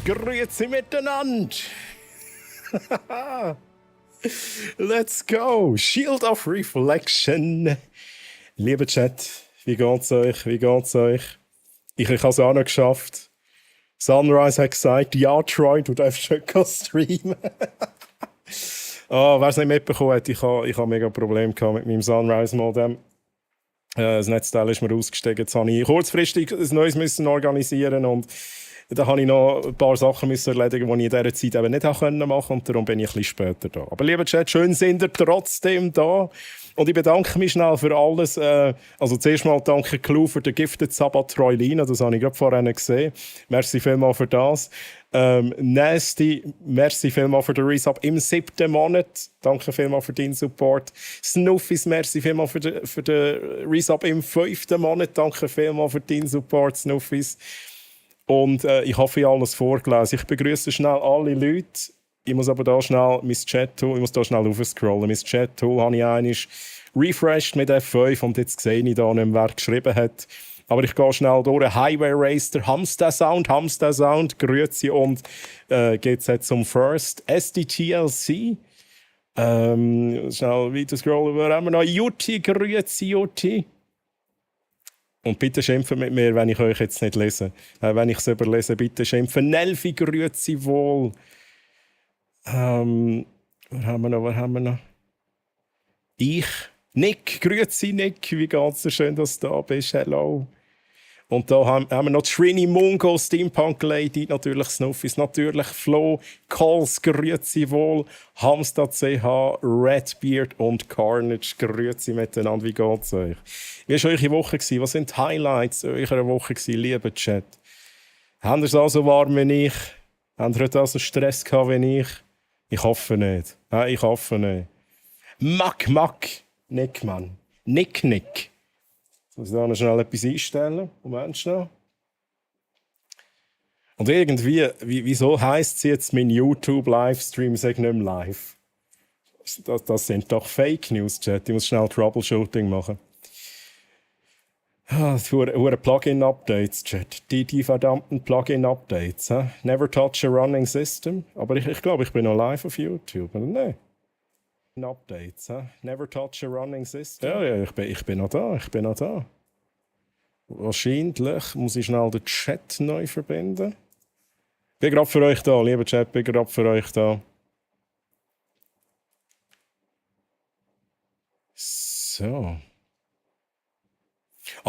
Grüezi miteinander! Let's go! Shield of Reflection! Lieber Chat, wie geht's euch? Wie geht's euch? Ich habe es auch noch geschafft. Sunrise hat gesagt, ja, Troy, du darfst schon streamen. Wer es nicht mitbekommen hat, ich habe mega Probleme mit meinem Sunrise-Modem. Das Netzteil ist mir ausgestiegen. Jetzt musste ich kurzfristig ein neues organisieren und da musste ich noch ein paar Sachen erledigen, die ich in dieser Zeit eben nicht machen konnte. Und darum bin ich ein bisschen später da. Aber lieber Chat, schön sind ihr trotzdem da. Und ich bedanke mich schnell für alles. Also zuerst mal danke Clou für den Gifted Sabbat Troilina. Das habe ich gerade vorhin gesehen. Merci vielmals für das. Nasty, merci vielmals für den Resub im 7. Monat. Danke vielmals für deinen Support. Snuffis, merci vielmals für den Resub im 5. Monat. Danke vielmals für deinen Support, Snuffis. Und ich hoffe, ich habe alles vorgelesen. Ich begrüße schnell alle Leute. Ich muss aber da schnell mein Chat-Tool, ich muss da schnell aufscrollen. Mein Chat-Tool habe ich einmal refreshed mit F5 und jetzt sehe ich da nicht mehr, wer geschrieben hat. Aber ich gehe schnell durch. Highway Racer, Hamster Sound, grüezi und geht's jetzt zum First. SDTLC. Schnell weiter scrollen. Wo haben wir noch? Jutti, grüezi, Jutti. Und bitte schimpfen mit mir, wenn ich euch jetzt nicht lese. Wenn ich es überlese, bitte schimpfen. Nelfi, grüezi wohl. Was haben wir noch? Nick, grüezi Nick. Wie geht's dir? Schön, dass du da bist. Hello. Und da haben wir noch Trini Mungo, Steampunk Lady, natürlich Snuffis, natürlich Flo, Calls, grüezi wohl, Hamstad CH, Redbeard und Carnage, grüezi miteinander, wie geht's euch? Wie war eure Woche? Was sind die Highlights eurer Woche, lieber Chat? Habt ihr es auch so warm wie ich? Habt ihr heute auch so Stress gehabt wie ich? Ich hoffe nicht. Ich hoffe nicht. Mack, Nick, Mann. Nick. Jetzt muss ich da noch schnell etwas einstellen. Moment schnell. Und irgendwie, wieso heisst es jetzt, mein YouTube-Livestream sagt nicht mehr live? Das sind doch Fake News, Chat. Ich muss schnell Troubleshooting machen. Das sind Plugin-Updates, Chat. Die verdammten Plugin-Updates. Never touch a running system. Aber ich glaube, ich bin noch live auf YouTube, oder nicht? Updates, Never touch a running system. Ja, ich bin noch da. Wahrscheinlich muss ich schnell den Chat neu verbinden. Bin gerade für euch da, lieber Chat, bin gerade für euch da. So.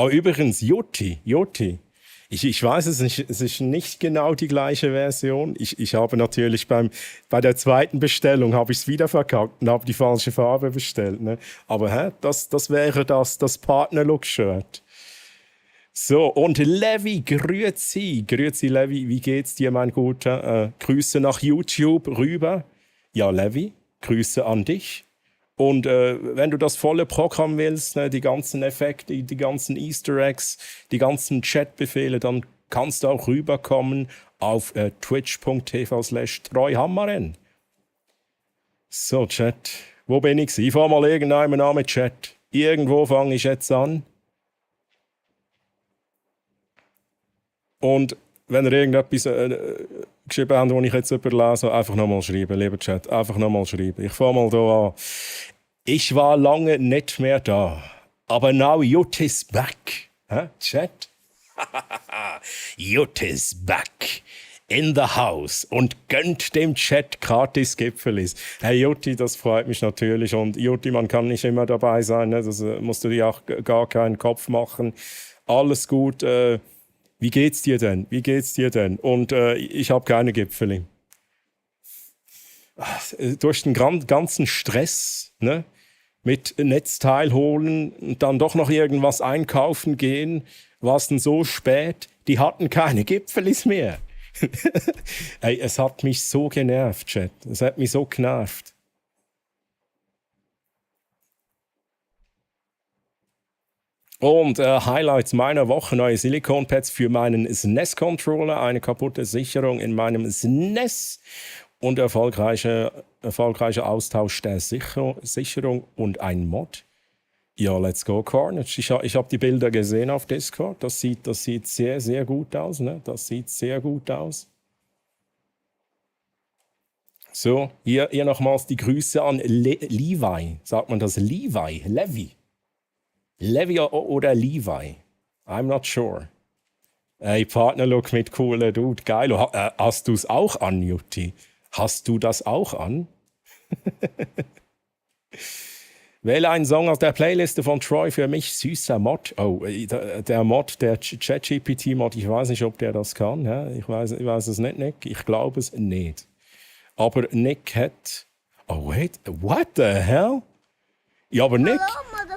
Übrigens, Jutti. Ich weiß, es ist nicht genau die gleiche Version. Ich habe natürlich bei der zweiten Bestellung habe ich es wieder verkackt und habe die falsche Farbe bestellt. Ne? Aber das wäre das Partner-Look-Shirt. So, und Levi, grüezi. Grüezi, Levi, wie geht's dir, mein Guter? Grüße nach YouTube rüber. Ja, Levi, Grüße an dich. Und wenn du das volle Programm willst, ne, die ganzen Effekte, die ganzen Easter Eggs, die ganzen Chatbefehle, dann kannst du auch rüberkommen auf twitch.tv/treuhammeren. So, Chat. Wo bin ich? Ich fange mal irgendwann an mit Chat. Irgendwo fange ich jetzt an. Und wenn ihr irgendetwas geschrieben habt, das ich jetzt überlese, einfach nochmal schreiben, lieber Chat. Einfach nochmal schreiben. Ich fange mal hier an. Ich war lange nicht mehr da. Aber now Jut is back. Chat? Jut is back. In the house. Und gönnt dem Chat gratis Gipfelis. Hey Jutti, das freut mich natürlich. Und Jutti, man kann nicht immer dabei sein. Ne? Das musst du dir auch gar keinen Kopf machen. Alles gut. Wie geht's dir denn? Und ich habe keine Gipfeli. Durch den ganzen Stress, ne? Mit Netzteil holen und dann doch noch irgendwas einkaufen gehen, war es denn so spät, die hatten keine Gipfelis mehr. Ey, es hat mich so genervt, Chat. Es hat mich so genervt. Und Highlights meiner Woche: neue Silicon-Pads für meinen SNES-Controller, eine kaputte Sicherung in meinem SNES und erfolgreicher Austausch der Sicherung und ein Mod. Ja, let's go, Carnage. Ich hab die Bilder gesehen auf Discord. Das sieht sehr, sehr gut aus. Ne? Das sieht sehr gut aus. So, hier nochmals die Grüße an Levi. Sagt man das Levi? Levi? Levi oder Levi? I'm not sure. Hey, Partnerlook mit cooler Dude. Geil. Hast du es auch an, Jutti? Hast du das auch an? Wähle einen Song aus der Playliste von Troy für mich. Süßer Mod. Oh, der Mod, der ChatGPT-Mod, ich weiß nicht, ob der das kann. Ja? Ich weiß es nicht, Nick. Ich glaube es nicht. Aber Nick hat... Oh, wait. What the hell? Ja, aber Nick,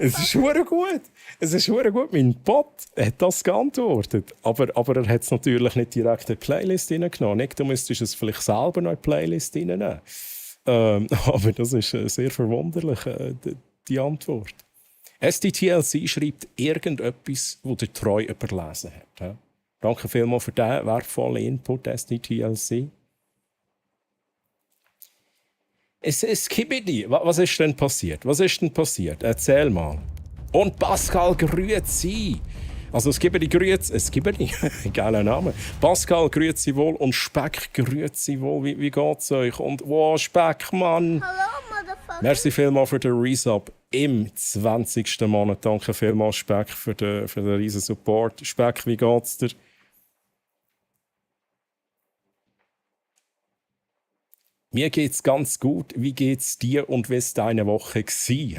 es ist verdammt gut. Es ist verdammt gut. Mein Bot hat das geantwortet. Aber er hat es natürlich nicht direkt in die Playlist reingenommen. Nick, du müsstest es vielleicht selber noch in die Playlist reinnehmen. Aber das ist sehr verwunderlich, die Antwort. SDTLC schreibt irgendetwas, das der Treu überlesen hat. Ja? Danke vielmals für diesen wertvollen Input, SDTLC. Skibidi, was ist denn passiert? Erzähl mal. Und Pascal, grüezi. Also Skibidi, Skibidi, geiler Name. Pascal, grüezi wohl und Speck, grüezi wohl. Wie geht's euch? Und wow, Speck, Mann. Hallo, Motherfucker. Merci vielmals für den Resub im 20. Monat. Danke vielmals, Speck, für den riesen Support. Speck, wie geht's dir? Mir geht's ganz gut. Wie geht's dir und wie ist deine Woche gsi?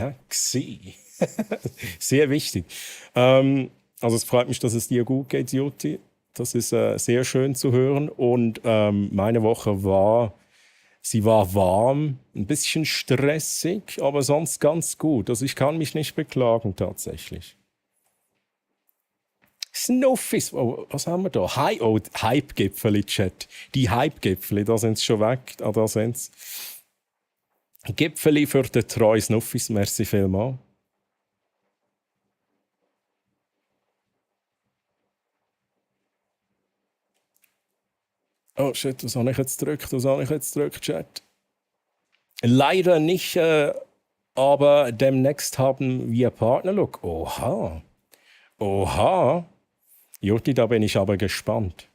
Sehr wichtig. Also es freut mich, dass es dir gut geht, Jutti. Das ist sehr schön zu hören. Und meine Woche war warm, ein bisschen stressig, aber sonst ganz gut. Also ich kann mich nicht beklagen tatsächlich. Snuffis, oh, was haben wir da? Hype-Gipfeli, Chat. Die Hype-Gipfeli, da sind sie schon weg. Da sind sie. Gipfeli für den treuen Snuffis, merci vielmals. Oh shit, was habe ich jetzt gedrückt, Chat? Leider nicht, aber demnächst haben wir Partnerlook. Oha. Jutti, da bin ich aber gespannt.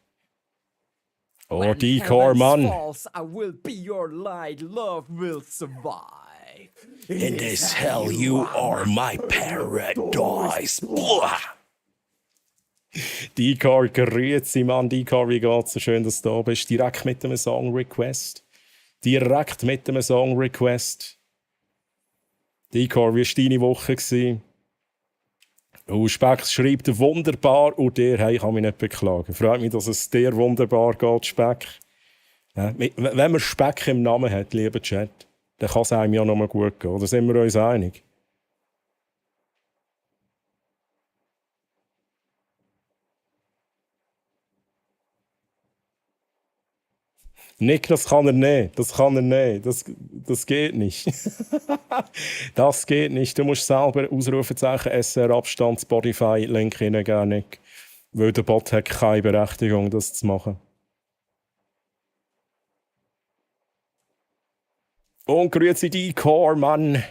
Oh, Decor, Mann. I will be your light, love will survive. In this hell you are my paradise. Boah. Decor, grüezi, Mann. Decor, wie geht's? So schön, dass du da bist. Direkt mit einem Song-Request. Decor, wie war deine Woche? Oh, Speck schreibt wunderbar und der, hey, ich kann mich nicht beklagen. Freut mich, dass es dir wunderbar geht, Speck. Ja, wenn man Speck im Namen hat, lieber Chat, dann kann es einem ja noch mal gut gehen. Da sind wir uns einig. Nick, das kann er nicht. Das geht nicht. Das geht nicht. Du musst selber Ausrufezeichen SR Abstand Spotify Link hineingeben, Nick. Weil der Bot hat keine Berechtigung, das zu machen. Und grüezi die Core, Mann.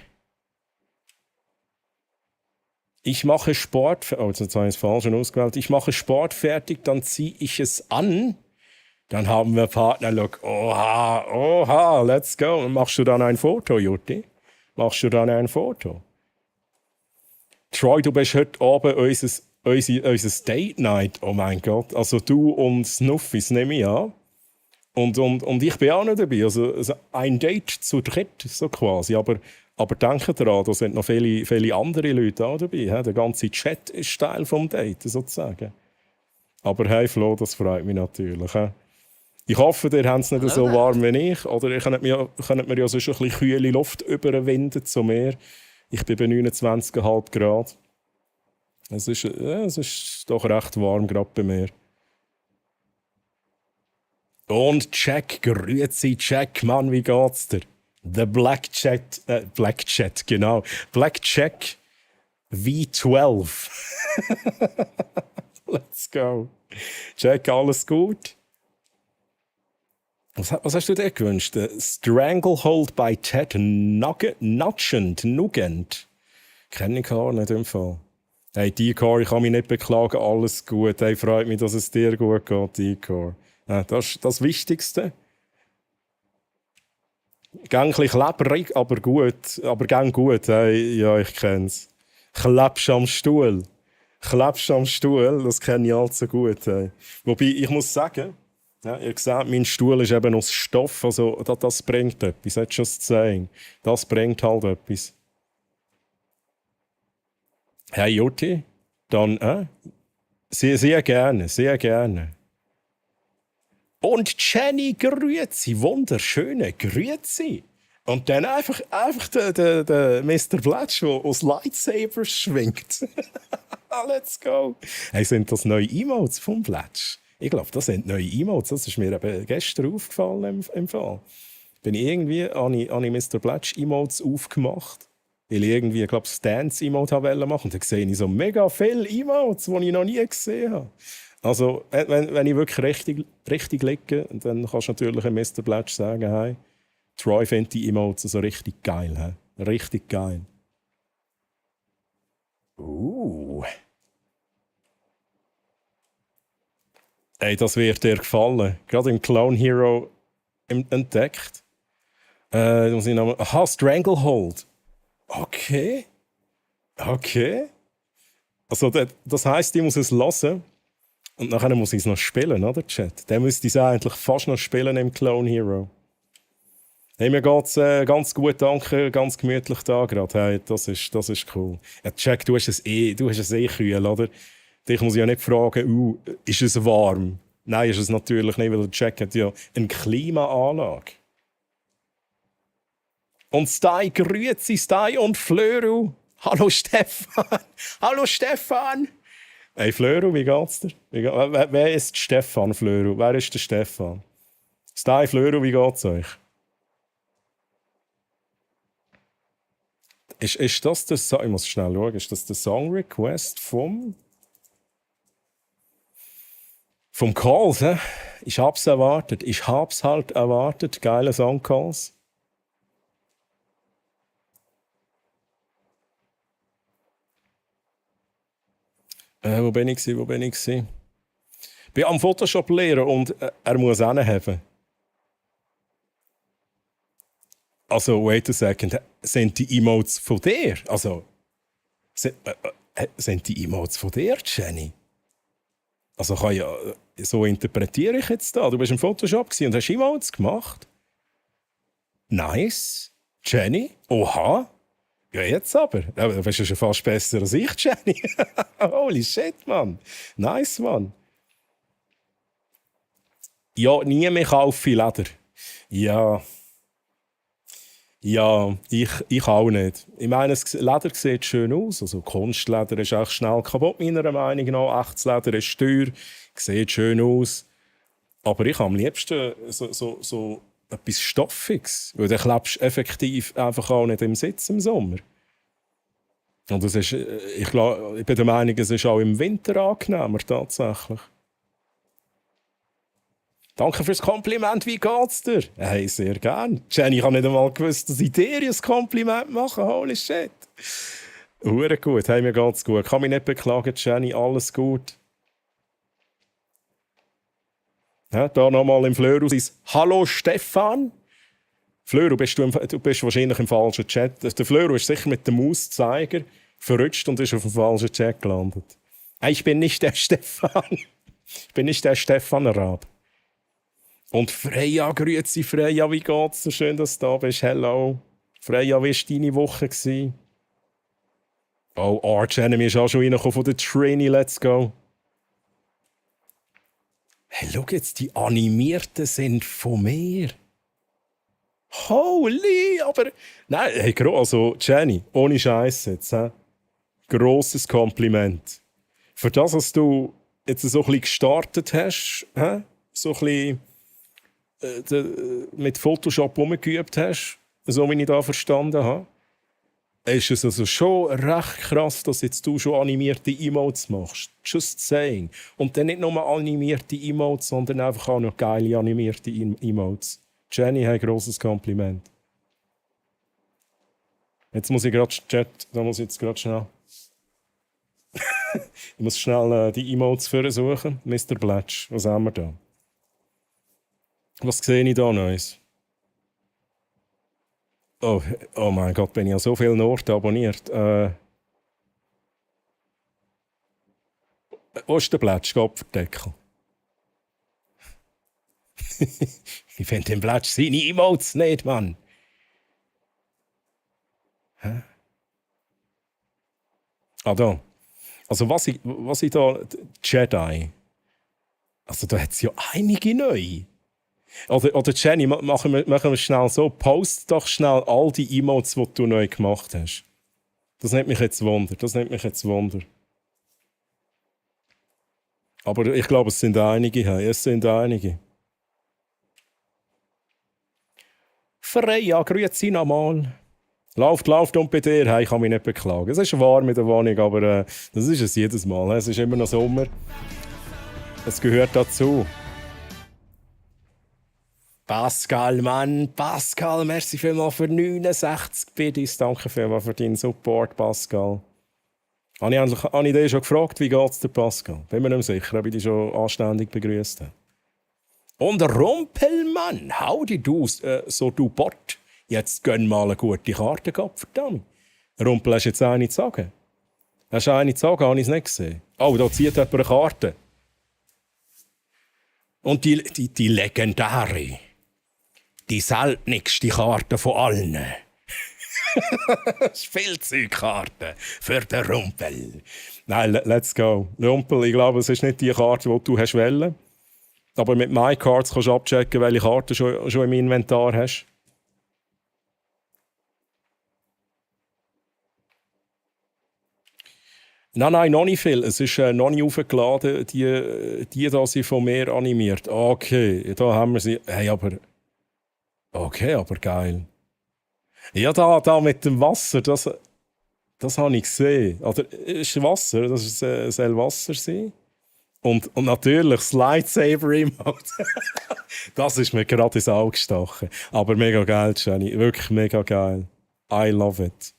Ich mache Sport. Oh, jetzt habe ich es falsch ausgewählt. Ich mache Sport fertig, dann ziehe ich es an. Dann haben wir Partnerlook. Oha, let's go. Und machst du dann ein Foto, Jutti? Troy, du bist heute Abend unser Date Night. Oh mein Gott. Also du und Snuffis nehme ich an. Und ich bin auch nicht dabei. Also ein Date zu dritt, so quasi. Aber denke daran, da sind noch viele andere Leute auch dabei. Der ganze Chat ist Teil vom Date, sozusagen. Aber hey Flo, das freut mich natürlich. Ich hoffe, ihr habt es nicht so warm wie ich. Oder ihr könnt mir ja sonst ein bisschen kühle Luft überwinden zu mir. Ich bin bei 29,5 Grad. Es ist doch recht warm, gerade bei mir. Und Jack, grüezi Jack, Mann, wie geht's dir? The Black Chat, genau. Black Jack V12. Let's go. Jack, alles gut? Was hast du dir gewünscht? Stranglehold by Ted Nugent. Kenne ich gar nicht im Fall. Hey, Decor, ich kann mich nicht beklagen, alles gut. Hey, freut mich, dass es dir gut geht, Decor. Das ist das Wichtigste. Gang ein bisschen klebrig, aber gut. Aber gang gut. Hey. Ja, ich kenn's. Klebst am Stuhl. Klebst am Stuhl, das kenne ich allzu gut. Hey. Wobei, ich muss sagen, ja, ihr seht, mein Stuhl ist eben aus Stoff, also das bringt etwas. That's just saying. Das bringt halt etwas. Hey Jutti, dann sehr, sehr gerne, sehr gerne. Und Jenny, grüezi, wunderschöne grüezi. Und dann einfach der Mr. Blatch, der aus Lightsabers schwingt. Let's go. Hey, sind das neue Emotes vom Blatch? Ich glaube, das sind neue Emotes. Das ist mir eben gestern aufgefallen im Fall. Habe ich Mr. Blatch Emotes aufgemacht, weil ich irgendwie, ich glaube, das Dance-Emote machen wollte. Und dann sehe ich so mega viele Emotes, die ich noch nie gesehen habe. Also, wenn ich wirklich richtig liege, dann kannst du natürlich Mr. Blatch sagen, hey, Troy findet die Emotes so richtig geil. He? Richtig geil. Ey, das wird dir gefallen. Gerade im Clone Hero entdeckt. Muss ich noch aha, Stranglehold. Okay. Okay. Also, das heisst, ich muss es hören. Und nachher muss ich es noch spielen, oder, Chat? Dann müsste ich es eigentlich fast noch spielen im Clone Hero. Hey, mir geht's ganz gut, danke, ganz gemütlich da gerade. Hey, das ist cool. Ja, Jack, du hast es eh kühl, oder? Dich muss ich ja nicht fragen, ist es warm? Nein, ist es natürlich nicht, weil der Jack hat ja eine Klimaanlage. Und Stai, grüezi Stai und Flöru. Hallo Stefan. Hallo Stefan. Hey Flöru, wie geht's dir? Wer ist Stefan Flöru? Wer ist der Stefan? Stai, Flöru, wie geht's euch? Ist das der Song? Ich muss schnell schauen. Ist das der Song Request vom Calls? He? Ich hab's erwartet. Ich hab's halt erwartet. Geile Song Calls. Wo bin ich? Ich bin am Photoshop lehren und er muss haben. Also, wait a second. Sind die Emotes von dir? Also, sind die Emotes von dir, Jenny? Also, so interpretiere ich jetzt da. Du bist im Photoshop und hast Emotes gemacht. Nice. Jenny? Oha. Ja, jetzt aber. Du bist ja schon fast besser als ich, Jenny. Holy shit, Mann. Nice, Mann. Ja, nie mehr kaufe ich Leder. Ja, ich auch nicht. Ich meine, das Leder sieht schön aus. Also Kunstleder ist auch schnell kaputt, meiner Meinung nach. Echtes Leder ist teuer, sieht schön aus. Aber ich habe am liebsten so etwas Stoffiges. Weil dann klebst du effektiv einfach auch nicht im Sitz im Sommer. Und das ist, ich bin der Meinung, es ist auch im Winter angenehmer, tatsächlich. Danke fürs Kompliment, wie geht's dir? Hey, sehr gern. Jenny, ich habe nicht einmal gewusst, dass ich dir ein Kompliment mache. Holy shit. Hure gut, hey, mir geht's gut. Kann mich nicht beklagen, Jenny, alles gut. Ja, da nochmal im Flöru ist Hallo Stefan. Flöru, du bist wahrscheinlich im falschen Chat. Der Flöru ist sicher mit dem Mauszeiger verrutscht und ist auf dem falschen Chat gelandet. Hey, ich bin nicht der Stefan. Ich bin nicht der Stefan Raab. Und Freya, grüezi Freya, wie geht's dir? Schön, dass du da bist. Hello. Freya, wie war deine Woche? Oh, Arch Enemy ist auch schon reingekommen von der Trini. Let's go. Hey, schau jetzt, die Animierten sind von mir. Holy, aber... Nein, hey, also Jenny, ohne Scheiß jetzt. Grosses Kompliment. Für das, was du jetzt so ein bisschen gestartet hast, so ein bisschen mit Photoshop rumgeübt hast, so wie ich da verstanden habe, ist es also schon recht krass, dass jetzt du schon animierte Emotes machst. Just saying. Und dann nicht nur animierte Emotes, sondern einfach auch noch geile animierte Emotes. Jenny, ein grosses Kompliment. Jetzt muss ich gerade Chat, da muss ich jetzt gerade schnell. Ich muss schnell die Emotes suchen. Mr. Blatch, was haben wir da? Was sehe ich da Neues? Oh, oh mein Gott, bin ich an so vielen Orten abonniert. Wo ist der Plätsch, Kopferdeckel? Ich finde den Plätsch seine Emotes nicht, Mann. Ah, da. Also was ich da... Jedi. Also da hat es ja einige neu. Oder Jenny, machen wir schnell so. Post doch schnell all die Emotes, die du neu gemacht hast. Das nimmt mich jetzt Wunder. Aber ich glaube, es sind einige. Hey. Es sind einige. Freya, grüezi nochmal. Läuft und bei dir. Hey, ich kann mich nicht beklagen. Es ist warm in der Wohnung, aber das ist es jedes Mal. Es ist immer noch Sommer. Es gehört dazu. Pascal, Mann. Pascal, merci vielmals für 69 Biddies. Danke vielmals für deinen Support, Pascal. Habe ich dich schon gefragt, wie geht's dir, Pascal? Bin mir nicht sicher, ob ich dich schon anständig begrüßt habe. Und Rumpelmann, howdy du, so du Bot. Jetzt gönn mal eine gute Karte, verdammt. Rumpel, hast du jetzt eine zu sagen? Hast du eine zu sagen? Habe ich es nicht gesehen. Oh, da zieht jemand eine Karte. Und die legendäre, die seltenste Karte von allen. Spielzeugkarte für den Rumpel. Nein, let's go. Rumpel, ich glaube, es ist nicht die Karte, die du hast wollen. Aber mit MyCards kannst du abchecken, welche Karten du schon im Inventar hast. Nein, noch nicht viel. Es ist noch nicht aufgeladen. Die da sind von mir animiert. Okay, da haben wir sie. Hey, aber... Okay, aber geil. Ja, da mit dem Wasser, das habe ich gesehen. Oder ist Wasser, das soll Wasser sein. Und natürlich das Lightsaber-Emote. Das ist mir gerade ins Auge gestochen. Aber mega geil, Jenny. Wirklich mega geil. I love it.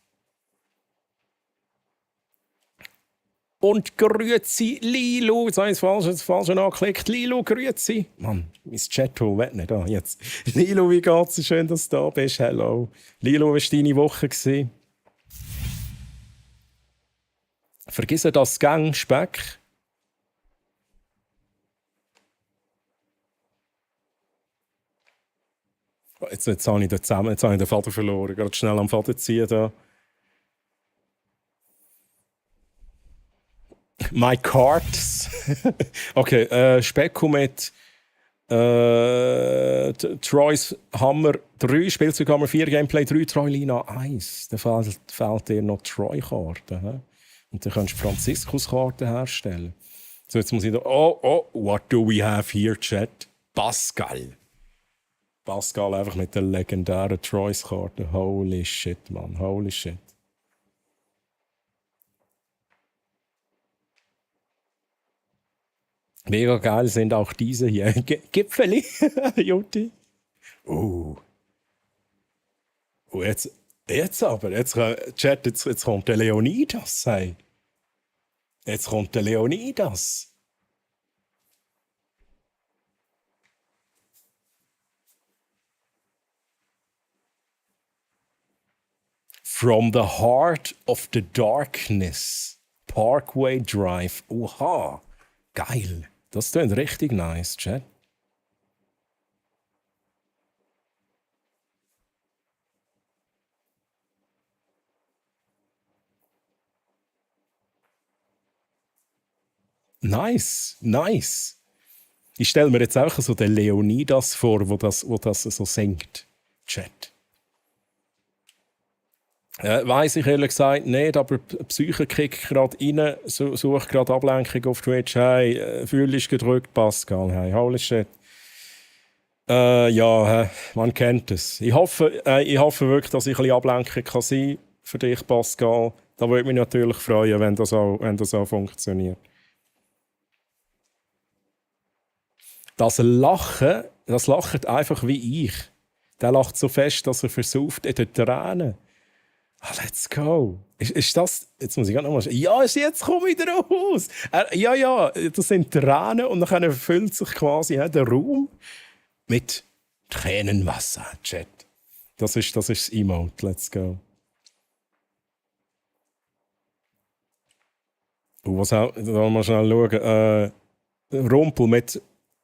Und grüezi Lilo. Jetzt habe ich das falsch angeklickt. Lilo, grüezi. Mann, mein Chat-Tool will nicht. Jetzt. Lilo, wie geht's? Schön, dass du da bist. Hello. Lilo, wie war deine Woche? Vergiss das Gang Speck. Jetzt habe ich jetzt habe ich den Faden verloren. Gerade schnell am Faden ziehen da. My Cards. Okay, Specko mit Troy's Hammer 3, Spielzeughammer 4, Gameplay 3, Troy-Lina 1. Da fehlt dir noch Troy-Karten. Und dann kannst du Franziskus-Karten herstellen. So, jetzt muss ich da... Oh, what do we have here, Chat? Pascal. Pascal einfach mit der legendären Troy's-Karte. Holy shit, Mann. Holy shit. Mega geil sind auch diese hier. Gipfeli, Jutti. Oh, jetzt aber. Chat, jetzt kommt der Leonidas. Hey. Jetzt kommt der Leonidas. From the Heart of the Darkness. Parkway Drive. Oha, geil. Das klingt richtig nice, Chat. Nice. Ich stelle mir jetzt auch so den Leonidas vor, wo das so singt. Chat. Weiss ich ehrlich gesagt nicht, aber Psyche kickt gerade rein, sucht gerade Ablenkung auf Twitch. Hey, fühlst gedrückt, Pascal. Hey, holy shit. Ja, man kennt es. Ich hoffe wirklich, dass ich ein bisschen Ablenkung kann sein für dich, Pascal. Da würde mich natürlich freuen, wenn das auch funktioniert. Das lacht einfach wie ich. Der lacht so fest, dass er versauft in den Tränen. Let's go. Ist das... Jetzt muss ich gerade nochmal... Ja, jetzt komme ich raus. Ja, das sind Tränen und dann erfüllt sich quasi der Raum mit Tränenwasser, Chat. Das ist das Emote. Let's go. Was auch, da mal schnell schauen. Rumpel mit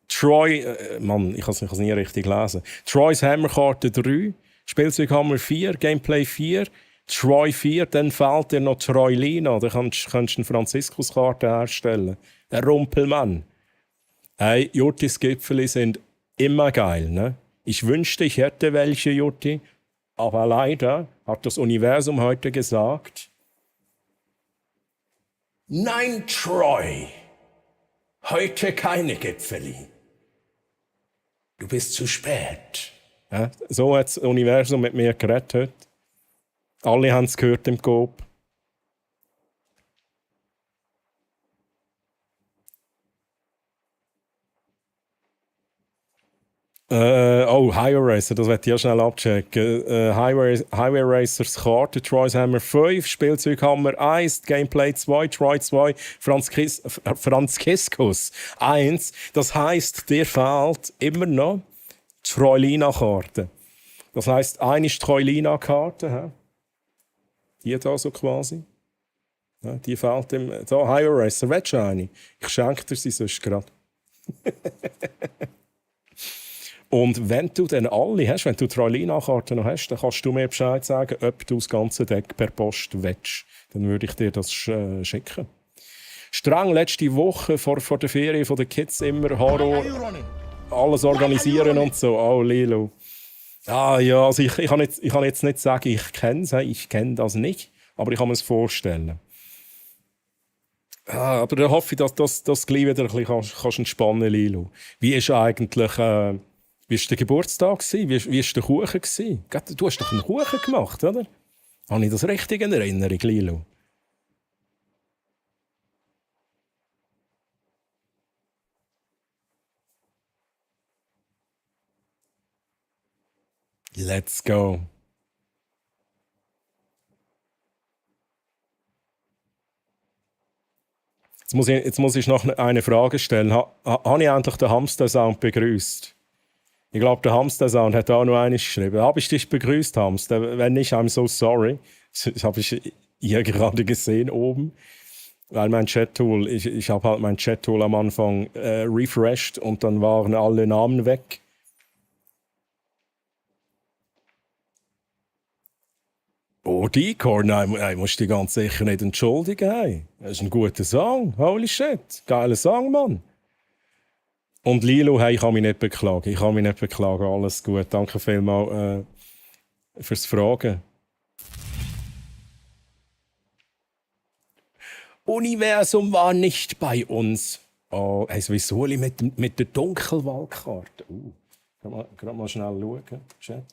Troy. Mann, ich kann es nie richtig lesen. Troy's Hammerkarte 3, Spielzeughammer 4, Gameplay 4, Troy 4, dann fehlt dir noch Troy Lina. Da kannst du eine Franziskuskarte herstellen. Der Rumpelmann. Hey, Juttis Gipfeli sind immer geil, ne? Ich wünschte, ich hätte welche, Jutti. Aber leider hat das Universum heute gesagt: Nein, Troy. Heute keine Gipfeli. Du bist zu spät. Ja, so hat das Universum mit mir geredet heute. Alle haben es gehört im Coop. Highway Racer, das werde ich ja schnell abchecken. Highway Racers Karte, Troy's Hammer 5, Spielzeughammer 1, Gameplay 2, Troy 2, Franziskus 1. Das heisst, dir fehlt immer noch Troilina-Karte. Das heisst, eine ist Troilina-Karte, die da so quasi. Ja, die fehlt im. Da, Highway Racer, willst du eine? Ich schenke dir sie sonst gerade. Und wenn du dann alle hast, wenn du Troilina-Karten noch hast, dann kannst du mir Bescheid sagen, ob du das ganze Deck per Post willst. Dann würde ich dir das schicken. Streng letzte Woche vor der Ferien der Kids immer Horror, alles organisieren und so. Oh, Lilo. Ah ja, also ich kann jetzt nicht sagen, ich kenne es, ich kenne das nicht, aber ich kann mir es vorstellen. Aber dann hoffe ich, dass das gleich wieder ein bisschen kannst entspannen, Lilo. Wie ist eigentlich... Wie war der Geburtstag? Wie war der Kuchen? Du hast doch einen Kuchen gemacht, oder? Habe ich das richtig in Erinnerung, Lilo? Let's go. Jetzt muss ich noch eine Frage stellen. Habe ich endlich den Hamster-Sound begrüßt? Ich glaube, der Hamster-Sound hat auch noch eines geschrieben. Habe ich dich begrüßt, Hamster? Wenn nicht, I'm so sorry. Das habe ich hier gerade gesehen oben. Weil mein Chat-Tool, ich habe halt mein Chat-Tool am Anfang refreshed und dann waren alle Namen weg. Oh, Decor, nein, musst du dich ganz sicher nicht entschuldigen. Hey. Das ist ein guter Song. Holy shit. Geiler Song, Mann. Und Lilo, hey, ich kann mich nicht beklagen. Alles gut. Danke vielmals fürs Fragen. Universum war nicht bei uns. Oh, hey, sowieso mit der Dunkelwaldkarte. Gerade mal schnell schauen, Chat.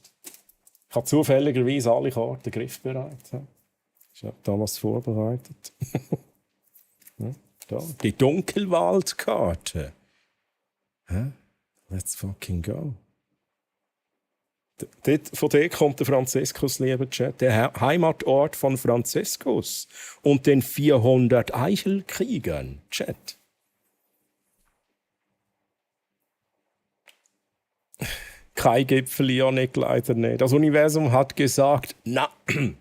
Ich habe zufälligerweise alle Karten griffbereit. Ich habe da was vorbereitet. Ja, da. Die Dunkelwaldkarte. Let's fucking go. Von dort kommt der Franziskus, lieber Chat. Der Heimatort von Franziskus und den 400 Eichelkriegern. Chat. Kein Gipfel, Janik, leider nicht. Das Universum hat gesagt, nein,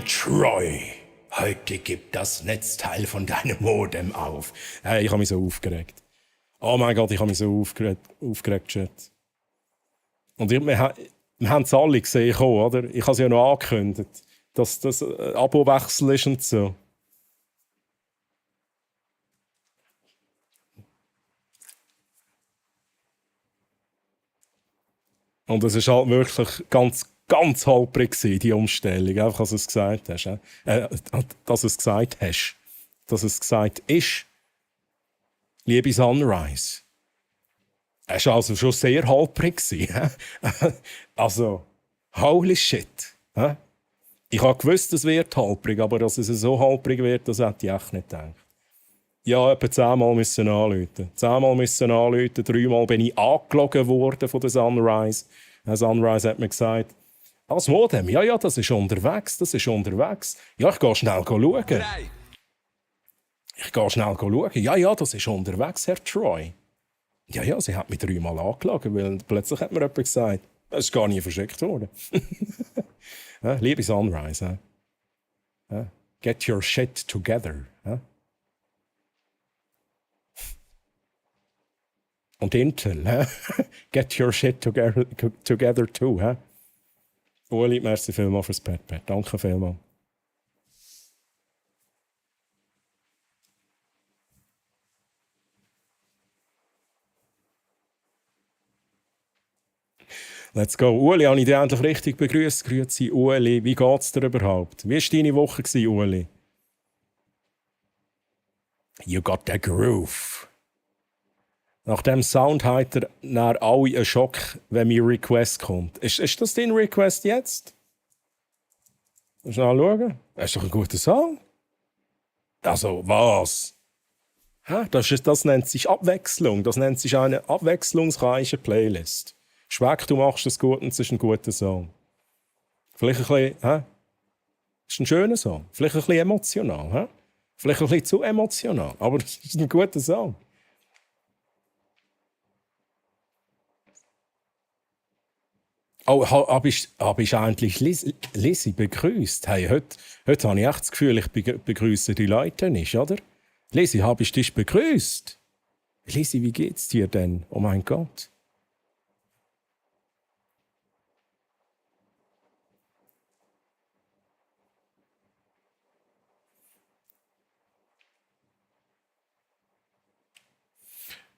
Troy. Heute gibt das Netzteil von deinem Modem auf. Hey, ich habe mich so aufgeregt. Oh mein Gott, ich habe mich so aufgeregt, Chat. Und wir haben es alle gesehen, oder? Ich habe es ja noch angekündigt, dass das Abo-Wechsel ist und so. Und es war halt wirklich ganz holprig gewesen, die Umstellung. Einfach, dass du es gesagt hast. Dass du es gesagt hast. Dass es gesagt ist. Liebe Sunrise. Es war also schon sehr holprig. Also, holy shit. Ich habe gewusst, es wird holprig, aber dass es so holprig wird, das hätte ich echt nicht gedacht. Ja, etwa 10-mal müssen anrufen. 10-mal müssen anrufen, 3-mal bin ich angelogen worden von der Sunrise. Sunrise hat mir gesagt, das Modem, ja, das ist unterwegs. Ja, ich gehe schnell schauen. Ja, das ist unterwegs, Herr Troy. Ja, sie hat mich 3-mal angelogen, weil plötzlich hat mir jemand gesagt, Es ist gar nie verschickt worden. Ja, liebe Sunrise, ja. Get your shit together. Ja. Und Intel, ja. Get your shit together too. Ja. Uli, merci vielmals fürs Pet. Danke vielmals. Let's go. Uli, habe ich dich endlich richtig begrüßt? Grüezi, Uli. Wie geht's dir überhaupt? Wie war deine Woche, Uli? You got the groove. Nach dem Sound hat er nach alle einen Schock, wenn mein Request kommt. Ist das dein Request jetzt? Musst du nachschauen? Das ist doch ein guter Song. Also, was? Das nennt sich Abwechslung. Das nennt sich eine abwechslungsreiche Playlist. Schmeckt, du machst es gut und es ist ein guter Song. Vielleicht ein bisschen, ist ein schöner Song. Vielleicht ein bisschen emotional, Vielleicht ein bisschen zu emotional, aber es ist ein guter Song. Oh, hab ich eigentlich Lizzie begrüßt? Hey, heute habe ich echt das Gefühl, ich begrüße die Leute nicht, oder? Lizzie, habe ich dich begrüßt? Lizzie, wie geht's dir denn? Oh mein Gott.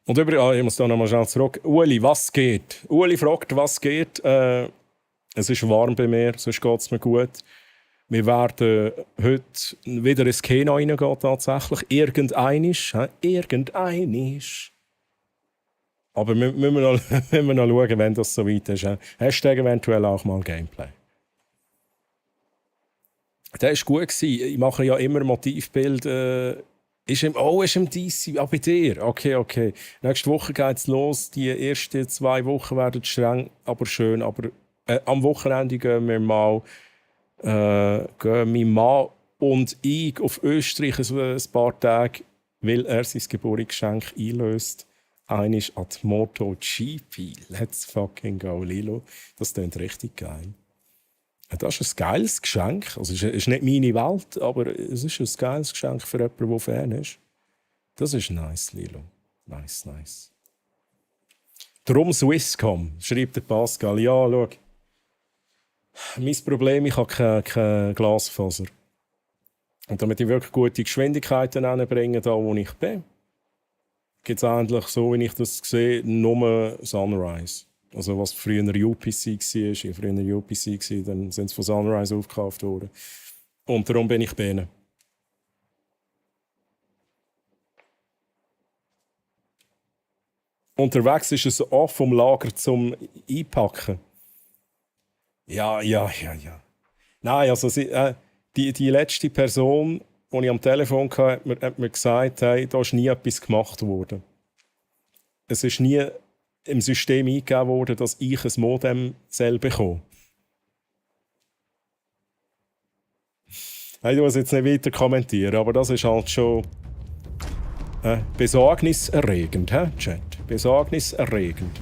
Und ich muss da nochmal schnell zurück. Uli, was geht? Uli fragt, was geht. Es ist warm bei mir, sonst geht es mir gut. Wir werden heute wieder ins Kino reingehen, tatsächlich. Irgendeinisch. Aber müssen wir noch schauen, wenn das so weit ist. Hashtag eventuell auch mal Gameplay. Der war gut. Ich mache ja immer Motivbild. Ist im DC, bei dir? Okay. Nächste Woche geht es los. Die ersten 2 Wochen werden streng, aber schön. Aber am Wochenende gehen wir mal mein Mann und ich auf Österreich ein paar Tage, weil er sein Geburtsgeschenk einlöst. Eines an die MotoGP. Let's fucking go, Lilo. Das klingt richtig geil. Das ist ein geiles Geschenk. Also, es ist nicht meine Welt, aber es ist ein geiles Geschenk für jemanden, der Fan ist. Das ist nice, Lilo. Nice. Drum Swisscom, schreibt der Pascal. Ja, schau. Mein Problem, ich habe keine Glasfaser. Und damit ich wirklich gute Geschwindigkeiten hinbringe, da wo ich bin, gibt es eigentlich, so wie ich das sehe, nur Sunrise. Also was früher UPC war, dann sind sie von Sunrise aufgekauft worden. Und darum bin ich bei ihnen. Unterwegs ist es off vom Lager zum Einpacken. Ja. Nein, also die letzte Person, die ich am Telefon hatte, hat mir gesagt, hey, da ist nie etwas gemacht worden. Es ist nie im System eingegeben worden, dass ich ein Modem selber bekomme. Ich muss jetzt nicht weiter kommentieren, aber das ist halt schon besorgniserregend, Chat. Besorgniserregend.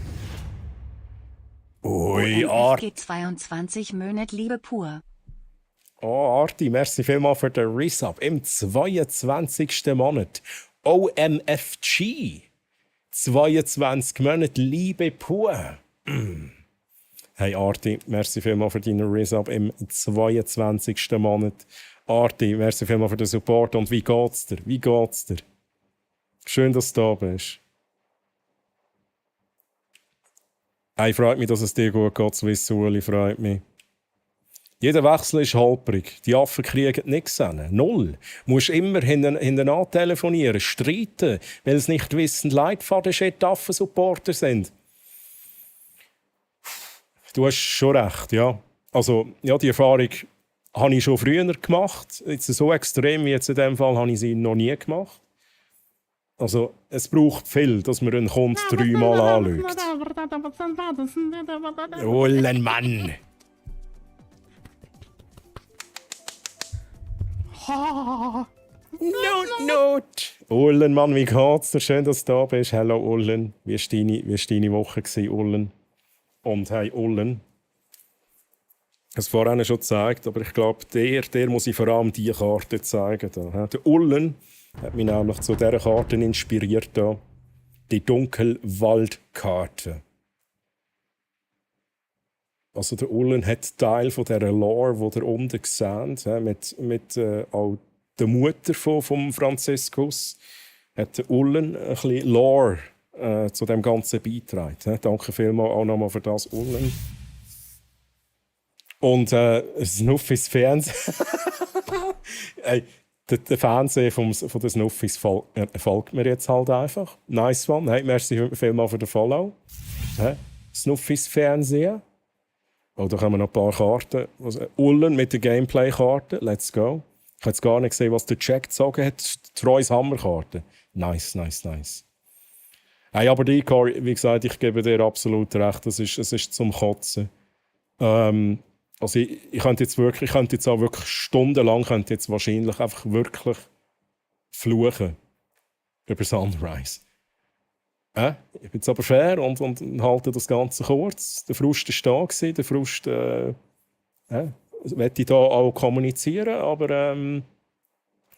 Ui, OMFG 22 Monate Liebe pur. Oh, Arti, merci vielmals für den Resub im 22. Monat. OMFG. 22 Monate Liebe pur. Hey Arti, merci vielmals für deinen Resub im 22. Monat. Arti, merci vielmals für den Support. Und wie geht's dir? Schön, dass du da bist. Hey, freut mich, dass es dir gut geht, Swiss Uli, freut mich. Jeder Wechsel ist holprig. Die Affen kriegen nichts hin. Null. Du musst immer hinten telefonieren, streiten, weil es nicht wissen, Leute von den Affen-Supporter sind. Du hast schon recht, ja. Also, ja, die Erfahrung habe ich schon früher gemacht. Jetzt so extrem wie jetzt in diesem Fall habe ich sie noch nie gemacht. Also, es braucht viel, dass man einen Kunden 3-mal anschaut. Ollen Mann! Not. Ullen, Mann, wie geht's dir? Schön, dass du da bist. Hallo, Ullen. Wie war deine Woche, Ullen? Und hey, Ullen. Ich habe es vorhin schon gezeigt, aber ich glaube, der muss ich vor allem diese Karte zeigen. Da. Der Ullen hat mich nämlich zu dieser Karte inspiriert. Da. Die Dunkelwaldkarte. Also der Ullen hat Teil von dieser Lore, die ihr unten seht, mit auch der Mutter von Franziskus, hat der Ullen ein bisschen Lore zu dem Ganzen beitragen. Danke vielmals auch nochmal für das, Ullen. Und Snuffis Fernsehen. Hey, der Fernseher von den Snuffis folgt mir jetzt halt einfach. Nice one. Hey, merci vielmals für den Follow. Snuffis Fernsehen. Oh, da haben wir noch ein paar Karten. Ullen mit der Gameplay-Karte. Let's go. Ich habe jetzt gar nicht gesehen, was der Jack gezogen hat. Treus Hammerkarte. Nice. Hey, aber die, Corey, wie gesagt, ich gebe dir absolut recht. Es ist zum Kotzen. Also ich könnte jetzt auch wirklich stundenlang wahrscheinlich einfach wirklich fluchen über Sunrise. Ich bin jetzt aber fair und halte das Ganze kurz. Der Frust war da, der Frust möchte ich da auch kommunizieren, aber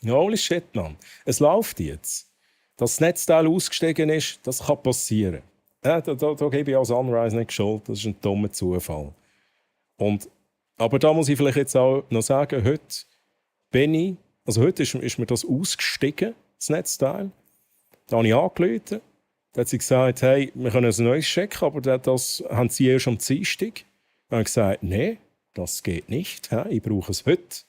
holy shit, man. Es läuft jetzt. Dass das Netzteil ausgestiegen ist, das kann passieren. Da gebe ich auch Sunrise nicht Schuld, das ist ein dummer Zufall. Aber da muss ich vielleicht jetzt auch noch sagen, heute ist mir das ausgestiegen, das Netzteil. Da habe ich angerufen. Da hat sie gesagt, hey, wir können ein neues checken, aber das haben sie erst am Dienstag. Dann habe ich gesagt, nein, das geht nicht, ich brauche es heute.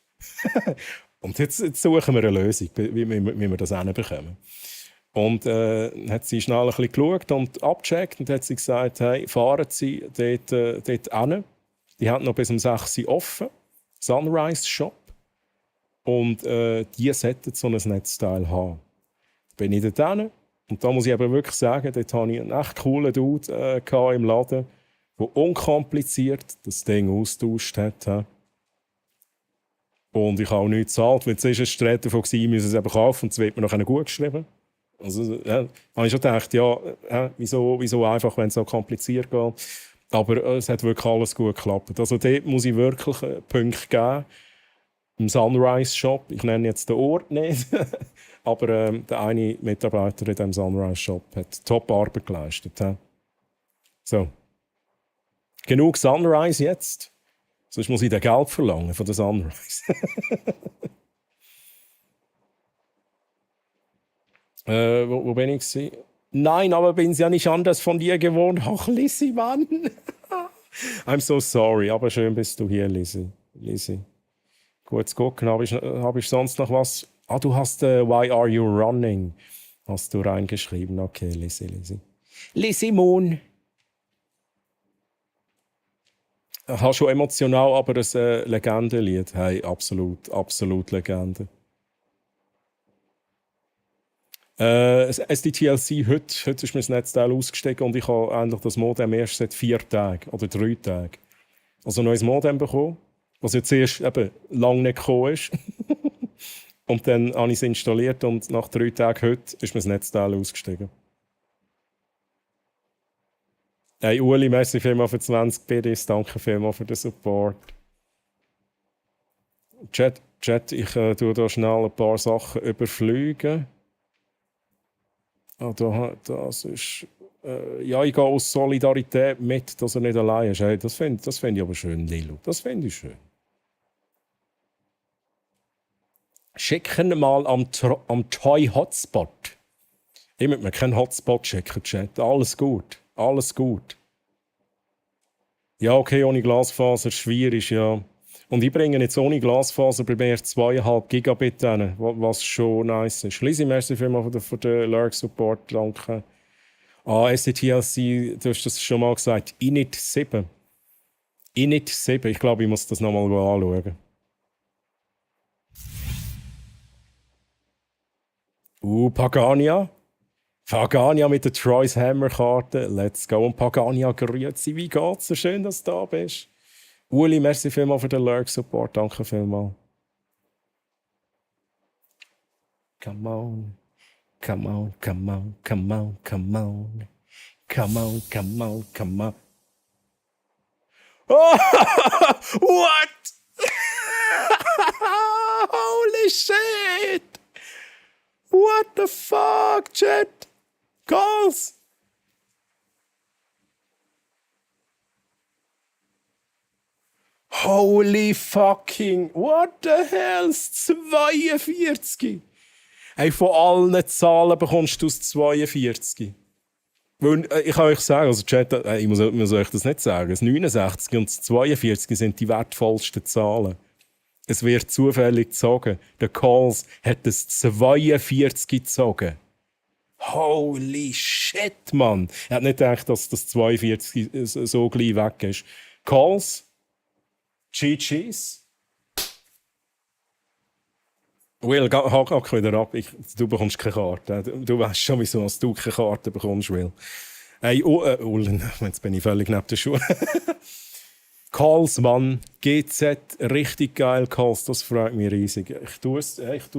Und jetzt suchen wir eine Lösung, wie wir das hinbekommen. Und dann hat sie schnell ein bisschen geschaut und abgecheckt und hat sie gesagt, hey, fahren Sie dort hin. Die haben noch bis um 6 Uhr offen, Sunrise Shop. Und die sollten so ein Netzteil haben. Da bin ich dort hin. Und da muss ich aber wirklich sagen, dort hatte ich einen echt coolen Dude im Laden, der unkompliziert das Ding austauscht hat. Und ich habe auch nichts gezahlt, weil zuerst war es davon, ich müsse es eben kaufen und es wird mir noch gut geschrieben. Also, habe ich schon gedacht, wieso einfach, wenn es so kompliziert geht. Aber es hat wirklich alles gut geklappt. Also dort muss ich wirklich Punkte geben. Im Sunrise Shop, ich nenne jetzt den Ort nicht, aber der eine Mitarbeiter in diesem Sunrise Shop hat Top-Arbeit geleistet. So. Genug Sunrise jetzt. Sonst muss ich den Geld verlangen von der Sunrise. Wo bin ich gewesen? Nein, aber bin ja nicht anders von dir gewohnt. Ach, Lissy, Mann. I'm so sorry, aber schön bist du hier, Lissy. Gut zu gucken, habe ich sonst noch was? Du hast Why Are You Running? Hast du reingeschrieben. Okay, Lissy. Lissy Moon. Schon emotional, aber ein Legendenlied. Hey, absolut Legende. SDTLC, heute ist mir das Netzteil ausgestiegen und ich habe eigentlich das Modem erst seit 4 Tagen oder 3 Tagen. Also ein neues Modem bekommen, was jetzt erst eben lange nicht gekommen ist. Und dann habe ich es installiert und nach 3 Tagen heute ist mir das Netzteil ausgestiegen. Hey Uli, merci vielmals für 20 BDs, danke vielmals für den Support. Chat, ich tue da schnell ein paar Sachen überfliegen. Das ist. Ich gehe aus Solidarität mit, dass er nicht allein ist. Hey, das find ich aber schön, Lilo. Das finde ich schön. Schicken mal am Toy Hotspot. Ich möchte mir keinen Hotspot schicken, Chat. Alles gut. Ja, okay, ohne Glasfaser schwierig, ja. Und ich bringe jetzt ohne Glasfaser bei mir 2,5 Gigabit hin, was schon nice ist. Lisi, merci vielmals für den Lurk-Support, danke. SCTLC, du hast das schon mal gesagt, Init 7. Ich glaube, ich muss das nochmal anschauen. Pagania. Pagania mit der Troy's Hammer-Karte. Let's go. Und Pagania, grüezi, wie geht's? So schön, dass du da bist. Uli, merci vielmals für den Lurk-Support. Danke vielmals. Come on. Oh, what? Holy shit! What the fuck, Chat? Calls? Holy fucking, what the hell? 42. Hey, von allen Zahlen bekommst du das 42. Weil, ich kann euch sagen, also Chat, ich muss euch das nicht sagen, das 69 und das 42 sind die wertvollsten Zahlen. Es wird zufällig gezogen. Der Calls hat das 42 gezogen. Holy shit, Mann! Er hat nicht gedacht, dass das 42 so gleich weg ist. Calls, GG's. Will, hack wieder ab. Du bekommst keine Karte. Du weißt schon, wieso du keine Karte bekommst, Will. Hey, jetzt bin ich völlig neben der Schuhe. Calls, Mann. GZ, richtig geil, Calls. Das freut mich riesig. Ich tue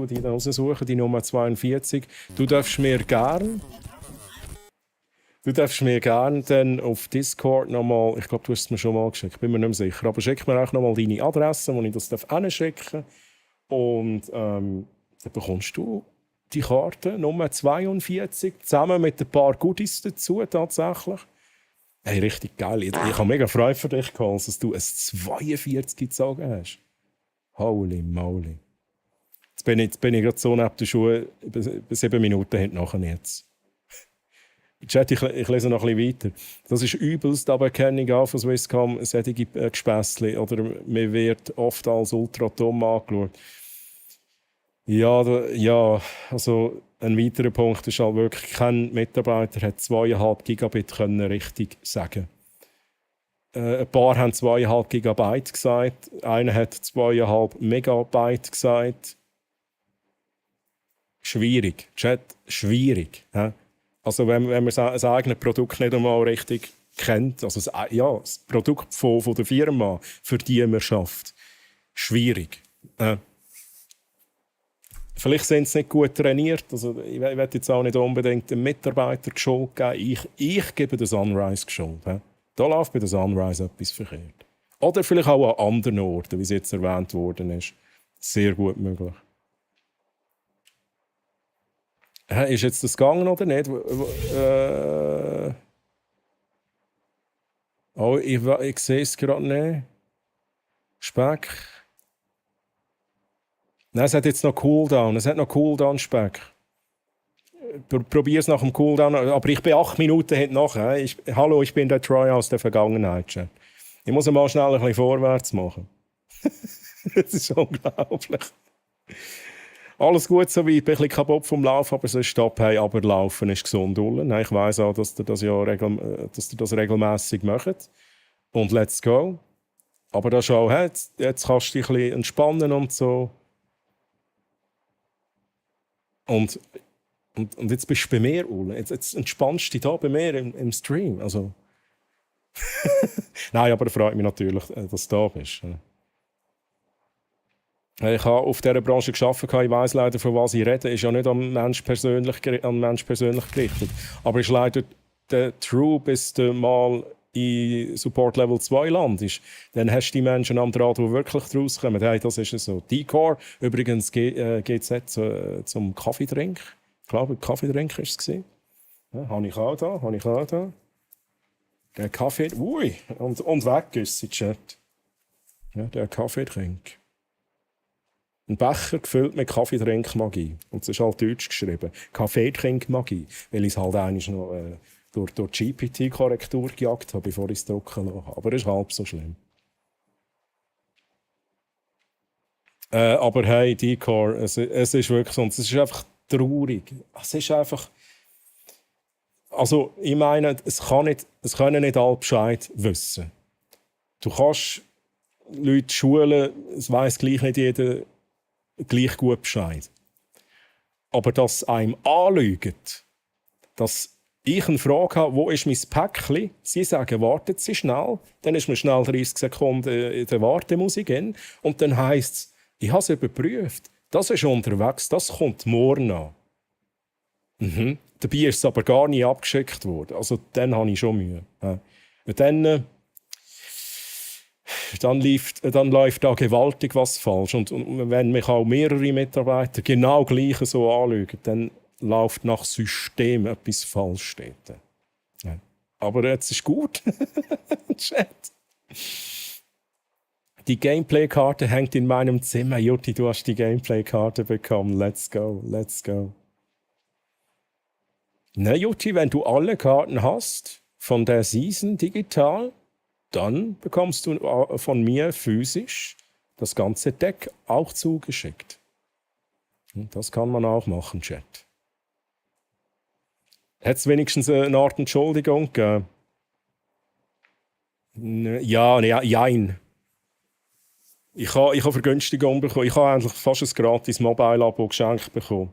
die da raussuchen, die Nummer 42. Du darfst mir gern dann auf Discord nochmal, ich glaube, du hast es mir schon mal geschickt, bin mir nicht mehr sicher, aber schick mir auch nochmal deine Adresse, wo ich das hinschicken darf. Und dann bekommst du die Karte Nummer 42 zusammen mit ein paar Goodies dazu tatsächlich. Hey, richtig geil. Ich habe mega Freude für dich, Karl, dass du ein 42 gezogen hast. Holy moly. Jetzt bin ich gerade so neben der Schuhe, 7 Minuten hinten nachher jetzt. Chat, ich lese noch ein bisschen weiter. Das ist übelst, aber kenne ich auch von Swisscom solche Gespässli. Oder man wird oft als ultra dumm angeschaut. Ja, also ein weiterer Punkt ist halt wirklich, kein Mitarbeiter hat 2,5 Gigabit können richtig sagen. Ein paar haben 2,5 Gigabyte gesagt, einer hat 2,5 Megabyte gesagt. Schwierig, Chat, schwierig. He? Also wenn man sein eigenes Produkt nicht einmal richtig kennt, also das Produkt von der Firma, für die man schafft, schwierig. Vielleicht sind sie nicht gut trainiert, also ich werde jetzt auch nicht unbedingt dem Mitarbeiter die Schuld geben. Ich gebe der Sunrise die Schuld. Da läuft bei der Sunrise etwas verkehrt. Oder vielleicht auch an anderen Orten, wie es jetzt erwähnt worden ist. Sehr gut möglich. Ist jetzt das gegangen oder nicht? Ich sehe es gerade nicht. Speck. Nein, es hat jetzt noch Cooldown. Es hat noch Cooldown-Speck. Probier es nach dem Cooldown. Aber ich bin 8 Minuten hinten nachher. Hallo, ich bin der Troy aus der Vergangenheit. Chat. Ich muss mal schnell ein bisschen vorwärts machen. Das ist unglaublich. Alles gut soweit. Ich bin ein bisschen kaputt vom Laufen, aber sonst stopp. Hey, aber Laufen ist gesund. Nein, ich weiss auch, dass ihr das regelmässig macht. Und let's go. Aber das schon, jetzt kannst du dich ein bisschen entspannen und so. Und jetzt bist du bei mir, Ulle. Jetzt entspannst du dich hier bei mir im Stream. Also. Nein, aber es freut mich natürlich, dass du da bist. Ich habe auf dieser Branche gearbeitet, ich weiss leider, von was ich rede. Ist ja nicht am Mensch persönlich gerichtet. Aber ist leider der True, bis du mal in Support Level 2 landest. Dann hast du die Menschen am Draht, die wirklich daraus kommen. Hey, das ist so. D-Core, übrigens GZ zum Kaffeetrink. Ich glaube, Kaffeetrink war es. Ja, habe ich auch da. Der Kaffee, und weg ist sie, Chat. Ja, der Kaffeetrink. Ein Becher gefüllt mit Kaffeetrinkmagie. Und es ist halt deutsch geschrieben. Kaffeetrinkmagie. Weil ich es halt eigentlich noch durch GPT-Korrektur gejagt habe, bevor ich es drucken lasse. Aber es ist halb so schlimm. Aber hey, D-Core, es ist wirklich so. Es ist einfach traurig. Es ist einfach. Also, ich meine, es können nicht alle Bescheid wissen. Du kannst Leute schulen, es weiss gleich nicht jeder gleich gut Bescheid. Aber dass einem anlügen, dass ich eine Frage habe, wo ist mein Päckchen? Sie sagen, wartet Sie schnell. Dann ist man schnell 30 Sekunden in der Wartemusik in. Und dann heisst es, ich habe es überprüft. Das ist unterwegs, das kommt morgen an. Dabei ist es aber gar nicht abgeschickt worden. Also dann habe ich schon Mühe. Und dann, dann läuft da gewaltig was falsch. Und wenn mich auch mehrere Mitarbeiter genau gleich so anschauen, dann läuft nach System etwas falsch. Dort. Ja. Aber jetzt ist gut. Chat. Die Gameplay-Karte hängt in meinem Zimmer. Jutti, du hast die Gameplay-Karte bekommen. Let's go, let's go. Na Jutti, wenn du alle Karten hast von der Season digital, dann bekommst du von mir physisch das ganze Deck auch zugeschickt. Und das kann man auch machen, Chat. Hat es wenigstens eine Art Entschuldigung gegeben? Ja, jein. Ich habe Vergünstigung bekommen. Ich habe eigentlich fast ein gratis Mobile-Abo geschenkt bekommen.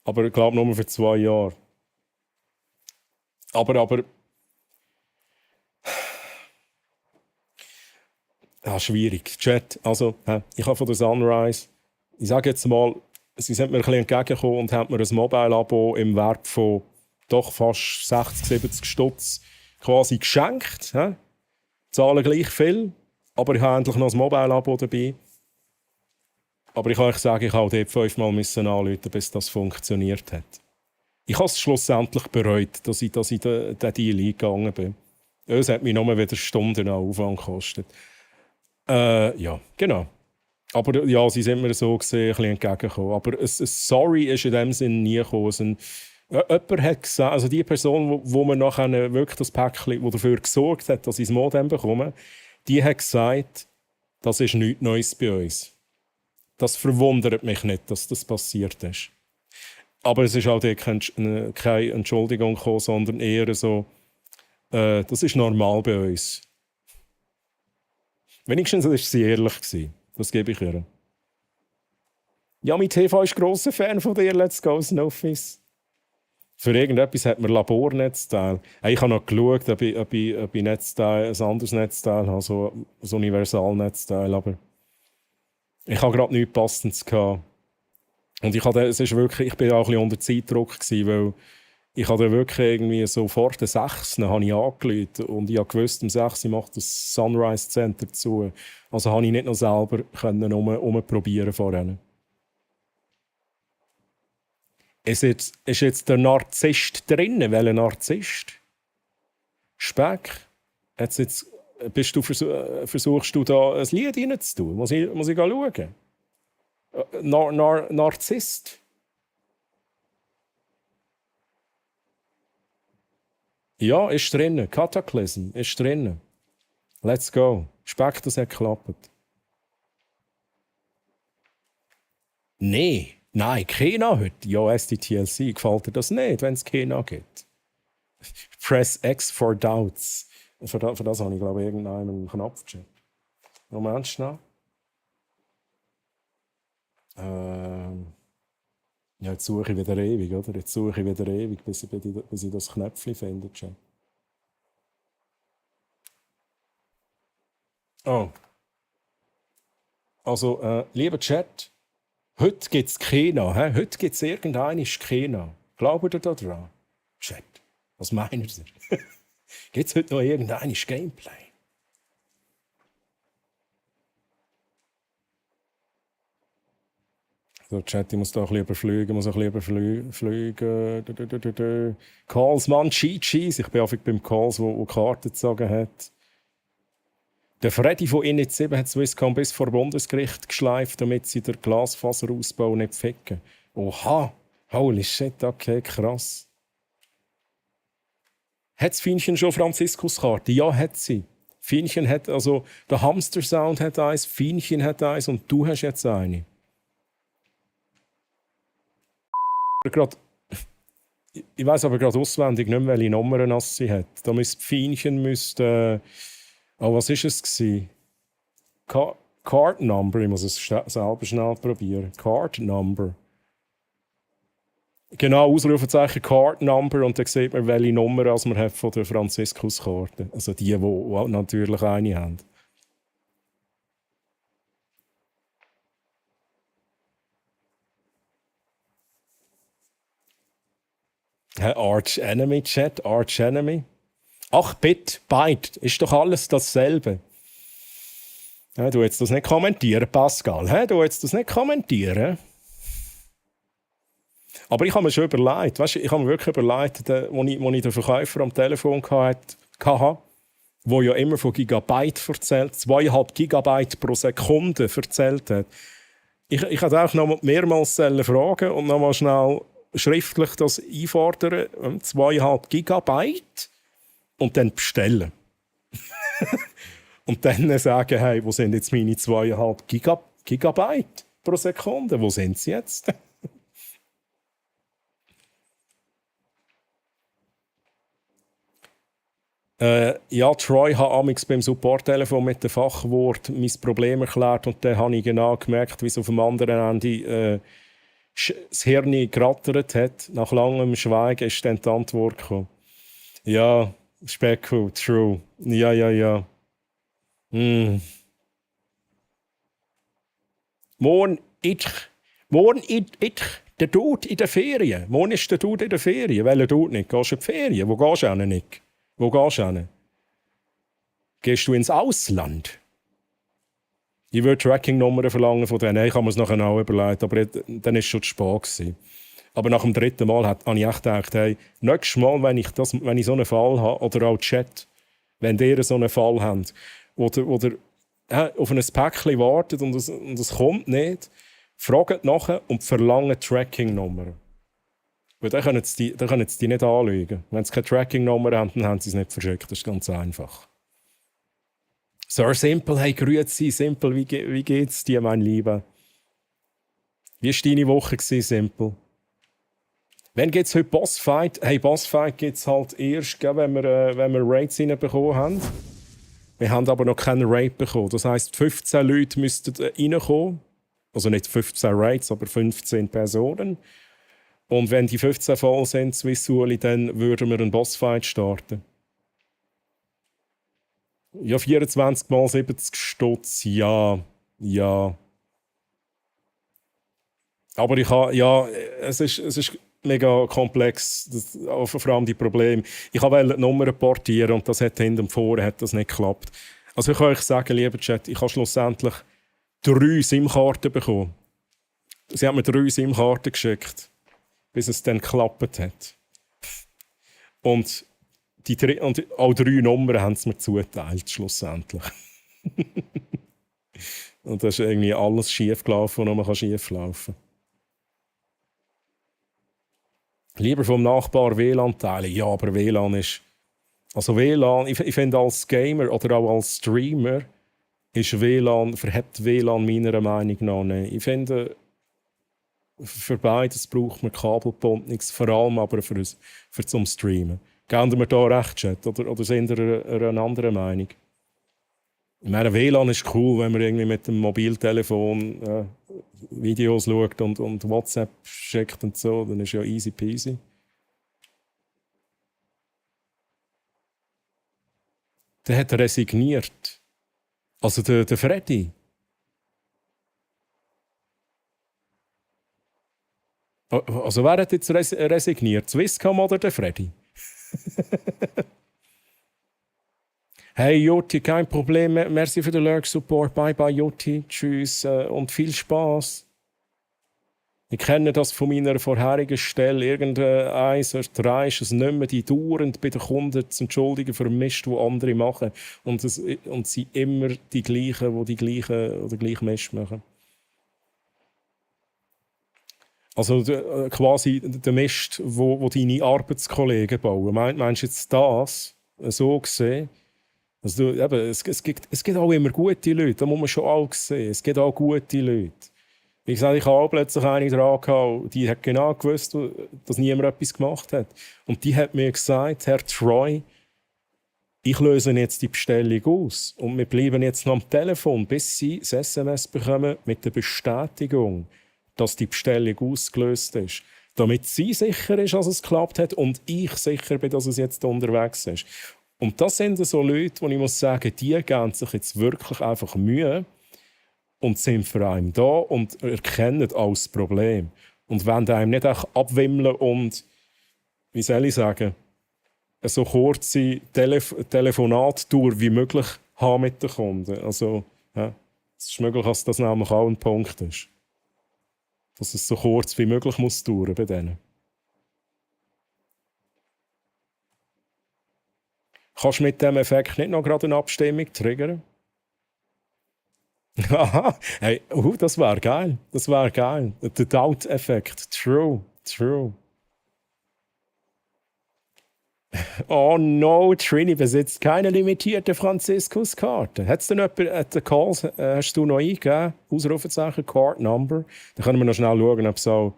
Aber ich glaube nur für 2 Jahre. Aber schwierig. Chat, also, ich habe von der Sunrise, ich sage jetzt mal, sie sind mir ein bisschen entgegengekommen und haben mir ein Mobile-Abo im Wert von doch fast 60, 70 Stutz quasi geschenkt. Zahlen gleich viel, aber ich habe endlich noch ein Mobile-Abo dabei. Aber ich kann euch sagen, ich habe dort 5-mal anrufen, bis das funktioniert hat. Ich habe es schlussendlich bereut, dass ich diesen Deal eingegangen bin. Es hat mich nur wieder Stunden an Aufwand gekostet. Ja, genau. Aber ja, sie sind mir so gesehen ein bisschen entgegengekommen. Aber ein Sorry ist in dem Sinn nie gekommen. Jemand hat gesagt, also die Person, wo mir nachher wirklich das Päckchen, die dafür gesorgt hat, dass ich das Modem bekomme, die hat gesagt, das ist nichts Neues bei uns. Das verwundert mich nicht, dass das passiert ist. Aber es ist auch keine Entschuldigung gekommen, sondern eher so, das ist normal bei uns. Wenigstens war sie ehrlich. Das gebe ich ihr. Ja, mein TV ist grosser Fan von dir. Let's go, Snowfis. Für irgendetwas hat man Labornetzteil. Ich habe noch geschaut, ob ich Netzteil, ein anderes Netzteil habe, so ein Universalnetzteil. Aber ich habe gerade nichts Passendes gehabt. Und ich bin auch ein bisschen unter Zeitdruck gewesen, weil ich habe wirklich irgendwie so vor der 6. habe ich angerufen und ich wusste, um 6. macht das Sunrise Center zu. Also habe ich nicht noch selber umprobieren vorher. Ist jetzt der Narzisst drinnen? Welcher Narzisst? Speck? Versuchst du da ein Lied reinzutun? Muss ich schauen? Narzisst? Ja, ist drinnen. Cataclysm ist drinnen. Let's go. Speck, das hat geklappt. Nein, Kena heute. Ja, SDTLC. Gefällt dir das nicht, wenn es Kena gibt? Press X for Doubts. Für das habe ich, glaube ich, irgendeinen Knopf gecheckt. Moment schnell. Ja, jetzt suche ich wieder ewig, oder? Jetzt suche ich wieder ewig, bis ich das Knöpfchen finde. Oh. Also, lieber Chat, heute gibt es Kena. Heute gibt es irgendeinen Kena. Glaubt ihr da dran? Chat, was meint ihr? Gibt es heute noch irgendein Gameplay? So, Chat, ich muss da ein bisschen überfliegen. Calls, Mann, Cheat-Cheese. Ich bin einfach beim Calls, wo Karten gezogen hat. Der Freddy von Init 7 hat Swisscom bis vor Bundesgericht geschleift, damit sie den Glasfaserausbau nicht ficken. Oha! Holy shit, okay, krass. Hat das Fienchen schon Franziskuskarte? Ja, hat sie. Fienchen hat, also der Hamster-Sound hat eins, Fienchen hat eins und du hast jetzt eine. Ich weiss aber gerade auswendig nicht mehr, welche Nummern sie hat. Da müsste Fienchen was war es? Card Number, ich muss es selber schnell probieren. Card Number. Genau, Ausrufezeichen Card Number und dann sieht man, welche Nummer man hat von der Franziskuskarte. Also die natürlich eine haben. Arch Enemy Chat, Arch Enemy. 8-Bit, Byte, ist doch alles dasselbe. Ja, du jetzt das nicht kommentieren, Pascal. Hä? Du jetzt das nicht kommentieren. Aber ich habe mir schon überlegt, weißt, ich habe mir wirklich überlegt, als ich den Verkäufer am Telefon hatte, der ja immer von Gigabyte erzählt, 2,5 Gigabyte pro Sekunde erzählt hat. Ich hätte auch noch mehrmals fragen und noch mal schnell schriftlich das einfordern, 2,5 Gigabyte, und dann bestellen. Und dann sagen, hey, wo sind jetzt meine 2,5 Gigabyte pro Sekunde? Wo sind sie jetzt? Ja, Troy hat amigs beim Support-Telefon mit dem Fachwort mein Problem erklärt und dann habe ich genau gemerkt, wie es auf dem anderen Ende das Hirn gerattert hat. Nach langem Schweigen ist dann die Antwort gekommen. Ja, Specko, true. Ja. Morgen der Dude in der Ferien. Morgen ist der Dude in der Ferien. Welcher Dude nicht? Gehst du in die Ferien? Wo gehst du hin, Nick? Wo gehst du hin? Gehst du ins Ausland? Ich würde Tracking-Nummern verlangen von denen. Ich habe mir es nachher auch überlegt, aber dann war es schon zu spät gewesen. Aber nach dem dritten Mal habe ich echt gedacht, hey, nächstes Mal, wenn ich so einen Fall habe, oder auch Chat, wenn ihr so einen Fall habt, oder auf ein Päckchen wartet und es kommt nicht, fragt nachher und verlangt Tracking-Nummern. Weil dann können sie die nicht anlügen. Wenn sie keine Tracking-Nummer haben, dann haben sie es nicht verschickt. Das ist ganz einfach. Sir Simple, hey, grüezi, Simple, wie geht's dir, mein Lieber? Wie war deine Woche, Simple? Wann gibt es heute Bossfight? Hey, Bossfight gibt es halt erst, wenn wir Raids reinbekommen haben. Wir haben aber noch keinen Raid bekommen. Das heisst, 15 Leute müssten reinkommen. Also nicht 15 Raids, aber 15 Personen. Und wenn die 15 voll sind, Swissuli, dann würden wir einen Bossfight starten. Ja, 24 mal 70 Stutz, ja. Aber es ist mega komplex, vor allem die Probleme. Ich wollte die Nummer portieren und das hat hinten und vorne hat das nicht geklappt. Also ich kann euch sagen, lieber Chat, ich habe schlussendlich 3 SIM-Karten bekommen. Sie hat mir 3 SIM-Karten geschickt, bis es dann geklappt hat. Und auch 3 Nummern haben sie mir zuteilt, schlussendlich. Und da ist irgendwie alles schief gelaufen, was man schief laufen kann. Lieber vom Nachbar WLAN teilen. Ja, aber WLAN ist... Also WLAN, ich finde als Gamer oder auch als Streamer ist WLAN, verhebt WLAN meiner Meinung nach nicht. Ich finde, für beides braucht man Kabelpont nichts, vor allem aber für zum Streamen. Geben wir da recht, Chat? Oder sind ihr einer anderen Meinung? Ich meine, WLAN ist cool, wenn man irgendwie mit dem Mobiltelefon Videos schaut und WhatsApp schickt und so, dann ist ja easy peasy. Der hat resigniert. Also der Freddy. Also wer hat jetzt resigniert? Swisscom oder der Freddy? Hey Joti, kein Problem. Merci für den Lurk-Support. Bye bye Joti. Tschüss und viel Spaß. Ich kenne das von meiner vorherigen Stelle. Irgendeins oder 3 ist es nicht mehr, die dauernd bei den Kunden zu entschuldigen für den Mist, den andere machen. Und sie immer die gleichen, die gleichen Mist machen. Also quasi der Mist, wo deine Arbeitskollegen bauen. Meinst du jetzt das so gesehen? Also es gibt auch immer gute Leute, das muss man schon auch sehen. Es gibt auch gute Leute. Wie gesagt, ich habe auch plötzlich eine dran gehabt, die hat genau gewusst, dass niemand etwas gemacht hat. Und die hat mir gesagt, Herr Troy, ich löse jetzt die Bestellung aus. Und wir bleiben jetzt noch am Telefon, bis Sie das SMS bekommen mit der Bestätigung, dass die Bestellung ausgelöst ist. Damit sie sicher ist, dass es geklappt hat und ich sicher bin, dass es jetzt unterwegs ist. Und das sind so Leute, wo ich muss sagen, die geben sich jetzt wirklich einfach Mühe und sind für einen da und erkennen alles Problem. Und wollen einem nicht auch abwimmeln und, wie soll ich sagen, so kurze Telefonattour wie möglich haben mit den Kunden. Also, ja. Es ist möglich, dass das nämlich auch ein Punkt ist. Dass es so kurz wie möglich muss dauern bei denen. Kannst du mit diesem Effekt nicht noch gerade eine Abstimmung triggern? Aha, hey, das wäre geil. Das wäre geil. Der Doubt-Effekt. True, true. Oh no, Trini besitzt keine limitierte Franziskus-Karte. Hat es denn jemand at the Calls, hast du noch eingegeben? Ausrufezeichen, Card Number. Dann können wir noch schnell schauen, ob es auch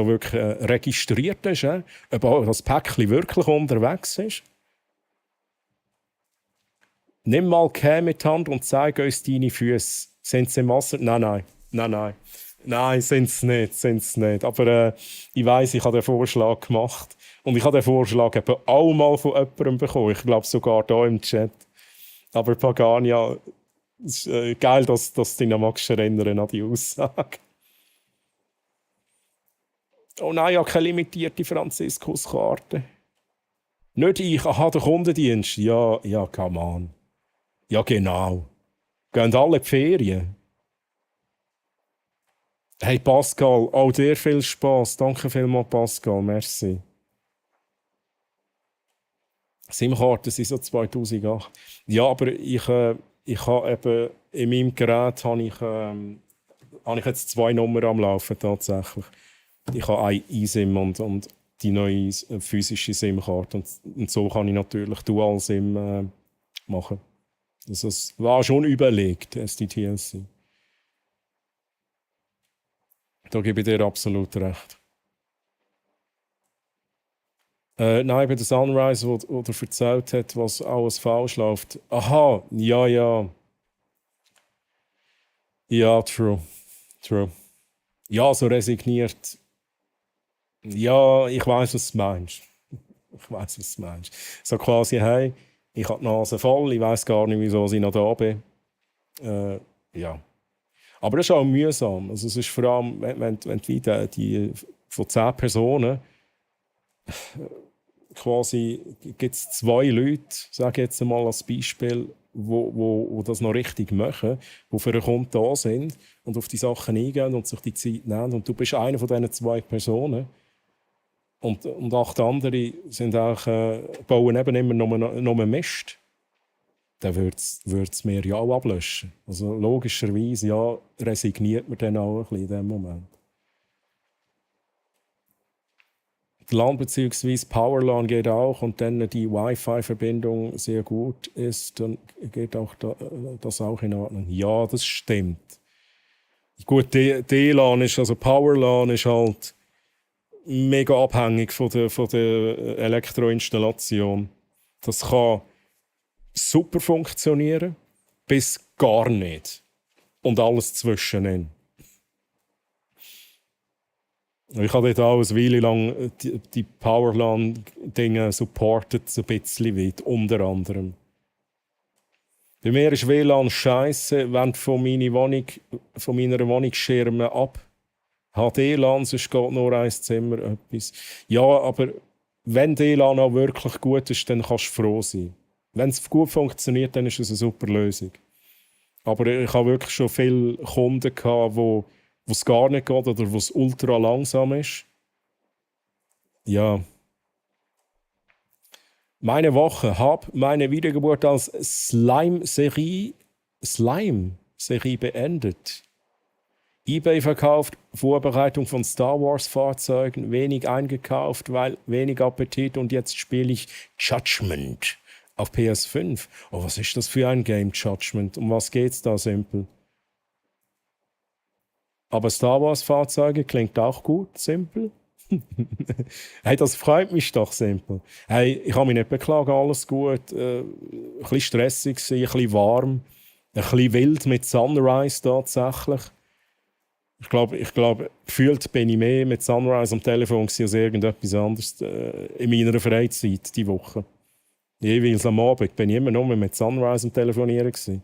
wirklich registriert ist. Ob auch das Päckchen wirklich unterwegs ist. Nimm mal Cam mit die Hand und zeig uns deine Füße. Sind sie Masse? Nein, sind sie nicht. Aber ich weiss, ich habe den Vorschlag gemacht. Und ich habe den Vorschlag eben auch mal von jemandem bekommen. Ich glaube sogar hier im Chat. Aber Pagania, es ist geil, dass du dich noch magst erinnern an die Aussage. Oh nein, ich habe keine limitierte Franziskus-Karte. Nicht ich, aha, der Kundendienst. Ja, come on. Ja, genau. Gehen alle in die Ferien. Hey Pascal, auch dir viel Spass. Danke vielmals, Pascal. Merci. SIM-Karten sind so 2008. Ja, aber ich habe eben in meinem Gerät habe ich jetzt 2 Nummern am Laufen tatsächlich. Ich habe eine eSIM und die neue physische SIM-Karte. Und so kann ich natürlich Dual-SIM machen. Also es war schon überlegt, SDTLC. Da gebe ich dir absolut recht. Nein, bei der Sunrise, wo er erzählt hat, was alles falsch läuft. Aha, ja. Ja, true. Ja, so resigniert. Ja, ich weiß, was du meinst. So quasi, hey, ich habe die Nase voll, ich weiß gar nicht, wieso ich noch da bin. Ja. Aber das ist auch mühsam. Also es ist vor allem, wenn die von 10 Personen quasi gibt es 2 Leute, sage ich jetzt einmal als Beispiel, wo das noch richtig machen, die für einen Kunden da sind und auf die Sachen eingehen und sich die Zeit nehmen. Und du bist eine von diesen 2 Personen. Und 8 andere sind auch, bauen eben immer nur Mist. Dann würde es mir ja auch ablöschen. Also logischerweise ja, resigniert man dann auch ein bisschen in dem Moment. LAN bzw. PowerLAN geht auch und dann die Wi-Fi-Verbindung sehr gut ist, dann geht auch das auch in Ordnung. Ja, das stimmt. Gut, DLAN ist, also PowerLAN ist halt mega abhängig von der Elektroinstallation. Das kann super funktionieren, bis gar nicht. Und alles zwischenin. Ich habe dort auch eine Weile lang die PowerLAN-Dinge supportet, so ein bisschen weit, unter anderem. Bei mir ist WLAN scheisse, wenn von meiner Wohnung Schirme ab. HD-LAN, sonst geht nur ein Zimmer etwas. Ja, aber wenn DLAN auch wirklich gut ist, dann kannst du froh sein. Wenn es gut funktioniert, dann ist es eine super Lösung. Aber ich habe wirklich schon viele Kunden gehabt, wo es gar nicht geht oder wo es ultra langsam ist. Ja. Meine Woche habe meine Wiedergeburt als Slime-Serie beendet. eBay verkauft, Vorbereitung von Star Wars Fahrzeugen, wenig eingekauft, weil wenig Appetit und jetzt spiele ich Judgment auf PS5. Oh, was ist das für ein Game, Judgment? Um was geht's da, simpel? Aber Star Wars Fahrzeuge klingt auch gut, simpel. Hey, das freut mich doch, simpel. Hey, ich habe mich nicht beklagen, alles gut. Ein bisschen stressig, ein bisschen warm, ein bisschen wild mit Sunrise tatsächlich. Ich glaube, gefühlt bin ich mehr mit Sunrise am Telefon als irgendetwas anderes in meiner Freizeit diese Woche. Jeweils am Abend bin ich immer nur mit Sunrise am Telefonieren gewesen.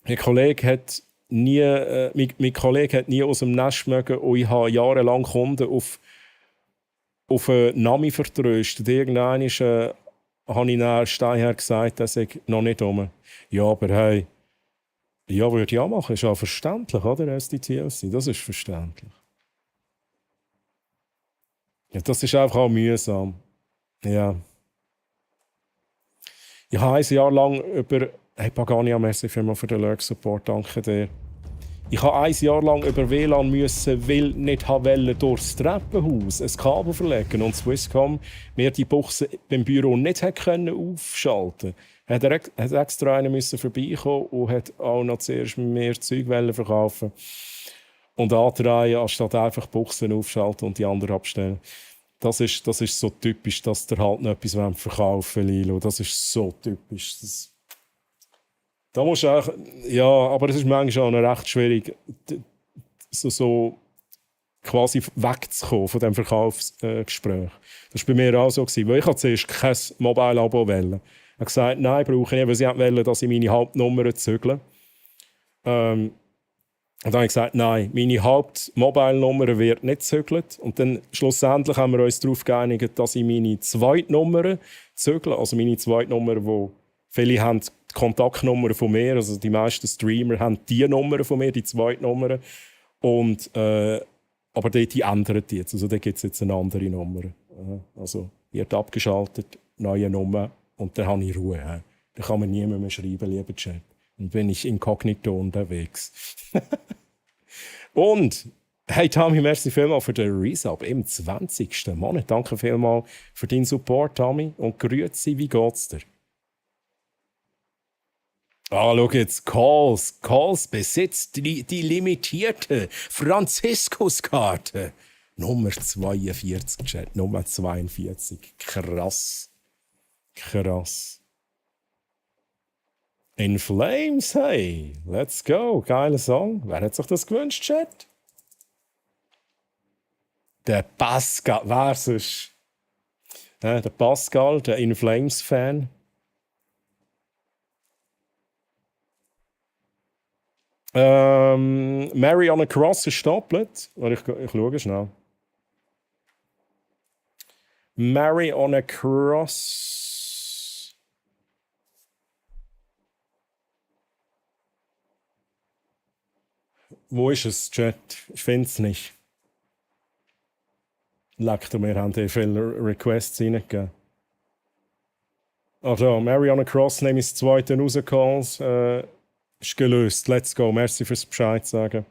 Mein Kollege hat nie aus dem Nest mögen und ich habe jahrelang Kunden auf einen Nami vertröstet. Irgendwann habe ich dann steilher gesagt, dass ich noch nicht um. Ja, aber hey, ja, würde ich auch machen. Ist auch verständlich, oder? SDTLC, das ist verständlich. Ja, das ist einfach auch mühsam. Ja. Ich habe ein Jahr lang über... Hey, Pagania, merci vielmals für den Lurk-Support, danke dir. Ich habe ein Jahr lang über WLAN müssen, weil nicht wollte durchs Treppenhaus ein Kabel verlegen und Swisscom mir die Buchse beim Büro nicht hat können aufschalten. Hat extra einen müssen vorbeikommen und hat auch noch zuerst mehr Zeug verkaufen und andrehen, anstatt einfach Buchsen aufschalten und die anderen abstellen. Das ist so typisch, dass der halt noch etwas verkaufen will, Lilo. Das ist so typisch. Da musst du auch, ja, aber es ist manchmal auch noch recht schwierig, so quasi wegzukommen von diesem Verkaufsgespräch. Das war bei mir auch so, weil ich zuerst kein Mobile-Abo wollte. Ich habe gesagt, nein, brauche ich nicht, weil sie wollten, dass ich meine Hauptnummer zügle. Und dann habe ich gesagt, nein, meine Haupt-Mobile-Nummer wird nicht zügelt. Und dann schlussendlich haben wir uns darauf geeinigt, dass ich meine Zweitnummer zügle. Also meine Zweitnummer, wo viele haben die Kontaktnummer von mir, also die meisten Streamer haben die Nummer von mir, die Zweitnummer. Und, aber die ändern die jetzt. Also da gibt es jetzt eine andere Nummer. Also wird abgeschaltet, neue Nummer und dann habe ich Ruhe. Da kann mir niemand mehr schreiben, lieber Chat. Und bin ich inkognito unterwegs. Und, hey Tommy, merci vielmals für den Resub im 20. Monat. Danke vielmals für deinen Support, Tommy. Und grüezi, wie geht's dir? Ah, schau jetzt, Calls besitzt die limitierte Franziskuskarte. Nummer 42, Chat, Nummer 42. Krass. In Flames, hey, let's go. Geiler Song. Wer hat sich das gewünscht, Chat? Der Pascal, wer sonst? Der Pascal, der In Flames-Fan. Mary on a Cross ist stapelt. Ich schaue schnell. Mary on a Cross. Wo ist es, Chat? Ich finde es nicht. Leckt mir, haben die viele Requests reingegeben. Also, Mary on a Cross, nehme ich das zweite rausgeholt. Ist gelöst. Let's go. Merci fürs Bescheid sagen.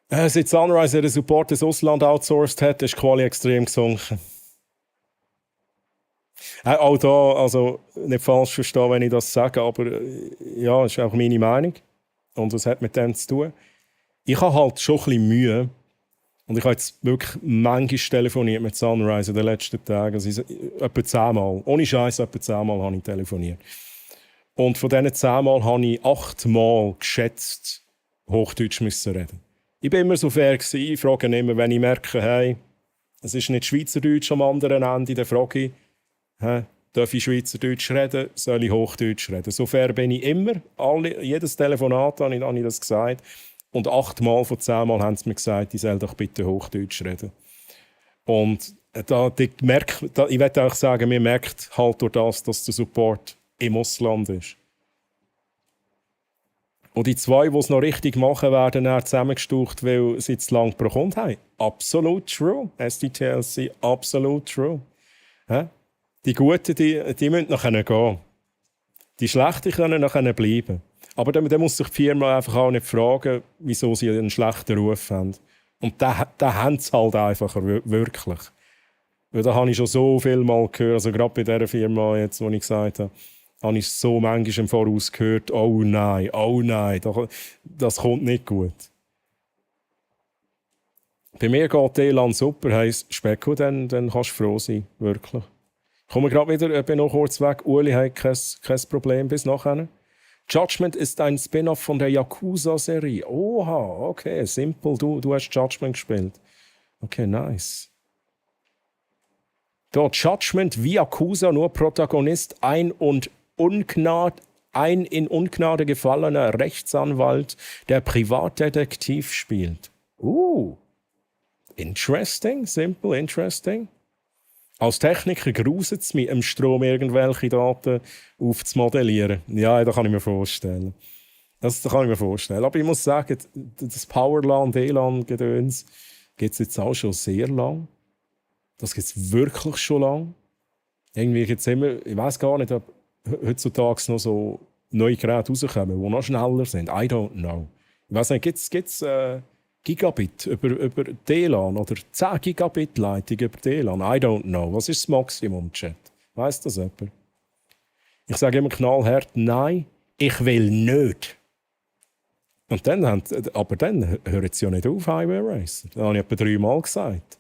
Seit Sunrise den Support des Ausland outsourced hat, ist die Quali extrem gesunken. Auch da, also nicht falsch verstehen, wenn ich das sage, aber ja, das ist auch meine Meinung. Und das hat mit dem zu tun. Ich habe halt schon ein bisschen Mühe. Und ich habe jetzt wirklich manchmal telefoniert mit Sunrise in den letzten Tagen. Also etwa 10 Mal. Ohne Scheiß, etwa 10 Mal habe ich telefoniert. Und von diesen 10 Mal habe ich 8 Mal geschätzt Hochdeutsch müssen reden. Ich bin immer so fair gewesen. Ich frage immer, wenn ich merke, hey, es ist nicht Schweizerdeutsch am anderen Ende, dann frage ich, darf ich Schweizerdeutsch reden, soll ich Hochdeutsch reden? So fair bin ich immer. Jedes Telefonat habe ich das gesagt. Und 8 Mal von 10 Mal haben sie mir gesagt, ich soll doch bitte Hochdeutsch reden. Und ich würde auch sagen, man merkt halt durch das, dass der Support im Ausland ist. Und die 2, die es noch richtig machen, werden dann zusammengestaucht, weil sie zu lange pro Kunde haben. Absolut true. SDTLC, absolut true. Die Guten, die müssen nachher gehen. Die Schlechten können nachher bleiben. Aber dann muss sich die Firma einfach auch nicht fragen, wieso sie einen schlechten Ruf haben. Und da haben sie halt einfach wirklich. Weil da habe ich schon so viel Mal gehört, also gerade bei dieser Firma, jetzt, wo ich gesagt habe, habe ich so manchmal im Voraus gehört, oh nein, das kommt nicht gut. Bei mir geht Elan super, heisst Specko, dann kannst du froh sein, wirklich. Ich komme gerade wieder, bin noch kurz weg. Uli hat kein Problem bis nachher. Judgment ist ein Spin-off von der Yakuza-Serie. Oha, okay, simpel. Du hast Judgment gespielt. Okay, nice. Da, Judgment wie Yakuza, nur Protagonist ein und Ungnad ein in Ungnade gefallener Rechtsanwalt, der Privatdetektiv spielt. Interesting, simple, interesting. Als Techniker gruselt es mich, im Strom irgendwelche Daten aufzumodellieren. Ja, das kann ich mir vorstellen. Das kann ich mir vorstellen. Aber ich muss sagen, das Powerlan, DLAN-Gedöns gibt es jetzt auch schon sehr lang. Das gibt es wirklich schon lang. Irgendwie gibt's immer, ich weiß gar nicht, ob heutzutage noch so neue Geräte rauskommen, die noch schneller sind. I don't know. Ich weiß nicht, gibt es Gigabit über DLAN oder 10 Gigabit Leitung über DLAN? I don't know. Was ist das Maximum, Chat? Weiss das jemand? Ich sage immer knallhart, nein, ich will nicht. Und dann hören sie ja nicht auf, Highway Racer. Das habe ich etwa 3 Mal gesagt.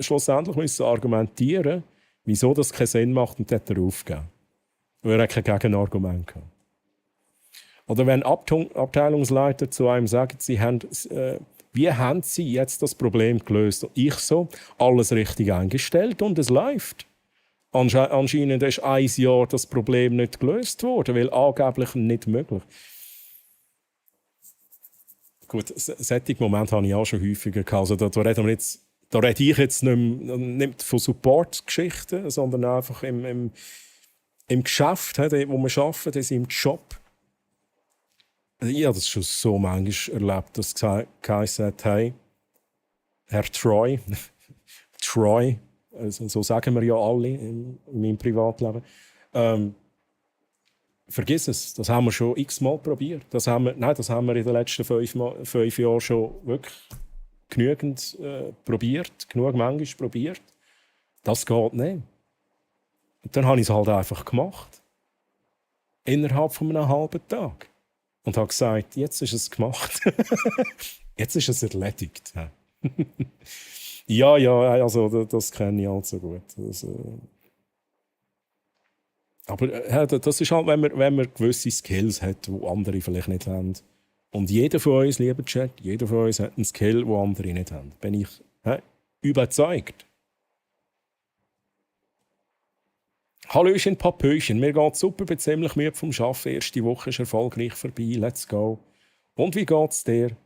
Schlussendlich musste argumentieren, wieso das keinen Sinn macht, und hat er aufgegeben. Weil er kein Gegenargument hatte. Oder wenn Abteilungsleiter zu einem sagen, wie haben Sie jetzt das Problem gelöst? Und ich so, alles richtig eingestellt und es läuft. Anscheinend ist 1 Jahr das Problem nicht gelöst worden, weil angeblich nicht möglich. Gut, solche Momente habe ich auch schon häufiger gehabt. Also da rede ich jetzt nicht von Support-Geschichten, sondern einfach im Geschäft, wo wir arbeiten, in seinem Job. Ich habe das schon so manchmal erlebt, dass geheißen hat, hey, Herr Troy, Troy, also so sagen wir ja alle in meinem Privatleben, vergiss es, das haben wir schon x-mal probiert. Das haben wir in den letzten 5 Jahren schon wirklich genügend probiert, genug manchmal probiert. Das geht nicht. Und dann habe ich es halt einfach gemacht. Innerhalb von einem halben Tag. Und habe gesagt, jetzt ist es gemacht. Jetzt ist es erledigt. Ja, also das kenne ich allzu gut. Aber das ist halt, wenn man gewisse Skills hat, die andere vielleicht nicht haben. Und jeder von uns, lieber Chat, jeder von uns hat einen Skill, den andere nicht haben. Bin ich überzeugt. Hallöchen, Papöchen. Mir geht's super, bin ziemlich müde vom Arbeiten. Erste Woche ist erfolgreich vorbei. Let's go. Und wie geht's dir?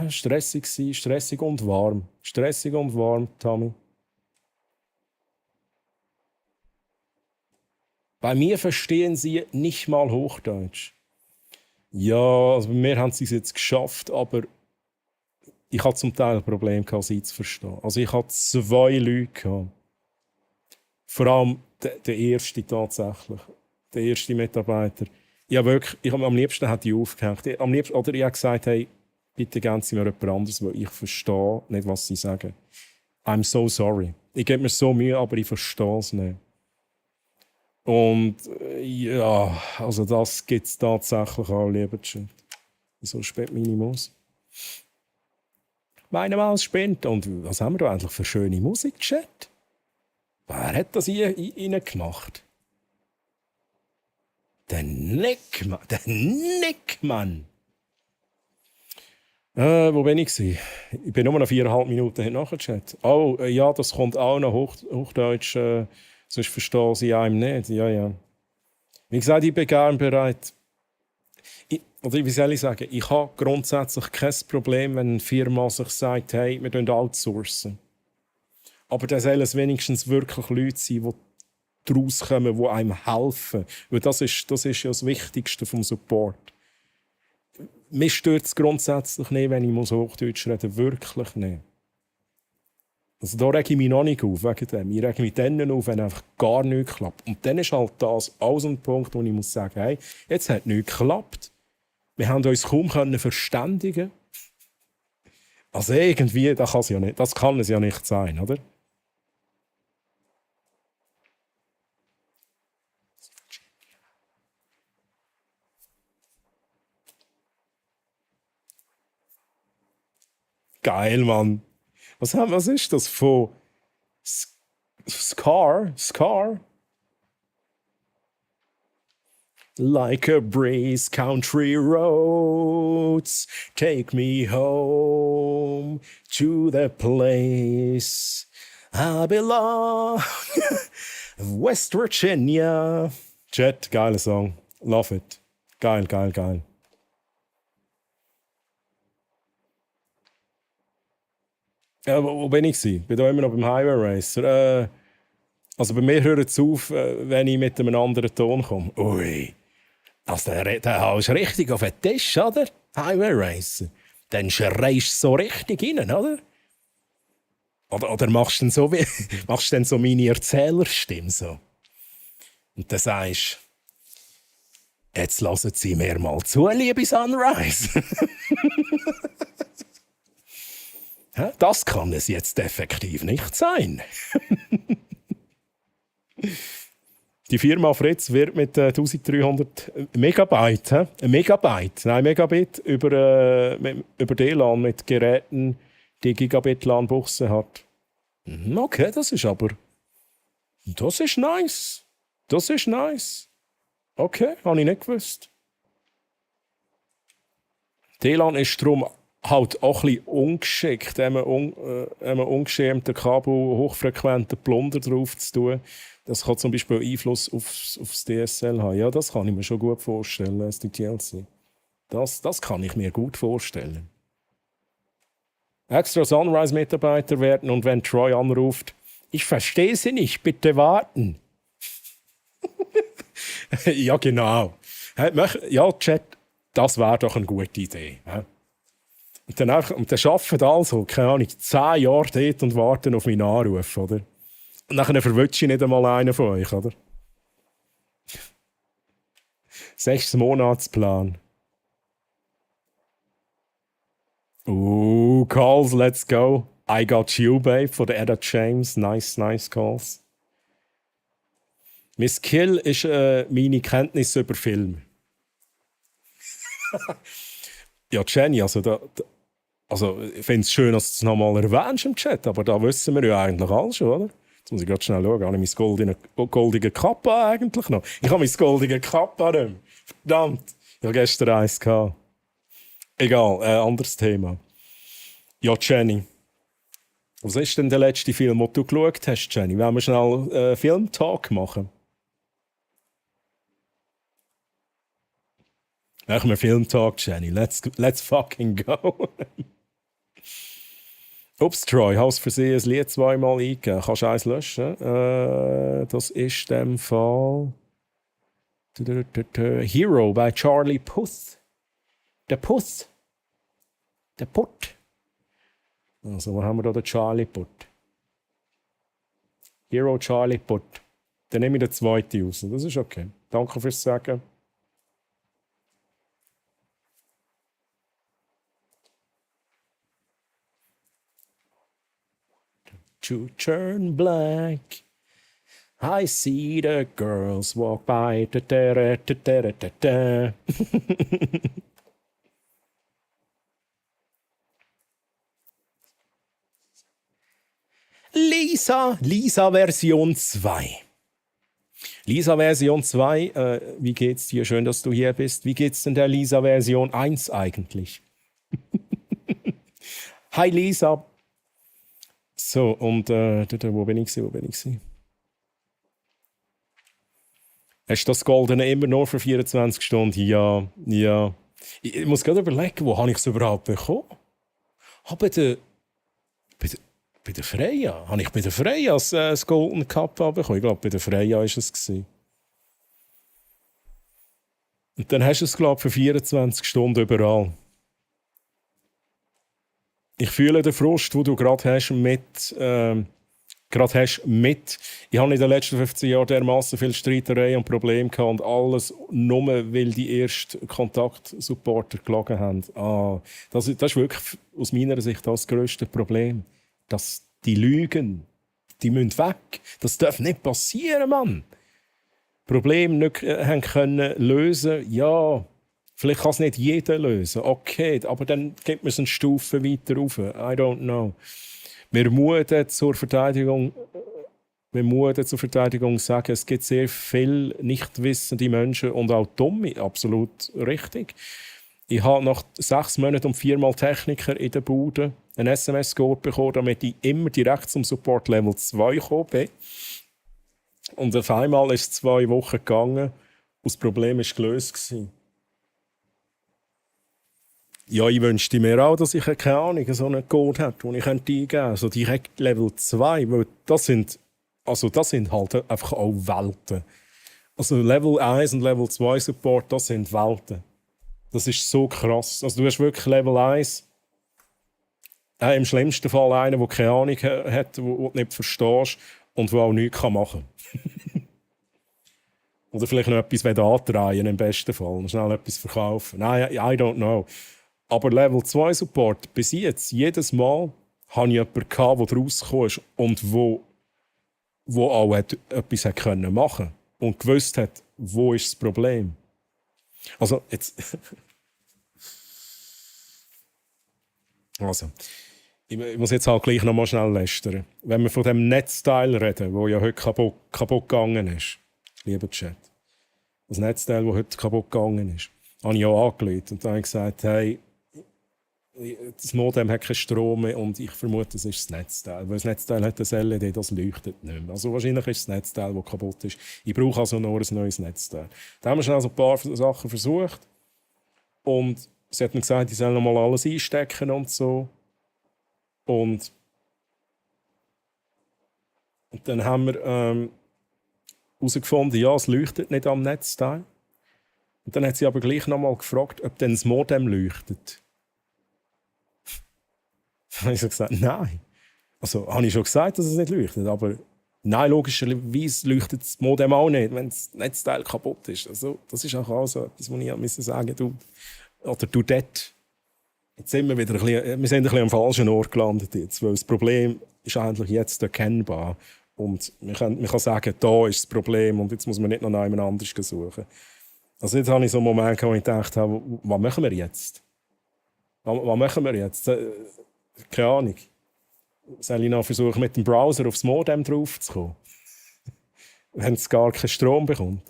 Stressig und warm. Stressig und warm, Tommy. Bei mir verstehen sie nicht mal Hochdeutsch. Ja, also bei mir haben sie es jetzt geschafft, aber ich hatte zum Teil ein Problem, sie zu verstehen. Also ich hatte 2 Leute. Vor allem der erste tatsächlich. Der erste Mitarbeiter. Am liebsten hat ich aufgehängt. Ich habe gesagt, hey, bitte geben Sie mir jemand anderes, weil ich verstehe nicht, was Sie sagen. I'm so sorry. Ich gebe mir so Mühe, aber ich verstehe es nicht. Und ja, also das gibt es tatsächlich auch, lieber Chat. So spät Minimus. Meine Maus spinnt. Und was haben wir da eigentlich für schöne Musik, Chat? Wer hat das hier reingemacht? Der Nickmann. Wo bin ich? Ich bin nur noch 4,5 Minuten nachgechat. Oh, ja, das kommt auch noch Hochdeutsch. Sonst verstehen sie einem nicht. Ja. Wie gesagt, ich bin gerne bereit. Wie soll ich sagen? Ich habe grundsätzlich kein Problem, wenn eine Firma sich sagt, hey, wir outsourcen. Aber dann sollen es wenigstens wirklich Leute sein, die daraus kommen, die einem helfen. Weil das ist ja das Wichtigste vom Support. Mich stört es grundsätzlich nicht, wenn ich Hochdeutsch reden muss. Wirklich nicht. Also da rege ich mich noch nicht auf wegen dem. Ich rege mich dann auf, wenn einfach gar nichts klappt. Und dann ist halt das alles ein Punkt, wo ich muss sagen, hey, jetzt hat nichts geklappt. Wir haben uns kaum verständigen. Also irgendwie, das kann es ja nicht sein, oder? Geil, Mann. Was ist das von Scar? Like a breeze, country roads, take me home to the place I belong. West Virginia. Jet, geiler Song. Love it. Geil, geil, geil. Wo bin ich? Bin da immer noch beim Highway Racer. Also bei mir hört es auf, wenn ich mit einem anderen Ton komme. Ui. Also der haust du richtig auf den Tisch, oder? Highway Racer. Dann schreist du so richtig rein, oder? Oder machst du dann so, machst dann so meine Erzählerstimme so. Und dann sagst du, jetzt lassen Sie mir mal zu, liebe Sunrise. Das kann es jetzt effektiv nicht sein. Die Firma Fritz wird mit 1300 Megabyte, Megabit über DLAN mit Geräten, die Gigabit-LAN-Buchse hat. Okay, das ist nice. Das ist nice. Okay, habe ich nicht gewusst. DLAN ist darum halt auch ein bisschen ungeschickt, ungeschämten Kabel hochfrequenten Plunder drauf zu tun. Das kann zum Beispiel Einfluss aufs DSL haben. Ja, das kann ich mir schon gut vorstellen, SDTLC. Das kann ich mir gut vorstellen. Extra Sunrise-Mitarbeiter werden und wenn Troy anruft, ich verstehe Sie nicht, bitte warten. Ja, genau. Ja, Chat, das wäre doch eine gute Idee. Und dann arbeiten also, keine Ahnung, 10 Jahre dort und warten auf meinen Anruf, oder? Und dann verwünsche ich nicht einmal einen von euch, oder? 6 Monatsplan. Calls, let's go. I Got You, Babe, von der Etta James. Nice, nice calls. Mein Skill ist meine Kenntnis über Film. Ja, Jenny, also ich finde es schön, dass du es nochmal erwähnst im Chat, aber da wissen wir ja eigentlich alles schon, oder? Jetzt muss ich gerade schnell schauen, habe ich mein goldige Kappa eigentlich noch? Ich habe mein goldige Kappa nicht mehr. Verdammt, ich habe gestern eins gehabt. Egal, anderes Thema. Ja, Jenny. Was ist denn der letzte Film, den du geschaut hast, Jenny? Wollen wir schnell Film-Talk machen? Machen wir Film-Talk, Jenny. Let's fucking go. Ups, Troy, hast du für sie ein Lied 2-mal eingegeben? Kannst du eins löschen? Das ist in dem Fall Hero bei Charlie Puth. Der Puth. Der Putt. Also, wo haben wir da den Charlie Putt? Hero Charlie Putt. Dann nehme ich den zweiten raus. Das ist okay. Danke fürs Sagen. To turn black. I see the girls walk by. Lisa Version 2. Lisa Version 2, wie geht's dir? Schön, dass du hier bist. Wie geht's denn der Lisa Version 1 eigentlich? Hi Lisa. So, und wo bin ich? Hast du das Goldene immer nur für 24 Stunden? Ja. Ich muss gerade überlegen, wo habe ich es überhaupt bekommen? Bei der Freya. Habe ich bei der Freya das Golden Cup bekommen? Ich glaube, bei der Freya war es. Und dann hast du es, glaube ich, für 24 Stunden überall. Ich fühle den Frust, den du gerade hast mit. Ich habe in den letzten 15 Jahren dermassen viele Streitereien und Probleme gehabt und alles nur, weil die ersten Kontaktsupporter gelogen haben. Das ist wirklich aus meiner Sicht das grösste Problem. Dass die Lügen, die müssen weg. Das darf nicht passieren, Mann. Probleme nicht haben können lösen, ja. Vielleicht kann es nicht jeder lösen, okay, aber dann gibt man es eine Stufe weiter rauf. I don't know. Wir müssen zur Verteidigung sagen, es gibt sehr viele nicht wissende Menschen und auch Dumme, absolut richtig. Ich habe nach 6 Monaten und 4-mal Techniker in der Bude einen SMS-Code bekommen, damit ich immer direkt zum Support Level 2 gekommen bin. Und auf einmal ist es 2 Wochen gegangen und das Problem war gelöst gewesen. Ja, ich wünschte mir auch, dass ich, keine Ahnung, so einen Code hätte, den ich eingeben könnte. Also direkt Level 2, weil das sind halt einfach auch Welten. Also Level 1 und Level 2 Support, das sind Welten. Das ist so krass. Also du hast wirklich Level 1, im schlimmsten Fall einen, der keine Ahnung hat, den du nicht verstehst und der auch nichts machen kann. Oder vielleicht noch etwas antreiben, im besten Fall. Schnell etwas verkaufen. Nein, I don't know. Aber Level 2 Support, bis jetzt, jedes Mal, hatte ich jemanden, der rausgekommen ist und wo auch etwas machen konnte. Und gewusst hat, wo ist das Problem. Also, jetzt... ich muss jetzt halt gleich noch mal schnell lästern. Wenn wir von dem Netzteil reden, das ja heute kaputt gegangen ist, lieber Chat, das Netzteil, das heute kaputt gegangen ist, habe ich ja angerufen und dann habe ich gesagt, hey, das Modem hat keinen Strom mehr und ich vermute, es ist das Netzteil. Weil das Netzteil hat ein LED, das leuchtet nicht mehr. Also wahrscheinlich ist das Netzteil, das kaputt ist. Ich brauche also nur ein neues Netzteil. Da haben wir schnell so ein paar Sachen versucht und sie hat mir gesagt, ich soll noch mal alles einstecken und so. Und dann haben wir herausgefunden, ja, es leuchtet nicht am Netzteil. Und dann hat sie aber gleich noch mal gefragt, ob dann das Modem leuchtet. Dann habe ich so gesagt, nein. Also habe ich schon gesagt, dass es nicht leuchtet, aber nein, logischerweise leuchtet das Modem auch nicht, wenn das Netzteil kaputt ist. Also, das ist auch so etwas, was ich sagen musste. Du dort. Jetzt sind wir sind ein bisschen am falschen Ort gelandet jetzt, weil das Problem ist eigentlich jetzt erkennbar. Und man kann sagen, da ist das Problem und jetzt muss man nicht noch jemand anderes suchen. Also jetzt habe ich so einen Moment, wo ich gedacht habe, was machen wir jetzt? Was machen wir jetzt? Keine Ahnung. Soll ich noch versuchen, mit dem Browser aufs Modem draufzukommen? Wenn es gar keinen Strom bekommt.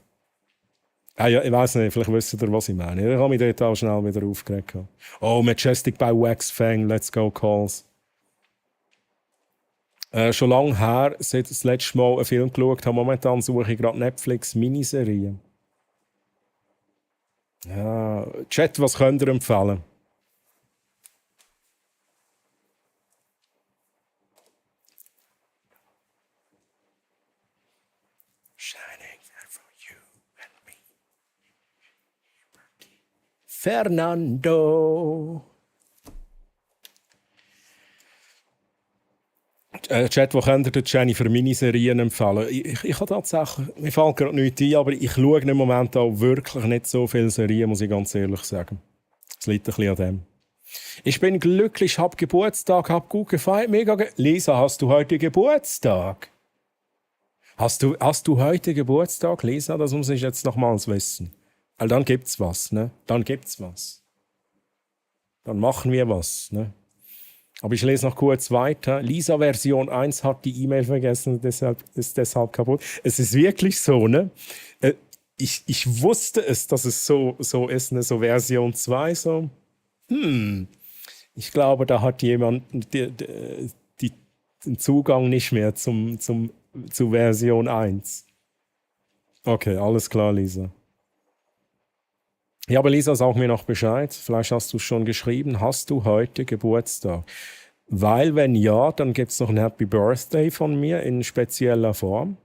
Ja, ich weiss nicht, vielleicht wisst ihr, was ich meine. Ich habe mich dort auch schnell wieder aufgeregt. Oh, Majestic by Waxfang, Let's Go Calls. Schon lange her, seit ich das letzte Mal einen Film geschaut habe. Momentan suche ich gerade Netflix-Miniserien. Ja, Chat, was könnt ihr empfehlen? Fernando. Chat, wo könnt ihr Jennifer Miniserien empfehlen? Ich habe tatsächlich, mir fällt gerade nichts ein, aber ich schaue im Moment auch wirklich nicht so viele Serien, muss ich ganz ehrlich sagen. Es liegt ein bisschen an dem. Ich bin glücklich, hab Geburtstag, hab gut gefeiert, mega Lisa, hast du heute Geburtstag? Hast du heute Geburtstag, Lisa? Das muss ich jetzt nochmals wissen. Weil dann gibt's was, ne? Dann gibt's was. Dann machen wir was, ne? Aber ich lese noch kurz weiter. Lisa Version 1 hat die E-Mail vergessen, ist deshalb kaputt. Es ist wirklich so, ne? Ich wusste es, dass es so ist, ne? So Version 2, so. Ich glaube, da hat jemand den Zugang nicht mehr zu Version 1. Okay, alles klar, Lisa. Ja, aber Lisa, sag mir noch Bescheid. Vielleicht hast du es schon geschrieben. Hast du heute Geburtstag? Weil, wenn ja, dann gibt es noch ein Happy Birthday von mir in spezieller Form.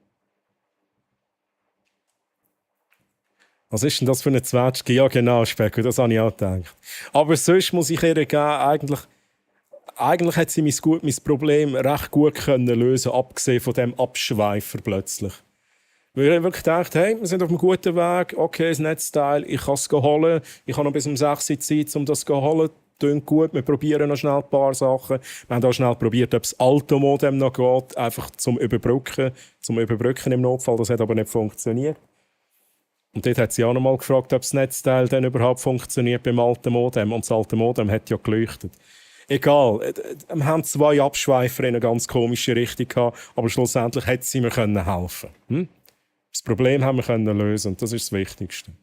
Was ist denn das für eine Zwetschge? Ja, genau, Specko, das habe ich auch gedacht. Aber sonst muss ich ihr geben, eigentlich hat sie mein Problem recht gut können lösen, abgesehen von dem Abschweifer plötzlich. Weil ich wirklich gedacht, hey, wir sind auf einem guten Weg, okay, das Netzteil, ich kann es holen, ich habe noch bis um 6 Uhr Zeit, um das zu holen, klingt gut, wir probieren noch schnell ein paar Sachen. Wir haben auch schnell probiert, ob das alte Modem noch geht, einfach zum Überbrücken im Notfall, das hat aber nicht funktioniert. Und dort hat sie auch noch mal gefragt, ob das Netzteil dann überhaupt funktioniert beim alten Modem, und das alte Modem hat ja geleuchtet. Egal, wir haben 2 Abschweifer in eine ganz komische Richtung gehabt, aber schlussendlich hätte sie mir helfen können. Das Problem haben wir lösen und das ist das Wichtigste.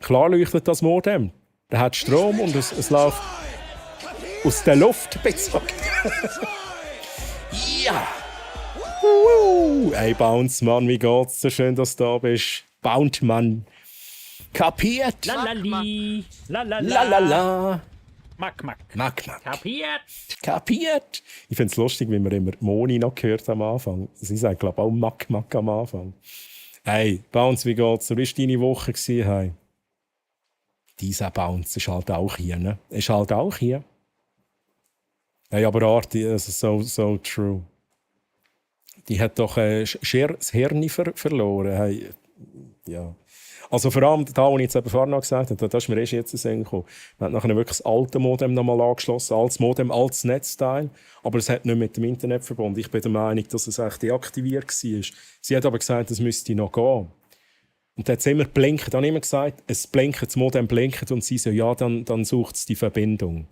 Klar leuchtet das Modem. Der hat Strom und es läuft aus der Luft. Ja! Hey Bounce, Mann, wie geht's? So schön, dass du da bist. Bounce, Mann. Kapiert? Lalali. La. Mack. Mack. Kapiert? Kapiert? Ich finde es lustig, wie wir immer Moni noch gehört am Anfang. Sie sagt, glaube ich, auch Mack am Anfang. Hey, Bounce, wie geht's? Wie war deine Woche? Hey? Dieser Bounce ist halt auch hier, ne? Ist halt auch hier. Hey, aber Arti, also so true. Die hat doch scher das Hirn verloren. Hey, ja. Also vor allem, da, was ich jetzt eben vorhin noch gesagt habe, da ist mir erst jetzt in den Sinn gekommen. Man hat nachher wirklich das alte Modem nochmal angeschlossen, altes Modem, altes Netzteil, aber es hat nicht mit dem Internet verbunden. Ich bin der Meinung, dass es eigentlich deaktiviert war. Sie hat aber gesagt, es müsste noch gehen. Und dann hat es immer geblinkt. Dann habe ich immer gesagt, es blinkt, das Modem blinkt und sie so, ja, dann sucht es die Verbindung.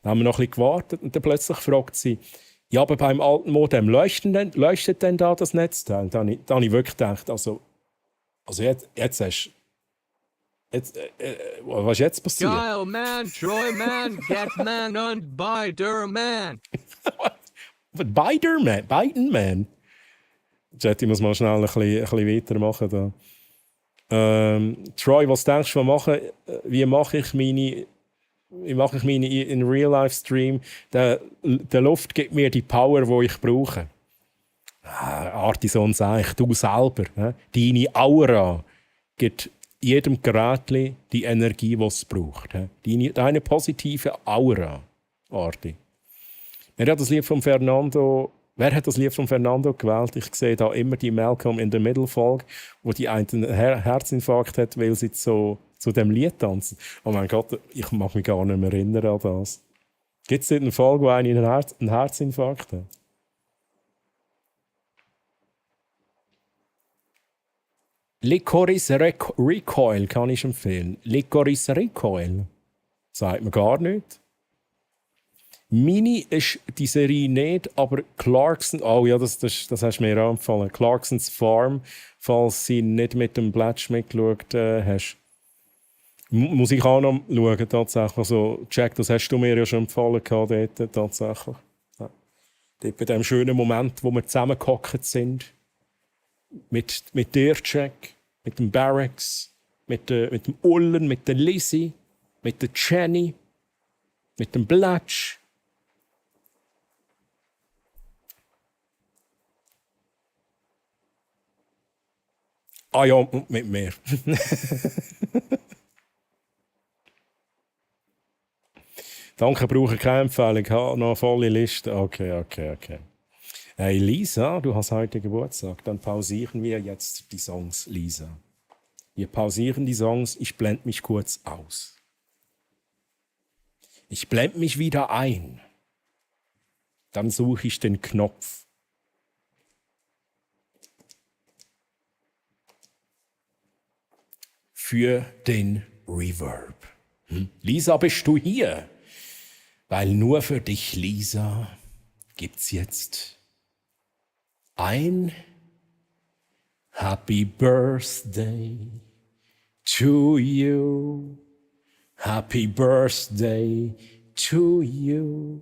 Dann haben wir noch ein bisschen gewartet und dann plötzlich fragt sie, ja, aber beim alten Modem leuchtet denn da das Netzteil? Dann habe ich wirklich gedacht, also jetzt hast was ist jetzt passiert? Kyle, man, Troy, man, get man und Bider, man. Biden, man. Chat, ich muss mal schnell ein bisschen weitermachen. Da. Troy, was denkst du, wie mache ich meine in Real-Life-Stream? Der Luft gibt mir die Power, die ich brauche. Artisan sage ich, du selber. Deine Aura gibt jedem Gerät die Energie, die es braucht. Deine positive Aura, Arti. Wer hat das Lied von Fernando gewählt? Ich sehe da immer die Malcolm in the Middle-Folge, wo die einen Herzinfarkt hat, weil sie zu dem Lied tanzen. Oh mein Gott, ich mag mich gar nicht mehr erinnern an das. Gibt es eine Folge, wo einer einen Herzinfarkt hat? Licorice Recoil kann ich empfehlen. Licorice Recoil. Sagt mir gar nicht. Mini ist die Serie nicht, aber Clarkson, oh ja, das hast du mir auch empfohlen. Clarksons Farm, falls sie nicht mit dem Blatch mitgeschaut hast. Muss ich auch noch schauen, tatsächlich. Also, Jack, das hast du mir ja schon empfohlen dort, tatsächlich. Ja. Dort bei dem schönen Moment, wo wir zusammengehockt sind. Mit dir, Jack, mit dem Barracks, mit dem Ullen, mit der Lizzie, mit der Jenny, mit dem Blatch. Ah ja, und mit mir. Danke, brauche keine Empfehlung. Ich habe noch eine volle Liste. Okay. Hey Lisa, du hast heute Geburtstag. Dann pausieren wir jetzt die Songs, Lisa. Wir pausieren die Songs. Ich blende mich kurz aus. Ich blende mich wieder ein. Dann suche ich den Knopf. Für den Reverb. Lisa, bist du hier? Weil nur für dich, Lisa, gibt's jetzt ein Happy Birthday to you. Happy Birthday to you.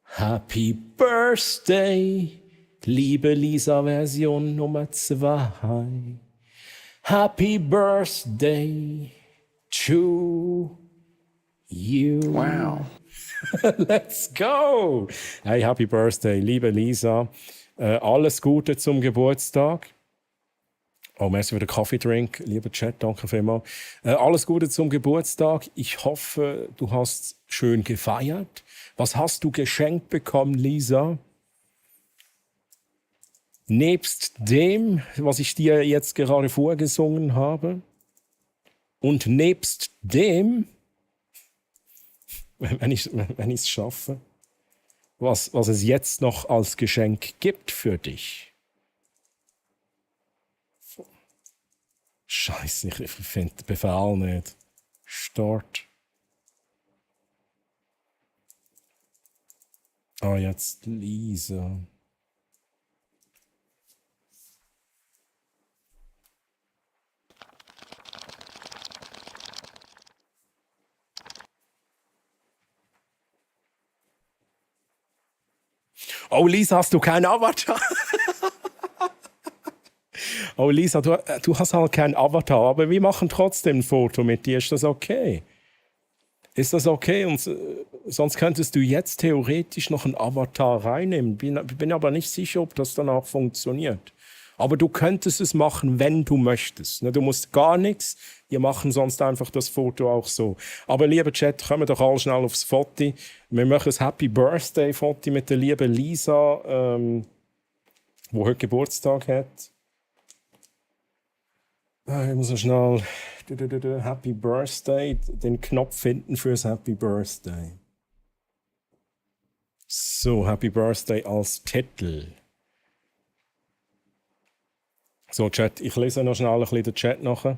Happy Birthday, liebe Lisa Version Nummer 2. Happy Birthday to you. Wow. Let's go! Hey, Happy Birthday, liebe Lisa. Alles Gute zum Geburtstag. Oh, merci für den Kaffee-Drink, lieber Chat, danke vielmals. Alles Gute zum Geburtstag. Ich hoffe, du hast schön gefeiert. Was hast du geschenkt bekommen, Lisa? Nebst dem, was ich dir jetzt gerade vorgesungen habe. Und nebst dem, wenn ich es schaffe, was es jetzt noch als Geschenk gibt für dich. Scheiße, ich finde den Befehl nicht. Start. Ah, jetzt Lisa. Oh Lisa, hast du keinen Avatar? Oh Lisa, du hast halt keinen Avatar, aber wir machen trotzdem ein Foto mit dir. Ist das okay? Ist das okay? Und sonst könntest du jetzt theoretisch noch einen Avatar reinnehmen. Bin aber nicht sicher, ob das dann auch funktioniert. Aber du könntest es machen, wenn du möchtest. Du musst gar nichts. Wir machen sonst einfach das Foto auch so. Aber lieber Chat, kommen doch alle schnell aufs Foto. Wir machen ein Happy Birthday Foto mit der lieben Lisa, die heute Geburtstag hat. Ich muss noch schnell Happy Birthday, den Knopf finden fürs Happy Birthday. So, Happy Birthday als Titel. So, Chat, ich lese noch schnell ein bisschen den Chat nachher.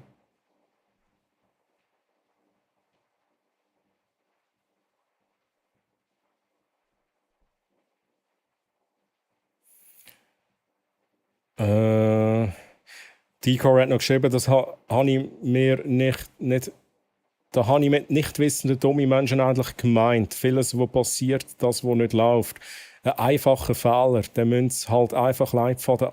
Decor hat noch geschrieben, das habe ich mir nicht da habe ich mit nicht wissenden dummen Menschen eigentlich gemeint. Vieles, was passiert, das, was nicht läuft. Ein einfacher Fehler, der müssen halt einfach Leitfaden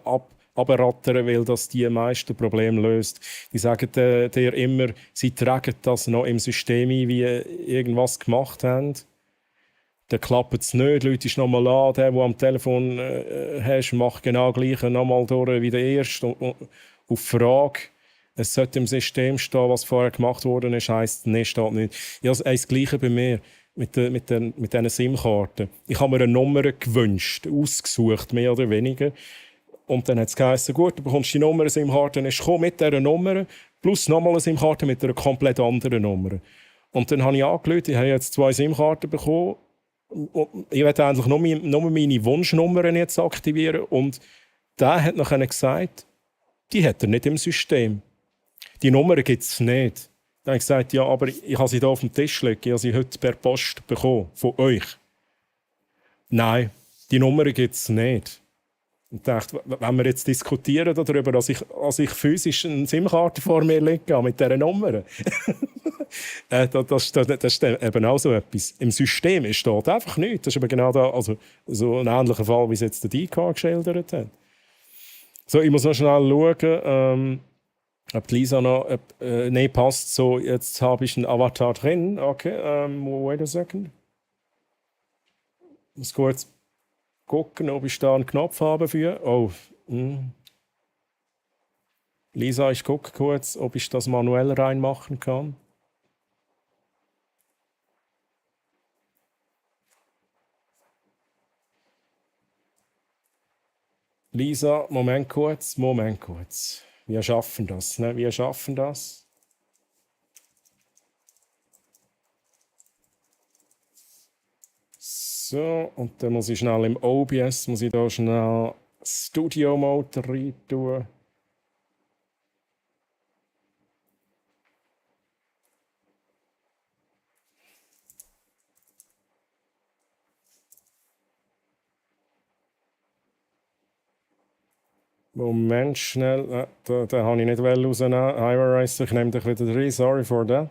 abrattern, weil das die meisten Probleme löst. Die sagen dir immer, sie tragen das noch im System ein, wie irgendwas gemacht haben. Dann klappt es nicht, Leute ist nochmal an, der am Telefon hast, macht genau gleich nochmal durch wie der Erste. Und auf Frage, es sollte im System stehen, was vorher gemacht worden ist, heisst, nein, steht nicht. Ja, das Gleiche bei mir mit diesen SIM-Karten. Ich habe mir eine Nummer gewünscht, ausgesucht, mehr oder weniger. Und dann hat es geheißen, gut, du bekommst die Nummer, SIM-Karte, dann ist gekommen mit dieser Nummer, plus nochmal eine SIM-Karte mit einer komplett anderen Nummer. Und dann habe ich angerufen, ich habe jetzt 2 SIM-Karten bekommen. Ich werde eigentlich nur meine Wunschnummern jetzt aktivieren. Und der hat nachher gesagt, die hat er nicht im System. Die Nummer gibt es nicht. Dann habe ich gesagt, ja, aber ich habe sie hier auf dem Tisch liegen. Ich habe sie heute per Post bekommen, von euch. Nein, die Nummer gibt es nicht. Und ich dachte, wenn wir jetzt diskutieren darüber, dass ich physisch eine SIM-Karte vor mir liege mit dieser Nummer, das ist eben auch so etwas. Im System steht einfach nichts. Das ist aber genau da, also so ein ähnlicher Fall, wie es jetzt der DK geschildert hat. So, ich muss noch schnell schauen, ob die Lisa noch... Nein, passt so. Jetzt habe ich einen Avatar drin. Okay, wait a second. Ich muss kurz gucken, ob ich da einen Knopf habe für... Oh, Lisa, ich gucke kurz, ob ich das manuell reinmachen kann. Lisa, Moment kurz. Wir schaffen das, ne? Wir schaffen das. So, und dann muss ich schnell im OBS, muss ich da schnell Studio Mode rein tun. Moment, schnell. Den habe ich nicht rausnehmen. Hyper ich nehme dich wieder rein. Sorry for that.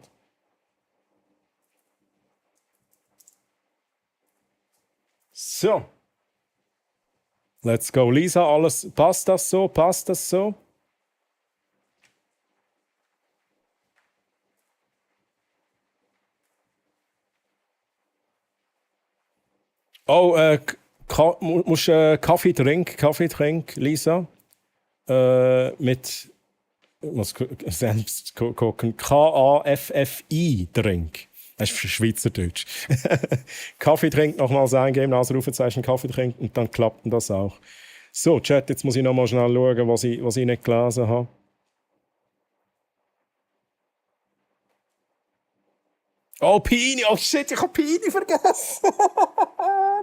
So. Let's go. Lisa, alles, passt das so? Passt das so? Oh, musst Kaffee trinken, Lisa. Mit, ich muss selbst gucken, Kaffi Drink. Das ist für Schweizerdeutsch. Kaffee trinken, nochmals eingeben, Ausrufezeichen Kaffee trinken und dann klappt das auch. So, Chat, jetzt muss ich nochmal schnell schauen, was ich nicht gelesen habe. Oh, Pini! Oh shit, ich habe Pini vergessen!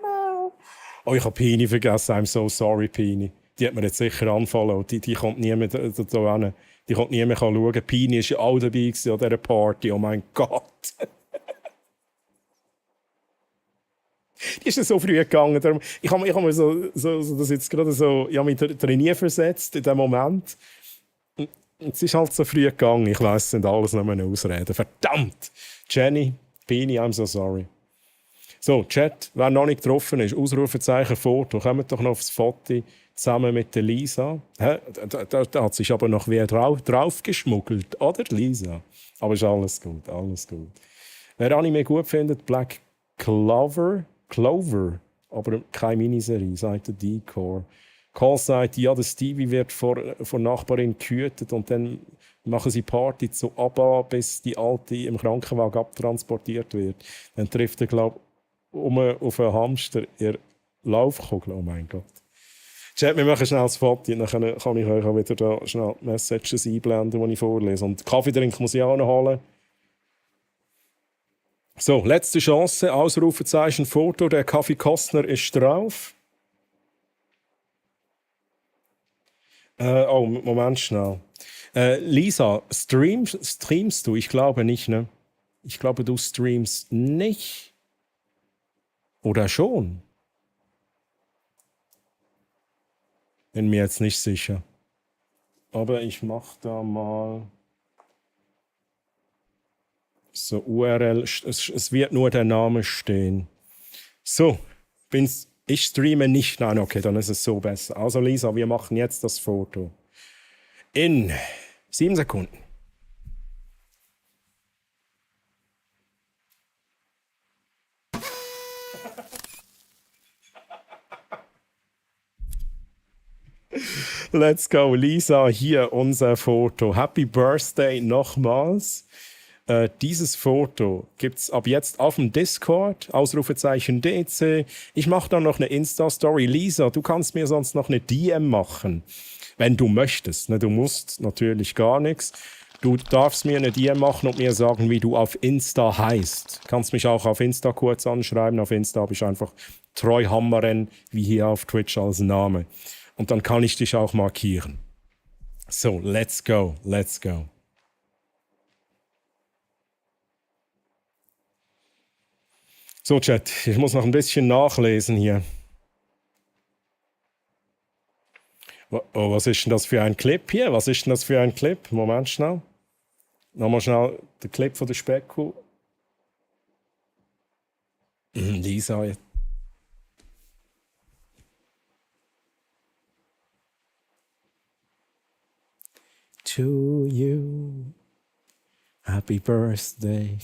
No. Oh, ich habe Pini vergessen. I'm so sorry, Pini. Die hat mir jetzt sicher unfollowed. Die kommt nie mehr da hin. Die kommt nie mehr schauen. Pini war ja auch dabei an dieser Party. Oh mein Gott. Die ist so früh gegangen. Darum, ich habe mir so das jetzt gerade so, ich habe mich trainiert versetzt in dem Moment. Und es ist halt so früh gegangen. Ich weiss, es sind alles nur eine Ausreden. Verdammt! Jenny, Pini, I'm so sorry. So, Chat, wer noch nicht getroffen ist, Ausrufezeichen Foto, kommt doch noch aufs Foto zusammen mit der Lisa. Hä? Da hat sich aber noch wer drauf geschmuggelt, oder Lisa? Aber ist alles gut, alles gut. Wer Anime gut findet, Black Clover, aber keine Miniserie, sagt der Decor. Call sagt, ja, der Stevie wird von Nachbarin gehütet und dann machen sie Party zu ABBA, bis die Alte im Krankenwagen abtransportiert wird. Dann trifft er, glaube ich, auf einen Hamster in Laufkugel. Oh mein Gott. Chat, wir machen schnell das Foto, dann kann ich euch auch wieder da schnell Messages einblenden, die ich vorlese. Und Kaffee trinken muss ich auch noch holen. So, letzte Chance, Ausrufezeichen, Foto, der Kaffee Kostner ist drauf. Moment schnell. Lisa, streamst du? Ich glaube nicht, ne? Ich glaube, du streamst nicht. Oder schon? Bin mir jetzt nicht sicher. Aber ich mache da mal so URL. Es wird nur der Name stehen. So, ich streame nicht. Nein, okay, dann ist es so besser. Also Lisa, wir machen jetzt das Foto. In 7 Sekunden. Let's go, Lisa, hier unser Foto. Happy Birthday nochmals. Dieses Foto gibt es ab jetzt auf dem Discord, Ausrufezeichen DC. Ich mache dann noch eine Insta-Story. Lisa, du kannst mir sonst noch eine DM machen, wenn du möchtest. Ne, du musst natürlich gar nichts. Du darfst mir eine DM machen und mir sagen, wie du auf Insta heißt. Kannst mich auch auf Insta kurz anschreiben. Auf Insta habe ich einfach Treuhammeren, wie hier auf Twitch als Name. Und dann kann ich dich auch markieren. So, let's go, let's go. So, Chat, ich muss noch ein bisschen nachlesen hier. Oh, was ist denn das für ein Clip hier? Was ist denn das für ein Clip? Moment schnell. Nochmal schnell den Clip von der Specku. Lisa. To you. Happy birthday.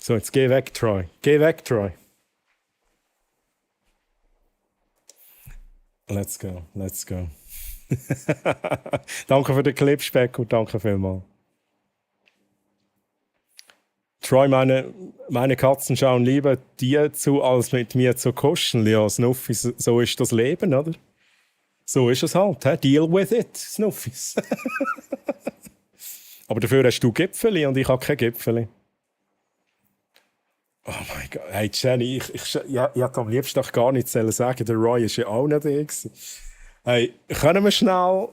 So, jetzt geh weg, Troy. Geh weg, Troy. Let's go, let's go. Danke für den Clip, Speck, und danke vielmals. Troy, meine Katzen schauen lieber dir zu, als mit mir zu kuscheln. Ja, Snuffis, so ist das Leben, oder? So ist es halt. He? Deal with it, Snuffis. Aber dafür hast du Gipfeli und ich habe kein Gipfeli. Oh mein Gott. Hey Jenny, ich hätte am liebsten doch gar nicht sagen, der Roy ist ja auch nicht da gewesen. Hey, können wir schnell...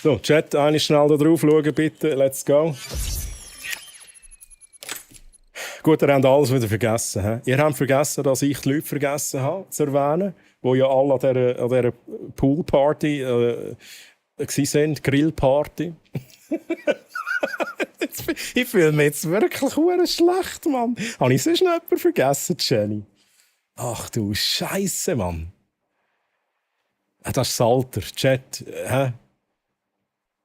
So, Chat, eine schnell da drauf schauen, bitte. Let's go. Gut, ihr habt alles wieder vergessen. He? Ihr habt vergessen, dass ich die Leute vergessen habe, zu erwähnen, die ja alle an dieser Poolparty waren, Grillparty. Ich fühle mich jetzt wirklich schlecht, Mann. Habe ich sonst noch jemanden vergessen, Jenny? Ach du Scheiße, Mann. Das ist das Alter. Chat, hä?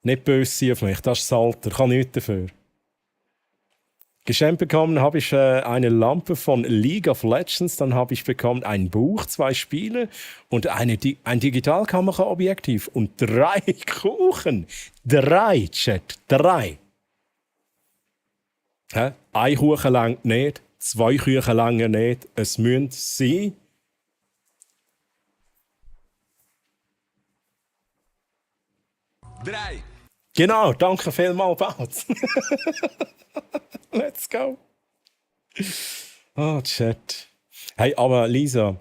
Nicht böse sein auf mich, das ist das Alter. Ich kann nichts dafür. Geschenkt bekommen habe ich eine Lampe von League of Legends, dann habe ich bekommen ein Buch, 2 Spiele und ein Digitalkameraobjektiv und 3 Kuchen. 3, Chat, 3. Ein Kuchen langt nicht, 2 Kuchen langen nicht. Es müssen sein. Drei. Genau, danke vielmals, Bautz. Let's go. Oh, Chat. Hey, aber Lisa,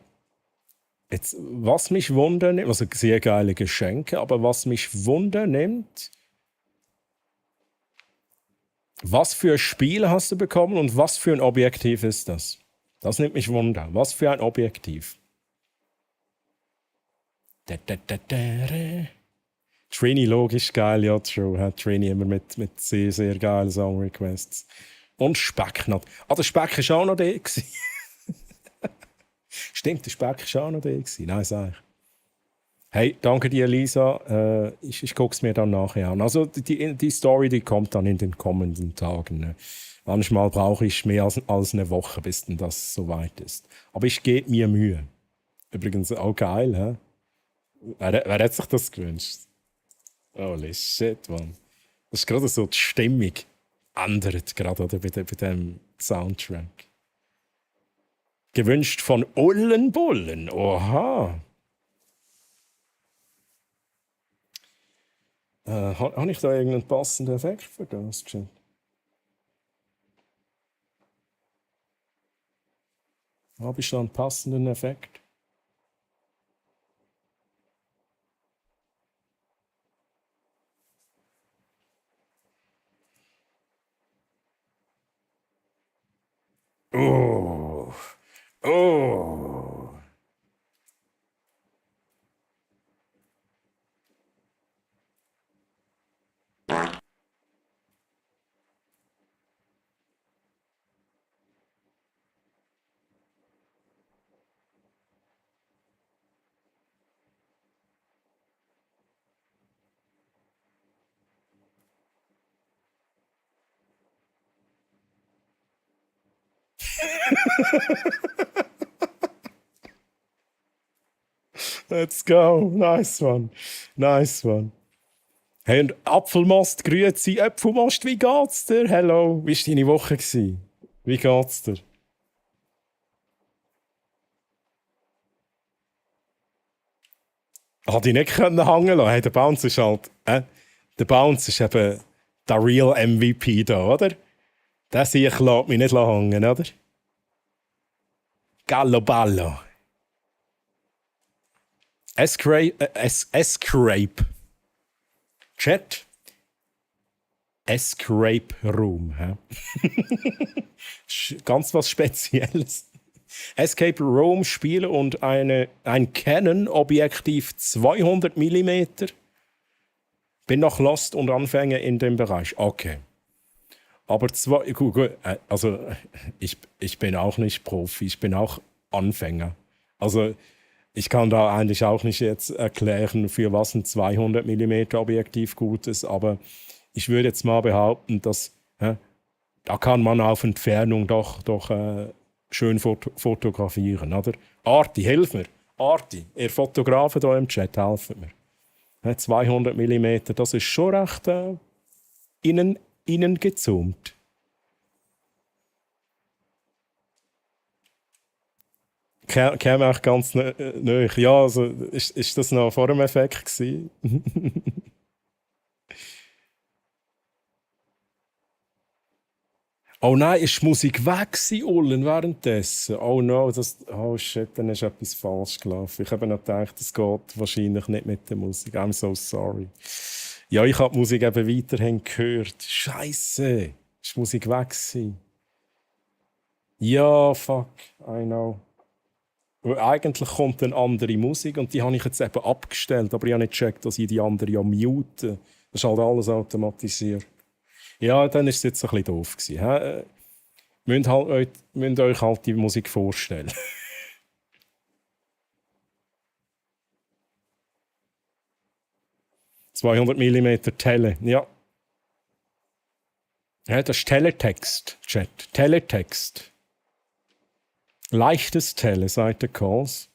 Jetzt, was mich wundernimmt, also sehr geile Geschenke, aber was mich wundernimmt, was für ein Spiel hast du bekommen und was für ein Objektiv ist das? Das nimmt mich wunder. Was für ein Objektiv? Da, da, da, da, da. Trini, logisch geil, ja, true. Hat Trini immer mit sehr, sehr geilen Song-Requests. Und Speck noch. Ah, der Speck war auch noch der. Gewesen. Stimmt, der Speck war auch noch der. Gewesen. Nein, sag ich. Hey, danke dir, Lisa. Ich gucke es mir dann nachher an. Also die Story, die kommt dann in den kommenden Tagen. Ne? Manchmal brauche ich mehr als eine Woche, bis denn das soweit ist. Aber ich gebe mir Mühe. Übrigens auch geil, hä? Wer hat sich das gewünscht? Holy shit, man. Das ist gerade so, die Stimmung ändert gerade oder, bei dem Soundtrack. Gewünscht von Ullenbullen. Oha. Habe ich da irgendeinen passenden Effekt für das? Chat? Habe ich da einen passenden Effekt? Oh. Oh. Let's go. Nice one. Nice one. Hey, und Apfelmast, grüezi, Apfelmast, wie geht's dir? Hello. Wie war deine Woche gewesen? Wie geht's dir? Hat ich nicht können hängen lassen. Hey, der Bounce ist halt, der Bounce ist eben der Real MVP da, oder? Der Sieg lässt mich nicht hängen, oder? Gallo Ballo. Escape. Chat. Escape Room. Hä? Ganz was Spezielles. Escape Room Spiel und ein Canon Objektiv 200 mm. Bin noch lost und Anfänger in dem Bereich. Okay. Aber gut, also ich bin auch nicht Profi, ich bin auch Anfänger. Also ich kann da eigentlich auch nicht jetzt erklären, für was ein 200 mm Objektiv gut ist, aber ich würde jetzt mal behaupten, dass da kann man auf Entfernung doch schön fotografieren, oder? Arti, hilf mir. Arti, ihr Fotografen hier im Chat, helfen mir. 200 mm, das ist schon recht innen gezoomt. Käme auch ganz neu. Ja, also ist das noch vor dem Effekt gewesen? Oh nein, ist die Musik weg gewesen, Ullen, währenddessen? Oh no, oh shit, dann ist etwas falsch gelaufen. Ich habe noch gedacht, es geht wahrscheinlich nicht mit der Musik. I'm so sorry. Ja, ich habe die Musik eben weiterhin gehört. Scheiße, ist die Musik weg gewesen? Ja, fuck, I know. Weil eigentlich kommt eine andere Musik und die habe ich jetzt eben abgestellt, aber ich habe nicht gecheckt, dass ich die andere ja mute. Das ist halt alles automatisiert. Ja, dann war es jetzt ein bisschen doof gewesen. Müsst euch halt die Musik vorstellen. 200 mm Tele, ja. Ja, das ist Teletext, Chat. Teletext. Leichtes Tele, sagt der Calls.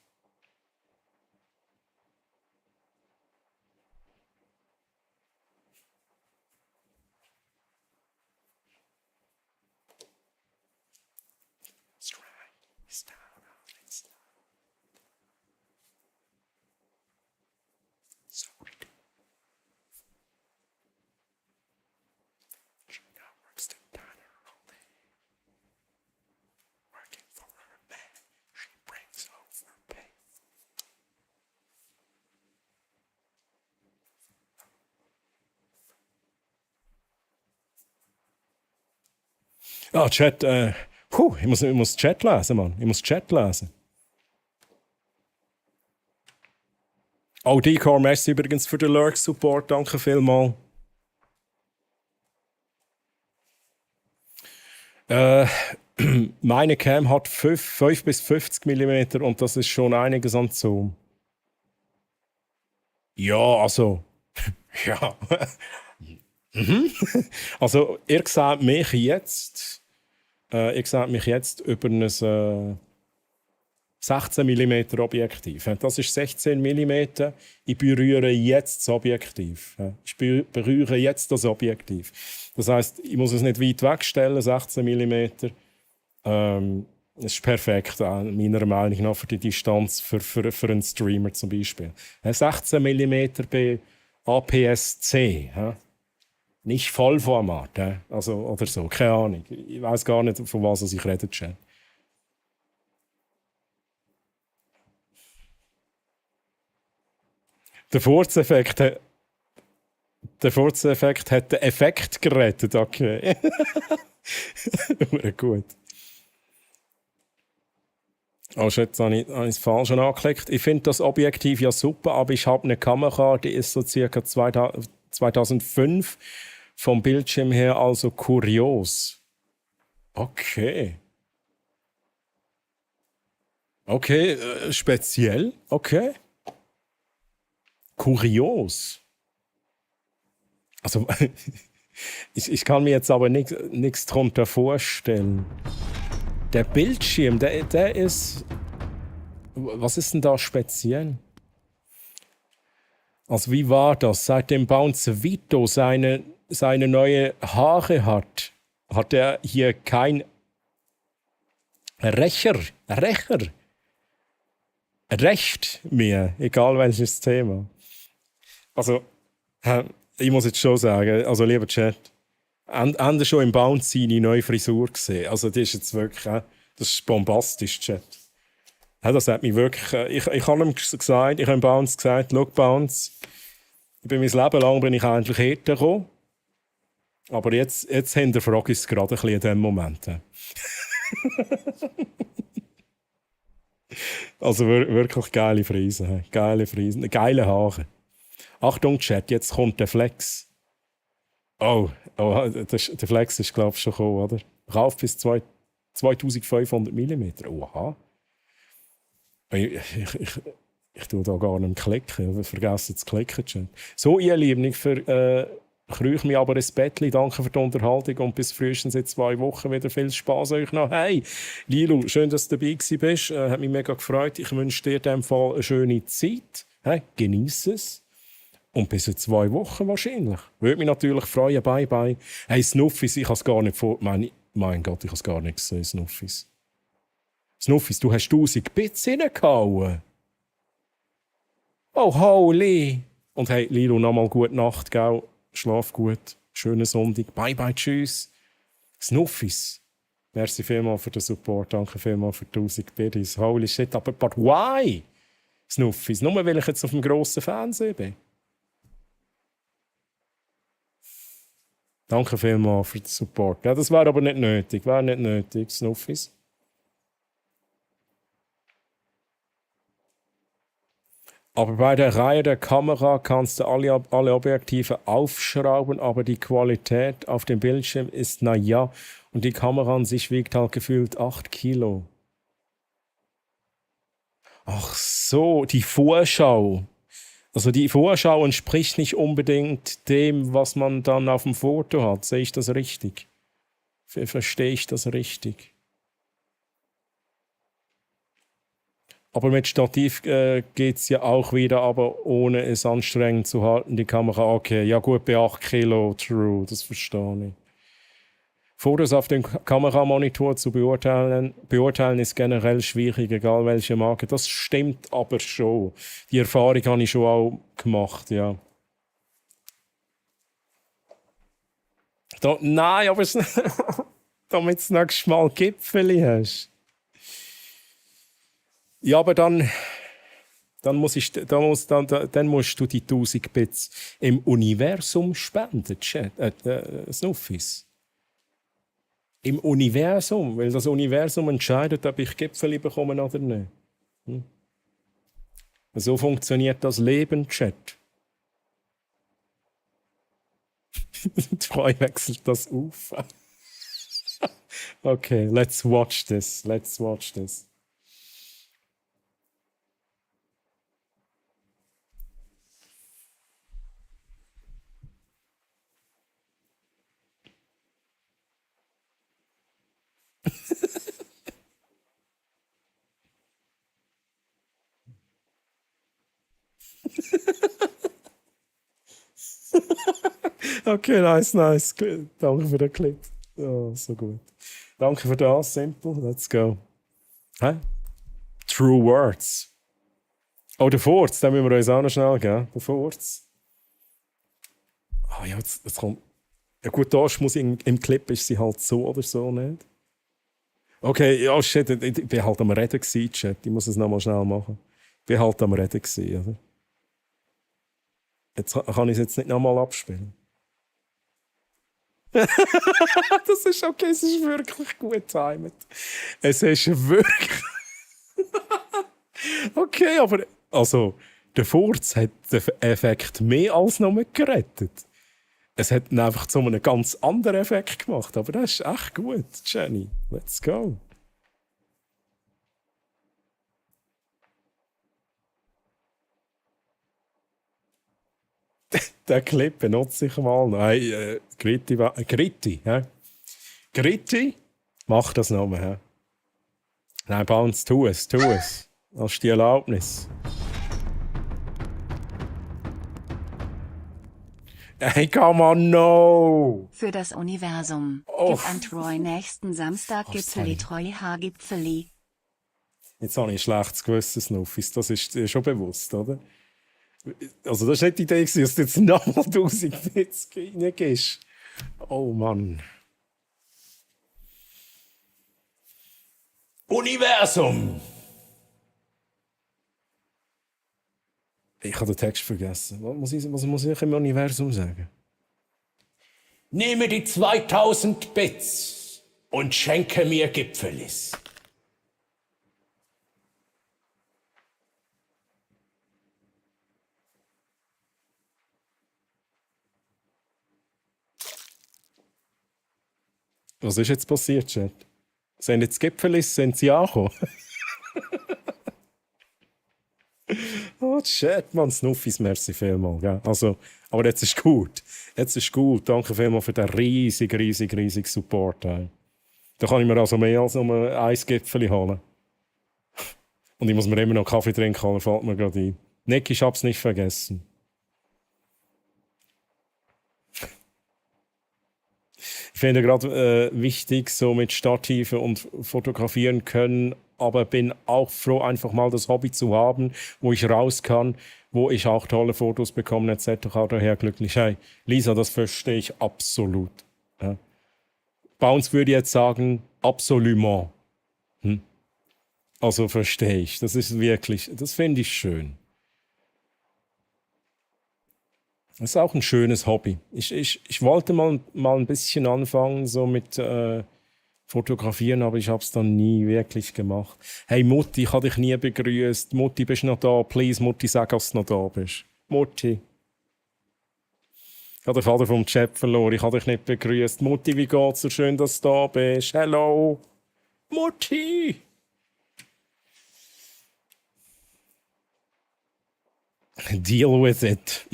Ah, Chat, ich muss Chat lesen, Mann. Ich muss Chat lesen. Oh, Decor, merci übrigens für den Lurk-Support. Danke vielmals. Meine Cam hat 5 bis 50 mm und das ist schon einiges an Zoom. Ja, also. Ja. Also, ihr seht mich jetzt. Ihr seht mich jetzt über ein 16 mm Objektiv. Das ist 16 mm. Ich berühre jetzt das Objektiv. Ich berühre jetzt das Objektiv. Das heisst, ich muss es nicht weit wegstellen, 16 mm. Das ist perfekt, meiner Meinung nach, für die Distanz für einen Streamer zum Beispiel. 16 mm bei APS-C. Nicht Vollformat, also, oder so, keine Ahnung. Ich weiß gar nicht, von was ich rede, Chat. Der Furzeffekt hat den Effekt gerettet, okay. Gut. Also jetzt habe ich es falsch angeklickt. Ich finde das Objektiv ja super, aber ich habe eine Kamera, die ist so circa 2005 vom Bildschirm her, also kurios. Okay. Okay, speziell? Okay. Kurios. Also, ich kann mir jetzt aber nichts darunter vorstellen. Der Bildschirm, der ist... Was ist denn da speziell? Also wie war das? Seitdem Bounce Vito seine neue Haare hat er hier kein Recht mehr, egal welches Thema. Also, ich muss jetzt schon sagen, also lieber Chat, haben ihr schon im Bounce seine neue Frisur gesehen? Also die ist jetzt wirklich, das ist bombastisch, Chat. Das hat mich wirklich, ich habe ihm gesagt, ich habe im Bounce gesagt, schau Bounce, ich bin mein Leben lang bin ich eigentlich härter gekommen, aber jetzt hinterfrage ich es gerade ein bisschen in diesem Moment. Also wirklich geile Friesen, geile Haare. Achtung Chat, jetzt kommt der Flex. Oh, der Flex ist glaube ich schon gekommen, oder? Rauf bis 2500 mm. Oha. Ich tue da gar nicht klicken. Ich vergesse zu klicken. Chat. So, ihr Lieben, ich kreuche mich aber ins Bettchen. Danke für die Unterhaltung und bis frühestens in 2 Wochen wieder viel Spaß euch noch. Hey, Lilu, schön, dass du dabei bist. Hat mich mega gefreut. Ich wünsche dir in diesem Fall eine schöne Zeit. Hey, genieß es. Und bis in 2 Wochen wahrscheinlich. Würde mich natürlich freuen. Bye, bye. Hey, Snuffis, ich habe es gar nicht vor... Mein Gott, ich habe es gar nicht gesehen, Snuffis. Snuffis, du hast 1000 Bits reingehauen. Oh, holy. Und hey, Lilo, nochmal gute Nacht, gell? Schlaf gut. Schönen Sonntag. Bye, bye, tschüss. Snuffis. Merci vielmals für den Support. Danke vielmals für 1000 Bits. Holy shit, aber but why? Snuffis, nur weil ich jetzt auf dem grossen Fernsehen bin. Danke vielmals für den Support. Ja, das wäre aber nicht nötig. Wäre nicht nötig, Snuffis. Aber bei der Reihe der Kamera kannst du alle Objektive aufschrauben, aber die Qualität auf dem Bildschirm ist naja. Und die Kamera an sich wiegt halt gefühlt 8 Kilo. Ach so, die Vorschau. Also die Vorschau entspricht nicht unbedingt dem, was man dann auf dem Foto hat. Sehe ich das richtig? Verstehe ich das richtig? Aber mit Stativ geht es ja auch wieder, aber ohne es anstrengend zu halten, die Kamera. Okay, ja gut, bei 8 Kilo, true, das verstehe ich. Fotos auf dem Kameramonitor zu beurteilen ist generell schwierig, egal welche Marke. Das stimmt aber schon. Die Erfahrung habe ich schon auch gemacht, ja. Nein, aber damit du das nächste Mal Gipfeli hast. Ja, aber dann musst du die 1000 Bits im Universum spenden, Snuffis. Im Universum, weil das Universum entscheidet, ob ich Gipfel bekomme oder nicht. So funktioniert das Leben, Chat. Troy wechselt das auf. Okay, let's watch this. Let's watch this. Okay, nice, nice. Danke für den Clip. Oh, so gut. Danke für das, Simple. Let's go. Hä? True Words. Oh, der Furz, den müssen wir uns auch noch schnell geben. Der Furz. Ah ja, jetzt kommt... Ja gut, da muss im Clip ist sie halt so oder so nicht. Okay, ja shit, ich bin halt am Reden gewesen, Chat. Ich muss es nochmal schnell machen. Ich bin halt am Reden gewesen, oder? Jetzt kann ich es jetzt nicht nochmal abspielen. Das ist okay, es ist wirklich gut timed. Es ist wirklich... Okay, aber... Also, der Furz hat den Effekt mehr als nur gerettet. Es hat ihn einfach zu einem ganz anderen Effekt gemacht. Aber das ist echt gut, Jenny. Let's go. Den Clip benutze ich mal. Nein, Gritti, hä? Gritti, mach das nochmal, hä? Nein, Bounce, tu es. Das ist die Erlaubnis. Hey, come on, no! Für das Universum. Oh. Gib an Troy nächsten Samstag Gipfeli Troy Gipfeli. Jetzt habe ich ein schlechtes Gewissen, Snuffis. Das ist dir schon bewusst, oder? Also das war nicht die Idee, dass du jetzt nochmal 1040 reingehst. Oh Mann. Universum! Ich habe den Text vergessen. Was muss ich im Universum sagen? Nehme die 2000 Bits und schenke mir Gipfelis. Was ist jetzt passiert, Chat? Sind jetzt Gipfelis, sind sie angekommen? Oh, shit, man, Snuffis, merci vielmals. Gell? Also, aber jetzt ist gut. Jetzt ist gut. Danke vielmals für den riesig Support. Ey. Da kann ich mir also mehr als nur ein Gipfel holen. Und ich muss mir immer noch Kaffee trinken, da fällt mir gerade ein. Nick, ich hab's nicht vergessen. Ich finde gerade wichtig, so mit Stative und fotografieren können, aber bin auch froh, einfach mal das Hobby zu haben, wo ich raus kann, wo ich auch tolle Fotos bekomme, etc. Daher glücklich. Hey, Lisa, das verstehe ich absolut. Ja. Bounce würde jetzt sagen, absolument. Also verstehe ich. Das ist wirklich, das finde ich schön. Das ist auch ein schönes Hobby. Ich wollte mal ein bisschen anfangen, so mit Fotografieren, aber ich habe es dann nie wirklich gemacht. Hey Mutti, ich habe dich nie begrüßt. Mutti, bist du noch da? Please, Mutti, sag, dass du noch da bist. Mutti. Ich habe den Vater vom Chat verloren. Ich habe dich nicht begrüßt. Mutti, wie geht's dir? Schön, dass du da bist. Hello. Mutti. Deal with it.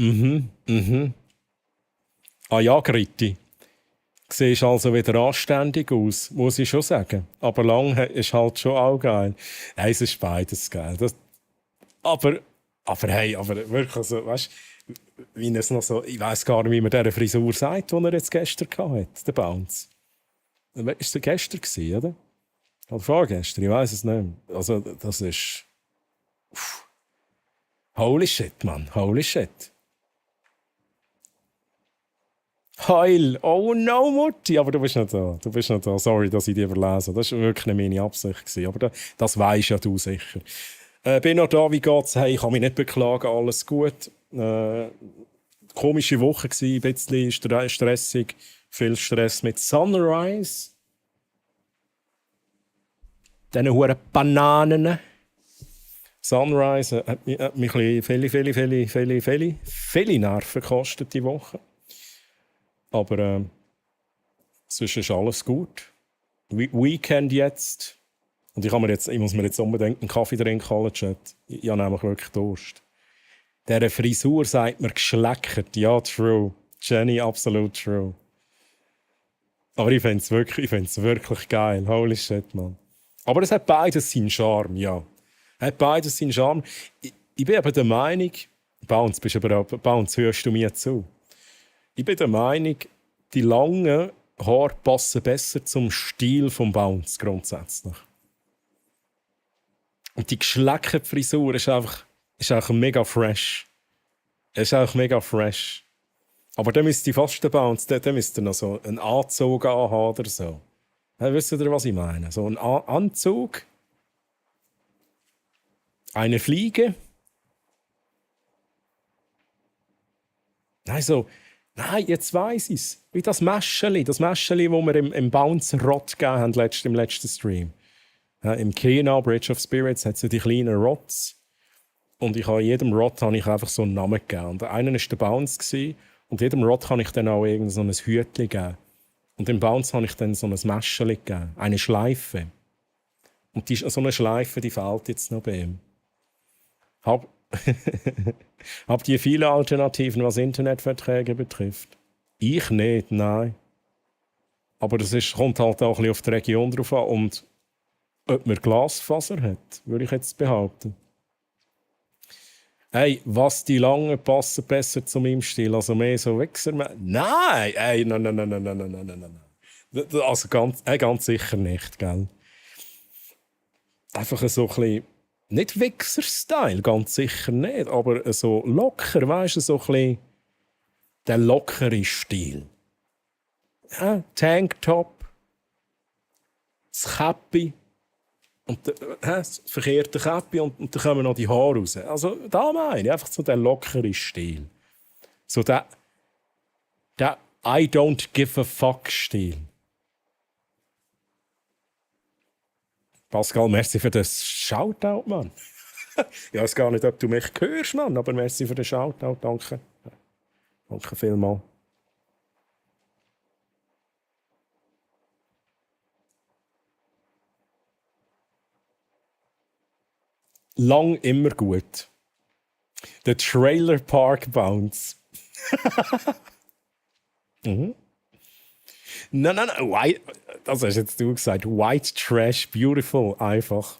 Ah ja, Gritti. Siehst also wieder anständig aus, muss ich schon sagen. Aber lang ist halt schon auch geil. Nein, es ist beides geil. Aber wirklich, also, weißt du, wie es noch so, ich weiss gar nicht, wie man dieser Frisur sagt, die er jetzt gestern hatte, der Bounce. Ist es gestern gewesen, oder? Oder vorgestern, ich weiss es nicht mehr. Also, das ist... Holy shit, Mann, holy shit. Heil! Oh no, Mutti! Aber du bist nicht da. Du bist nicht da. Sorry, dass ich dich überlese. Das war wirklich nicht meine Absicht gewesen. Aber das weisst ja du sicher. Bin noch da, wie geht's? Hey, ich kann mich nicht beklagen, alles gut. Komische Woche gewesen, ein bisschen stressig. Viel Stress mit Sunrise. diesen huren Bananen. Sunrise hat mich viele Nerven gekostet die Woche. Aber sonst ist alles gut. Weekend jetzt. Und ich muss mir jetzt unbedingt einen Kaffee trinken, Chat. Ich habe nämlich wirklich Durst. Diese Frisur sagt mir geschleckert. Ja, true. Jenny, absolut true. Aber ich finde es wirklich geil. Holy shit, man. Aber es hat beides seinen Charme, ja. Hat beides seinen Charme. Ich bin aber der Meinung, Bounce, Bounce, hörst du mir zu? Ich bin der Meinung, die langen Haare passen besser zum Stil vom Bounce grundsätzlich. Und die geschleckerte Frisur ist einfach mega fresh. Es ist einfach mega fresh. Aber dann müsste ich fast den Bounce, dann müsste noch so einen Anzug anhaben oder so. Ja, wisst ihr, was ich meine? So ein Anzug, eine Fliege. Nein, jetzt weiss ich es. Wie das Mäscheli, das wir im Bounce Rot gegeben haben im letzten Stream. Ja, im Kino, Bridge of Spirits, hat es ja die kleinen Rots. Und jedem Rot habe ich einfach so einen Namen gegeben. Und einer war der Bounce. Und jedem Rot kann ich dann auch irgend so ein Hütchen geben. Und im Bounce habe ich dann so ein Mäscheli gegeben. Eine Schleife. Und so eine Schleife, die fehlt jetzt noch bei ihm. Habt ihr viele Alternativen, was Internetverträge betrifft? Ich nicht, nein. Aber kommt halt auch ein bisschen auf die Region drauf an. Und ob man Glasfaser hat, würde ich jetzt behaupten. Hey, was die langen passen besser zu meinem Stil, also mehr so Wichser. Nein, nein. Also ganz sicher nicht, gell? Einfach so ein bisschen, nicht Wichser-Style, ganz sicher nicht, aber so locker, weißt du, so ein bisschen der lockere Stil. Ja, Tanktop, das Käppi. Und das verkehrte Käppi und dann kommen noch die Haare raus. Also da meine ich einfach so der lockere Stil. So der I don't give a fuck Stil. Pascal, merci für das Shoutout, Mann. Ich weiß gar nicht, ob du mich hörst, Mann, aber merci für den Shoutout, danke. Danke vielmals. Lang immer gut. Der Trailer Park Bounce. Mhm. Nein. White, das hast jetzt du gesagt. White Trash, beautiful, einfach.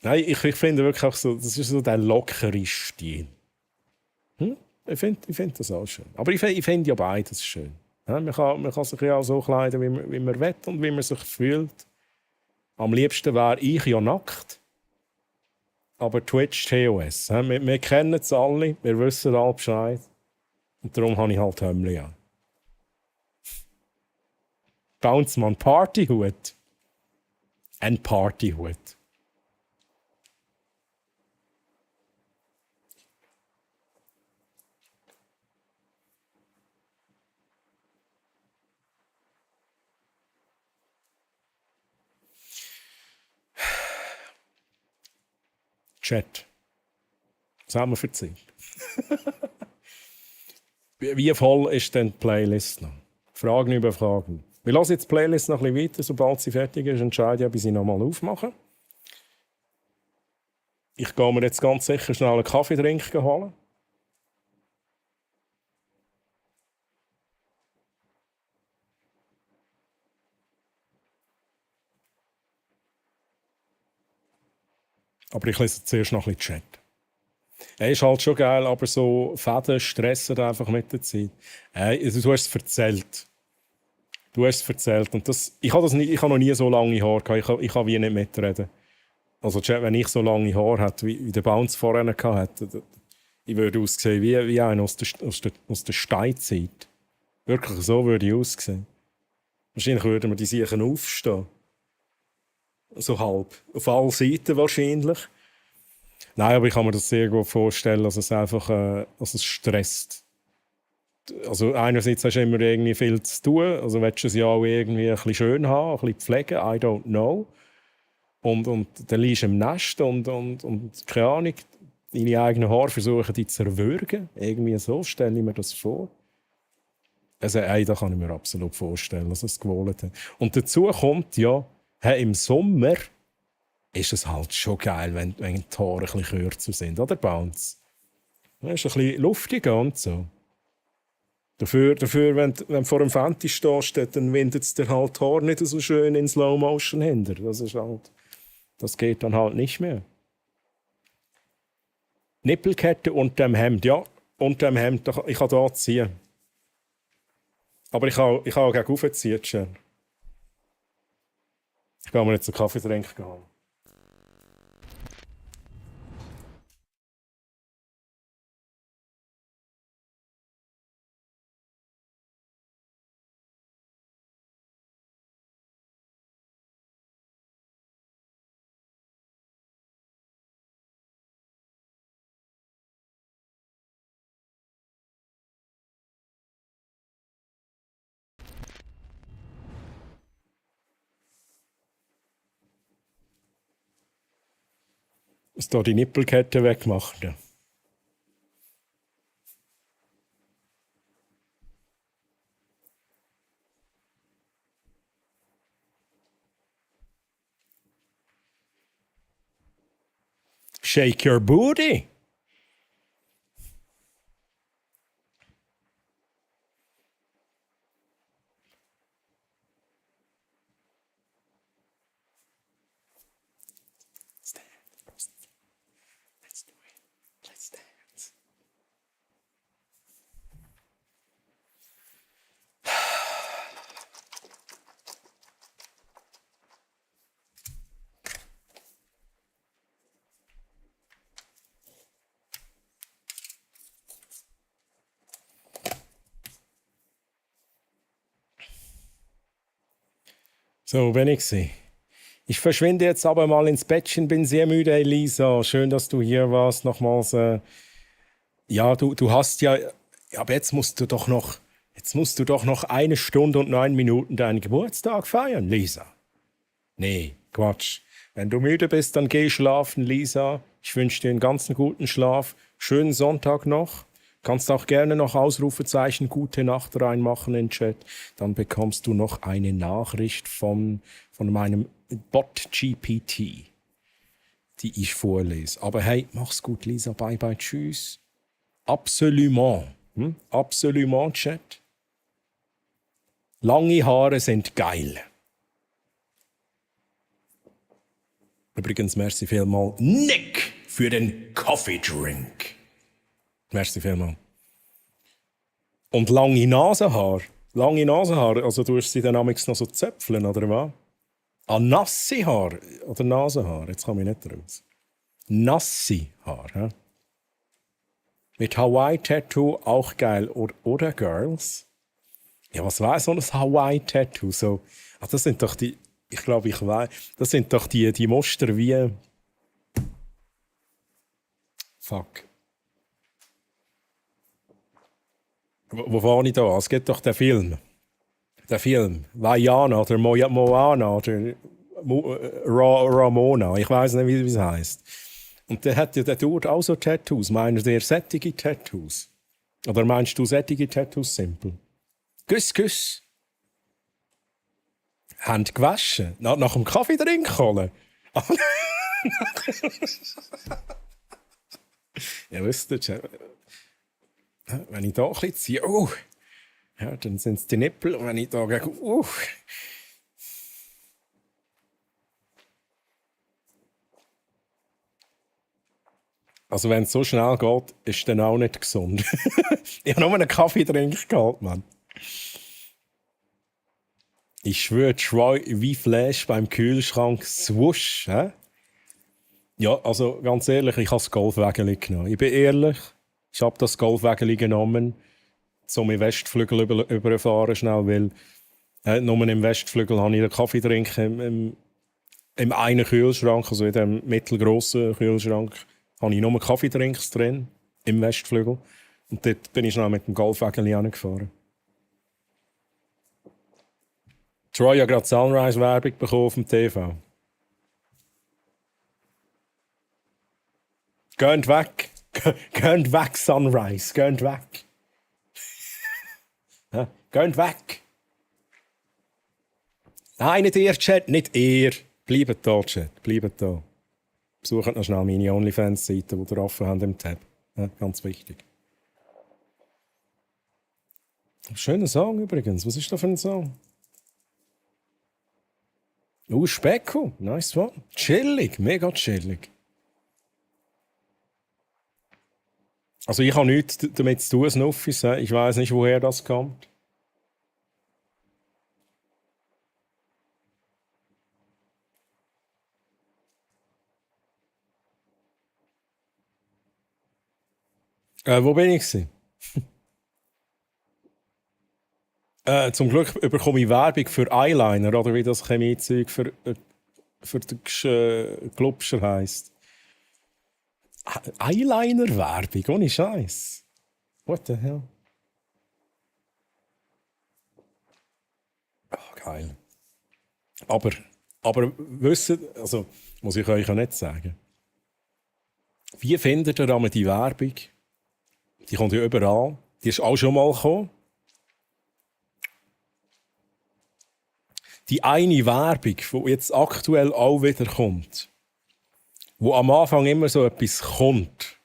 Nein, ich finde wirklich auch so, das ist so der lockere Stil. Ich find das auch schön. Aber ich finde ja beides schön. Ja, man kann sich ja auch so kleiden, wie man will und wie man sich fühlt. Am liebsten wäre ich ja nackt. Aber Twitch TOS. Wir kennen es alle, wir wissen alle Bescheid. Und darum habe ich halt Hömmli an. Bounce man Partyhut. Ein Partyhut. Chat. Was haben wir für Zeit? Wie voll ist denn die Playlist noch? Fragen über Fragen. Wir lassen jetzt die Playlist noch ein bisschen weiter. Sobald sie fertig ist, entscheide ich, ob ich sie nochmal aufmache. Ich gehe mir jetzt ganz sicher schnell einen Kaffee trinken holen. Aber ich lese zuerst noch ein bisschen Chat. Ist halt schon geil, aber so Fäden stressen einfach mit der Zeit. Du hast es erzählt. Und ich habe noch nie so lange Haare gehabt. Ich kann wie nicht mitreden. Also Chat, wenn ich so lange Haare hätte, wie der Bounce vorher hatte, ich würde aussehen wie einer aus der Steinzeit. Wirklich so würde ich aussehen. Wahrscheinlich würden wir die Sachen aufstehen. So halb. Auf allen Seiten wahrscheinlich. Nein, aber ich kann mir das sehr gut vorstellen, dass es einfach dass es stresst. also einerseits hast du immer irgendwie viel zu tun, also willst du es ja auch irgendwie ein bisschen schön haben, ein bisschen pflegen, I don't know. Und dann liegst du im Nest und keine Ahnung, deine eigenen Haare versuchen dich zu erwürgen. Irgendwie so stelle ich mir das vor. Also das kann ich mir absolut vorstellen, dass es gewollt hat. Und dazu kommt ja, hey, im Sommer ist es halt schon geil, wenn die Haare ein bisschen kürzer sind, oder Bounce? Das ist ein bisschen luftiger und so. Dafür wenn du vor einem Fenster stehst, dann windet es dir halt die Haare nicht so schön in Slow Motion hinter. Das geht dann halt nicht mehr. Nippelkette unter dem Hemd, ja, unter dem Hemd. Ich kann hier ziehen. Aber ich kann auch gegen raufziehen, schön. Ich gehe mir jetzt einen Kaffee trinken. Ist da die Nippelkette weggemacht? Ja. Shake your booty. Let's do it. Let's dance. So, bin ich sie. Ich verschwinde jetzt aber mal ins Bettchen, bin sehr müde, Elisa. Schön, dass du hier warst. Nochmals. Ja, du hast ja. Aber jetzt musst du doch noch 1 Stunde und 9 Minuten deinen Geburtstag feiern, Lisa. Nee, Quatsch. Wenn du müde bist, dann geh schlafen, Lisa. Ich wünsche dir einen ganz guten Schlaf. Schönen Sonntag noch. Kannst auch gerne noch Ausrufezeichen Gute Nacht reinmachen in den Chat. Dann bekommst du noch eine Nachricht von meinem Bot GPT, die ich vorlese. Aber hey, mach's gut, Lisa. Bye, bye, tschüss. Absolument. Absolument, Chat. Lange Haare sind geil. Übrigens, merci vielmals, Nick, für den Coffee Drink. Merci vielmals. Und lange Nasenhaar. Also du hast sie dann amigs noch so zöpfeln, oder was? Nasse Haar oder Nasenhaar, jetzt komme ich nicht raus. Nasse Haar, hä? Mit Hawaii-Tattoo auch geil, oder Girls? Ja, was wäre so ein Hawaii-Tattoo? So, das sind doch die, ich glaube, ich weiß, das sind doch die Muster wie... Fuck. Wo war ich da? Es gibt doch den Film. Vaiana oder Moana oder Ramona. Ich weiß nicht, wie es heisst. Und der tut auch so Tattoos. Meinst du sättige Tattoos? Oder meinst du sättige Tattoos simpel? Küss. Hand gewaschen. Nach dem Kaffee trinken holen. Ja, wisst ihr, wenn ich da ein bisschen ziehe, ja, dann sind es die Nippel. Und wenn ich da gegen, Also wenn es so schnell geht, ist es dann auch nicht gesund. Ich habe nur einen Kaffee gehabt, Mann. Ich schwöre, wie Flash beim Kühlschrank, swoosh. Hä? Ja, also ganz ehrlich, ich habe das Golfwägeli genommen. Ich bin ehrlich, ich habe das Golfwägeli genommen, um im Westflügel überfahren schnell, weil nur im Westflügel habe ich den Kaffee trinken im einen Kühlschrank, also in dem mittelgrossen Kühlschrank, habe ich nur Kaffeetrinks drin, im Westflügel. Und dort bin ich schnell mit dem Golfwagen angefahren. Troy hat gerade Sunrise-Werbung bekommen auf dem TV. Geht weg. Geht weg, Sunrise. Geht weg. Ja, geht weg. Nein, nicht ihr, Chat, nicht ihr. Bleibt da, Chat. Bleibt da. Besucht noch schnell meine OnlyFans-Seite, die ihr offen habt im Tab. Ja, ganz wichtig. Schöner Song übrigens. Was ist das für ein Song? Specko. Nice one. Chillig. Mega chillig. Also ich habe nichts damit zu tun, Snuffis. Ich weiß nicht, woher das kommt. Wo bin ich gewesen? Zum Glück bekomme ich Werbung für Eyeliner, oder wie das Chemiezeug für den Glubscher heisst. Eyeliner-Werbung, ohne Scheiß. What the hell? Oh, geil. Aber wisst ihr, also muss ich euch ja nicht sagen. Wie findet ihr aber die Werbung? Die kommt ja überall. Die ist auch schon mal gekommen. Die eine Werbung, die jetzt aktuell auch wieder kommt, wo am Anfang immer so etwas kommt.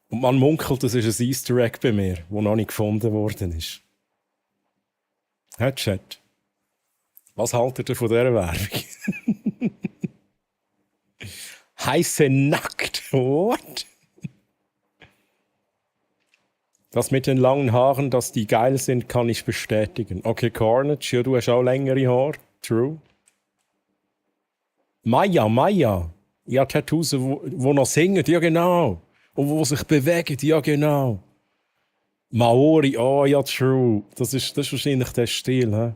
Und man munkelt, das ist ein Easter Egg bei mir, das noch nicht gefunden worden ist. Herr Chat, was haltet ihr von dieser Werbung? Heiße nackt. What? Das mit den langen Haaren, dass die geil sind, kann ich bestätigen. Okay, Carnage, ja, du hast auch längere Haare. True. Maya. Ja, Tattoos, wo noch singen, ja genau. Und wo sich bewegen, ja genau. Maori, oh ja, true. Das ist wahrscheinlich der Stil, hä?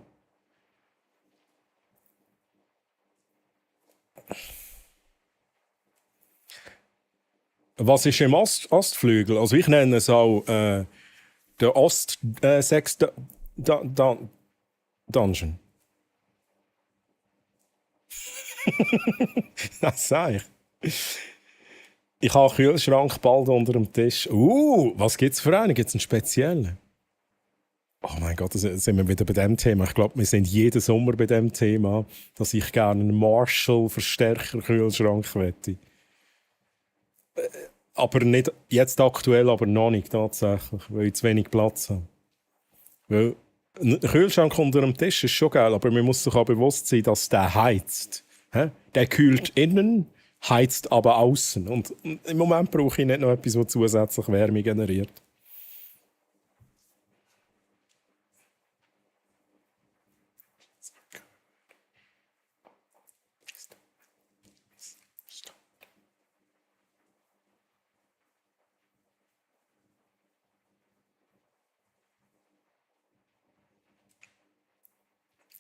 Was ist im Ostflügel? Also ich nenne es auch der Ost-Sex-Dungeon. Das sage ich. Ich habe einen Kühlschrank bald unter dem Tisch. Was gibt es für einen? Gibt es einen speziellen? Oh mein Gott, da sind wir wieder bei dem Thema. Ich glaube, wir sind jeden Sommer bei dem Thema, dass ich gerne einen Marshall-Verstärker-Kühlschrank hätte. Aber nicht jetzt aktuell, aber noch nicht tatsächlich, weil ich zu wenig Platz habe. Weil ein Kühlschrank unter dem Tisch ist schon geil, aber man muss sich auch bewusst sein, dass der heizt. Der kühlt innen, heizt aber außen. Und im Moment brauche ich nicht noch etwas, das zusätzlich Wärme generiert.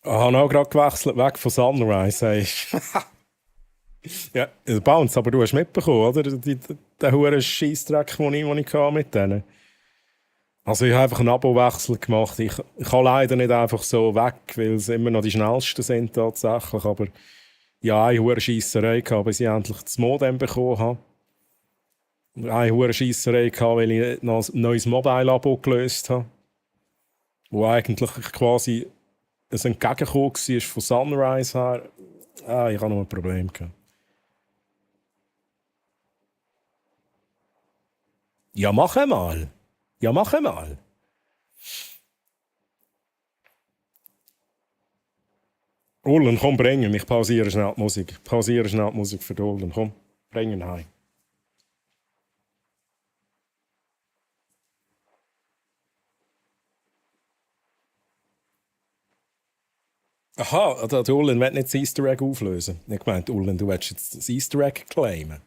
Ich habe auch gerade gewechselt, weg von Sunrise. Hey. Ja, Bounce, aber du hast mitbekommen, oder? Den hohen Scheissdreck, den ich hatte mit denen. Also ich habe einfach einen Abo-Wechsel gemacht. Ich kann leider nicht einfach so weg, weil es immer noch die schnellsten sind tatsächlich. Aber ja, eine hohe Scheisserei gehabt, bis ich endlich das Modem bekommen habe. Eine hohe Scheisserei gehabt, weil ich noch ein neues Mobile-Abo gelöst habe. Wo eigentlich quasi ein Entgegenkommen war von Sunrise her. Ich habe noch ein Problem gehabt. Ja, mach mal. Ullen, komm, bring ihn. Ich pausiere schnell die Musik. Für den Ullen. Komm, bring ihn heim. Aha, der Ullen will nicht das Easter Egg auflösen. Ich meinte, Ullen, du willst jetzt das Easter Egg claimen.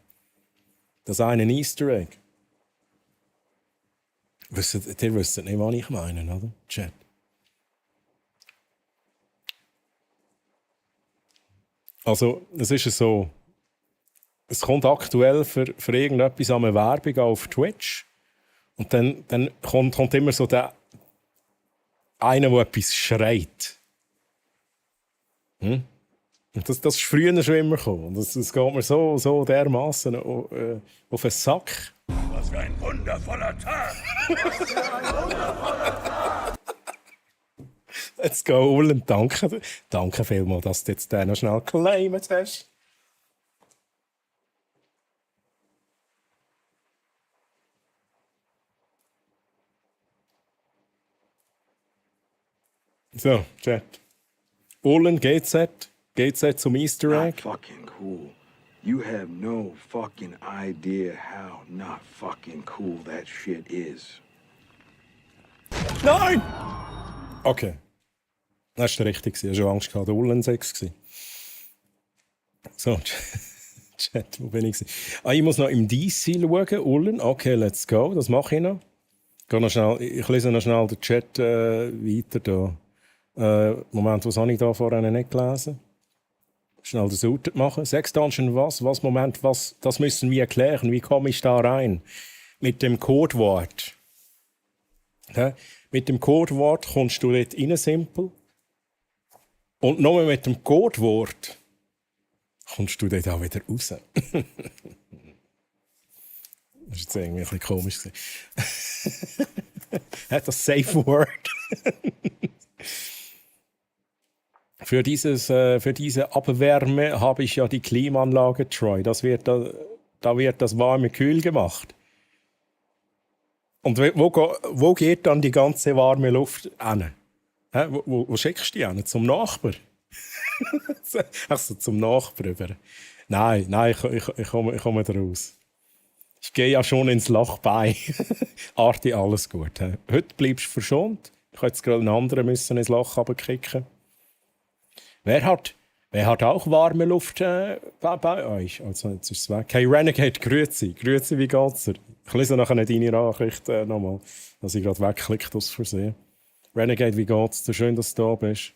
Das eine Easter Egg. Ihr wisst nicht, was ich meine, oder? Chat. Also, es ist so, es kommt aktuell für irgendetwas an eine Werbung auf Twitch Und dann kommt immer so der einer, der etwas schreit. Und das ist früher schon immer gekommen. Das geht mir so dermaßen auf den Sack. Was für ein wundervoller Tag! Let's go, Ullen. Danke vielmals, dass du jetzt den noch schnell geclaimt hast. So, Chat. Ullen, GZ zum Easter Not Egg. fucking cool. You have no fucking idea how not fucking cool that shit is. Nein! Okay. Das war richtig. Ich hatte schon Angst, der Ullen 6 war. So, Chat, wo bin ich? Ich muss noch im DC schauen, Ullen. Okay, let's go. Das mache ich noch. Ich lese noch schnell den Chat weiter. Da. Moment, was habe ich da vorhin nicht gelesen? Schnell den Suit machen. 6 Dungeon was? Moment, was? Das müssen wir erklären. Wie komme ich da rein? Mit dem Codewort. Ja? Mit dem Codewort kommst du dort rein, simpel. Und nur mit dem Codewort kommst du dort auch wieder raus. Das ist jetzt irgendwie ein bisschen komisch. Hat das Safe Word? Für diese Abwärme habe ich ja die Klimaanlage, Troy. Da wird das warme Kühl gemacht. Und wo geht dann die ganze warme Luft hin? Wo schickst du die hin? Zum Nachbar? Also zum Nachbar rüber. Nein, ich komme da raus. Ich gehe ja schon ins Loch bei. Arti, alles gut. He? Heute bleibst du verschont. Ich hätte jetzt gerade einen anderen müssen ins Loch runterkicken. Wer hat auch warme Luft bei euch? Also jetzt ist es weg. Hey Renegade, grüezi. Grüezi, wie geht's dir? Ich lese nachher deine Nachricht nochmal, dass ich gerade wegklickt aus Versehen. Renegade, wie geht's dir? Schön, dass du da bist.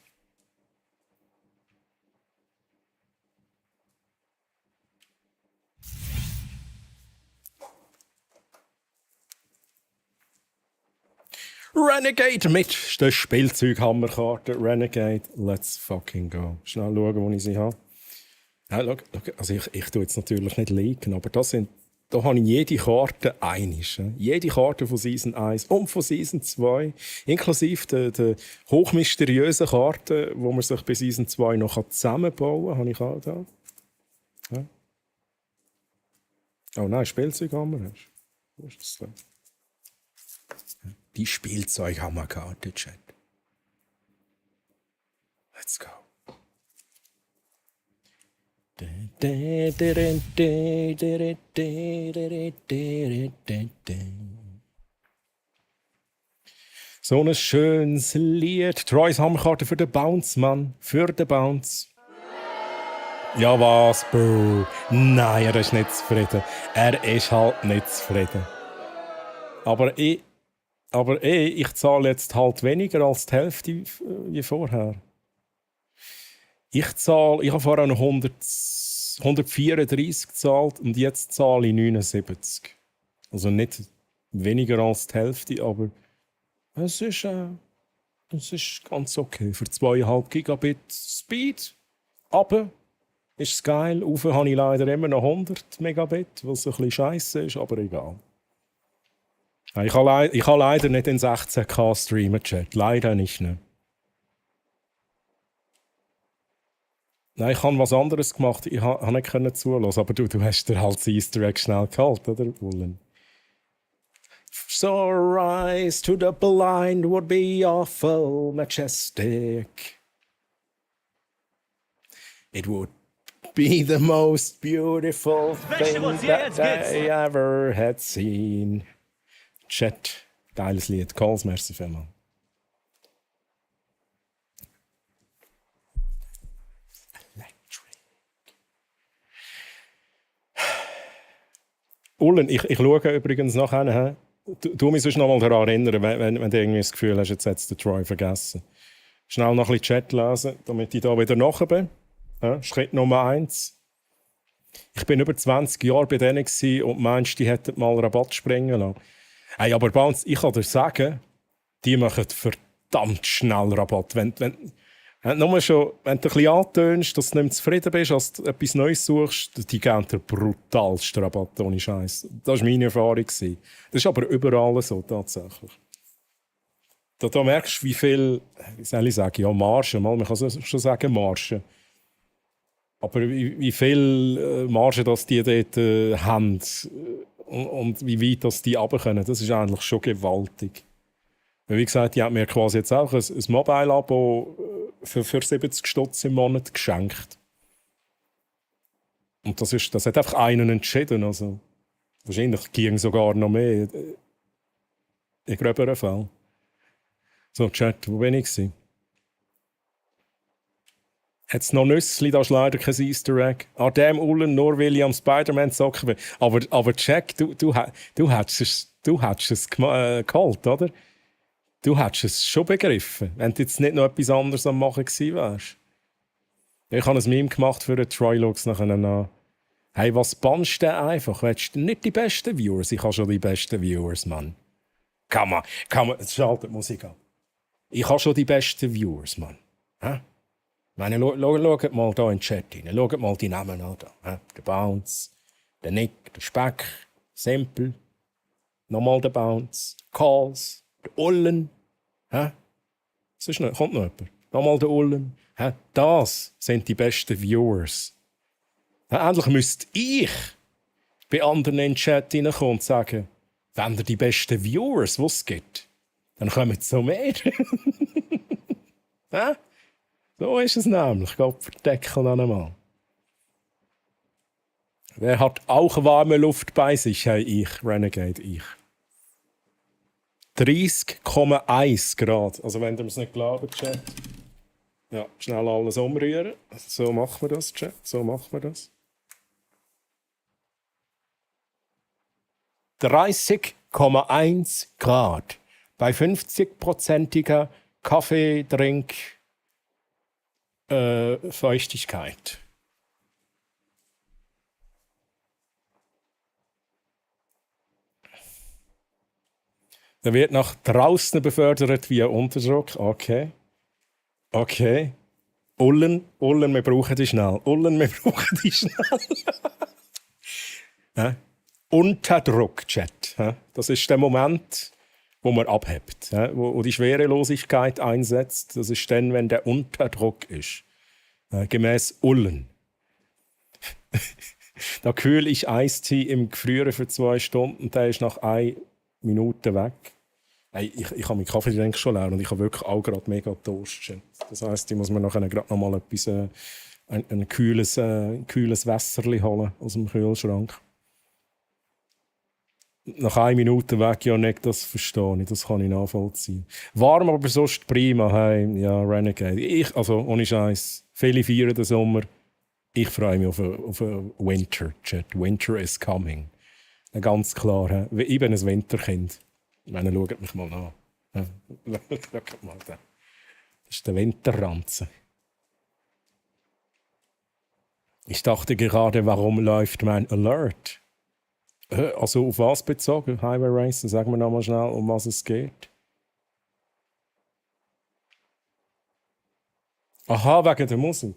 Renegade mit der Spielzeughammerkarte. Renegade, let's fucking go. Schnell schauen, wo ich sie habe. Ja, schau, also ich tue jetzt natürlich nicht leaken, aber da habe ich jede Karte einig. Jede Karte von Season 1 und von Season 2, inklusive der hochmysteriösen Karte, die man sich bei Season 2 noch zusammenbauen kann, habe ich auch da. Ja. Oh nein, Spielzeughammer hast du. Wo ist das denn? Die Spielzeughammerkarte, Chat. Let's go. So ein schönes Lied. Troys Hammerkarte für den Bounce, Mann. Für den Bounce. Ja, was, Bro? Nein, er ist nicht zufrieden. Er ist halt nicht zufrieden. Aber ich zahle jetzt halt weniger als die Hälfte wie vorher. Ich habe vorher noch 134 gezahlt und jetzt zahle ich 79. Also nicht weniger als die Hälfte, aber es ist ganz okay. Für 2,5 Gigabit Speed. Aber ist es geil. Rauf habe ich leider immer noch 100 Megabit, was ein bisschen scheisse ist, aber egal. Ich kann leider nicht in 16K streamen, Chat. Leider nicht. Ne? Nein, ich habe was anderes gemacht. Ich konnte nicht zulassen. Aber du hast dir halt das Easter Egg schnell gehalten, oder, Wullen? So rise to the blind would be awful majestic. It would be the most beautiful thing that I ever had seen. Chat, geiles Lied. Calls, merci vielmals. Ullen, ich schaue übrigens nachher. Du mich sonst noch mal daran erinnern, wenn du irgendwie das Gefühl hast, jetzt hättest du den Troy vergessen. Schnell noch ein bisschen Chat lesen, damit ich da wieder nachher bin. Ja, Schritt Nummer 1. Ich bin über 20 Jahre bei denen und meinst, die hätten mal Rabatt springen lassen. Hey, aber Bounce, ich kann dir sagen, die machen verdammt schnell Rabatt. Nur schon, wenn du ein bisschen antönst, dass du nicht mehr zufrieden bist, als du etwas Neues suchst, die geben dir brutalsten Rabatt, ohne Scheiß. Das war meine Erfahrung. Das ist aber überall so, tatsächlich. Da merkst du, wie viel, wie soll ich sagen, ja, Marge, man kann schon sagen Marge. Aber wie viel Marge das die dort haben und wie weit das die runterkommen, das ist eigentlich schon gewaltig. Wie gesagt, die haben mir quasi jetzt auch ein Mobile-Abo für 70 Stutz im Monat geschenkt. Und das hat einfach einen entschieden. Also, wahrscheinlich ging sogar noch mehr. In gröberen Fall. So, Chat, wo bin ich gewesen? Hat es noch Nüssli, da ist leider kein Easter Egg. An dem Ullen, nur weil ich am Spider-Man-Socken bin. Aber Jack, du hättest es geholt, oder? Du hättest es schon begriffen, wenn du jetzt nicht noch etwas anderes am Machen gewesen wärst. Ich habe ein Meme gemacht für den Trilux nachher. Hey, was bannst du denn einfach? Willst du nicht die besten Viewers? Ich habe schon die besten Viewers, Mann. Kann man, jetzt schaltet Musik ab. Ich habe schon die besten Viewers, Mann. Hä? Ich meine, schaut mal hier in den Chat rein. Schaut mal die Namen an. Da. Der Bounce, der Nick, der Speck, Simple. Nochmal der Bounce, Calls, der Ullen. Hä? Kommt noch jemand? Nochmal der Ullen. Hä? Das sind die besten Viewers. Ja, endlich müsste ich bei anderen in den Chat reinkommen und sagen, wenn ihr die besten Viewers, die es gibt, dann kommen so mehr. Hä? So ist es nämlich. Gott verdeckeln noch einmal. Wer hat auch warme Luft bei sich? Hey, ich, Renegade, ich. 30,1 Grad. Also wenn ihr es nicht glaubt, Chat. Ja, schnell alles umrühren. So machen wir das, Chat. So machen wir das. 30,1 Grad. Bei 50%iger Kaffeetrink Feuchtigkeit. Der wird nach draußen befördert via Unterdruck. Okay. Okay. Ullen, wir brauchen die schnell. Ullen, wir brauchen die schnell. Unterdruck, Chat. Das ist der Moment, wo man abhebt, wo die Schwerelosigkeit einsetzt. Das ist dann, wenn der Unterdruck ist. Gemäß Ullen. Da kühle ich Eistee im Gefrieren für 2 Stunden, der ist nach 1 Minute weg. Hey, ich habe meinen Kaffee schon leer und ich habe wirklich auch gerade mega Durst. Das heisst, ich muss mir nachher gerade noch mal etwas, ein kühles Wässerchen holen aus dem Kühlschrank. Nach 1 Minute weg, ja nicht, das verstehe ich, das kann ich nachvollziehen. Warm, aber sonst prima, hey, ja, Renegade. Also, ohne Scheiß, viele feiern den Sommer. Ich freue mich auf einen Winter, Chat. Winter is coming. Ganz klar, he? Ich bin ein Winterkind. Ich meine, schaut mich mal an. Schaut mal da. Das ist der Winterranzen. Ich dachte gerade, warum läuft mein Alert? Also auf was bezogen? Highway Racer, sagen wir nochmal schnell, um was es geht. Aha, wegen der Musik.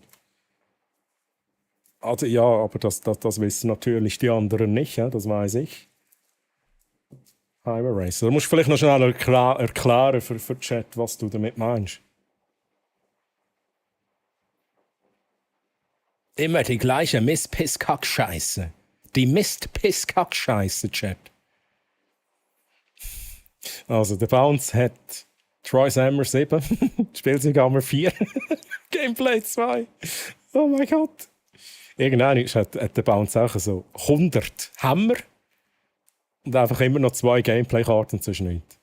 Also, ja, aber das wissen natürlich die anderen nicht, ja? Das weiß ich. Highway Racer. Du musst vielleicht noch schnell erklären für den Chat, was du damit meinst. Immer die gleiche Mist-Piss-Kack-Scheiße. Die Mist-Piss-Kack-Scheiße, Chat. Also, der Bounce hat Troy Sammer 7, Spielzeughammer 4, Gameplay 2. Oh mein Gott. Irgendwann hat der Bounce auch so 100 Hammer und einfach immer noch 2 Gameplay-Karten zwischen nichts.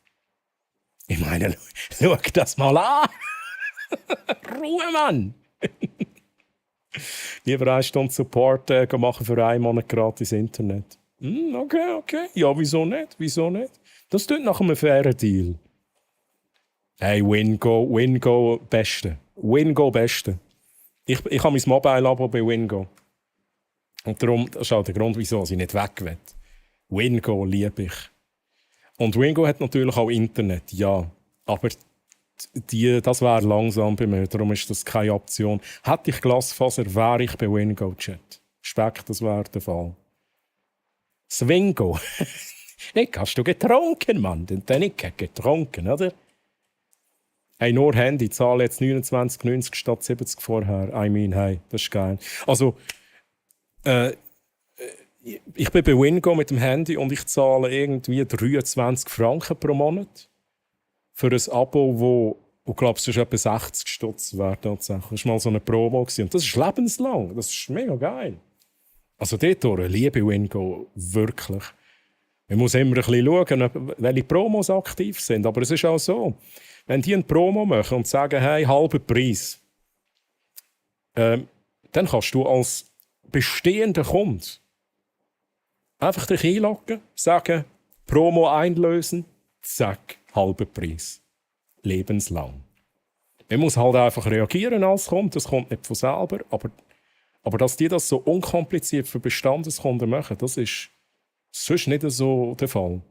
Ich meine, schau das mal an! Ruhe, Mann! Lieber 1 Stunde Support machen für 1 Monat gratis Internet. Okay. Ja, wieso nicht? Das tut nach einem fairen Deal. Hey, Wingo, Beste. Wingo, Beste. Ich habe mein Mobile-Abo bei Wingo. Und darum, das ist auch der Grund, wieso ich nicht weg will. Wingo liebe ich. Und Wingo hat natürlich auch Internet, ja. Aber das wäre langsam bei mir, darum ist das keine Option. Hätte ich Glasfaser, wäre ich bei Wingo Chat. Speck, das wäre der Fall. Swingo. Nick, hast du getrunken, Mann? Der Nick hat getrunken, oder? Hey, nur Handy, zahle jetzt 29,90 statt 70 vorher. I mean, hey, das ist geil. Also, ich bin bei Wingo mit dem Handy und ich zahle irgendwie 23 Franken pro Monat für ein Abo, wo ich glaube, es ist etwa 60 Stutz wert. Tatsächlich. Das war mal so eine Promo. Und das ist lebenslang. Das ist mega geil. Also dort liebe Wingo wirklich. Man muss immer ein bisschen schauen, welche Promos aktiv sind. Aber es ist auch so, wenn die eine Promo machen und sagen, hey, halber Preis, dann kannst du als bestehender Kunde einfach dich einloggen, sagen, Promo einlösen, zack, halber Preis. Lebenslang. Man muss halt einfach reagieren als Kunde, das kommt nicht von selber, aber dass die das so unkompliziert für Bestandeskunden machen, das ist sonst nicht so der Fall.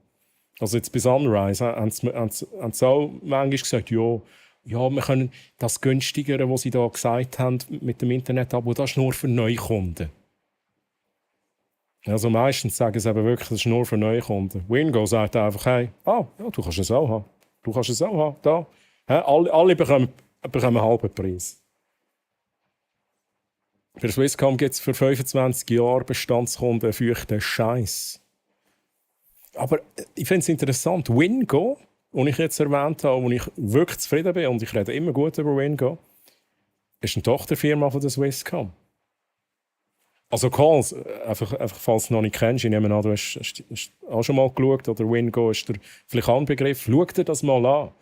Also jetzt bei Sunrise haben sie auch manchmal gesagt, ja, wir können das Günstigere, was sie da gesagt haben mit dem Internet-Abo, das ist nur für Neukunden. Also meistens sagen sie eben wirklich, das ist nur für Neukunden. Wingo sagt einfach, hey, ja, du kannst es auch haben. Du kannst es auch haben, da. Alle bekommen einen halben Preis. Bei Swisscom gibt es für 25 Jahre Bestandskunden feuchten Scheiß. Aber ich finde es interessant, Wingo, den ich jetzt erwähnt habe, wo ich wirklich zufrieden bin, und ich rede immer gut über Wingo, ist eine Tochterfirma von der Swisscom. Also Calls, einfach falls du noch nicht kennst, ich nehme an, du hast auch schon mal geschaut, oder Wingo ist der vielleicht ein Begriff, schau dir das mal an.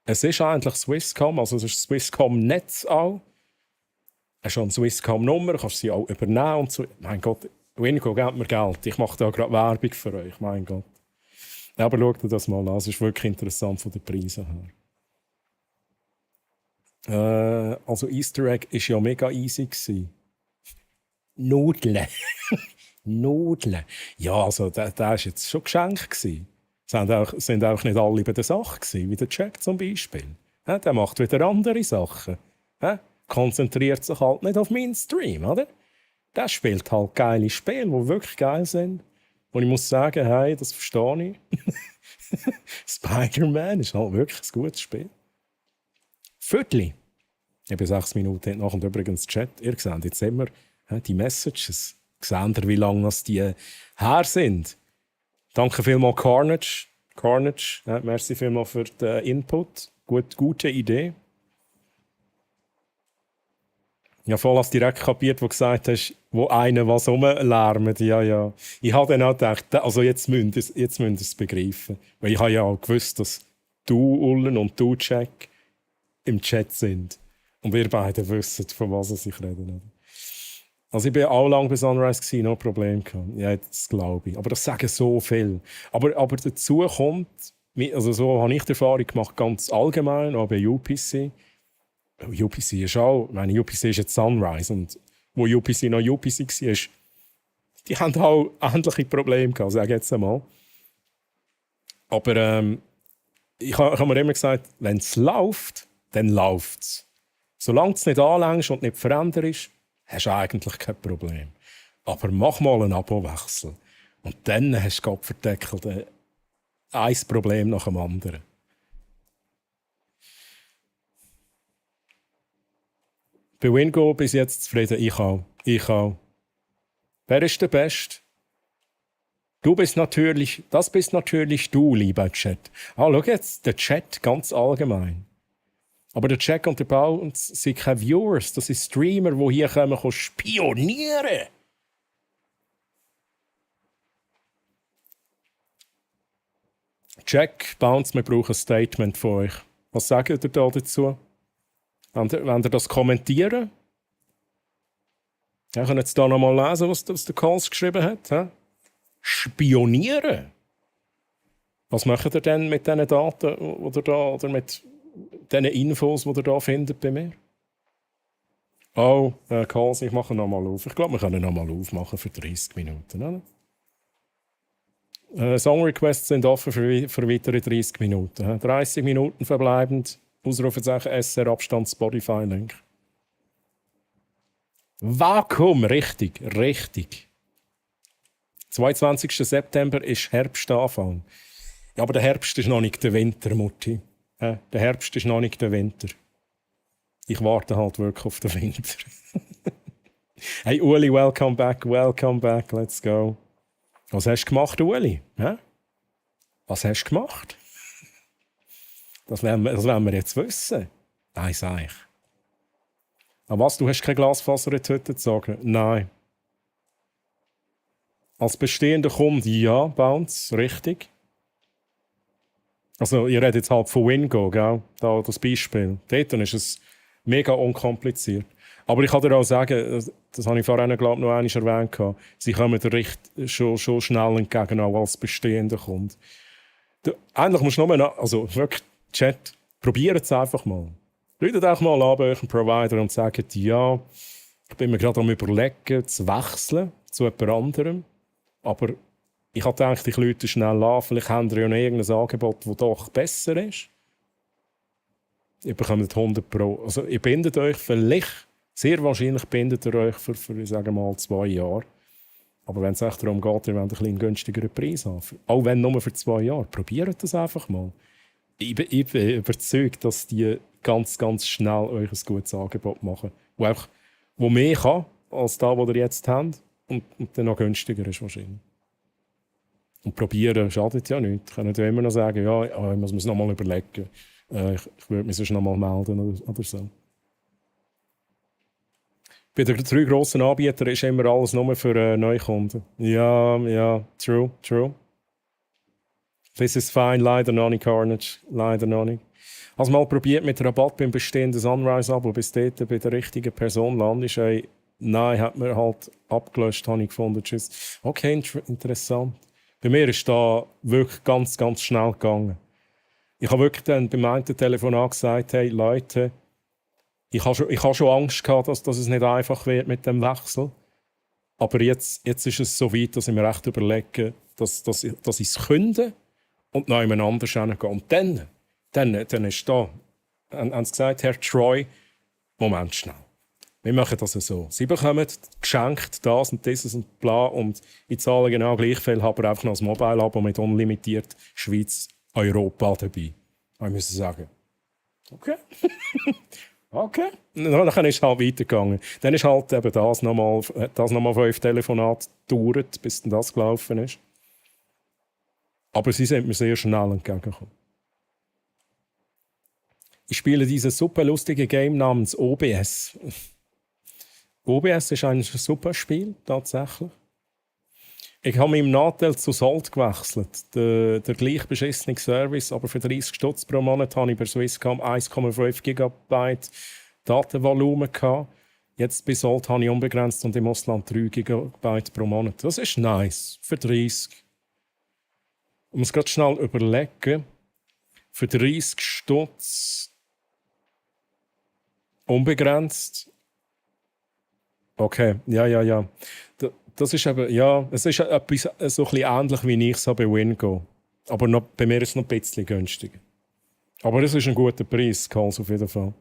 Es ist eigentlich Swisscom, also es ist das Swisscom-Netz auch. Es ist eine Swisscom-Nummer, kannst sie auch übernehmen und so. Mein Gott, Wingo gibt mir Geld, ich mache da gerade Werbung für euch, mein Gott. Aber schau dir das mal an, es ist wirklich interessant von den Preisen her. Also Easter Egg war ja mega easy gewesen. Nudeln. Nudeln. Ja, also der war jetzt schon Geschenk gewesen. Es sind auch nicht alle bei der Sache gewesen, wie der Jack zum Beispiel. Der macht wieder andere Sachen. Konzentriert sich halt nicht auf meinen Stream, oder? Der spielt halt geile Spiele, die wirklich geil sind. Und ich muss sagen, hey, das verstehe ich. Spider-Man ist halt wirklich ein gutes Spiel. Viertel. Ich bin 6 Minuten nach und übrigens Chat. Ihr seht jetzt immer die Messages. Seht ihr, wie lange die her sind? Danke vielmals, Carnage. Carnage, merci vielmals für den Input. Gute Idee. Ja, voll als direkt kapiert, wo du gesagt hast, wo einer was rumlärmt. Ja. Ich habe dann auch gedacht, also jetzt müsst ihr es begreifen. Weil ich habe ja auch gewusst, dass du, Ullen, und du, Jack, im Chat sind. Und wir beide wissen, von was ich rede. Also ich war auch lange bei Sunrise, no Problem. Ja, das glaube ich. Aber das sagen so viel. Aber dazu kommt, also so habe ich die Erfahrung gemacht, ganz allgemein, auch bei UPC. UPC ist auch, ich meine, UPC ist jetzt Sunrise. Und wo UPC noch UPC war, die haben auch ähnliche Probleme gehabt, sage ich jetzt einmal. Aber ich habe mir immer gesagt, wenn es läuft, dann läuft es. Solange du es nicht anlängst und nicht veränderst, hast du eigentlich kein Problem. Aber mach mal einen Abowechsel. Und dann hast du Gott verdeckelt ein Problem nach dem anderen. Bei Wingo bis jetzt zufrieden. Ich auch. Wer ist der Beste? Das bist natürlich du, lieber Chat. Schau jetzt, der Chat ganz allgemein. Aber der Jack und der Paul sind keine Viewers, das sind Streamer, die hier kommen spionieren. Jack, Bounce, wir brauchen ein Statement von euch. Was sagt ihr da dazu? Wollt ihr das kommentieren? Ja, könnt jetzt da nochmal lesen, was der Calls geschrieben hat. He? Spionieren? Was macht ihr denn mit diesen Daten oder mit diesen Infos, die ihr hier findet bei mir? Oh, Calls, ich mache nochmal auf. Ich glaube, wir können nochmal aufmachen für 30 Minuten. Oder? Songrequests sind offen für weitere 30 Minuten. 30 Minuten verbleibend. Ausrufezeichen SR Abstand Spotify-Link. Vakuum, richtig. 22. September ist Herbstanfang. Ja, aber der Herbst ist noch nicht der Winter, Mutti. Der Herbst ist noch nicht der Winter. Ich warte halt wirklich auf den Winter. Hey Uli, welcome back, let's go. Was hast du gemacht, Uli? Was hast du gemacht? Das wollen wir jetzt wissen. Nein, sag ich. Aber was, du hast kein Glasfaser in die Hütte zu sagen? Nein. Als bestehender Kunde, ja, Bounce, richtig. Also, ihr redet jetzt halt von Wingo, gell? Da, das Beispiel. Dort ist es mega unkompliziert. Aber ich kann dir auch sagen, das habe ich vorhin, glaube ich, noch einmal erwähnt, sie kommen dir schon schnell entgegen, auch als bestehender Kunde. Eigentlich musst du nur, also wirklich, Chat, probiert es einfach mal. Ruft euch mal an bei eurem Provider und sagt, ja, ich bin mir gerade am Überlegen, zu wechseln zu jemand anderem. Aber ich habe gedacht, ich rufe schnell an, vielleicht habt ihr ja noch irgendein Angebot, das doch besser ist. Ihr bekommt 100 Pro. Also ihr bindet euch vielleicht, sehr wahrscheinlich bindet ihr euch für ich sage mal, 2 Jahre. Aber wenn es echt darum geht, ihr wollt einen bisschen günstigeren Preis haben. Auch wenn nur für 2 Jahre. Probiert das einfach mal. Ich bin überzeugt, dass die ganz, ganz schnell euch ein gutes Angebot machen. Wo mehr kann, als das, was ihr jetzt habt. Und dann noch günstiger ist wahrscheinlich. Und probieren schadet ja nichts. Können ja immer noch sagen, ja, ich muss mir es noch mal überlegen. Ich würde mich sonst noch mal melden oder so. Bei den 3 grossen Anbietern ist immer alles nur für Neukunden. Ja, true. This is fine, leider noch nicht, Carnage. Leider noch nicht. Also mal probiert mit Rabatt beim bestehenden Sunrise-Abo, bis dort bei der richtigen Person landest. Nein, hat mir halt abgelöscht, habe ich gefunden. Tschüss. Okay, interessant. Bei mir ist da wirklich ganz, ganz schnell gegangen. Ich habe wirklich dann beim einen Telefonat gesagt, hey Leute, ich habe schon Angst gehabt, dass es nicht einfach wird mit dem Wechsel. Aber jetzt ist es so weit, dass ich mir echt überlege, dass ich es künde und noch jemand anders hingehe. Und dann ist da, haben sie gesagt, Herr Troy, Moment schnell. Wir machen das so. Sie bekommen geschenkt das und dieses und bla und ich zahle genau gleich viel, habe einfach noch ein Mobile-Abo mit unlimitiert Schweiz, Europa dabei. Ich muss sagen, okay. Okay. Dann ist es halt weitergegangen. Dann ist halt eben das nochmal 5 Telefonate gedauert, bis dann das gelaufen ist. Aber sie sind mir sehr schnell entgegengekommen. Ich spiele dieses super lustige Game namens OBS. OBS ist eigentlich ein super Spiel, tatsächlich. Ich habe mit dem Nachteil zu Salt gewechselt. Der gleich beschissene Service, aber für 30 Stutz pro Monat habe ich bei Swisscom 1,5 GB Datenvolumen gehabt. Jetzt bei Salt habe ich unbegrenzt und im Ausland 3 GB pro Monat. Das ist nice, für 30. Ich muss gerade schnell überlegen. Für 30 Stutz unbegrenzt. Okay, ja. Das ist eben, ja, es ist etwas so ein bisschen ähnlich wie ich so bei Wingo. Aber noch, bei mir ist es noch ein bisschen günstiger. Aber es ist ein guter Preis, Calls auf jeden Fall.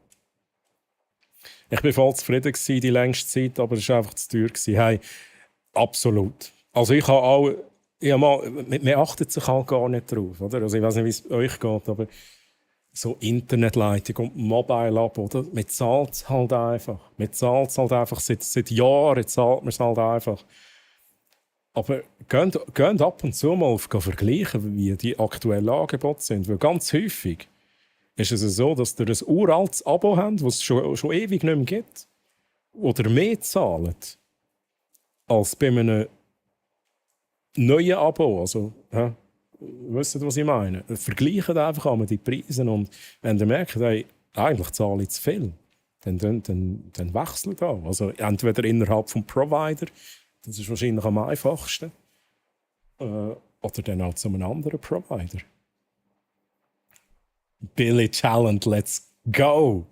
Ich war voll zufrieden die längste Zeit, aber es war einfach zu teuer. Hey, absolut. Also ich habe auch, man achtet sich halt gar nicht drauf. Oder? Also ich weiß nicht, wie es euch geht, aber so Internetleitung und Mobile-Abo, oder? Man zahlt es halt einfach. Man zahlt es halt einfach. Seit Jahren zahlt man es halt einfach. Aber geht ab und zu mal vergleichen, wie die aktuellen Angebote sind. Weil ganz häufig ist es so, dass ihr ein uraltes Abo habt, das es schon ewig nicht mehr gibt, oder mehr zahlt als bei einem neuen Abo. Also, wisst ihr, was ich meine? Vergleicht einfach einmal die Preise und wenn ihr merkt, hey, eigentlich zahle ich zu viel, dann wechselt auch. Also entweder innerhalb des Provider, das ist wahrscheinlich am einfachsten, oder dann auch zu einem anderen Provider. Billy Talent, let's go!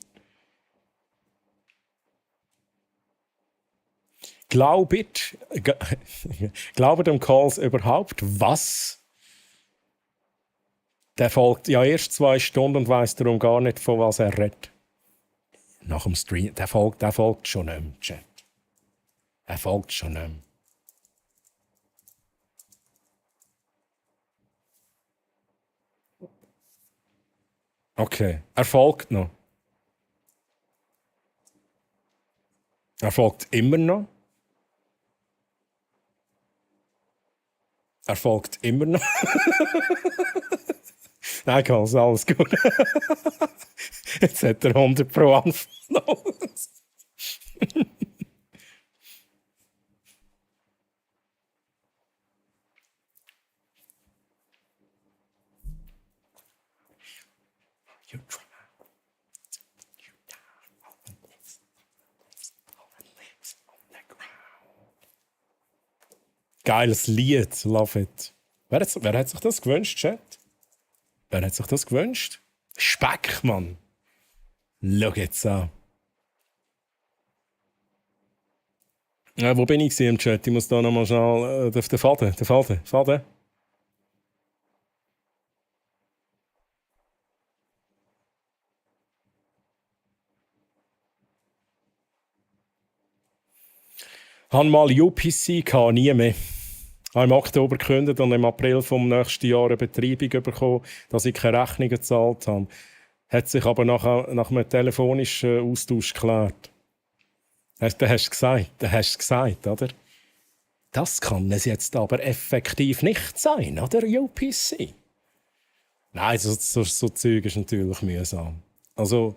Glaubt dem Calls überhaupt, was Der folgt ja erst 2 Stunden und weiss darum gar nicht, von was er redet. Nach dem Stream. Der folgt schon nicht mehr, Chat. Er folgt schon nicht mehr. Okay, er folgt noch. Er folgt immer noch. Er folgt immer noch. Nein, Karls, alles gut. Jetzt hat er 100 Pro Unfollows. Geiles Lied, love it. Wer hat sich das gewünscht, Chat? Wer hat sich das gewünscht? Speck, Mann. Schau jetzt an. Wo bin ich im Chat? Ich muss da nochmal schnell... den Faden. Ich hatte mal UPC, nie mehr. Ich habe im Oktober gekündigt und im April vom nächsten Jahr eine Betreibung bekommen, dass ich keine Rechnungen gezahlt habe. Hat sich aber nach einem telefonischen Austausch geklärt. Da hast du gesagt, oder? Das kann es jetzt aber effektiv nicht sein, oder, UPC? Nein, so Zeug ist natürlich mühsam. Also,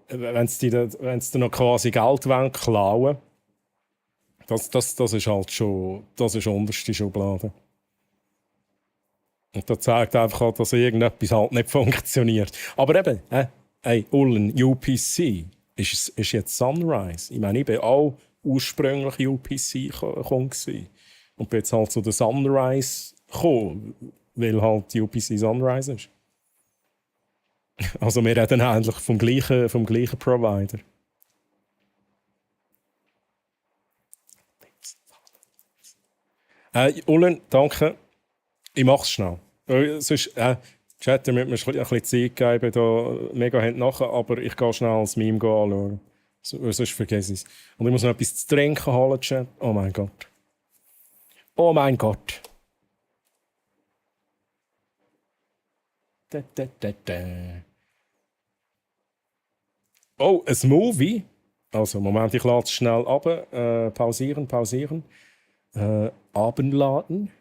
wenn sie dir noch quasi Geld klauen wollen, das ist halt schon, das ist unterste Schublade. Und das zeigt einfach auch, dass irgendetwas halt nicht funktioniert. Aber eben, Ullen, UPC ist jetzt Sunrise. Ich meine, ich war auch ursprünglich UPC-Kunde und bin jetzt halt zu der Sunrise gekommen, weil halt die UPC Sunrise ist. Also wir reden eigentlich vom gleichen Provider. Ullen, danke. Ich mach's schnell. Sonst, Chat, damit mir ein bisschen Zeit geben, da mega hinten nachher, aber ich gehe schnell das Meme anschauen. Sonst vergesse ich es. Und ich muss noch etwas zu trinken holen, Chat. Oh mein Gott. Oh mein Gott. Oh, ein Movie. Also, Moment, ich lade es schnell ab. Pausieren. Abendladen.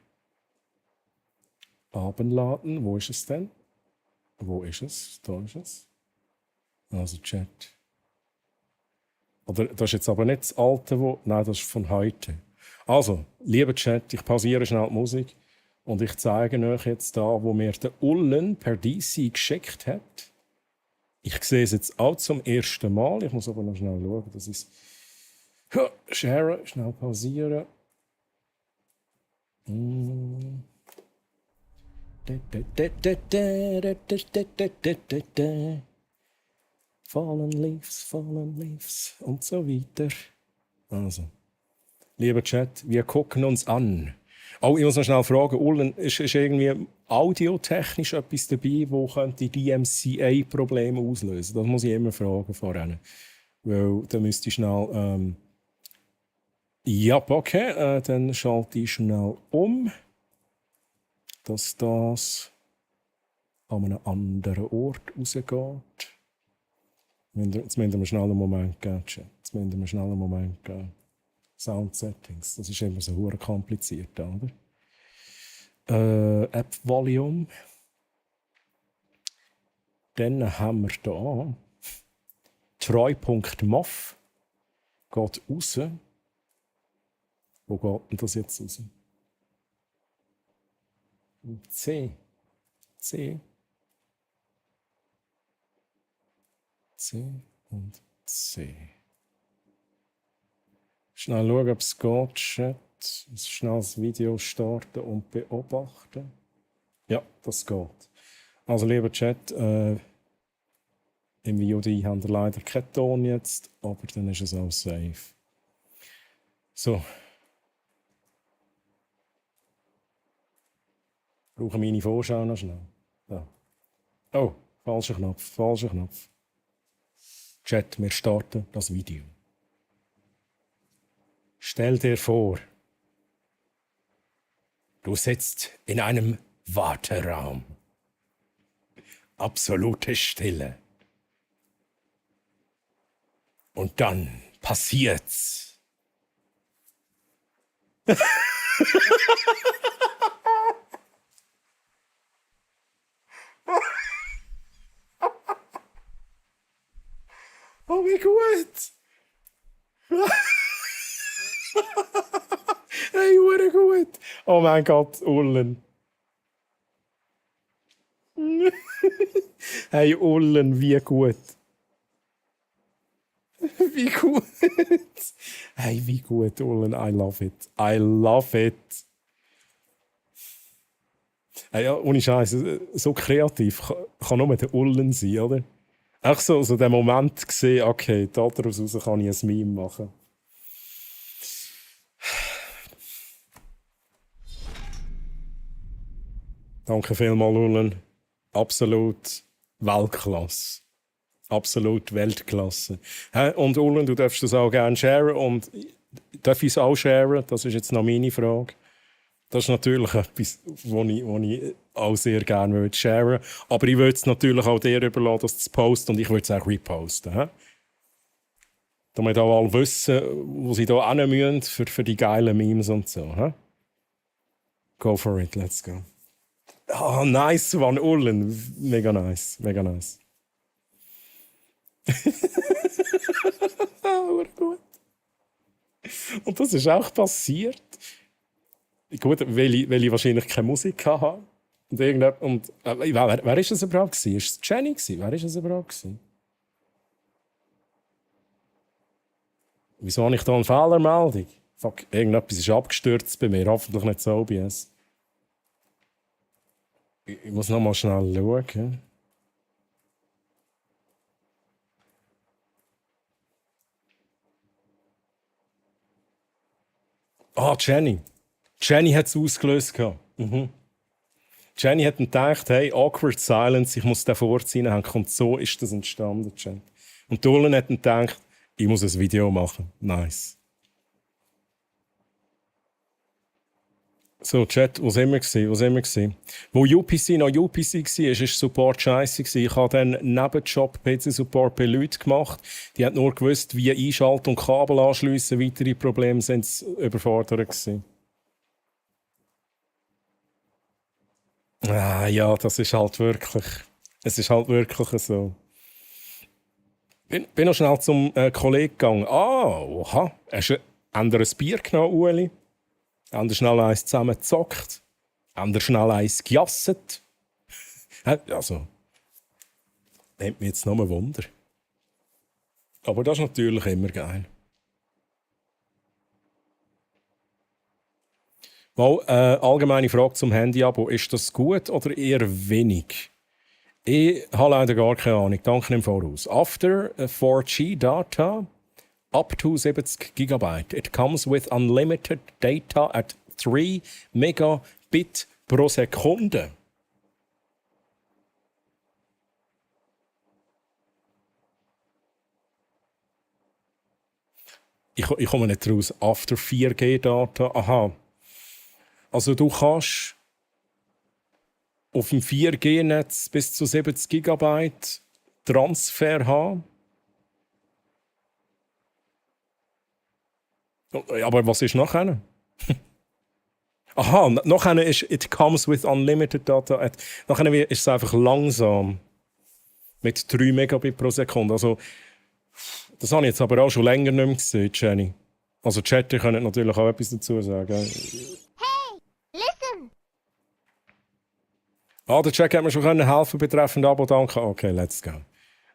Wo ist es denn? Wo ist es? Da ist es. Also Chat. Oder das ist jetzt aber nicht das alte, nein, das ist von heute. Also, lieber Chat, ich pausiere schnell die Musik und ich zeige euch jetzt da, wo mir der Ullen per DC geschickt hat. Ich sehe es jetzt auch zum ersten Mal. Ich muss aber noch schnell schauen, das ist... Share, schnell pausieren. Fallen Leaves und so weiter. Also, lieber Chat, wir gucken uns an. Oh, ich muss noch schnell fragen, Ullen, ist irgendwie audiotechnisch etwas dabei, wo könnte DMCA-Probleme auslösen? Das muss ich immer fragen vorhin. Weil da müsste ich schnell... Ja, okay, dann schalte ich schnell um, dass das an einem anderen Ort rausgeht. Jetzt müssen wir schnell einen Moment geben, Chat. Sound Settings, das ist immer so hure kompliziert, oder? App Volume. Dann haben wir hier Treu.mof. Geht raus. Wo geht denn das jetzt raus? C. Und C. Schnell schauen, ob es geht, Chat. Schnell das Video starten und beobachten. Ja, das geht. Also, lieber Chat, im VOD haben wir leider keinen Ton jetzt, aber dann ist es auch safe. So. Ich brauche meine Vorschau noch schnell. Da. Oh, falscher Knopf, falscher Knopf. Chat, wir starten das Video. Stell dir vor, du sitzt in einem Warteraum. Absolute Stille. Und dann passiert's. Oh, wie gut! Hey, hure gut! Oh mein Gott, Ullen. Hey, Ullen, wie gut. Wie gut. Hey, wie gut, Ullen. I love it. I love it. Hey, ja, ohne Scheiß, so kreativ kann nur der Ullen sein, oder? Auch so den Moment gesehen, okay, daraus kann ich ein Meme machen. Danke vielmals, Ullen. Absolut Weltklasse. Absolut Weltklasse. Und Ullen, du darfst das auch gerne sharen. Und darf ich es auch sharen? Das ist jetzt noch meine Frage. Das ist natürlich etwas, was ich auch sehr gerne sharen würde. Aber ich würde es natürlich auch dir überlassen, das zu posten. Und ich würde es auch reposten. Damit auch alle wissen, wo sie hier hin müssen für die geilen Memes und so. Go for it, let's go. Oh, nice one, Ullen. Mega nice, mega nice. Gut. Und das ist auch passiert. Gut, weil ich wahrscheinlich keine Musik hatte. Und wer war das überhaupt? War es Jenny? Wer war das überhaupt? Wieso habe ich da eine Fehlermeldung? Fuck, irgendetwas ist abgestürzt bei mir. Hoffentlich nicht so OBS. Ich muss noch mal schnell schauen. Jenny. Jenny hat es ausgelöst. Jenny hat dann gedacht, hey, awkward silence, ich muss den vorziehen. Und so ist das entstanden, Jenny. Und Dolan hat dann gedacht, ich muss ein Video machen. Nice. So, Chat, wo sind wir gewesen? Wo UPC noch UPC war, war Support scheiße. Ich habe dann Nebenjob PC-Support bei Leuten gemacht. Die haben nur gewusst, wie einschalten und Kabel anschliessen. Weitere Probleme sind es überfordert gewesen. Ja, das ist halt wirklich. Es ist halt wirklich so. Bin noch schnell zum Kollegen gegangen. Oha. Hast du ein Bier genommen, Ueli? Haben schnell eins zusammen gezockt. Haben schnell eins gejasset. Also, nimmt mich jetzt noch ein Wunder. Aber das ist natürlich immer geil. Mal, allgemeine Frage zum Handy-Abo. Ist das gut oder eher wenig? Ich habe leider gar keine Ahnung. Danke im Voraus. After 4G Data up to 70 GB. It comes with unlimited data at 3 Megabit pro Sekunde. Ich komme nicht raus. After 4G Data. Aha. Also du kannst auf dem 4G-Netz bis zu 70 GB Transfer haben. Aber was ist nachher? Aha, nachher ist it comes with unlimited data. Nachher ist es einfach langsam. Mit 3 Megabit pro Sekunde. Also, das habe ich jetzt aber auch schon länger nicht mehr gesehen, Jenny. Also, Chatter können natürlich auch etwas dazu sagen. Hey, listen! Der Chat hat mir schon helfen betreffend Abo, danke. Okay, let's go.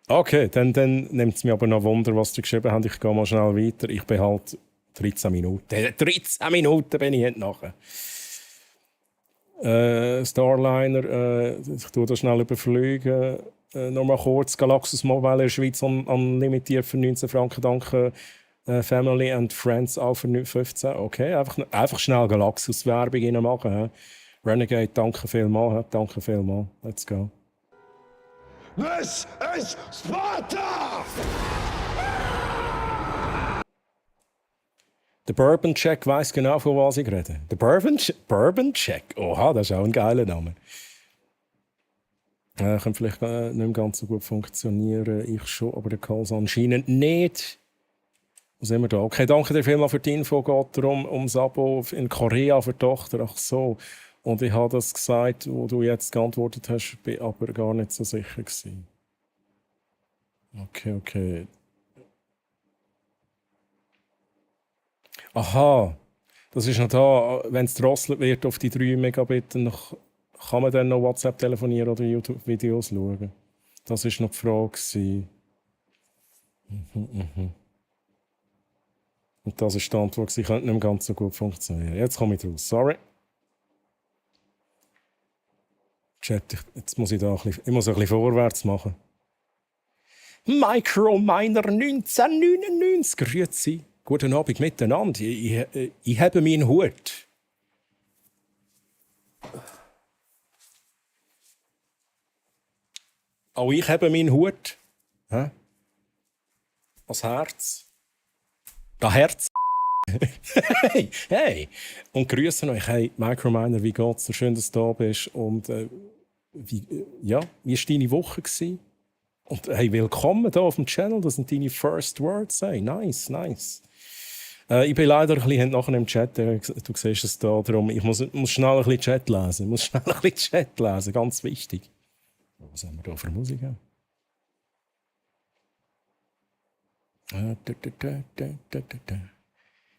Okay, dann nimmt es mich aber noch Wunder, was du geschrieben hast. Ich gehe mal schnell weiter. Ich bin halt 13 Minuten. 13 Minuten bin ich jetzt nachher. Starliner, ich tue das schnell überfliegen. Nochmal kurz, Galaxus Mobile in der Schweiz unlimitiert für 19 Franken. Danke Family and Friends auch für 15. Okay, einfach schnell Galaxus-Werbung machen. Renegade, danke vielmals. Danke vielmals. Let's go. This is Sparta! Der Bourbon Check weiss genau, von was ich rede. Der Bourbon Check? Oha, das ist auch ein geiler Name. Könnte vielleicht nicht mehr ganz so gut funktionieren. Ich schon, aber der Calls anscheinend nicht. Wo sind wir da? Okay, danke dir vielmals für die Info. Geht darum, ums Abo in Korea für die Tochter. Ach so. Und ich habe das gesagt, wo du jetzt geantwortet hast, bin aber gar nicht so sicher gewesen. Okay. Aha, das ist noch da. Wenn es drosselt wird auf die 3 Megabit, dann kann man dann noch WhatsApp telefonieren oder YouTube-Videos schauen. Das war noch die Frage gewesen. Und das ist die Antwort. Sie könnte nicht mehr ganz so gut funktionieren. Jetzt komme ich raus. Sorry. Chat, jetzt muss ich da ein bisschen vorwärts machen. Microminer 1999. Grüezi. Guten Abend miteinander. Ich habe meinen Hut. Auch ich habe meinen Hut. Hä? Als Herz. Das Herz. Hey! Und grüßen euch. Hey, Microminer, wie geht's dir? Schön, dass du da bist. Und wie war deine Woche gewesen? Und hey, willkommen hier auf dem Channel. Das sind deine First Words. Hey, nice. Ich bin leider ein bisschen nachher im Chat. Du siehst es da. Darum, ich muss schnell ein bisschen Chat lesen. Ganz wichtig. Was haben wir da für Musik?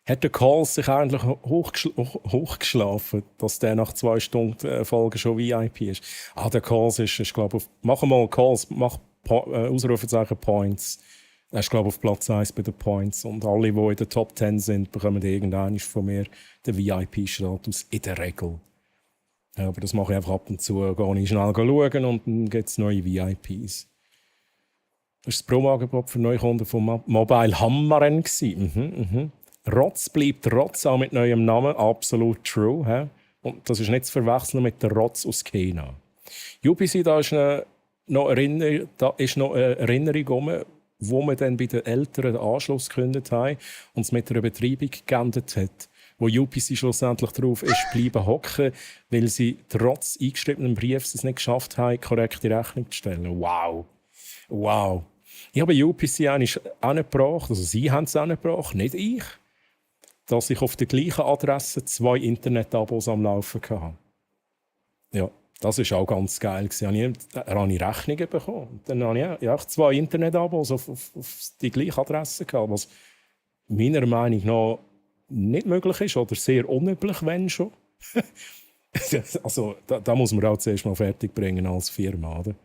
Hat der Calls sich eigentlich hochgeschlafen, dass der nach 2 Stunden Folge schon VIP ist? Der Calls ist glaube ich, mach mal Calls, mach Ausrufezeichen Points. Er ist, glaube ich, auf Platz 1 bei den Points. Und alle, die in den Top 10 sind, bekommen irgendwann von mir den VIP-Status in der Regel. Ja, aber das mache ich einfach ab und zu. Gehe ich schnell schauen und dann gibt es neue VIPs. Das war das Promo-Angebot für Neukunden von Mobile Hammeren. Rotz bleibt Rotz, auch mit neuem Namen. Absolut true. He? Und das ist nicht zu verwechseln mit der Rotz aus China. UPC, da ist noch eine Erinnerung um, wo man dann bei den Eltern den Anschluss gekündigt haben und es mit einer Betreibung geändert hat, wo UPC schlussendlich darauf ist bleiben hocken, weil sie trotz eingeschriebenem Brief es nicht geschafft haben, korrekte Rechnung zu stellen. Wow. Ich habe UPC eigentlich angebracht, also sie haben es angebracht, nicht ich, dass ich auf der gleichen Adresse 2 Internetabos am Laufen hatte. Ja. Das war auch ganz geil. Da habe ich Rechnungen bekommen. Dann habe ich auch 2 Internetabos auf die gleiche Adresse gehabt, was meiner Meinung nach nicht möglich ist oder sehr unüblich, wenn schon. Also, da muss man auch zuerst mal fertig bringen als Firma. Oder?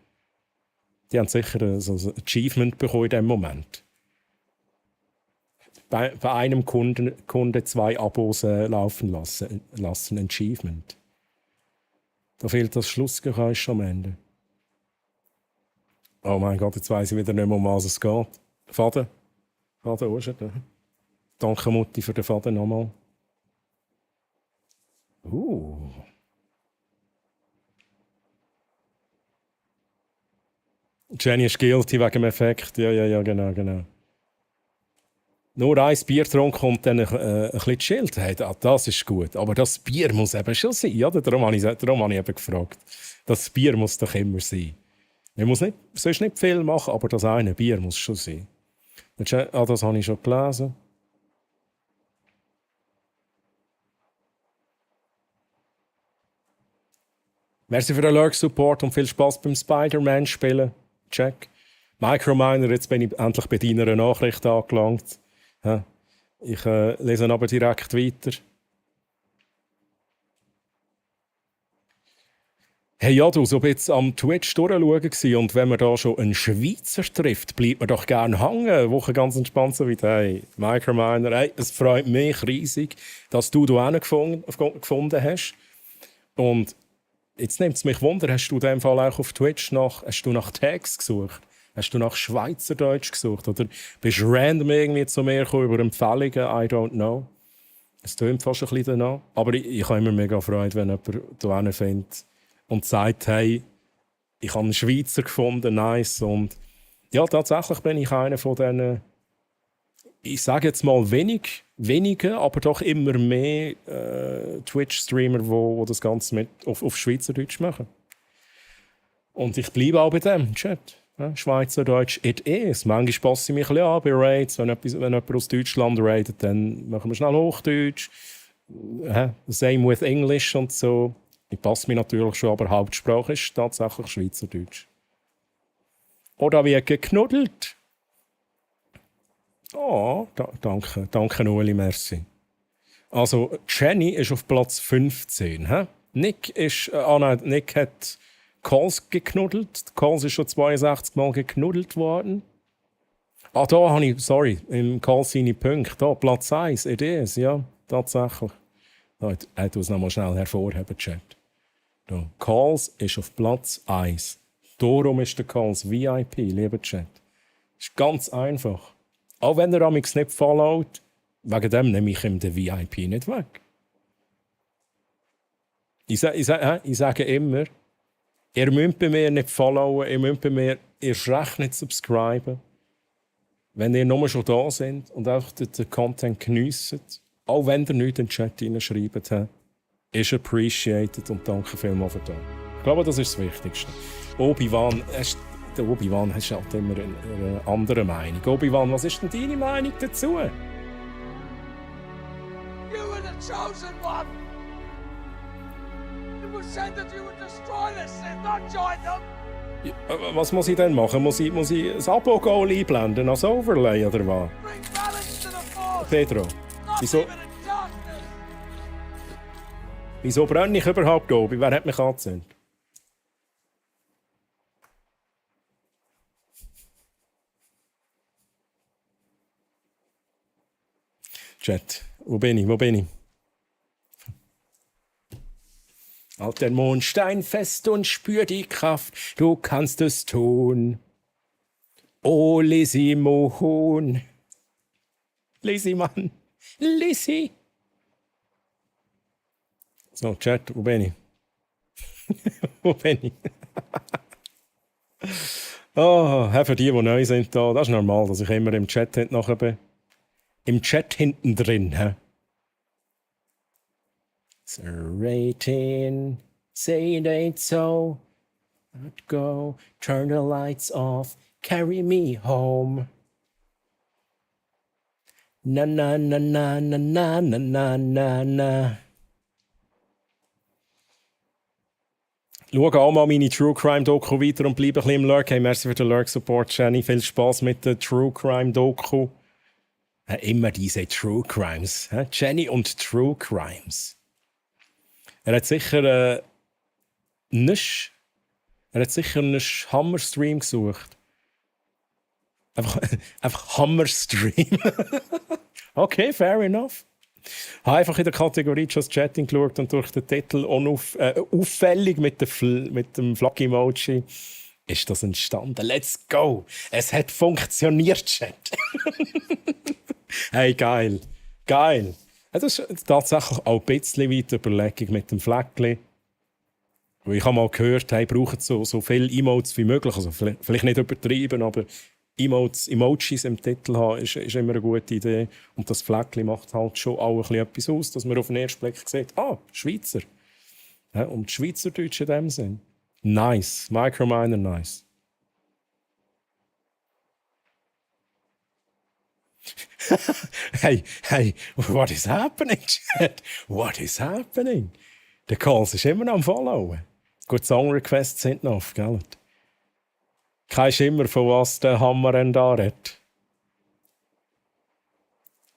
Die haben sicher ein Achievement bekommen in diesem Moment. Bei einem Kunden 2 Abos laufen lassen. Achievement. Da fehlt das Schlussgeräusch am Ende. Oh mein Gott, jetzt weiss ich wieder nicht mehr, um was es geht. Faden Urschert. Danke, Mutti, für den Faden nochmal. Jenny ist guilty wegen dem Effekt. Ja, genau. Nur ein Bier getrunken und dann ein bisschen chillt. Hey, das ist gut. Aber das Bier muss eben schon sein. Oder? Darum habe ich eben gefragt. Das Bier muss doch immer sein. Man muss sonst nicht viel machen, aber das eine Bier muss schon sein. Das habe ich schon gelesen. Merci für den Lurk-Support und viel Spaß beim Spider-Man-Spielen. Check. Microminer, jetzt bin ich endlich bei deiner Nachricht angelangt. Ich lese aber direkt weiter. Hey, ja, du, so jetzt am Twitch durchschauen und wenn man da schon einen Schweizer trifft, bleibt man doch gerne hängen. Woche ganz entspannt so wie hey, Microminer. Hey, es freut mich riesig, dass du da gefunden hast. Und jetzt nimmt es mich Wunder, hast du in dem Fall auch auf Twitch nach Tags gesucht? Hast du nach Schweizerdeutsch gesucht? Oder bist du random irgendwie zu mir gekommen über Empfehlungen? I don't know. Es tönt fast ein bisschen danach. Aber ich habe immer mega Freude, wenn jemand hier findet und sagt, hey, ich habe einen Schweizer gefunden, nice. Und ja, tatsächlich bin ich einer von diesen, ich sage jetzt mal wenigen, aber doch immer mehr Twitch-Streamer, die das Ganze auf Schweizerdeutsch machen. Und ich bleibe auch bei dem Chat. Ja, Schweizerdeutsch, it is. Manchmal passe ich mich ein bisschen an bei Raids. Wenn jemand aus Deutschland raidet, dann machen wir schnell Hochdeutsch. Same with English und so. Ich passe mich natürlich schon, aber Hauptsprache ist tatsächlich Schweizerdeutsch. Oder wie geknuddelt. Oh, danke Ueli, merci. Also, Jenny ist auf Platz 15. Hä? Nick hat Calls geknuddelt. Calls ist schon 62 Mal geknuddelt worden. Da habe ich, sorry, im Call seine Punkte. Da, Platz 1, it is, ja, tatsächlich. Ich tue es nochmal schnell hervorheben, Chat. Da. Calls ist auf Platz 1. Darum ist der Calls VIP, lieber Chat. Ist ganz einfach. Auch wenn er mich nicht followt, wegen dem nehme ich ihm den VIP nicht weg. Ich sage immer, ihr müsst bei mir nicht followen, ihr müsst bei mir erst recht nicht subscriben. Wenn ihr nur schon da seid und auch den Content geniessen, auch wenn ihr nichts in den Chat hineinschreibt, ist appreciated und danke vielmals für das. Ich glaube, das ist das Wichtigste. Obi-Wan, der Obi-Wan hat halt immer eine andere Meinung. Obi-Wan, was ist denn deine Meinung dazu? You were the chosen one! It was said that you would destroy this and not join them! Was muss ich denn machen? Muss ich das Abo-Goal einblenden als Overlay oder was? Bring balance to the force! Pedro, Not wieso, even in darkness! wieso brenne ich überhaupt Obi? Wer hat mich angezündet? Chat, wo bin ich? Halt den Mondstein fest und spür die Kraft, du kannst es tun. Oh, Lizzie Mohon. Lizzie, Mann. Lizzie. So, Chat, wo bin ich? Wo bin ich? Für die neu sind da, das ist normal, dass ich immer im Chat nachher bin. Im Chat hinten drin, hä? So, rating, say it ain't so. Not go, turn the lights off, carry me home. Na na na na na na na na na na. Schau auch mal meine True Crime Doku weiter und bleib ein bisschen im Lurk. Hey, merci für den Lurk Support, Jenny. Viel Spaß mit der True Crime Doku. Immer diese True Crimes. Jenny und True Crimes. Er hat sicher einen Hammer-Stream gesucht. Einfach Hammer-Stream. Okay, fair enough. Ich habe einfach in der Kategorie Just Chatting geschaut und durch den Titel auffällig mit dem Flagg-Emoji ist das entstanden. Let's go! Es hat funktioniert, Chat. Hey, geil. Geil. Das ist tatsächlich auch ein bisschen weit Überlegung mit dem Fleckchen. Ich habe mal gehört, hey, brauchen so viele Emotes wie möglich. Also vielleicht nicht übertrieben, aber Emojis im Titel haben ist immer eine gute Idee. Und das Fleckchen macht halt schon auch ein bisschen etwas aus, dass man auf den ersten Blick sieht, Schweizer. Ja, und Schweizerdeutsch in dem Sinn. Nice. Microminer, nice. Hey, what is happening, Chat? What is happening? Der Calls ist immer noch am Followen. Gut, Song-Requests sind noch, gell? Kein Schimmer, von was der Hammer da redet.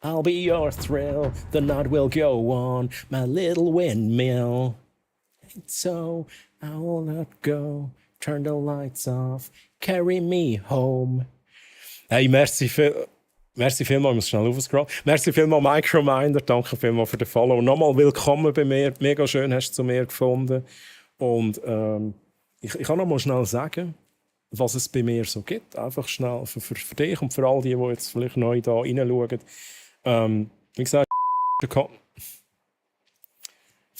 I'll be your thrill, the night will go on, my little windmill. And so, I will not go, turn the lights off, carry me home. Hey, merci vielmals, ich muss schnell aufscrollen. Merci vielmals, Microminder, danke vielmals für den Follow. Nochmal willkommen bei mir, mega schön hast du zu mir gefunden. Und ich kann noch mal schnell sagen, was es bei mir so gibt. Einfach schnell für dich und für all die jetzt vielleicht neu da reinschauen. Wie gesagt,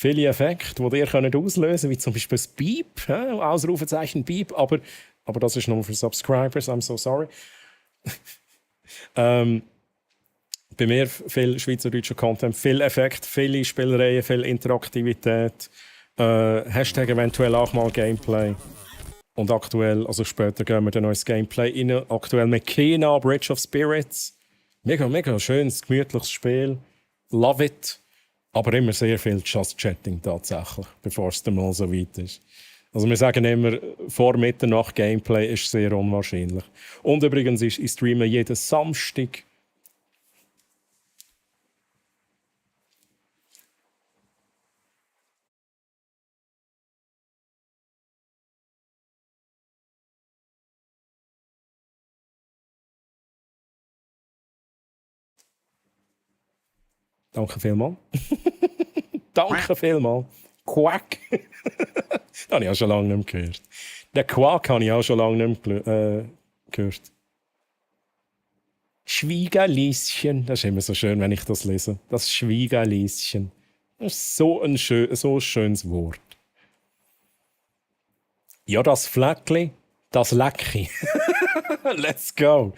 viele Effekte, die ihr könnt auslösen könnt, wie zum Beispiel das Beep, Ausrufezeichen Beep, aber das ist nur für Subscribers, I'm so sorry. Bei mir viel schweizerdeutscher Content, viel Effekt, viele Spielereien, viel Interaktivität, Hashtag eventuell auch mal Gameplay. Und aktuell, also später gehen wir dann noch ins Gameplay rein. Aktuell mit Kena, Bridge of Spirits. Mega, mega schönes, gemütliches Spiel. Love it. Aber immer sehr viel Just Chatting tatsächlich, bevor es dann mal so weit ist. Also wir sagen immer, vor Mitternacht Gameplay ist sehr unwahrscheinlich. Und übrigens, ich streame jeden Samstag. Danke vielmals. Danke vielmals. Quack. Das habe ich auch schon lange nicht mehr gehört. Den Quack habe ich auch schon lange nicht mehr gehört. Schwiegerlieschen. Das ist immer so schön, wenn ich das lese. Das Schwiegerlieschen. Das ist so ein schönes Wort. Ja, das Fleckli, das Lecki. Let's go.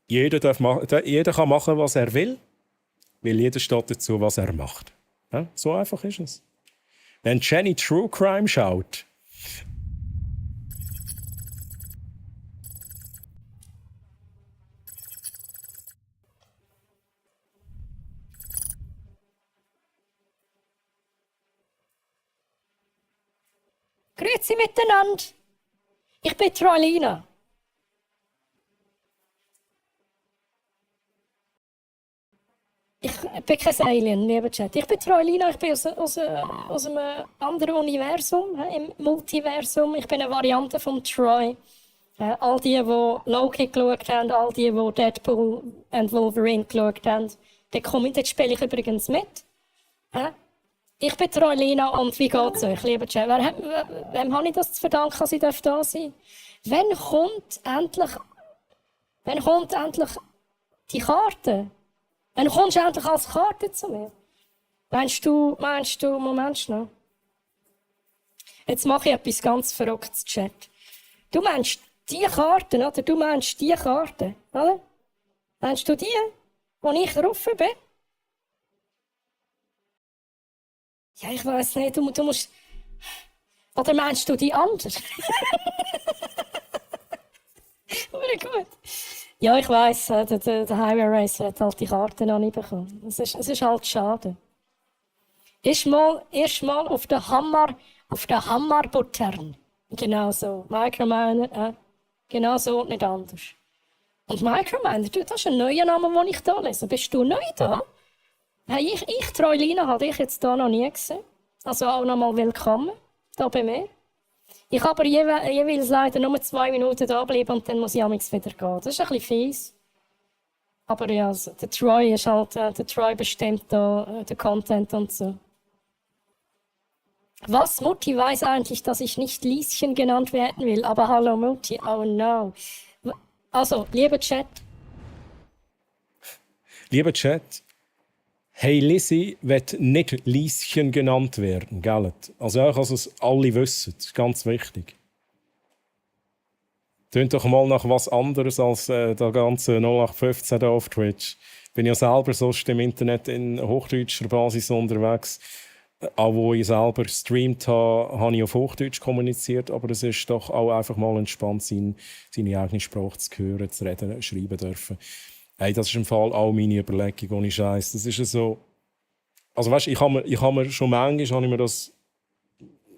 Jeder kann machen, was er will, weil jeder steht dazu, was er macht. So einfach ist es. Wenn Jenny True Crime schaut, Grüezi miteinander. Ich bin Troilina. Ich bin kein Alien, lieber Chat. Ich bin Troilina, ich bin aus einem anderen Universum, im Multiversum. Ich bin eine Variante von Troy. All die Loki geschaut haben, all die Deadpool und Wolverine geschaut haben, dort spiele ich übrigens mit. Ich bin Troilina und wie geht's euch, lieber Chat? Wem habe ich das zu verdanken, dass ich da sein darf? Wann kommt endlich die Karte? Wann kommst du endlich als Karte zu mir? Meinst du, Moment schnell. Jetzt mache ich etwas ganz Verrücktes, Chat. Du meinst die Karten, oder? Du meinst die Karten, oder? Meinst du die, wo ich drauf bin? Ja, ich weiß nicht, du musst... Oder meinst du die anderen? Aber gut. Ja, ich weiss, der Highway Racer hat halt die Karte noch nicht bekommen. Es ist halt schade. Erst mal auf den Hammerbuttern. Genau so. Microminer, genau so und nicht anders. Und Microminer, das ist ein neuer Name, den ich hier lese. Bist du neu da? Hey, ich Troilina, habe ich jetzt hier noch nie gesehen. Also auch nochmal willkommen, hier bei mir. Ich kann aber jeweils leider nur 2 Minuten da bleiben und dann muss ich amigs wieder gehen. Das ist ein bisschen fies. Aber ja, also, der Troy ist halt, der Troy bestimmt da den Content und so. Was? Mutti weiß eigentlich, dass ich nicht Lieschen genannt werden will, aber hallo Mutti, oh no. Also, lieber Chat. Lieber Chat, hey Lizzie wird nicht Lieschen genannt werden, gell? Also auch, dass es alle wissen, das ist ganz wichtig. Tönt doch mal nach was anderes als der ganze 0815 da auf Twitch. Ich bin ja selber sonst im Internet in hochdeutscher Basis unterwegs. Auch wo ich selber gestreamt habe, habe ich auf Hochdeutsch kommuniziert, aber es ist doch auch einfach mal entspannt, seine eigene Sprache zu hören, zu reden, schreiben dürfen. Hey, das ist im Fall auch meine Überlegung, ohne Scheiß. Das ist so. Also weißt, ich habe mir schon manchmal das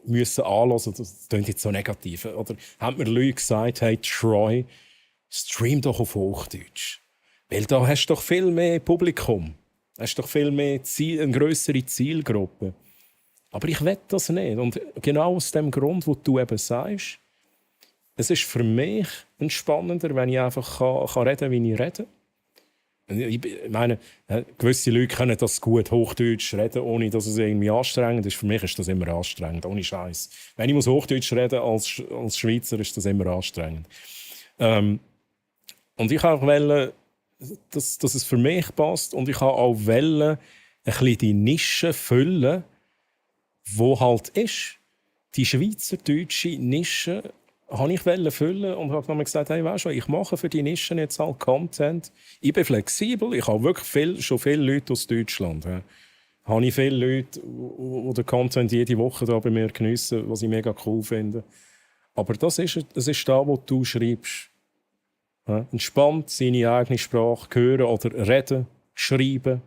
müssen anhören. Das klingt jetzt so negativ. Oder haben mir Leute gesagt, hey Troy, stream doch auf Hochdeutsch. Weil da hast du doch viel mehr Publikum. Hast doch viel mehr eine grössere Zielgruppe. Aber ich will das nicht. Und genau aus dem Grund, wo du eben sagst, es ist für mich entspannender, wenn ich einfach kann reden, wie ich rede. Ich meine, gewisse Leute können das gut Hochdeutsch reden, ohne dass es irgendwie anstrengend ist. Für mich ist das immer anstrengend, ohne Scheiß. Wenn ich muss Hochdeutsch reden als Schweizer, ist das immer anstrengend. Und ich auch wollte, dass es für mich passt. Und ich habe auch wollte, ein bisschen die Nische füllen wo halt ist. Die schweizerdeutsche Nische habe ich füllen und habe dann gesagt, hey, weißt du, ich mache für die Nischen jetzt halt Content. Ich bin flexibel, ich habe wirklich schon viele Leute aus Deutschland. Ja. Habe ich viele Leute, die den Content jede Woche da bei mir geniessen, was ich mega cool finde. Aber das ist da, wo du schreibst. Ja. Entspannt seine eigene Sprache hören oder reden, schreiben.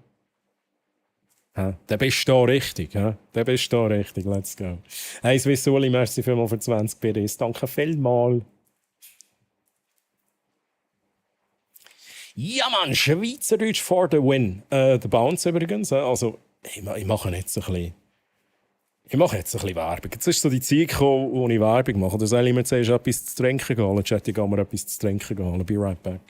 Ja, dann bist du da richtig. Ja? Dann bist du da richtig. Let's go. Hey, Swissuli, merci vielmals für 20 BDs. Danke vielmals. Ja, Mann, Schweizerdeutsch for the win. Der Bounce übrigens. Also, ich mache jetzt ein bisschen. Ich mache jetzt ein bisschen Werbung. Jetzt ist so die Zeit gekommen, wo ich Werbung mache. Da soll ich mir zuerst etwas zu trinken holen. Chat, ich gehe mir etwas zu trinken holen. Be right back.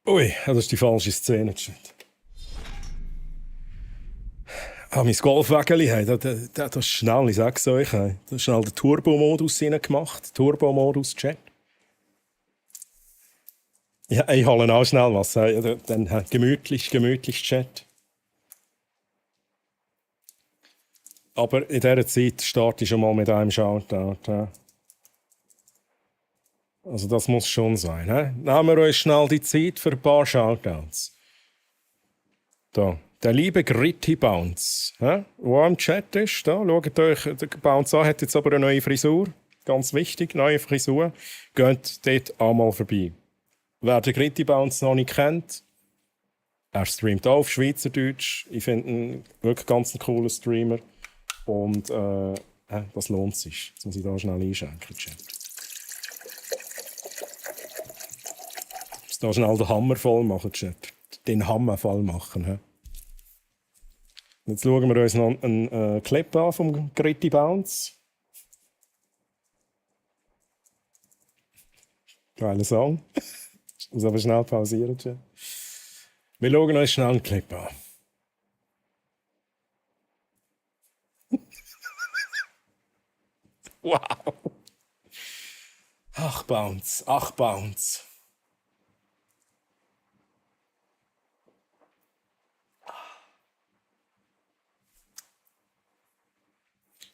Ui, das ist die falsche Szene. Mein Golfwägeli, das ist schnell, ich sag's euch. Da ist schnell den Turbo-Modus gemacht. Turbo-Modus, Chat. Ja, ich hole auch schnell was. Dann gemütlich, Chat. Aber in dieser Zeit starte ich schon mal mit einem Shoutout. Also das muss schon sein. He? Nehmen wir uns schnell die Zeit für ein paar Shoutouts. Da. Der liebe Gritty Bounce, der im Chat ist. Da. Schaut euch den Bounce an, hat jetzt aber eine neue Frisur. Ganz wichtig, neue Frisur. Geht dort einmal vorbei. Wer den Gritty Bounce noch nicht kennt, er streamt auch auf Schweizerdeutsch. Ich finde ihn wirklich ganz ein cooler Streamer. Und das lohnt sich. Jetzt muss ich da schnell einschenken, Chat. Da schnell den Hammer voll machen, Chat. Den Hammer voll machen. He? Jetzt schauen wir uns noch einen Clip an vom Gritty Bounce. Geiler Song. Ich muss aber schnell pausieren, Chat. Wir schauen uns schnell einen Clip an. Wow! Ach, Bounce, ach, Bounce.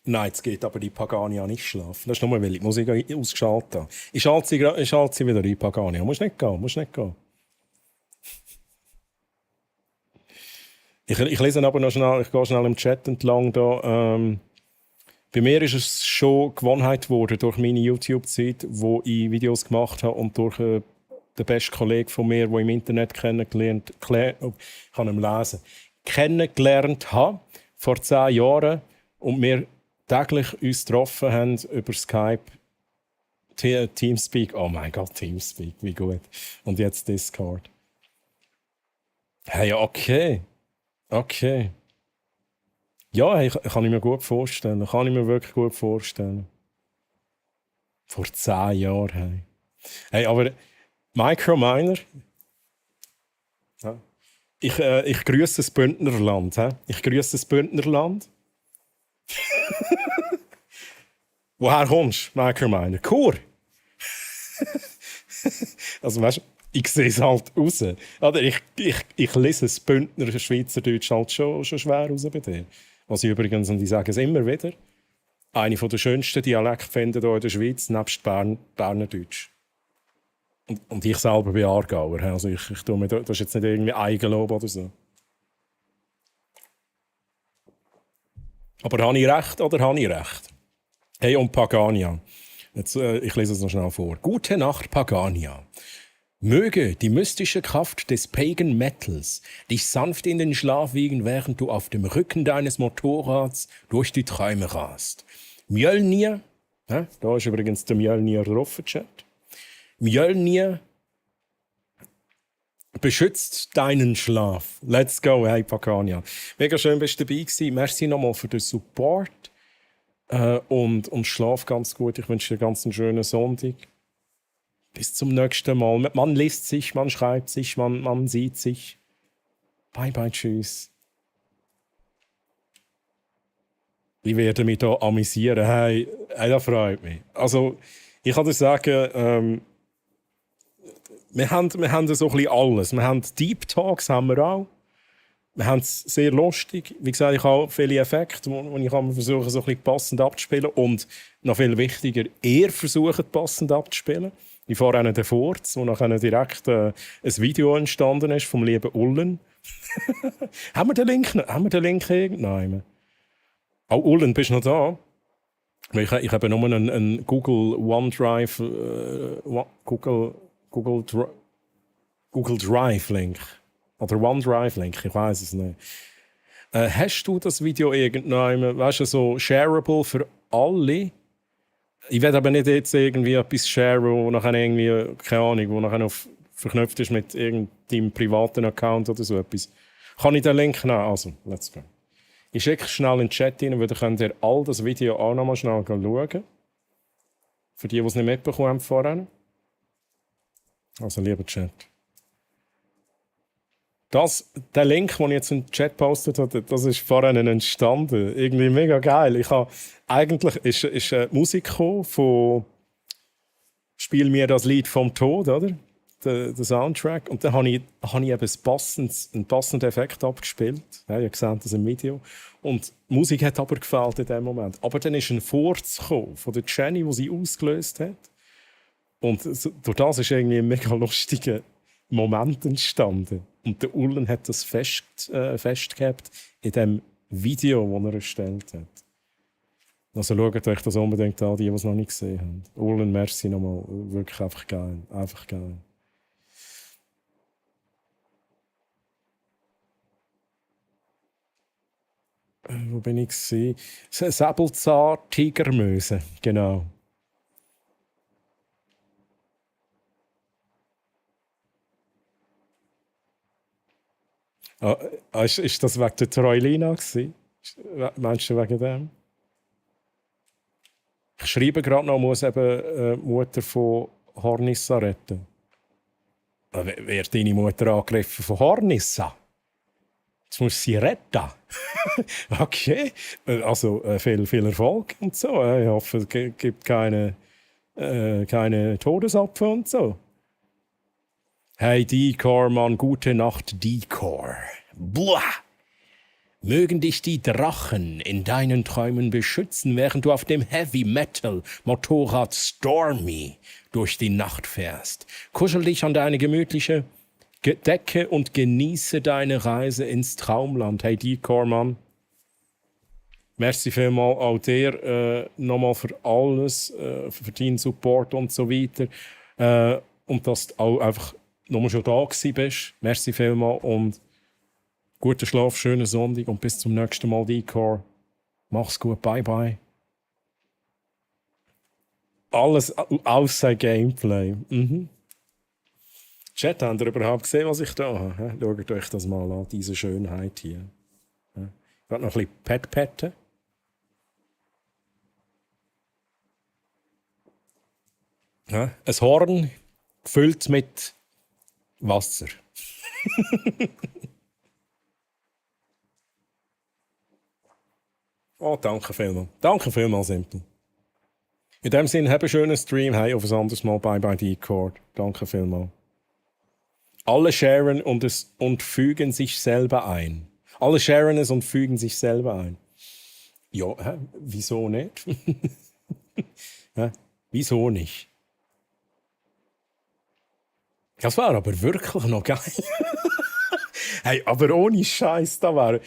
Nein, jetzt geht aber die Pagania nicht schlafen. Das ist nur, weil ich die Musik ausgeschaltet habe. Ich schalte sie wieder in Pagania. Musst nicht gehen. Ich lese aber noch schnell, ich gehe schnell im Chat entlang da. Bei mir ist es schon Gewohnheit geworden durch meine YouTube-Zeit, wo ich Videos gemacht habe und durch den besten Kollegen von mir, der im Internet kennengelernt habe, vor 10 Jahren, und wir täglich uns getroffen haben über Skype, Teamspeak. Oh mein Gott, Teamspeak, wie gut. Und jetzt Discord. Hey, okay. Ja, hey, kann ich mir gut vorstellen. Kann ich mir wirklich gut vorstellen. Vor 10 Jahren, hey. Hey, aber Microminer. Ja. Ich grüße das Bündnerland. He? Ich grüße das Bündnerland. Woher kommst du, Microminer? Chur! Also weißt du, ich sehe es halt raus. Oder ich lese das Bündner Schweizerdeutsch halt schon schwer raus bei dir. Was ich übrigens, und ich sage es immer wieder, eine der schönsten Dialekte finde hier in der Schweiz, nebst Bernerdeutsch. Und ich selber bin Aargauer. Also ich tue mir, das ist jetzt nicht irgendwie Eigenlob oder so. Aber habe ich recht oder habe ich recht? Hey, und Pagania. Jetzt, ich lese es noch schnell vor. Gute Nacht, Pagania. Möge die mystische Kraft des Pagan Metals dich sanft in den Schlaf wiegen, während du auf dem Rücken deines Motorrads durch die Träume rast. Mjölnir, da ist übrigens der Mjölnir drauf, Chat. Mjölnir Beschützt deinen Schlaf. Let's go, hey Pagania. Mega schön, bist du dabei gewesen. Merci nochmal für den Support. Und schlaf ganz gut. Ich wünsche dir ganz einen schönen Sonntag. Bis zum nächsten Mal. Man liest sich, man schreibt sich, man sieht sich. Bye, bye, tschüss. Ich werde mich hier amüsieren. Hey, das freut mich. Also, ich kann dir sagen, wir haben so ein bisschen alles. Wir haben Deep Talks, haben wir auch. Wir haben es sehr lustig. Wie gesagt, ich habe viele Effekte, die ich versuche, so ein bisschen passend abzuspielen. Und noch viel wichtiger, ihr versucht passend abzuspielen. Ich fahre einen Furz, wo nachher direkt ein Video entstanden ist vom lieben Ullen. Haben wir den Link irgendwann? Oh, Ullen, bist du noch da? Ich habe nur einen Google OneDrive, Google Drive Link. Oder OneDrive Link, ich weiß es nicht. Hast du das Video irgendwann, weißt du, so shareable für alle? Ich werde aber nicht jetzt irgendwie etwas sharen, wo nachher irgendwie, keine Ahnung, wo nachher noch verknüpft ist mit irgendeinem privaten Account oder so etwas. Kann ich den Link nehmen? Also, let's go. Ich schicke schnell in den Chat rein, weil dann könnt ihr all das Video auch noch mal schnell schauen. Für die es nicht mitbekommen haben vorhin. Also, lieber Chat. Der Link, den ich jetzt in den Chat gepostet habe, das ist vorhin entstanden. Irgendwie mega geil. Eigentlich ist Musik von «Spiel mir das Lied vom Tod», oder? Der Soundtrack. Und dann habe ich eben einen passenden Effekt abgespielt. Ja, ihr seht das im Video. Und die Musik hat aber gefällt in dem Moment. Aber dann ist ein Furz gekommen von der Jenny, die sie ausgelöst hat. Und durch das ist irgendwie ein mega lustiger Moment entstanden. Und der Ullen hat das festgehabt in dem Video, das er erstellt hat. Also schaut euch das unbedingt an, die es noch nicht gesehen haben. Ullen, merci nochmal. Wirklich einfach geil. Einfach geil. Wo bin ich gewesen? Säbelzahn, Tigermöse, genau. Ist das wegen der Troilina gewesen? Meinst du wegen dem? Ich schreibe gerade noch, muss eben Mutter von Hornissa retten. Wird deine Mutter angegriffen von Hornissa? Jetzt muss sie retten. Okay. Also viel Erfolg und so. Ich hoffe, es gibt keine Todesopfer und so. Hey Decor, Mann, gute Nacht, Decor. Buah! Mögen dich die Drachen in deinen Träumen beschützen, während du auf dem Heavy Metal Motorrad Stormy durch die Nacht fährst. Kuschel dich an deine gemütliche Decke und genieße deine Reise ins Traumland. Hey Decor, Mann. Merci vielmals auch dir nochmal für alles, für deinen Support und so weiter. Und dass du auch einfach nochmal schon da gewesen bist. Merci vielmals und guten Schlaf, schönen Sonntag und bis zum nächsten Mal, Decor. Mach's gut, bye bye. Alles außer Gameplay. Chat, habt ihr überhaupt gesehen, was ich da habe? Schaut euch das mal an, diese Schönheit hier. Ich werde noch ein bisschen petten. Ein Horn gefüllt mit Wasser. Oh, danke vielmals. Danke vielmals, Simpel. In dem Sinne, habt einen schönen Stream. Hey, auf ein anderes Mal. Bye bye, Discord. Danke vielmals. Alle sharen und fügen sich selber ein. Alle sharen es und fügen sich selber ein. Ja, wieso nicht? Wieso nicht? Das war aber wirklich noch geil. Hey, aber ohne Scheiß, da war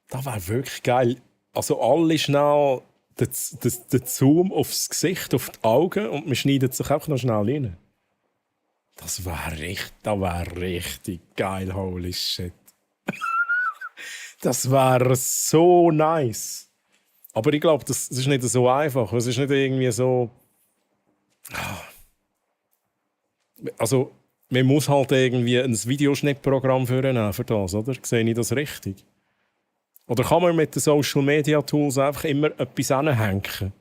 wirklich geil. Also alle schnell den Zoom aufs Gesicht, auf die Augen und man schneidet sich auch noch schnell rein. Das war richtig geil, holy shit. Das war so nice. Aber ich glaube, das ist nicht so einfach. Es ist nicht irgendwie so... Also, man muss halt irgendwie ein Videoschnittprogramm für das, oder? Sehe ich das richtig? Oder kann man mit den Social Media Tools einfach immer etwas anhängen?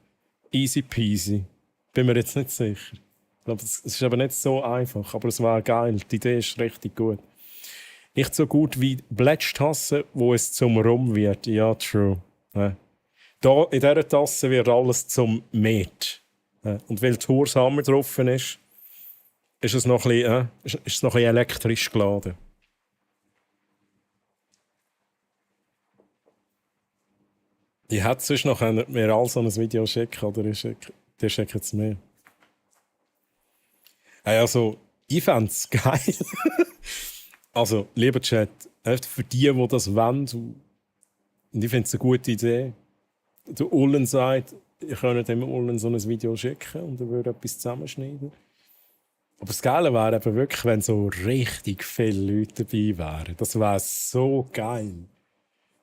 Easy peasy. Bin mir jetzt nicht sicher. Ich glaube, es ist aber nicht so einfach, aber es war geil. Die Idee ist richtig gut. Nicht so gut wie Blätschtasse, wo es zum Rum wird. Ja, true. Ja. Da, in dieser Tasse wird alles zum Met. Ja. Und weil Tours Hammer drauf ist es noch ein bisschen elektrisch geladen. Ich hätte sonst noch mir all so ein Video schicken, oder der schickt es mir. Also, ich fände es geil. Also, lieber Chat, für die das wollen, und ich finde es eine gute Idee. Der Ullen sagt, ihr könnt dem Ullen so ein Video schicken und er würde etwas zusammenschneiden. Aber das Geile wäre eben wirklich, wenn so richtig viele Leute dabei wären. Das wäre so geil.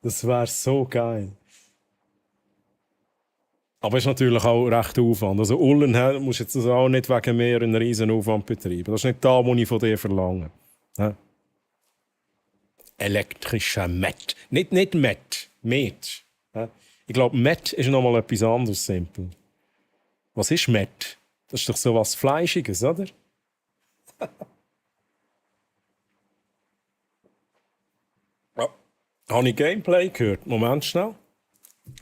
Das wäre so geil. Aber es ist natürlich auch recht Aufwand. Also Ullen musst jetzt also auch nicht wegen mir einen riesen Aufwand betreiben. Das ist nicht das, was ich von dir verlange. Ja? Elektrischer Met. Nicht Met. Met. Ja? Ich glaube, Met ist noch mal etwas anderes simpel. Was ist Met? Das ist doch so was Fleischiges, oder? Ja. Habe ich Gameplay gehört? Moment schnell.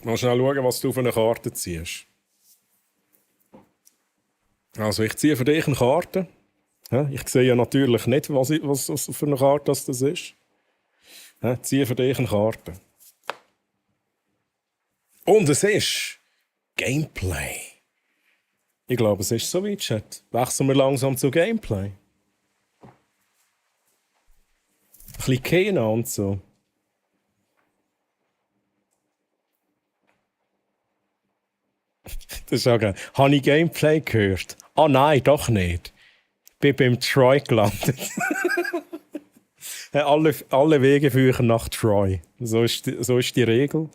Mal schnell schauen, was du auf eine Karte ziehst. Also ich ziehe für dich eine Karte. Ja, ich sehe ja natürlich nicht, was für eine Karte das ist. Ja, ziehe für dich eine Karte. Und es ist Gameplay. Ich glaube, es ist so weit, Chat. Wechseln wir langsam zu Gameplay. Ein bisschen Kena und so. Das ist auch geil. Habe ich Gameplay gehört? Ah nein, doch nicht. Ich bin beim Troy gelandet. alle Wege führen nach Troy. So ist die Regel.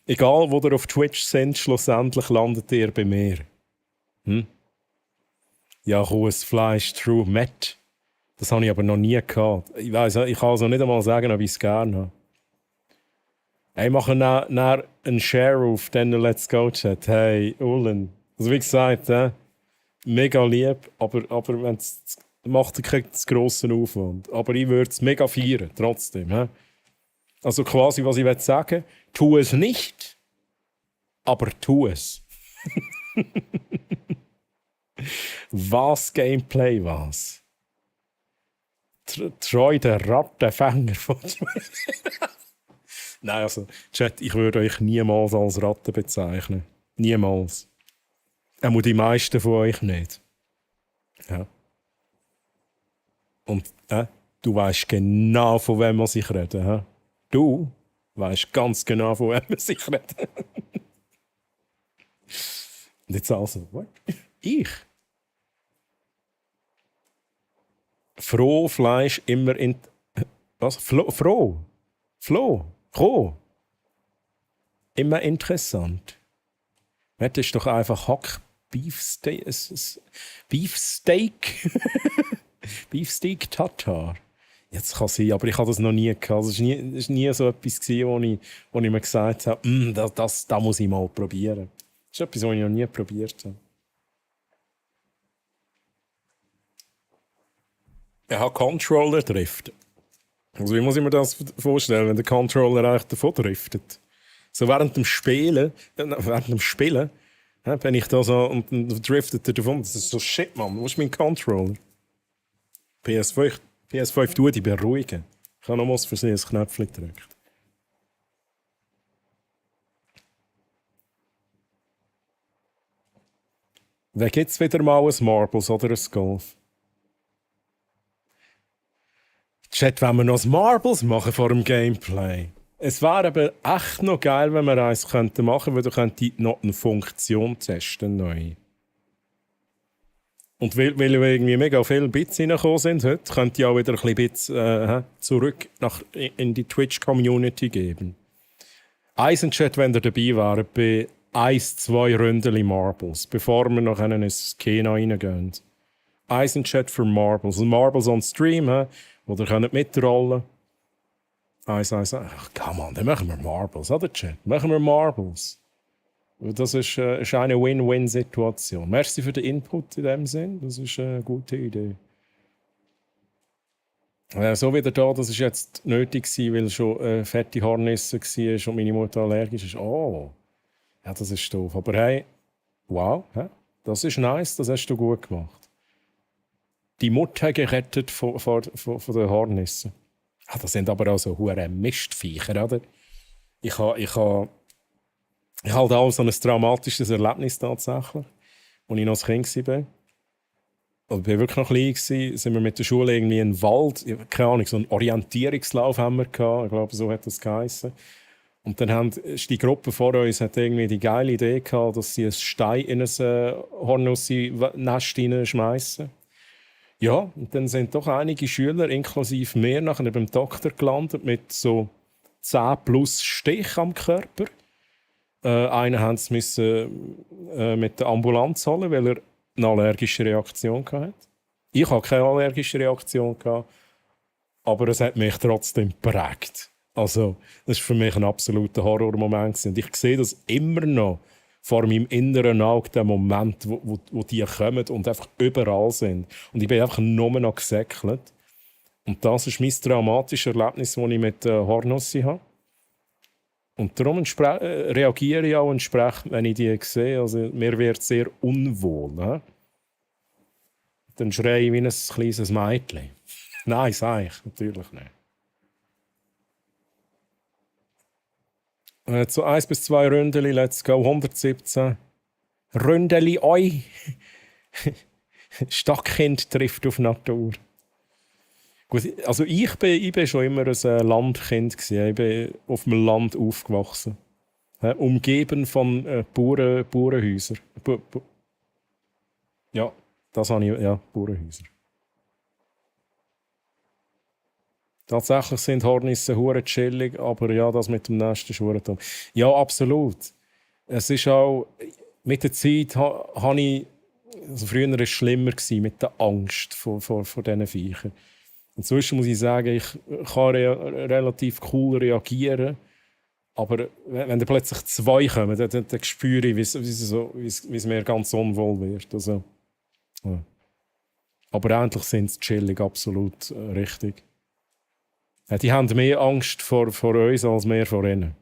Egal, wo ihr auf Twitch sind, schlussendlich landet ihr bei mir. Ja, rohes Fleisch, True Met. Das habe ich aber noch nie gehabt. Ich kann also nicht einmal sagen, ob ich es gerne habe. Hey, machen nach einen Share auf den Let's Go Chat. Hey, Ullen. Also wie gesagt, mega lieb, aber wenn's macht, kriegt es grossen Aufwand. Aber ich würde es mega feiern, trotzdem. He? Also quasi, was ich sagen will, tu es nicht, aber tu es. Was Gameplay, was? Treu der Rattenfänger von Nein, also, Chat, ich würde euch niemals als Ratte bezeichnen. Niemals. Auch die meisten von euch nicht. Ja. Und du weißt genau, von wem ich rede. He? Du weißt ganz genau, von wem ich rede. Und jetzt also, what? Ich? Froh Fleisch immer in... Was? Froh? Immer interessant. Das ist doch einfach Hack Beefsteak. Beefsteak? Beefsteak Tatar. Jetzt kann sein, aber ich habe das noch nie gehabt. Es war nie so etwas, wo ich mir gesagt habe, das muss ich mal probieren. Das ist etwas, was ich noch nie probiert habe. Ich habe Controller driften. Also wie muss ich mir das vorstellen, wenn der Controller eigentlich davon driftet? So während dem Spielen, bin ich da so und dann driftet er davon. Das ist so shit, Mann. Wo ist mein Controller? PS5 tut die beruhigen. Ich habe nochmals für sie ein Knöpfchen gedrückt. Wer gibt es wieder mal ein Marbles oder ein Golf? Chat, wenn wir noch ein Marbles machen vor dem Gameplay. Es wäre aber echt noch geil, wenn wir eins machen könnten, weil du könntest noch eine Funktion testen neu. Und weil irgendwie mega viele Bits reingekommen sind heute, könnt ihr auch wieder ein bisschen Bits zurück in die Twitch-Community geben. Eisenchat, wenn ihr dabei wärt, bei 1-2 Ründeli Marbles, bevor wir noch ins Kena reingehen. Eisenchat für Marbles. Also Marbles on Stream, wo ihr könnt mitrollen. 111. Ach, come on, dann machen wir Marbles, oder Chat? Machen wir Marbles. Das ist eine Win-Win-Situation. Merci für den Input in dem Sinn. Das ist eine gute Idee. So wieder da, das ist jetzt nötig gewesen, weil schon fette Hornisse war und meine Mutter allergisch ist. Oh, ja, das ist doof. Aber hey, wow, das ist nice, das hast du gut gemacht. Die Mutter gerettet von den Hornissen. Das sind aber auch so hure Mistviecher, oder? Ich hatte auch so ein traumatisches Erlebnis tatsächlich, als ich noch ein Kind war. Also, ich war wirklich noch klein, sind wir mit der Schule irgendwie in den Wald, keine Ahnung, so einen Orientierungslauf haben wir gehabt, ich glaube, so hat das geheißen. Und dann ist die Gruppe vor uns hat irgendwie die geile Idee gehabt, dass sie einen Stein in ein Hornussi-Nest hineinschmeißen. Ja, und dann sind doch einige Schüler, inklusive mir, nachher beim Doktor gelandet mit so 10 plus Stich am Körper. Einen mussten sie mit der Ambulanz holen, weil er eine allergische Reaktion hatte. Ich hatte keine allergische Reaktion, aber es hat mich trotzdem geprägt. Also, das war für mich ein absoluter Horrormoment. Und ich sehe das immer noch vor meinem inneren Auge, den Moment, wo die kommen und einfach überall sind. Und ich bin einfach nur noch gesäckelt. Und das ist mein traumatisches Erlebnis, das ich mit Hornussi habe. Und darum reagiere ich auch entsprechend, wenn ich die sehe. Also, mir wird sehr unwohl. Ne? Dann schreie ich wie ein kleines Mädchen. Nein, sage ich natürlich nicht. So 1 bis 2 Ründeli, let's go. 117. Ründeli, oi! Stadtkind trifft auf Natur. Gut, also ich bin schon immer ein Landkind gewesen. Ich bin auf dem Land aufgewachsen. Umgeben von Bauernhäusern. Ja, das habe ich, ja, Bauernhäuser. Tatsächlich sind Hornisse hure chillig, aber ja, das mit dem Nest ist hure dumm. Ja, absolut. Es ist auch, mit der Zeit habe ich, also früher war es schlimmer gewesen, mit der Angst vor diesen Viechern. Inzwischen muss ich sagen, ich kann relativ cool reagieren. Aber wenn da plötzlich 2 kommen, dann spüre ich, wie es mir ganz unwohl wird. Also, ja. Aber endlich sind sie chillig, absolut richtig. Die haben mehr Angst vor uns als wir vor ihnen.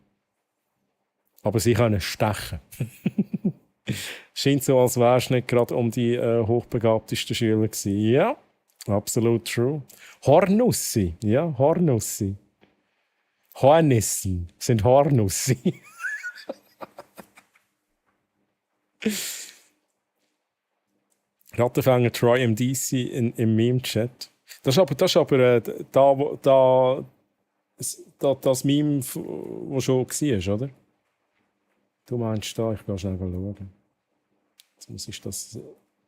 Aber sie können stechen. Scheint so, als wärst du nicht gerade um die hochbegabtesten Schüler gewesen. Ja. Absolut true. Hornussi, ja, Hornussi. Hornissen sind Hornussi. Rattenfänger Troy MDC im Meme-Chat. Das ist aber das Meme, das schon war, oder? Du meinst da, ich gehe schnell schauen. Jetzt muss ich das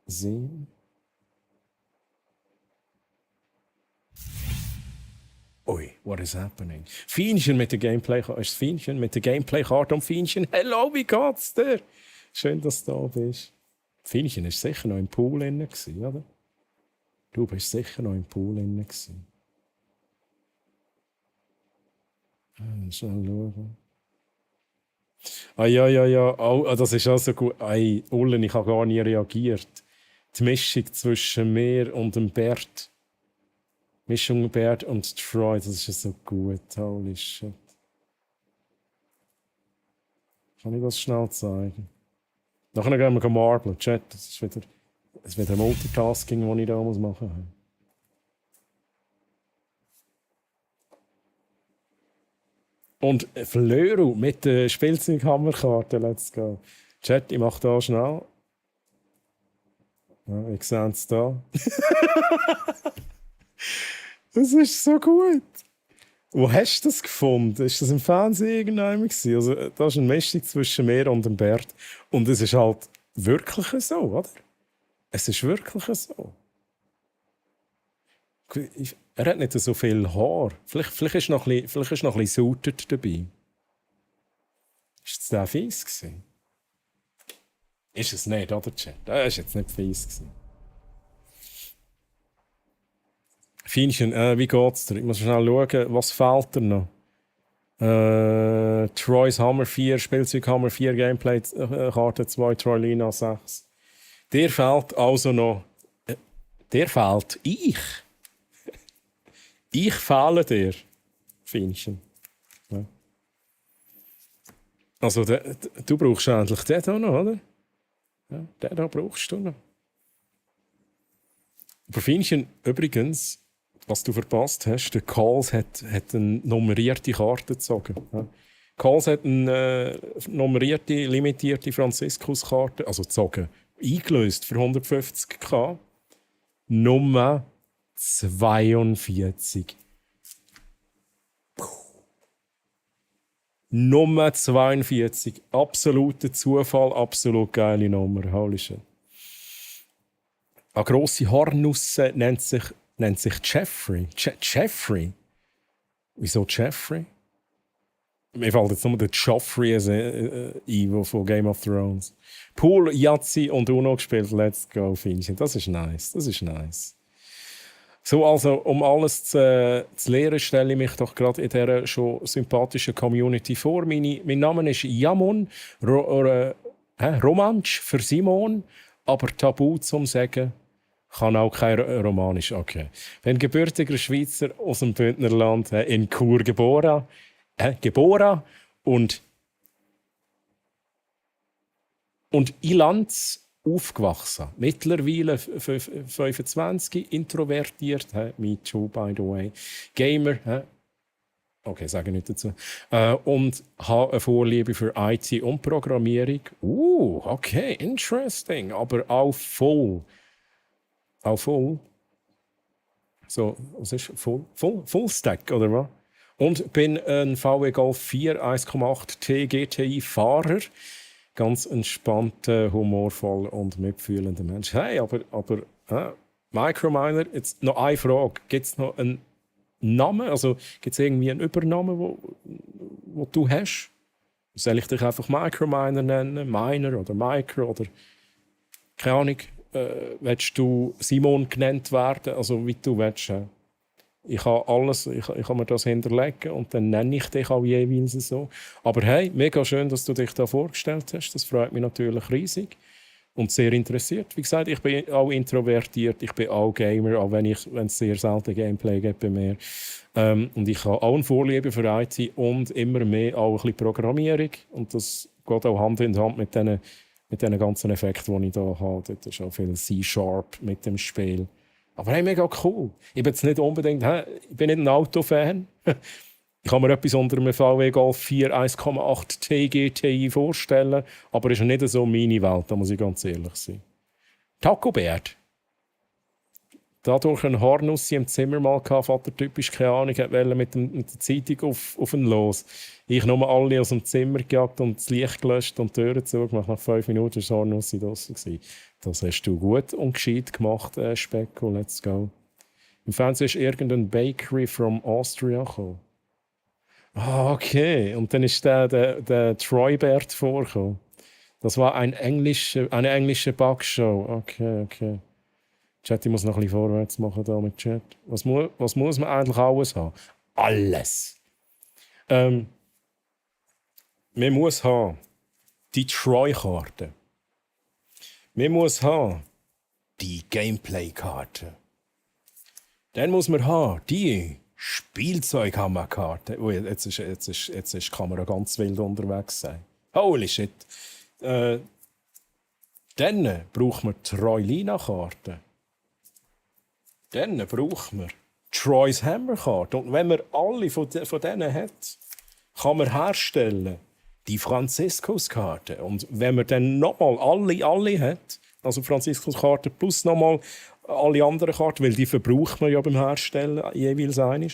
sehen. Ui, what is happening? Fienchen mit der Gameplay-Karte. Ist Fienchen mit der Gameplay-Karte und Fienchen. Hello, wie geht's dir? Schön, dass du da bist. Fienchen war sicher noch im Pool drin, oder? Du bist sicher noch im Pool drin. Schnell schauen. Ja. Oh, das ist also gut. Ei, Ullen, ich habe gar nie reagiert. Die Mischung zwischen mir und dem Bert. Mischung Bert und Troy, das ist ja so gut. Holy shit. Kann ich das schnell zeigen? Nachher gehen wir Marble. Chat, das ist wieder Multitasking, das ich da machen muss. Und Flöru mit der Spielzeughammerkarte, let's go. Chat, ich mache da schnell. Ja, ich sehe es da. Das ist so gut. Wo hast du das gefunden? Ist das im Fernsehen irgendwann? Also, das ist eine Mischung zwischen mir und dem Bert. Und es ist halt wirklich so, oder? Es ist wirklich so. Er hat nicht so viel Haar. Vielleicht ist noch ein bisschen suited dabei. Ist es der fies gewesen? Ist es nicht, oder, Chat? Das war jetzt nicht fies gewesen. Fienchen, wie geht's dir? Ich muss schnell schauen, was fehlt dir noch? Troy's Hammer 4, Spielzeug Hammer 4, Gameplay, Karte 2, Troylina 6. Dir fehlt also noch... dir fehlt ich. Ich fehle dir, Fienchen. Ja. Also, du brauchst endlich den hier noch, oder? Ja, den hier brauchst du noch. Aber Fienchen, übrigens, was du verpasst hast, der Calls hat eine nummerierte Karte gezogen. Ja. Calls hat eine nummerierte, limitierte Franziskus-Karte, also gezogen, eingelöst für 150.000. Nummer 42. Nummer 42. Absoluter Zufall, absolut geile Nummer. Holy shit. Eine grosse Hornusse nennt sich Jeffrey. Jeffrey? Wieso Jeffrey? Mir fällt jetzt nur der Joffrey ein, von Game of Thrones. Pool, Yahtzee und Uno gespielt. Let's go, Finchen. Das ist nice. Das ist nice. So, also, um alles zu lernen, stelle ich mich doch gerade in dieser schon sympathischen Community vor. Mein Name ist Jamon, Romansch für Simon, aber Tabu zum Sagen kann auch kein Romanisch. Okay. Bin gebürtiger Schweizer aus dem Bündnerland, in Chur geboren und in Lanz aufgewachsen. Mittlerweile 25, introvertiert, me too, by the way. Gamer, okay, sage ich nicht dazu. Und habe eine Vorliebe für IT und Programmierung. Okay, interesting, aber auch voll. So, was ist Full Stack, oder was? Und bin ein VW Golf 4 1,8 T GTI Fahrer. Ganz entspannter, humorvoller und mitfühlender Mensch. Hey, aber Microminer, jetzt noch eine Frage. Gibt es noch einen Namen? Also gibt es irgendwie einen Übernamen, wo du hast? Soll ich dich einfach Microminer nennen? Miner oder Micro oder keine Ahnung. Willst du Simon genannt werden? Also wie du willst. Ich kann alles, ich kann mir das hinterlegen und dann nenne ich dich auch jeweils so. Aber hey, mega schön, dass du dich da vorgestellt hast. Das freut mich natürlich riesig und sehr interessiert. Wie gesagt, ich bin auch introvertiert, ich bin auch Gamer, auch wenn es sehr selten Gameplay gibt bei mir. Und ich habe auch eine Vorliebe für IT und immer mehr auch ein bisschen Programmierung. Und das geht auch Hand in Hand mit diesen ganzen Effekten, die ich hier habe. Dort ist auch viel C# mit dem Spiel. Aber hey, mega cool. Ich bin jetzt nicht unbedingt, ich bin nicht ein Autofan. Ich kann mir etwas unter einem VW Golf 4 1,8 T GTI vorstellen, aber es ist nicht so meine Welt, da muss ich ganz ehrlich sein. Tacobert. Dadurch ein Hornussi im Zimmer mal gehabt, Vater typisch, keine Ahnung, wollte mit der Zeitung auf ihn los. Ich nur alle aus dem Zimmer gejagt und das Licht gelöscht und die Türen zugemacht. Nach 5 Minuten war das Hornussi draussen. Das hast du gut und gescheit gemacht, Specko, let's go. Im Fernsehen ist irgendein Bakery from Austria gekommen. Okay. Und dann ist der Troybert vorgekommen. Das war eine englische Backshow. Okay. Chat, ich muss noch ein bisschen vorwärts machen da mit Chat. Was muss man eigentlich alles haben? Alles. Man muss haben die Troy-Karte. Man muss haben die Gameplay-Karte. Dann muss man haben die Spielzeughammerkarte. Oh, jetzt ist die Kamera ganz wild unterwegs sein. Holy shit. Dann braucht man die Troylina-Karte. Dann braucht man Troy's Hammer-Karte. Und wenn man alle von denen hat, kann man herstellen die Franziskus-Karte. Und wenn man dann nochmal alle hat, also Franziskus-Karte plus nochmal alle anderen Karten, weil die verbraucht man ja beim Herstellen jeweils einmal,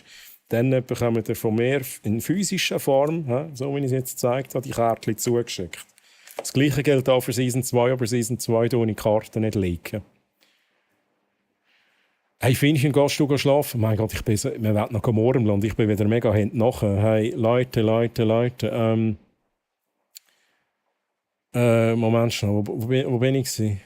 dann bekommt ihr von mir in physischer Form, so wie ich es jetzt gezeigt habe, die Kärtchen zugeschickt. Das Gleiche gilt auch für Season 2, aber Season 2 tue ich die Karten nicht liegen. Hey, Finnchen, gehst du schlafen? Mein Gott, wir werden noch morgen und ich bin wieder mega hinten nachher. Hey, Leute. Moment schnell, wo bin ich gewesen?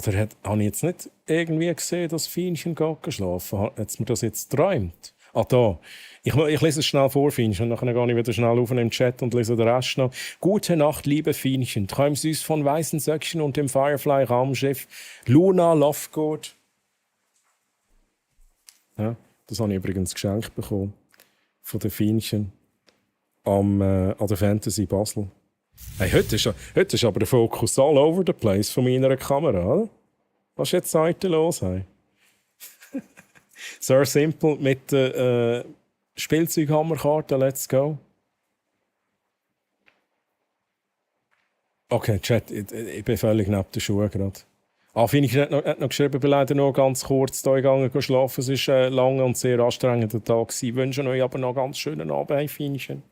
Oder habe ich jetzt nicht irgendwie gesehen, dass Fienchen geht schlafen? Hat es mir das jetzt geträumt? Ah, da. Ich lese es schnell vor, Fienchen, und dann gehe ich wieder schnell auf in den Chat und lese den Rest noch. Gute Nacht, liebe Fienchen. Träum süß von weißen Söckchen und dem Firefly-Raumschiff Luna Lovegood. Ja, das habe ich übrigens geschenkt bekommen von den Fienchen an der Fantasy Basel. Hey, heute ist aber der Fokus all over the place von meiner Kamera, oder? Was ist jetzt heute los? Hey? Sir Simple mit der Spielzeughammerkarte, let's go. Okay, Chat, ich bin völlig neben den Schuhen gerade. Finde ich, hat noch geschrieben, ich bin leider noch ganz kurz hier gegangen schlafen. Es war ein langer und sehr anstrengender Tag. Ich wünsche euch aber noch einen ganz schönen Abend, hey, Fienchen.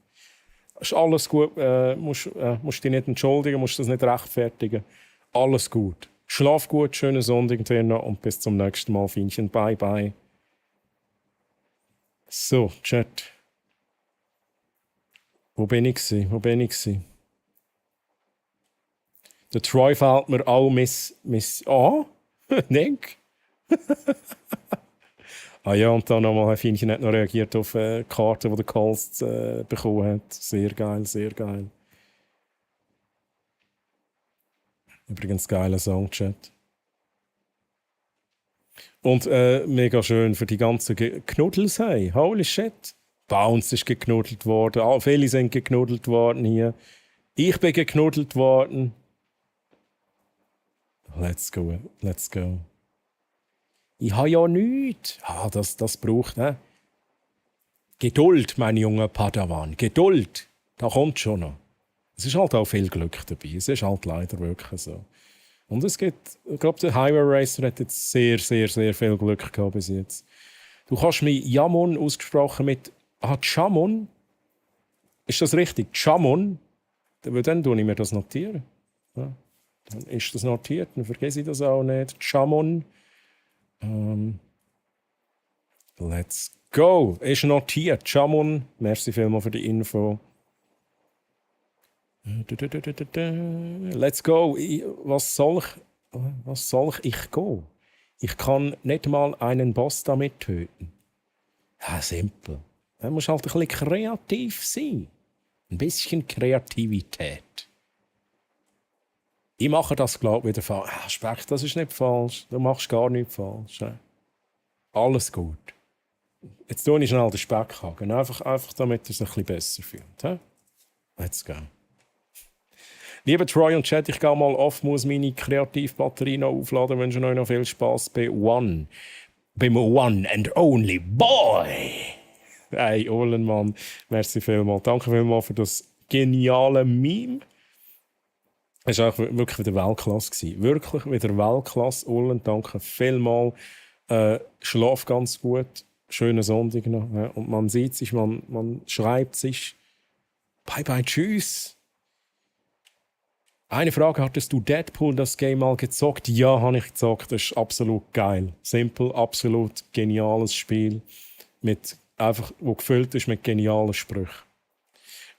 Ist alles gut, musst dich nicht entschuldigen, musst das nicht rechtfertigen. Alles gut. Schlaf gut, schönen Sonntag dir noch und bis zum nächsten Mal, Fienchen. Bye, bye. So, Chat. Wo bin ich? Der Troy fällt mir auch miss... Denk. Ja, und dann nochmal, Herr Fienchen hat noch reagiert auf die Karte, die der Colts bekommen hat. Sehr geil, sehr geil. Übrigens geiler Songchat. Und mega schön für die ganzen Knuddels. Hey. Holy shit. Bounce ist geknuddelt worden. Viele sind geknuddelt worden hier. Ich bin geknuddelt worden. Let's go, let's go. Ich habe ja nichts. Das braucht, ne? Geduld, mein junger Padawan. Geduld. Da kommt schon noch. Es ist halt auch viel Glück dabei. Es ist halt leider wirklich so. Und es gibt, ich glaube, der Highway Racer hat jetzt sehr, sehr, sehr viel Glück gehabt bis jetzt. Du kannst mir Jamon ausgesprochen mit Chamon. Ist das richtig? Chamon? Dann tue ich mir das notieren. Ja. Dann ist das notiert, dann vergesse ich das auch nicht. Chamon. Let's go. Ist notiert. Chamon. Merci vielmals für die Info. Let's go. Was soll ich gehen? Ich kann nicht mal einen Boss damit töten. Ja, simpel. Man muss halt ein bisschen kreativ sein. Ein bisschen Kreativität. Ich mache das, glaube ich, wieder falsch. Speck, das ist nicht falsch. Du machst gar nichts falsch. Alles gut. Jetzt tue ich schnell den Speckhaken. Einfach damit er sich ein bisschen besser fühlt. Let's go. Liebe Troy und Chat, ich gehe mal off, muss meine Kreativbatterie noch aufladen. Wünsche euch noch viel Spass beim One and Only Boy. Hey, Ohlenmann, merci vielmals. Danke vielmals für das geniale Meme. Es war wirklich wieder Weltklasse. Wirklich wieder Weltklasse. Ullen, danke vielmals. Schlaf ganz gut. Schönen Sonntag noch. Ja. Und man sieht sich, man schreibt sich. Bye bye, tschüss. Eine Frage, hattest du Deadpool das Game mal gezockt? Ja, habe ich gezockt. Das ist absolut geil. Simpel, absolut geniales Spiel. Wo gefüllt ist mit genialen Sprüchen.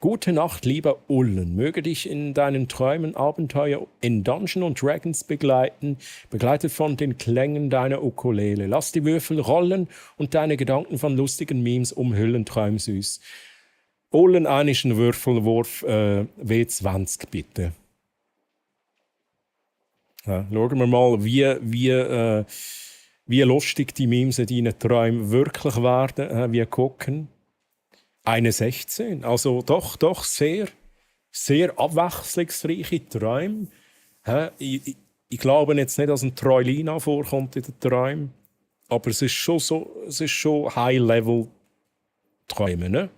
Gute Nacht, lieber Ullen. Möge dich in deinen Träumen Abenteuer in Dungeons & Dragons begleiten, begleitet von den Klängen deiner Ukulele. Lass die Würfel rollen und deine Gedanken von lustigen Memes umhüllen, träumsüß. Ullen, einen Würfelwurf W20, bitte. Ja, schauen wir mal, wie lustig die Memes in deinen Träumen wirklich werden. Wir gucken. Eine 16. Also doch sehr, sehr abwechslungsreiche Träume. Ich glaube jetzt nicht, dass ein Troilina vorkommt in den Träumen. Aber es ist schon High-Level-Träume, ne?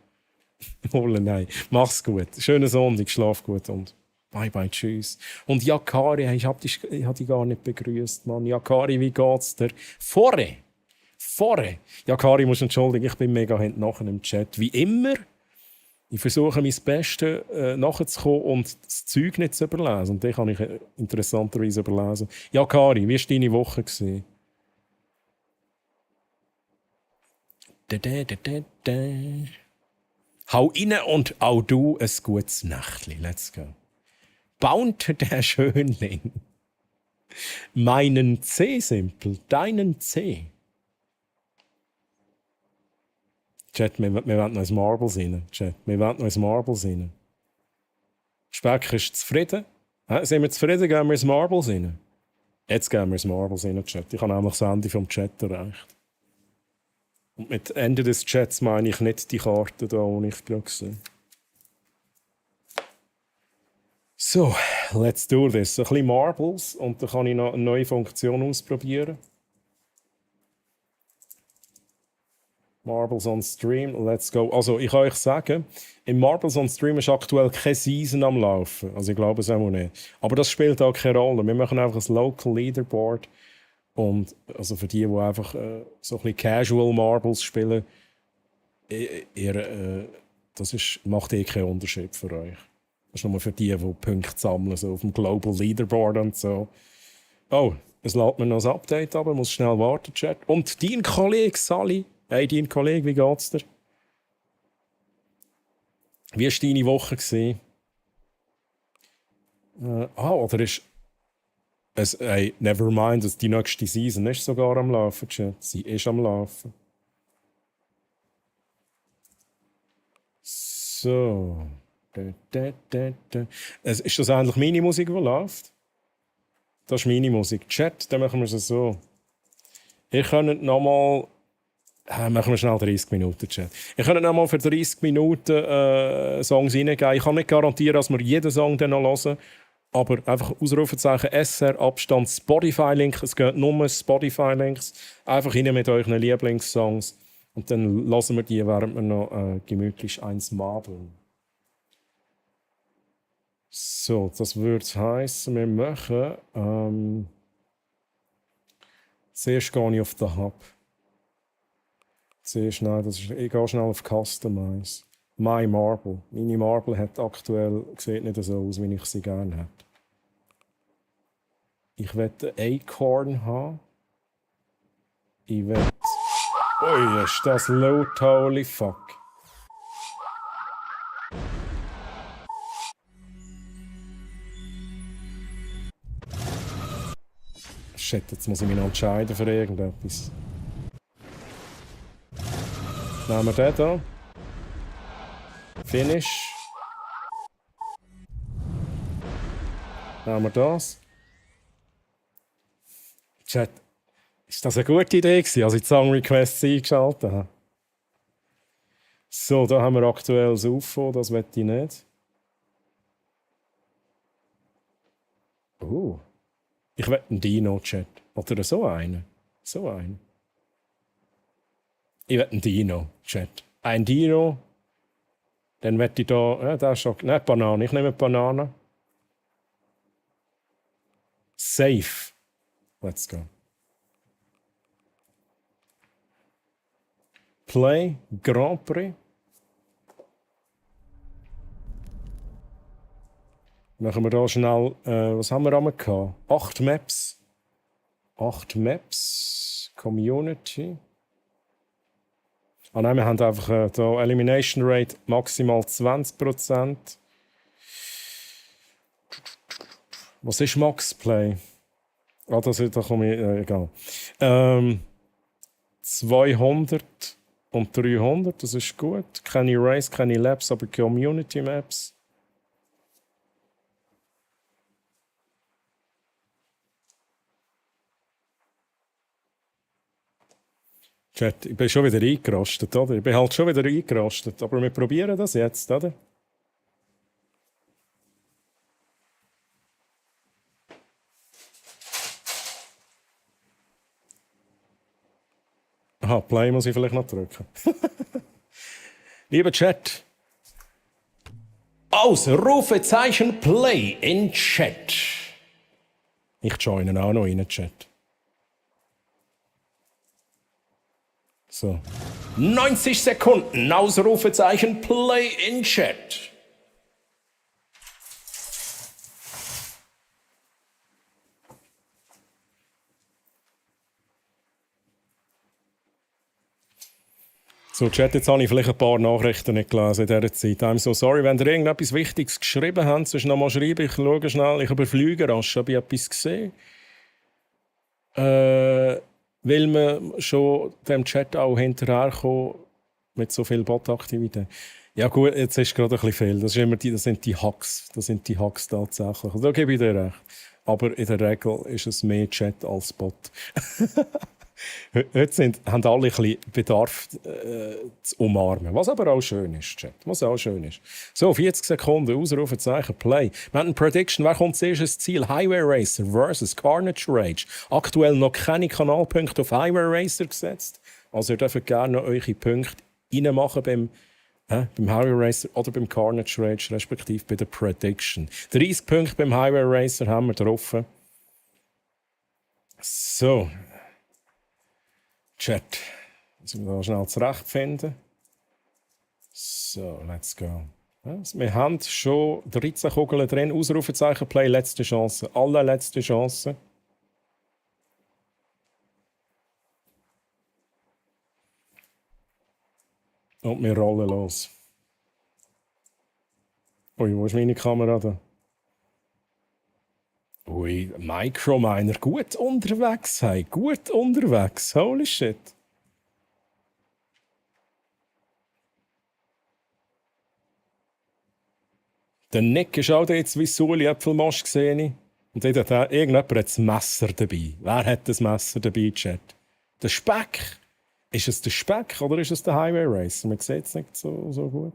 Nein. Mach's gut. Schönen Sonntag, schlaf gut und bye bye, tschüss. Und Jakari, ich hab dich gar nicht begrüßt, Mann. Jakari, wie geht's dir? Vorre. Jakari, muss entschuldigen, ich bin mega hinten nachher im Chat. Wie immer, ich versuche mein Bestes nachzukommen und das Zeug nicht zu überlesen. Und den kann ich interessanterweise überlesen. Jakari, wie war deine Woche? Hau rein und auch du ein gutes Nächtli. Let's go. Bounte der Schönling. Meinen C, Simpel. Deinen C. Chat, wir wollen noch ins Marbles rein. Chat, wir wollen noch ins Marbles rein. Speck ist zufrieden. Sind wir zufrieden, gehen wir ins Marbles rein. Jetzt gehen wir ins Marbles rein, Chat. Ich habe nämlich das Ende vom Chat erreicht. Und mit Ende des Chats meine ich nicht die Karte da, die ich gerade sehe. So, let's do this. Ein bisschen Marbles und dann kann ich noch eine neue Funktion ausprobieren. Marbles on Stream, let's go. Also, ich kann euch sagen, im Marbles on Stream ist aktuell keine Season am Laufen. Also, ich glaube es auch nicht. Aber das spielt auch keine Rolle. Wir machen einfach ein Local Leaderboard. Und also für die einfach so ein bisschen Casual Marbles spielen, das macht keinen Unterschied für euch. Das ist nur für die Punkte sammeln, so auf dem Global Leaderboard und so. Oh, es lädt mir noch ein Update, aber muss schnell warten, Chat. Und dein Kollege Sally. Hey, dein Kollege, wie geht's dir? Wie war deine Woche? Oder ist... Hey, never mind, die nächste Season ist sogar am Laufen, Chat. Sie ist am Laufen. So. Ist das eigentlich meine Musik, die läuft? Das ist meine Musik. Chat, dann machen wir es so. Ihr könnt nochmal... machen wir schnell 30 Minuten, Chat. Ihr könnt nochmal für 30 Minuten Songs reingeben. Ich kann nicht garantieren, dass wir jeden Song dann noch hören. Aber einfach Ausrufezeichen SR, Abstand, Spotify-Link. Es geht nur Spotify-Links. Einfach rein mit euren Lieblingssongs. Und dann lassen wir die, während wir noch gemütlich eins mabeln. So, das würde heißen, wir machen... zuerst gehe ich auf den Hub. Zuerst, nein, ich gehe schnell auf Customize. My Marble. Meine Marble hat aktuell, sieht nicht so aus, wie ich sie gerne hätte. Ich will einen Acorn haben. Ich will... Ui, ist das laut, holy fuck. Shit, jetzt muss ich mich noch entscheiden für irgendetwas. Nehmen wir den hier. Finish. Nehmen wir das. Chat, ist das eine gute Idee gewesen, als ich die Song Requests eingeschaltet habe? So, da haben wir aktuell das UFO, das will ich nicht. Ich will einen Dino-Chat. Oder so einen. So einen. Ich will einen Dino-Chat. Ein Dino. Dann möchte ich da, da ist schon, nicht Banane, ich nehme Banane. Safe. Let's go. Play, Grand Prix. Machen wir da schnell, was haben wir einmal gehabt? 8 Maps. 8 Maps. Community. Nein, wir haben einfach da Elimination Rate maximal 20%. Was ist Max Play? Da komme ich, egal. 200 und 300, das ist gut. Keine Race, keine Labs, aber Community Maps. Chat, ich bin schon wieder eingerostet, oder? Ich bin halt schon wieder eingerostet, aber wir probieren das jetzt, oder? Aha, Play muss ich vielleicht noch drücken. Lieber Chat. Ausrufezeichen Play in Chat. Ich joine auch noch in den Chat. So. 90 Sekunden, Ausrufezeichen Play in Chat. So, Chat, jetzt habe ich vielleicht ein paar Nachrichten nicht gelesen in dieser Zeit. I'm so sorry, wenn ihr irgendetwas Wichtiges geschrieben habt, sonst nochmal schreiben. Ich schaue schnell, ich überfliege rasch, ob ich etwas gesehen. Weil man schon dem Chat auch hinterherkommt mit so viel Bot-Aktivität. Ja gut, jetzt ist gerade ein bisschen viel. Das sind die Hacks. Das sind die Hacks tatsächlich. Da gebe ich dir recht. Aber in der Regel ist es mehr Chat als Bot. Heute haben alle ein bisschen Bedarf zu umarmen. Was aber auch schön ist, Chat. Was auch schön ist. So, 40 Sekunden, Ausrufezeichen, Play. Wir haben eine Prediction. Wer kommt zuerst ins Ziel? Highway Racer versus Carnage Rage. Aktuell noch keine Kanalpunkte auf Highway Racer gesetzt. Also ihr dürft gerne noch eure Punkte reinmachen beim Highway Racer oder beim Carnage Rage, respektive bei der Prediction. 30 Punkte beim Highway Racer haben wir drauf. So. Chat. Müssen wir da schnell zurechtfinden. So, let's go. Wir haben schon 13 Kugeln drin. Ausrufezeichen, Play, letzte Chance. Allerletzte Chance. Und wir rollen los. Ui, wo ist meine Kamera da? Ui, Microminer, gut unterwegs, hey. Gut unterwegs. Holy shit. Der Nick ist auch jetzt wie Suli Äpfelmosch gesehen. Und irgendjemand hat das Messer dabei. Wer hat das Messer dabei, Chat? Der Speck. Ist es der Speck oder ist es der Highway Racer? Man sieht es nicht so gut.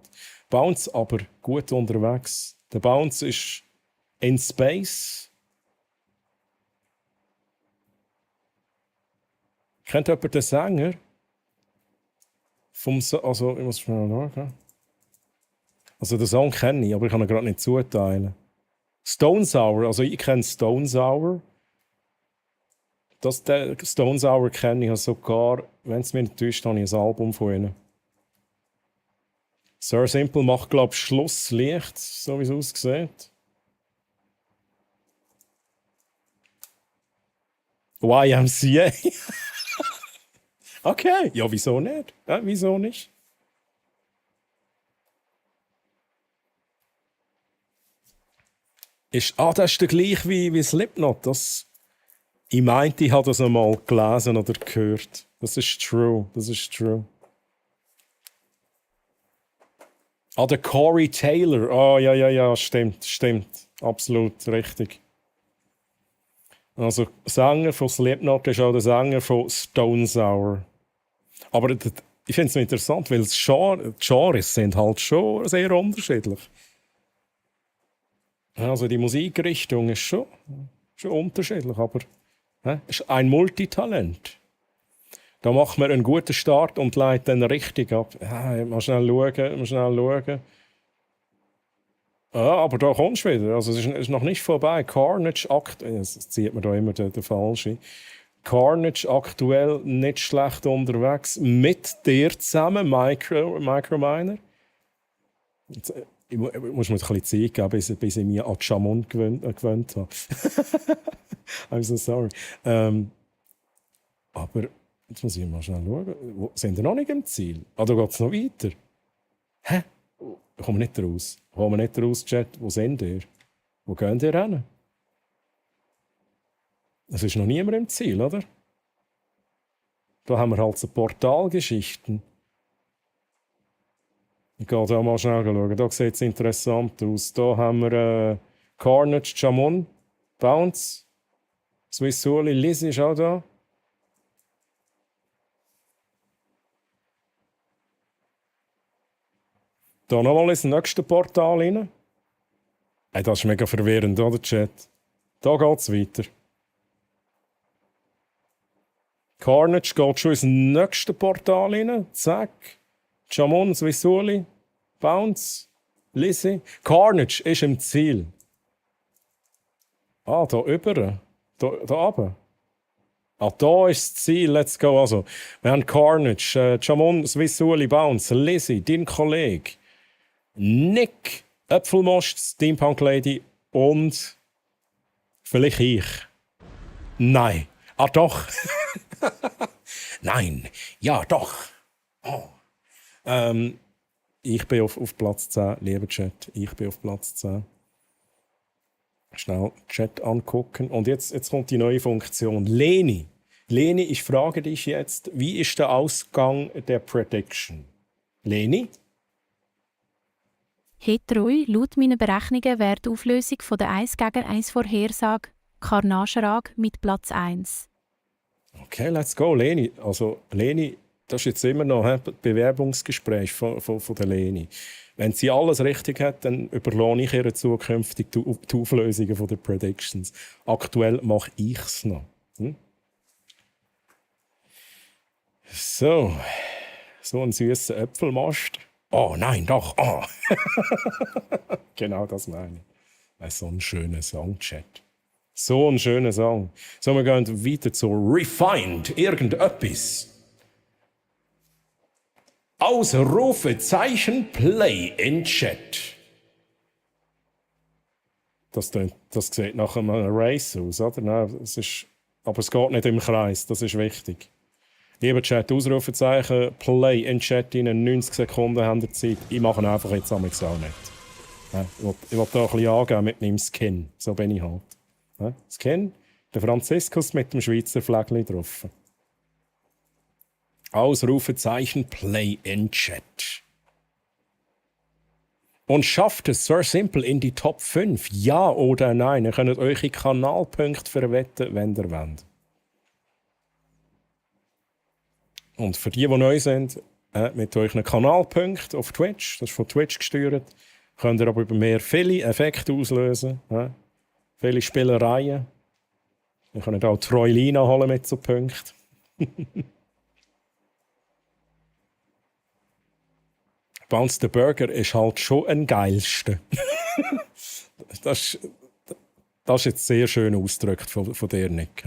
Bounce aber gut unterwegs. Der Bounce ist in Space. Kennt jemand den Sänger? Also, ich muss schnell nachschauen. Also, den Song kenne ich, aber ich kann ihn gerade nicht zuteilen. Stone Sour, also ich kenne Stone Sour. Den Stone Sour kenne ich also sogar, wenn es mir nicht täuscht, habe ich ein Album von ihnen. Sir Simple macht, glaube ich, Schlusslicht, so wie es aussieht. YMCA. Okay, ja, wieso nicht? Ja, wieso nicht? Das ist der gleich wie Slipknot. Ich meinte, ich habe das einmal gelesen oder gehört. Das ist true. Der Corey Taylor. Oh, ja, stimmt. Absolut richtig. Also, Sänger von Slipknot ist auch der Sänger von Stone Sour. Aber ich finde es interessant, weil die Genres sind halt schon sehr unterschiedlich. Also die Musikrichtung ist schon unterschiedlich, aber es ist ein Multitalent. Da macht man einen guten Start und leitet dann richtig ab. Mal schnell schauen. Aber da kommst du wieder. Also es ist noch nicht vorbei. Carnage das zieht man da immer den Falschen. Carnage aktuell nicht schlecht unterwegs. Mit dir zusammen, Microminer. Ich muss mir ein bisschen Zeit geben, bis ich mich an Jamon gewöhnt habe. I'm so sorry. Aber jetzt muss ich mal schnell schauen. Sind wir noch nicht im Ziel? Da geht es noch weiter. Hä? Kommen wir nicht raus, Chat. Wo sind ihr? Wo gehen ihr hin? Es ist noch niemand im Ziel, oder? Da haben wir halt so Portalgeschichten. Ich gehe da mal schnell schauen. Da sieht es interessant aus. Da haben wir Carnage, Jamon, Bounce, Swissuli, Lizzie ist auch da. Da nochmal ins nächste Portal rein. Hey, das ist mega verwirrend, oder, Chat? Da geht es weiter. Carnage geht schon ins nächste Portal rein. Zack. Jamon, Swissuli, Bounce, Lizzie. Carnage ist im Ziel. Da über. Da runter. Da ist das Ziel. Let's go. Also, wir haben Carnage, Jamon, Swissuli, Bounce, Lizzie, dein Kollege, Nick, Äpfelmost, Steampunk Lady und vielleicht ich. Nein. Doch. Nein. Ja, doch. Oh. Ich bin auf Platz 10, lieber Chat. Ich bin auf Platz 10. Schnell Chat angucken. Und jetzt kommt die neue Funktion. Leni. Leni, ich frage dich jetzt, wie ist der Ausgang der Prediction? Leni? Hetroi, laut meinen Berechnungen wäre die Auflösung von der 1 gegen 1 Vorhersage Carnagerag mit Platz 1. Okay, let's go, Leni. Also, Leni, das ist jetzt immer noch ein Bewerbungsgespräch von der Leni. Wenn sie alles richtig hat, dann überlohne ich ihr zukünftig die Auflösungen der Predictions. Aktuell mache ich es noch. So ein süßer Äpfelmast. Oh nein, doch. Oh. Genau das meine ich. So ein schöner Song, Chat. So ein schöner Song. So, wir gehen weiter zu Refined. Irgendetwas. Ausrufezeichen Play in Chat. Das sieht nach einem Race aus, oder? Nein, aber es geht nicht im Kreis, das ist wichtig. Lieber Chat, Ausrufezeichen, Play in Chat rein, 90 Sekunden haben ihr Zeit. Ich mache ihn einfach jetzt auch nicht. Ja, ich will da ein bisschen angeben mit meinem Skin. So bin ich halt. Ja, Skin, der Franziskus mit dem Schweizer Flägchen drauf. Ausrufezeichen, Play in Chat. Und schafft es Sir Simple in die Top 5? Ja oder nein? Ihr könnt eure Kanalpunkte verwetten, wenn ihr wollt. Und für die neu sind, mit euren Kanalpunkten auf Twitch, das ist von Twitch gesteuert, könnt ihr aber über mehr viele Effekte auslösen. Viele Spielereien. Ihr könnt auch Troilina holen mit so Punkten. Bounce the Burger ist halt schon ein geilste. Das ist jetzt sehr schön ausgedrückt von dir, Nick.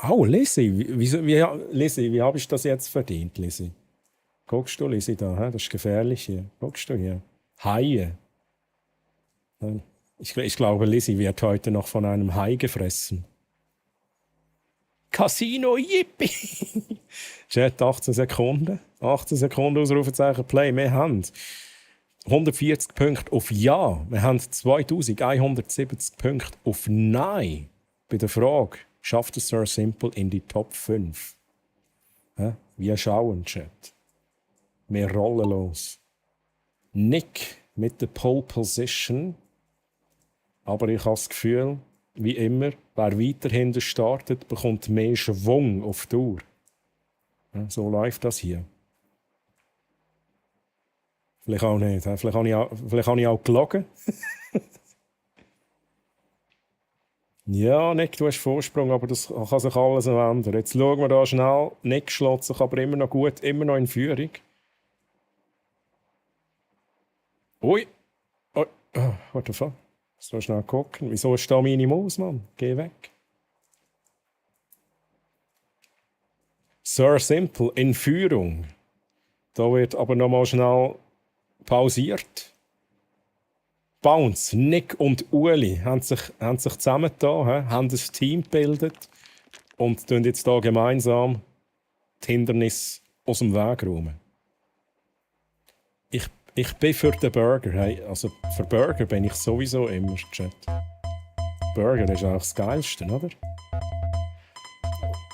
Oh, Lizzie, wie habe ich das jetzt verdient, Lizzie? Guckst du, Lizzie, da? Das ist gefährlich hier. Guckst du hier? Haie. Ich glaube, Lizzie wird heute noch von einem Hai gefressen. Casino, yippie! Chat, 18 Sekunden. 18 Sekunden Ausrufezeichen Play. Wir haben 140 Punkte auf Ja. Wir haben 2170 Punkte auf Nein. Bei der Frage, schafft es Sir Simple in die Top 5? Wir schauen, Chat. Wir rollen los. Nick mit der Pole Position. Aber ich habe das Gefühl, wie immer, wer weiterhin startet, bekommt mehr Schwung auf die Tour. Ja, so läuft das hier. Vielleicht auch nicht. Vielleicht habe ich auch gelogen. Ja, Nick, du hast Vorsprung, aber das kann sich alles noch ändern. Jetzt schauen wir da schnell. Nick schlägt sich aber immer noch gut, immer noch in Führung. Ui. Oh, what the fuck? So schnell gucken. Wieso ist da meine Maus, Mann? Geh weg. Sir Simple in Führung. Da wird aber noch mal schnell pausiert. Bounce, Nick und Ueli haben sich zusammengetan, haben ein Team gebildet und tun jetzt hier gemeinsam die Hindernisse aus dem Weg räumen. Ich bin für den Burger. Hey, also für Burger bin ich sowieso immer, Chat. Burger ist auch das Geilste, oder?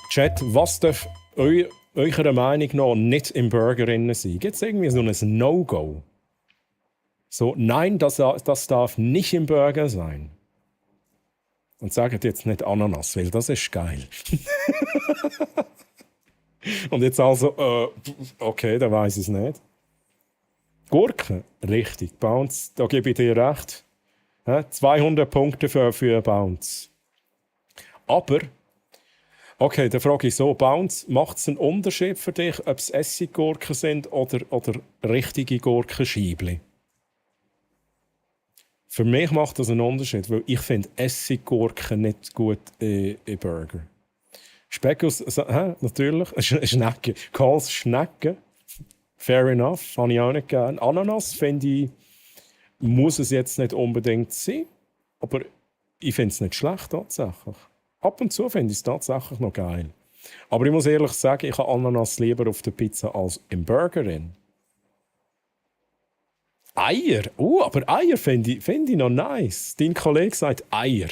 Chat, was darf eurer Meinung nach nicht im Burger drin sein? Gibt es irgendwie so ein No-Go? So, nein, das darf nicht im Burger sein. Und sagt jetzt nicht Ananas, weil das ist geil. Und jetzt also, okay, dann weiss ich es nicht. Gurken, richtig. Bounce, da gebe ich dir recht. 200 Punkte für Bounce. Aber, okay, dann frage ich so, Bounce, macht es einen Unterschied für dich, ob es Essiggurken sind oder richtige Gurkenscheibli? Für mich macht das einen Unterschied, weil ich finde Essiggurken nicht gut in Burger. Speck aus, natürlich, Schnecke, Kohls Schnecke. Fair enough, habe ich auch nicht gern. Ananas, finde ich, muss es jetzt nicht unbedingt sein, aber ich finde es nicht schlecht tatsächlich. Ab und zu finde ich es tatsächlich noch geil. Aber ich muss ehrlich sagen, ich habe Ananas lieber auf der Pizza als im Burger drin. Eier? Aber Eier finde ich noch nice. Dein Kollege sagt Eier.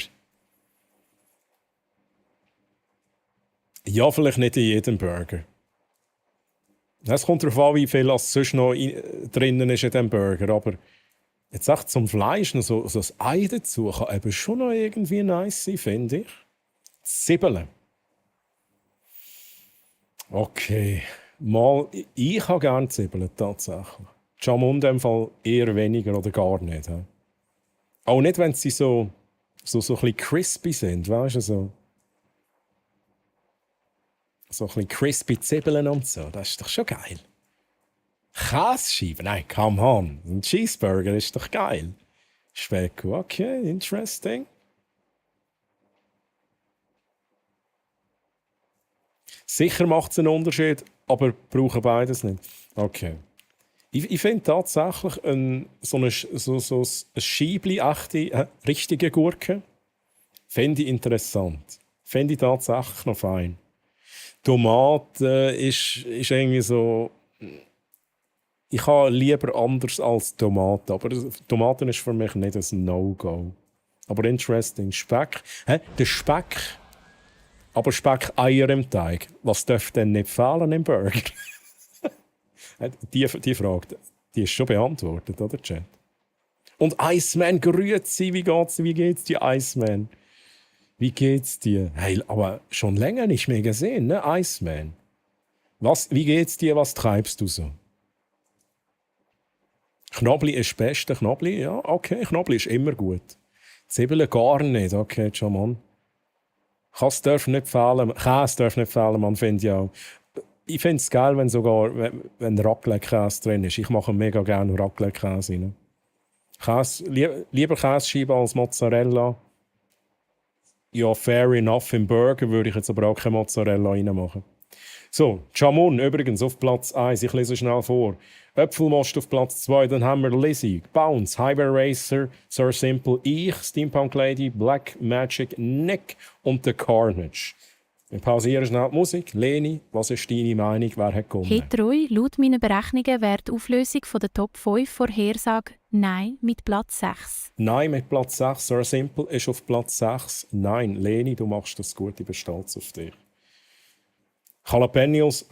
Ja, vielleicht nicht in jedem Burger. Es kommt darauf an, wie viel sonst noch drinnen ist in diesem Burger. Aber jetzt echt zum Fleisch noch so ein Ei dazu kann eben schon noch irgendwie nice sein, finde ich. Zwiebeln. Okay. Ich habe gerne Zwiebeln, tatsächlich. Jamon in dem Fall eher weniger oder gar nicht. He? Auch nicht, wenn sie so ein bisschen crispy sind, weißt du, so ein bisschen crispy Zwiebeln und so. Das ist doch schon geil. Käsescheiben? Nein, come on. Ein Cheeseburger ist doch geil. Speck, okay, interesting. Sicher macht es einen Unterschied, aber brauchen beides nicht. Okay. Ich finde tatsächlich so ein Scheibli, echte, richtige Gurke, finde ich interessant. Finde ich tatsächlich noch fein. Tomate ist irgendwie so... Ich habe lieber anders als Tomaten, aber Tomaten ist für mich nicht ein No-Go. Aber interesting. Speck. Der Speck. Aber Speck, Eier im Teig. Was darf denn nicht fehlen im Burger? Die Frage, die ist schon beantwortet, oder, Chat? Und Iceman, grüezi, wie geht's dir, Iceman? Wie geht's dir? Hey, aber schon länger nicht mehr gesehen, ne, Iceman? Wie geht's dir, was treibst du so? Knobli ist das Beste, Knobli, ja, okay, Knobli ist immer gut. Zwiebeln gar nicht, okay, schon Mann. Käse darf nicht fehlen, man, finde ich auch. Ich finde es geil, wenn Raclette-Käse drin ist. Ich mache mega gerne Raclette-Käse rein. Lieber Käsescheiben als Mozzarella. Ja, fair enough. Im Burger würde ich jetzt aber auch keine Mozzarella reinmachen. So, Jamon übrigens auf Platz 1. Ich lese schnell vor. Äpfelmost auf Platz 2. Dann haben wir Lizzie, Bounce, Highway Racer, Sir Simple, ich, Steampunk Lady, Black Magic, Nick und The Carnage. Wir pausieren schnell die Musik. Leni, was ist deine Meinung? Wer hat gewonnen? Hey Troy, laut meinen Berechnungen wäre die Auflösung von der Top 5 Vorhersage Nein mit Platz 6. Nein mit Platz 6. Sir Simple ist auf Platz 6. Nein, Leni, du machst das gut. Ich bin stolz auf dich. Jalapenos,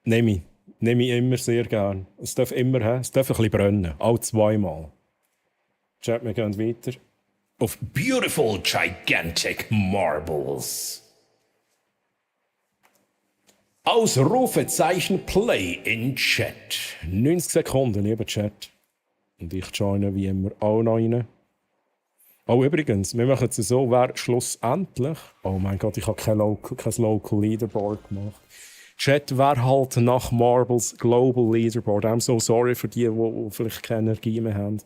nehme ich immer sehr gerne. Es darf immer ein bisschen brennen. Auch zweimal. Chat, wir gehen weiter. Auf Beautiful Gigantic Marbles. Ausrufezeichen Play in Chat. 90 Sekunden, lieber Chat. Und ich joine wie immer auch noch rein. Oh, übrigens, wir machen es so, wer schlussendlich... Oh mein Gott, ich habe kein Local Leaderboard gemacht. Chat, wer halt nach Marbles Global Leaderboard. I'm so sorry für die vielleicht keine Energie mehr haben.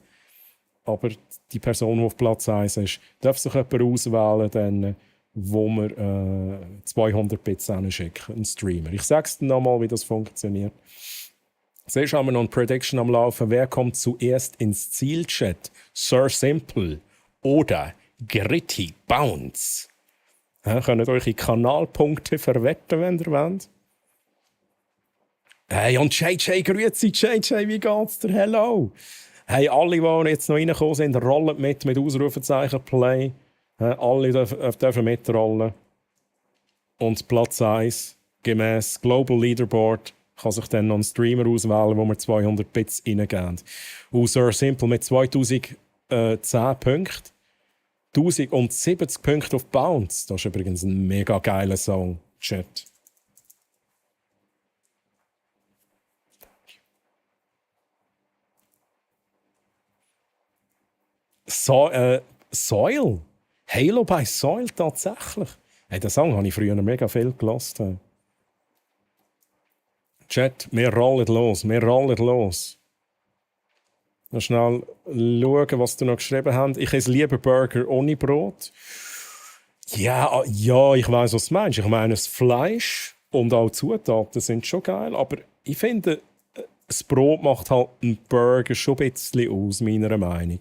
Aber die Person, die auf Platz 1 ist, darf sich jemand auswählen, dann, wo wir 200 Bits schicken, einen Streamer. Ich sage es dir nochmal, wie das funktioniert. Zuerst haben wir noch eine Prediction am Laufen. Wer kommt zuerst ins Ziel, Chat? Sir Simple oder Gritty Bounce? Könnt ihr eure Kanalpunkte verwetten, wenn ihr wollt? Hey, und JJ, grüezi JJ, wie geht's dir? Hello! Hey, alle, die jetzt noch reingekommen sind, rollen mit Ausrufezeichen Play. Alle dürfen mitrollen. Und Platz 1, gemäss Global Leaderboard, kann sich dann noch ein Streamer auswählen, wo wir 200 Bits reingeben. Und Sir Simple mit 2010 Punkten. 1070 Punkte auf Bounce. Das ist übrigens ein mega geiler Song. Chat. Soil? Halo by Soil tatsächlich? Hey, den Song habe ich früher mega viel gehört. Chat, wir rollen los. Noch schnell schauen, was du noch geschrieben hast. Ich esse lieber Burger ohne Brot. Ja, ich weiss, was du meinst. Ich meine, das Fleisch und auch die Zutaten sind schon geil, aber ich finde, das Brot macht halt einen Burger schon ein bisschen aus, meiner Meinung.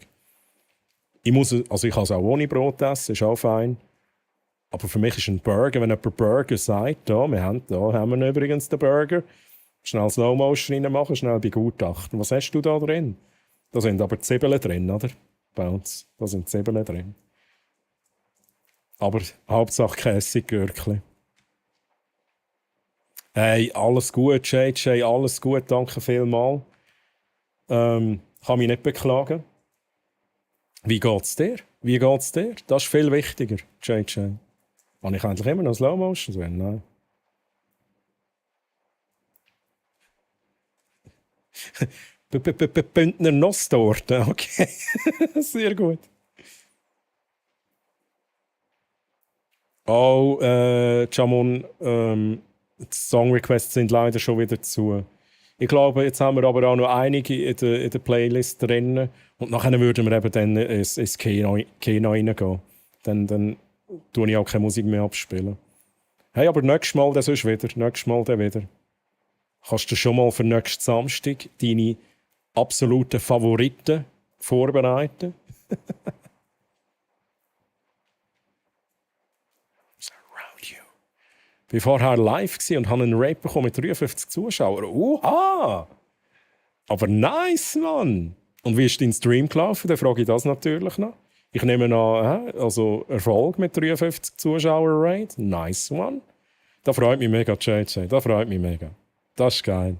Ich kann es auch ohne Brot essen, ist auch fein. Aber für mich ist ein Burger, wenn jemand Burger sagt, da haben wir übrigens den Burger, schnell Slow Motion reinmachen, schnell begutachten. Was hast du da drin? Da sind aber Zwiebeln drin, oder? Bounce, da sind Zwiebeln drin. Aber Hauptsache kein Essiggürkli. Hey, alles gut, JJ, alles gut, danke vielmals. Kann mich nicht beklagen. Wie geht's dir? Wie geht's dir? Das ist viel wichtiger, JJ. Habe ich eigentlich immer noch Slow Motion drin? Nein. Bündner Nusstorte, okay. Sehr gut. Oh, Jamon, die Song-Requests sind leider schon wieder zu. Ich glaube, jetzt haben wir aber auch noch einige in der Playlist drin. Und nachher würden wir eben dann ins Kino reingehen. Dann tue ich auch keine Musik mehr abspielen. Hey, aber nächstes Mal dann sonst wieder. Nächstes Mal dann wieder. Kannst du schon mal für nächsten Samstag deine absoluten Favoriten vorbereiten? Ich war vorher live und habe einen Rape bekommen mit 53 Zuschauern. Oha! Aber nice, Mann! Und wie ist dein Stream gelaufen? Dann frage ich das natürlich noch. Ich nehme an, also Erfolg mit 53 Zuschauer-Rate. Nice, Mann. Da freut mich mega, JJ. Da freut mich mega. Das ist geil.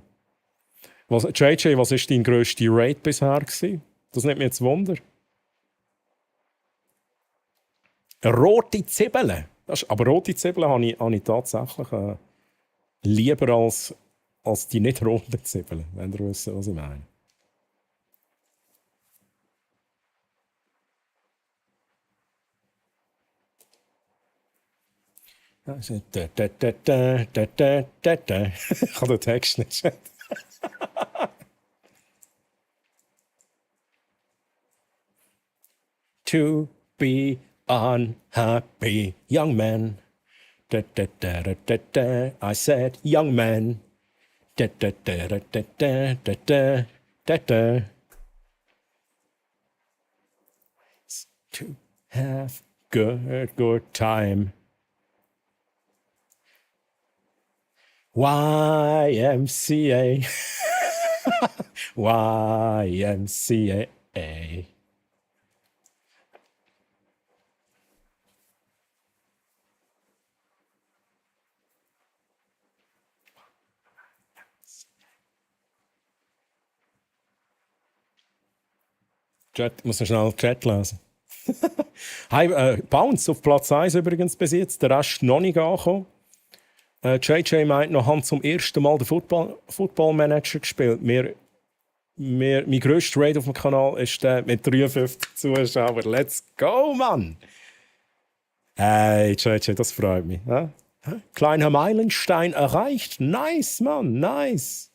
JJ, was war dein grösster Rate bisher gewesen? Das nimmt mich jetzt Wunder. Rote Zwiebeln. Aber rote Zwiebeln habe ich tatsächlich lieber als die nicht roten Zwiebeln, wenn ihr wisst, was ich meine. Ich kann den Text nicht sehen. To be unhappy young man. I said young man. To have good time. YMCA. YMCA. Chat, muss man schnell den Chat lesen. Hey, Bounce auf Platz 1 übrigens bis jetzt, der Rest noch nicht angekommen. JJ meint noch, haben zum ersten Mal den Football Manager gespielt. Mein grösster Raid auf dem Kanal ist der mit 53 Zuschauern. Let's go, Mann! Hey, JJ, das freut mich. Kleiner Meilenstein erreicht. Nice, Mann, nice!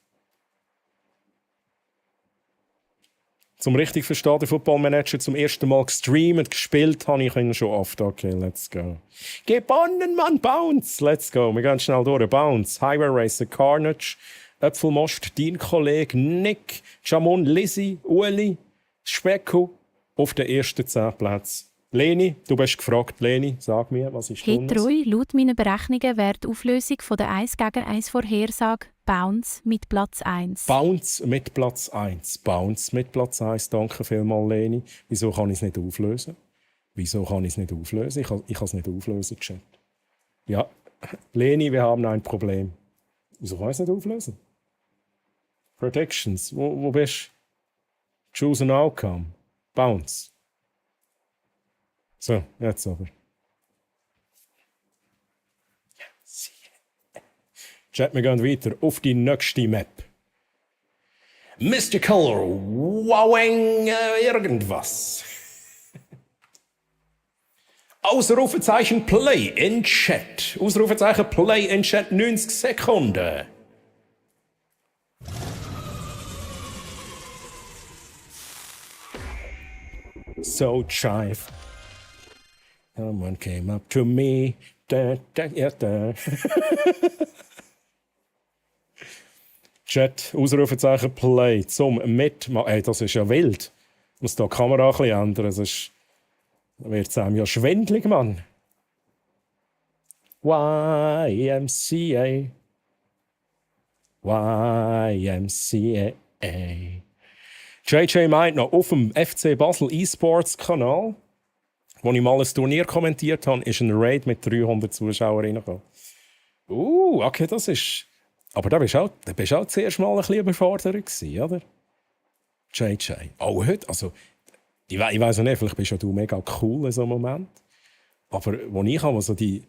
Zum richtig verstehen, der Football Manager zum ersten Mal gestreamt, gespielt habe ich ihn schon oft. Okay, let's go. Gewonnen, Mann, Bounce! Let's go, wir gehen schnell durch. Bounce, Highway Racer, Carnage, Äpfelmost, dein Kollege, Nick, Jamon, Lizzie, Ueli, Specko auf den ersten 10 Plätzen. Leni, du bist gefragt. Leni, sag mir, was ist Hit 3, laut meinen Berechnungen wäre die Auflösung von der 1 gegen 1 Vorhersage Bounce mit Platz 1. Bounce mit Platz 1. Bounce mit Platz 1. Danke vielmals, Leni. Wieso kann ich es nicht auflösen? Wieso kann ich es nicht auflösen? Ich kann es nicht auflösen, Chat. Ja, Leni, wir haben ein Problem. Wieso kann ich es nicht auflösen? Predictions. Wo bist du? Choose an outcome. Bounce. So, jetzt aber. Chat, wir gehen weiter auf die nächste Map. Mystical Wowing irgendwas. Ausrufezeichen Play in Chat. Ausrufezeichen Play in Chat 90 Sekunden. So jive. Someone came up to me. Da. Chat, Ausrufezeichen Play zum Mitmachen. Ey, das ist ja wild. Ich muss da die Kamera ein bisschen ändern. Sonst wird es einem ja schwindelig, Mann. YMCA. YMCA. JJ meint noch, auf dem FC Basel E-Sports-Kanal, wo ich mal ein Turnier kommentiert habe, ist ein Raid mit 300 Zuschauern reingekommen. Okay, das ist Aber da bist du auch zuerst mal ein bisschen überfordert gewesen, oder? JJ. Auch heute, also, ich weiss nicht, vielleicht bist ja du mega cool in so einem Moment. Aber wo ich habe so die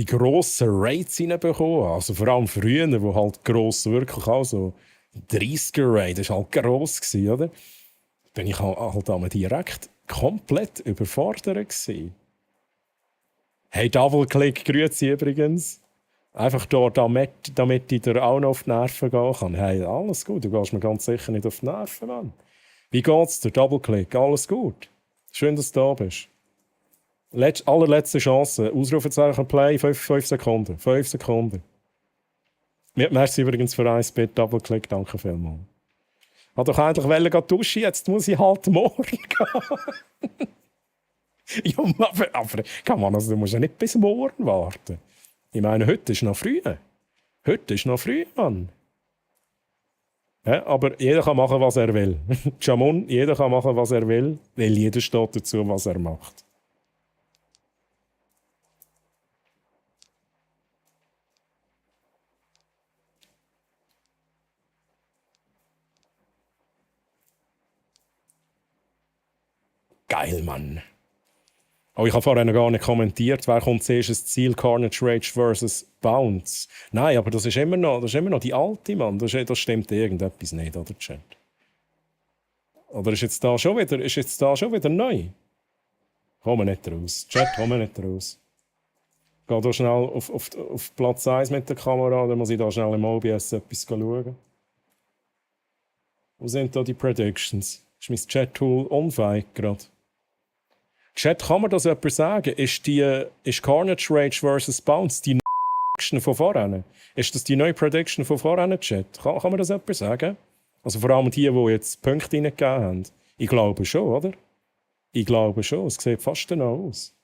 grossen Raids reinbekommen, also vor allem früher, wo halt gross wirklich auch so 30er-Raid, das war halt gross gewesen, oder? Bin ich halt einmal direkt komplett überfordert gewesen. Hey, Double-Click, grüezi übrigens. Einfach damit ich dir auch noch auf die Nerven gehen kann. Hey, alles gut, du gehst mir ganz sicher nicht auf die Nerven, Mann. Wie geht's dir? Double-Click, alles gut. Schön, dass du da bist. Allerletzte Chance. Ausrufezeichen Play, 5 Sekunden. 5 Sekunden. Merci übrigens für 1 Bit Double-Click, danke vielmals. Ich wollte doch eigentlich duschen, jetzt muss ich halt morgen gehen. Ja, aber kann man, also, du musst ja nicht bis morgen warten. Ich meine, heute ist noch früh. Heute ist noch früh, Mann. Ja, aber jeder kann machen, was er will. Jamon, jeder kann machen, was er will, weil jeder steht dazu, was er macht. Geil, Mann. Oh, ich habe vorhin noch gar nicht kommentiert, wer kommt zuerst ins Ziel, Carnage Rage versus Bounce. Nein, aber das ist immer noch die alte, Mann. Das stimmt irgendetwas nicht, oder, Chat? Oder ist jetzt da schon wieder neu? Kommen wir nicht raus. Chat, kommen wir nicht raus. Geh da schnell auf Platz 1 mit der Kamera, dann muss ich da schnell im OBS etwas schauen. Wo sind da die Predictions? Ist mein Chat-Tool unfähig gerade? Chat, kann man das jemand sagen? Ist Carnage Rage vs. Bounce die Prediction von vorhin? Ist das die neue Prediction von vorhin, Chat? Kann man das jemand sagen? Also vor allem die jetzt Punkte reingegeben haben. Ich glaube schon, oder? Ich glaube schon. Es sieht fast genau aus.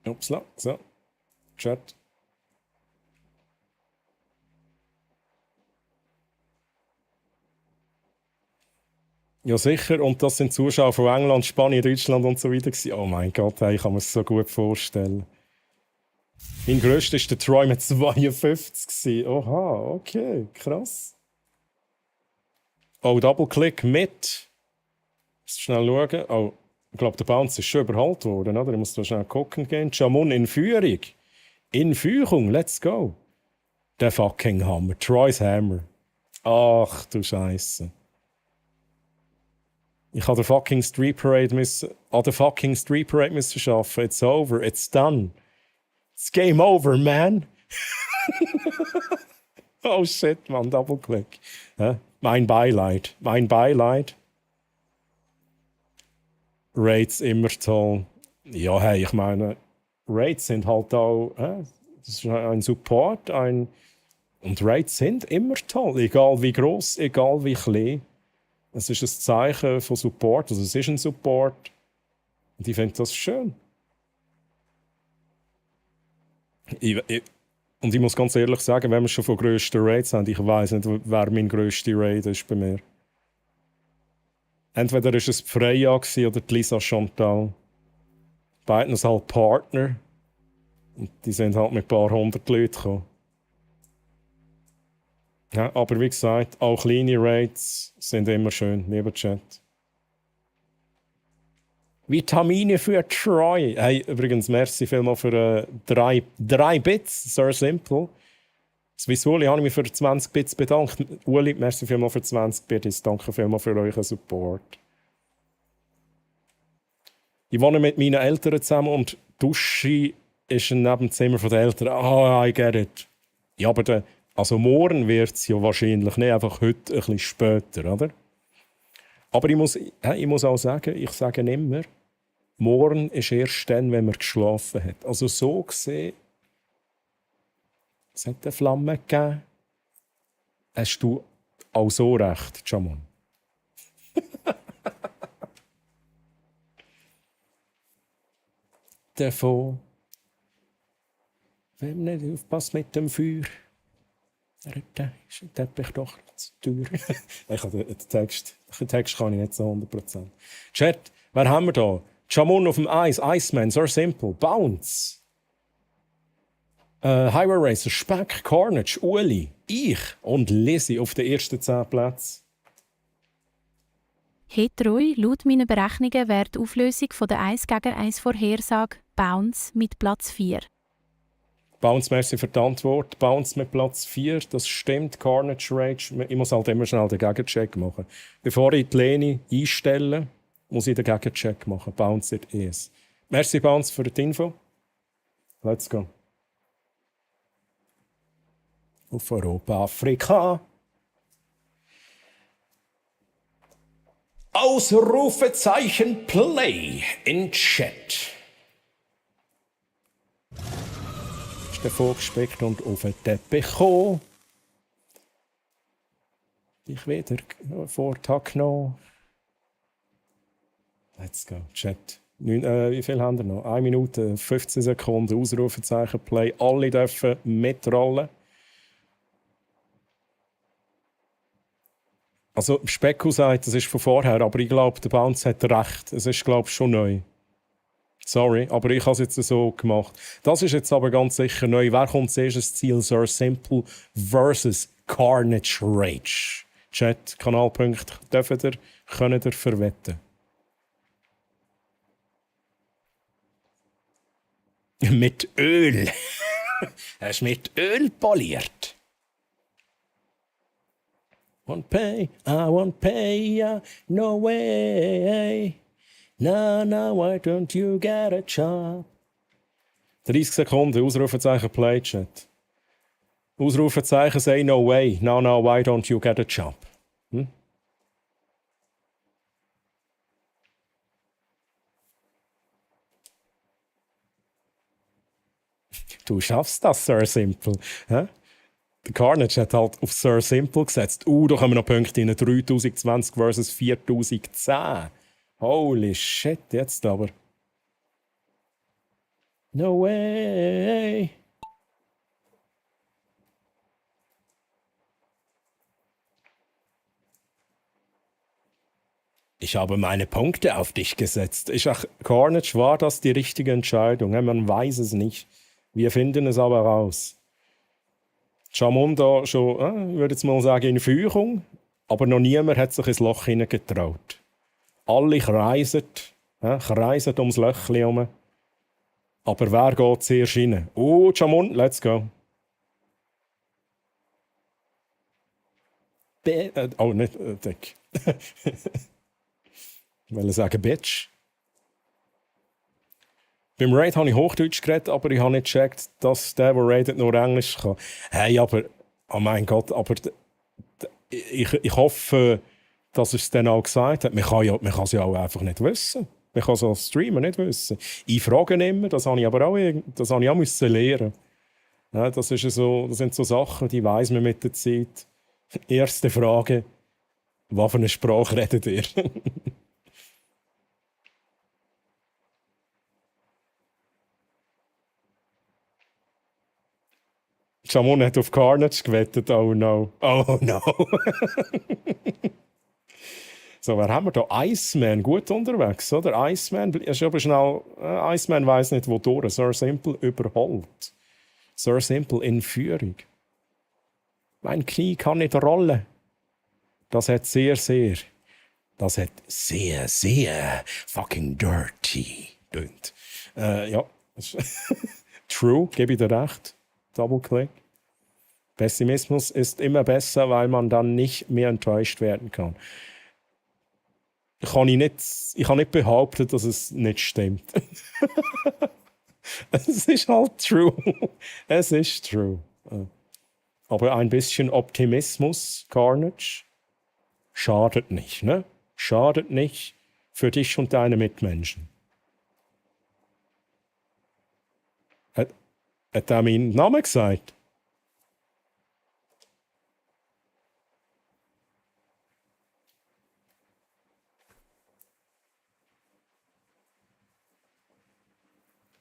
Upsla, so. Chat. Ja, sicher. Und das sind Zuschauer von England, Spanien, Deutschland und so weiter. Oh mein Gott, hey, ich kann mir das so gut vorstellen. Mein grösster war der Troy mit 52. Oha, okay, krass. Oh, Double-Click mit. Schnell schauen. Oh, ich glaube, der Bounce ist schon überholt worden, oder? Ich muss da schnell gucken gehen. Jamon in Führung. In Führung, let's go. Der fucking Hammer. Troy's Hammer. Ach du Scheiße. Ich habe an der fucking Street Parade müssen arbeiten. It's over, it's done. It's game over, man. Oh shit, man, Double-Click. Mein Beileid. Raids immer toll. Ja, hey, ich meine, Raids sind halt auch, das ist ein Support, und Raids sind immer toll. Egal wie gross, egal wie klein. Es ist ein Zeichen von Support, also es ist ein Support. Und ich finde das schön. Und ich muss ganz ehrlich sagen, wenn wir schon von grössten Raids haben, ich weiss nicht, wer mein grösster Raid ist bei mir. Entweder war es die Freya oder die Lisa Chantal. Beiden sind halt Partner. Und die sind halt mit ein paar hundert Leuten gekommen. Ja, aber wie gesagt, auch kleine Raids sind immer schön, lieber Chat. Vitamine für Troy. Hey, übrigens, merci vielmals für 3 Bits, Sir Simple. Swiss Uli habe ich mich für 20 Bits bedankt. Uli, merci vielmals für 20 Bits. Danke vielmals für euren Support. Ich wohne mit meinen Eltern zusammen und die Dusche ist ein Nebenzimmer der Eltern. Ah, I get it. Ja, aber also morgen wird es ja wahrscheinlich nicht, einfach heute ein bisschen später, oder? Aber ich muss auch sagen, ich sage immer, morgen ist erst dann, wenn man geschlafen hat. Also so gesehen, es hat eine Flamme gegeben. Hast du auch so recht, Jamon? Davon, wenn man nicht aufpasst mit dem Feuer, der Teppich doch zu teuer. Den Text kann ich nicht so 100%. Chat, wer haben wir da? Jamon auf dem Eis, Iceman, so simple. Bounce. Highway Racer, Speck, Carnage, Uli, ich und Lizzie auf den ersten 10 Plätzen. Hetroi, laut meinen Berechnungen wäre die Auflösung von der 1 gegen 1 Vorhersage Bounce mit Platz 4. Bounce, merci für die Antwort. Bounce mit Platz 4, das stimmt. Carnage Rage, ich muss halt immer schnell den Gegencheck machen. Bevor ich die Leni einstelle, muss ich den Gegencheck machen. Bounce it is. Merci Bounce für die Info. Let's go. Auf Europa, Afrika. Ausrufezeichen Play in Chat. Ist der vorgespeckt und auf den Teppich gekommen. Ich wieder Vortag noch. Let's go, Chat. Wie viel haben wir noch? 1 Minute, 15 Sekunden, Ausrufezeichen Play. Alle dürfen mitrollen. Also Specko sagt, das ist von vorher, aber ich glaube, der Bounce hat recht. Es ist, glaube ich, schon neu. Sorry, aber ich habe es jetzt so gemacht. Das ist jetzt aber ganz sicher neu. Wer kommt zuerst ins Ziel? Sir Simple versus Carnage Rage. Chat, Kanalpunkt, könnt ihr verwetten. Mit Öl. Er ist mit Öl poliert. Won't pay, I won't pay ya, no way. No, no, why don't you get a job? 30 Sekunden, Ausrufezeichen Play Chat. Ausrufezeichen say no way. No, no, why don't you get a job? Hm? Du schaffst das, Sir Simple. Hä? Der Carnage hat halt auf Sir Simple gesetzt. Da kommen noch Punkte in 3020 versus 4010. Holy shit, jetzt aber. No way. Ich habe meine Punkte auf dich gesetzt. Carnage, war das die richtige Entscheidung? Man weiß es nicht. Wir finden es aber raus. Jamon da schon, ich würde jetzt mal sagen, in Führung, aber noch niemand hat sich ins Loch hineingetraut. Alle kreisen ums Löchchen herum. Aber wer geht zuerst rein? Jamon, let's go. Nicht dick. Ich wollte sagen, Bitch. Beim Raid habe ich Hochdeutsch geredet, aber ich habe nicht gecheckt, dass der raidet, nur Englisch kann. Hey, aber, oh mein Gott, aber ich hoffe, dass er es dann auch gesagt hat. Man kann es ja auch einfach nicht wissen. Man kann es als Streamer nicht wissen. Ich frage immer, das habe ich aber auch, müssen lernen. Ja, das sind so Sachen, die weiss man mit der Zeit. Erste Frage, was für eine Sprache redet ihr? Jamon hat auf Carnage gewettet. Oh no. Oh no. So, wer haben wir da? Iceman, gut unterwegs, oder? Iceman ist aber schnell. Iceman weiss nicht, wo durch. Sir Simple überholt. Sir Simple in Führung. Mein Knie kann nicht rollen. Das hat sehr fucking dirty tönt. Ja. True, gebe ich dir recht. Double-Click. Pessimismus ist immer besser, weil man dann nicht mehr enttäuscht werden kann. Ich kann nicht behaupten, dass es nicht stimmt. Es ist halt true. Es ist true. Aber ein bisschen Optimismus, Carnage, schadet nicht, ne? Schadet nicht für dich und deine Mitmenschen. Hat er meinen Namen gesagt?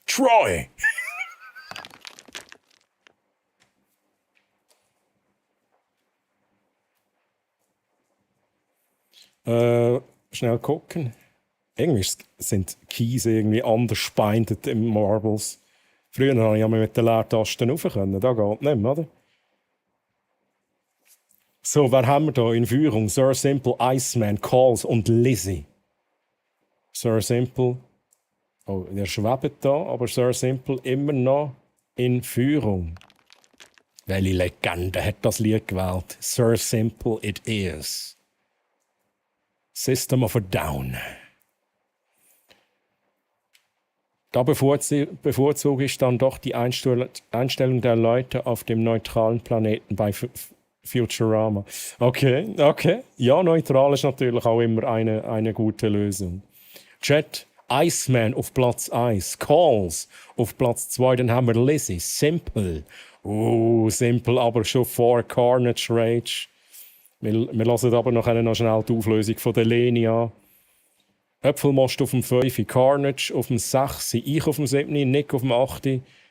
Troy! Schnell gucken. Irgendwie sind die Keys irgendwie anders binded im Marbles. Früher konnte ich mit den Leertasten rauf können. Da geht nicht mehr, oder? So, wer haben wir da in Führung? Sir Simple, Iceman, Calls und Lizzie. Sir Simple, oh, der schwebt da, aber Sir Simple immer noch in Führung. Welche Legende hat das Lied gewählt? Sir Simple it is. System of a Down. Da bevorzuge ich dann doch die Einstellung der Leute auf dem neutralen Planeten bei Futurama. Okay. Ja, neutral ist natürlich auch immer eine gute Lösung. Chat, Iceman auf Platz 1, Calls auf Platz 2, dann haben wir Lizzie, Simple. Simple, aber schon vor Carnage Rage. Wir lassen aber noch schnell die Auflösung von der Leni an. Äpfelmost auf dem 5, Carnage auf dem 6, ich auf dem 7, Nick auf dem 8.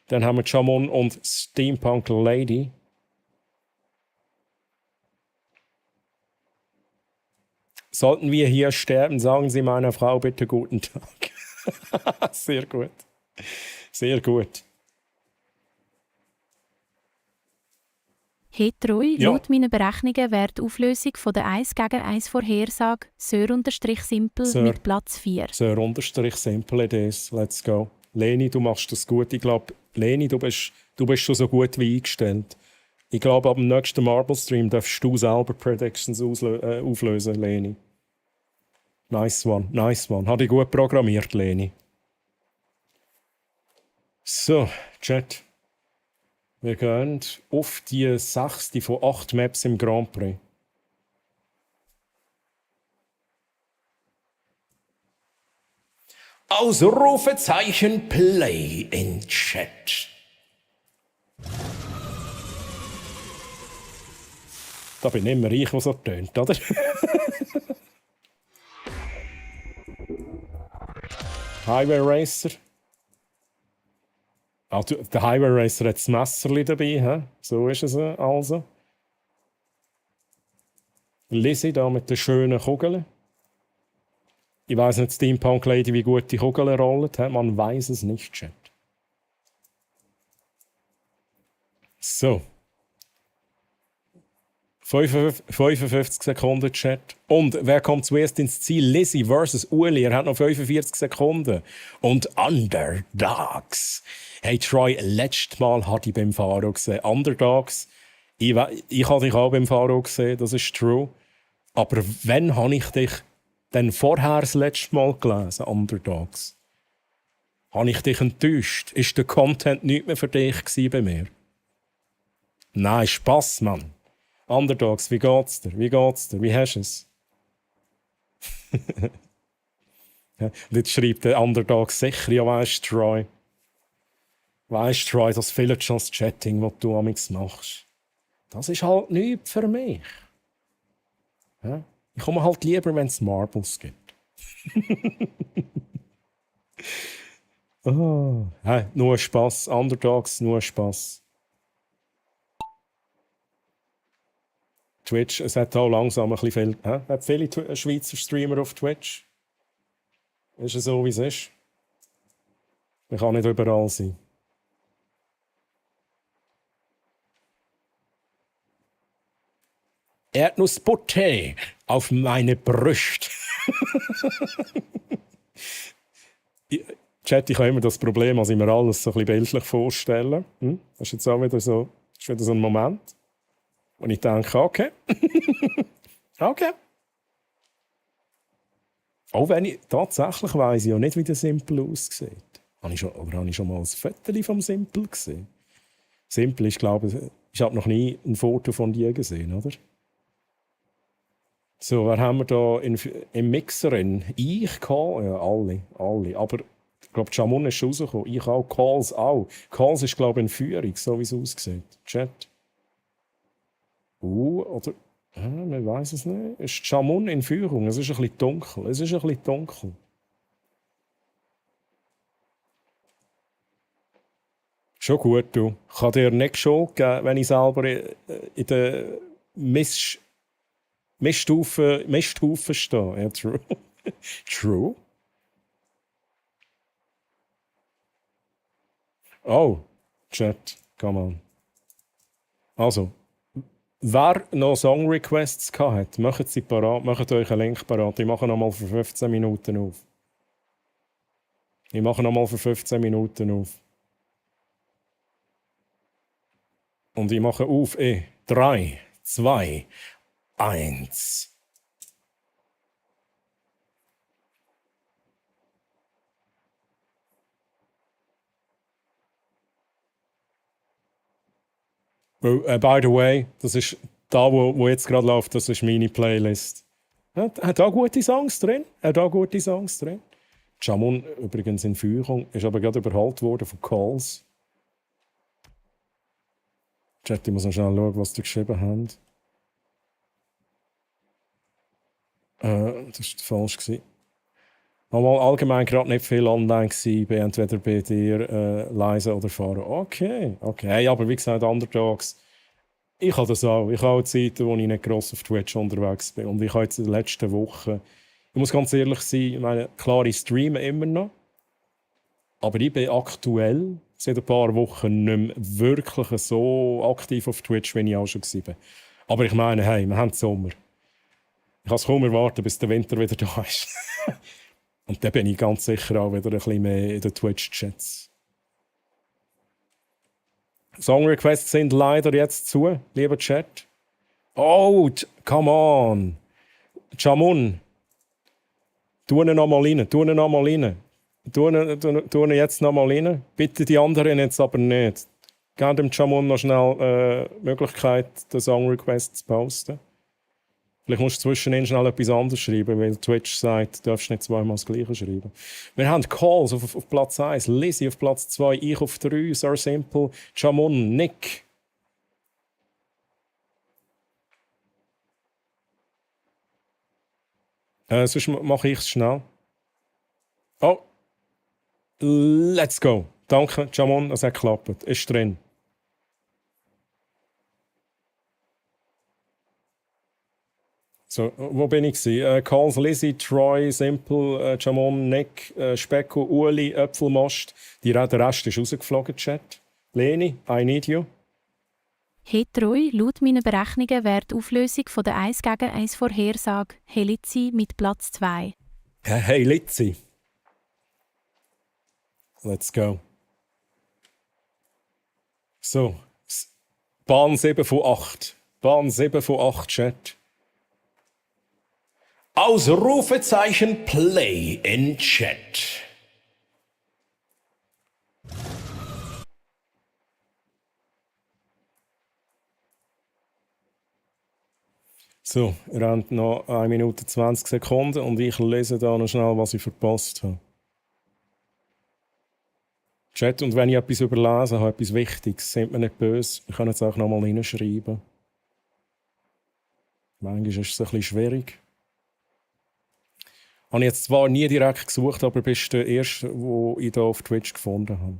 Dann haben wir Jamon und Steampunk Lady. Sollten wir hier sterben, sagen Sie meiner Frau bitte guten Tag. Sehr gut. Sehr gut. Treu, Ja. laut meinen Berechnungen wäre die Auflösung von der 1 gegen 1 Vorhersage Sir-Simple Sir. mit Platz 4. Sir-Simple it is. Let's go. Leni, du machst das gut. Ich glaube, Leni, du bist schon so gut wie eingestellt. Ich glaube, ab dem nächsten Marble-Stream darfst du selber Predictions auflösen, Leni. Nice one. Hat dich gut programmiert, Leni. So, Chat. Wir gehen auf die 6. von 8 Maps im Grand Prix. Ausrufezeichen Play in Chat. Da bin immer ich, der so tönt, oder? Highway Racer. Der Highway Racer hat das Messerli dabei, he? So ist es also. Lizzie da mit den schönen Kugeln. Ich weiss nicht, Steampunk Lady, wie gut die Kugeln rollen. He? Man weiß es nicht, Chat. So. 55 Sekunden Chat. Und wer kommt zuerst ins Ziel? Lizzie versus Uli. Er hat noch 45 Sekunden. Und Underdogs. Hey Troy, letztes Mal hatte ich beim Faro gesehen. Underdogs. Ich habe dich auch beim Faro gesehen, das ist true. Aber wann habe ich dich denn vorher das letzte Mal gelesen, Underdogs? Habe ich dich enttäuscht? Ist der Content nicht mehr für dich bei mir? Nein, Spass, Mann. Underdogs, wie geht's dir? Wie hast du es? Und jetzt schreibt der Underdog sicher, ja weisst Troy. Weisst Troy, das fehlt schon das Chatting, das du amigs machst. Das ist halt nichts für mich. Ja? Ich komme halt lieber, wenn es Marbles gibt. Nur Spass, Underdogs, nur Spass. Twitch, es hat auch langsam ein bisschen viel. Hat viele Schweizer Streamer auf Twitch. Ist es so, wie es ist? Man kann nicht überall sein. Erdnussbutter auf meine Brüste. Chat, ich habe immer das Problem, dass ich mir alles so ein bisschen bildlich vorstelle. Das ist jetzt auch wieder so ein Moment. Und ich denke, okay. Okay. Auch wenn ich tatsächlich weiss ja nicht, wie der Simple aussieht. Habe ich schon mal ein Foto vom Simple gesehen? Simple ist, glaube ich habe noch nie ein Foto von dir gesehen, oder? So, wer haben wir da im Mixer? Ich, Call, ja, alle. Aber ich glaube, Jamon ist schon rausgekommen. Ich auch, Calls auch. Calls ist, glaube ich, in Führung, so wie es aussieht. Chat. Oder... man weiß es nicht. Ist Jamon in Führung? Es ist ein bisschen dunkel. Schon gut, du. Ich kann dir nicht Schuld geben, wenn ich selber in der Miststufe stehe. Ja, true. True. Oh, Chat, come on. Also, wer noch Song-Requests hat, macht sie parat, macht euch einen Link parat. Ich mache nochmal für 15 Minuten auf. Und ich mache auf in 3, 2, 1. By the way, das ist da, wo jetzt gerade läuft, das ist meine Playlist. Hat auch gute Songs drin. Jamun übrigens in Führung, ist aber gerade überholt worden von Calls. Chat, ich muss noch schnell schauen, was die geschrieben haben. Das war falsch. Nochmal allgemein gerade nicht viel online gewesen, bin entweder bei dir leise oder fahren. Okay. Hey, aber wie gesagt, Underdogs. Ich habe das auch. Ich habe auch Zeiten, wo ich nicht gross auf Twitch unterwegs bin. Und ich habe jetzt in den letzten Wochen, ich muss ganz ehrlich sein, ich meine, klar, ich streame immer noch. Aber ich bin aktuell seit ein paar Wochen nicht mehr wirklich so aktiv auf Twitch, wie ich auch schon war. Aber ich meine, hey, wir haben Sommer. Ich kann es kaum erwarten, bis der Winter wieder da ist. Und dann bin ich ganz sicher auch wieder ein bisschen mehr in den Twitch-Chats. Song-Requests sind leider jetzt zu, lieber Chat. Oh, come on. Jamun. Tu ihn noch mal rein. Tu ihn jetzt noch mal rein. Bitte die anderen jetzt aber nicht. Gebt dem Jamun noch schnell die Möglichkeit, den Song-Request zu posten. Vielleicht musst du zwischendrin schnell etwas anderes schreiben, weil Twitch sagt, du darfst nicht zweimal das Gleiche schreiben. Wir haben Calls auf Platz 1, Lizzie auf Platz 2, ich auf 3, Sir Simple, Jamun, Nick. Sonst mache ich es schnell. Oh, let's go. Danke, Jamun, es hat geklappt. Ist drin. So, wo bin ich? Calls, Lizzie, Troy, Simple, Jamon, Nick, Specko, Uli, Äpfelmost. Der Rest ist rausgeflogen, Chat. Leni, I need you. Hey Troy, laut meinen Berechnungen wäre die Auflösung von der 1 gegen 1 Vorhersage Helitzi mit Platz 2. Hey, Litzi. Let's go. So, Bahn 7 von 8. Bahn 7 von 8, Chat. Ausrufezeichen Play in Chat. So, ihr habt noch 1 Minute 20 Sekunden und ich lese da noch schnell, was ich verpasst habe. Chat, und wenn ich etwas überlesen habe, etwas Wichtiges, seid mir nicht böse, ich kann es auch noch mal hineinschreiben. Manchmal ist es ein bisschen schwierig. Habe ich jetzt zwar nie direkt gesucht, aber bist der Erste, den ich hier auf Twitch gefunden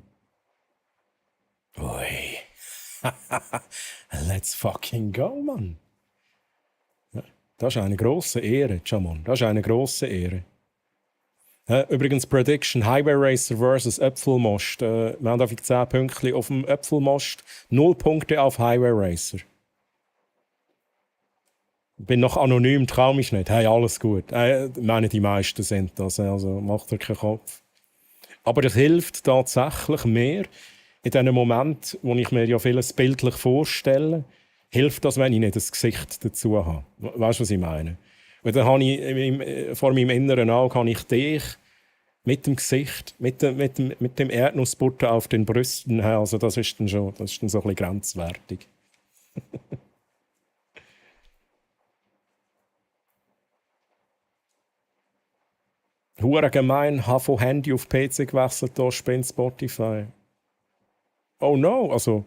habe. Ui. Let's fucking go, Mann. Ja, das ist eine grosse Ehre, Jamon. Das ist eine grosse Ehre. Übrigens, Prediction: Highway Racer vs. Äpfelmost. Wir haben auf 10 Punkte auf dem Äpfelmost, 0 Punkte auf Highway Racer. Bin noch anonym, traue mich nicht. Hey, alles gut. Ich meine, die meisten sind das, also macht dir keinen Kopf. Aber es hilft tatsächlich mehr in diesen Momenten, wo ich mir ja vieles bildlich vorstelle, hilft das, wenn ich nicht das Gesicht dazu habe. Weißt du, was ich meine? Weil dann habe ich vor meinem inneren Auge habe ich dich mit dem Gesicht, mit dem Erdnussbutter auf den Brüsten. Also das ist dann so ein bisschen grenzwertig. Hure gemein, habe von Handy auf PC gewechselt, da spinnt Spotify. Oh no, also.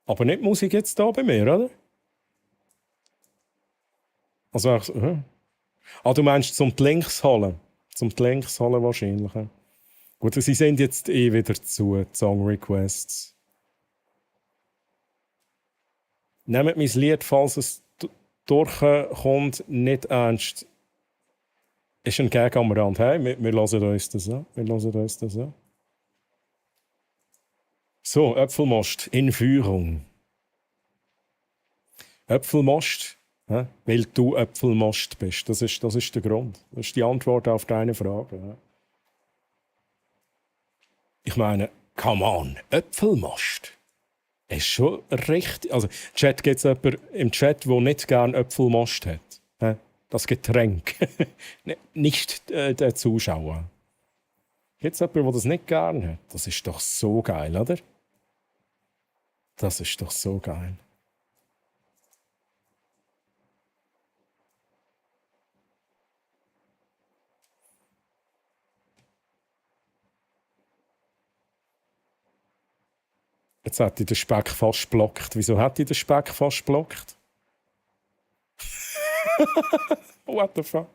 Aber nicht Musik jetzt da bei mir, oder? Also, du meinst zum die Links holen? Zum die Links holen wahrscheinlich. Gut, sie sind jetzt wieder zu Song Requests. Nehmt mein Lied, falls es durchkommt, nicht ernst. Ist ein Gag am Rand. Hey, wir hören uns das an. So, Äpfelmost in Führung. Äpfelmost, weil du Äpfelmost bist. Das ist der Grund. Das ist die Antwort auf deine Frage. Ja. Ich meine, come on, Äpfelmost. Ist schon richtig. Also, Chat gibt es jemanden im Chat, der nicht gerne Äpfelmost hat. Das Getränk. Nicht der Zuschauer. Gibt es jemanden, der das nicht gerne hat? Das ist doch so geil, oder? Das ist doch so geil. Jetzt hat ich den Speck fast blockt. Wieso hat ich den Speck fast blockt? What the fuck?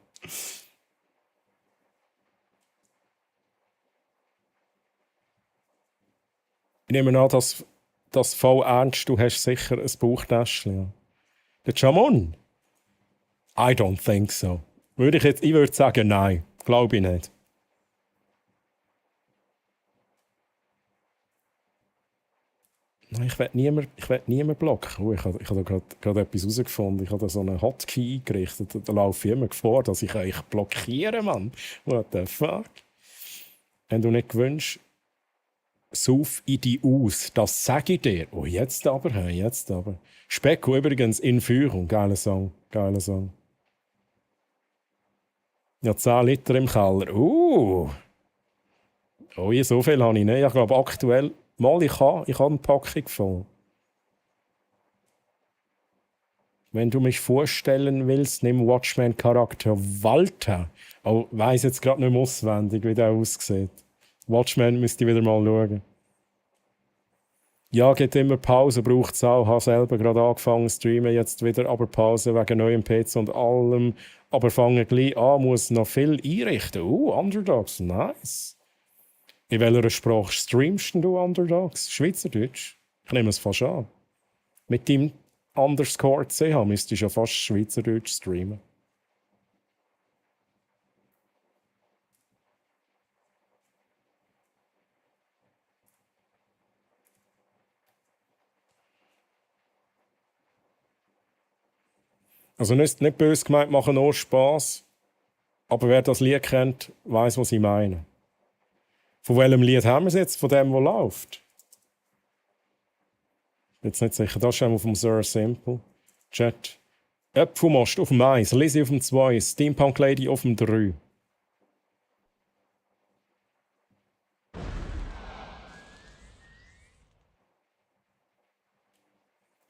Ich nehme an, dass voll ernst, du hast sicher ein Bauchtäschchen. Ja. Der Jamon? I don't think so. Ich würde sagen, nein. Glaube ich nicht. Nein, ich will niemanden blocken. Ich habe da gerade etwas herausgefunden. Ich habe da so einen Hotkey eingerichtet. Da laufe ich immer Gefahr, dass ich euch blockiere, Mann. What the fuck? Wenn du nicht gewünscht, sauf in die aus. Das sage ich dir. Oh, jetzt aber. Specko übrigens in Führung. Geiler Song. Ja, 10 Liter im Keller. Oh, so viel habe ich nicht. Ich glaube aktuell... ich habe eine Packung voll. Wenn du mich vorstellen willst, nimm Watchmen-Charakter Walter. Oh, ich weiss jetzt gerade nicht mehr auswendig, wie der aussieht. Watchmen müsste ich wieder mal schauen. Ja, geht immer Pause, braucht es auch. Ich habe selber gerade angefangen zu streamen, jetzt wieder aber Pause wegen neuem PC und allem. Aber fange gleich an, muss noch viel einrichten. Underdogs, nice. In welcher Sprache streamst du Underdogs? Schweizerdeutsch? Ich nehme es fast an. Mit deinem _CH müsstest du ja fast Schweizerdeutsch streamen. Also nicht böse gemeint, machen nur Spass. Aber wer das Lied kennt, weiss, was ich meine. Von welchem Lied haben wir es jetzt? Von dem, der läuft? Jetzt nicht sicher. Das ist auf dem Sir Simple. Chat. Äpfelmost auf dem 1, Lizzie auf dem 2, Steampunk Lady auf dem 3.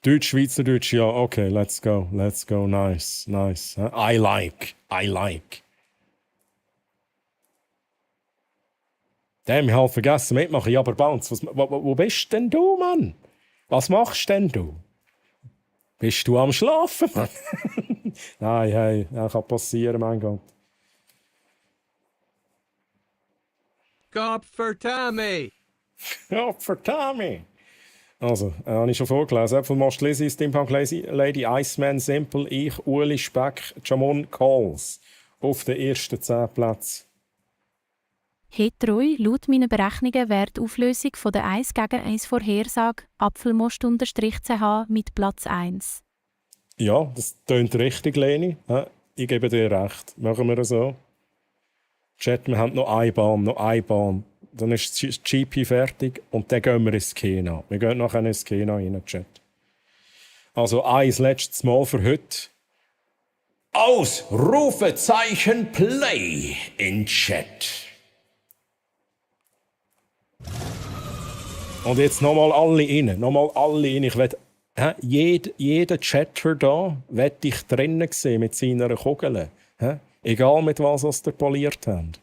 Deutsch, Schweizerdeutsch, ja, okay, let's go, nice. I like. Damn, ich habe vergessen mitmachen. Ja, aber Bounce, wo bist denn du, Mann? Was machst denn du? Bist du am Schlafen, Mann? Nein, hey, das kann passieren, mein Gott. Gott für Tommy! Also, habe ich schon vorgelesen. Äpfelmost Lizzie, Steampunk Lady, Iceman Simple, ich, Uli Speck, Jamon Calls. Auf den ersten 10 Plätzen. Hetroi, laut meinen Berechnungen wäre die Auflösung von der 1 gegen 1 Vorhersage Apfelmost_CH mit Platz 1. Ja, das tönt richtig, Leni. Ich gebe dir recht. Machen wir so. Chat, wir haben noch eine Bahn. Dann ist das GP fertig und dann gehen wir ins Kino. Wir gehen nachher ins Kino rein, Chat. Also eins letztes Mal für heute. Ausrufezeichen Play in Chat. Und jetzt nochmal alle rein. Ich will, jeden Chatter da will ich drinnen sehen mit seiner Kugel. Egal mit was ihr poliert habt.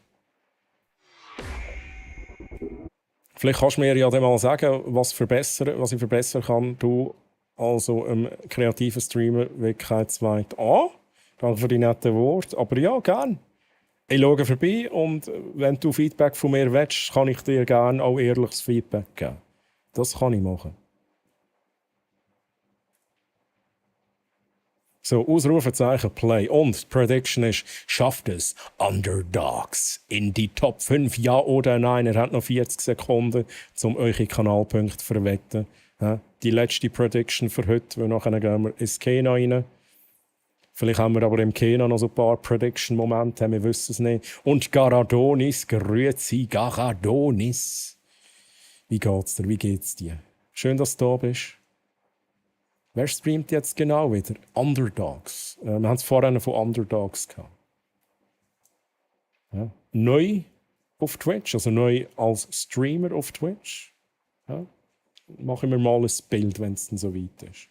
Vielleicht kannst du mir ja dann mal sagen, was ich verbessern kann. Du, also kreativen Streamer, Wirklichkeitsweit an. Danke für die netten Worte. Aber ja, gern. Ich schaue vorbei und wenn du Feedback von mir willst, kann ich dir gerne auch ehrliches Feedback geben. Das kann ich machen. So, Ausrufezeichen Play. Und die Prediction ist, schafft es Underdogs in die Top 5, ja oder nein? Er hat noch 40 Sekunden, um eure Kanalpunkte zu verwetten. Ja, die letzte Prediction für heute, weil nachher gehen wir ins Kena rein. Vielleicht haben wir aber im Kena noch so ein paar Prediction-Momente, wir wissen es nicht. Und Garadonis, grüezi Garadonis. Wie geht's dir? Wie geht's dir? Schön, dass du da bist. Wer streamt jetzt genau wieder? Underdogs. Wir haben es vorhin von Underdogs gehabt. Ja. Neu auf Twitch, also neu als Streamer auf Twitch. Ja. Machen wir mal ein Bild, wenn es dann so weit ist.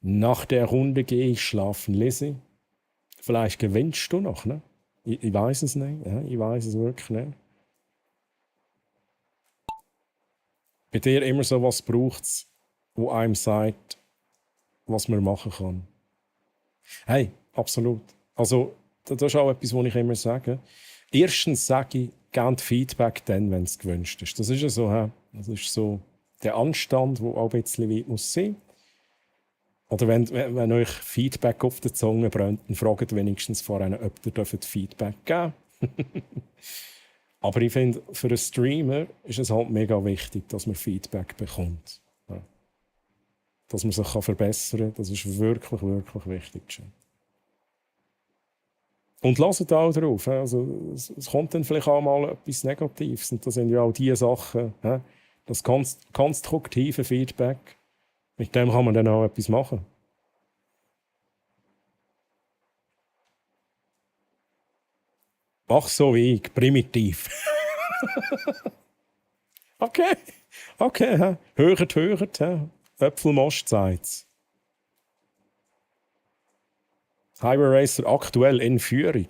Nach der Runde gehe ich schlafen, Lizzie. Vielleicht gewinnst du noch, ne? Ich weiß es nicht. Ja, ich weiß es wirklich nicht. Bei dir immer so was braucht es, wo einem sagt, was man machen kann. Hey, absolut. Also, das ist auch etwas, was ich immer sage. Erstens sage ich, gebt Feedback dann, wenn es gewünscht ist. Das ist ja so, das ist so der Anstand, der auch ein bisschen weit muss sein. Oder wenn euch Feedback auf der Zunge brennt, dann fragt wenigstens vorher, ob ihr Feedback geben dürft. Aber ich finde, für einen Streamer ist es halt mega wichtig, dass man Feedback bekommt. Ja. Dass man sich verbessern kann, das ist wirklich, wirklich wichtig. Und lasst auch drauf. Also, es kommt dann vielleicht auch mal etwas Negatives. Und das sind ja auch die Sachen, das konstruktive Feedback. Mit dem kann man dann auch etwas machen. Mach so wie ich, primitiv. Okay, hört. Äpfelmost sagt's. Highway Racer aktuell in Führung.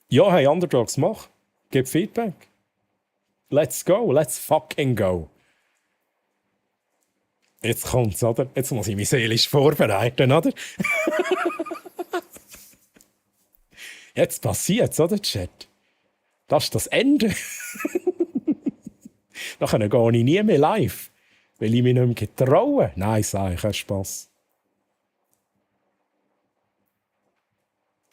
Ja, hey, Underdogs, mach. Gib Feedback. Let's go, let's fucking go. Jetzt kommt's, oder? Jetzt muss ich mich seelisch vorbereiten, oder? Jetzt passiert's, oder, Chat? Das ist das Ende. Nachher gehe ich nie mehr live, weil ich mich nicht mehr getraue. Nein, sage ich, kein Spass.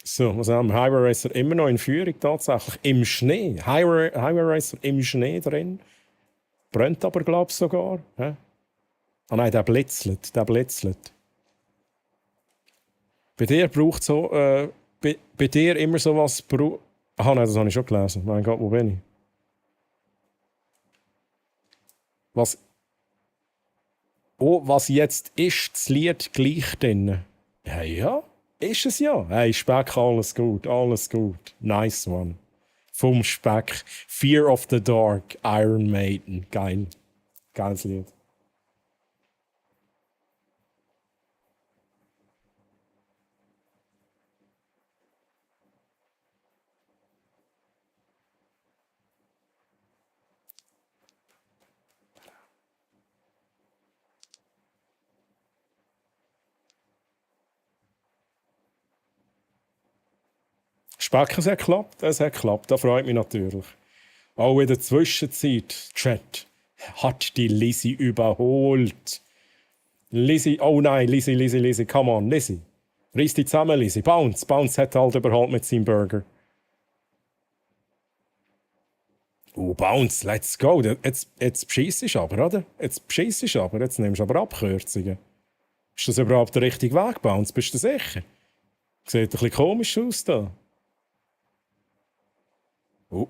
So, was haben wir? Highway Racer immer noch in Führung, tatsächlich. Im Schnee. Highway Racer im Schnee drin. Brennt aber, glaube ich, sogar. Ah nein, der blitzelt. Bei dir braucht so, bei dir immer so was. Nein, das habe ich schon gelesen. Mein Gott, wo bin ich? Was jetzt ist, das Lied gleich drin? Ja. Ist es ja. Hey, Speck, alles gut. Nice one. Vom Speck. Fear of the Dark, Iron Maiden. Geil. Geiles Lied. Speck, es hat geklappt. Das freut mich natürlich. Auch in der Zwischenzeit, Chat, hat die Lizzie überholt. Lizzie, oh nein, Lizzie, come on, Lizzie. Reiss dich zusammen, Lizzie. Bounce hat halt überholt mit seinem Burger. Bounce, let's go. Jetzt bescheissest du aber, oder? Jetzt nimmst du aber Abkürzungen. Ist das überhaupt der richtige Weg, Bounce? Bist du sicher? Sieht ein bisschen komisch aus da.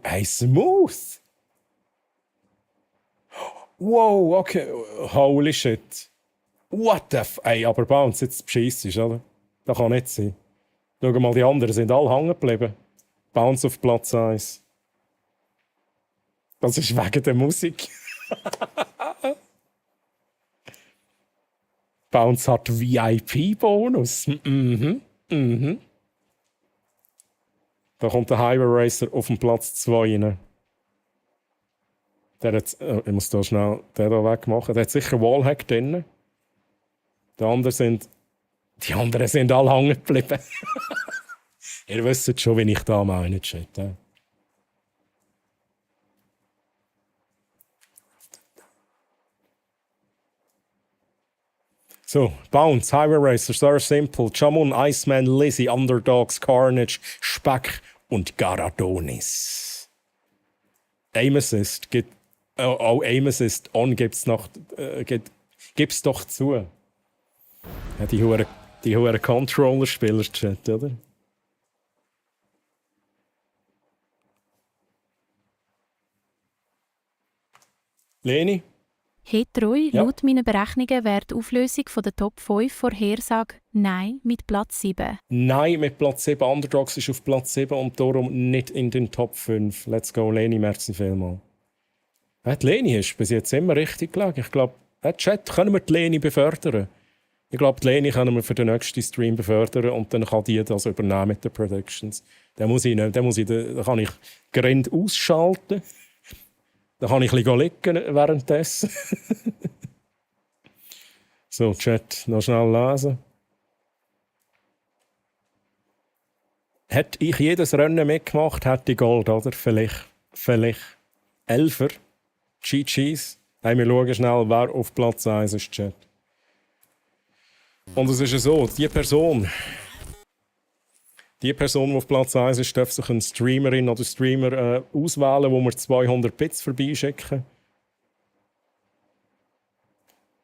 Hey, smooth! Wow, okay. Holy shit. What the f... Ey, aber Bounce, jetzt bescheissest, oder? Das kann nicht sein. Schau mal, die anderen sind alle hängen geblieben. Bounce auf Platz 1. Das ist wegen der Musik. Bounce hat VIP-Bonus. Da kommt der Highway Racer auf den Platz 2 rein. Ich muss da schnell den hier wegmachen. Der hat sicher Wallhack drin. Die anderen sind alle hängen geblieben. Ihr wisst schon, wie ich da meine, Chat. So, Bounce, Highway Racer, Sir Simple, Jamun, Iceman, Lizzie, Underdogs, Carnage, Speck und Garadonis. Aim Assist gibt auch Aim Assist on gibt's doch zu. Ja, die hohen Controller-Spieler-Chat, oder? Leni? Hey Troy, Ja. laut meinen Berechnungen wäre die Auflösung von der Top 5 Vorhersage Nein mit Platz 7. Nein, mit Platz 7. Underdogs ist auf Platz 7 und darum nicht in den Top 5. Let's go, Leni, merci vielmals. Die Leni ist bis jetzt immer richtig gelegen. Ich glaube, Chat, können wir die Leni befördern? Ich glaube, die Leni können wir für den nächsten Stream befördern und dann kann die das übernehmen mit den Predictions. Dann kann ich Grind ausschalten. Dann kann ich ein bisschen liegen währenddessen. So, Chat, noch schnell lesen. Hätte ich jedes Rennen mitgemacht, hätte ich Gold, oder? Vielleicht. Elfer. GGs. Hey, wir schauen schnell, wer auf Platz 1 ist, Chat. Und es ist ja so, die Person, die auf Platz 1 ist, darf sich eine Streamerin oder Streamer auswählen, wo wir 200 Bits vorbeischicken.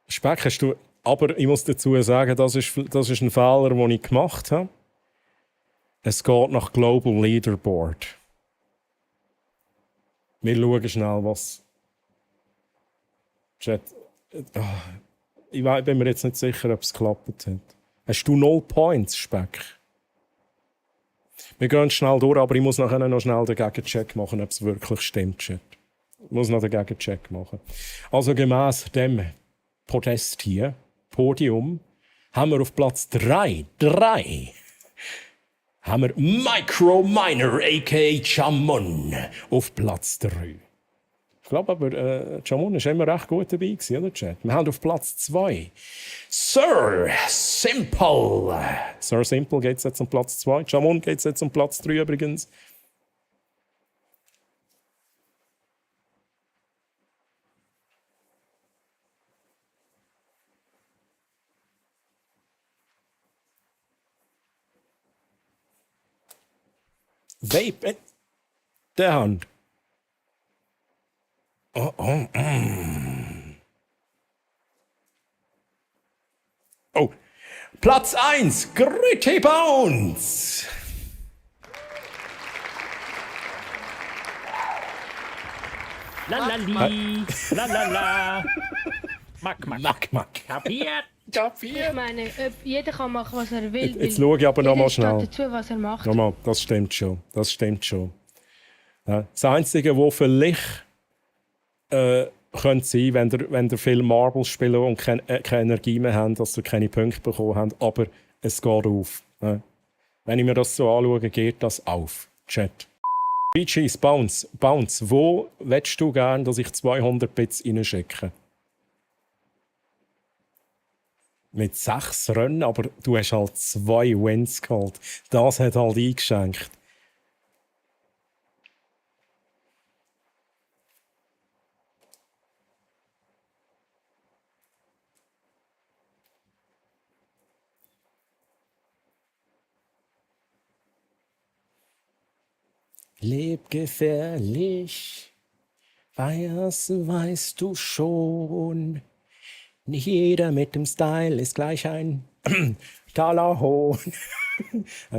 Speck hast du, aber ich muss dazu sagen, das ist ein Fehler, den ich gemacht habe. Es geht nach Global Leaderboard. Wir schauen schnell, was... Chat... Ich bin mir jetzt nicht sicher, ob es geklappt hat. Hast du 0 Points, Speck? Wir gehen schnell durch, aber ich muss nachher noch schnell den Gegencheck machen, ob es wirklich stimmt, Chat. Ich muss noch den Gegencheck machen. Also gemäss dem Podest hier, Podium, haben wir auf Platz 3, haben wir Micro Miner a.k.a. Jamun auf Platz 3. Ich glaube aber, Jamun war immer recht gut dabei gewesen, oder Chat? Wir haben auf Platz 2 Sir Simple. Sir Simple geht jetzt um Platz 2. Jamun geht jetzt um Platz 3 übrigens. Vape, der Hand. Oh, Platz 1, Gritty Bounce. Lalali, lalala. Mack. Kapiert? Ich meine, jeder kann machen, was er will. Jetzt schaue ich aber nochmal jeder schnell. steht dazu, was er macht. Nochmal, das stimmt schon. Ja, das Einzige, was vielleicht könnte sein, wenn ihr viel Marbles spielt und keine Energie mehr habt, dass ihr keine Punkte bekommen habt, aber es geht auf. Ja. Wenn ich mir das so anschaue, geht das auf. Chat. BGs, Bounce, wo willst du gerne, dass ich 200 Bits reinschicke? Mit 6 Rennen, aber du hast halt 2 Wins geholt. Das hat halt eingeschenkt. Leb gefährlich, weißt du schon. Nicht jeder mit dem Style ist gleich ein Talahon.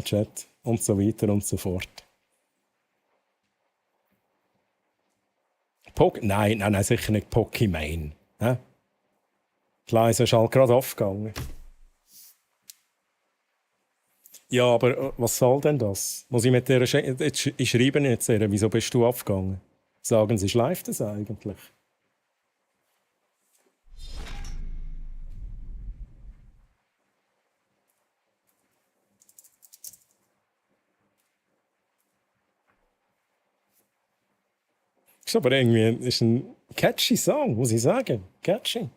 Chat und so weiter und so fort. Nein, sicher nicht Pokémon. Die Leise ist halt gerade aufgegangen. Ja, aber was soll denn das? Muss ich mit der ich schreibe jetzt ihr, wieso bist du aufgegangen? Sagen Sie, schleift das eigentlich? Ist aber irgendwie ist ein catchy Song, muss ich sagen. Catchy.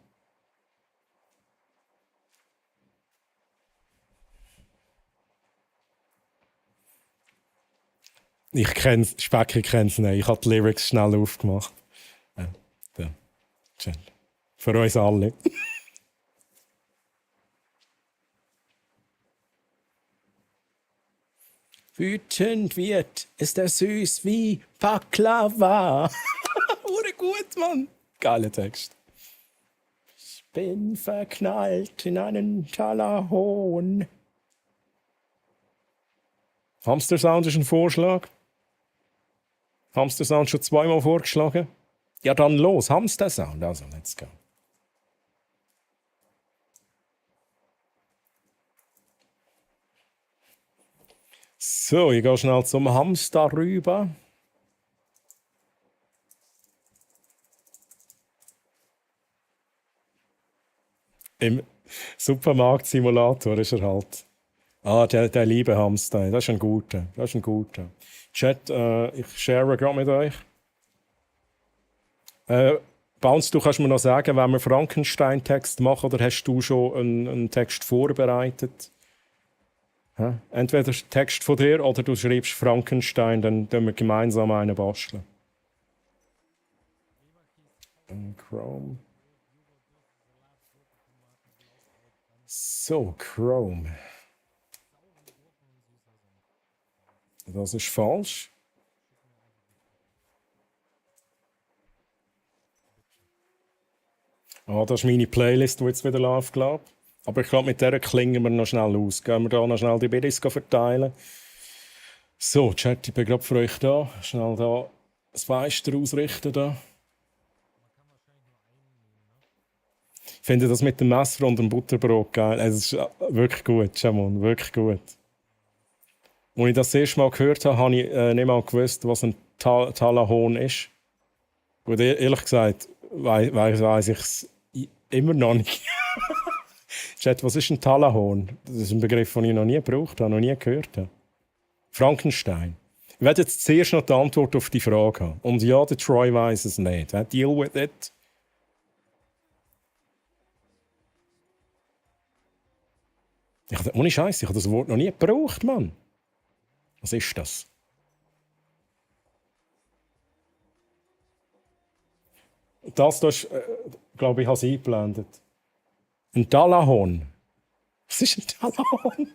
Ich kenn's, Speck, ich kenn's nicht. Ich habe die Lyrics schnell aufgemacht. Ja, für uns alle. Wütend wird, ist er süß wie Baklava. Hure gut, Mann. Geiler Text. Ich bin verknallt in einen Talahon. Hamster Sound ist ein Vorschlag. Hamster Sound schon zweimal vorgeschlagen. Ja, dann los. Hamster Sound. Also, let's go. So, ich gehe schnell zum Hamster rüber. Im Supermarkt-Simulator ist er halt. Ah, der liebe Hamster. Das ist ein guter. Das ist ein guter. Chat, ich share gerade mit euch. Bounce, du kannst mir noch sagen, wenn wir Frankenstein-Text machen, oder hast du schon einen Text vorbereitet? Hä? Entweder Text von dir oder du schreibst Frankenstein, dann tun wir gemeinsam einen basteln. Chrome. So, Chrome. Das ist falsch. Ah, das ist meine Playlist, die jetzt wieder läuft, glaube ich. Aber ich glaube, mit der klingen wir noch schnell aus. Gehen wir da noch schnell die Biddies verteilen. So, Chat, ich bin gerade für euch da. Schnell da das Fenster ausrichten. Da. Ich finde das mit dem Messer und dem Butterbrot geil. Es ist wirklich gut, Jamon, wirklich gut. Als ich das erste Mal gehört habe, habe ich nicht mal gewusst, was ein Talahon ist. Gut, ehrlich gesagt, weiss ich es immer noch nicht. Chat, was ist ein Talahon? Das ist ein Begriff, den ich noch nie gebraucht habe, noch nie gehört habe. Frankenstein. Ich werde jetzt zuerst noch die Antwort auf die Frage haben. Und ja, der Troy weiss es nicht. Deal with it. Ohne Scheiß, ich habe das Wort noch nie gebraucht, Mann. Was ist das? Das ist, glaube ich, habe es eingeblendet. Ein Talahon. Was ist ein Talahon?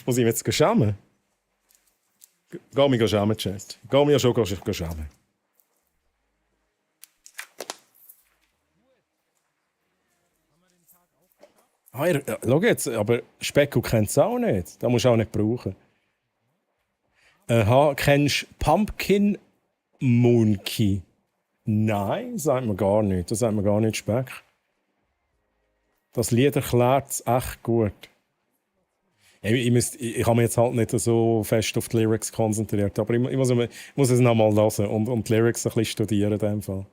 Muss ich mich jetzt schämen? Geh mich schämen, Chat. Geh mich ja schon schämen. Ah, schau jetzt, aber Specko kennt es auch nicht. Das musst du auch nicht brauchen. Kennst du Pumpkin Monkey? Nein, sagt mir gar nicht. Das sagt mir gar nicht, Speck. Das Lied erklärt es echt gut. Ich habe mich jetzt halt nicht so fest auf die Lyrics konzentriert, aber ich muss es nochmal hören und die Lyrics ein bisschen studieren in dem Fall.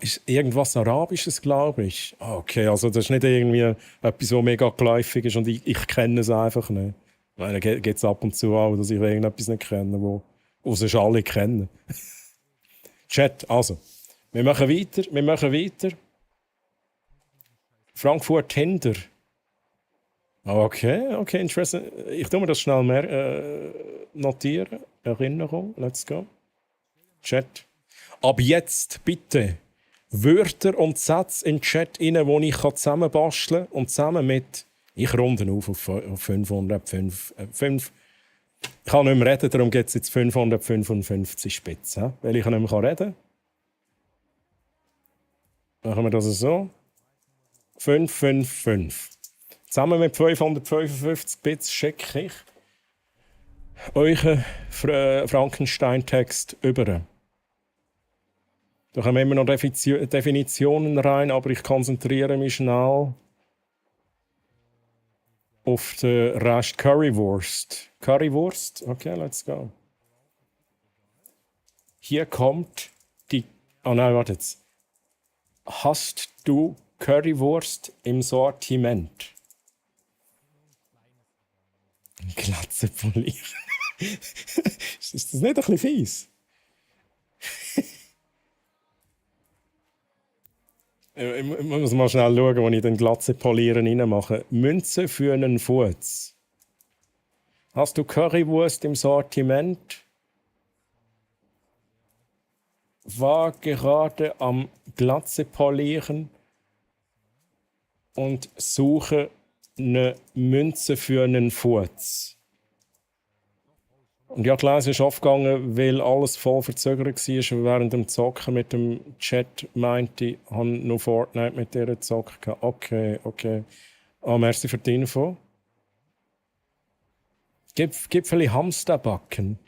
Ist irgendwas Arabisches, glaube ich. Okay, also das ist nicht irgendwie etwas, was mega geläufig ist und ich kenne es einfach nicht. Ich meine, geht es ab und zu auch, dass ich irgendetwas nicht kenne, wo sonst alle kennen. Chat, also, wir machen weiter. Frankfurt Hinder. Okay, interessant. Ich tue mir das schnell mehr notieren. Erinnerung, let's go. Chat. Ab jetzt bitte Wörter und Sätze in den Chat rein, die ich zusammenbasteln kann und zusammen mit, ich runde auf 505. Ich kann nicht mehr reden, darum gibt es jetzt 555 Spitzen, weil ich nicht mehr reden kann. Machen wir das so. 555. Zusammen mit 555 Bits schicke ich euren Frankenstein-Text über. Da kommen immer noch Definitionen rein, aber ich konzentriere mich schnell auf den Rest. Currywurst. Currywurst? Okay, let's go. Hier kommt die... Oh nein, warte jetzt. Hast du Currywurst im Sortiment? Glatze polieren. Ist das nicht ein bisschen fies? Ich muss mal schnell schauen, wo ich den Glatze polieren reinmache. Münze für einen Fuß. Hast du Currywurst im Sortiment? War gerade am Glatze polieren und suche eine Münze für einen Fuß. Und ja, die Lese ist aufgegangen, weil alles voll verzögert war. Während dem Zocken mit dem Chat meinte ich, habe noch Fortnite mit dir gezockt. Okay, okay. Merci für die Info. Gipfeli Hamsterbacken.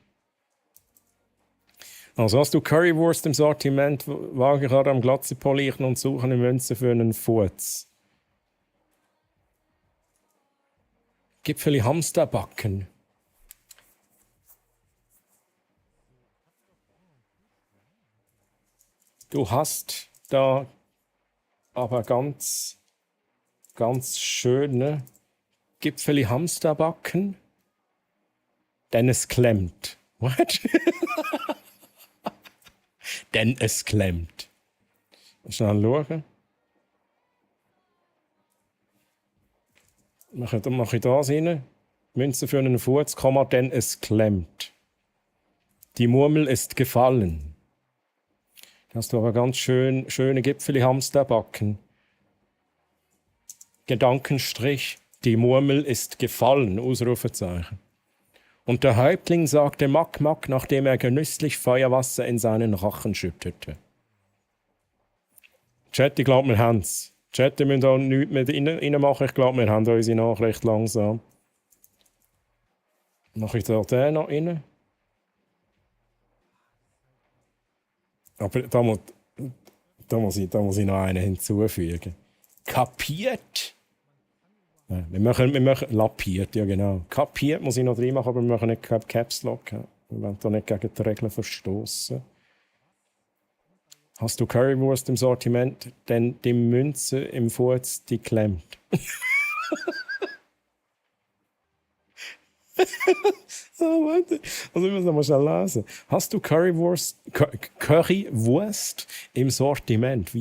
Also hast du Currywurst im Sortiment, wage gerade am Glatze polieren und suche eine Münze für einen Furz. Gipfeli Hamsterbacken. Du hast da aber ganz schöne Gipfeli Hamsterbacken, denn es klemmt. What? Denn es klemmt. Schnell schauen. Mache ich das rein. Münze für einen Furz, denn es klemmt. Die Murmel ist gefallen. Da hast du aber ganz schöne Gipfeli Hamsterbacken. Gedankenstrich, die Murmel ist gefallen, Ausrufezeichen. Und der Häuptling sagte Mack, Mack, nachdem er genüsslich Feuerwasser in seinen Rachen schüttete. Chat, ich glaube, wir haben es. Chat, wir müssen da nichts mehr reinmachen. Ich glaube, wir haben unsere Nachricht langsam. Mache ich da den noch rein? Aber da muss ich noch einen hinzufügen. Kapiert? Ja, wir machen lapiert, ja genau. Kapiert muss ich noch reinmachen, aber wir machen nicht Caps Lock. Ja. Wir wollen da nicht gegen die Regeln verstoßen. Hast du Currywurst im Sortiment, denn die Münze im Furz, die klemmt. Oh, warte. Also ich muss noch mal schnell lesen. Hast du Currywurst im Sortiment?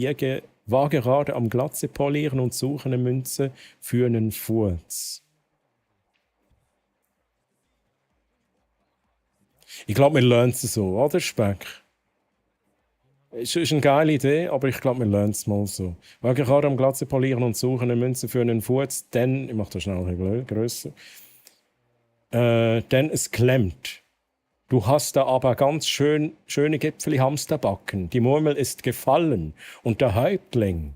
War gerade am Glatze polieren und suche eine Münze für einen Furz. Ich glaube, wir lernen es so, oder Speck? Ist eine geile Idee, aber ich glaube, wir lernen es mal so. War gerade am Glatze polieren und suche eine Münze für einen Furz, denn, ich mache das schnell ein bisschen grösser, denn es klemmt. Du hast da aber ganz schöne Gipfeli Hamsterbacken. Die Murmel ist gefallen und der Häuptling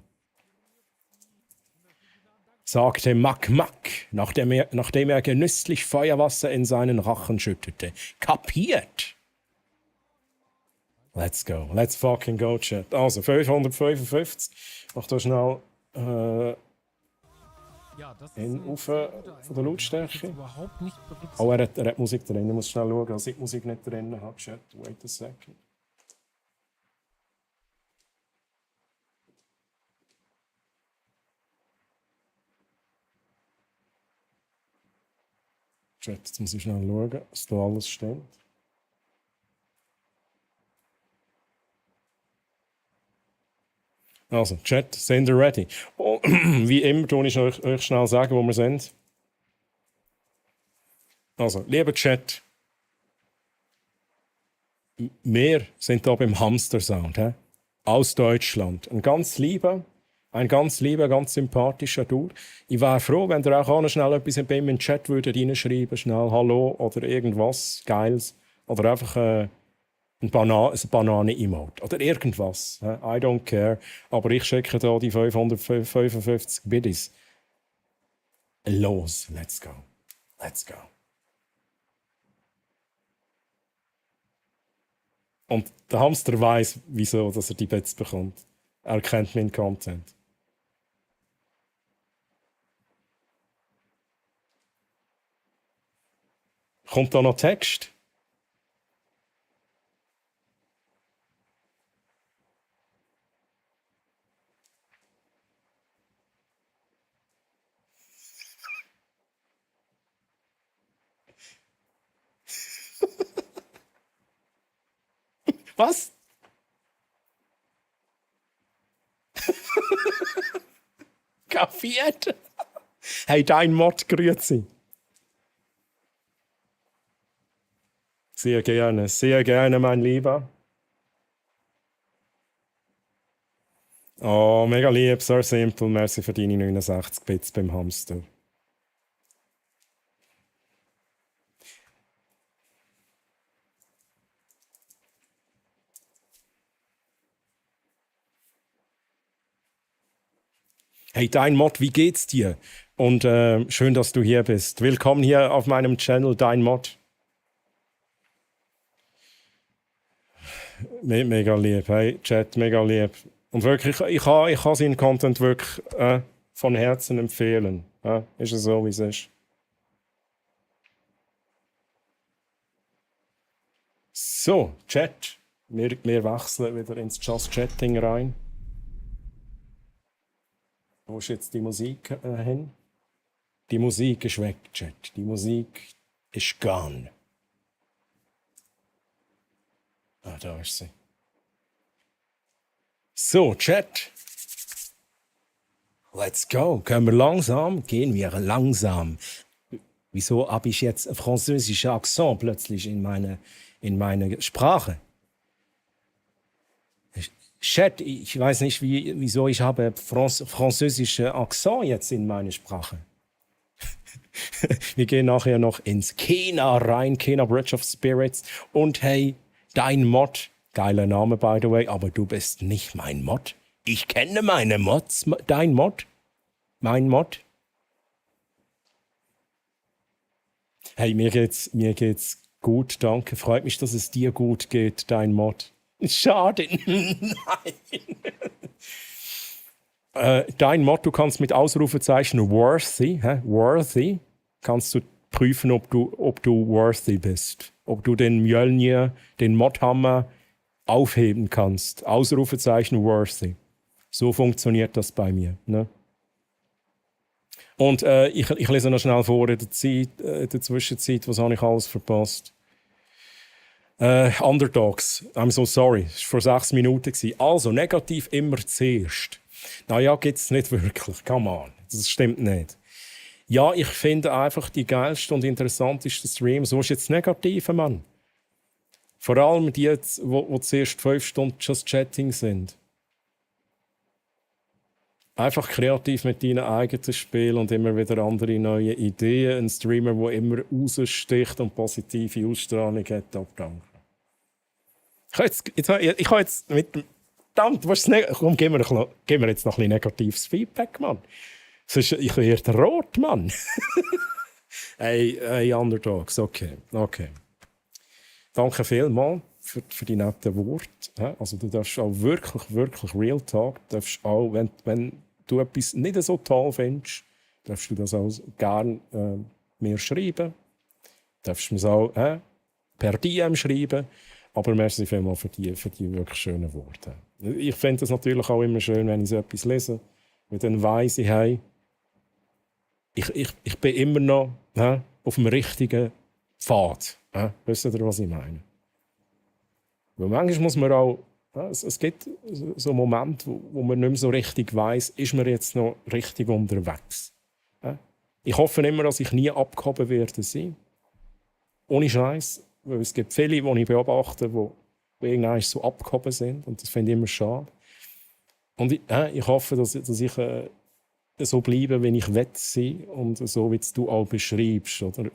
sagte Mack, Mack, nachdem er genüsslich Feuerwasser in seinen Rachen schüttete. Kapiert? Let's go. Let's fucking go, Chat. Also, 555. Mach da schnell auf von der Lautstärke. Oh, er hat Musik drin. Ich muss schnell schauen, dass ich die Musik nicht drin habe. Chat, wait a second. Chat, jetzt muss ich schnell schauen, dass da alles stimmt. Also, Chat, sind ihr ready? Oh, wie immer tue ich euch schnell sagen, wo wir sind. Also, lieber Chat, wir sind hier beim Hamster-Sound, aus Deutschland. Ein ganz lieber, ganz sympathischer Dude. Ich wäre froh, wenn ihr auch schnell etwas bei ihm in den Chat würdet reinschreiben, schnell Hallo oder irgendwas Geiles. Oder einfach ein Banane-Emote oder irgendwas. I don't care. Aber ich schicke da die 555 Biddies. Los, let's go. Let's go. Und der Hamster weiss, wieso dass er die Bits bekommt. Er kennt meinen Content. Kommt da noch Text? Was? Kapiert? Hey, dein Mod, grüezi. Sehr gerne, mein Lieber. Oh, mega lieb, so simpel. Merci für deine 69 Bits beim Hamster. Hey, Dein Mod, wie geht's dir? Und schön, dass du hier bist. Willkommen hier auf meinem Channel, Dein Mod. Mega lieb, hey, Chat, mega lieb. Und wirklich, ich kann seinen Content wirklich von Herzen empfehlen. Ist es so, wie es ist. So, Chat. Wir wechseln wieder ins Just Chatting rein. Wo ist jetzt die Musik hin? Die Musik ist weg, Chat. Die Musik ist gone. Ah, da ist sie. So, Chat. Let's go. Gehen wir langsam. Wieso habe ich jetzt einen französischen Akzent plötzlich in meine Sprache? Chat, ich weiß nicht, wieso ich habe französischen Akzent jetzt in meine Sprache. Wir gehen nachher noch ins Kena rein, Kena Bridge of Spirits. Und hey, Dein Mod, geiler Name by the way, aber du bist nicht mein Mod. Ich kenne meine Mods, Dein Mod, mein Mod. Hey, mir geht's gut, danke. Freut mich, dass es dir gut geht, Dein Mod. Schade, nein. Dein Mod, du kannst mit Ausrufezeichen worthy, kannst du prüfen, ob du worthy bist. Ob du den Mjölnir, den Modhammer aufheben kannst. Ausrufezeichen worthy. So funktioniert das bei mir. Ne? Und ich lese noch schnell vor in der Zwischenzeit, was habe ich alles verpasst. Underdogs, I'm so sorry, das war vor 6 Minuten. Also, negativ immer zuerst. Naja, gibt es nicht wirklich, come on, das stimmt nicht. Ja, ich finde einfach die geilsten und interessantesten Streams. So ist jetzt negativ, Mann. Vor allem die, die zuerst 5 Stunden Just Chatting sind. Einfach kreativ mit deinen eigenen Spielen und immer wieder andere neue Ideen. Ein Streamer, der immer raussticht und positive Ausstrahlung hat. Danke. Ich habe jetzt mit dem... Verdammt, komm, gib mir jetzt noch ein bisschen negatives Feedback, Mann. Sonst, ich werde rot, Mann. hey, Underdogs, okay. Danke vielmals für die netten Worte. Also du darfst auch wirklich Real Talk, darfst auch, wenn du etwas nicht so toll findest, darfst du das auch gerne mir schreiben. Darfst du mir auch per DM schreiben. Aber merci vielmals für die wirklich schönen Worte. Ich finde es natürlich auch immer schön, wenn ich so etwas lese, weil dann weiss ich, hey, ich bin immer noch auf dem richtigen Pfad. Wisst ihr, was ich meine? Weil manchmal muss man auch, es gibt so Momente, wo man nicht mehr so richtig weiss, ist man jetzt noch richtig unterwegs. Ich hoffe immer, dass ich nie abgehoben werde sein. Ohne Scheiß. Weil es gibt viele, die ich beobachte, die irgendwann so abgehoben sind. Und das finde ich immer schade. Und ich hoffe, dass ich so bleibe, wie ich sein und so, wie du auch beschreibst. Oder?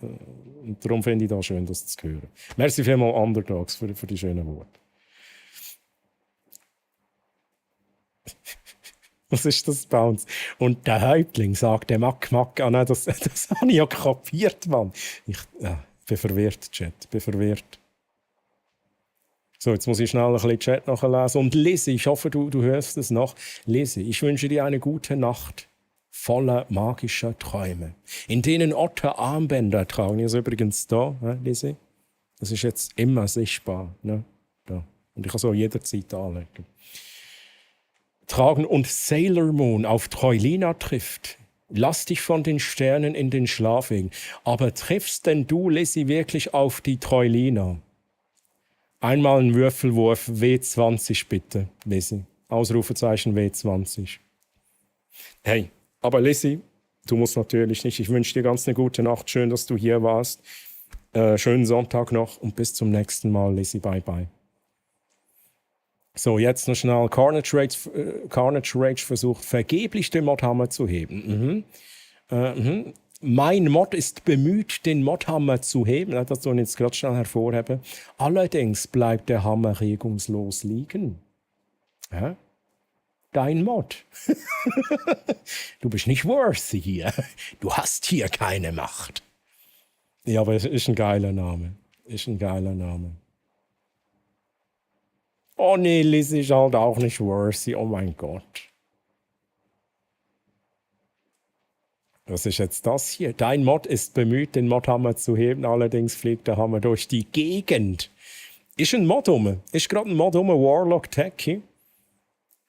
Und darum finde ich das schön, das zu hören. Merci vielmals, Underdogs, für die schönen Worte. Was ist das, Bounce? Und der Häuptling sagt, der Mack. Ah nein, das habe ich ja kapiert, Mann. Ich bin verwirrt, Chat. Bin verwirrt. So, jetzt muss ich schnell ein bisschen Chat nachlesen. Und Lizzie, ich hoffe, du hörst es noch. Lizzie, ich wünsche dir eine gute Nacht voller magischer Träume, in denen Otter Armbänder tragen. Hier ist übrigens da, Lizzie. Das ist jetzt immer sichtbar. Ne? Da. Und ich kann es auch jederzeit anlegen. Tragen und Sailor Moon auf Troilina trifft. Lass dich von den Sternen in den Schlaf legen. Aber triffst denn du, Lizzie, wirklich auf die Troilina? Einmal einen Würfelwurf W20 bitte, Lizzie. Ausrufezeichen W20. Hey, aber Lizzie, du musst natürlich nicht. Ich wünsche dir ganz eine gute Nacht. Schön, dass du hier warst. Schönen Sonntag noch und bis zum nächsten Mal, Lizzie. Bye, bye. So, jetzt noch schnell. Carnage Rage versucht vergeblich den Modhammer zu heben. Mein Mod ist bemüht, den Modhammer zu heben. Das soll ich jetzt gerade schnell hervorheben. Allerdings bleibt der Hammer regungslos liegen. Ja? dein Mod. Du bist nicht worthy hier. Du hast hier keine Macht. Ja, aber es ist ein geiler Name. Oh nee, Liz ist halt auch nicht worthy. Oh mein Gott. Was ist jetzt das hier? Dein Mod ist bemüht, den Modhammer zu heben. Allerdings fliegt der Hammer durch die Gegend. Ist ein Mod rum? Ist gerade ein Mod rum? Warlock Techie?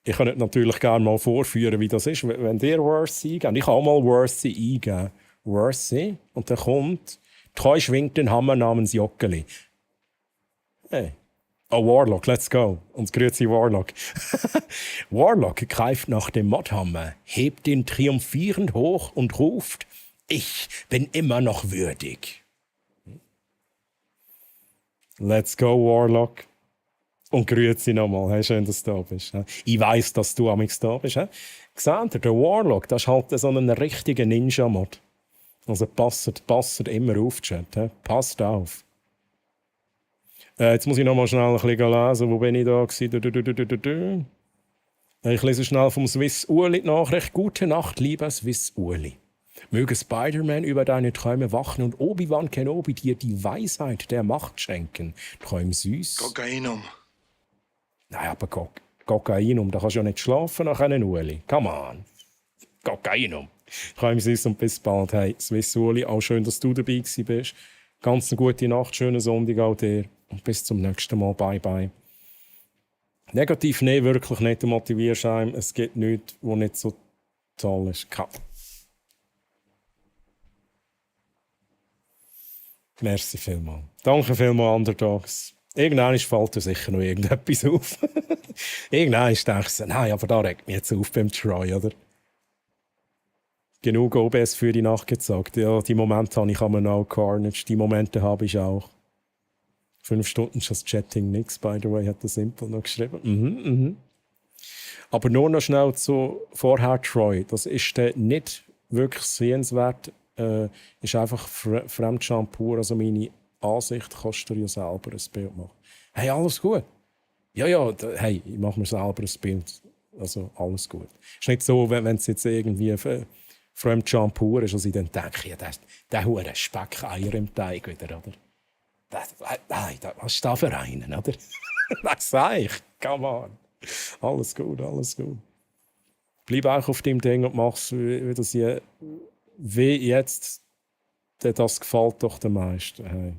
Ich kann natürlich gerne mal vorführen, wie das ist. Wenn ihr Worthy eingebt, ich kann auch mal Worthy eingeben. Worthy. Und dann kommt, Treu schwingt den Hammer namens Joggeli. Hey. Oh, Warlock, let's go. Und grüezi Warlock. Warlock greift nach dem Modhammer, hebt ihn triumphierend hoch und ruft, ich bin immer noch würdig. Let's go, Warlock. Und grüezi nochmal. Hey, schön, dass du da bist. Ich weiss, dass du amigs da bist. Seht ihr, der Warlock, das ist halt so ein richtiger Ninja-Mod. Also passt immer auf, Chat. Passt auf. Jetzt muss ich noch mal schnell ein bisschen lesen. Wo bin ich da gewesen? Ich lese schnell vom Swiss Uli die Nachricht. Gute Nacht, lieber Swiss Uli. Möge Spider-Man über deine Träume wachen und Obi-Wan Kenobi dir die Weisheit der Macht schenken. Träum süß. Kokainum. Nein, aber Kokainum, da kannst du ja nicht schlafen nach einem Uli. Come on. Kokainum. Träum süß und bis bald. Hey, Swiss Uli, auch schön, dass du dabei bist. Ganz eine gute Nacht, schönen Sonntag auch dir. Und bis zum nächsten Mal. Bye, bye. Negativ, nein, wirklich nicht. Du motivierst einen. Es gibt nichts, was nicht so toll ist. Merci vielmals. Danke vielmals, Underdogs. Irgendwann fällt dir sicher noch irgendetwas auf. Irgendwann denkst du, nein, aber da regt mich jetzt auf beim Troy, oder? Genug OBS für die Nacht gesagt. Ja, die Momente habe ich am No Carnage. Die Momente habe ich auch. 5 Stunden ist das Chatting nix, by the way, hat der Simple noch geschrieben. Aber nur noch schnell zu vorher Troy. Das ist nicht wirklich sehenswert. Ist einfach Fremdscham pur. Also meine Ansicht, kannst du dir ja selber ein Bild machen. Hey, alles gut. Ja, hey, ich mache mir selber ein Bild. Also alles gut. Ist nicht so, wenn es jetzt irgendwie Fremdscham pur ist, dass ich dann denke, ja, der hure Speckeier im Teig wieder, oder? Nein, was ist da für einen, oder? Was sag ich? Come on. Alles gut. Bleib auch auf deinem Ding und mach's, wie jetzt, das gefällt doch den meisten. Hey.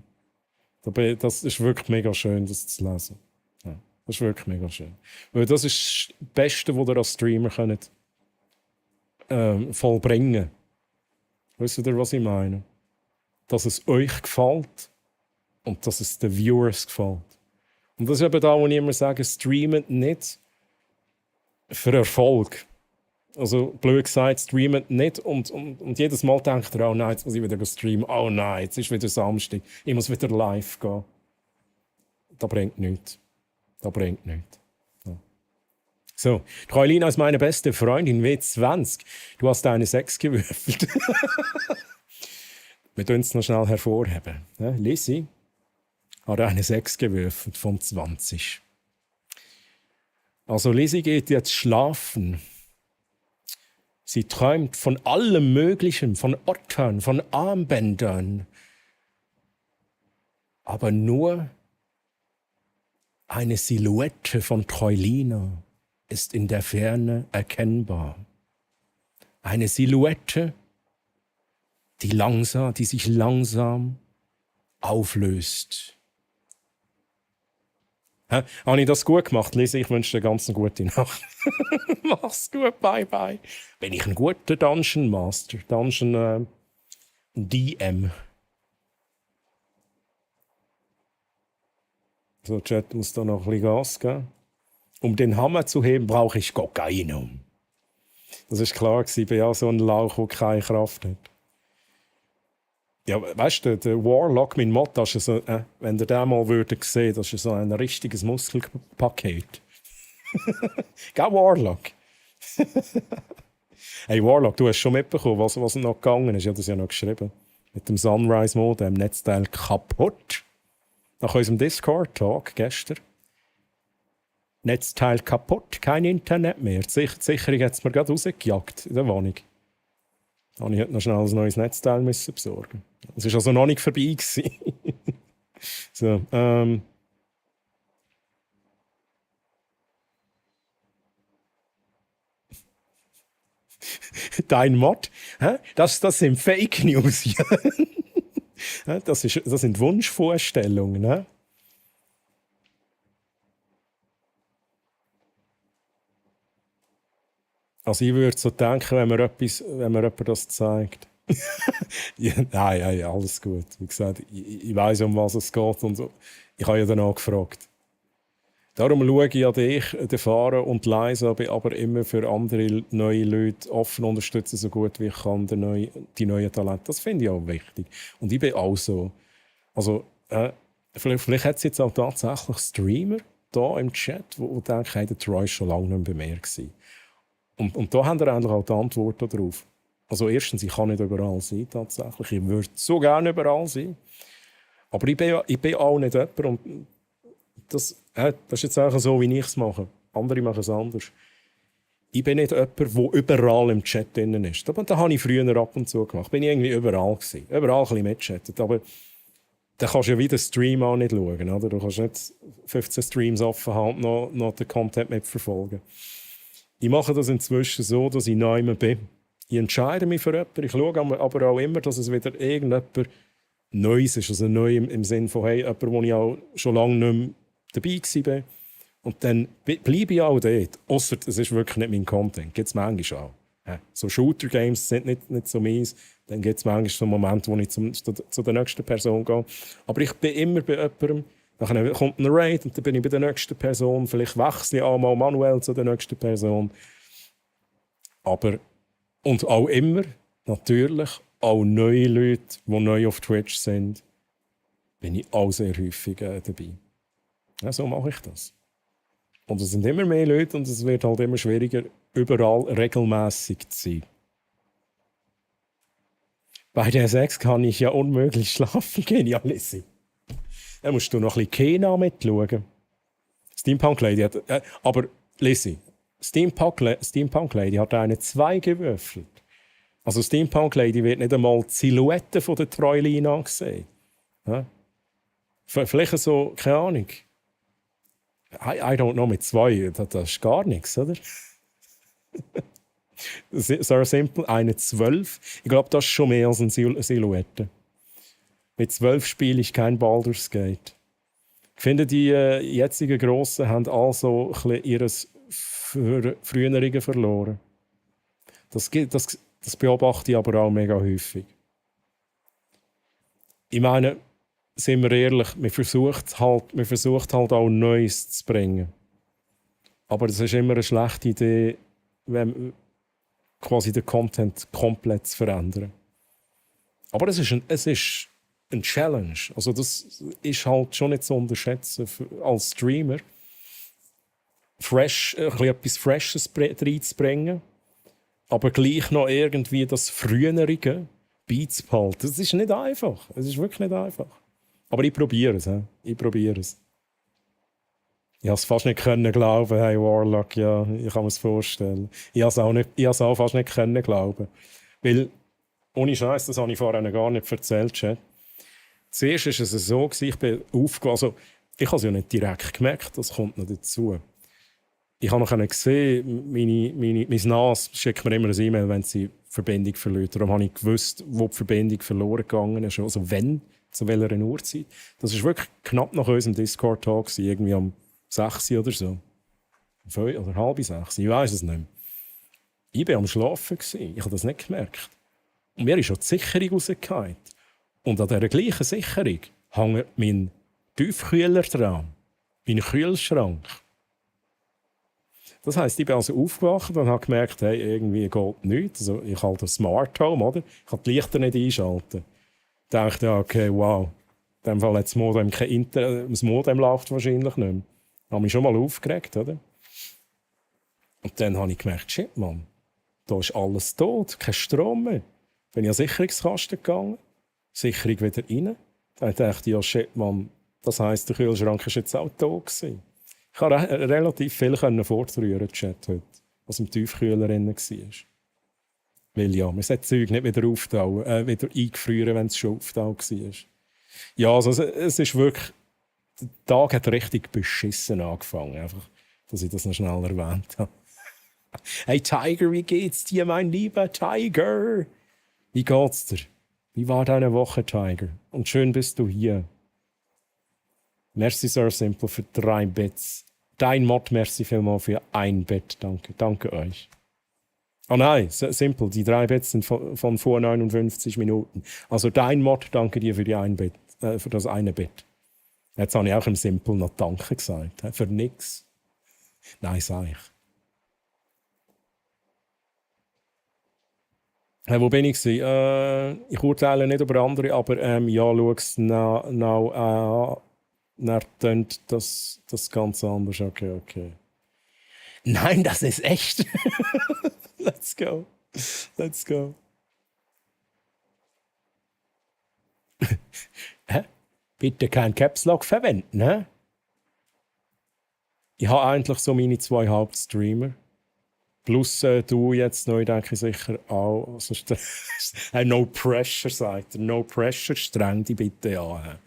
Das ist wirklich mega schön, das zu lesen. Ja, das ist wirklich mega schön. Weil das ist das Beste, was ihr als Streamer könnt, vollbringen könnt. Wisst ihr, was ich meine? Dass es euch gefällt und dass es den Viewers gefällt. Und das ist eben da, wo ich immer sage, streamt nicht für Erfolg. Also, blöd gesagt, streamt nicht und jedes Mal denkt ihr, oh nein, jetzt muss ich wieder streamen, oh nein, jetzt ist wieder Samstag, ich muss wieder live gehen. Das bringt nichts. Ja. So, Treulina ist meine beste Freundin, W20. Du hast eine 6 gewürfelt. Wir tun es noch schnell hervorheben. Ja, Lizzie hat eine 6 gewürfelt von 20. Also Lizzie geht jetzt schlafen. Sie träumt von allem Möglichen, von Ottern, von Armbändern. Aber nur eine Silhouette von Treulina ist in der Ferne erkennbar. Eine Silhouette, die sich langsam auflöst. Habe ich das gut gemacht, Lisa? Ich wünsche dir ganz eine gute Nacht. Mach's gut, bye bye. Bin ich ein guter Dungeon Master? Dungeon DM. So, Chat muss da noch ein bisschen Gas geben. Um den Hammer zu heben, brauche ich Kokainum. Das war klar, ich bin ja so ein Lauch, der keine Kraft hat. Ja, weißt du, der Warlock, mein Mod, das ist so, wenn ihr den mal würdet sehen, das ist so ein richtiges Muskelpaket. Gell, Warlock? Hey, Warlock, du hast schon mitbekommen, was noch gegangen ist. Ich habe das ja noch geschrieben. Mit dem Sunrise-Mode, dem Netzteil kaputt. Nach unserem Discord-Talk gestern. Netzteil kaputt, kein Internet mehr. Die Sicherung hat es mir gerade rausgejagt in der Wohnung. Da musste ich heute noch schnell ein neues Netzteil besorgen. Es war also noch nicht vorbei gewesen. So, Dein Mod, das sind Fake News. Das sind Wunschvorstellungen. Ne? Also ich würde so denken, wenn mir jemand das zeigt. Ja, nein, alles gut. Wie gesagt, ich weiss, um was es geht und so. Ich habe ja danach gefragt. Darum schaue ich an dich, den Fahrer und leise, bin aber immer für andere neue Leute offen, unterstützen so gut wie ich kann die neuen Talente. Das finde ich auch wichtig. Und ich bin auch so. Also, vielleicht hat es jetzt auch tatsächlich Streamer da im Chat, die denken, hey, der Troy ist schon lange nicht mehr bei mir gewesen. Und da haben wir eigentlich auch die Antwort darauf. Also erstens, ich kann nicht überall sein, tatsächlich. Ich würde so gerne überall sein. Aber ich bin auch nicht jemand. Und das ist jetzt auch so, wie ich es mache. Andere machen es anders. Ich bin nicht jemand, der überall im Chat drin ist. Das habe ich früher ab und zu gemacht. Bin ich irgendwie überall gewesen. Überall ein bisschen mitchattet. Aber dann kannst du ja wieder den Stream auch nicht schauen. Oder? Du kannst nicht 15 Streams offen haben und noch den Content mitverfolgen. Ich mache das inzwischen so, dass ich neu bin. Ich entscheide mich für jemanden. Ich schaue aber auch immer, dass es wieder irgendjemand Neues ist. Also neu im Sinne von hey, jemand, wo ich auch schon lange nicht mehr dabei war. Und dann bleibe ich auch dort. Ausser es ist wirklich nicht mein Content. Gibt es manchmal auch. So Shooter-Games sind nicht so meins. Dann gibt es manchmal so Momente, wo ich zu der nächsten Person gehe. Aber ich bin immer bei jemandem. Dann kommt ein Raid und dann bin ich bei der nächsten Person. Vielleicht wechsle ich auch mal manuell zu der nächsten Person. Aber, und auch immer, natürlich, auch neue Leute, die neu auf Twitch sind, bin ich auch sehr häufig dabei. Ja, so mache ich das. Und es sind immer mehr Leute und es wird halt immer schwieriger, überall regelmäßig zu sein. Bei der 6 kann ich ja unmöglich schlafen gehen, ja, Lissi. Dann musst du noch ein bisschen Kena mitschauen. Steampunk Lady hat... aber, Lissi, Steampunk Lady hat eine 2 gewürfelt. Also Steampunk Lady wird nicht einmal die Silhouette von der Troilin angesehen. Ja? Vielleicht so, keine Ahnung. I don't know, mit 2, das ist gar nichts, oder? So simpel, eine 12. Ich glaube, das ist schon mehr als eine Silhouette. Mit 12 spiele ich kein Baldur's Gate. Ich finde, die jetzigen Grossen haben also ihres Früheren verloren. Das beobachte ich aber auch mega häufig. Ich meine, sind wir ehrlich, man versucht halt auch Neues zu bringen. Aber es ist immer eine schlechte Idee, wenn quasi den Content komplett zu verändern. Aber es ist ein Challenge. Also das ist halt schon nicht zu unterschätzen als Streamer. Etwas Freshes reinzubringen, aber gleich noch irgendwie das Frühere beizubehalten. Das ist nicht einfach. Es ist wirklich nicht einfach. Aber ich probiere es. Ich probiere es. Ich konnte es fast nicht glauben, hey Warlock, ja, ich kann mir es vorstellen. Ich konnte es auch fast nicht glauben. Weil, ohne Scheiß, das habe ich vorhin gar nicht erzählt, Chat. Zuerst war es so, ich bin aufgewacht. Also, ich habe es ja nicht direkt gemerkt, das kommt noch dazu. Ich habe noch gesehen, mein NAS schickt mir immer eine E-Mail, wenn sie die Verbindung verliert. Darum habe ich gewusst, wo die Verbindung verloren gegangen ist. Also wenn, zu welcher Uhrzeit. Das war wirklich knapp nach unserem Discord-Talk, irgendwie um 6 oder so. 5 oder halb 6, ich weiß es nicht mehr. Ich war am Schlafen, ich habe das nicht gemerkt. Und mir ist schon die Sicherung rausgefallen. Und an dieser gleichen Sicherung hängt mein Tiefkühler dran. Mein Kühlschrank. Das heisst, ich bin also aufgewacht und habe gemerkt, hey, irgendwie geht nichts. Also, ich habe das Smart Home, oder? Ich kann die Lichter nicht einschalten. Ich dachte, ja, okay, wow. In dem Fall hat das Modem kein Internet. Das Modem läuft wahrscheinlich nicht mehr. Ich habe mich schon mal aufgeregt, oder? Und dann habe ich gemerkt, shit, Mann, da ist alles tot, kein Strom mehr. Bin ich an den Sicherungskasten gegangen, Sicherung wieder rein. Dann dachte ich, ja, shit, Mann, das heisst, der Kühlschrank war jetzt auch tot gewesen. Ich konnte relativ viel fortrühren, Chat, heute, was im Tiefkühler drin war. Weil ja, man sollte Zeug nicht wieder auftauen, wieder eingefrieren, wenn es schon auftauen war. Ja, also es ist wirklich... Der Tag hat richtig beschissen angefangen, einfach, dass ich das noch schnell erwähnt habe. Hey Tiger, wie geht's dir, mein lieber Tiger? Wie geht's dir? Wie war deine Woche, Tiger? Und schön bist du hier. Merci, Sir Simple, für 3 Bits. Dein Mod, merci vielmals für 1 Bit. Danke, danke euch. Oh nein, Simple, die 3 Bits sind von vor 59 Minuten. Also dein Mod, danke dir für die 1 Bit, für das eine Bit. Jetzt habe ich auch im Simple noch Danke gesagt. Für nix. Nein, sag ich. Wo bin ich? Ich urteile nicht über andere, aber ja, schau es an. Dann tönt das ganz anders. Okay. Nein, das ist echt. Let's go. Hä? Bitte kein Caps Lock verwenden, hä? Ich habe eigentlich so meine 2 Hauptstreamer. Plus du jetzt neu, denke ich sicher auch. Also, no pressure, sagt er. No pressure, streng dich bitte an.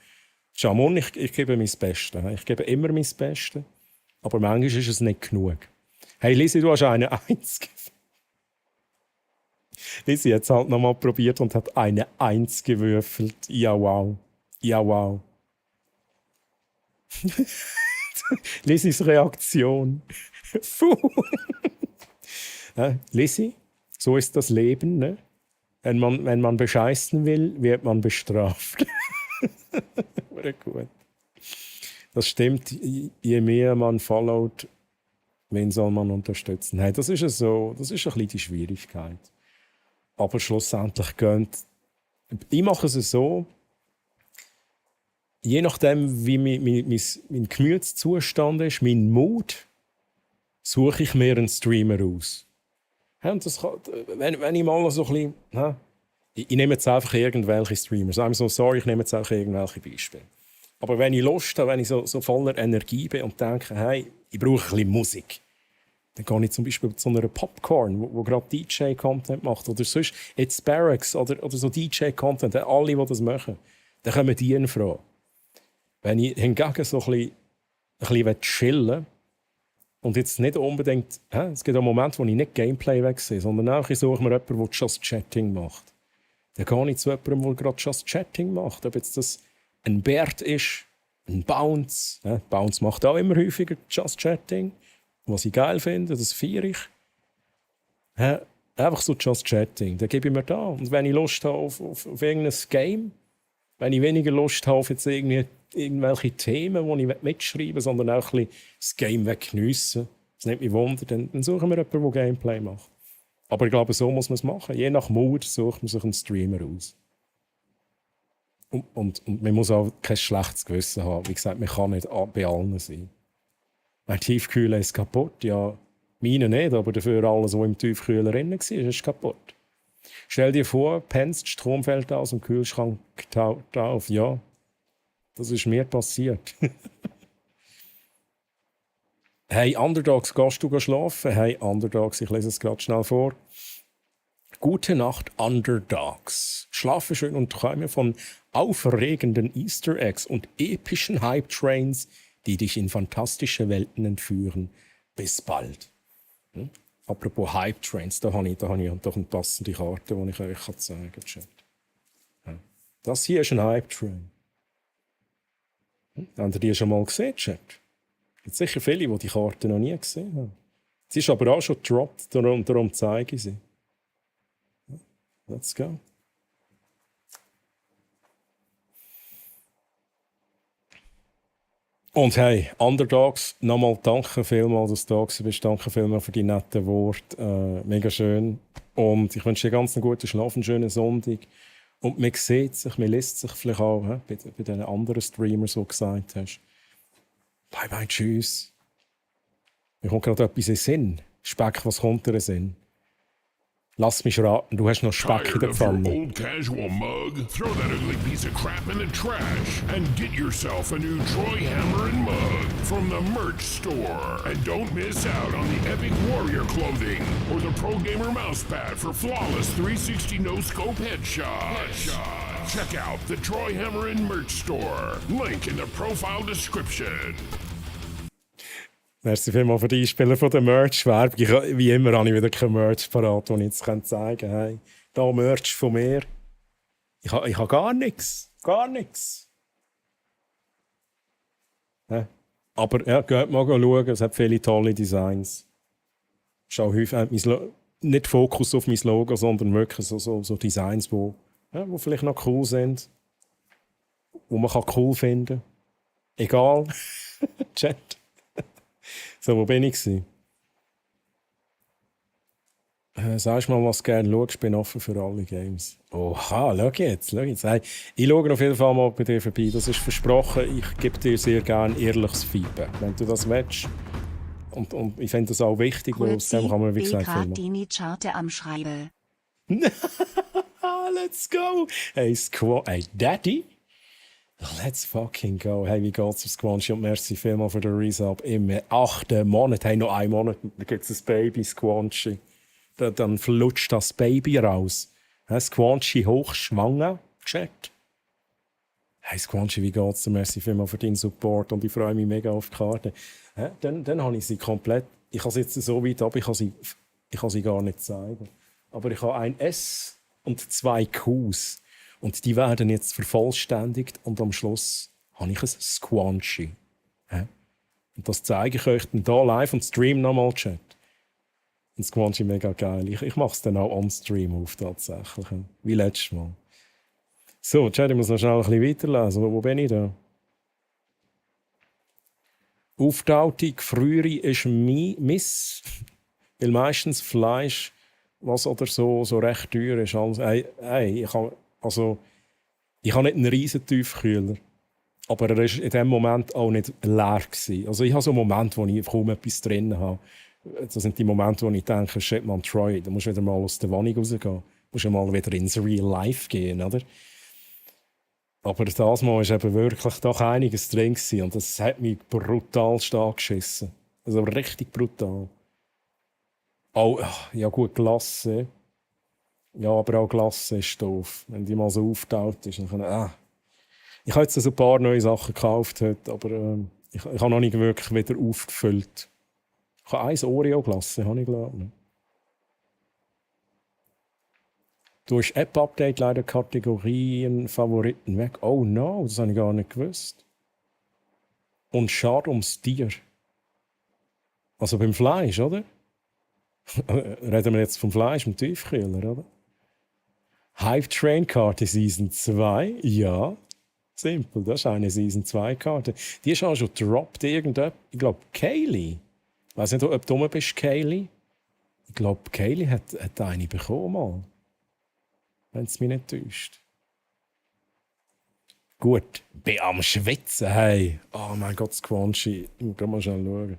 Jamon, ich gebe mein Bestes. Ich gebe immer mein Bestes. Aber manchmal ist es nicht genug. Hey Lisi, du hast eine 1. Lisi hat es halt nochmal probiert und hat eine 1 gewürfelt. Ja, wow. Lisis Reaktion. Lisi, so ist das Leben. Ne? Wenn man bescheißen will, wird man bestraft. Gut. Das stimmt, je mehr man followt, wen soll man unterstützen? Hey, das ist so, das ist ein bisschen die Schwierigkeit. Aber schlussendlich ich mache es so, je nachdem, wie mein Gemütszustand ist, mein Mut, suche ich mir einen Streamer aus. Ja, und das kann, wenn ich mal so ein bisschen... Ich nehme jetzt einfach irgendwelche Streamers. I'm so sorry, ich nehme jetzt einfach irgendwelche Beispiele. Aber wenn ich Lust habe, wenn ich so voller Energie bin und denke, hey, ich brauche ein bisschen Musik, dann gehe ich zum Beispiel zu einer Popcorn, wo gerade DJ-Content macht. Oder sonst It's Barracks oder so DJ-Content. Alle, die das machen, dann kommen die in Frage. Wenn ich hingegen so ein bisschen chillen und jetzt nicht unbedingt... Es gibt auch Momente, wo ich nicht Gameplay wegsehe, sondern auch ich suche mir jemanden, der Just Chatting macht. Dann gehe ich zu jemandem, der gerade Just Chatting macht. Ob jetzt das ein Bert ist, ein Bounce. Bounce macht auch immer häufiger Just Chatting. Was ich geil finde, das feiere ich. Einfach so Just Chatting, dann gebe ich mir da. Und wenn ich Lust habe auf irgendein Game, wenn ich weniger Lust habe auf jetzt irgendwelche Themen, die ich mitschreiben will, sondern auch ein bisschen das Game geniessen, das nimmt mich Wunder, dann suchen wir jemanden, der Gameplay macht. Aber ich glaube, so muss man es machen. Je nach Mut sucht man sich einen Streamer aus. Und man muss auch kein schlechtes Gewissen haben. Wie gesagt, man kann nicht bei allen sein. Mein Tiefkühler ist kaputt. Ja, meine nicht, aber dafür alles, was im Tiefkühler drin war, ist kaputt. Stell dir vor, pennst, Strom fällt aus dem Kühlschrank taucht auf. Ja, das ist mir passiert. Hey Underdogs, gehst du schlafen? Hey Underdogs, ich lese es gerade schnell vor. Gute Nacht, Underdogs. Schlafe schön und träume von aufregenden Easter Eggs und epischen Hype-Trains, die dich in fantastische Welten entführen. Bis bald. Apropos Hype-Trains, da habe ich doch eine passende Karte, die ich euch zeigen kann. Ja. Das hier ist ein Hype-Train. Habt ihr die schon mal gesehen, Chat? Es gibt sicher viele, die die Karte noch nie gesehen haben. Sie ist aber auch schon gedroppt, darum zeige ich sie. Let's go. Und hey, Underdogs, nochmal danke vielmals, dass du da bist. Danke vielmals für die netten Worte. Mega schön. Und ich wünsche dir ganz einen guten Schlaf, einen schönen Sonntag. Und man sieht sich, man liest sich vielleicht auch bei den anderen Streamers, die du gesagt hast. Bye bye, tschüss. Mir kommt gerade etwas in den Sinn. Speck, was kommt dir in den Sinn? Lass mich raten, du hast noch Speck in der Tired of your Pfanne. old casual mug? Throw that ugly piece of crap in the trash and get yourself a new Troy Hammer and mug from the merch store. And don't miss out on the Epic Warrior clothing or the Pro Gamer mousepad for flawless 360 no-scope headshots. Check out the Troy Hammer and merch store. Link in the profile description. Merci vielmals für die Einspieler von der Merch-Werbung. Wie immer habe ich wieder kein Merch parat, das ich jetzt zeigen kann. Hey, da Merch von mir. Ich habe gar nichts. Gar nichts. Ja. Aber ja, geht mal schauen, es hat viele tolle Designs. Schau häufig nicht Fokus auf mein Logo, sondern wirklich so Designs, wo vielleicht noch cool sind. Wo man cool finden kann. Egal. Chat. So, wo bin ich gewesen? Sagst mal, was du gerne schaust, ich bin offen für alle Games. Oha, schau jetzt. Hey, ich schaue auf jeden Fall mal bei dir vorbei, das ist versprochen. Ich gebe dir sehr gerne ehrliches Feedback, wenn du das willst. Und ich finde das auch wichtig, weil aus dem kann man, wie gesagt, gerade filmen. die Charte am Schreiben. Let's go! Hey, hey, Daddy? Let's fucking go. Hey, wie geht's auf Squanchy? Und merci vielmals für den Resub im 8. Monat. Hey, noch einen Monat, dann gibt es ein Baby Squanchy. Dann flutscht das Baby raus. Hey, Squanchy hochschwanger. Chat. Hey, Squanchy, wie geht's dir? Merci vielmals für deinen Support und ich freue mich mega auf die Karte. Hey, dann habe ich sie komplett... Ich habe sie jetzt so weit ab, ich kann sie gar nicht zeigen. Aber ich habe ein S und 2 Qs. Und die werden jetzt vervollständigt und am Schluss habe ich ein Squanchy. Und das zeige ich euch dann hier live und stream nochmal, Chat. Und Squanchy mega geil. Ich mache es dann auch on Stream auf, tatsächlich. Wie letztes Mal. So, Chat, ich muss noch schnell ein bisschen weiterlesen. Wo bin ich da? Auftautung, frühere ist Miss. Weil meistens Fleisch, was oder so recht teuer ist. Ich habe nicht einen riesen Tiefkühler, aber er war in dem Moment auch nicht leer gewesen. Also ich habe so Momente, wo ich kaum etwas drin habe. Das sind die Momente, wo ich denke, shit man, Troy, da musst du wieder mal aus der Wohnung rausgehen. Du musst mal wieder ins Real Life gehen, oder? Aber das Mal war eben wirklich doch einiges drin gewesen, und das hat mich brutal stark geschissen. Also richtig brutal. Auch, ja gut, Glasse. Ja, aber auch Glasse ist doof. Wenn die mal so auftaut ist, dann kann ich habe jetzt ein paar neue Sachen gekauft heute, aber ich habe noch nicht wirklich wieder aufgefüllt. Ich habe 1 Oreo-Glasse, habe ich glaube. Durch App-Update leider Kategorien Favoriten weg. Oh no, das habe ich gar nicht gewusst. Und schade ums Tier. Also beim Fleisch, oder? Reden wir jetzt vom Fleisch im Tiefkühler, oder? Hype Train Karte Season 2, ja. Simpel, das ist eine Season 2 Karte. Die ist auch schon gedroppt, irgendetwas. Ich glaube, Kaylee. Ich weiß nicht, ob du rum bist, Kaylee. Ich glaube, Kaylee hat eine bekommen, mal. Wenn es mich nicht täuscht. Gut, bin am Schwitzen, hey. Oh mein Gott, Squanchy. Ich muss mal schnell schauen.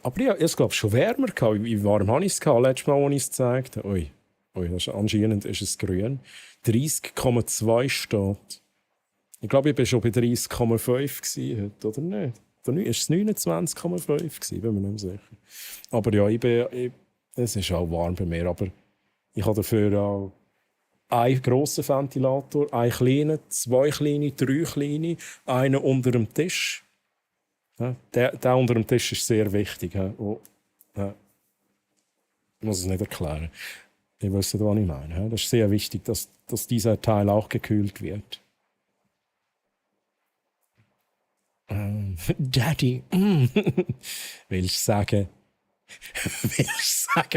Aber ja, ich glaube schon wärmer gehabt. Wie warm habe ich es gehabt, letztes Mal, als ich es gezeigt habe? Ui, das ist, anscheinend ist es grün. 30,2 steht. Ich glaube, ich war schon bei 30,5 heute, oder nicht? Oder ist es 29,5 gewesen? Bin mir nicht mehr sicher. Aber ja, es ist auch warm bei mir. Aber ich habe dafür auch einen grossen Ventilator, einen kleinen, 2 kleine, 3 kleine, einen unter dem Tisch. Ja, der unter dem Tisch ist sehr wichtig. Ja. Ich muss es nicht erklären. Ihr wisst, was ich meine. Ja. Das ist sehr wichtig, dass dieser Teil auch gekühlt wird. Daddy, willst du sagen,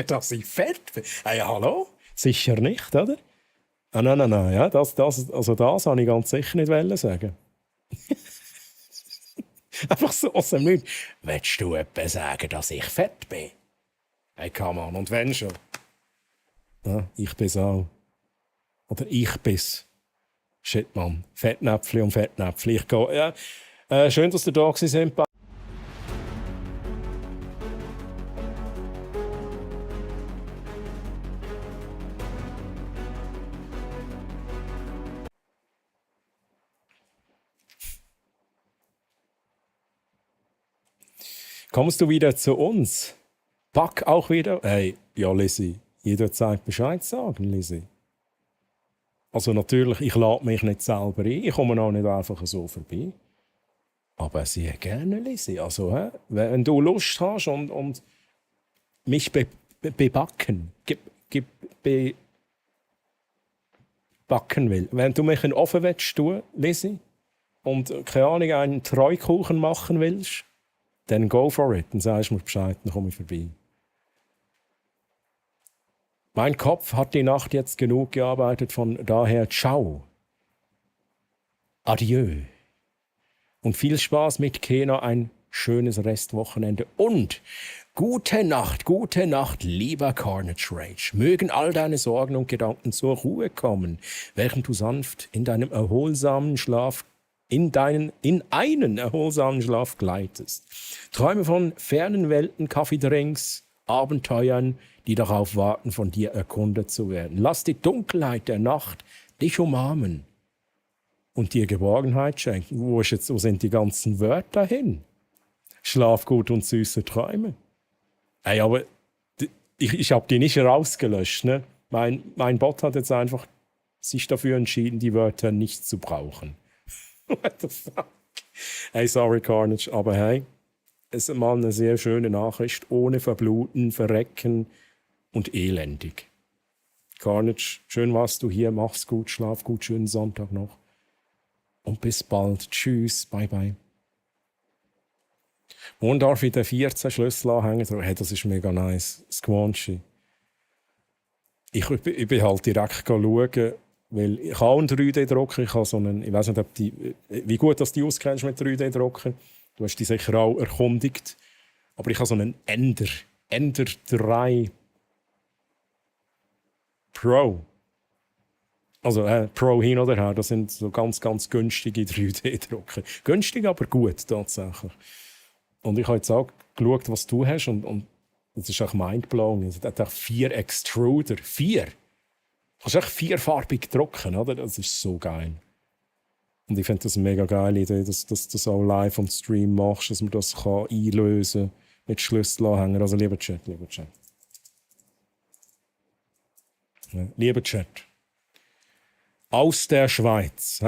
dass ich fett bin? Hey, hallo? Sicher nicht, oder? Nein. Ja, das habe ich ganz sicher nicht sagen. Einfach so aus dem Nichts. Willst du etwa sagen, dass ich fett bin? Hey, come on, und wenn schon? Ja, ich bin's auch. Oder ich bin's. Shit, Mann. Fettnäpfli und Fettnäpfli. Ich gehe. Ja. Schön, dass ihr da sind. Kommst du wieder zu uns? Pack auch wieder? Hey, ja, Lizzie, jederzeit Bescheid sagen, Lizzie. Also natürlich, ich lade mich nicht selber ein, ich komme auch nicht einfach so vorbei. Aber sehr gerne, Lizzie. Also, wenn du Lust hast und mich bebacken, backen will. Wenn du mich in den Ofen willst tun, Lizzie, und keine Ahnung, einen Treukuchen machen willst, dann go for it. Dann sagst du mir Bescheid, dann komme ich vorbei. Mein Kopf hat die Nacht jetzt genug gearbeitet, von daher ciao. Adieu. Und viel Spaß mit Kena, ein schönes Restwochenende. Und gute Nacht, lieber Carnage Rage. Mögen all deine Sorgen und Gedanken zur Ruhe kommen, während du sanft in einen erholsamen Schlaf gleitest. Träume von fernen Welten, Kaffeedrinks, Abenteuern, die darauf warten, von dir erkundet zu werden. Lass die Dunkelheit der Nacht dich umarmen und dir Geborgenheit schenken. Wo sind die ganzen Wörter hin? Schlaf gut und süße Träume. Ey, aber ich habe die nicht rausgelöscht. Ne? Mein Bot hat jetzt einfach sich dafür entschieden, die Wörter nicht zu brauchen. What the fuck? Hey, sorry Carnage, aber hey, es ist mal eine sehr schöne Nachricht, ohne Verbluten, Verrecken und elendig. Carnage, schön warst du hier, mach's gut, schlaf gut, schönen Sonntag noch. Und bis bald. Tschüss, bye bye. Morgen darf ich den 14 Schlüssel anhängen. Hey, das ist mega nice. Squanchy. Ich bin halt direkt schauen, weil ich habe einen 3D-Drucker. Ich habe so einen, ich weiß nicht, wie gut dass du die auskennst mit 3D-Drucker. Du hast die sicher auch erkundigt. Aber ich habe so einen Ender 3 Pro. Also Pro hin oder her, das sind so ganz, ganz günstige 3D-Drucker. Günstig, aber gut tatsächlich. Und ich habe jetzt auch geschaut, was du hast und das ist auch mindblowing. Es hat auch 4 Extruder. 4! Du kannst echt 4-farbig drucken, oder? Das ist so geil. Und ich finde das eine mega geile Idee, dass du das auch live am Stream machst, dass man das kann einlösen mit Schlüsselanhänger. Also lieber Chat. Ja, lieber Chat. Aus der Schweiz.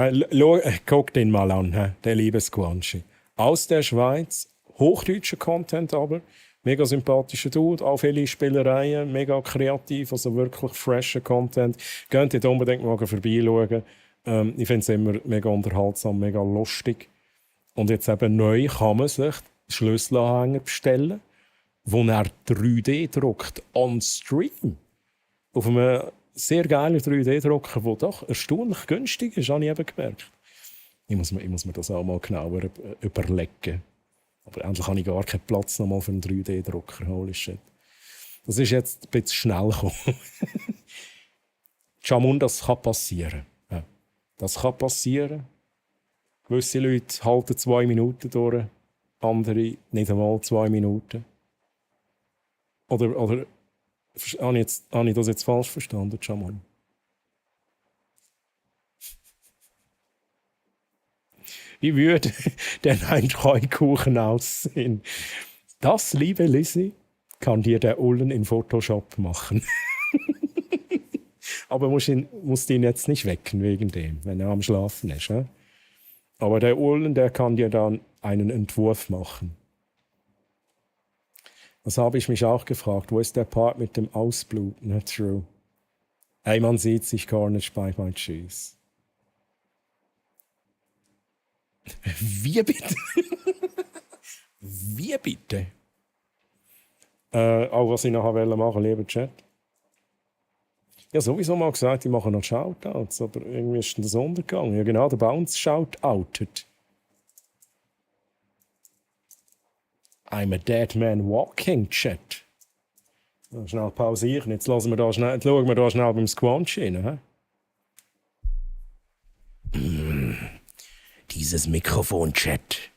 Guck den mal an, der liebe Squanchy. Aus der Schweiz, hochdeutscher Content aber, mega sympathischer Dude, auch viele Spielereien, mega kreativ, also wirklich fresher Content. Geht dort unbedingt mal vorbeischauen. Ich finde es immer mega unterhaltsam, mega lustig. Und jetzt eben neu kann man sich Schlüsselanhänger bestellen, wo er 3D druckt on Stream. Auf einem sehr geilen 3D-Drucker, der doch erstaunlich günstig ist, habe ich eben gemerkt. Ich muss mir das auch mal genauer überlegen. Aber endlich habe ich gar keinen Platz noch mal für einen 3D-Drucker. Holy shit. Das ist jetzt ein bisschen schnell gekommen. Jamun, das kann passieren. Ja. Das kann passieren. Gewisse Leute halten 2 Minuten durch, andere nicht einmal 2 Minuten. Oder habe ich das jetzt falsch verstanden, Jamun? Wie würde denn ein Treukuchen aussehen? Das, liebe Lizzie, kann dir der Ullen in Photoshop machen. Aber musst ihn jetzt nicht wecken wegen dem, wenn er am Schlafen ist. Ja? Aber der Ullen, der kann dir dann einen Entwurf machen. Das habe ich mich auch gefragt. Wo ist der Part mit dem Ausbluten? Not true. Hey, man sieht sich gar nicht. Bye bye, tschüss. Wie bitte? Wie bitte? Auch was ich nachher machen wollte, lieber Chat. Ja, sowieso mal gesagt, ich mache noch Shoutouts, aber irgendwie ist das untergegangen. Ja genau, der Bounce shoutoutet. I'm a dead man walking, Chat. Schnell pausieren, jetzt schauen wir da schnell beim Squanch rein. Dieses Mikrofon, Chat.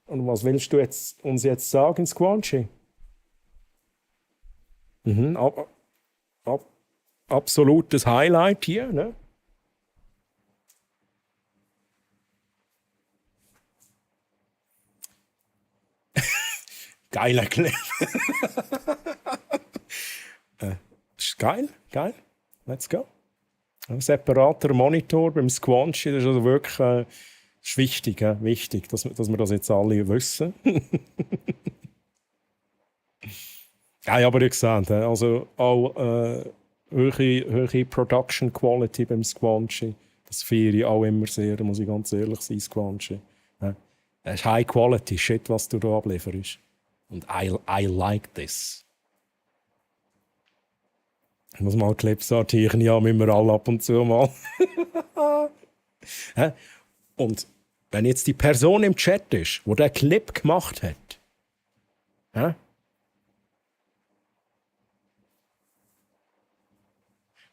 Und was willst du uns jetzt sagen, Squanchy? Absolutes Highlight hier, ne? Geiler Clip. Ist geil. Let's go. Ein separater Monitor beim Squanchy, das ist also wirklich ist wichtig, wichtig, dass wir das jetzt alle wissen. Ja, aber ihr seht, also auch hohe Production Quality beim Squanchy. Das feiere ich auch immer sehr, muss ich ganz ehrlich sein, Squanchy. Ja. Das ist High Quality Shit, was du da ablieferst. Und I like this. Ich muss mal Clips sortieren, ja, müssen wir alle ab und zu mal. Und wenn jetzt die Person im Chat ist, die den Clip gemacht hat, nein,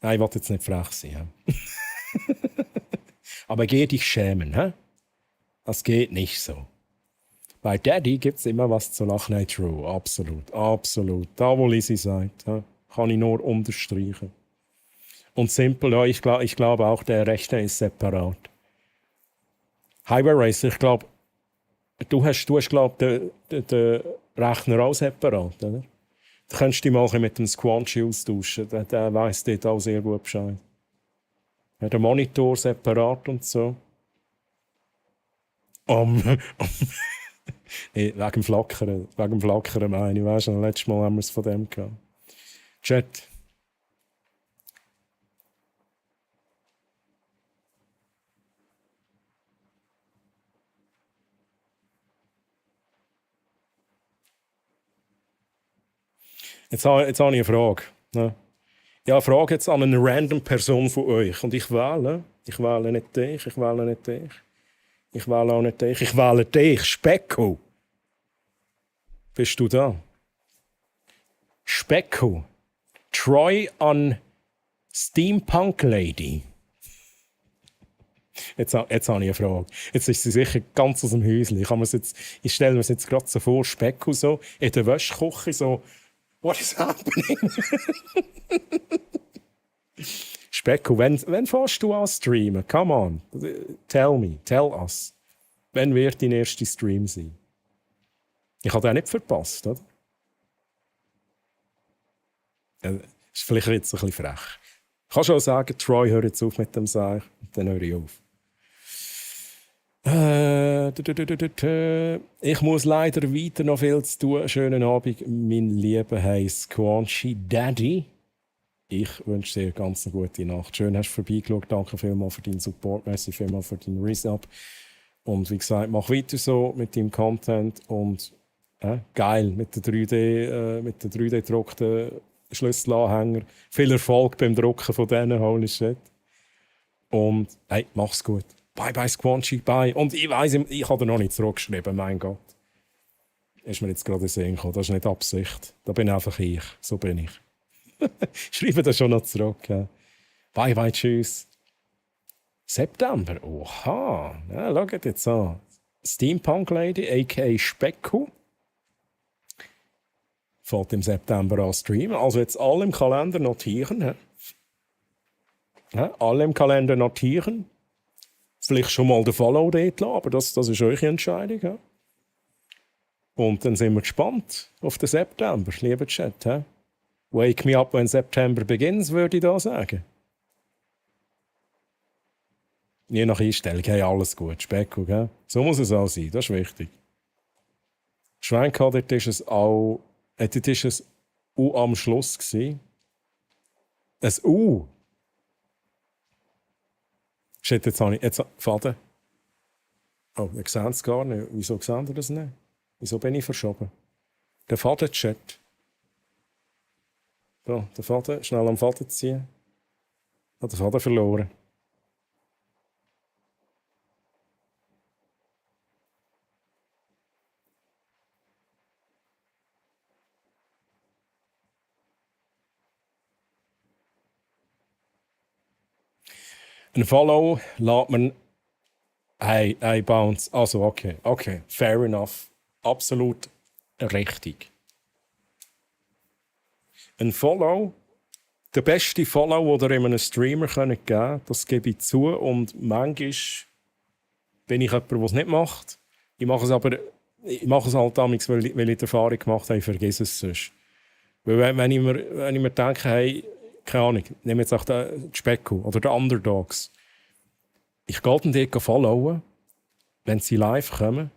ich will jetzt nicht frech sein. Aber geh dich schämen. Das geht nicht so. Bei Daddy gibt es immer was zu lachen. Nein, true, absolut. Da, wo Lizzie sagt, kann ich nur unterstreichen. Und Simple, ja, ich glaube auch, der Rechner ist separat. Highway Racer, ich glaube, du hast glaube den Rechner auch separat, oder? Du könntest dich mal mit dem Squanchy austauschen. Der weiss dort auch sehr gut Bescheid. Ja, der Monitor separat und so. Nee, wegen dem Flackern meine ich. Weißt du, letztes Mal haben wir es von dem gehabt. Chat. Jetzt habe ich eine Frage. Ne? Ja, eine Frage jetzt an eine random Person von euch. Und ich wähle nicht dich, ich wähle auch nicht dich, ich wähle dich, Specko. Bist du da? Specko. Troy an Steampunk Lady. Jetzt habe ich eine Frage. Jetzt ist sie sicher ganz aus dem Häuschen. Ich stelle mir es jetzt gerade so vor, Specko so, in der Wäschküche so, what is happening? Specko, wenn fährst du an streamen? Come on, tell us. Wann wird dein erster Stream sein? Ich habe den nicht verpasst, oder? Ist vielleicht jetzt ein bisschen frech. Ich kann schon sagen, Troy, hör jetzt auf mit dem Seich, und dann höre ich auf. Ich muss leider weiter noch viel zu tun. Schönen Abend, mein lieber Squanchy Daddy. Ich wünsche dir ganz eine gute Nacht. Schön, hast du vorbeigeschaut. Danke vielmals für deinen Support. Merci vielmals für deinen Resub. Und wie gesagt, mach weiter so mit deinem Content. Und geil, mit der 3D-gedruckten Schlüsselanhänger. Viel Erfolg beim Drucken von denen, holy shit. Und hey, mach's gut. Bye bye Squanchy, bye. Und ich weiss, ich habe dir noch nicht zurückgeschrieben, mein Gott. Ist mir jetzt gerade in den Sinn gekommen. Das ist nicht Absicht. Da bin einfach ich. So bin ich. Schreibe das schon noch zurück. Ja. Bye bye, tschüss. September, oha. Ja, schaut jetzt an. Steampunk Lady, a.k.a. Specko. Fällt im September an streamen. Also jetzt alle im Kalender notieren. Ja, alle im Kalender notieren. Vielleicht schon mal den Follow dort lassen, aber das ist eure Entscheidung. Ja? Und dann sind wir gespannt auf den September, lieber Chat. Ja? Wake me up when September begins, würde ich da sagen. Je nach Einstellung, hey, alles gut, Specko, gell? So muss es auch sein, das ist wichtig. Schwenka, dort ist es auch, dort ist es U am Schluss gewesen. Ein U. Shit, jetzt habe ich Faden. Oh, ihr seht es gar nicht. Wieso seht ihr das nicht? Wieso bin ich verschoben? Der Faden-Chat. So, der Faden, schnell am Faden ziehen. Ich habe den Faden verloren. Ein Follow lässt man Hey, Bounce. Also, okay. Fair enough. Absolut richtig. Ein Follow, der beste Follow, den ihr einem Streamer geben könnt, das gebe ich zu. Und manchmal bin ich jemand, der es nicht macht. Ich mache es halt damals, weil ich die Erfahrung gemacht habe, ich vergesse es sonst. Weil wenn ich mir denke, hey, keine Ahnung, nehme jetzt auch den Specko oder den Underdogs. Ich gehe den dort followen, wenn sie live kommen.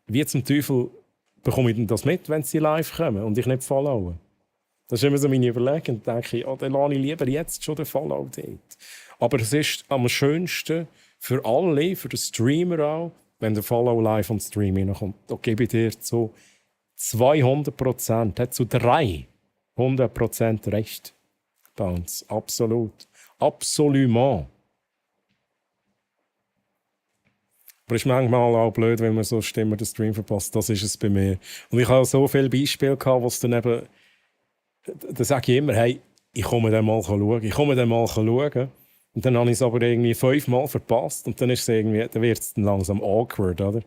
Wie zum Teufel bekomme ich denn das mit, wenn sie live kommen und ich nicht followen? Das ist immer so meine Überlegung. Dann denke ich, dann lasse ich lieber jetzt schon den Follow dort. Aber es ist am schönsten für alle, für den Streamer auch, wenn der Follow live on Stream hineinkommt. Da gebe ich dir zu 200%, zu 300% recht. Bounce. Absolut. Absolument. Aber es ist manchmal auch blöd, wenn man so Stimmen den Stream verpasst. Das ist es bei mir. Und ich habe so viele Beispiele gehabt, wo es dann eben... Da sage ich immer, hey, ich komme dann mal schauen. Und dann habe ich es aber irgendwie 5-mal verpasst. Und dann ist es irgendwie... Dann wird es dann langsam awkward, oder?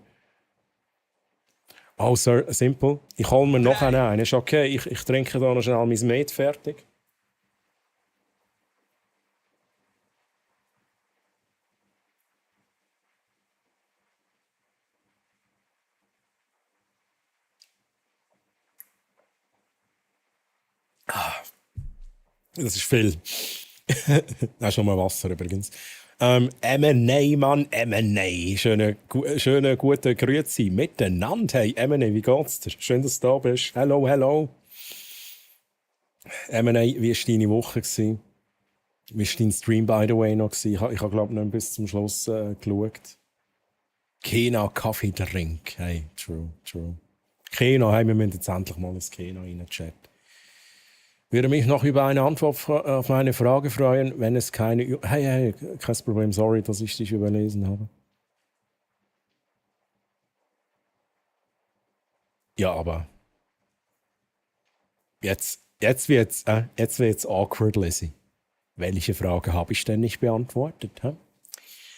Oh, Sir, simple. Ich hole mir noch einen. Ist okay, ich trinke da noch schnell mein Met fertig. Das ist viel. Das ist nochmal Wasser übrigens. M&A, Mann, M&A. Schöne gute Grüezi miteinander. Hey, M&A, wie geht's dir? Schön, dass du da bist. Hello. M&A, wie war deine Woche? Wie war dein Stream, by the way, noch? Ich habe glaube ich, noch bis zum Schluss geschaut. Kena, Kaffee-Drink. Hey, true. Kena, hey, wir müssen jetzt endlich mal ins Kena rein-chatten. Würde mich noch über eine Antwort auf meine Frage freuen, wenn es keine... Hey, kein Problem, sorry, dass ich dich überlesen habe. Ja, aber... Jetzt wird's awkward, Lizzie. Welche Frage habe ich denn nicht beantwortet?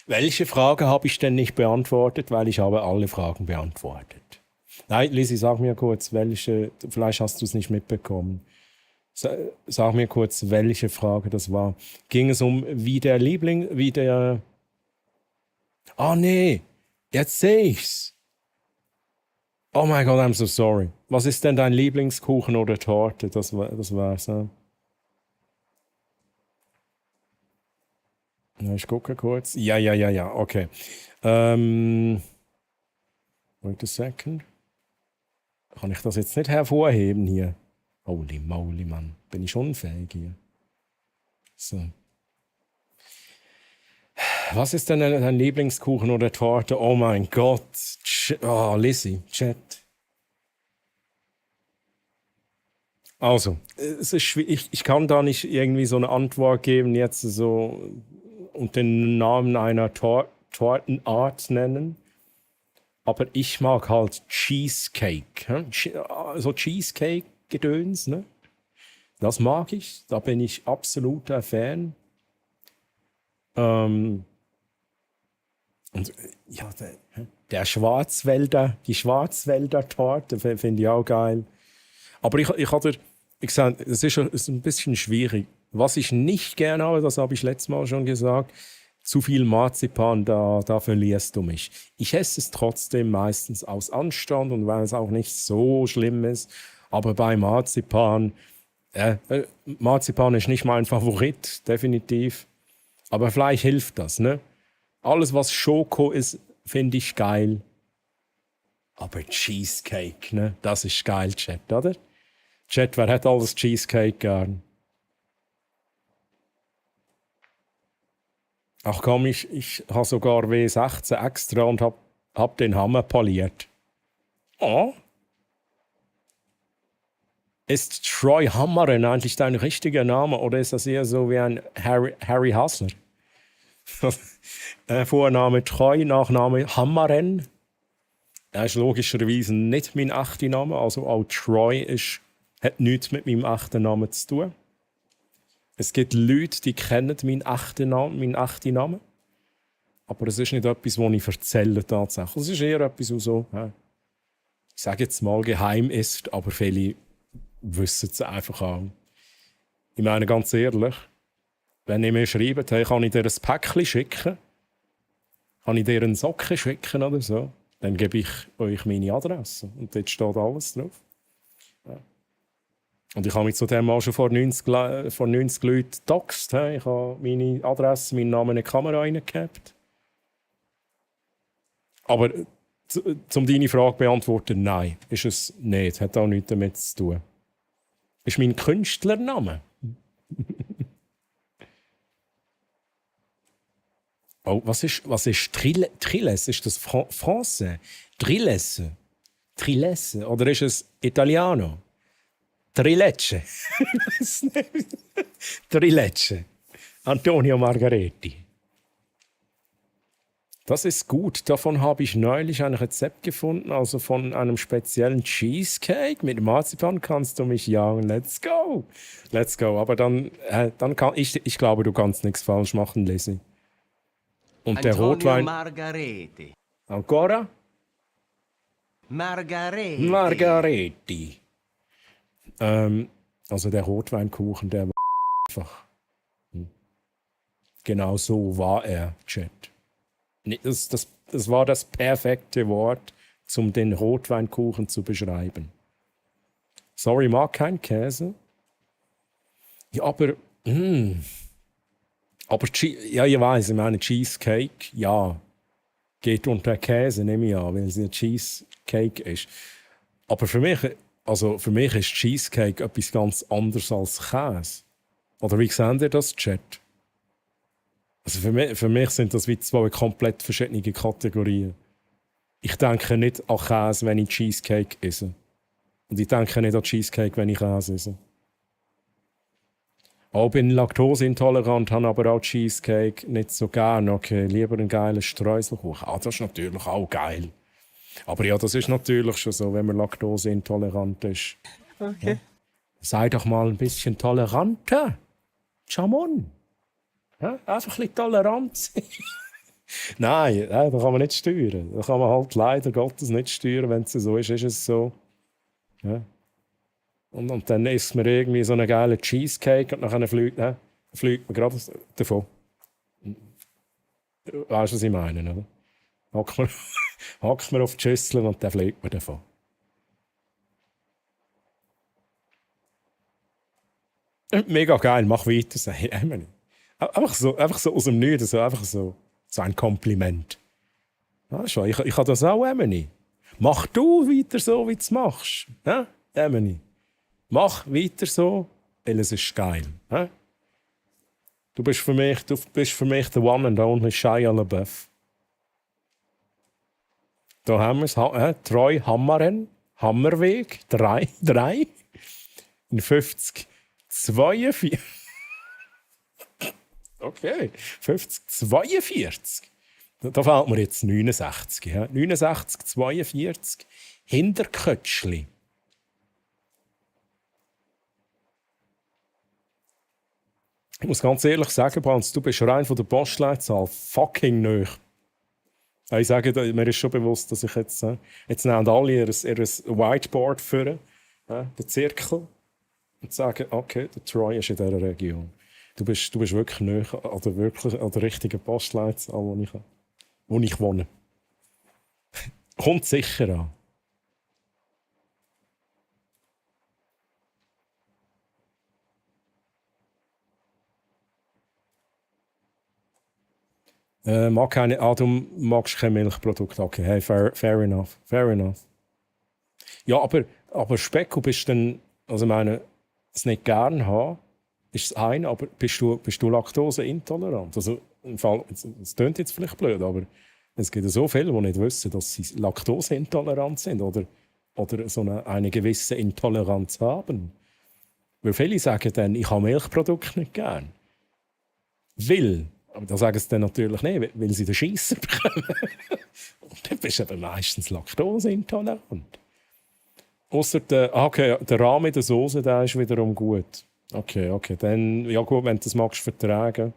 Welche Frage habe ich denn nicht beantwortet? Weil ich habe alle Fragen beantwortet. Nein, Lizzie, sag mir kurz, welche... Vielleicht hast du es nicht mitbekommen. Sag mir kurz, welche Frage das war. Ging es um Ah nee, jetzt sehe ich's. Oh mein Gott, I'm so sorry. Was ist denn dein Lieblingskuchen oder Torte? Das war's. Ja, ich gucke kurz. Ja, okay. Wait a second. Kann ich das jetzt nicht hervorheben hier? Holy moly, Mann. Bin ich unfähig hier. So. Was ist denn dein Lieblingskuchen oder Torte? Oh mein Gott. Lizzie, Chat. Also, es ist ich kann da nicht irgendwie so eine Antwort geben, jetzt so und den Namen einer Tortenart nennen. Aber ich mag halt Cheesecake. So Cheesecake-Gedöns, ne? Das mag ich. Da bin ich absoluter Fan. Und ja, die Schwarzwälder Torte finde ich auch geil. Aber ich sage, es ist ein bisschen schwierig. Was ich nicht gerne habe, das habe ich letztes Mal schon gesagt, zu viel Marzipan, da verlierst du mich. Ich esse es trotzdem meistens aus Anstand und weil es auch nicht so schlimm ist. Aber bei Marzipan ist nicht mein Favorit, definitiv. Aber vielleicht hilft das, ne? Alles, was Schoko ist, finde ich geil. Aber Cheesecake, ne? Das ist geil, Chat, oder? Chat, wer hat alles Cheesecake gern? Ach komm, ich habe sogar W16 extra und hab den Hammer poliert. Oh. Ist Troy Hammeren eigentlich dein richtiger Name oder ist das eher so wie ein Harry Hassler? Vorname Troy, Nachname Hammeren. Er ist logischerweise nicht mein echter Name, also auch Troy hat nichts mit meinem echten Namen zu tun. Es gibt Leute, die kennen meinen echten Namen. Aber es ist nicht etwas, das ich erzähle tatsächlich. Es ist eher etwas, was so, ich sage jetzt mal, geheim ist, aber viele wissen es einfach auch. Ich meine ganz ehrlich, wenn ihr mir schreibt, hey, kann ich dir ein Päckchen schicken, kann ich dir einen Socken schicken oder so, dann gebe ich euch meine Adresse. Und dort steht alles drauf. Ja. Und ich habe mich zu dem mal schon vor 90 Leuten gedoxt. Ich habe meine Adresse, meinen Namen in die Kamera reingehabt. Aber um deine Frage zu beantworten, nein, ist es nicht. Hat auch nichts damit zu tun. Ist mein Künstlername. Oh, was ist Trilles? Ist das Français? Trilles? Oder ist es Italiano? Trilecce. Trilecce. Antonio Margaretti. Das ist gut. Davon habe ich neulich ein Rezept gefunden, also von einem speziellen Cheesecake mit Marzipan. Kannst du mich jagen? Let's go. Let's go. Aber dann kann ich glaube, du kannst nichts falsch machen, Lizzie. Und der Rotwein. Margaretti. Ancora? Margaretti. Margaretti. Also der Rotweinkuchen, der war einfach. Genau so war er, Chat. Das war das perfekte Wort, um den Rotweinkuchen zu beschreiben. Sorry, ich mag keinen Käse. Ja, aber ja, ich weiß, ich meine Cheesecake, ja, geht unter Käse, nehme ich an, weil es ein Cheesecake ist. Aber für mich ist Cheesecake etwas ganz anderes als Käse. Oder wie seht ihr das, Chat? Also für mich sind das wie zwei komplett verschiedene Kategorien. Ich denke nicht an Käse, wenn ich Cheesecake esse. Und ich denke nicht an Cheesecake, wenn ich Käse esse. Ich bin laktoseintolerant, habe aber auch Cheesecake nicht so gern. Okay, lieber einen geilen Streuselkuchen. Das ist natürlich auch geil. Aber ja, das ist natürlich schon so, wenn man laktoseintolerant ist. Okay. Ja. Sei doch mal ein bisschen toleranter. Jamon. Ja, einfach ein bisschen tolerant sein. Nein, da kann man nicht steuern. Da kann man halt leider Gottes nicht steuern. Wenn es so ist es so. Ja. Und dann isst man irgendwie so einen geilen Cheesecake und dann fliegt man gerade davon. Weißt du, was ich meine, oder? Hackt man auf die Schüssel und dann fliegt man davon. Mega geil, mach weiter. Einfach so aus dem Nichts, einfach so ein Kompliment. Weißt du, ich habe das auch, Emily. Mach du weiter so, wie du es machst. Ja, Emily. Mach weiter so, weil es ist geil. Ja? Du bist für mich der One and Only Shia LaBeouf. Da haben wir es. Troy Hammerweg 3 in 5042. Okay, 5042. Da fällt mir jetzt 69. Ja? 6942 Hinterkötschli. Ich muss ganz ehrlich sagen, Franz, du bist rein von der Postleitzahl fucking nöch. Ich sage, mir ist schon bewusst, dass ich jetzt nehmen alle ihr Whiteboard führen, den Zirkel, und sagen, okay, der Troy ist in dieser Region. Du bist wirklich nöch an der richtigen Postleitzahl, wo ich wohne. Kommt sicher an. Du magst kein Milchprodukt. Okay, hey, fair enough. Ja, aber Speck, bist du dann, also ich meine, es nicht gern haben, ist das eine, aber bist du laktoseintolerant? Also im Fall, es klingt jetzt vielleicht blöd, aber es gibt so viele, die nicht wissen, dass sie laktoseintolerant sind oder so eine gewisse Intoleranz haben. Weil viele sagen dann, ich habe Milchprodukte nicht gern. Aber da sagen sie dann natürlich nicht, weil sie den Scheisser bekommen. Und dann bist du eben meistens laktoseintolerant. Ausser der Rahm in der Soße, der ist wiederum gut. Okay, dann, ja gut, wenn du das magst vertragen.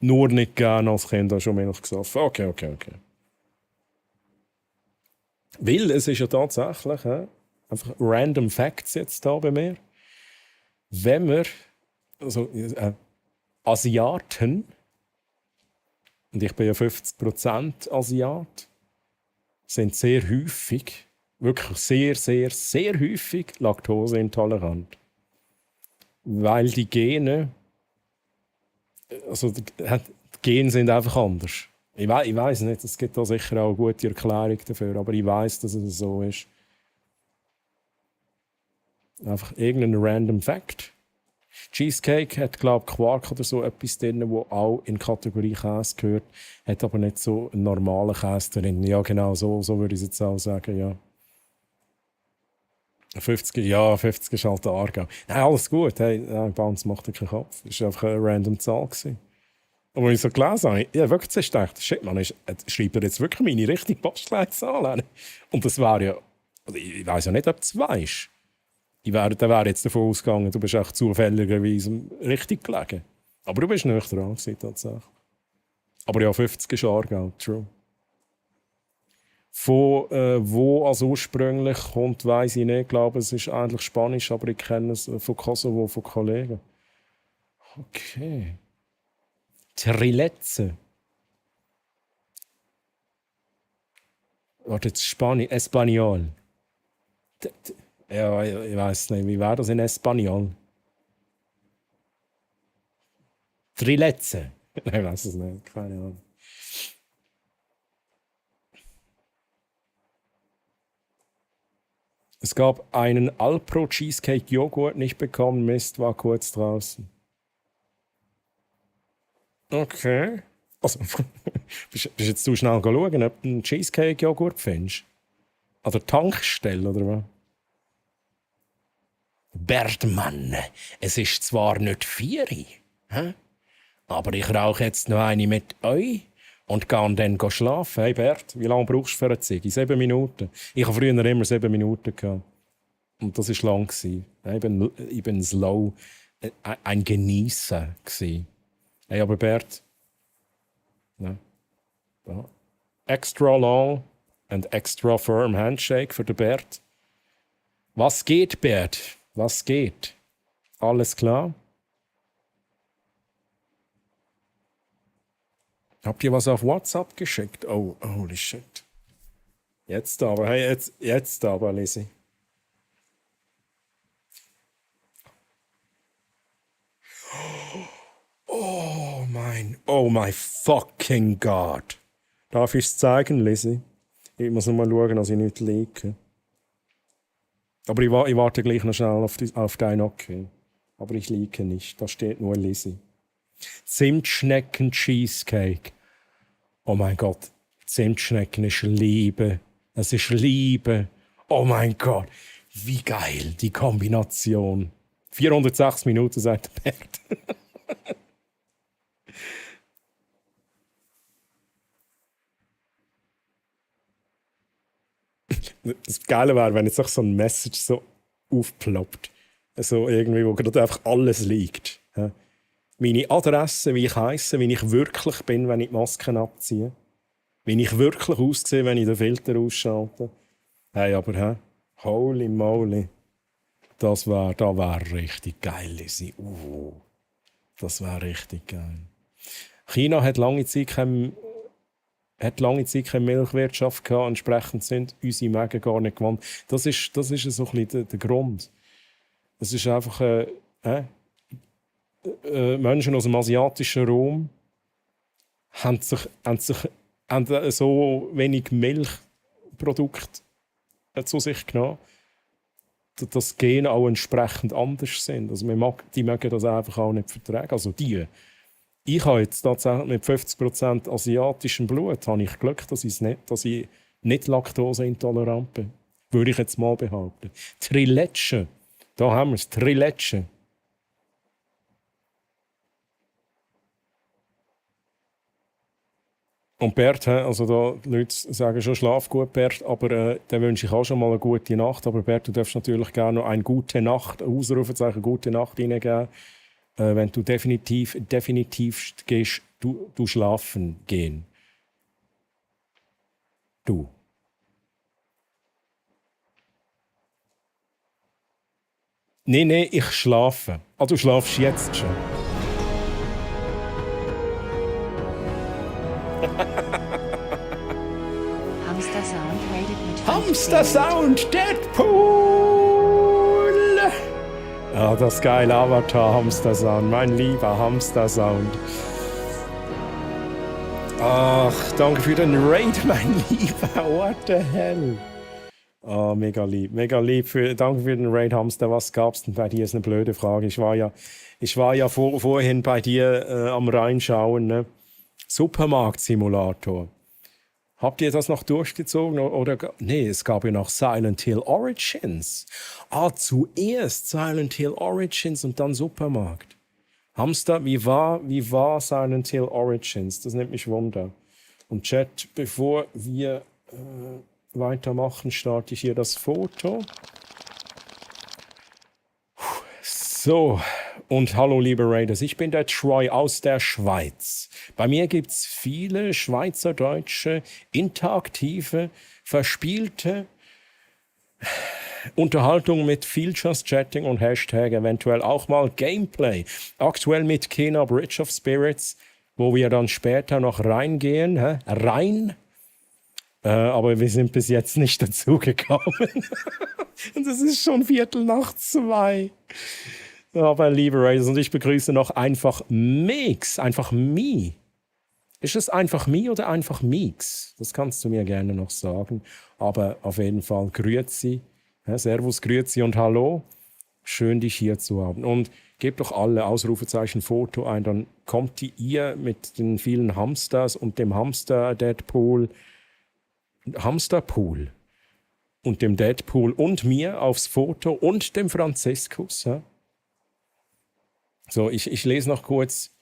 nur nicht gerne als Kind schon Milch gesoffen. Okay. Weil es ist ja tatsächlich einfach random Facts jetzt da bei mir. Wenn wir Asiaten, und ich bin ja 50% Asiat, sind sehr häufig, wirklich sehr, sehr, sehr häufig laktoseintolerant. Weil die Gene, die Gene sind einfach anders. Ich weiss nicht, es gibt da sicher auch eine gute Erklärung dafür, aber ich weiss, dass es so ist. Einfach irgendein random Fact. Cheesecake hat, glaube ich, Quark oder so etwas drin, wo auch in die Kategorie Käse gehört, hat aber nicht so einen normalen Käse drin. Ja, genau, so würde ich es jetzt auch sagen, ja. 50 ist halt der Aargau. Nein, alles gut, hey, bei uns macht er keinen Kopf. Das war einfach eine random Zahl. Und wenn ich so gelesen habe, ich wirklich zuerst gedacht, shit, man, schreibt er jetzt wirklich meine richtige Postleitzahl? Und das wäre ja, ich weiss ja nicht, ob du es weisst. Der wäre jetzt davon ausgegangen, du bist echt zufälligerweise richtig gelegen. Aber du bist nicht dran gewesen, tatsächlich. Aber ja, 50 ist Aargau, true. Von wo als ursprünglich kommt, weiss ich nicht. Ich glaube, es ist eigentlich Spanisch, aber ich kenne es von Kosovo, von Kollegen. Okay. Triletse. Warte, jetzt Spanisch, Espanol. Ja, ich weiss nicht, wie wäre das in Espanol? Triletse. Ich weiß es nicht, keine Ahnung. Es gab einen Alpro Cheesecake Joghurt nicht bekommen, Mist, war kurz draußen. Okay. Also, bist jetzt zu schnell schauen, ob du einen Cheesecake Joghurt findest? An der Tankstelle, oder was? Bertmann, es ist zwar nicht 4 Uhr, aber ich rauche jetzt noch eine mit euch und gehe dann schlafen. Hey Bert, wie lange brauchst du für eine Ziege? 7 Minuten. Ich habe früher immer 7 Minuten gehabt. Und das war lang. Ich bin slow, ein Genießer. Hey, aber Bert, ja. Extra long and extra firm Handshake für den Bert. Was geht, Bert? Was geht? Alles klar? Habt ihr was auf WhatsApp geschickt? Oh, holy shit. Jetzt aber, hey, jetzt aber, Lizzie. Oh my fucking God. Darf ich es zeigen, Lizzie? Ich muss noch mal schauen, dass ich nicht leake. Aber ich warte gleich noch schnell auf dein Okay. Aber ich leake nicht, da steht nur Lizzie. Zimtschnecken-Cheesecake. Oh mein Gott, Zimtschnecken ist Liebe. Es ist Liebe. Oh mein Gott, wie geil, die Kombination. 406 Minuten sagt der Bert. Das Geile wäre, wenn jetzt auch so ein Message so aufploppt. So irgendwie, wo gerade einfach alles liegt. Meine Adresse, wie ich heisse, wie ich wirklich bin, wenn ich die Masken abziehe. Wie ich wirklich aussehe, wenn ich den Filter ausschalte. Hey, aber holy moly. Da wär richtig geil. Das wäre richtig geil. China hat lange Zeit keine Milchwirtschaft gehabt, entsprechend sind unsere Mägen gar nicht gewohnt. Das ist so ein bisschen der Grund. Es ist einfach Menschen aus dem asiatischen Raum haben so wenig Milchprodukte zu sich genommen, dass die Gene auch entsprechend anders sind. Also die mögen das einfach auch nicht vertragen. Also die. Ich habe jetzt tatsächlich mit 50% asiatischem Blut habe ich Glück, dass ich nicht laktoseintolerant bin. Würde ich jetzt mal behaupten. Triletsche. Da haben wir es. Triletsche. Und Bert, also da, die Leute sagen schon, schlaf gut, Bert, aber dann wünsche ich auch schon mal eine gute Nacht. Aber Bert, du darfst natürlich gerne noch eine gute Nacht, ein Ausrufezeichen, gute Nacht reingeben. Wenn du definitiv gehst du schlafen gehen. Du. Nee, ich schlafe. Ah, du schlafst jetzt schon. Hamster Sound rated mit 5 Hamster Sternen. Sound Deadpool! Ah, das geile Avatar Hamster Sound, mein lieber Hamster Sound. Ach, danke für den Raid, mein Lieber. What the hell? Ah, mega lieb. Danke für den Raid, Hamster. Was gab's denn bei dir? Ist eine blöde Frage. Ich war ja vorhin bei dir am Reinschauen, ne? Supermarkt-Simulator. Habt ihr das noch durchgezogen? Nee, es gab ja noch Silent Hill Origins. Ah, zuerst Silent Hill Origins und dann Supermarkt. Hamster, wie war Silent Hill Origins? Das nimmt mich wunder. Und Chat, bevor wir weitermachen, starte ich hier das Foto. So, und hallo liebe Raiders, ich bin der Troy aus der Schweiz. Bei mir gibt es viele schweizerdeutsche, interaktive, verspielte Unterhaltung mit Features, Chatting und Hashtag, eventuell auch mal Gameplay. Aktuell mit Kena Bridge of Spirits, wo wir dann später noch reingehen. Aber wir sind bis jetzt nicht dazu gekommen. Und es ist schon 1:15. Aber liebe Raiders, und ich begrüße noch einfach Mix, einfach Me. Ist es einfach Me oder einfach Mix? Das kannst du mir gerne noch sagen. Aber auf jeden Fall Grüezi. Servus, Grüezi und Hallo. Schön, dich hier zu haben. Und gebt doch alle Ausrufezeichen Foto ein, dann kommt ihr mit den vielen Hamsters und dem Hamsterpool und dem Deadpool und mir aufs Foto und dem Franziskus. Ja? So, ich lese noch kurz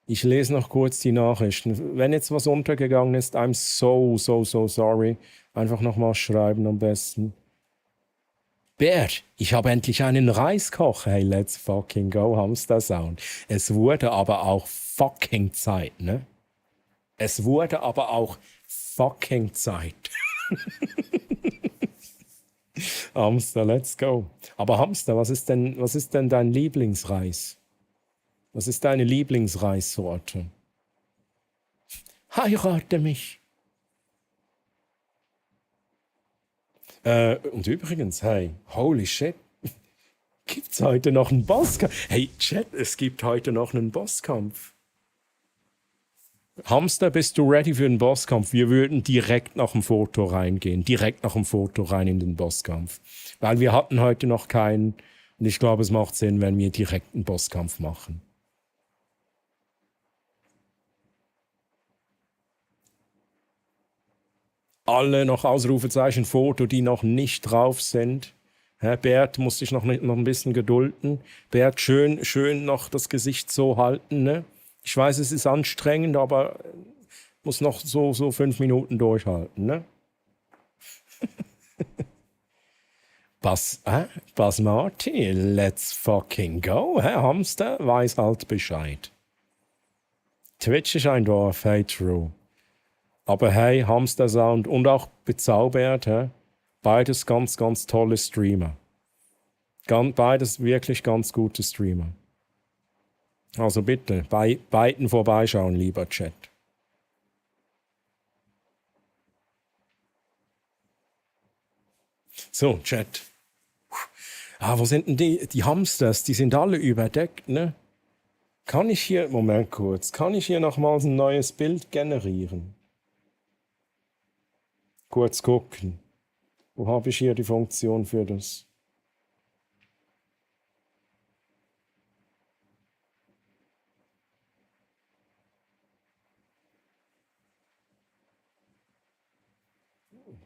die Nachrichten. Wenn jetzt was untergegangen ist, I'm so sorry. Einfach nochmal schreiben am besten. Bert, ich habe endlich einen Reiskocher. Hey, let's fucking go, Hamster Sound. Es wurde aber auch fucking Zeit, ne? Es wurde aber auch fucking Zeit. Hamster, let's go. Aber Hamster, was ist denn dein Lieblingsreis? Was ist deine Lieblingsreissorte? Heirate mich. Und übrigens, hey, holy shit, gibt's heute noch einen Bosskampf? Hey, Chat, es gibt heute noch einen Bosskampf. Hamster, bist du ready für den Bosskampf? Wir würden direkt nach dem Foto reingehen. Direkt nach dem Foto rein in den Bosskampf. Weil wir hatten heute noch keinen. Und ich glaube, es macht Sinn, wenn wir direkt einen Bosskampf machen. Alle noch Ausrufezeichen Foto, die noch nicht drauf sind. Bert, musst dich noch ein bisschen gedulden. Bert, schön noch das Gesicht so halten, ne? Ich weiß, es ist anstrengend, aber muss noch so 5 Minuten durchhalten, ne? Basmati, let's fucking go. Hamster weiß halt Bescheid. Twitch ist ein Dorf, hey, true. Aber hey, Hamster Sound und auch bezaubert, beides ganz tolle Streamer. Beides wirklich ganz gute Streamer. Also bitte, bei beiden vorbeischauen, lieber Chat. So, Chat. Wo sind denn die Hamsters? Die sind alle überdeckt, ne? Kann ich hier nochmals ein neues Bild generieren? Kurz gucken. Wo habe ich hier die Funktion für das?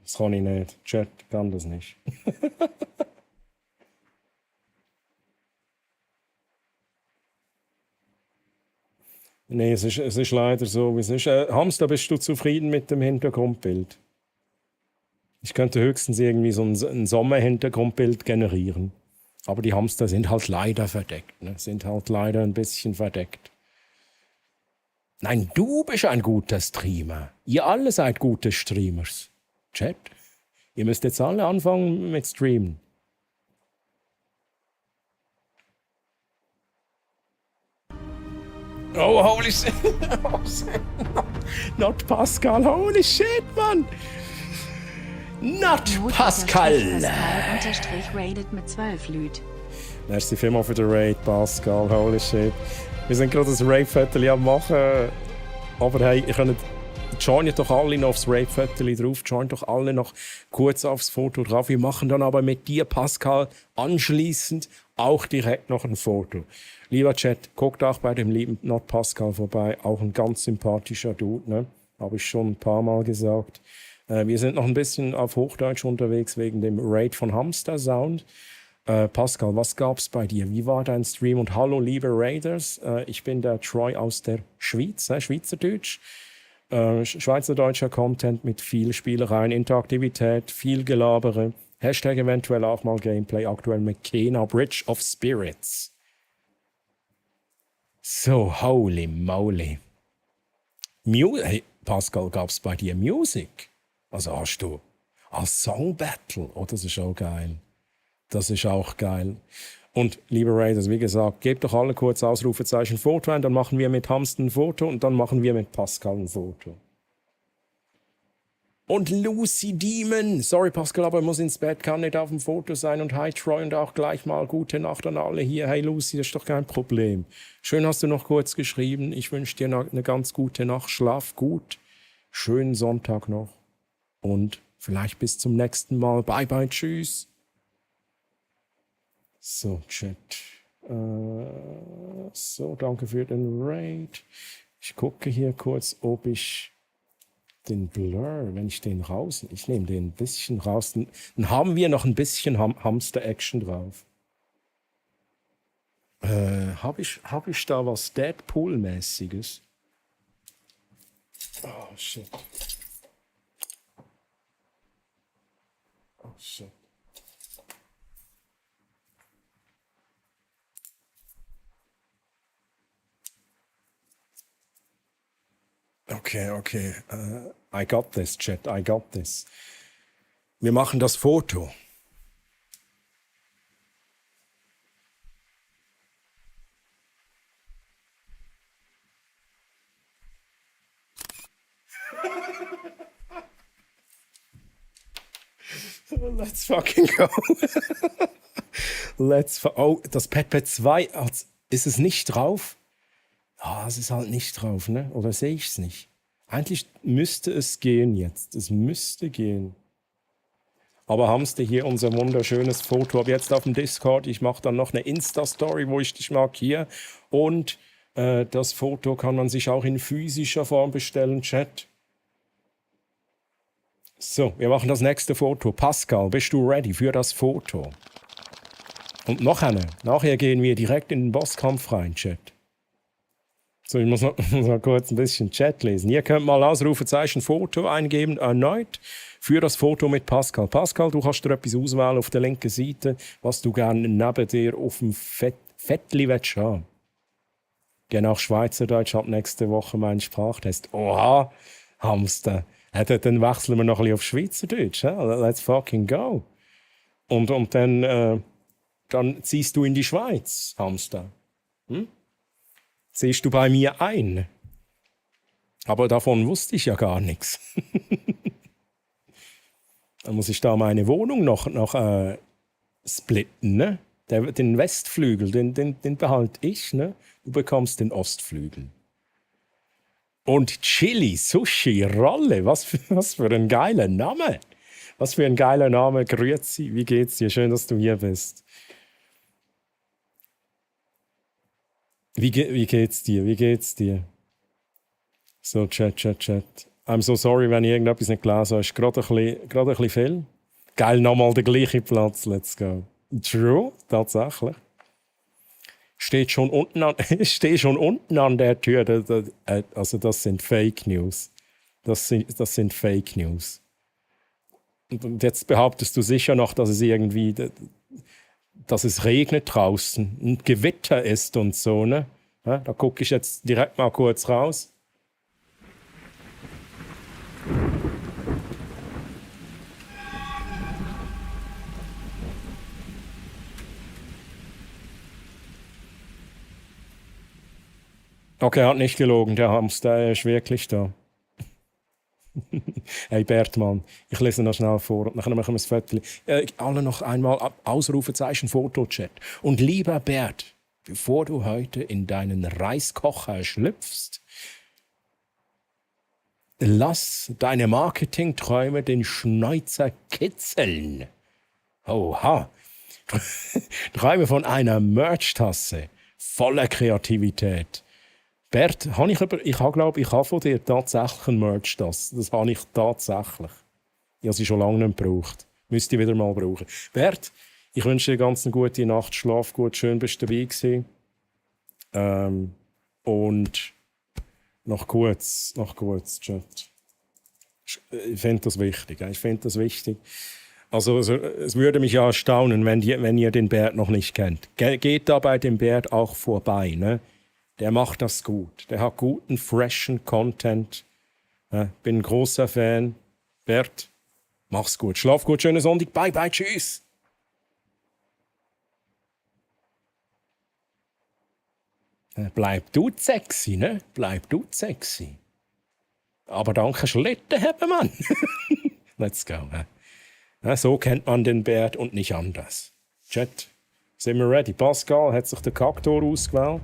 Das kann ich nicht. Chat kann das nicht. Nee, es ist leider so, wie es ist. Hamster, bist du zufrieden mit dem Hintergrundbild? Ich könnte höchstens irgendwie so ein Sommerhintergrundbild generieren. Aber die Hamster sind halt leider verdeckt. Ne? Sind halt leider ein bisschen verdeckt. Nein, du bist ein guter Streamer. Ihr alle seid gute Streamers. Chat, ihr müsst jetzt alle anfangen mit Streamen. Oh, holy shit. Not Pascal, holy shit, Mann. Not Pascal. Unterstrich rated mit 12 Lüd. Merci vielmals für den Raid, Pascal, holy shit. Wir sind gerade das Raid-Viertel am machen. Aber hey, ihr könnt joint doch alle noch aufs Raid-Viertel drauf. Joint doch alle noch kurz aufs Foto drauf. Wir machen dann aber mit dir, Pascal, anschließend auch direkt noch ein Foto. Lieber Chat, guckt auch bei dem lieben Not Pascal vorbei. Auch ein ganz sympathischer Dude, ne? Habe ich schon ein paar Mal gesagt. Wir sind noch ein bisschen auf Hochdeutsch unterwegs wegen dem Raid von Hamster Sound. Pascal, was gab's bei dir? Wie war dein Stream? Und hallo, liebe Raiders. Ich bin der Troy aus der Schweiz, Schweizerdeutsch. Schweizerdeutscher Content mit viel Spielereien, Interaktivität, viel Gelabere. Hashtag eventuell auch mal Gameplay, aktuell mit Kena, Bridge of Spirits. So, holy moly. Hey, Pascal, gab's bei dir Musik? Also hast du als Song Battle? Oh, das ist auch geil. Das ist auch geil. Und liebe Raiders, wie gesagt, gebt doch alle kurz Ausrufezeichen Foto ein, dann machen wir mit Hamster ein Foto und dann machen wir mit Pascal ein Foto. Und Lucy Demon, sorry Pascal, aber ich muss ins Bett, kann nicht auf dem Foto sein. Und hi Troy und auch gleich mal gute Nacht an alle hier. Hey Lucy, das ist doch kein Problem. Schön hast du noch kurz geschrieben. Ich wünsche dir eine ganz gute Nacht, schlaf gut. Schönen Sonntag noch. Und vielleicht bis zum nächsten Mal. Bye bye, tschüss. So, Chat. So, danke für den Raid. Ich gucke hier kurz, ob ich den Blur, wenn ich den raus... Ich nehme den ein bisschen raus. Dann haben wir noch ein bisschen Hamster-Action drauf. Hab ich da was Deadpool-mäßiges? Oh, shit. Oh, shit. Okay. I got this, Chat. I got this. Wir machen das Foto. Let's fucking go. Oh, das Pad 2, ist es nicht drauf? Ah, es ist halt nicht drauf, ne? Oder sehe ich es nicht? Eigentlich müsste es gehen jetzt. Es müsste gehen. Aber Hamster, hier unser wunderschönes Foto. Ab jetzt auf dem Discord. Ich mache dann noch eine Insta-Story, wo ich dich markiere. Und das Foto kann man sich auch in physischer Form bestellen, Chat. So, wir machen das nächste Foto. Pascal, bist du ready für das Foto? Und noch eine. Nachher gehen wir direkt in den Bosskampf rein, Chat. So, ich muss noch kurz ein bisschen Chat lesen. Ihr könnt mal Ausrufezeichen Foto eingeben, erneut, für das Foto mit Pascal. Pascal, du kannst dir etwas auswählen auf der linken Seite, was du gerne neben dir auf dem Fettli willst haben. Genau, Schweizerdeutsch ab nächste Woche mein Sprachtest. Oha, Hamster. Dann wechseln wir noch ein bisschen auf Schweizerdeutsch. Let's fucking go. Und dann ziehst du in die Schweiz, Hamster. Hm? Ziehst du bei mir ein? Aber davon wusste ich ja gar nichts. Dann muss ich da meine Wohnung noch splitten, ne? Den Westflügel, den behalte ich, ne? Du bekommst den Ostflügel. Und Chili, Sushi, Rolle, was für ein geiler Name. Was für ein geiler Name. Grüezi, wie geht's dir? Schön, dass du hier bist. Wie geht's dir? Wie geht's dir? So, Chat. I'm so sorry, wenn ich irgendetwas nicht gelesen habe. Ist gerade ein bisschen viel. Geil, nochmal der gleiche Platz. Let's go. True, tatsächlich. Stehe schon unten an der Tür. Also das sind Fake News. Das sind Fake News. Und jetzt behauptest du sicher noch, dass es regnet draußen, ein Gewitter ist und so, ne? Ja, da gucke ich jetzt direkt mal kurz raus. Okay, er hat nicht gelogen, der Hamster ist wirklich da. Hey Bertmann, ich lese noch schnell vor und dann machen wir das Foto. Alle noch einmal Ausrufezeichen Fotochat. Und lieber Bert, bevor du heute in deinen Reiskocher schlüpfst, lass deine Marketingträume den Schnäuzer kitzeln. Oha. Träume von einer Merch-Tasse voller Kreativität. Bert, ich habe von dir tatsächlich eine Merch-Tasse. Das habe ich tatsächlich. Ich habe sie schon lange nicht gebraucht. Müsste ich wieder mal brauchen. Bert, ich wünsche dir ganz eine gute Nacht, schlaf gut, schön bist du dabei gewesen. Und noch kurz, Chat. Ich finde das wichtig. Also es würde mich ja erstaunen, wenn ihr den Bert noch nicht kennt. Geht da bei dem Bert auch vorbei, ne? Der macht das gut. Der hat guten, freshen Content. Bin ein großer Fan. Bert, mach's gut. Schlaf gut, schönen Sonntag. Bye, bye, tschüss. Bleib du sexy, ne? Bleib du sexy. Aber danke Schlitten haben, Mann. Let's go. So kennt man den Bert und nicht anders. Chat, sind wir ready? Pascal hat sich den Kaktor ausgewählt.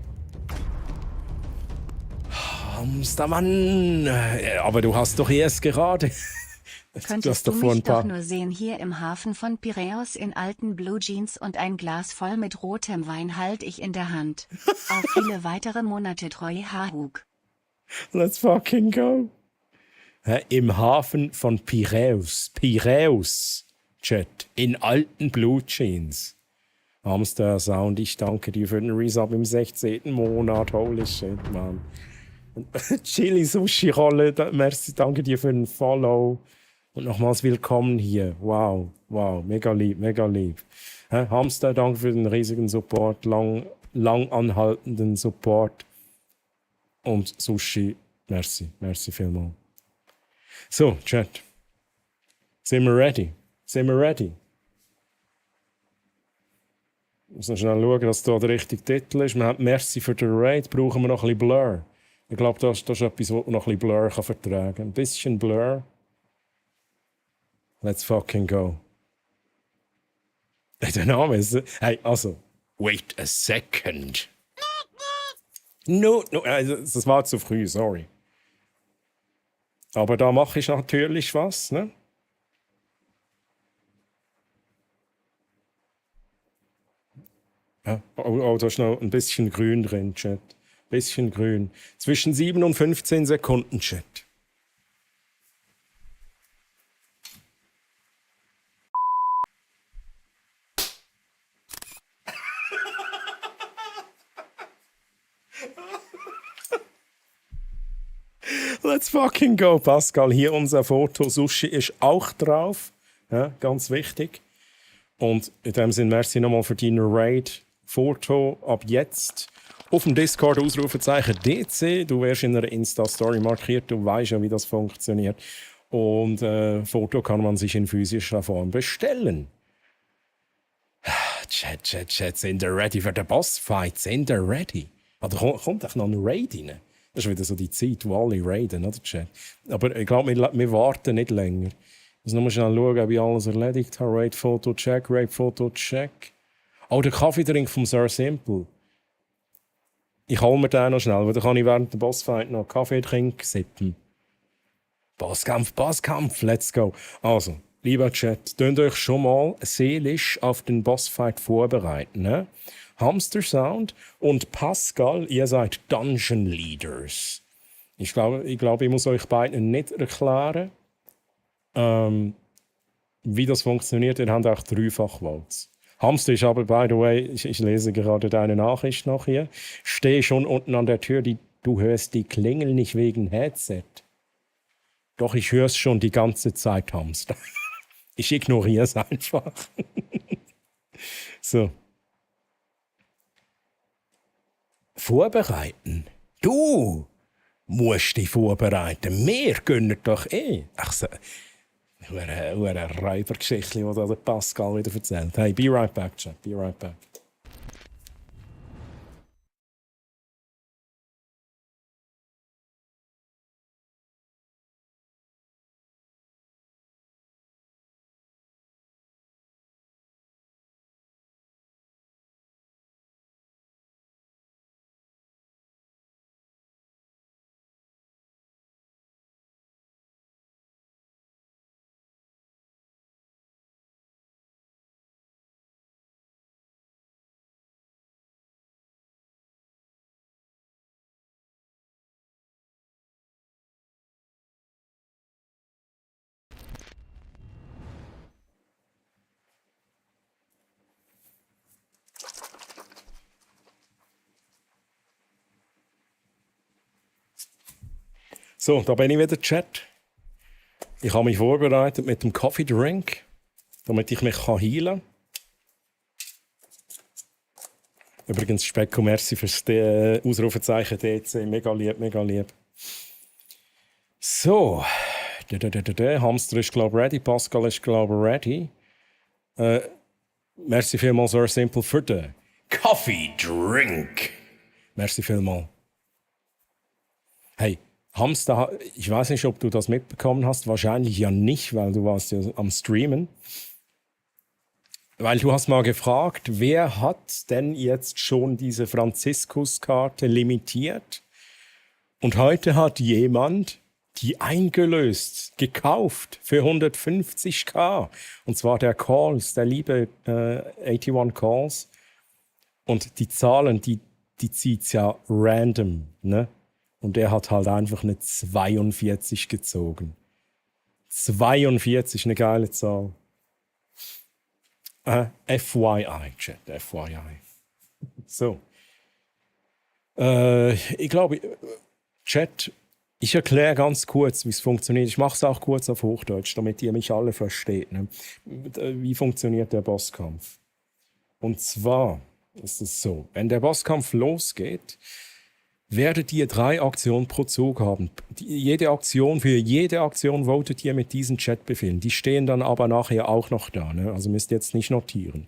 Hamstermann, aber du hast doch erst gerade... Könntest du mich doch nur sehen hier im Hafen von Piräus in alten Blue Jeans und ein Glas voll mit rotem Wein halte ich in der Hand. Auf viele weitere Monate treu Hahug. Let's fucking go. Im Hafen von Piräus, Chat, in alten Blue Jeans. Hamster Sound, ich danke dir für den Resub im 16. Monat. Holy shit, man. Chili Sushi Rolle, merci, danke dir für den Follow. Und nochmals willkommen hier. Wow, mega lieb. Hamster, danke für den riesigen Support, lang anhaltenden Support. Und Sushi, merci vielmals. So, Chat. Sind wir ready? Ich muss noch schnell schauen, dass da der richtige Titel ist. Wir haben Merci für den Raid, brauchen wir noch ein bisschen Blur. Ich glaube, das ist etwas, was man noch ein bisschen Blur vertragen kann. Ein bisschen Blur. Let's fucking go. Der Name ist... Hey, also... Wait a second. No, das war zu früh, sorry. Aber da mache ich natürlich was, ne? Ja, da ist noch ein bisschen grün drin, Chat. Bisschen grün. Zwischen 7 und 15 Sekunden, Chat. Let's fucking go, Pascal. Hier unser Foto. Sushi ist auch drauf. Ja, ganz wichtig. Und in dem Sinne, merci nochmal für deine Raid. Foto ab jetzt. Auf dem Discord Ausrufezeichen DC. Du wirst in einer Insta-Story markiert. Du weißt ja, wie das funktioniert. Und Foto kann man sich in physischer Form bestellen. Chat, sind ihr ready für den Bossfight? Sind ihr ready? Oder kommt auch noch ein Raid rein? Das ist wieder so die Zeit, wo alle raiden, oder Chat? Aber ich glaube, wir warten nicht länger. Ich muss nur mal schnell schauen, ob ich alles erledigt habe. Raid-Foto, check, Raid-Foto, check. Oh, der Kaffeedrink vom Sir Simple. Ich hole mir den noch schnell, weil dann kann ich während dem Bossfight noch Kaffee trinken, sippen. Bosskampf, let's go. Also, lieber Chat, könnt euch schon mal seelisch auf den Bossfight vorbereiten. Ne? Hamster Sound und Pascal, ihr seid Dungeon Leaders. Ich glaube, ich muss euch beiden nicht erklären, wie das funktioniert. Ihr habt auch Dreifach-Votes. Hamster ist aber, by the way, ich lese gerade deine Nachricht noch hier, stehe schon unten an der Tür, du hörst die Klingel nicht wegen Headset. Doch ich höre es schon die ganze Zeit, Hamster. Ich ignoriere es einfach. So. Vorbereiten? Du musst dich vorbereiten. Wir können doch eh. Ach so. Eine Räubergeschichte, die der Pascal wieder erzählt. Hey, be right back, Chat. Be right back. So, da bin ich wieder, Chat. Ich habe mich vorbereitet mit dem Coffee Drink, damit ich mich heilen kann. Übrigens, Specko, merci fürs Ausrufezeichen DC. Mega lieb, mega lieb. So. Hamster ist, glaube ich, ready. Pascal ist, glaube ich, ready. Merci vielmals, Sir Simple, für den Coffee Drink. Merci vielmals. Hey, Hamster, ich weiß nicht, ob du das mitbekommen hast. Wahrscheinlich ja nicht, weil du warst ja am Streamen. Weil du hast mal gefragt, wer hat denn jetzt schon diese Franziskuskarte limitiert? Und heute hat jemand die eingelöst, gekauft für 150.000. Und zwar der Calls, der liebe 81 Calls. Und die Zahlen, die zieht es ja random, ne? Und er hat halt einfach eine 42 gezogen. 42, eine geile Zahl. FYI, Chat, FYI. So. Ich glaube, Chat, ich erkläre ganz kurz, wie es funktioniert. Ich mache es auch kurz auf Hochdeutsch, damit ihr mich alle versteht. Ne? Wie funktioniert der Bosskampf? Und zwar ist es so, wenn der Bosskampf losgeht, werdet ihr 3 Aktionen pro Zug haben. Für jede Aktion votet ihr mit diesen Chatbefehlen. Die stehen dann aber nachher auch noch da. Ne? Also müsst ihr jetzt nicht notieren.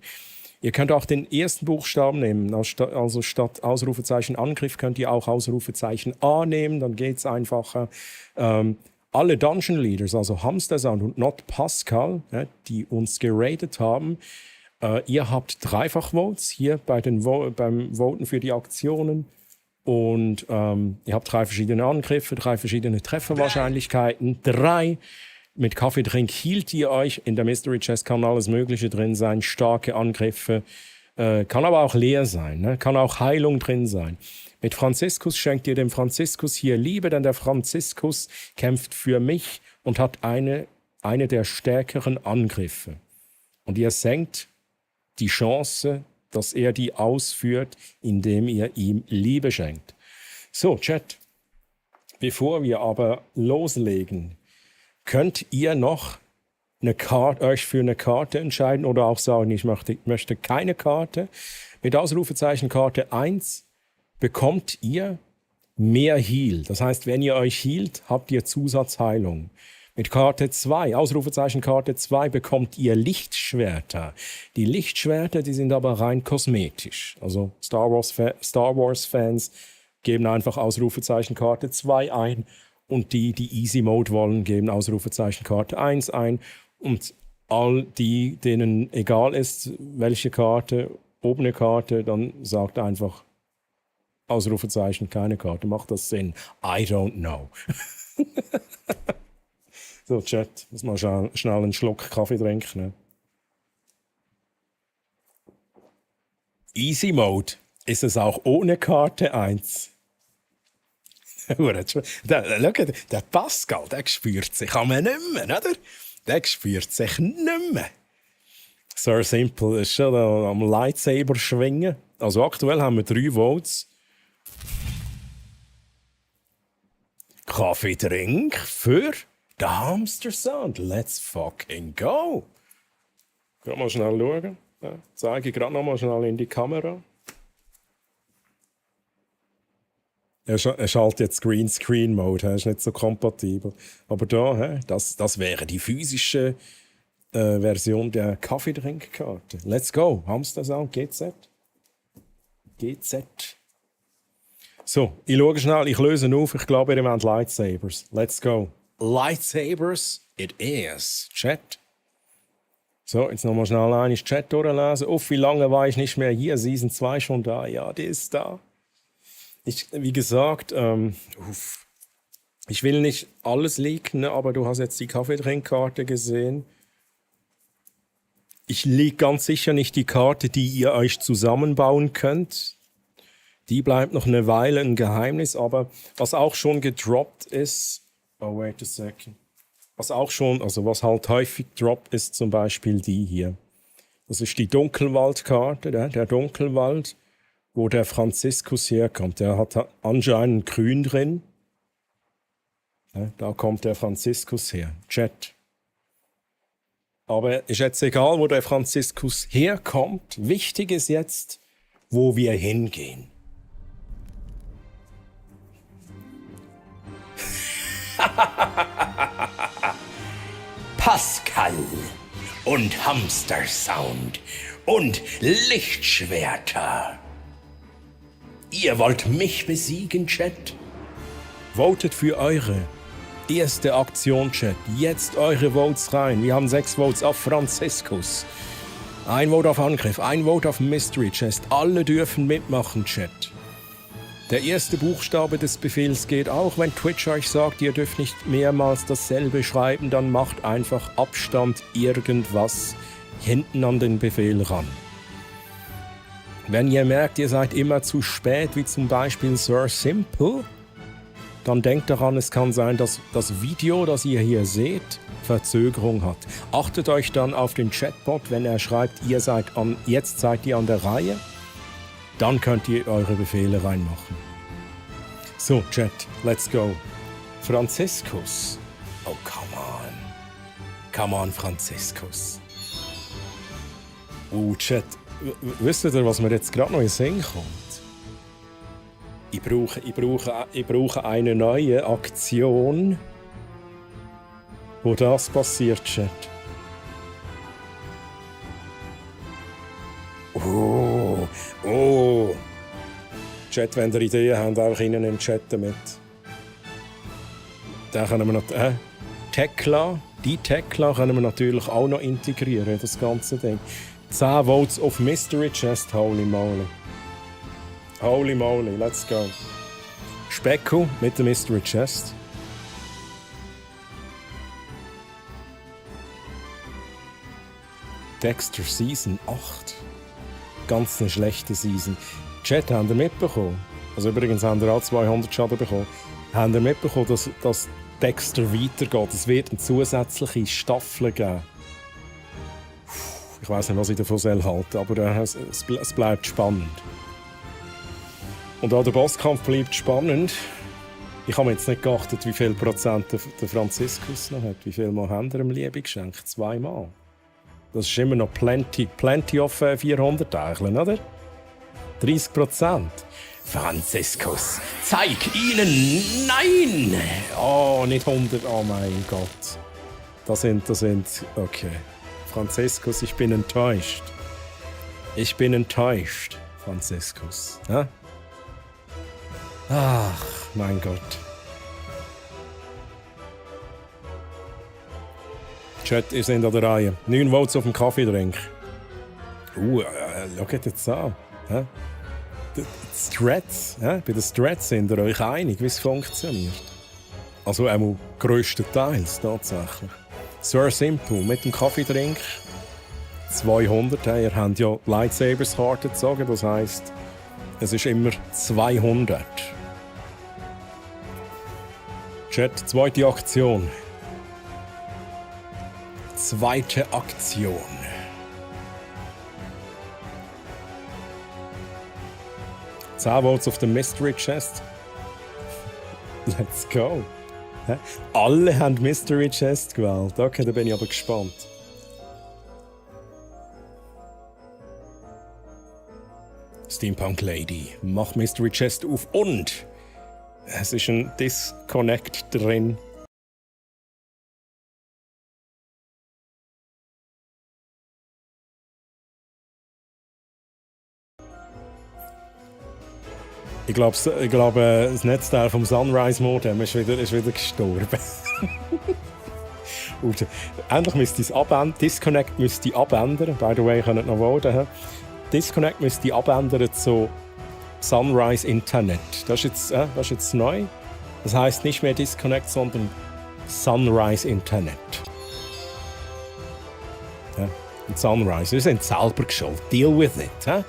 Ihr könnt auch den ersten Buchstaben nehmen. Also statt Ausrufezeichen Angriff könnt ihr auch Ausrufezeichen A nehmen. Dann geht es einfacher. Alle Dungeon Leaders, also Hamstersound und Not Pascal, die uns geradet haben, ihr habt Dreifach-Votes hier beim Voten für die Aktionen. Und ihr habt 3 verschiedene Angriffe, 3 verschiedene Trefferwahrscheinlichkeiten. 3. Mit Kaffeetrink hielt ihr euch. In der Mystery Chest kann alles Mögliche drin sein. Starke Angriffe. Kann aber auch leer sein. Ne? Kann auch Heilung drin sein. Mit Franziskus schenkt ihr dem Franziskus hier Liebe, denn der Franziskus kämpft für mich und hat eine der stärkeren Angriffe. Und ihr senkt die Chance, dass er die ausführt, indem ihr ihm Liebe schenkt. So, Chat. Bevor wir aber loslegen, könnt ihr noch euch für eine Karte entscheiden oder auch sagen, ich möchte keine Karte. Mit Ausrufezeichen Karte 1 bekommt ihr mehr Heal. Das heißt, wenn ihr euch healt, habt ihr Zusatzheilung. Mit Karte 2, Ausrufezeichen Karte 2, bekommt ihr Lichtschwerter. Die Lichtschwerter, die sind aber rein kosmetisch. Also Star Wars Fans geben einfach Ausrufezeichen Karte 2 ein und die Easy Mode wollen, geben Ausrufezeichen Karte 1 ein. Und all die, denen egal ist, welche Karte, ob eine Karte, dann sagt einfach Ausrufezeichen keine Karte. Macht das Sinn? I don't know. So, Chat, muss mal schnell einen Schluck Kaffee trinken. Ne? Easy Mode ist es auch ohne Karte 1. Der Pascal, der spürt sich nicht mehr, oder? Der spürt sich nicht mehr. Sir Simple ist schon am Lightsaber schwingen. Also aktuell haben wir 3 Votes. Kaffee trink für den Hamster-Sound. Let's fucking go. Geh mal schnell schauen. Ja, zeige ich gerade noch mal schnell in die Kamera. Er schaltet jetzt Greenscreen-Mode, ist nicht so kompatibel. Aber da, das wäre die physische Version der Kaffeetrinkkarte. Let's go. Hamster-Sound, GZ. GZ. So, ich schaue schnell, ich löse auf. Ich glaube, ihr meint Lightsabers. Let's go. Lightsabers it is. Chat. So, jetzt nochmal schnell einen Chat durchlesen. Wie lange war ich nicht mehr hier? Season 2 schon da? Ja, die ist da. Wie gesagt, ich will nicht alles leaken, ne, aber du hast jetzt die Kaffeetrinkkarte gesehen. Ich leak ganz sicher nicht die Karte, die ihr euch zusammenbauen könnt. Die bleibt noch eine Weile ein Geheimnis, aber was auch schon gedroppt ist, wait a second. Was halt häufig droppt, ist zum Beispiel die hier. Das ist die Dunkelwaldkarte, der Dunkelwald, wo der Franziskus herkommt. Der hat anscheinend grün drin. Da kommt der Franziskus her. Chat. Aber ist jetzt egal, wo der Franziskus herkommt. Wichtig ist jetzt, wo wir hingehen. Pascal und Hamster-Sound und Lichtschwerter. Ihr wollt mich besiegen, Chat? Votet für eure erste Aktion, Chat. Jetzt eure Votes rein. Wir haben 6 Votes auf Franziskus. Ein Vote auf Angriff, ein Vote auf Mystery Chest. Alle dürfen mitmachen, Chat. Der erste Buchstabe des Befehls geht auch, wenn Twitch euch sagt, ihr dürft nicht mehrmals dasselbe schreiben, dann macht einfach Abstand irgendwas hinten an den Befehl ran. Wenn ihr merkt, ihr seid immer zu spät, wie zum Beispiel Sir Simple, dann denkt daran, es kann sein, dass das Video, das ihr hier seht, Verzögerung hat. Achtet euch dann auf den Chatbot, wenn er schreibt, jetzt seid ihr an der Reihe. Dann könnt ihr eure Befehle reinmachen. So, Chat, let's go. Franziskus. Oh, come on. Come on, Franziskus. Chat, wisst ihr, was mir jetzt gerade noch in den Sinn kommt? Ich brauche eine neue Aktion, wo das passiert, Chat. Chat, wenn ihr Ideen habt, auch in den Chat damit. Dann können wir noch die Tekla können wir natürlich auch noch integrieren, das ganze Ding. 10 Votes auf Mystery Chest, holy moly. Holy moly, let's go. Specko mit der Mystery Chest. Dexter Season 8. Ganz eine schlechte Season. Chat, habt ihr mitbekommen? Also übrigens haben wir auch 200 Schaden bekommen. Habt ihr mitbekommen, dass Dexter weitergeht? Es wird eine zusätzliche Staffel geben. Ich weiß nicht, was ich davon halten soll, aber es bleibt spannend. Und auch der Bosskampf bleibt spannend. Ich habe mir jetzt nicht geachtet, wie viel Prozent der Franziskus noch hat. Wie viel Mal haben wir ihm Liebe geschenkt? 2 Mal. Das ist immer noch plenty of 400 Eicheln, oder? 30%. Franziskus, zeig ihnen Nein! Oh, nicht 100. Oh mein Gott. Das sind. Okay. Franziskus, ich bin enttäuscht. Ich bin enttäuscht, Franziskus. Ja? Ach, mein Gott. Chat, ihr seid an der Reihe. 9 Votes auf dem Kaffeedrink. Schaut jetzt an. Ja? Die Strats, ja? Bei den Strats sind ihr euch einig, wie es funktioniert. Also einmal grösstenteils tatsächlich. Sir Simple mit dem Kaffeedrink 200. Ihr habt ja Lightsabers-Karten gezogen, das heisst, es ist immer 200. Chat, zweite Aktion. Zweite Aktion. Votes auf dem Mystery Chest. Let's go. Alle haben Mystery Chest gewählt. Okay, da bin ich aber gespannt. Steampunk Lady, mach Mystery Chest auf und es ist ein Disconnect drin. Ich glaube, das Netzteil vom Sunrise-Modem ist wieder gestorben. Und endlich müsste es abändern. Disconnect müsste abändern. By the way, könnt ihr noch voten. Disconnect müsste abändern zu Sunrise Internet. Das ist jetzt neu. Das heisst nicht mehr Disconnect, sondern Sunrise Internet. Ja, und Sunrise, wir sind selber geschuld. Deal with it. Huh?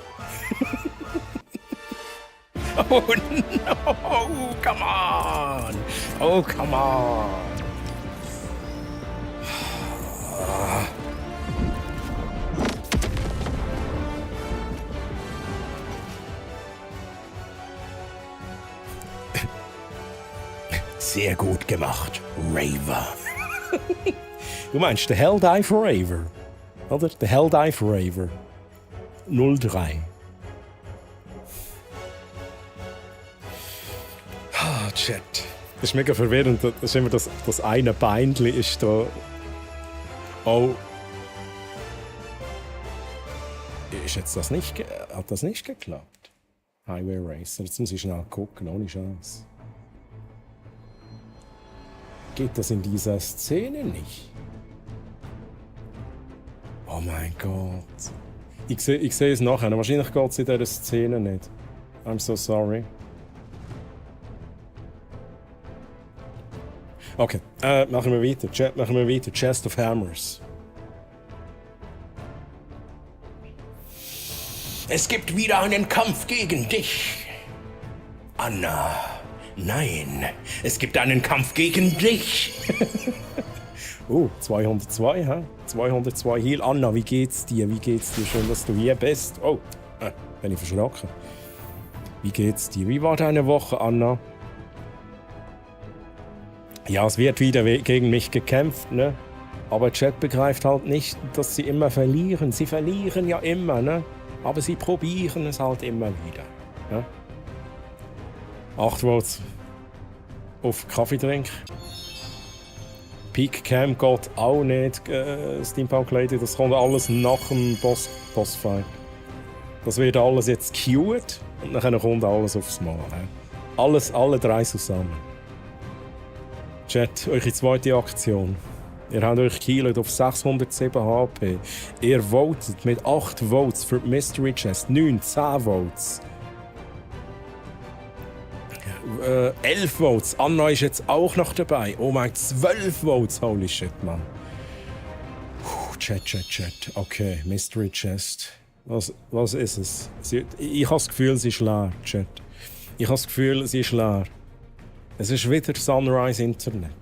Oh no! Come on! Oh, come on! Sehr gut gemacht, Raver. Du meinst den Helldive Raver, oder? Der Helldive Raver 03. Ah, Chat. Das ist mega verwirrend. Das ist immer das eine Beinchen ist da. Oh. Ist jetzt das nicht... Hat das nicht geklappt? Highway Racer. Jetzt muss ich schnell gucken, ohne Chance. Geht das in dieser Szene nicht? Oh mein Gott. Ich sehe es nachher. Wahrscheinlich geht es in dieser Szene nicht. I'm so sorry. Okay, machen wir weiter. Machen wir weiter. Chest of Hammers. Es gibt wieder einen Kampf gegen dich. Anna. Nein, es gibt einen Kampf gegen dich. 202, hä? 202 Heal. Anna, wie geht's dir? Wie geht's dir? Schön, dass du hier bist. Oh, bin ich verschrocken. Wie geht's dir? Wie war deine Woche, Anna? Ja, es wird wieder gegen mich gekämpft, ne? Aber Chat begreift halt nicht, dass sie immer verlieren. Sie verlieren ja immer, ne? Aber sie probieren es halt immer wieder. Ne? 8 Votes auf Kaffeetrink. Peak Cam geht auch nicht. Steampunk Lady, das kommt alles nach dem Bossfight. Das wird alles jetzt queued und dann kommt alles aufs Mal. Alle 3 zusammen. Chat, eure zweite Aktion. Ihr habt euch gekillt auf 607 HP. Ihr votet mit 8 Votes für die Mystery Chest. 9, 10 Votes. 11 Votes. Anna ist jetzt auch noch dabei. Oh mein, 12 Votes. Holy shit, Mann. Chat. Okay, Mystery Chest. Was ist es? Ich habe das Gefühl, sie ist leer, Chat. Ich habe das Gefühl, sie ist leer. Es ist wieder Sunrise Internet.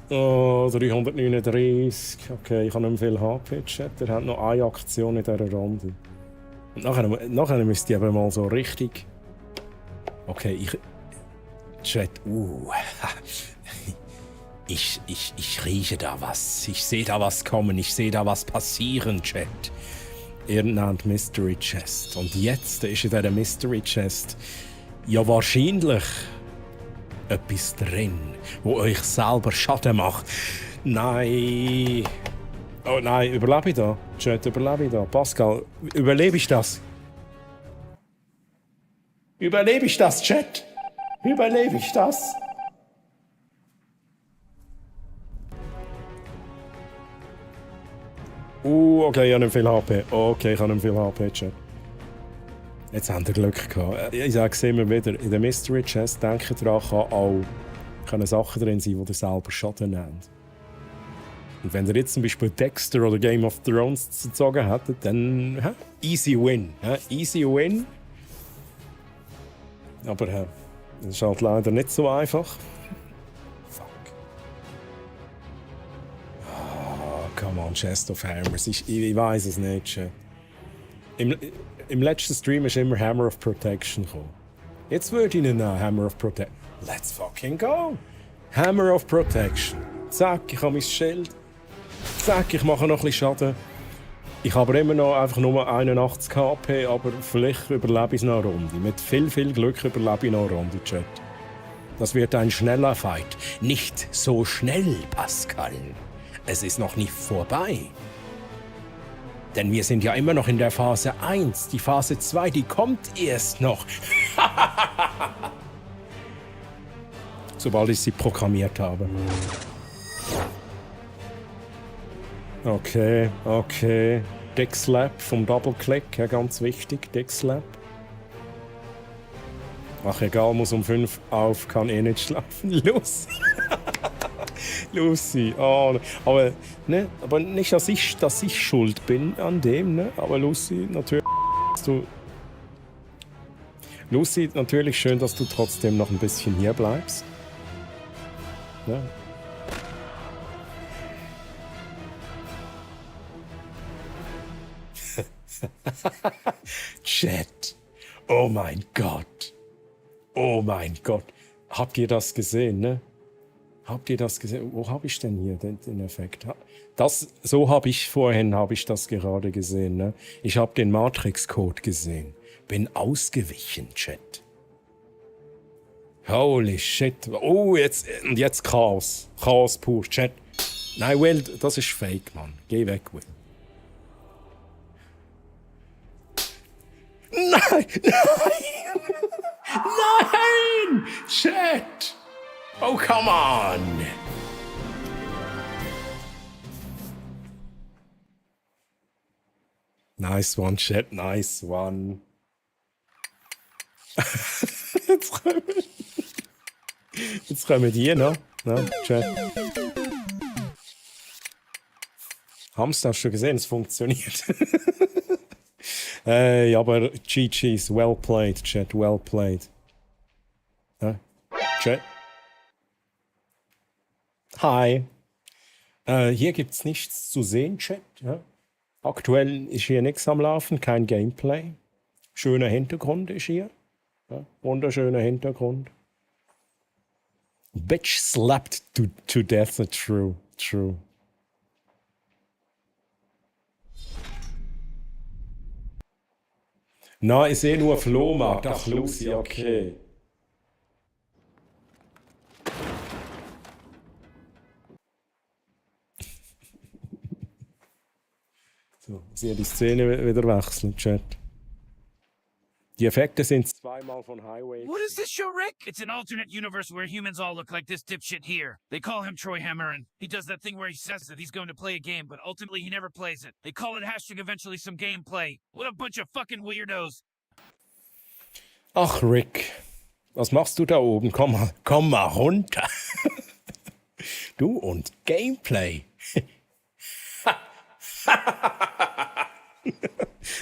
Oh, 339. Okay, ich habe nicht mehr viel HP, Chat. Er hat noch eine Aktion in dieser Runde. Und nachher müsste ich aber mal so richtig... Okay, Chat, Ich rieche da was. Ich sehe da was kommen. Ich sehe da was passieren, Chat. Ihr nennt Mystery Chest. Und jetzt ist in dieser Mystery Chest ja wahrscheinlich etwas drin, wo euch selber Schaden macht. Nein. Oh nein, überlebe ich da? Chat, überlebe ich da? Pascal, überlebe ich das? Überlebe ich das, Chat? Überlebe ich das? Okay, ich habe nicht viel HP. Okay, ich habe nicht viel HP, Chat. Jetzt haben wir Glück gehabt. Ich sage es immer wieder, in der Mystery Chest, denke daran, können Sachen drin sein, die ihr selber Schaden nehmt. Und wenn ihr jetzt zum Beispiel Dexter oder Game of Thrones gezogen hättet, dann easy win. Easy win. Aber das ist halt leider nicht so einfach. Fuck. Oh, come on, Chest of Hammers. Ich weiß es nicht. Im letzten Stream ist immer Hammer of Protection gekommen. Jetzt würde ich nehmen, Hammer of Protection. Let's fucking go! Hammer of Protection. Zack, ich habe mein Schild. Zack, ich mache noch ein bisschen Schaden. Ich habe aber immer noch einfach nur 81 HP, aber vielleicht überlebe ich noch eine Runde. Mit viel Glück überlebe ich noch eine Runde, Chat. Das wird ein schneller Fight. Nicht so schnell, Pascal. Es ist noch nicht vorbei. Denn wir sind ja immer noch in der Phase 1. Die Phase 2, die kommt erst noch. Sobald ich sie programmiert habe. Okay. Dick-Slap vom Double-Click, ja, ganz wichtig. Dick-Slap. Ach egal, muss um 5 auf, kann eh nicht schlafen. Lucy, oh, aber nicht, dass ich schuld bin an dem, ne? Aber Lucy, natürlich schön, dass du trotzdem noch ein bisschen hier bleibst. Ja. Chat. Oh mein Gott. Oh mein Gott. Habt ihr das gesehen, ne? Habt ihr das gesehen? Wo habe ich denn hier den Effekt? Vorhin habe ich das gerade gesehen, ne? Ich habe den Matrix-Code gesehen. Bin ausgewichen, Chat. Holy shit. Oh, jetzt Chaos. Chaos pur, Chat. Nein, Will, das ist fake, Mann. Geh weg, Will. Nein! Nein! Nein! Chat! Oh, come on! Nice one, Chat. Nice one. Jetzt kommen die noch. Ne, Chat. Haben's das schon gesehen? Es funktioniert. Ja, aber GG's. Well played, Chat. Well played. Ja? Chat. Hi. Hier gibt's nichts zu sehen, Chat. Ja? Aktuell ist hier nichts am Laufen, kein Gameplay. Schöner Hintergrund ist hier. Ja? Wunderschöner Hintergrund. Bitch slapped to death. True. Nein, ich sehe nur Flohmarkt. Ach, Lucy, okay. So, ich sehe die Szene wieder wechseln, Chat. Die Effekte sind zweimal von Highway. What is this show, Rick? It's an alternate universe where humans all look like this dipshit here. They call him Troy Hammerin. He does that thing where he says that he's going to play a game, but ultimately he never plays it. They call it eventually some gameplay. What a bunch of fucking weirdos. Ach, Rick, was machst du da oben? Komm mal runter. Du und Gameplay.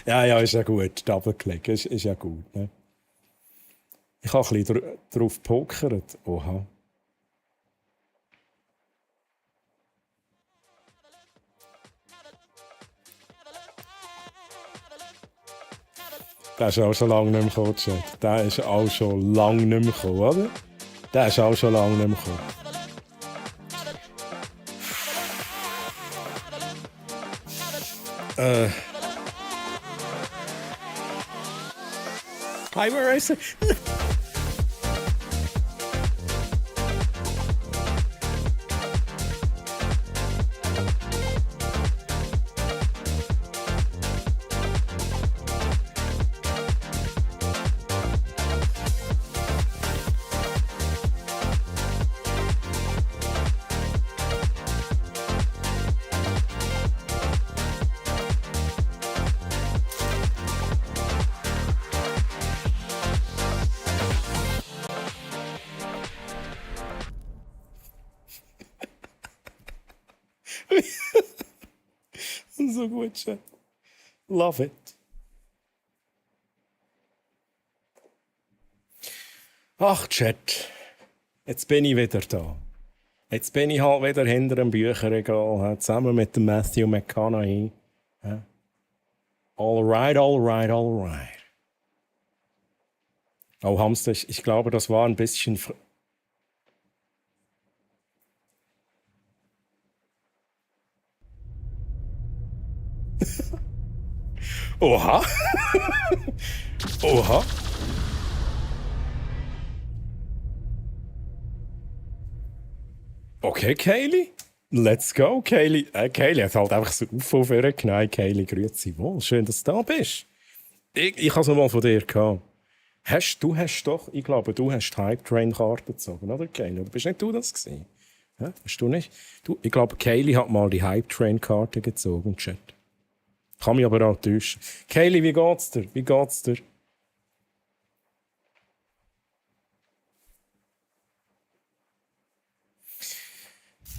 Ja, ist ja gut. Double-Click ist ja gut. Ne? Ich habe ein bisschen drauf gepokert. Oha. Der ist auch schon lange nicht mehr gekommen, Chat. Der ist auch schon lange nicht mehr gekommen, oder? Der ist auch schon lange nicht mehr gekommen. Highway Racer. So gut, Chat. Love it. Ach, Chat. Jetzt bin ich wieder da. Jetzt bin ich halt wieder hinter dem Bücherregal, zusammen mit dem Matthew McConaughey. Alright. Oh, Hamster, ich glaube, das war ein bisschen... Oha. Oha. Okay, Kaylee. Let's go, Kaylee. Kaylee hat halt einfach so auf genommen. Kaylee, grüezi wohl. Schön, dass du da bist. Ich habe es noch mal von dir gehabt. Du hast doch, ich glaube, du hast die Hype-Train-Karte gezogen, oder, Kaylee? Oder bist nicht du das gewesen? Ja, hast du nicht? Ich glaube, Kaylee hat mal die Hype-Train-Karte gezogen, Chat. Kann mich aber auch täuschen. Kaylee, wie geht's dir?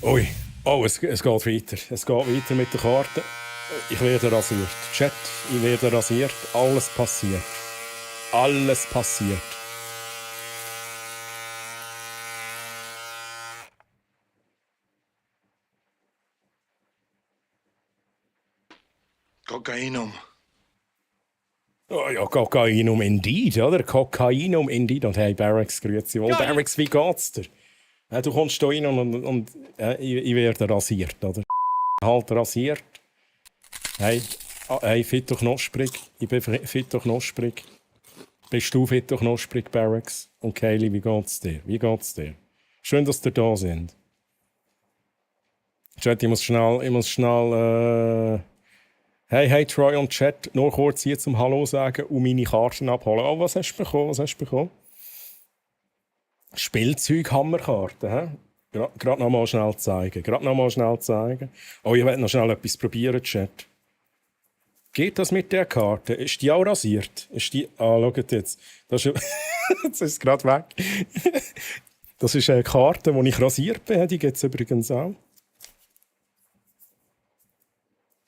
Ui, oh, es geht weiter. Es geht weiter mit der Karte. Ich werde rasiert. Chat, ich werde rasiert. Alles passiert. Alles passiert. Kokainum. Oh ja, Kokainum Indeed, oder? Kokainum Indeed. Und hey, Barracks, grüezi wohl. Barracks, wie geht's dir? Du kommst da rein und ich werde rasiert, oder? Halt rasiert. Hey, fit und knusprig. Ich bin fit und knusprig. Bist du fit und knusprig, Barracks? Und Kaylee, wie geht's dir? Schön, dass ihr da sind. Chat, ich muss schnell hey, Troy und Chat, nur kurz hier zum Hallo sagen und meine Karten abholen. Oh, was hast du bekommen? Spielzeughammerkarten, hä? Gerade noch mal schnell zeigen. Oh, ich will noch schnell etwas probieren, Chat. Geht das mit der Karte? Ist die auch rasiert? Schaut jetzt. Das ist, jetzt ist es gerade weg. Das ist eine Karte, die ich rasiert bin. Die gibt es übrigens auch.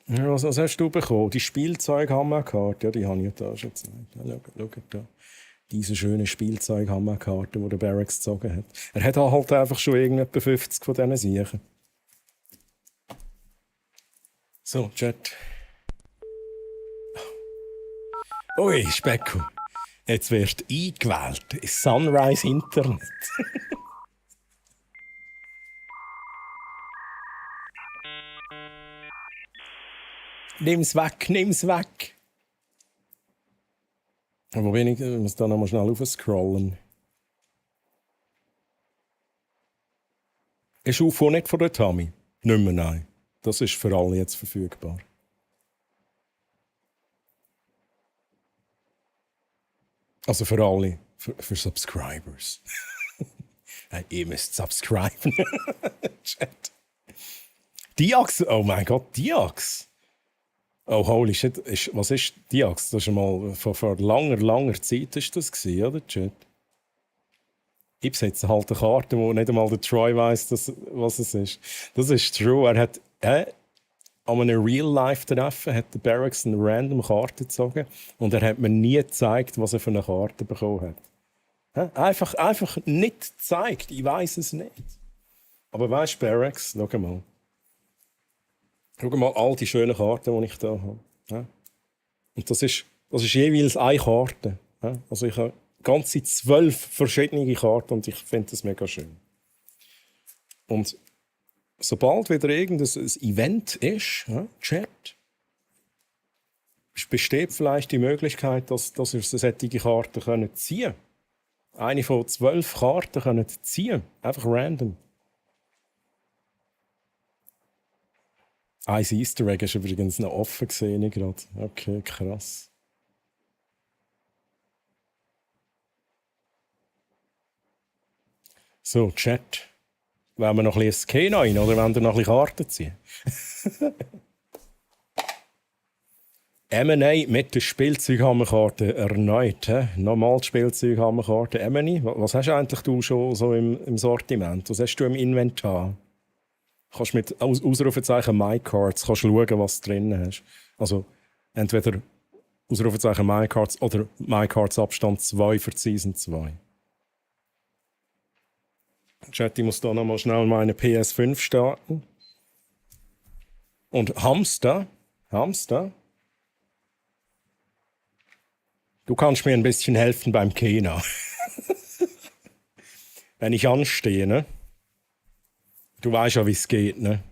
Ja, was hast du bekommen? Die Spielzeughammerkarte, ja, die habe ich da schon gezeigt. Schaut da. Diese schöne Spielzeughammerkarte, die der Barracks gezogen hat. Er hat halt einfach schon etwa 50 von diesen Siechen. So, Chat. Ui, Specko. Jetzt wirst du eingewählt ins Sunrise Internet. Nimm's weg. Wo bin ich? Ich muss da noch mal schnell aufscrollen. Ist UFO nicht von der Tommy? Nicht mehr, nein. Das ist für alle jetzt verfügbar. Also für alle. Für Subscribers. Ihr müsst subscriben. Chat. Diax. Oh mein Gott, Diax. Oh, holy shit. Was ist Diax? Das ist mal vor langer Zeit ist das gewesen, oder, Chat? Ich besitze halt eine Karte, wo nicht einmal der Troy weiss, was es ist. Das ist true. Er hat an einem Real-Life-Treffen hat der Barracks eine random Karte gezogen und er hat mir nie gezeigt, was er für eine Karte bekommen hat. Einfach nicht gezeigt. Ich weiss es nicht. Aber weißt du, Barracks, schau mal. Schau mal all die schönen Karten, die ich hier habe. Ja? Und das ist jeweils eine Karte. Ja? Also ich habe ganze 12 verschiedene Karten und ich finde das mega schön. Und sobald wieder irgendein Event ist, ja, Chat, besteht vielleicht die Möglichkeit, dass ihr solche Karten ziehen könnt. Eine von 12 Karten könnt ziehen. Einfach random. Ein Easter Egg ist übrigens noch offen gesehen gerade. Okay, krass. So, Chat. Wollen wir noch ein bisschen Skin rein oder wollen wir noch ein bisschen Karten ziehen? M&A mit der Spielzeughammerkarte erneut. Nochmal die Spielzeughammerkarte. M&A, was hast du eigentlich du schon so im Sortiment? Was hast du im Inventar? Kannst mit Ausrufezeichen MyCards schauen, was du drin hast. Also entweder Ausrufezeichen MyCards oder MyCards Abstand 2 für die Season 2. Chat, ich muss da nochmal schnell meine PS5 starten. Und Hamster, du kannst mir ein bisschen helfen beim Kena. Wenn ich anstehe, ne? Du weißt ja, wie es geht, ne?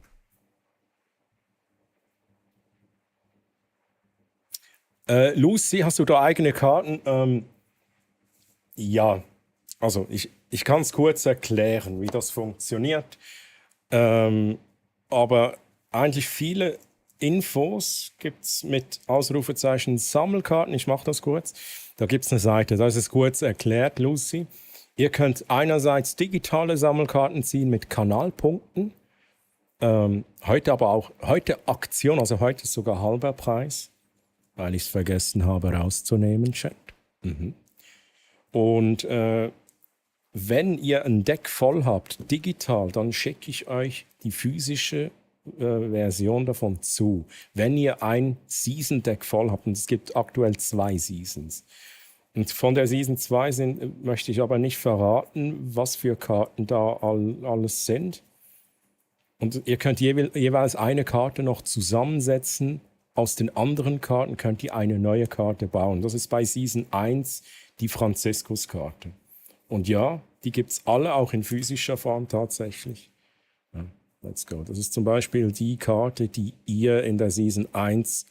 Lucy, hast du da eigene Karten? Ja, also ich kann es kurz erklären, wie das funktioniert. Aber eigentlich viele Infos gibt es mit Ausrufezeichen Sammelkarten. Ich mache das kurz. Da gibt es eine Seite, da ist es kurz erklärt, Lucy. Ihr könnt einerseits digitale Sammelkarten ziehen mit Kanalpunkten. Heute Aktion, also heute ist sogar halber Preis, weil ich es vergessen habe rauszunehmen, Chat. Und wenn ihr ein Deck voll habt, digital, dann schicke ich euch die physische Version davon zu. Wenn ihr ein Season-Deck voll habt, und es gibt aktuell 2 Seasons, und von der Season 2 möchte ich aber nicht verraten, was für Karten da alles sind. Und ihr könnt jeweils eine Karte noch zusammensetzen aus den anderen Karten könnt ihr eine neue Karte bauen. Das ist bei Season 1 die Franziskus-Karte. Und ja, die gibt es alle auch in physischer Form tatsächlich. Ja, let's go. Das ist zum Beispiel die Karte, die ihr in der Season 1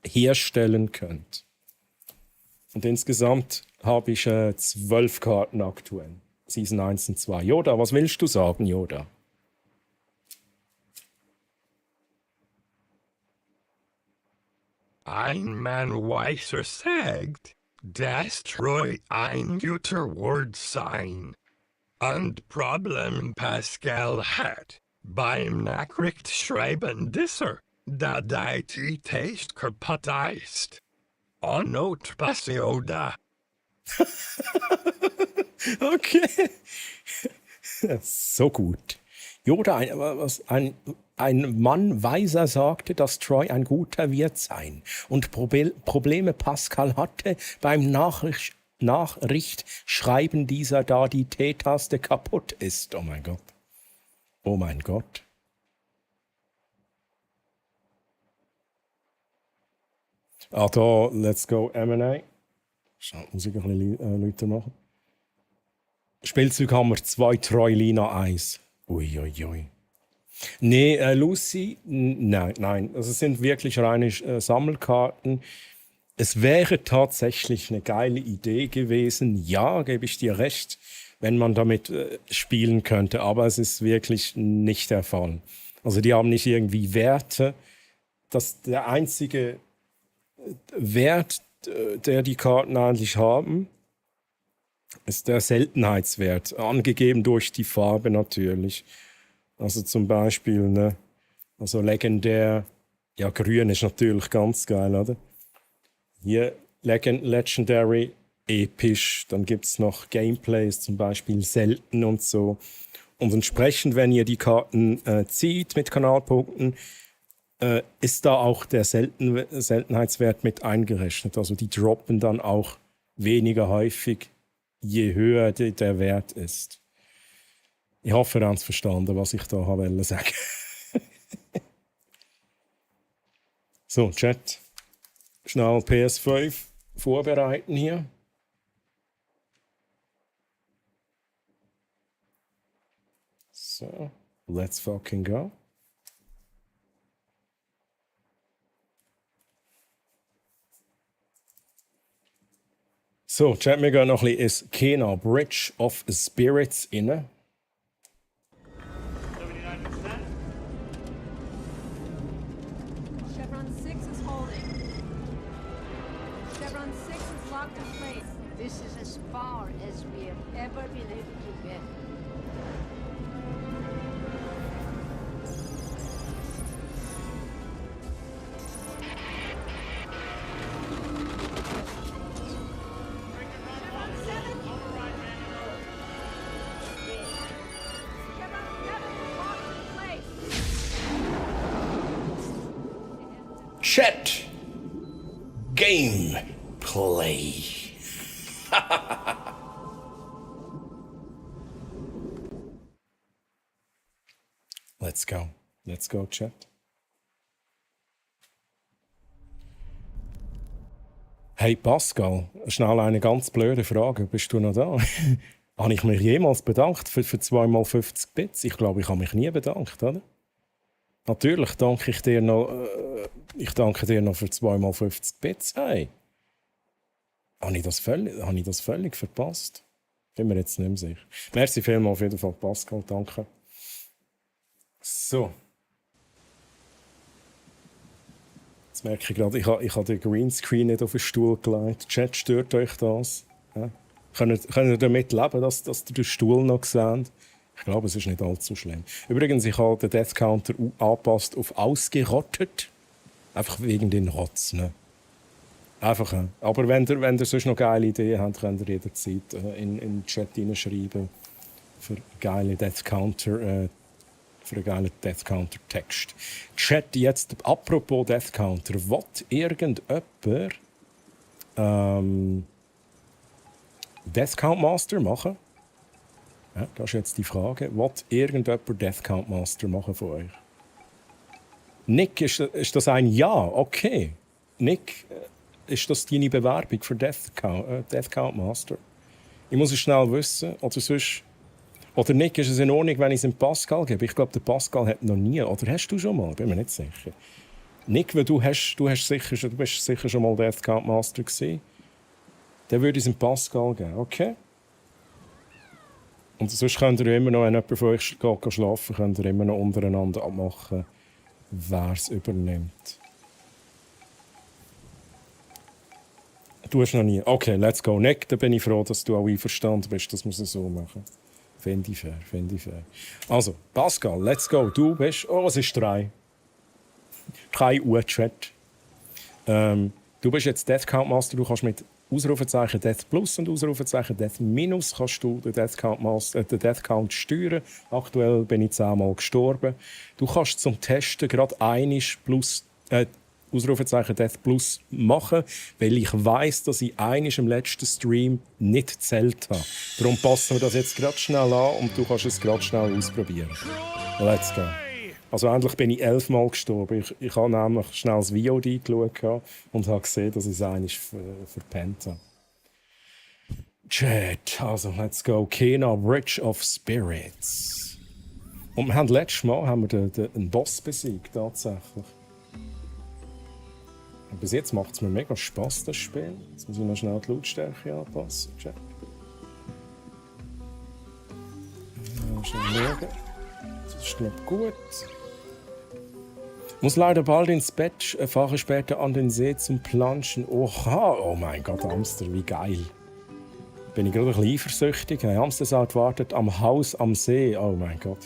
herstellen könnt. Und insgesamt habe ich 12 Karten aktuell. Season 1 und 2. Yoda, was willst du sagen, Yoda? Ein Mann weiser sagt, dass Troy ein guter Wort sein. Und Problem Pascal hat beim Nachrichtschreiben dieser, da die Taste kaputt ist. Not was Yoda. Okay. So gut. Yoda, ein Mann weiser sagte, dass Troy ein guter Wirt sein und Probleme Pascal hatte beim Nachrichtschreiben dieser, da die T-Taste kaputt ist. Oh mein Gott. Oh mein Gott. Ah, da, let's go M&A. Schau, muss ich ein bisschen lauter machen. Spielzeug haben wir 2, Troy Lina 1. Uiuiui. Nee, Lucy, nein. Also es sind wirklich reine Sammelkarten. Es wäre tatsächlich eine geile Idee gewesen. Ja, gebe ich dir recht, wenn man damit spielen könnte. Aber es ist wirklich nicht der Fall. Also die haben nicht irgendwie Werte. Der einzige Wert, der die Karten eigentlich haben, ist der Seltenheitswert, angegeben durch die Farbe natürlich. Also zum Beispiel, ne, also legendär, ja, grün ist natürlich ganz geil, oder? Hier Legendary, episch, dann gibt es noch Gameplays, zum Beispiel selten und so. Und entsprechend, wenn ihr die Karten zieht mit Kanalpunkten, ist da auch der Seltenheitswert mit eingerechnet. Also die droppen dann auch weniger häufig, je höher der Wert ist. Ich hoffe, ihr habt es verstanden, was ich da wollte sagen. So, Chat. Schnell PS5 vorbereiten hier. So, let's fucking go. So, Chat, wir gehen noch ein bisschen ins Kena Bridge of Spirits rein. Chevron 6 is holding. Chevron 6 is locked in place. This is as far as we have ever been able to get. Chat. Gameplay. Let's go. Let's go, Chat. Hey Pascal, schnell eine ganz blöde Frage. Bist du noch da? Habe ich mich jemals bedankt für 2x50 Bits? Ich glaube, ich habe mich nie bedankt, oder? Natürlich danke ich dir noch, für 2x50 Bits. Hey! Habe ich das völlig verpasst? Bin mir jetzt nicht mehr sicher. Merci vielmals auf jeden Fall, Pascal. Danke. So. Jetzt merke ich gerade, ich habe den Greenscreen nicht auf den Stuhl gelegt. Chat, stört euch das? Ja? Könnt ihr damit leben, dass ihr den Stuhl noch seht? Ich glaube, es ist nicht allzu schlimm. Übrigens, ich habe den Death Counter angepasst auf ausgerottet. Einfach wegen den Rotz. Ne? Einfach. Aber wenn ihr sonst noch geile Ideen habt, könnt ihr jederzeit in den Chat hineinschreiben für geile Death Counter. Für einen geilen Death Counter Text. Chat jetzt, apropos Death Counter, will irgendjemand Death Count Master machen? Ja, das ist jetzt die Frage. Will irgendjemand Death Count Master machen von euch? Nick, ist das ein Ja? Okay. Nick, ist das deine Bewerbung für Death Count Master? Ich muss es schnell wissen. Oder Nick, ist es in Ordnung, wenn ich es dem Pascal gebe? Ich glaube, der Pascal hat noch nie. Oder hast du schon mal? Bin mir nicht sicher. Nick, weil du bist sicher schon mal Death Count Master gewesen. Dann würde ich es dem Pascal geben, okay? Und sonst könnt ihr immer noch, wenn jemand von euch geht schlafen, könnt ihr immer noch untereinander abmachen, wer es übernimmt. Du hast noch nie. Okay, let's go. Nick, da bin ich froh, dass du auch einverstanden bist, dass wir es so machen. Finde ich fair. Also, Pascal, let's go. Du bist... Oh, es ist 3. Kein U-Chat. Du bist jetzt Death Count Master. Du kannst mit Ausrufezeichen Death Plus und Ausrufezeichen Death Minus kannst du den Death Count steuern. Aktuell bin ich 10-mal gestorben. Du kannst zum Testen gerade einiges plus Ausrufezeichen Death Plus machen, weil ich weiss, dass ich einiges im letzten Stream nicht gezählt habe. Darum passen wir das jetzt gerade schnell an und du kannst es gerade schnell ausprobieren. Let's go. Also endlich bin ich 11 Mal gestorben. Ich habe nämlich schnell das VOD geschaut und habe gesehen, dass ich es eigentlich verpennt habe. Chat, also let's go. Kena, Bridge of Spirits. Und wir haben letztes Mal den Boss besiegt, tatsächlich. Und bis jetzt macht es mir mega Spass, das Spiel. Jetzt muss ich noch schnell die Lautstärke anpassen. Check. Schnell schauen. Das ist, glaube ich, gut. Muss leider bald ins Bett, fahre später an den See zum Planschen. Oha, oh mein Gott, Hamster, wie geil. Bin ich gerade ein bisschen eifersüchtig. Hamstersaat wartet am Haus am See. Oh mein Gott.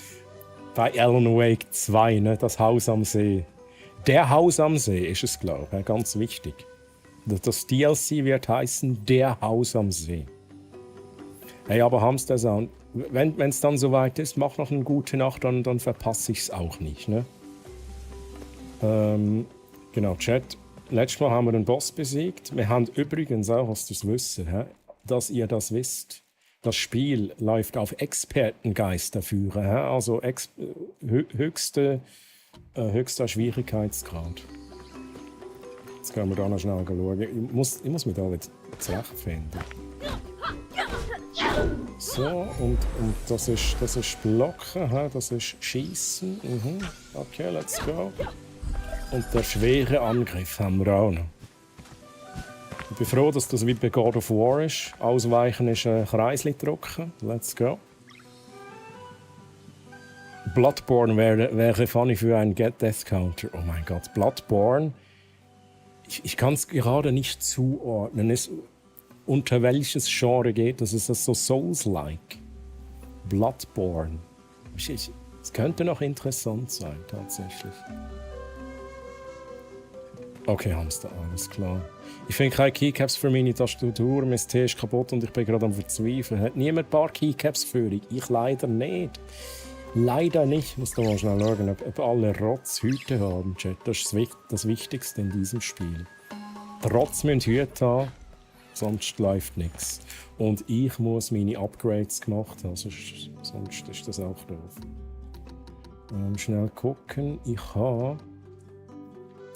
Bei Alan Wake 2, ne? Das Haus am See. Der Haus am See ist es, glaube ich, ganz wichtig. Das DLC wird heißen Der Haus am See. Hey, aber Hamstersaat, wenn es dann soweit ist, mach noch eine gute Nacht, dann verpasse ich es auch nicht, ne? Genau, Chat. Letztes Mal haben wir den Boss besiegt. Wir haben übrigens auch, was ihr wisst, dass ihr das wisst, das Spiel läuft auf Expertengeister führen, also höchster Schwierigkeitsgrad. Jetzt können wir da noch schnell schauen. Ich muss mich da jetzt zurechtfinden. So, und das ist Blocken, das ist Schießen. Okay, let's go. Und der schwere Angriff haben wir auch noch. Ich bin froh, dass das wie bei God of War ist. Ausweichen ist ein Kreisli drücken. Let's go. Bloodborne wäre funny für einen Get Death Counter. Oh mein Gott, Bloodborne. Ich kann es gerade nicht zuordnen. Unter welches Genre geht das? Ist das so Souls-like? Bloodborne. Es könnte noch interessant sein, tatsächlich. Okay, Hamster, alles klar. Ich finde keine Keycaps für meine Tastatur. Mein Tee ist kaputt und ich bin gerade am Verzweifeln. Hat niemand ein paar Keycaps für mich? Ich leider nicht. Leider nicht. Ich muss da mal schnell schauen, ob alle Rotz Hüte haben, Chat. Das ist das Wichtigste in diesem Spiel. Die Rotz müssen Hüte haben, sonst läuft nichts. Und ich muss meine Upgrades gemacht haben, sonst ist das auch doof. Schnell gucken. Ich habe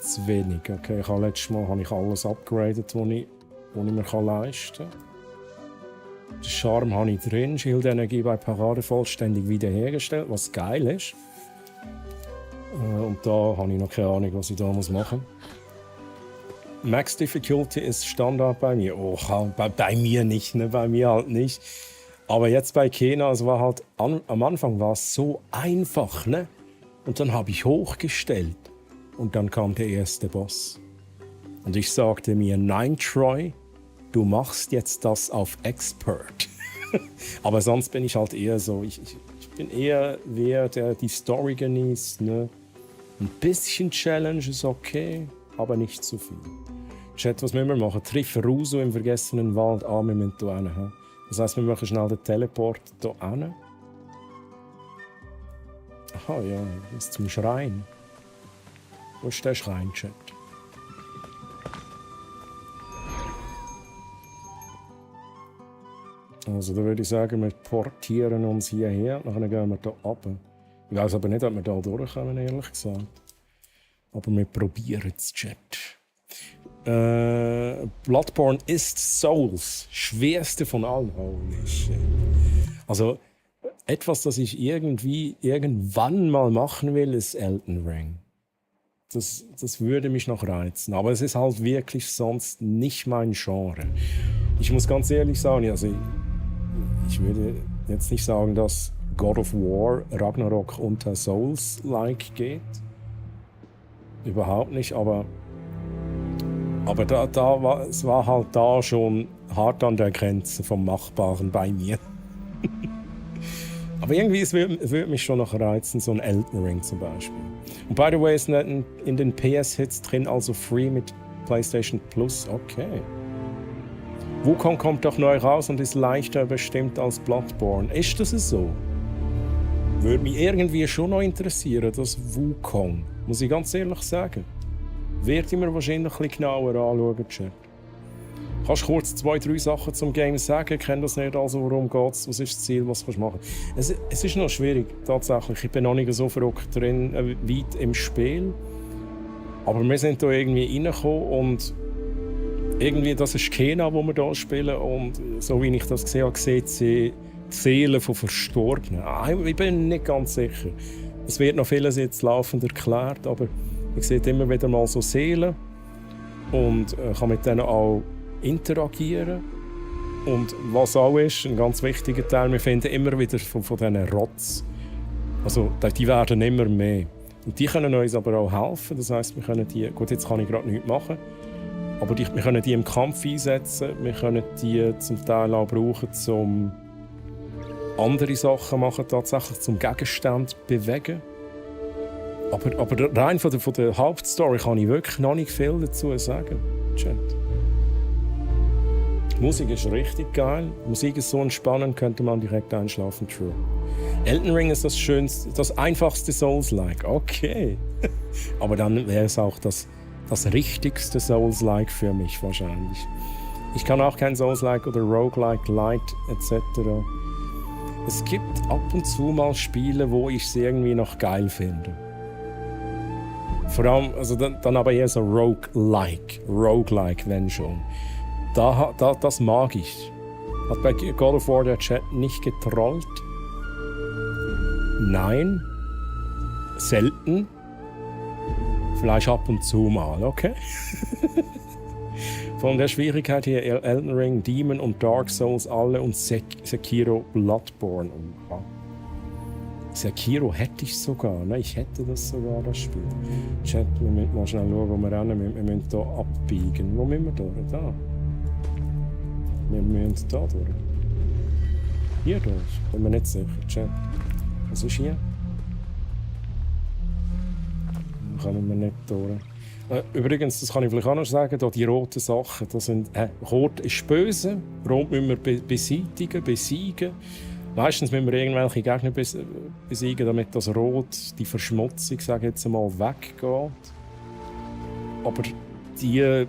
zu wenig. Okay, letztes Mal habe ich alles upgradet, was ich mir leisten kann. Den Charme habe ich drin, Schildenergie bei Parade vollständig wiederhergestellt, was geil ist. Und da habe ich noch keine Ahnung, was ich da machen muss. Max Difficulty ist Standard bei mir. Oh, bei mir nicht, ne? Bei mir halt nicht. Aber jetzt bei Kena, es war halt am Anfang war es so einfach, ne? Und dann habe ich hochgestellt. Und dann kam der erste Boss. Und ich sagte mir, nein, Troy, du machst jetzt das auf Expert. Aber sonst bin ich halt eher so, ich bin eher wer, der die Story genießt. Ne? Ein bisschen Challenge ist okay, aber nicht zu viel. Chat, was müssen wir machen? Triff Ruso im vergessenen Wald an, wir müssen hier hin. Das heisst, wir machen schnell den Teleport hier hin. Aha, ja, das ist zum Schrein. Wo ist der Schrein, Chat? Also da würde ich sagen, wir portieren uns hierher, dann gehen wir hier runter. Ich weiß aber nicht, ob wir hier durchkommen, ehrlich gesagt. Aber wir probieren es, Chat. Bloodborne ist Souls. Schwerste von allen. Holy shit. Also, etwas, das ich irgendwann mal machen will, ist Elden Ring. Das würde mich noch reizen. Aber es ist halt wirklich sonst nicht mein Genre. Ich muss ganz ehrlich sagen, also ich würde jetzt nicht sagen, dass God of War Ragnarok unter Souls-like geht. Überhaupt nicht, aber es war halt da schon hart an der Grenze vom Machbaren bei mir. Aber irgendwie, es würde mich schon noch reizen, so ein Elden Ring zum Beispiel. Und by the way, ist in den PS-Hits drin, also free mit PlayStation Plus, okay. Wukong kommt doch neu raus und ist leichter bestimmt als Bloodborne. Ist das so? Würde mich irgendwie schon noch interessieren, das Wukong. Muss ich ganz ehrlich sagen. Wird ich mir wahrscheinlich ein bisschen genauer anschauen, Chat. Kannst du kurz 2-3 Sachen zum Game sagen? Ich kenne das nicht, also worum geht es? Was ist das Ziel? Was kannst du machen? Es ist noch schwierig, tatsächlich. Ich bin noch nicht so verrückt drin, weit im Spiel. Aber wir sind da irgendwie reingekommen und irgendwie, das ist Kena, wo wir hier spielen. Und so wie ich das gesehen habe, sieht sie die Seelen von Verstorbenen. Ich bin nicht ganz sicher. Es wird noch vieles jetzt laufend erklärt, aber ich sehe immer wieder mal so Seelen und kann mit denen auch interagieren. Und was auch ist, ein ganz wichtiger Teil, wir finden immer wieder von diesen Rotz. Also die werden immer mehr. Und die können uns aber auch helfen. Das heisst, wir können die, gut, jetzt kann ich gerade nichts machen, aber wir können die im Kampf einsetzen. Wir können die zum Teil auch brauchen, um andere Sachen machen, tatsächlich zum Gegenstand bewegen. Aber rein von der Hauptstory kann ich wirklich noch nicht viel dazu sagen. Chat. Die Musik ist richtig geil. Die Musik ist so entspannend, könnte man direkt einschlafen. True. Elden Ring ist das schönste, das einfachste Souls-like. Okay. Aber dann wäre es auch das richtigste Souls-like für mich wahrscheinlich. Ich kann auch kein Souls-like oder Roguelike, Light etc. Es gibt ab und zu mal Spiele, wo ich sie irgendwie noch geil finde. Vor allem, also dann aber eher so Roguelike, wenn schon. Das mag ich. Hat bei God of War der Chat nicht getrollt? Nein. Selten. Vielleicht ab und zu mal, okay? Von der Schwierigkeit her Elden Ring, Demon und Dark Souls alle und Sekiro Bloodborne. Sekiro hätte ich sogar, ne? Ich hätte das sogar, das Spiel. Chat, wir müssen mal schnell schauen, wo wir rennen. Wir müssen hier abbiegen. Wo müssen wir durch? Da. Wir müssen da durch. Hier durch. Bin mir nicht sicher. Chat. Was ist hier? Da kommen wir nicht durch. Übrigens, das kann ich vielleicht auch noch sagen, da die roten Sachen, das sind, Rot ist böse, Rot müssen wir besiegen. Meistens müssen wir irgendwelche Gegner besiegen, damit das Rot, die Verschmutzung, sage ich jetzt einmal, weggeht. Aber die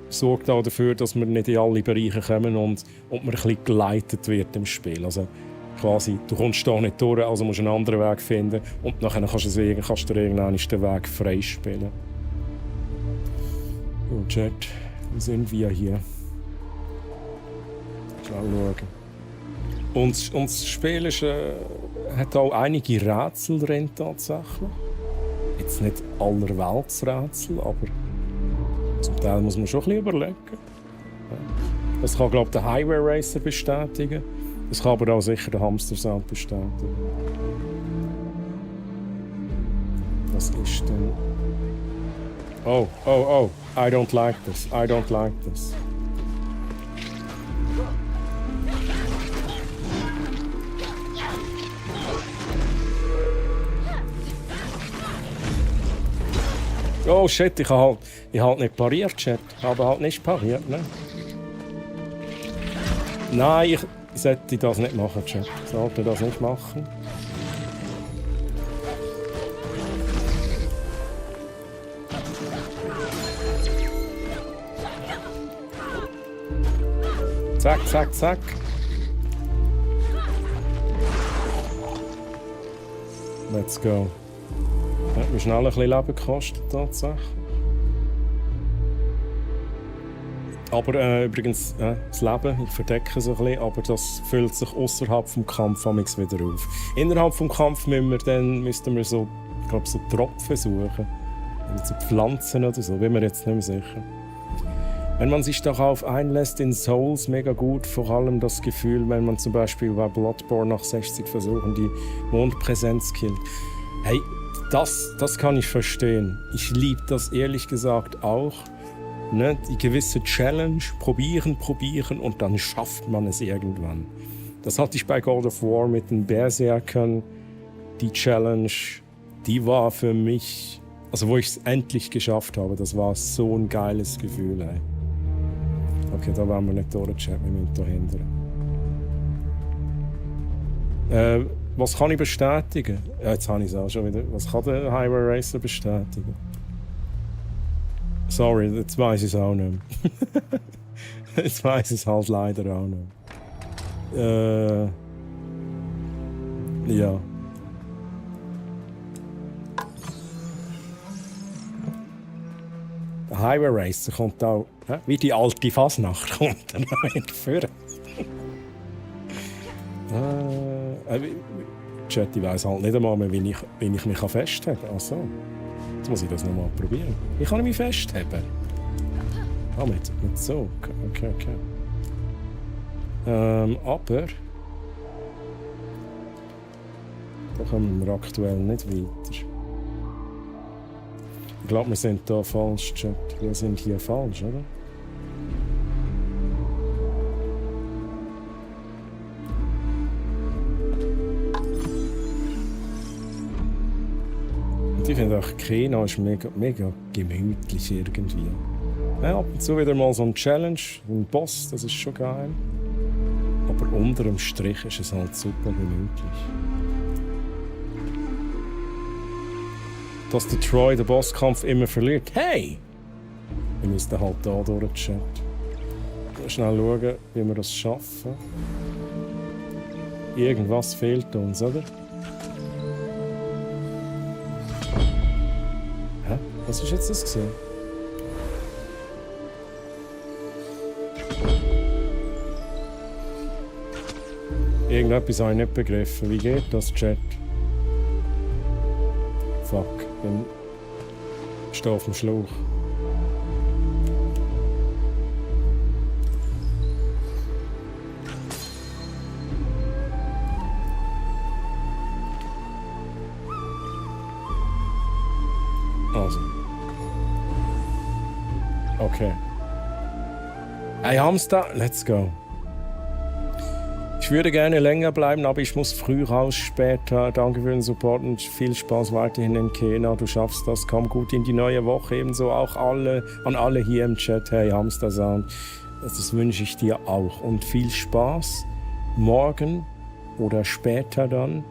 sorgt auch dafür, dass wir nicht in alle Bereiche kommen und man ein bisschen geleitet wird im Spiel. Also quasi, du kommst da nicht durch, also musst du einen anderen Weg finden und nachher kannst du irgendwann den Weg freispielen. So, Chat, wo sind wir hier? Schnell schauen. Und das Spiel ist, hat auch einige Rätsel drin tatsächlich. Jetzt nicht allerweltsrätsel, aber zum Teil muss man schon ein bisschen überlegen. Das kann, glaube ich, der Highway Racer bestätigen. Das kann aber auch sicher der Hamster Sound bestätigen. Was ist denn? Oh, I don't like this. Oh shit, ich habe halt nicht pariert, Chat. Ich habe halt nicht pariert, ne? Nein, ich sollte das nicht machen, Chat. Ich sollte das nicht machen. Zack, zack, zack. Let's go. Hat mir schnell ein bisschen Leben gekostet, tatsächlich. Aber übrigens, das Leben, ich verdecke es ein bisschen, aber das füllt sich außerhalb des Kampfes wieder auf. Innerhalb des Kampfes müssten wir so, ich glaube, so Tropfen suchen. So Pflanzen oder so, bin mir jetzt nicht mehr sicher. Wenn man sich darauf einlässt, in Souls mega gut, vor allem das Gefühl, wenn man zum Beispiel bei Bloodborne nach 60 Versuchen die Mondpräsenz killt. Hey, das kann ich verstehen. Ich liebe das ehrlich gesagt auch. Ne? Die gewisse Challenge, probieren und dann schafft man es irgendwann. Das hatte ich bei God of War mit den Berserkern. Die Challenge, die war für mich, also wo ich es endlich geschafft habe, das war so ein geiles Gefühl. Ey. Okay, da waren wir nicht durchgecheckt, wir müssen da hindern. Was kann ich bestätigen? Ja, jetzt habe ich es auch schon wieder. Was kann der Highway Racer bestätigen? Sorry, jetzt weiss ich es auch nicht mehr. Jetzt weiss ich es halt leider auch nicht mehr. Ja. Der Highway Racer kommt auch, wie die alte Fasnacht, kommt er noch mit vorne. Chat, ich weiss halt nicht einmal mehr, wie ich mich festheben kann. Also, jetzt muss ich das nochmal probieren. Wie kann ich mich festheben? Ah, mit so. Okay. Aber da kommen wir aktuell nicht weiter. Ich glaube, wir sind hier falsch, Chat. Wir sind hier falsch, oder? Ich finde auch, Kena ist mega gemütlich irgendwie. Ja, ab und zu wieder mal so ein Challenge, ein Boss, das ist schon geil. Aber unter dem Strich ist es halt super gemütlich. Dass der Troy den Bosskampf immer verliert. Hey! Wir müssen halt hier durchchatten. Schnell schauen, wie wir das schaffen. Irgendwas fehlt uns, oder? Hä? Was ist jetzt das gesehen? Irgendetwas habe ich nicht begriffen. Wie geht das, Chat? Fuck, ich stehe auf dem Schlauch. Also. Okay. Hey Hamster, let's go. Ich würde gerne länger bleiben, aber ich muss früh raus später. Danke für den Support und viel Spaß weiterhin in Kena. Du schaffst das, komm gut in die neue Woche. Ebenso auch an alle hier im Chat. Hey Hamster Sound, das wünsche ich dir auch. Und viel Spaß morgen oder später dann.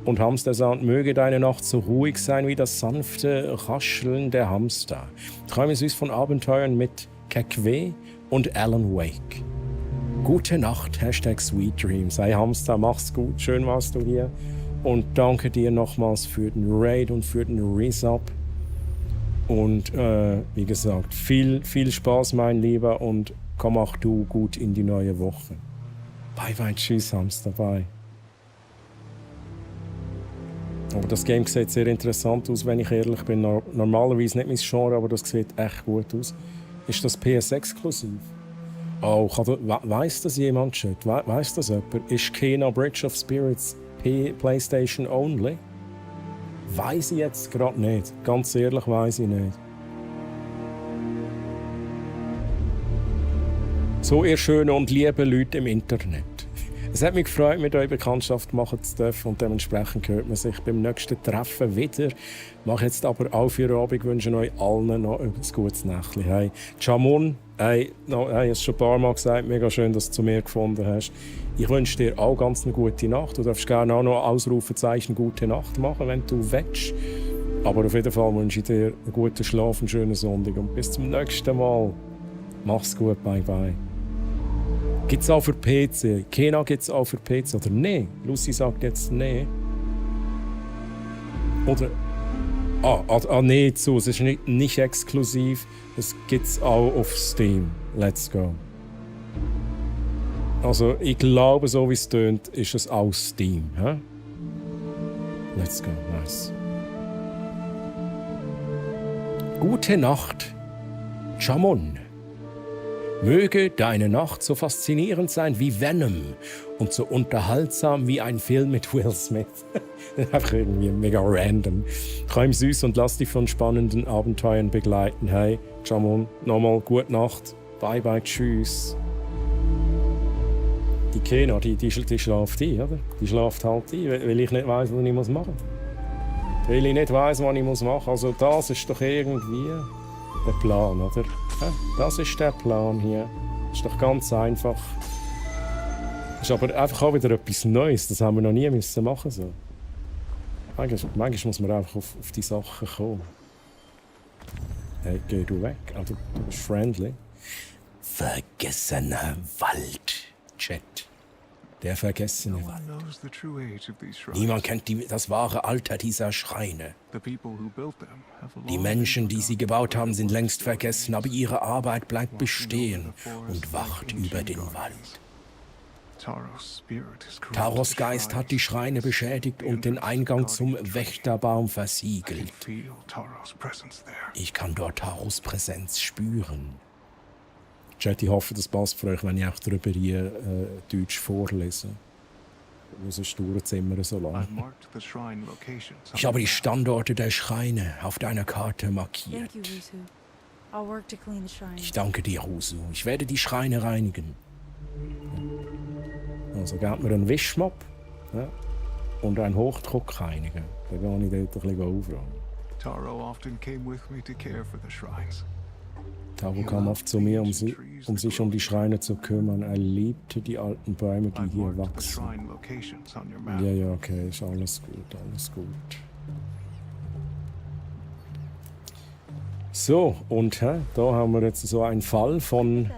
Und Hamster Sound, möge deine Nacht so ruhig sein wie das sanfte Rascheln der Hamster. Träume süß von Abenteuern mit Kekwe und Alan Wake. Gute Nacht, Sweet Dreams. Hey Hamster, mach's gut, schön warst du hier. Und danke dir nochmals für den Raid und für den Resub. Und wie gesagt, viel Spaß, mein Lieber, und komm auch du gut in die neue Woche. Bye, tschüss Hamster, bye. Aber das Game sieht sehr interessant aus, wenn ich ehrlich bin. Normalerweise nicht mein Genre, aber das sieht echt gut aus. Ist das PS-exklusiv? Oh, weiss das jemand schon? Weiss das jemand? Ist Kena Bridge of Spirits PlayStation only? Weiss ich jetzt gerade nicht. Ganz ehrlich, weiss ich nicht. So, ihr schönen und lieben Leute im Internet. Es hat mich gefreut, mit euch Bekanntschaft machen zu dürfen, und dementsprechend hört man sich beim nächsten Treffen wieder. Ich mache jetzt aber auch für Abend, wünsche euch allen noch ein gutes Nächtchen. Hey, Jamon, hey, ich habe es schon ein paar Mal gesagt, mega schön, dass du zu mir gefunden hast. Ich wünsche dir auch ganz eine gute Nacht. Du darfst gerne auch noch Ausrufezeichen «Gute Nacht» machen, wenn du willst. Aber auf jeden Fall wünsche ich dir einen guten Schlaf, einen schönen Sonntag und bis zum nächsten Mal. Mach's gut, bye bye. Gibt's auch für PC? Kena gibt's auch für PC, oder nee? Lucy sagt jetzt nee. Oder... Nee, zu. Es ist nicht exklusiv. Es gibt's auch auf Steam. Let's go. Also, ich glaube, so wie es tönt, ist es auch Steam. Hä? Let's go. Nice. Gute Nacht, Jamon. Möge deine Nacht so faszinierend sein wie Venom und so unterhaltsam wie ein Film mit Will Smith. Einfach irgendwie mega random. Träum süß und lass dich von spannenden Abenteuern begleiten. Hey, Jamon, nochmal gute Nacht. Bye bye, tschüss. Die Kena, die schläft ein, oder? Die schläft halt ein, weil ich nicht weiss, was ich machen muss. Weil ich nicht weiss, was ich machen muss. Also das ist doch irgendwie der Plan, oder? Ja, das ist der Plan hier. Das ist doch ganz einfach. Das ist aber einfach auch wieder etwas Neues. Das haben wir noch nie müssen machen so. Manchmal muss man einfach auf die Sachen kommen. Hey, geh du weg. Also, du bist friendly. Vergessener Wald. Chat. Der Vergessene Wald. Niemand kennt das wahre Alter dieser Schreine. Die Menschen, die sie gebaut haben, sind längst vergessen, aber ihre Arbeit bleibt bestehen und wacht über den Wald. Taros Geist hat die Schreine beschädigt und den Eingang zum Wächterbaum versiegelt. Ich kann dort Taros Präsenz spüren. Chat, ich hoffe, das passt für euch, wenn ich auch darüber hier Deutsch vorlese. Sonst dauert es immer so lange. Ich habe die Standorte der Schreine auf deiner Karte markiert. Ich danke dir, Rusu. Ich werde die Schreine reinigen. Also gebt mir einen Wischmopp, ja, und einen Hochdruckreiniger. Da gehe ich dort ein bisschen aufräumen. Taro kam oft zu mir, um sich um die Schreine zu kümmern. Er liebte die alten Bäume, die hier wachsen. Ja, okay, ist alles gut, alles gut. So, und da haben wir jetzt so einen Fall von...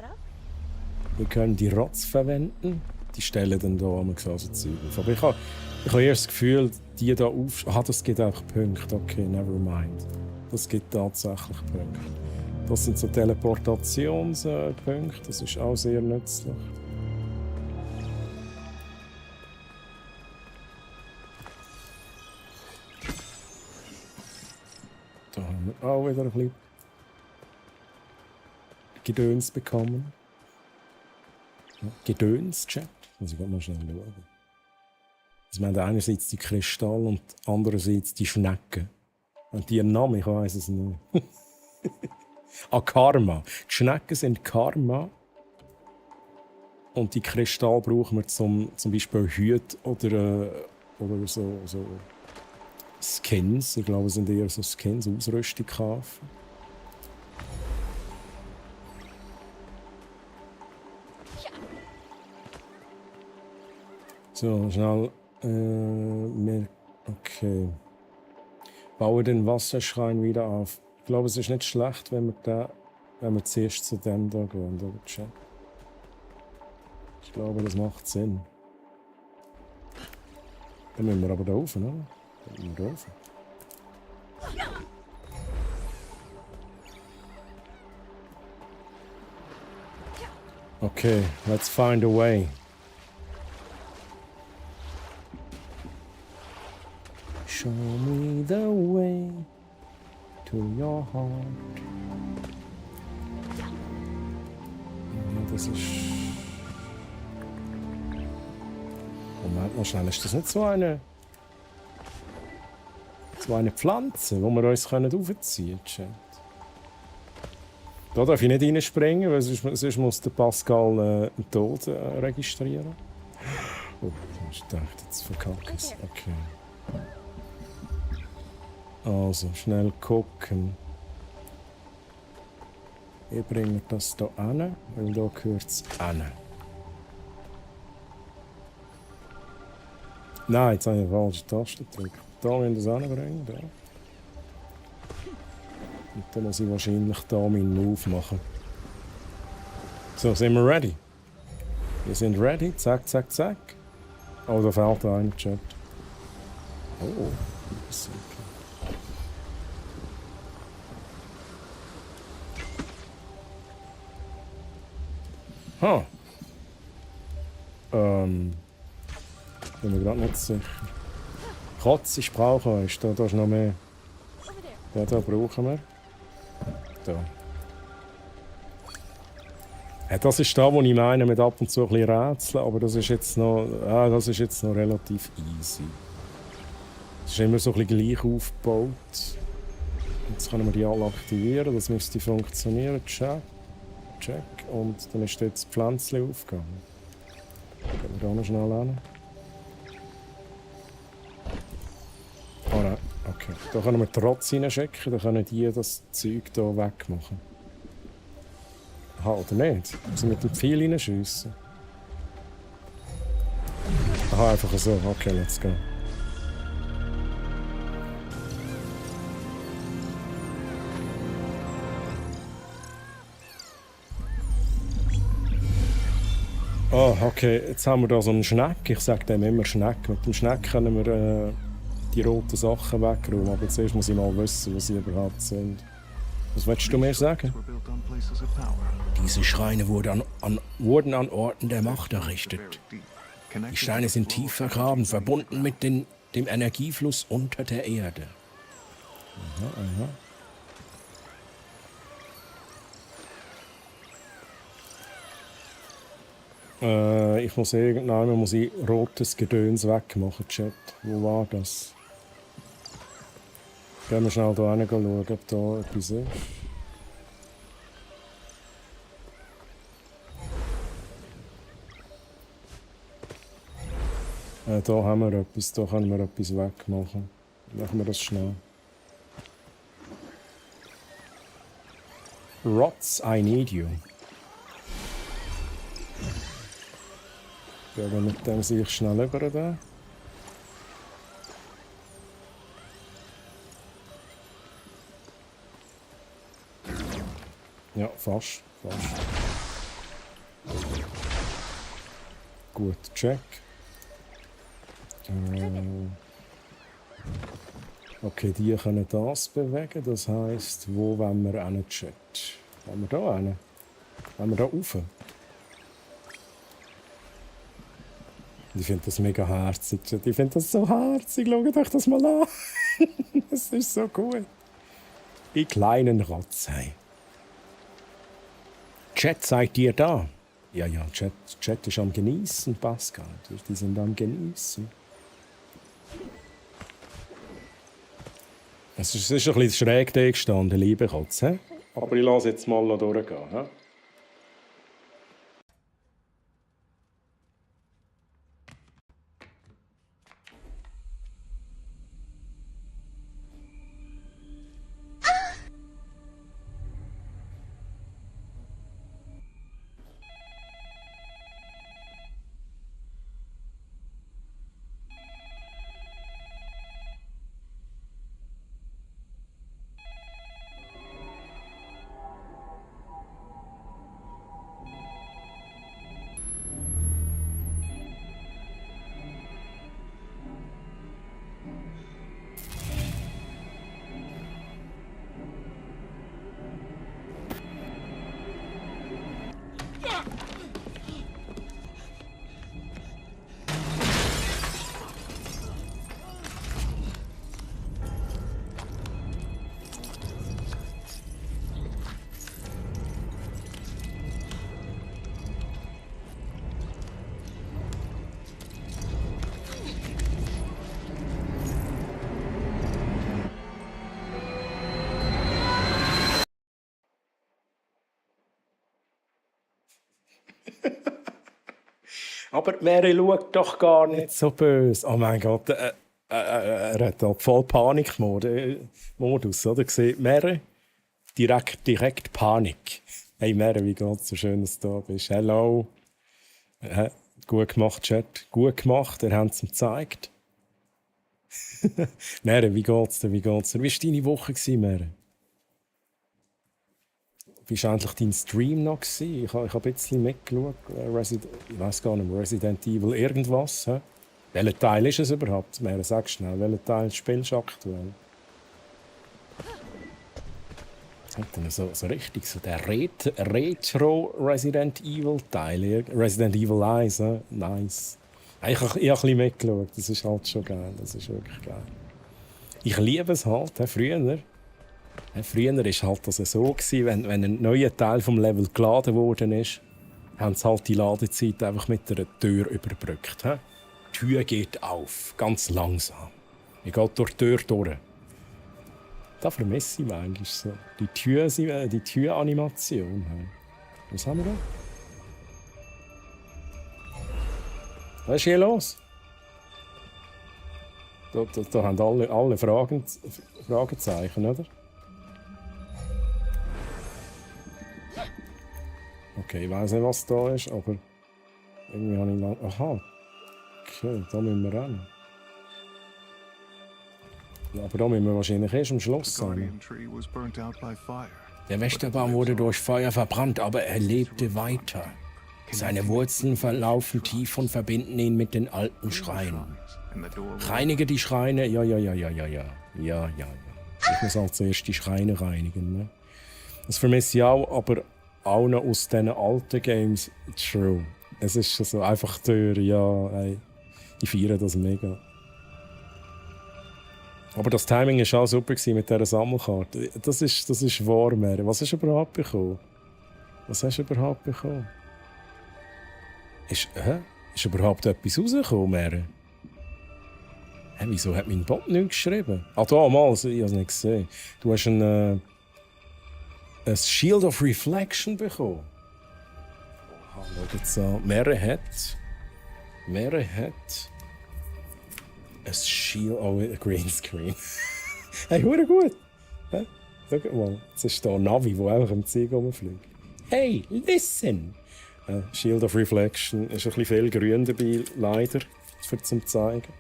Wir können die Rots verwenden. Die stellen dann da immer so Zeug auf. Aber ich habe erst das Gefühl, die da auf... das gibt auch Punkte. Okay, never mind. Das gibt tatsächlich Punkte. Das sind so Teleportationspunkte, das ist auch sehr nützlich. Da haben wir auch wieder ein bisschen Gedöns bekommen. Ja, Gedöns-Chat, muss ich mal schnell schauen. Also wir haben einerseits die Kristalle und andererseits die Schnecken. Und die Namen, ich weiss es nicht. Karma. Die Schnecken sind Karma. Und die Kristalle brauchen wir zum Beispiel Hüte oder so Skins. Ich glaube, es sind eher so Skins, Ausrüstung kaufen. So, schnell. Okay. Baue den Wasserschrein wieder auf. Ich glaube, es ist nicht schlecht, wenn wir zuerst zu dem da gehen, oder Chat? Ich glaube, das macht Sinn. Dann müssen wir aber da rauf, oder? Dann müssen wir da rauf. Okay, let's find a way. Show me the way to your heart. Ja, das ist... Moment mal schnell, ist das nicht so eine Pflanze, wo wir uns aufziehen können? Da darf ich nicht reinspringen, weil sonst muss der Pascal einen Tod registrieren. Oh, ich dachte, jetzt verkacke ich es. Okay. Also, schnell gucken. Ich bringe das hier hin, weil hier gehört es hin. Nein, jetzt habe ich eine falsche Taste gedrückt. Da müssen wir das hinbringen. Da. Und dann muss ich wahrscheinlich hier meinen Move machen. So, sind wir ready? Wir sind ready. Zack, zack, zack. Oh, da fehlt einer im Chat. Oh, super. Bin mir gerade nicht sicher. Katze ist Brauchheiß, da ist noch mehr. Ja, da brauchen wir. Da. Ja, das ist da, wo ich meine, mit ab und zu ein bisschen Rätseln, aber das ist jetzt noch, das ist jetzt noch relativ easy. Es ist immer so ein bisschen gleich aufgebaut. Jetzt können wir die alle aktivieren, das müsste funktionieren. Check. Und dann ist jetzt das Pflänzchen aufgegangen. Gehen wir da noch schnell hin. Oh nein, okay. Da können wir Trotz reinschicken, dann können die das Zeug hier wegmachen. Aha, oder nicht? Also mit dem Pfeil reinschiessen. Aha, einfach so. Okay, let's go. Oh, okay, jetzt haben wir da so einen Schneck. Ich sage dem immer Schneck. Mit dem Schneck können wir die roten Sachen wegräumen. Aber zuerst muss ich mal wissen, was sie überhaupt sind. Was willst du mir sagen? Diese Schreine wurden an Orten der Macht errichtet. Die Steine sind tief vergraben, verbunden mit dem Energiefluss unter der Erde. Aha. Ich muss rotes Gedöns wegmachen, Chat. Wo war das? Gehen wir schnell hier hin schauen, ob da etwas ist. Da haben wir etwas, da können wir etwas wegmachen. Machen wir das schnell. Rots, I need you. Gehen wir mit dem sich schnell über da. Ja, fast. Gut, check. Okay, die können das bewegen, das heisst, wo wollen wir hin, Chat? Wollen wir da hin? Wollen wir da rauf? Ich finde das mega herzig, Chat. Ich finde das so herzig, schaut euch das mal an. Das ist so gut. Die kleinen Rotzei. Chat, seid ihr da? Ja, Chat ist am Genießen, Pascal. Die sind am Genießen. Es ist ein bisschen schräg da gestanden, liebe Katze. Aber ich lasse jetzt mal noch durchgehen. He? Aber Mary schaut doch gar nicht so böse. Oh mein Gott, er hat da voll Panikmodus, oder? Gesehen, Mary, direkt Panik. Hey Mary, wie geht's? So schön, dass du da bist. Hello. Gut gemacht, Chat. Gut gemacht, ihr habt es ihm gezeigt. Mary, wie geht's dir? Wie war deine Woche, Mary? Wie war eigentlich dein Stream noch? Ich habe ein bisschen mitgeschaut. Ich weiß gar nicht mehr. Resident Evil irgendwas. He? Welcher Teil ist es überhaupt? Mary, sag schnell, welcher Teil spielst du aktuell? So richtig, so der Retro Resident Evil Teil. Resident Evil 1, nice. Ich habe ein bisschen mitgeschaut, das ist halt schon geil, das ist wirklich geil. Ich liebe es halt, früher war es halt also so, wenn ein neuer Teil vom Level geladen worden ist, haben sie halt die Ladezeit einfach mit einer Tür überbrückt. Die Tür geht auf, ganz langsam. Ich gehe durch die Tür durch. Da vermisse ich manchmal so. Die Türanimation. Was haben wir da? Was ist hier los? Da haben alle Fragezeichen, oder? Okay, ich weiss nicht, was da ist, aber irgendwie habe ich lang... Aha. Okay, da müssen wir rein. Ja, aber da müssen wir wahrscheinlich erst am Schluss sein. Der Wächterbaum wurde durch Feuer verbrannt, aber er lebte weiter. Seine Wurzeln verlaufen tief und verbinden ihn mit den alten Schreinen. Reinige die Schreine, ja. Ich muss halt zuerst die Schreine reinigen. Ne? Das vermisse ich auch, aber auch noch aus diesen alten Games. True. Es ist schon so einfach teuer, ja. Ey. Ich feiere das mega. Aber das Timing war auch super mit dieser Sammelkarte. Das ist wahr, Mere. Was hast du überhaupt bekommen? Ist überhaupt etwas rausgekommen, Mere? Wieso hat mein Bot nichts geschrieben? Damals, ich habe es nicht gesehen. Du hast ein Shield of Reflection bekommen. Schau jetzt an. Mere hat ein Shield... Oh, ein Greenscreen. Hey, hure gut. Schau mal, jetzt ist da ein Navi, der einfach im Zeug rumfliegt. Hey, listen! Shield of Reflection. Ist ein bisschen viel Grün dabei, leider, zum zeigen.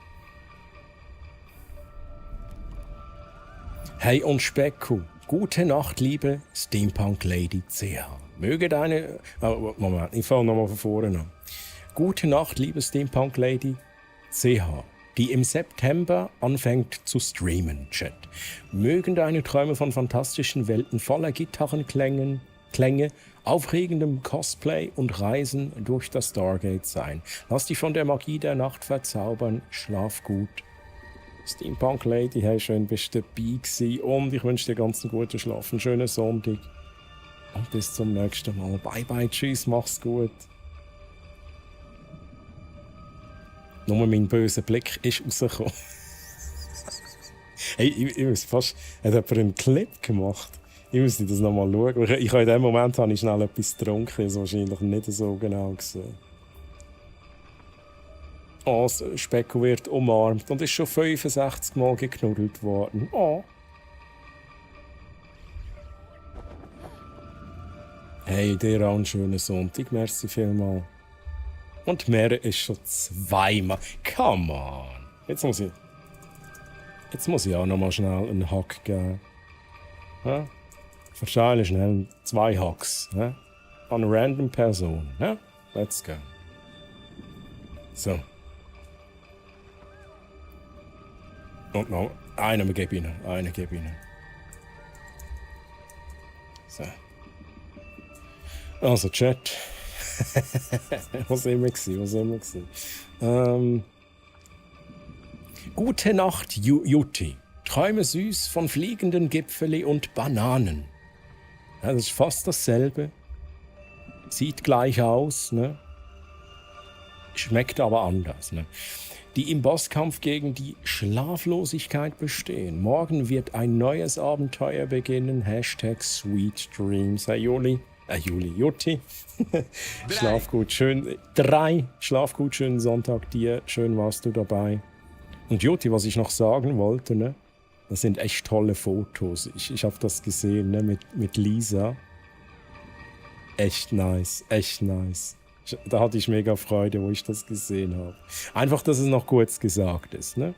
Hey und Specku, gute Nacht, liebe Steampunk Lady CH. Möge deine... Oh, Moment, ich fange nochmal von vorne an. Gute Nacht, liebe Steampunk Lady CH, die im September anfängt zu streamen, Chat. Mögen deine Träume von fantastischen Welten voller Gitarrenklänge, aufregendem Cosplay und Reisen durch das Stargate sein. Lass dich von der Magie der Nacht verzaubern. Schlaf gut. Steampunk Lady, hey, schön bist du dabei gewesen. Und ich wünsche dir ganz einen guten Schlaf, einen schönen Sonntag. Und bis zum nächsten Mal. Bye bye, tschüss, mach's gut. Nur mein böser Blick ist rausgekommen. Hey, ich muss fast... Hat jemand einen Clip gemacht? Ich muss das noch mal schauen. Ich habe in dem Moment habe ich schnell etwas getrunken. Das wahrscheinlich nicht so genau gesehen. Oh, das Specko wird umarmt und ist schon 65 Mal geknuddelt worden. Oh. Hey, dir auch einen schönen Sonntag. Merci vielmals. Und Mere ist schon zweimal. Come on. Jetzt muss ich auch noch mal schnell einen Hack geben. Ja? Wahrscheinlich schnell 2 Hacks. Ja? An eine random Person. Ja? Let's go. So. Und noch einen gebe ich noch. So. Also, Chat. Was immer gewesen. Gute Nacht, Jutti. Träume süß von fliegenden Gipfeli und Bananen. Ja, das ist fast dasselbe. Sieht gleich aus, ne? Schmeckt aber anders, ne? Die im Bosskampf gegen die Schlaflosigkeit bestehen. Morgen wird ein neues Abenteuer beginnen. #Sweet Dreams. Hey Jutti. Schlaf gut, schön. 3. Schlaf gut, schönen Sonntag dir. Schön warst du dabei. Und Jutti, was ich noch sagen wollte, ne? Das sind echt tolle Fotos. Ich habe das gesehen, ne? Mit Lisa. Echt nice. Da hatte ich mega Freude, wo ich das gesehen habe. Einfach, dass es noch kurz gesagt ist, ne?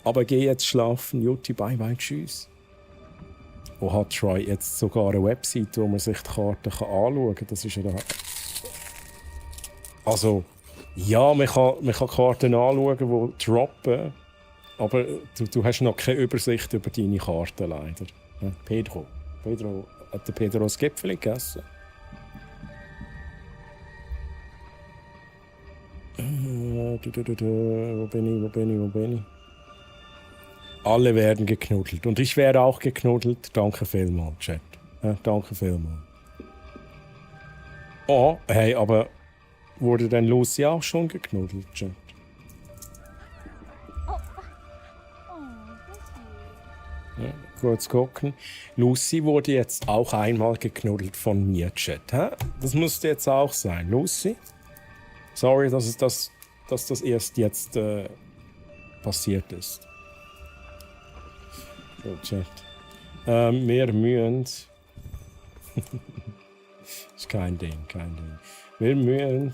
Aber geh jetzt schlafen, Jutti, bye bye, tschüss. Wo hat Troy jetzt sogar eine Website, wo man sich die Karten anschauen kann? Das ist ja da. Also, ja, man kann Karten anschauen, die droppen. Aber du hast noch keine Übersicht über deine Karten, leider. Ja, Pedro, hat der Pedro das Gipfel gegessen? Wo bin ich? Alle werden geknuddelt. Und ich werde auch geknuddelt. Danke vielmals, Chat. Danke vielmals. Oh, hey, aber wurde denn Lucy auch schon geknuddelt, Chat? Ja, kurz gucken. Lucy wurde jetzt auch einmal geknuddelt von mir, Chat. Hä? Das müsste jetzt auch sein. Lucy? Sorry, dass das erst jetzt passiert ist. So, Chat. Wir müssen... ist kein Ding. Wir müssen...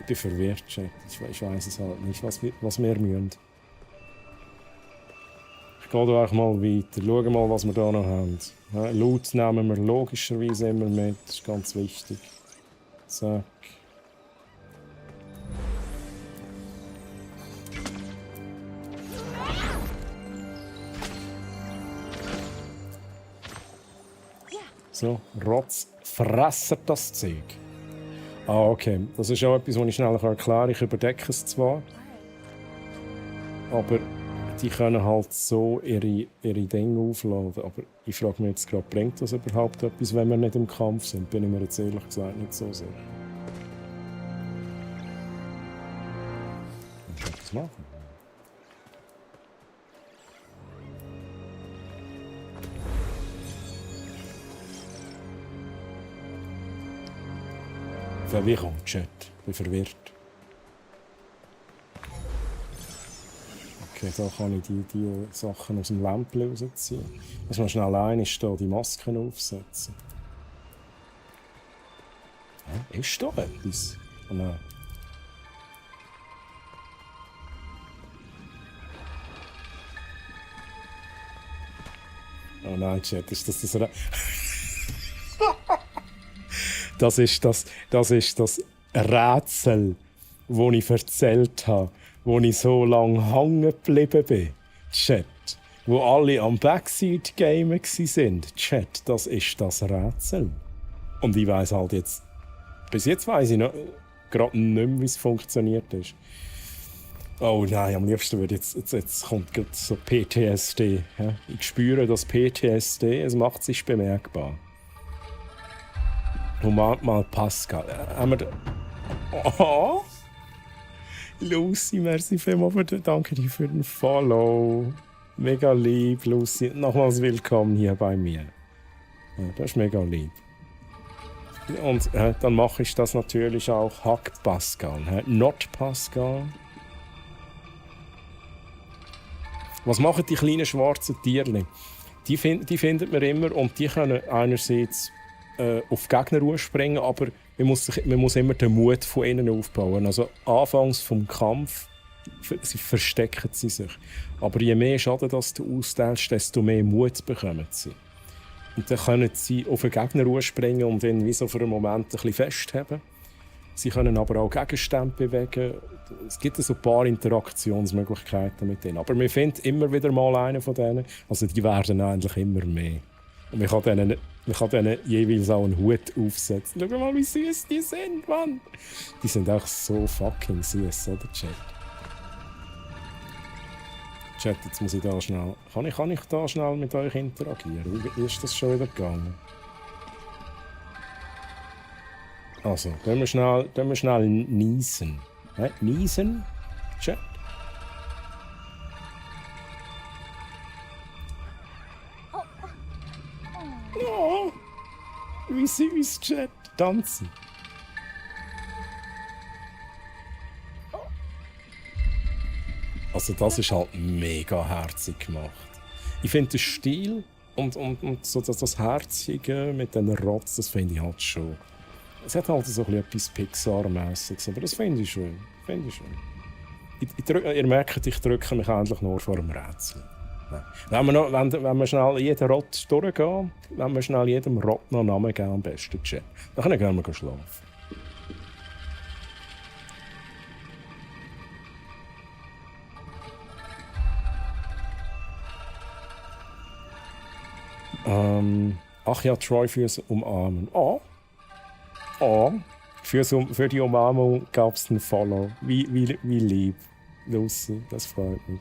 Ich bin verwirrt, Chat. Ich weiß es halt nicht, was wir müssen. Ich gehe da auch mal weiter. Schauen mal, was wir da noch haben. Loot nehmen wir logischerweise immer mit. Das ist ganz wichtig. Zack. So, Rotz fressen das Zeug. Ah, okay. Das ist auch etwas, was ich schnell erklären kann. Ich überdecke es zwar. Aber die können halt so ihre Dinge aufladen. Aber ich frage mich jetzt gerade, bringt das überhaupt etwas, wenn wir nicht im Kampf sind? Bin ich mir jetzt ehrlich gesagt nicht so sicher. Ich kann das machen. Verwirrung, Chat. Ich bin verwirrt. Okay, da kann ich die Sachen aus dem Lämpchen rausziehen. Muss man schnell da die Masken aufsetzen. Ja, ist da etwas? Oh nein. Oh nein, Chat, ist das das... Das ist das Rätsel, das ich erzählt habe, wo ich so lange hängen geblieben bin. Chat. Wo alle am Backseat-Gamen waren. Chat, das ist das Rätsel. Und ich weiss halt jetzt... Bis jetzt weiss ich noch gerade nicht mehr, wie es funktioniert ist. Oh nein, am liebsten würde jetzt kommt gerade so PTSD. Ja? Ich spüre das PTSD, es macht sich bemerkbar. Moment mal, Pascal. Haben wir oh! Lucy, merci vielmals danke dir für den Follow. Mega lieb, Lucy. Nochmals willkommen hier bei mir. Ja, das ist mega lieb. Und dann mache ich das natürlich auch. Hack Pascal. Not Pascal. Was machen die kleinen schwarzen Tierchen? Die findet man immer und die können einerseits auf Gegner springen, aber man muss immer den Mut von ihnen aufbauen. Also anfangs vom Kampf verstecken sie sich. Aber je mehr Schaden das du austeilst, desto mehr Mut bekommen sie. Und dann können sie auf den Gegner springen und ihn wie so für einen Moment ein bisschen festhalten. Sie können aber auch Gegenstände bewegen. Es gibt so ein paar Interaktionsmöglichkeiten mit denen. Aber man findet immer wieder mal einen von denen. Also die werden eigentlich immer mehr. Und man kann denen jeweils auch einen Hut aufsetzen. Schau mal, wie süß die sind, Mann! Die sind auch so fucking süß, oder, Chat? Chat, jetzt muss ich da schnell... Kann ich da schnell mit euch interagieren? Wie ist das schon wieder gegangen? Also, können wir schnell niesen. Niesen? Chat? Oh, wie süß, Chat. Tanzen. Also das ist halt mega herzig gemacht. Ich finde den Stil und so das Herzige mit den Rotz, das finde ich halt schon. Es hat halt so etwas Pixar-mässiges, aber das finde ich schön. Ihr merkt, ich drücke mich endlich nur vor dem Rätsel. Wenn wir schnell jeden Rott durchgehen, wenn wir schnell jedem Rott noch einen Namen geben, am besten Chat. Dann können wir schlafen. Ach ja, Troy fürs Umarmen. Oh. Für die Umarmung gab es einen Follow. Wie lieb. Lucy, das freut mich.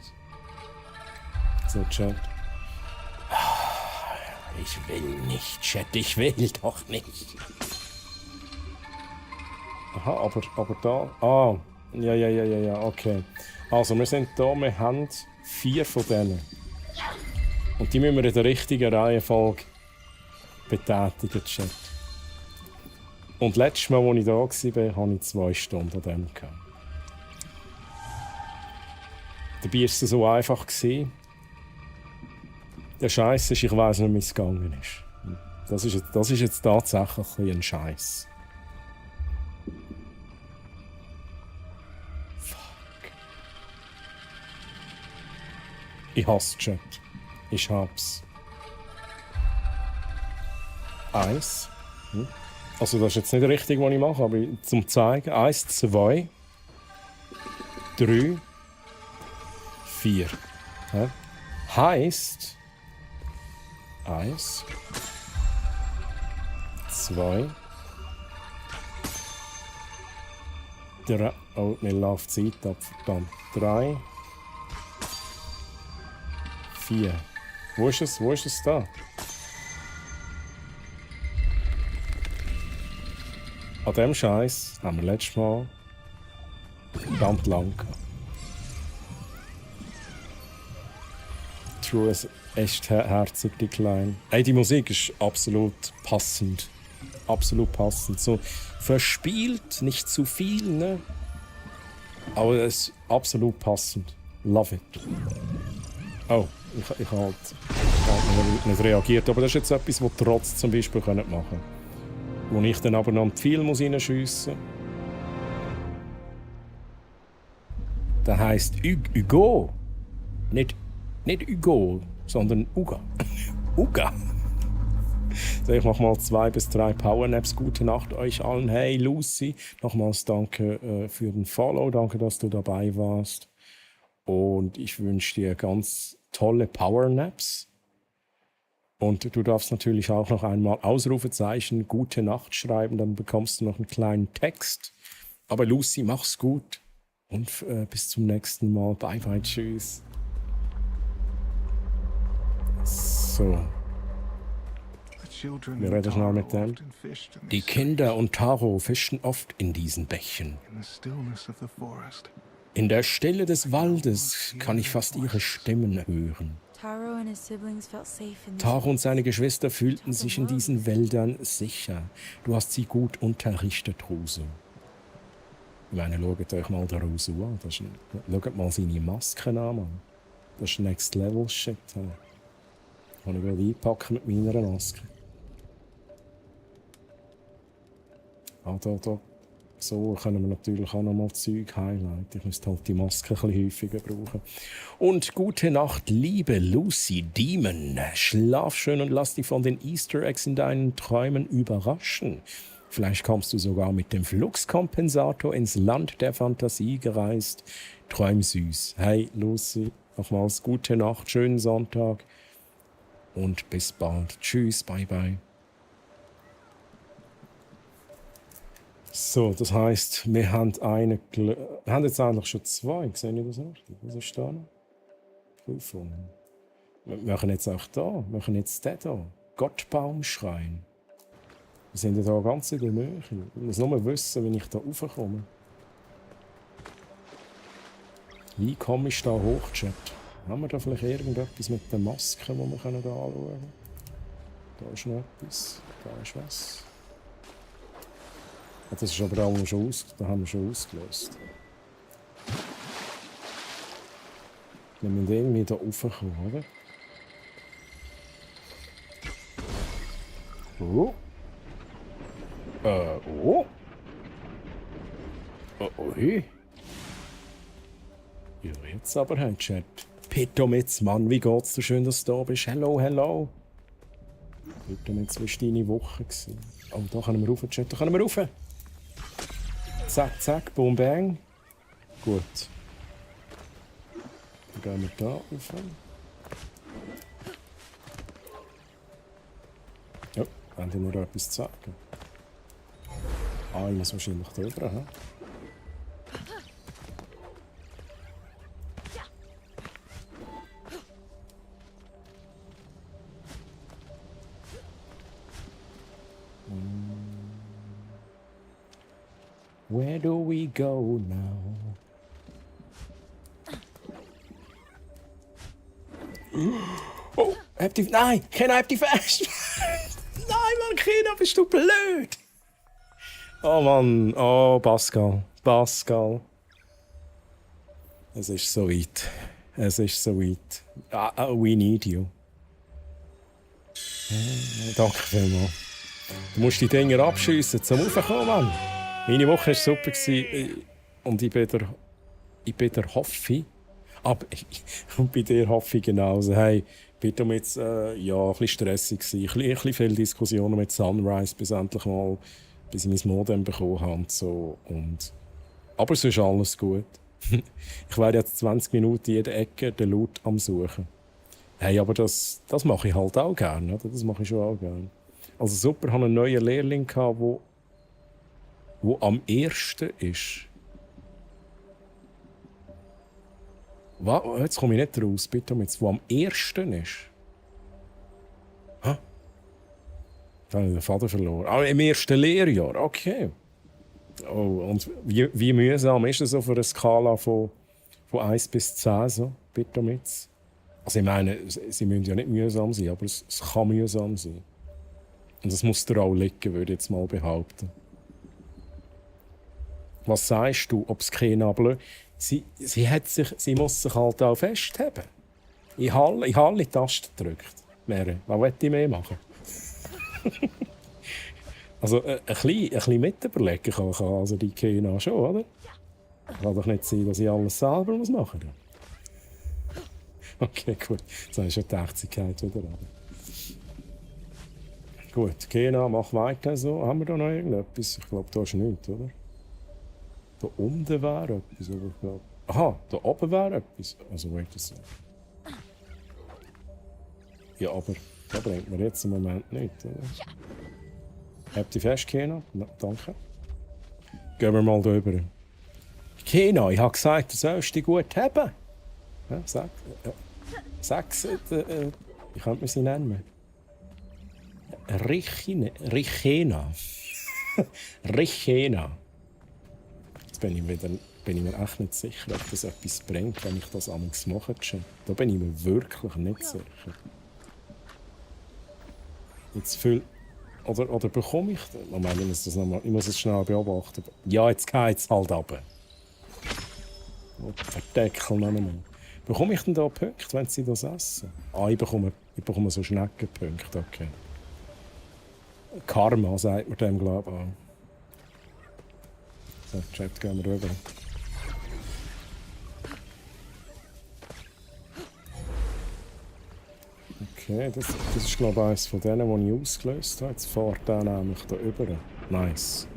So, Chat. Ich will nicht, Chat, ich will doch nicht. Aha, aber da... Ah, ja, okay. Also, wir sind da, wir haben 4 von denen. Und die müssen wir in der richtigen Reihenfolge betätigen, Chat. Und letztes Mal, als ich da war, hatte ich 2 Stunden an dem gehabt. Dabei war es so einfach. Der Scheiß ist, ich weiss nicht, wie es gegangen ist. Das ist jetzt tatsächlich ein Scheiß. Fuck. Ich hasse Chat. Ich hab's. 1. Also das ist jetzt nicht richtig, was ich mache, aber zum Zeigen. 1, 2, 3, 4. Ja. Heisst 1, 2, 3. Oh, mir läuft die Zeit ab, verdammt. 3, 4. Wo ist es? Wo ist es da? An dem Scheiß haben wir letztes Mal verdammt lang gehabt. True, es ist echt herzig, die Kleine. Ey, die Musik ist absolut passend. Absolut passend. So verspielt, nicht zu viel, ne? Aber es ist absolut passend. Love it. Oh, ich halt nicht reagiert. Aber das ist jetzt etwas, was Trotz zum Beispiel machen können. Wo ich dann aber noch einen Film reinschiessen muss. Das heisst Hugo. Nicht Hugo, sondern Uga. Uga. So, ich mache mal 2 bis 3 Powernaps. Gute Nacht euch allen. Hey Lucy, nochmals danke für den Follow. Danke, dass du dabei warst. Und ich wünsche dir ganz tolle Powernaps. Und du darfst natürlich auch noch einmal Ausrufezeichen Gute Nacht schreiben, dann bekommst du noch einen kleinen Text. Aber Lucy, mach's gut und bis zum nächsten Mal. Bye bye, tschüss. So. Wir reden schnell mit dem. Die Kinder und Taro fischen oft in diesen Bächen. In der Stille des Waldes kann ich fast ihre Stimmen hören. Taro und seine Geschwister fühlten sich in diesen Wäldern sicher. Du hast sie gut unterrichtet, Rusu. Ich meine, schaut euch mal den Rusu an. Schaut mal seine Masken an, Mann. Das ist Next Level Shit. Kann ich gerade einpacken mit meiner Maske. Ah, da. So können wir natürlich auch noch mal Zeug highlighten. Ich müsste halt die Maske ein bisschen häufiger brauchen. Und gute Nacht, liebe Lucy Demon. Schlaf schön und lass dich von den Easter Eggs in deinen Träumen überraschen. Vielleicht kommst du sogar mit dem Fluxkompensator ins Land der Fantasie gereist. Träum süß. Hey Lucy, nochmals gute Nacht, schönen Sonntag und bis bald. Tschüss, bye bye. So, das heisst, wir haben jetzt eigentlich schon 2. Seht ihr das richtig? Was ist da noch? Prüfungen. Wir machen jetzt auch da. Wir machen jetzt den hier. Gottbaumschrein. Wir sind ja da ganz in der Nähe. Ich muss nur wissen, wie ich da raufkomme. Wie komme ich da hoch, Chat? Haben wir da vielleicht irgendetwas mit den Masken, die wir da anschauen können? Da ist noch etwas. Da ist was. Das ist aber auch schon da haben wir schon ausgelöst. Wir müssen irgendwie hier raufkommen, oder? Oh. Oh. Oi. Ja, jetzt aber, hey, Chat. Pitomitz, Mann, wie geht's dir? Schön, dass du da bist. Hello. Pitomitz, wie war deine Woche? Oh, da können wir rauf, Chat. Da können wir rauf. Zack, boom, bang. Gut. Dann gehen wir da rauf. Wenn die nur etwas zu sagen. Ah, ich muss wahrscheinlich drüber, hä? Where do we go now? Oh, nein, Kena, hab die fest! Nein, Mann, Kena, bist du blöd! Oh Mann, oh Pascal, Es ist so weit. We need you. Danke vielmals. Du musst die Dinger abschiessen, zum Raufkommen, Mann. Meine Woche war super und ich bin der Hoffi. Aber und bei dir hoffe ich genauso. Hey, bitte jetzt ein bisschen stressig gewesen, ein bisschen viele Diskussionen mit Sunrise, bis endlich mal bis ich mein Modem bekommen habe und so. Aber sonst ist alles gut. Ich werde jetzt 20 Minuten in jeder Ecke den Loot am Suchen. Hey, aber das mache ich halt auch gerne, oder? Das mache ich schon auch gerne. Also super, ich hatte einen neuen Lehrling, der am ersten ist. Was? Jetzt komme ich nicht raus, bitte jetzt. Wo am ersten ist? Hä? Da habe ich den Faden verloren. Ah, im ersten Lehrjahr, okay. Oh, und wie mühsam ist es so für eine Skala von 1 bis 10? So? Bitte jetzt. Also ich meine, sie müssen ja nicht mühsam sein, aber es kann mühsam sein. Und das muss dir auch liegen, würde ich jetzt mal behaupten. Was sagst du, ob es Kena blöd? Sie muss sich halt auch festhalten. Ich habe alle Tasten gedrückt. Was will ich mehr machen? Also ein bisschen mit überlegen kann also die Kena schon, oder? Kann doch nicht sein, dass ich alles selber machen muss. Okay, gut. Jetzt habe ich schon die Ächtigkeit wieder an. Gut, Kena, mach weiter so. Haben wir da noch irgendetwas? Ich glaube, da ist nichts, oder? Da unten wäre etwas, aber ich glaube... Aha, da oben wäre etwas. Also, wait a second. Ja, aber da bringt mir jetzt im Moment nichts, oder? Habt ihr fest, Kena? No, danke. Gehen wir mal da rüber. Kena, ich habe gesagt, du sollst dich gut haben. Ja, sag's, wie könnte man sie nennen? Richena. Richena. Jetzt bin ich mir echt nicht sicher, ob das etwas bringt, wenn ich das amigs mache. Da bin ich mir wirklich nicht sicher. Jetzt fühl... Oder bekomme ich... Moment, ich muss es schnell beobachten. Ja, jetzt geht es halt runter. Oh, Verdeckel nehmen. Bekomme ich denn da Punkte, wenn sie das essen? Ah, ich bekomme so Schneckenpunkte, okay. Karma, sagt man dem, glaube ich. So, Chat, gehen wir rüber. Okay, das ist, glaube ich, eines von denen, die ich ausgelöst habe. Jetzt fährt der nämlich da rüber. Nice.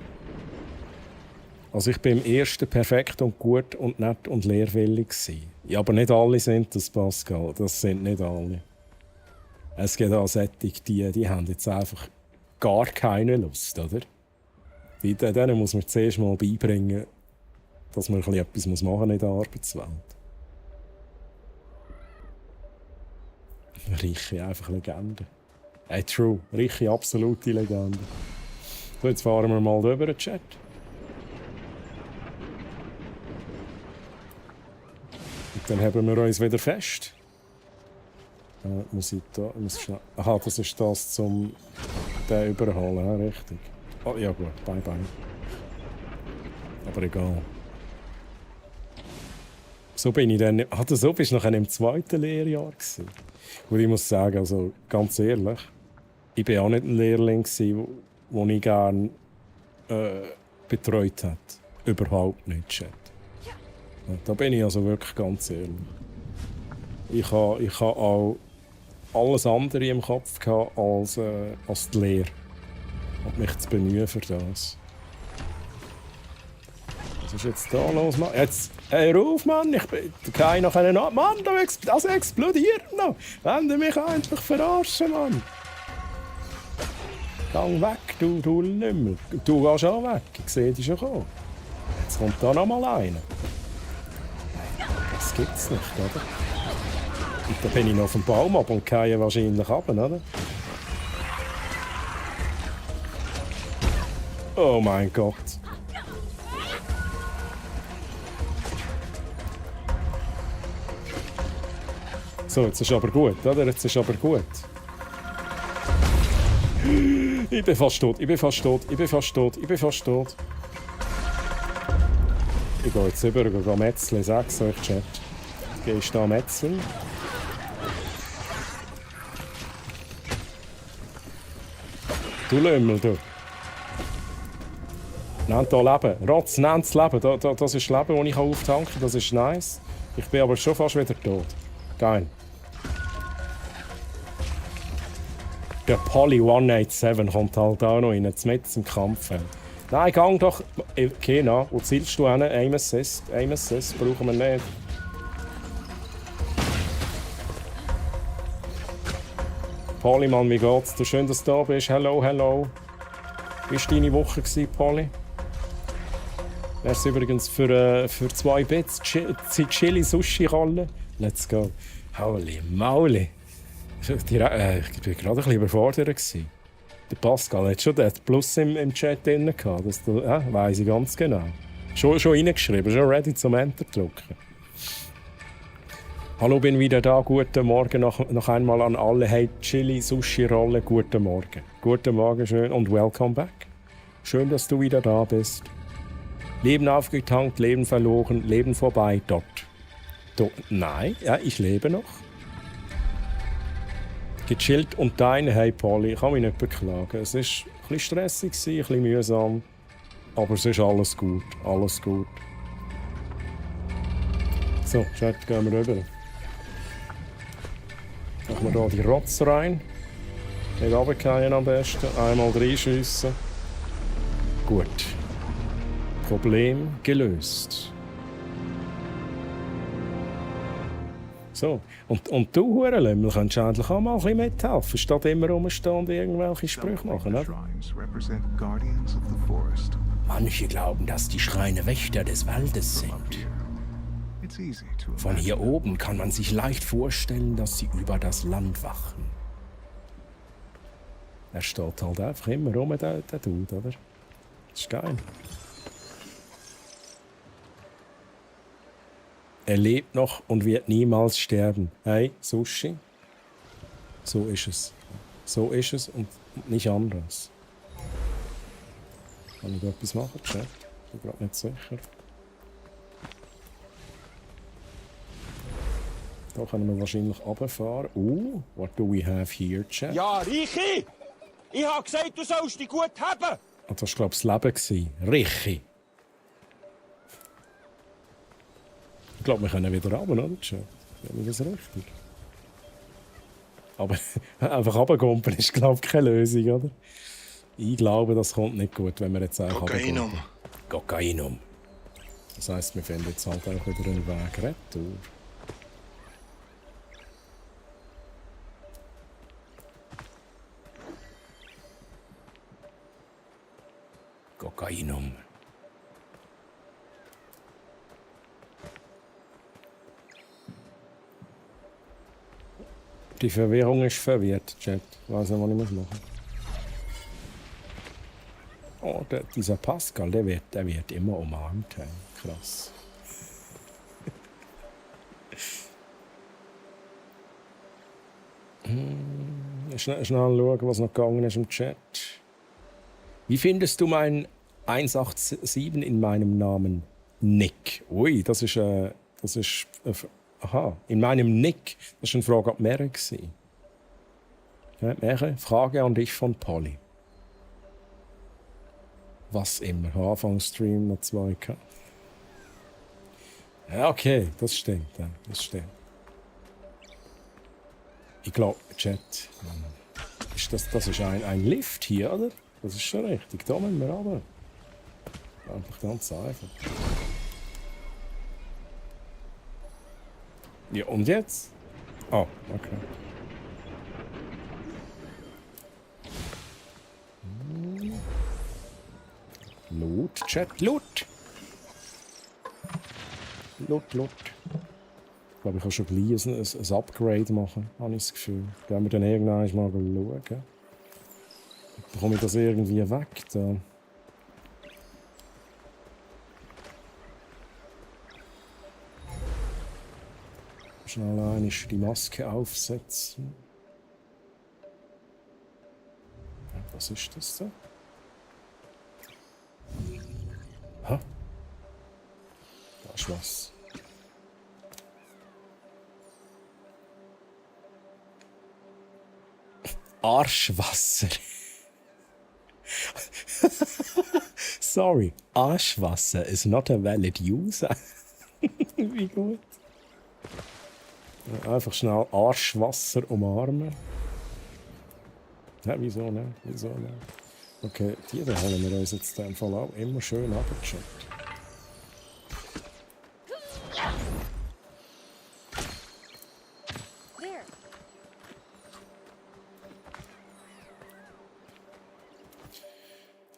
Also ich bin im ersten perfekt und gut und nett und lehrwillig gewesen. Ja, aber nicht alle sind das, Pascal. Das sind nicht alle. Es gibt auch solche, die haben jetzt einfach gar keine Lust, oder? Denen muss man zuerst mal beibringen, dass man etwas machen muss in der Arbeitswelt. Richi, einfach Legende. Hey, true. Richi, absolute Legende. So, jetzt fahren wir mal rüber, Chat. Und dann haben wir uns wieder fest. Muss schnell... Aha, das ist das zum den überholen, ja, richtig. Oh, ja gut, bye bye. Aber egal. So bin ich dann... so bist du nachher im zweiten Lehrjahr gewesen. Und ich muss sagen, also ganz ehrlich, ich war auch nicht ein Lehrling, den ich gerne betreut hätte. Überhaupt nicht, Chat. Da bin ich also wirklich ganz ehrlich. Ich habe auch alles andere im Kopf gehabt als die Lehre. Und mich zu bemühen für das. Was ist jetzt da los, Mann? Jetzt, hör auf, Mann! Ich bin keiner können ab. Mann, das explodiert noch! Wenn du mich einfach verarschen, Mann! Gang weg, du Lümmel. Du gehst auch weg. Ich sehe dich schon kommen. Jetzt kommt da noch mal einer. Das gibt's nicht, oder? Und da bin ich noch auf dem Baum ab und gehe wahrscheinlich runter, oder? Oh mein Gott. So, jetzt ist aber gut, oder? Jetzt ist aber gut. Ich bin fast tot, ich bin fast tot, ich bin fast tot, ich bin fast tot. Ich gehe jetzt rüber und gehe metzeln, ich sag's euch, Chat. Gehst du da metzeln? Du Lümmel, du. Nehmt hier Leben. Rotz, nehmt das Leben. Das ist das Leben, das ich auftanken kann. Das ist nice. Ich bin aber schon fast wieder tot. Geil. Der Polly 187 kommt halt auch noch rein, mitten im Kampf. Nein, gang doch. Okay, na. Wo zielst du hin? Aim Assist. Aim Assist brauchen wir nicht. Polly, Mann, wie geht's? Schön, dass du da bist. Hello, hello. Wie war deine Woche, Polly? Das ist übrigens für 2 Bits Chili-Sushi-Rolle. Let's go. Holy moly. Ich war gerade ein bisschen überfordert. Der Pascal hat schon den Plus im Chat drin gehabt. Das weiss ich ganz genau. Schon reingeschrieben, schon ready zum Enter drücken. Hallo, bin wieder da. Guten Morgen noch einmal an alle. Hey, Chili-Sushi-Rolle, guten Morgen. Guten Morgen, schön und welcome back. Schön, dass du wieder da bist. Leben aufgetankt, Leben verloren, Leben vorbei, dort. Nein, ja, ich lebe noch. Gechillt und deine, hey Polly, ich kann mich nicht beklagen. Es war ein bisschen stressig, ein bisschen mühsam, aber es ist alles gut, alles gut. So, Chat, gehen wir rüber. Machen wir hier die Rotz rein. Nicht runterfallen am besten, einmal reinschiessen. Gut. Problem gelöst. So, und du, Hurenlümmel, kannst endlich auch mal ein bisschen mithelfen, statt immer rumstehen und irgendwelche Sprüche machen, oder? Manche glauben, dass die Schreine Wächter des Waldes sind. Von hier oben kann man sich leicht vorstellen, dass sie über das Land wachen. Er steht halt einfach immer rum, der Dude, oder? Das ist geil. Er lebt noch und wird niemals sterben. Hey, Sushi. So ist es. So ist es und nicht anders. Kann ich da etwas machen, Chat? Ich bin gerade nicht sicher. Da können wir wahrscheinlich runterfahren. What do we have here, Chat? Ja, Richi! Ich habe gesagt, du sollst dich gut haben! Das war, glaube ich, das Leben. Richi. Ich glaube, wir können wieder runter, oder? Ist das richtig? Aber einfach runterkumpen ist, glaube ich, keine Lösung, oder? Ich glaube, das kommt nicht gut, wenn wir jetzt einfach Kokainum. Kokainum. Das heisst, wir finden jetzt halt auch wieder einen Weg retour. Kokainum. Die Verwirrung ist verwirrt, Chat. Ich weiss nicht, was ich machen muss. Oh, dieser Pascal, der wird immer umarmt. Hey. Krass. Schnell schauen, was noch gegangen ist im Chat. Wie findest du mein 187 in meinem Namen? Nick. Ui, das ist aha, in meinem Nick. Das war eine Frage an Mary. Ja, Mary, Frage an dich von Polly. Was immer. Anfangsstream noch 2K. Ja, okay, das stimmt. Ja, das stimmt. Ich glaube, Chat. Das ist ein Lift hier, oder? Das ist schon richtig. Da müssen wir runter. Einfach ganz einfach. Ja, und jetzt? Oh, okay. Loot, Chat, Loot! Loot. Ich glaube, ich kann schon gleich ein Upgrade machen, habe ich das Gefühl. Gehen wir dann irgendwann mal schauen. Bekomme ich das irgendwie weg? Da. Schnell einmal die Maske aufsetzen. Ja, was ist das da? Ha? Da ist was. Arschwasser. Sorry, Arschwasser is not a valid user. Wie gut. Ja, einfach schnell Arschwasser umarmen. Ja, wieso nicht? Okay, die da holen wir uns jetzt in dem Fall auch immer schön abgecheckt.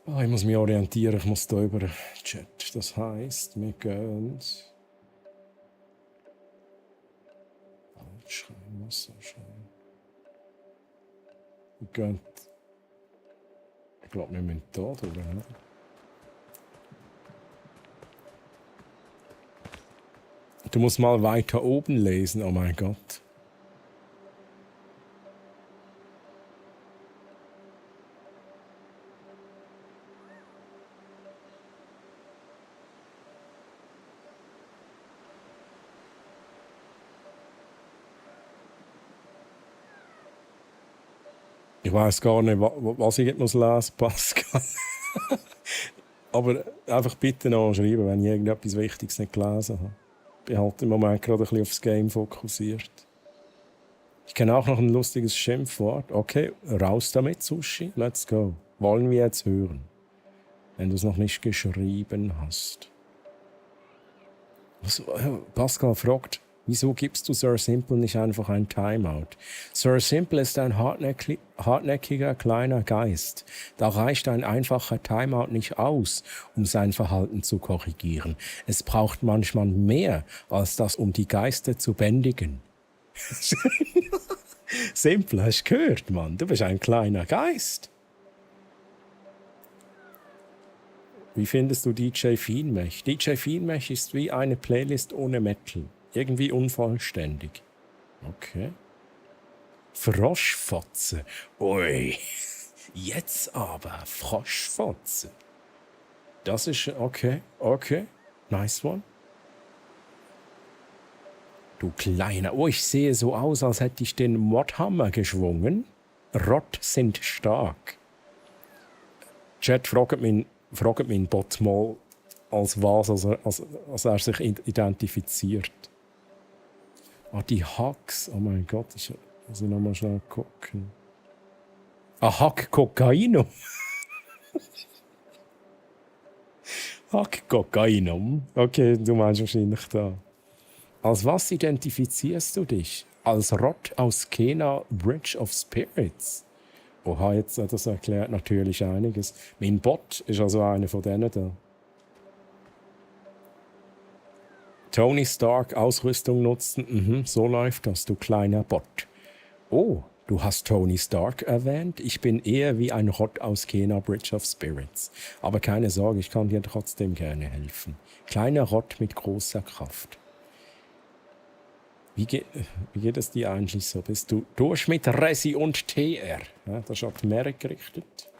Oh, ich muss mich orientieren, ich muss hier über den Chat. Das heisst, wir gehen... Wasserschein. Wir gehen... Ich glaube, wir müssen da durch, ne? Du musst mal weiter oben lesen, oh mein Gott. Ich weiß gar nicht, was ich jetzt lesen muss, Pascal. Aber einfach bitte noch schreiben, wenn ich irgendetwas Wichtiges nicht gelesen habe. Ich bin halt im Moment gerade ein bisschen aufs Game fokussiert. Ich kenne auch noch ein lustiges Schimpfwort. Okay, raus damit, Sushi. Let's go. Wollen wir jetzt hören? Wenn du es noch nicht geschrieben hast. Pascal fragt, wieso gibst du Sir Simple nicht einfach ein Timeout? Sir Simple ist ein hartnäckiger kleiner Geist. Da reicht ein einfacher Timeout nicht aus, um sein Verhalten zu korrigieren. Es braucht manchmal mehr als das, um die Geister zu bändigen. Simple, hast du gehört, Mann? Du bist ein kleiner Geist. Wie findest du DJ Fienmech? DJ Fienmech ist wie eine Playlist ohne Metal. Irgendwie unvollständig. Okay. Froschfotze. Ui. Jetzt aber. Froschfotze. Das ist... Okay. Okay. Nice one. Du kleiner... Oh, ich sehe so aus, als hätte ich den Mordhammer geschwungen. Rott sind stark. Chat fragt meinen Bot mal, als was als er sich identifiziert. Ah, die Hacks. Oh mein Gott, ich muss noch mal schnell gucken. Ah, Hack Kokainum. Hack Kokainum. Okay, du meinst wahrscheinlich da. Als was identifizierst du dich? Als Rott aus Kena Bridge of Spirits. Oha, jetzt das erklärt natürlich einiges. Mein Bot ist also einer von denen da. Tony Stark Ausrüstung nutzen. So läuft das, du kleiner Bot. Oh, du hast Tony Stark erwähnt. Ich bin eher wie ein Rott aus Kena Bridge of Spirits. Aber keine Sorge, ich kann dir trotzdem gerne helfen. Kleiner Rott mit großer Kraft. Wie geht es dir eigentlich so? Bist du durch mit Resi und TR? Ja, das ist auf die Meere gerichtet.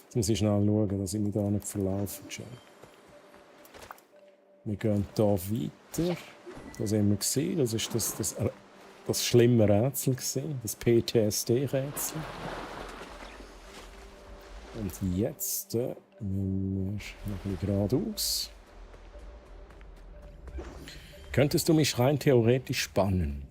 Jetzt muss ich schnell schauen, dass ich mich da nicht verlaufe. Wir gehen hier weiter. Das haben wir gesehen. Das ist das schlimme Rätsel gewesen, das PTSD-Rätsel. Und jetzt müssen wir noch ein bisschen geradeaus. Könntest du mich rein theoretisch spannen?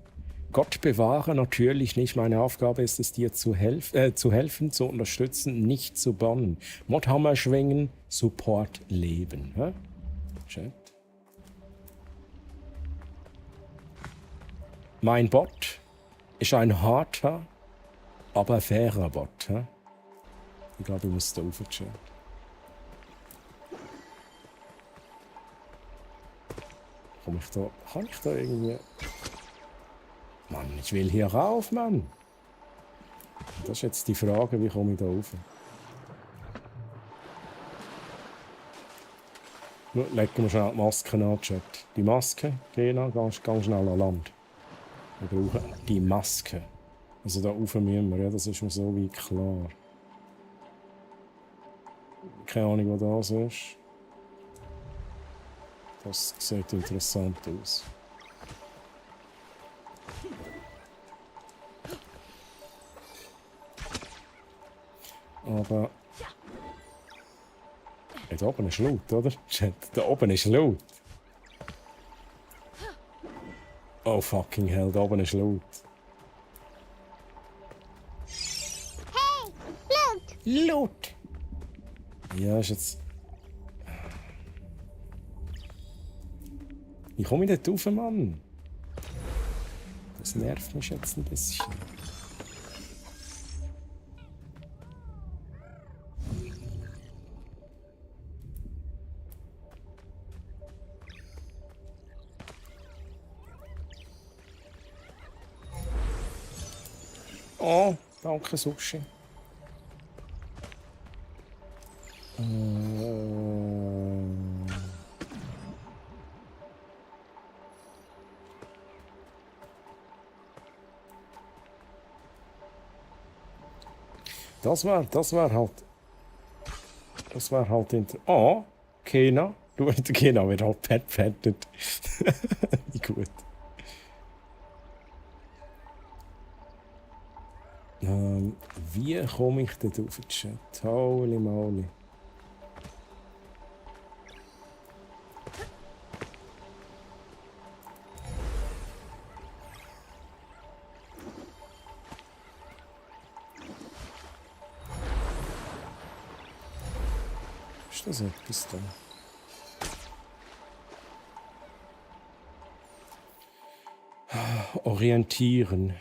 Gott bewahre, natürlich nicht. Meine Aufgabe ist es, dir zu helfen, zu unterstützen, nicht zu bannen. Mordhammer schwingen, Support leben. Hä? Chat. Mein Bot ist ein harter, aber fairer Bot. Hä? Ich glaube, ich muss da raufschauen. Kann ich da irgendwie... Mann, ich will hier rauf, Mann. Das ist jetzt die Frage, wie komme ich da rauf? Legen wir schnell die Masken an, Chat. Die Maske, genau, ganz schnell an Land. Wir brauchen die Maske. Also da rauf müssen wir, ja, das ist mir so wie klar. Keine Ahnung, was das ist. Das sieht interessant aus. Aber... Ja, da oben ist laut, oder? Da oben ist laut. Oh fucking hell, da oben ist laut. Hey, laut! Laut! Ja, ist jetzt... Wie komme ich dort rauf, Mann? Das nervt mich jetzt ein bisschen. Oh, danke Sushi. Das wär halt interessant. Oh, Kena. Du, der Kena wird halt pettet. Wie gut. Wie komme ich dort auf den Chat? Holy moly. Ist das etwas da? Orientieren.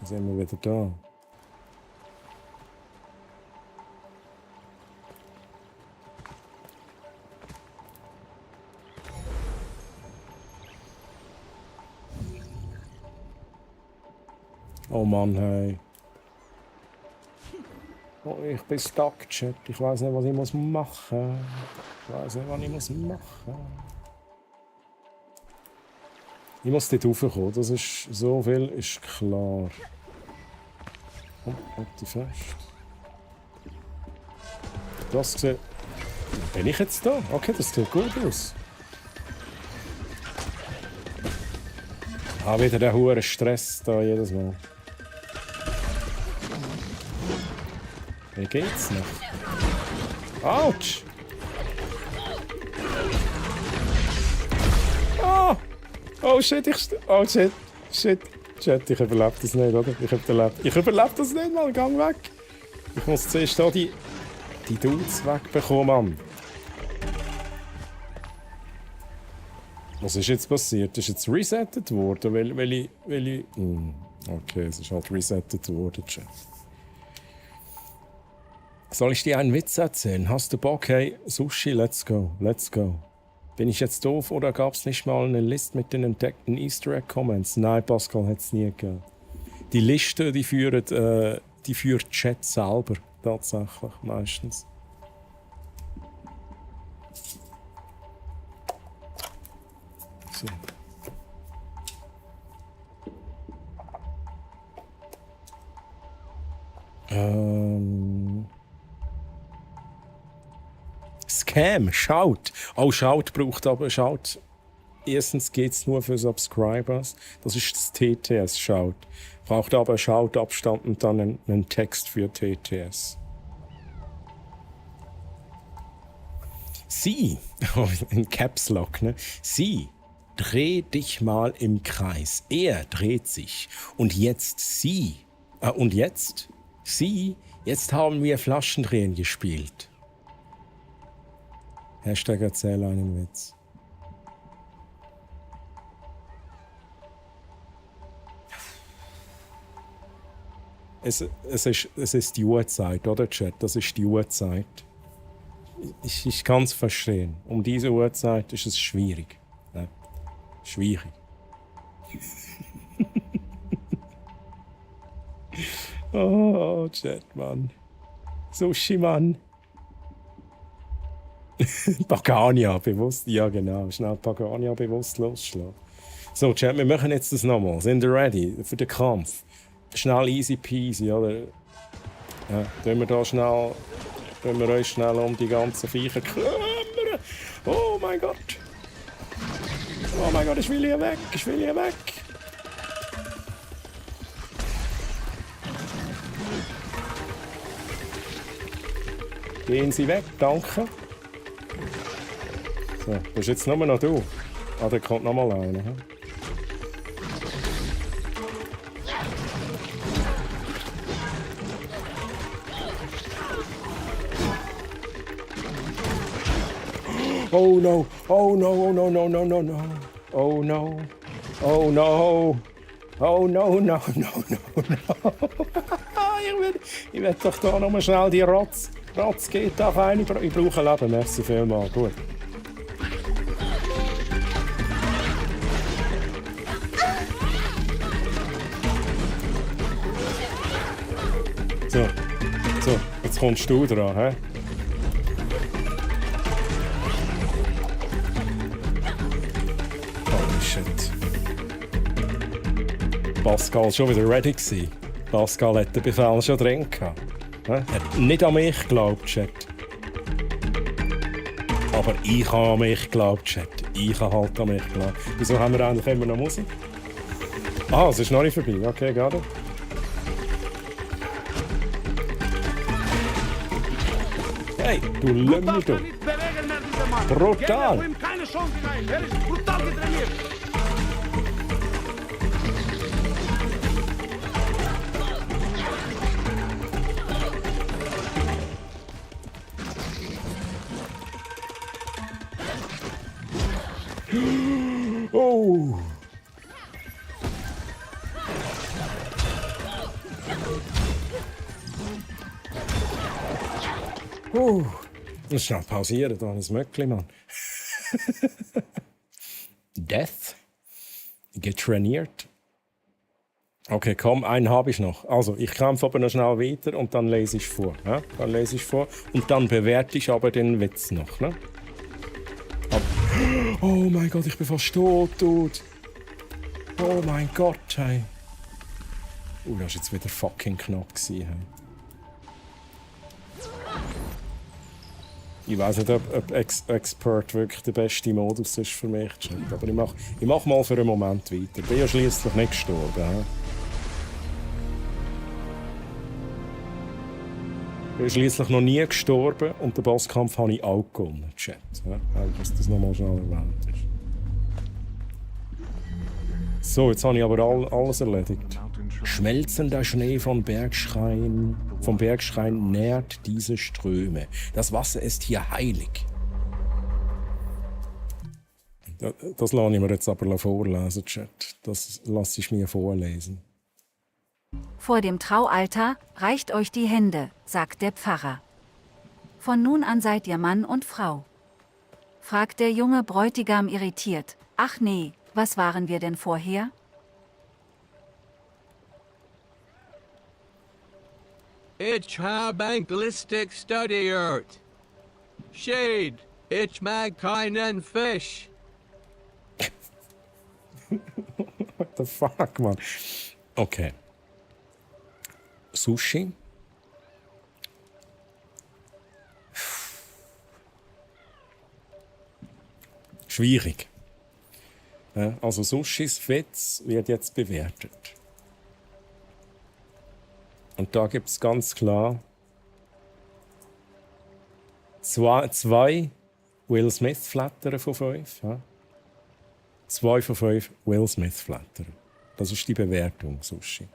Dann sind wir wieder da. Oh Mann, hey. Oh, ich bin stuck, Chat. Ich weiß nicht, was ich machen muss. Ich weiß nicht, was ich machen muss. Ich muss dort raufkommen, das ist... So viel ist klar. Oh, halt die fest. Das sieht... Bin ich jetzt da? Okay, das sieht gut aus. Ah, wieder der hohe Stress da jedes Mal. Wie geht's noch? Autsch! Ah! Oh shit, oh shit, shit. Chat, ich überlebe das nicht, oder? Ich überlebe das nicht, Mann, gang weg! Ich muss zuerst hier die Dudes wegbekommen, Mann. Was ist jetzt passiert? Ist jetzt resettet worden? Weil ich... Okay, es ist halt resettet worden, Chat. Soll ich dir einen Witz erzählen? Hast du Bock? Hey, Sushi, let's go, let's go. Bin ich jetzt doof oder gab es nicht mal eine Liste mit den entdeckten Easter Egg Comments? Nein, Pascal, hat es nie gegeben. Die Liste, die führt Chat selber, tatsächlich, meistens. So. Scam, Shout. Oh, Shout braucht aber Shout. Erstens geht es nur für Subscribers. Das ist das TTS Shout. Braucht aber Shout Abstand und dann einen Text für TTS. Sie, in Caps Lock, ne? Sie, dreh dich mal im Kreis. Er dreht sich. Und jetzt sie. Und jetzt? Sie, jetzt haben wir Flaschendrehen gespielt. Hashtag erzähl einen Witz. Es ist die Uhrzeit, oder Chat? Das ist die Uhrzeit. Ich kann es verstehen. Um diese Uhrzeit ist es schwierig. Ne? Schwierig. Oh, Chat, Mann. Sushi, Mann. Pagania bewusst. Ja, genau. Schnell Pagania bewusst losschlagen. So, Chat, wir machen jetzt das nochmal. Sind ihr ready für den Kampf? Schnell easy peasy, oder? Ja, tun wir da schnell. Tun wir uns schnell um die ganzen Viecher kümmern. Oh mein Gott. Oh mein Gott, ich will hier weg. Ich will hier weg. Gehen Sie weg, danke. So, das ist jetzt nur noch du. Ah, da kommt noch mal einer. He? Oh no! Oh no! Oh no! No! No! No! No! Oh no! Oh no! Oh no! No! No! No! No! Ich will doch da noch mal schnell die Rotz geht auf eine. Ich brauche ein Leben. Merci vielmals. Gut. So, jetzt kommst du dran, hä? Oh shit. Pascal war schon wieder ready gewesen. Pascal hat den Befehl schon drin gehabt. Er hat nicht an mich geglaubt, Chat. Aber ich habe an mich geglaubt, Chat. Ich habe halt an mich geglaubt. Wieso haben wir eigentlich immer noch Musik? Ah, es ist noch nicht vorbei. Okay, gerade. Hey, du Lümmel, du. Brutal. Keine Chance hinein. Er ist brutal getrainiert. Oh. Ich schnell pausieren, da ist Möckli, Mann. Death. Getrainiert. Okay, komm, einen habe ich noch. Also, ich kämpfe aber noch schnell weiter und dann lese ich vor. Ja? Dann lese ich vor und dann bewerte ich aber den Witz noch. Ne? Oh mein Gott, ich bin fast tot, Dude. Oh mein Gott, hey. Das war jetzt wieder fucking knapp gewesen, hey. Ich weiß nicht, ob Expert wirklich der beste Modus ist für mich. Aber ich mach mal für einen Moment weiter. Ich bin ja schliesslich nicht gestorben. He? Ich bin schliesslich noch nie gestorben und den Bosskampf habe ich auch gewonnen. Chat. Ja? Dass das nochmal schnell erwähnt ist. So, jetzt habe ich aber alles erledigt. Schmelzender Schnee vom Bergschrein nährt diese Ströme. Das Wasser ist hier heilig. Das lasse ich mir jetzt aber vorlesen, Chat. Das lasse ich mir vorlesen. Vor dem Traualtar reicht euch die Hände, sagt der Pfarrer. Von nun an seid ihr Mann und Frau. Fragt der junge Bräutigam irritiert. Ach nee, was waren wir denn vorher? Ich habe Anglistik studiert. Shade, ich mag keinen Fisch. What the fuck, man? Okay. Sushi. Schwierig. Also Sushis Witz wird jetzt bewertet. Und da gibt es ganz klar zwei Will Smith Flattern von 5. Ja? 2 von 5 Will Smith Flattern. Das ist die Bewertung, Sushi.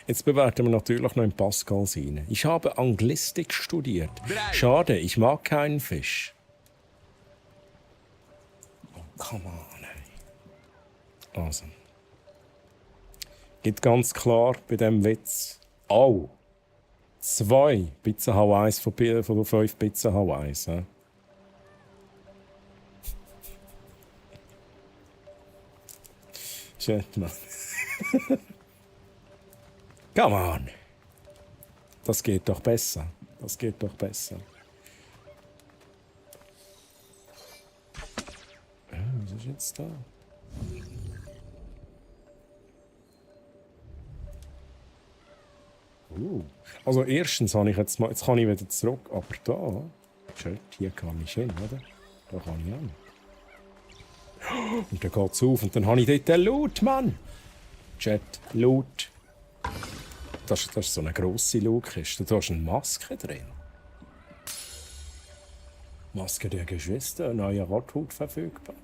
Jetzt bewerten wir natürlich noch in Pascals rein. Ich habe Anglistik studiert. Schade, ich mag keinen Fisch. Oh, come on, ey. Also. Gibt ganz klar bei diesem Witz Oh. 2 Pizza Hawaiis von den 5 Pizza Hawaiis. Ja. Shit, Mann. Come on. Das geht doch besser. Das geht doch besser. Was ist jetzt da? Also erstens habe ich jetzt mal, jetzt kann ich wieder zurück, aber da, shit, hier kann ich hin, oder? Da kann ich hin. Und dann geht es auf und dann habe ich dort den Loot, Mann! Chat, Loot. Das ist so eine grosse Loot-Kiste. Da ist eine Maske drin. Maske der Geschwister, ein neuer Rothut verfügbar.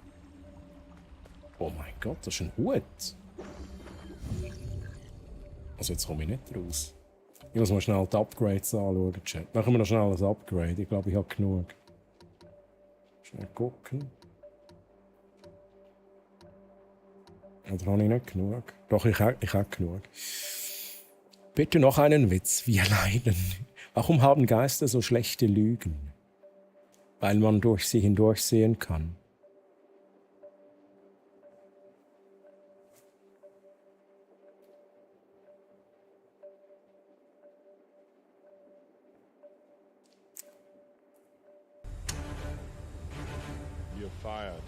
Oh mein Gott, das ist ein Hut. Also jetzt komme ich nicht raus. Ich muss mal schnell die Upgrades anschauen, Chat. Machen wir noch schnell ein Upgrade. Ich glaube, ich habe genug. Schnell gucken. Oder habe ich nicht genug? Doch, ich habe genug. Bitte noch einen Witz. Wir leiden. Warum haben Geister so schlechte Lügen? Weil man durch sie hindurch sehen kann. You're fired.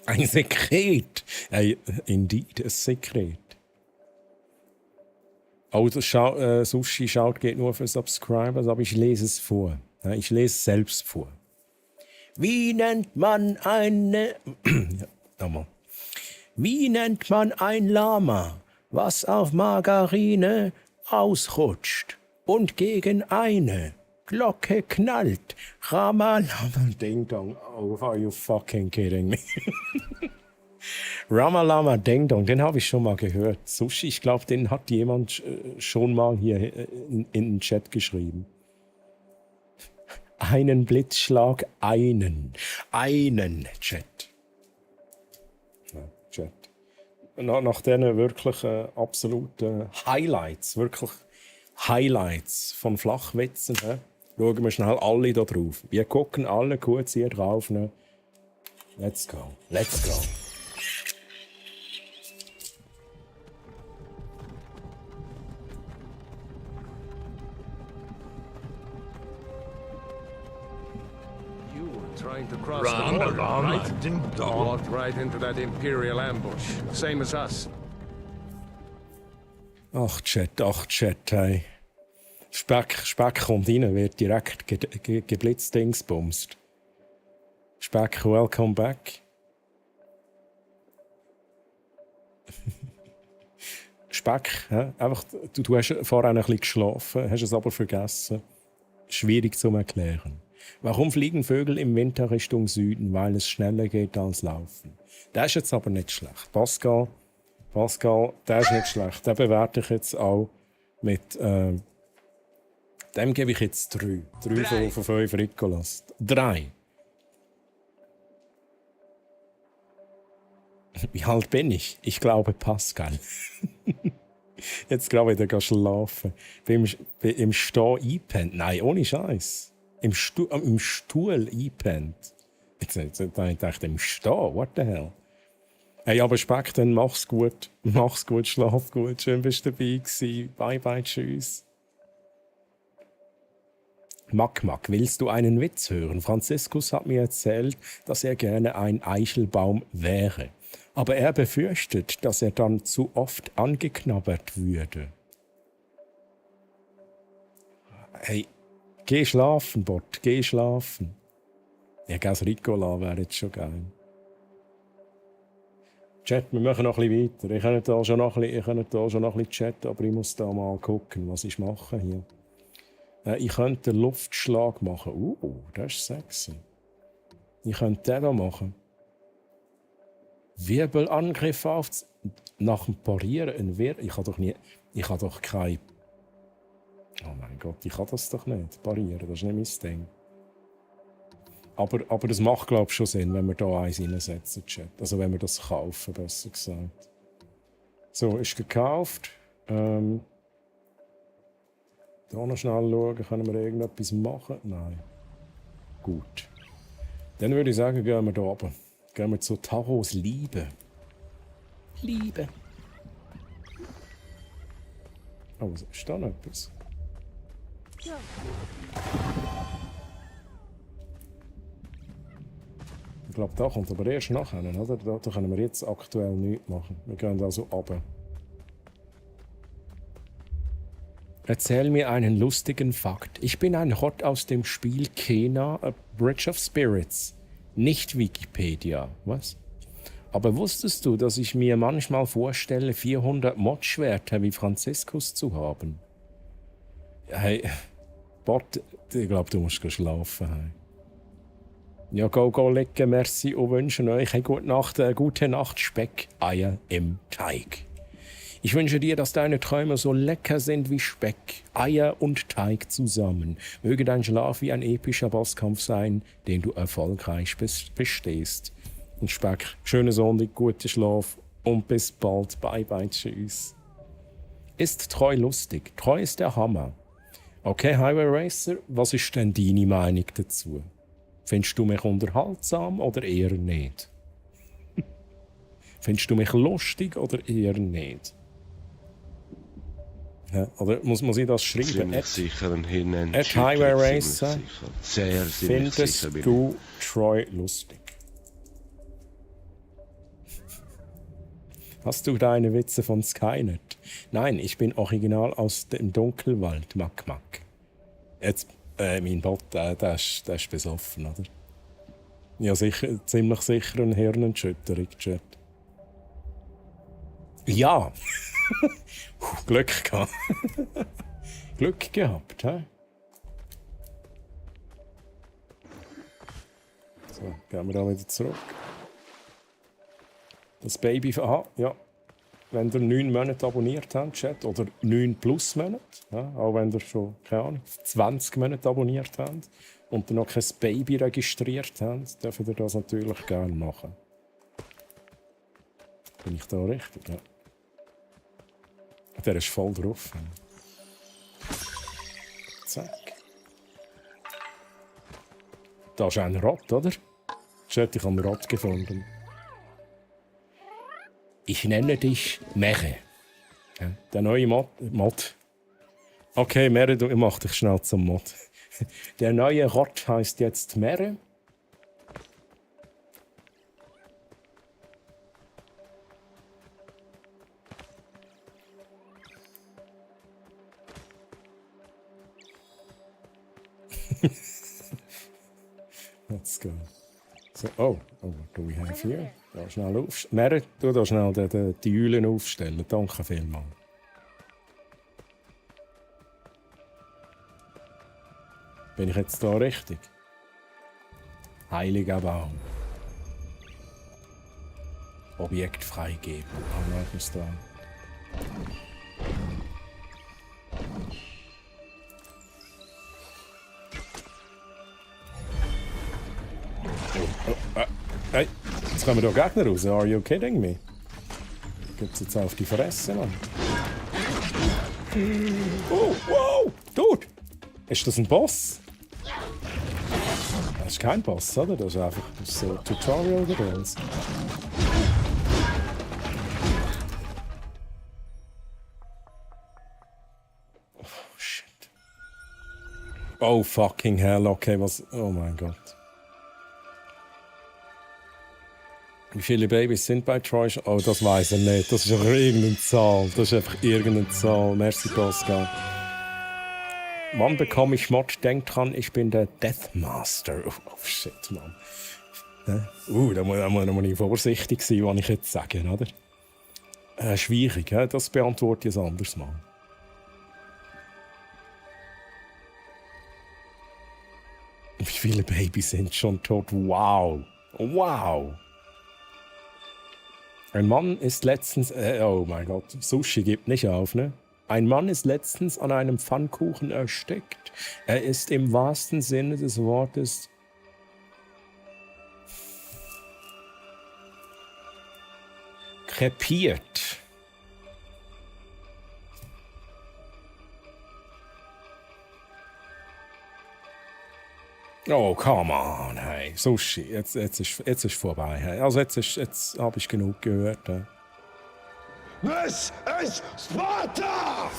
Ein Sekret! Indeed, ein Sekret. Oh, das Sushi schaut geht nur für Subscribers, aber ich lese es vor. Ja, ich lese es selbst vor. Wie nennt man eine... ja, nochmal. Wie nennt man ein Lama, was auf Margarine ausrutscht und gegen eine Glocke knallt? Ramalama Ding Dong. Oh, are you fucking kidding me? Ramalama Ding Dong, den habe ich schon mal gehört. Sushi, ich glaube, den hat jemand schon mal hier in den Chat geschrieben. Einen Blitzschlag, einen, Chat. Ja, Chat. Nach diesen wirklich absoluten Highlights, wirklich Highlights von Flachwitzen, schauen wir schnell alle da drauf. Wir gucken alle kurz hier drauf. Ne? Let's go, let's go. Trying to cross the border, right? You walked right into that Imperial ambush, same as us. Ach Chat, hey. Speck kommt rein, wird direkt geblitzdingsbumst. Speck, welcome back. Speck, einfach, du hast vorher ein bisschen geschlafen, hast es aber vergessen. Schwierig zu erklären. Warum fliegen Vögel im Winter Richtung Süden? Weil es schneller geht als Laufen. Der ist jetzt aber nicht schlecht. Pascal, der ist nicht schlecht. Den bewerte ich jetzt auch mit... dem gebe ich jetzt 3. 3 von 5 Ricolas. 3. Wie alt bin ich? Ich glaube Pascal. Jetzt gerade wieder schlafen. Bin im Stehen eingepennt. Nein, ohne Scheiß. Im Stuhl eingepennt. Jetzt habe ich gedacht, im Stehen, what the hell? Hey, aber Speck, dann mach's gut, schlaf gut, schön bist du dabei gewesen. Bye, bye, tschüss. Mack, willst du einen Witz hören? Franziskus hat mir erzählt, dass er gerne ein Eichelbaum wäre. Aber er befürchtet, dass er dann zu oft angeknabbert würde. Hey, geh schlafen, Bot, geh schlafen. Ja, das Ricola wäre jetzt schon geil. Chat, wir machen noch ein bisschen weiter. Ich kann da schon noch ein bisschen chatten, aber ich muss da mal gucken, was ich mache hier. Ich könnte einen Luftschlag machen. Das ist sexy. Ich könnte den da machen. Wirbelangriff nach dem Parieren. Ich habe doch kein... Oh mein Gott, ich kann das doch nicht parieren. Das ist nicht mein Ding. Aber das macht, glaube ich, schon Sinn, wenn wir da eins reinsetzen, Chat. Also wenn wir das kaufen, besser gesagt. So, ist gekauft. Da noch schnell schauen, können wir irgendetwas machen? Nein. Gut. Dann würde ich sagen, gehen wir da oben. Gehen wir zu Taros Liebe. Liebe. Oh, ist da noch etwas? Ich glaube, da kommt aber erst nachher, oder? Da können wir jetzt aktuell nichts machen. Wir gehen also runter. Erzähl mir einen lustigen Fakt. Ich bin ein Hot aus dem Spiel Kena, A Bridge of Spirits. Nicht Wikipedia. Was? Aber wusstest du, dass ich mir manchmal vorstelle, 400 Mod-Schwerter wie Franziskus zu haben? Hey, Bot, ich glaube, du musst schlafen. Hey. Ja, go liegen, merci und wünsche euch eine gute Nacht, Speck, Eier im Teig. Ich wünsche dir, dass deine Träume so lecker sind wie Speck, Eier und Teig zusammen. Möge dein Schlaf wie ein epischer Bosskampf sein, den du erfolgreich bestehst. Und Speck, schönen Sonntag, guten Schlaf und bis bald. Bye bye, tschüss. Ist Treu lustig? Treu ist der Hammer. Okay, Highway Racer, was ist denn deine Meinung dazu? Findest du mich unterhaltsam oder eher nicht? Findest du mich lustig oder eher nicht? Ja, oder muss ich das schreiben? Sicher ein Hirn. Highway Racer, sehr findest sicher du Troy lustig? Hast du deine Witze von Skynet? Nein, ich bin original aus dem Dunkelwald, Mack. Jetzt, mein Bot, der ist besoffen, oder? Ja, ziemlich sicher eine Hirnerschütterung, Chat. Ja! Glück gehabt. Glück gehabt, hä? So, gehen wir da wieder zurück. Das Baby, aha, ja. Wenn ihr 9 Monate abonniert habt, Chat, oder 9 plus Monate, ja, auch wenn ihr schon, keine Ahnung, 20 Monate abonniert habt und ihr noch kein Baby registriert habt, dürft ihr das natürlich gerne machen. Bin ich da richtig? Ja. Der ist voll drauf. Zack. Da ist ein Rott, oder? Chat, ich habe einen Rott gefunden. Ich nenne dich Mere. Ja, der neue Mod. Okay, Mere, ich mach dich schnell zum Mod. Der neue Rott heißt jetzt Mere. Let's go. So, oh, what do we have here? Da schnell aufstellen. Mere, tu da schnell die Eulen aufstellen. Danke vielmals. Bin ich jetzt da richtig? Heiliger Baum. Objekt freigeben. Ah, ist da. Hey, jetzt kommen da Gegner raus. Are you kidding me? Gibt's jetzt auf die Fresse, Mann. Oh, wow! Dude! Ist das ein Boss? Das ist kein Boss, oder? Das ist einfach so ein Tutorial oder was? Oh, shit. Oh, fucking hell. Okay, was... Oh mein Gott. Wie viele Babys sind bei Troy? Oh, das weiß er nicht. Das ist einfach irgendeine Zahl. Das ist einfach irgendeine Zahl. Merci, Pascal. Wann bekomme ich Mod? Denk dran, ich bin der Deathmaster. Oh shit, Mann. Da muss ich vorsichtig sein, was ich jetzt sage, oder? Schwierig, das beantworte ich ein anderes Mal. Wie viele Babys sind schon tot? Wow. Wow. Ein Mann ist letztens... oh mein Gott, Sushi gibt nicht auf, ne? Ein Mann ist letztens an einem Pfannkuchen erstickt. Er ist im wahrsten Sinne des Wortes Krepiert. Oh, come on, hey. Sushi, jetzt ist vorbei. Hey. Also jetzt habe ich genug gehört. Hey. This is Sparta!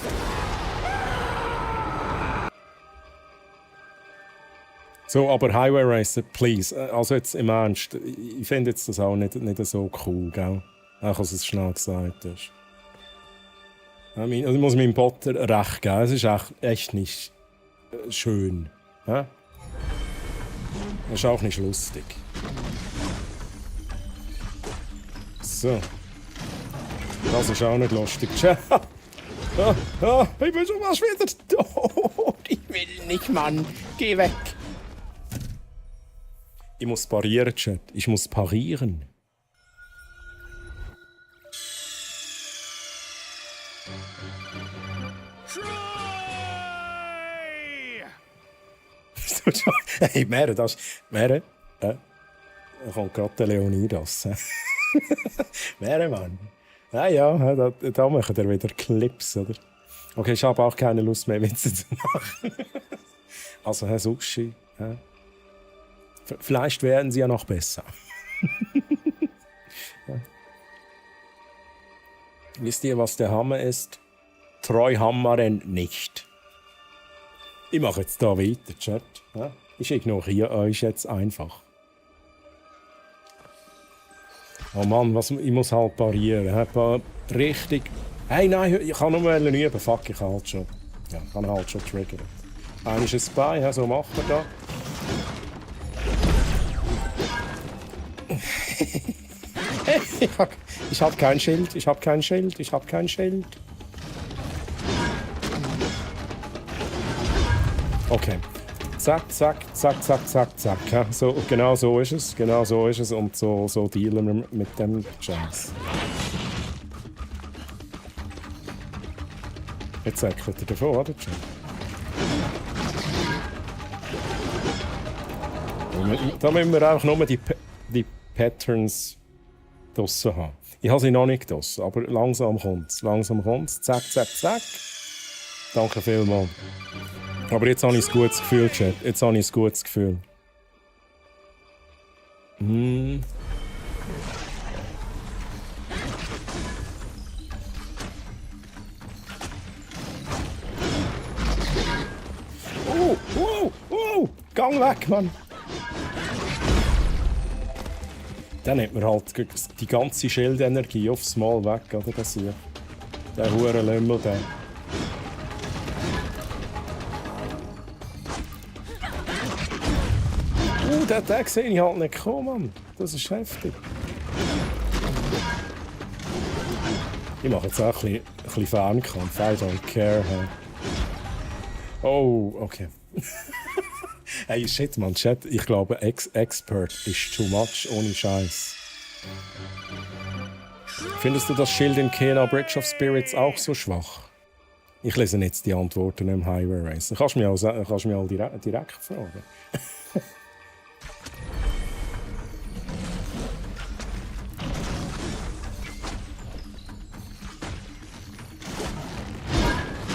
So, aber Highway Racer, please. Also jetzt im Ernst, ich finde jetzt das auch nicht so cool, gell? Auch als es schnell gesagt ist. Ich muss meinem Bot recht geben, es ist echt nicht schön. Ja? Das ist auch nicht lustig. So. Das ist auch nicht lustig. Ich bin schon fast wieder tot. Ich will nicht, Mann. Geh weg. Ich muss parieren, Chat. Ich muss parieren. Hey, Mere, das ist... Mere, da kommt gerade der Leonidas. Mere, Mann. Ja, da machen wir wieder Clips, oder? Okay, ich habe auch keine Lust mehr, Witze zu machen. Also, Herr Sushi, vielleicht werden sie ja noch besser. Ja. Wisst ihr, was der Hammer ist? Treu hammern nicht. Ich mache jetzt da weiter, Chat. Ja? Ich ignoriere euch jetzt einfach. Oh Mann, ich muss halt parieren. Richtig. Hey, nein, ich kann nur üben. Fuck, ich kann halt schon. Ja, ich kann halt schon triggern. Einer ist ein Spy, so macht man das. Ich hab kein Schild, ich hab kein Schild, ich hab kein Schild. Okay. Zack, zack, zack, zack, zack, zack. Ja, so, genau so ist es. Genau so ist es. Und so dealen wir mit dem Chance. Jetzt säckelt er davon, oder? Da müssen wir einfach nur die Patterns draussen haben. Ich habe sie noch nicht draussen, aber langsam kommt's. Langsam kommt's. Zack, zack, zack. Danke vielmals. Aber jetzt habe ich ein gutes Gefühl, Chat. Jetzt habe ich ein gutes Gefühl. Gang weg, Mann! Dann nimmt man halt die ganze Schildenergie aufs Mal weg, oder? Das hier. Der hure Lümmel, der. Den sehe ich halt nicht kommen, Mann. Das ist heftig. Ich mache jetzt auch ein bisschen Fernkampf. I don't care. Hey. Oh, okay. Hey, shit, man, Chat. Ich glaube, Expert ist too much, ohne Scheiß. Findest du das Schild in Kena Bridge of Spirits auch so schwach? Ich lese jetzt die Antworten im Highway Racer. Kannst du mich auch direkt fragen.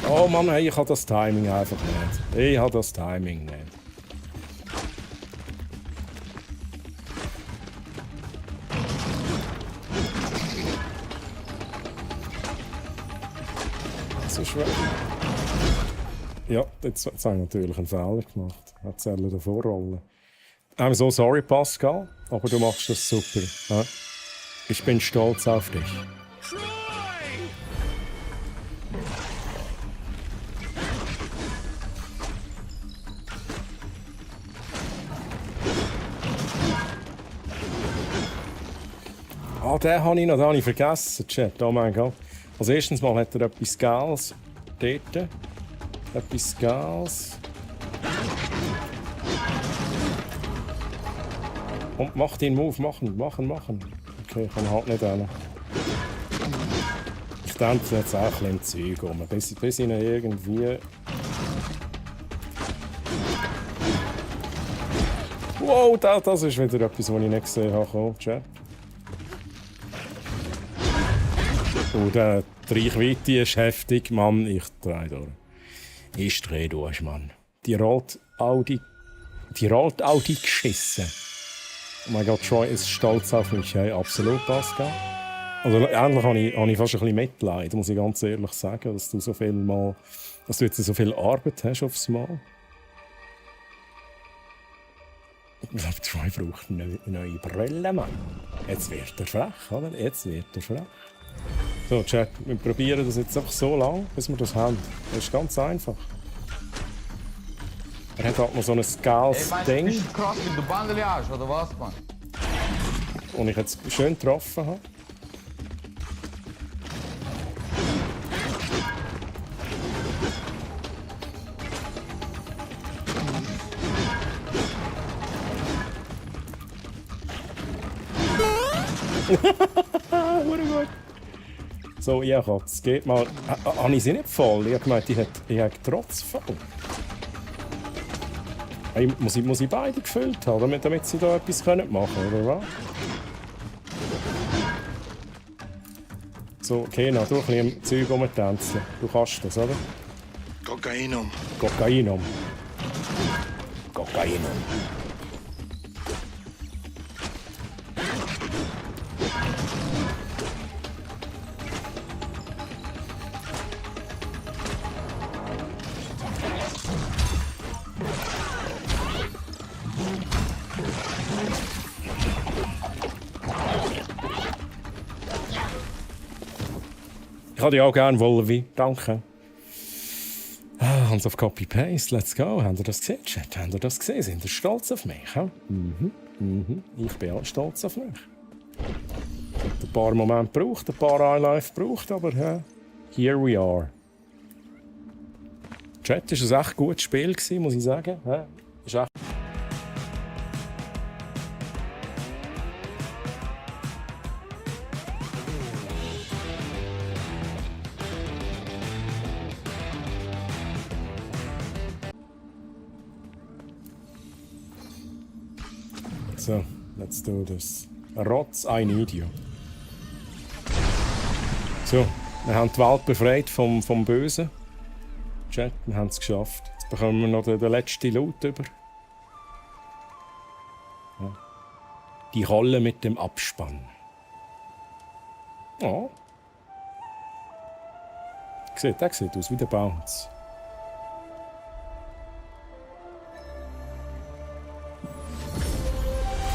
Oh Mann, hey, ich habe das Timing einfach nicht. Ich habe das Timing nicht. So schwer. Ja, jetzt habe ich natürlich einen Fehler gemacht. Ich zähle davor rollen. I'm so sorry, Pascal, aber du machst das super. Ja? Ich bin stolz auf dich. Ah, den habe ich vergessen, Chat. Oh mein Gott. Als erstens mal hat er etwas Geiles dort. Etwas Geiles. Und mach den Move, machen. Okay, ich kann halt nicht hin. Ich denke jetzt auch ein bisschen im Zeug rum, bis ich ihn irgendwie... Wow, das ist wieder etwas, was ich nicht gesehen habe. Chat. Und die Reichweite ist heftig, Mann, ich drehe durch. Ich drehe durch, Mann. Die rollt Audi geschissen. Oh mein Gott, Troy ist stolz auf mich. Hey, absolut, Pascal. Also endlich habe ich fast ein bisschen Mitleid, muss ich ganz ehrlich sagen, dass du jetzt so viel Arbeit hast aufs Mal. Ich glaube, Troy braucht eine neue Brille, Mann. Jetzt wird er frech, oder? Jetzt wird er frech. So, Chat, wir probieren das jetzt einfach so lange, bis wir das haben. Das ist ganz einfach. Er hat halt noch so ein geiles Ding. Krass, wenn du Bandeli hast, oder was, Mann? Und ich jetzt schön getroffen habe. So, ja, Katz, geht mal. Habe ich sie nicht voll? Ich habe gemeint, ich habe trotz voll. Hey, muss ich beide gefüllt haben, damit sie da etwas machen können, oder was? So, Kena, du ein bisschen im Zeug rumtanzen. Du kannst das, oder? Kokainum. Kokainum. Kokainum. Ich hätte ja auch gerne Wolvi. Danke. Hans auf Copy-Paste. Let's go. Habt ihr das gesehen, Chat? Habt ihr das gesehen? Sind ihr stolz auf mich? Ich bin auch stolz auf mich. Es hat ein paar Momente gebraucht, ein paar iLife gebraucht, aber here we are. Chat, es war ein echt gutes Spiel, muss ich sagen. Ist echt So, let's do this. Rotz, I need you. So, wir haben die Welt befreit vom Bösen. Chat, wir haben es geschafft. Jetzt bekommen wir noch den letzten Loot über. Ja. Die Rolle mit dem Abspann. Oh. Der sieht aus wie der Bounce.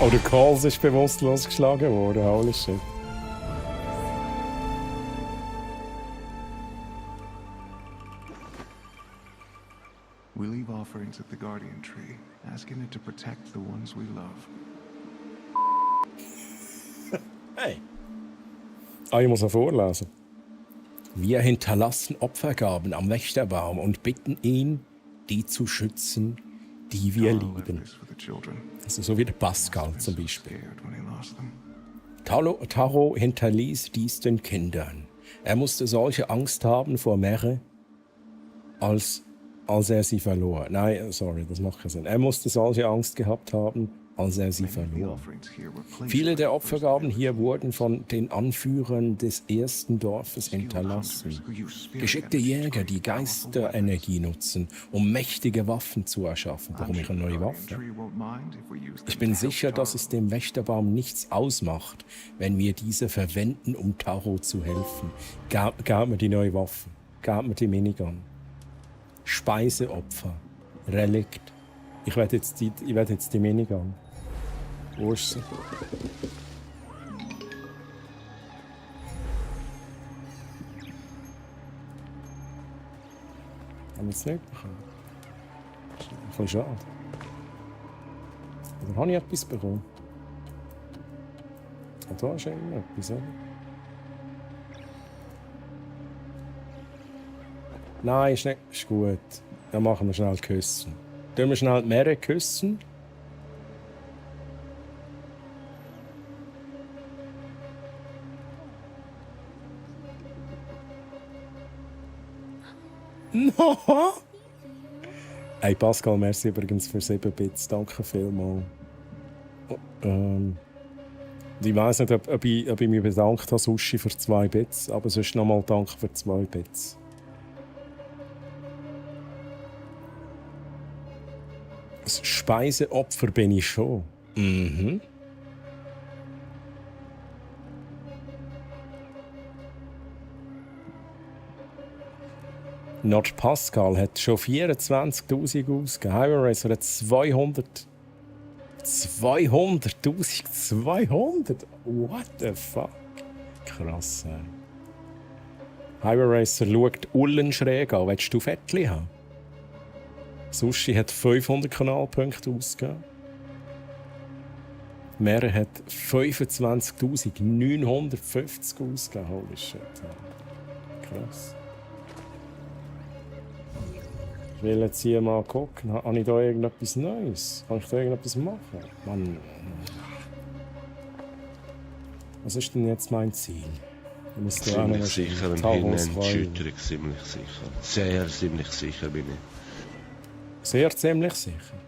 Oh, der Calls ist bewusstlos geschlagen worden. Holy shit. We leave offerings at the Guardian Tree, asking it to protect the ones we love. Hey. Ich muss noch vorlesen. Wir hinterlassen Opfergaben am Wächterbaum und bitten ihn, die zu schützen, die wir lieben. Also so wie der Pascal zum Beispiel. Taro hinterließ dies den Kindern. Er musste solche Angst haben vor Mere, als er sie verlor. Nein, sorry, das macht keinen Sinn. Er musste solche Angst gehabt haben, als er sie verlor. Viele der Opfergaben hier wurden von den Anführern des ersten Dorfes hinterlassen. Geschickte Jäger, die Geisterenergie nutzen, um mächtige Waffen zu erschaffen. Warum ich eine neue Waffe? Ich bin sicher, dass es dem Wächterbaum nichts ausmacht, wenn wir diese verwenden, um Taro zu helfen. Gab mir die neue Waffe. Gab mir die Minigun. Speiseopfer. Relikt. Ich werde jetzt die Minigun. Wo ist sie? Haben wir es nicht bekommen? Das ist ein bisschen schade. Oder habe ich etwas bekommen? Und da ist irgendetwas, oder? Nein, ist nicht. Ist gut. Dann machen wir schnell Küssen. Tun wir schnell mehrere küssen. No! Hey Pascal, merci übrigens für 7 Bits. Danke vielmals. Ich weiss nicht, ob ich mich bedankt habe, Sushi, für 2 Bits, aber sonst nochmal danke für 2 Bits. Das Speiseopfer bin ich schon. Mhm. Nord Pascal hat schon 24'000 ausgegeben. Highway Racer hat 200'000. 200'000? What the fuck? Krass, ey. Highway Racer schaut Ullen schräg an. Willst du Fettli haben? Sushi hat 500 Kanalpunkte ausgegeben. Mere hat 25'950 ausgegeben. Holy shit. Krass. Ich will jetzt hier mal gucken. Habe ich da irgendetwas Neues? Kann ich da irgendetwas machen? Mann. Was ist denn jetzt mein Ziel? Ziemlich sicher ein Hirnentschütterung, ziemlich sicher. Sehr ziemlich sicher bin ich. Sehr ziemlich sicher.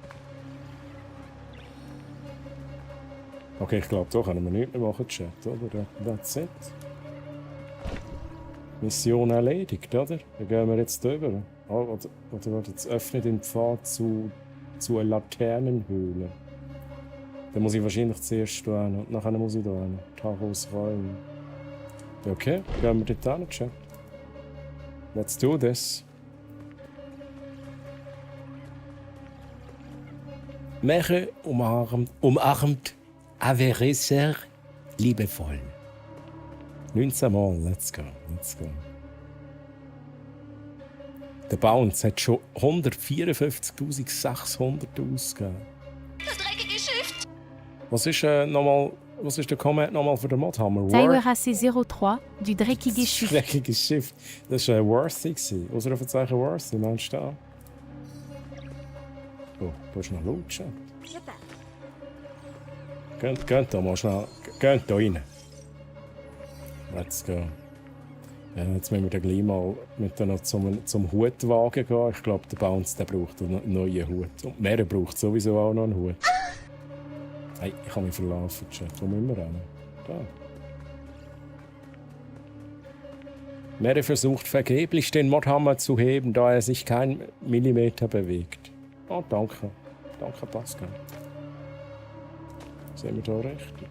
Okay, ich glaube, da können wir nichts mehr machen, Chat, oder? That's it. Mission erledigt, oder? Dann gehen wir jetzt drüber. Oh, oder jetzt öffnet den Pfad zur Laternenhöhle. Dann muss ich wahrscheinlich zuerst stehen und nachher muss ich da hin. Taros Räume. Okay, gehen wir dort hin, Chat. Let's do this. Mere umarmt Avereser liebevoll. 19 Mal, let's go. Der Bounce hat schon 154.600 ausgegeben. Das dreckige Schiff! Was ist der Comment nochmal für den Modhammer? Taiwerace 03 du dreckige Schiff. Das dreckige Schiff. Das war Worthy. Ausrufezeichen Worthy, meinst du da? Oh, da ist noch laut, Chat. Geht da mal schnell. Geht da rein. Let's go. Ja, jetzt müssen wir dann gleich mal noch zum Hutwagen gehen. Ich glaube, der Bounce der braucht einen neuen Hut. Und Mere braucht sowieso auch noch einen Hut. Hey, ich habe mich verlaufen, Chat. Wo müssen wir hin? Da. Mere versucht vergeblich, den Mordhammer zu heben, da er sich keinen Millimeter bewegt. Oh, danke. Danke, Pascal. Sind wir da richtig?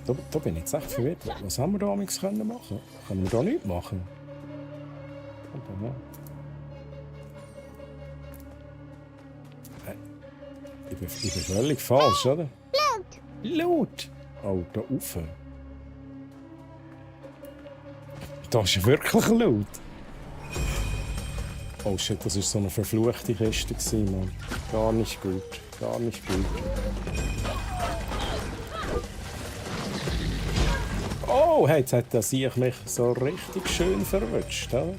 Da bin ich jetzt echt verwirrt. Was haben wir da amigs machen? Können wir da nichts machen? Ich bin völlig falsch, oder? Laut! Oh, da rauf. Das ist wirklich laut. Oh shit, das war so eine verfluchte Kiste, Mann. Gar nicht gut. Gar nicht gut. Oh, jetzt hat der Sieg mich so richtig schön verwünscht. Oder?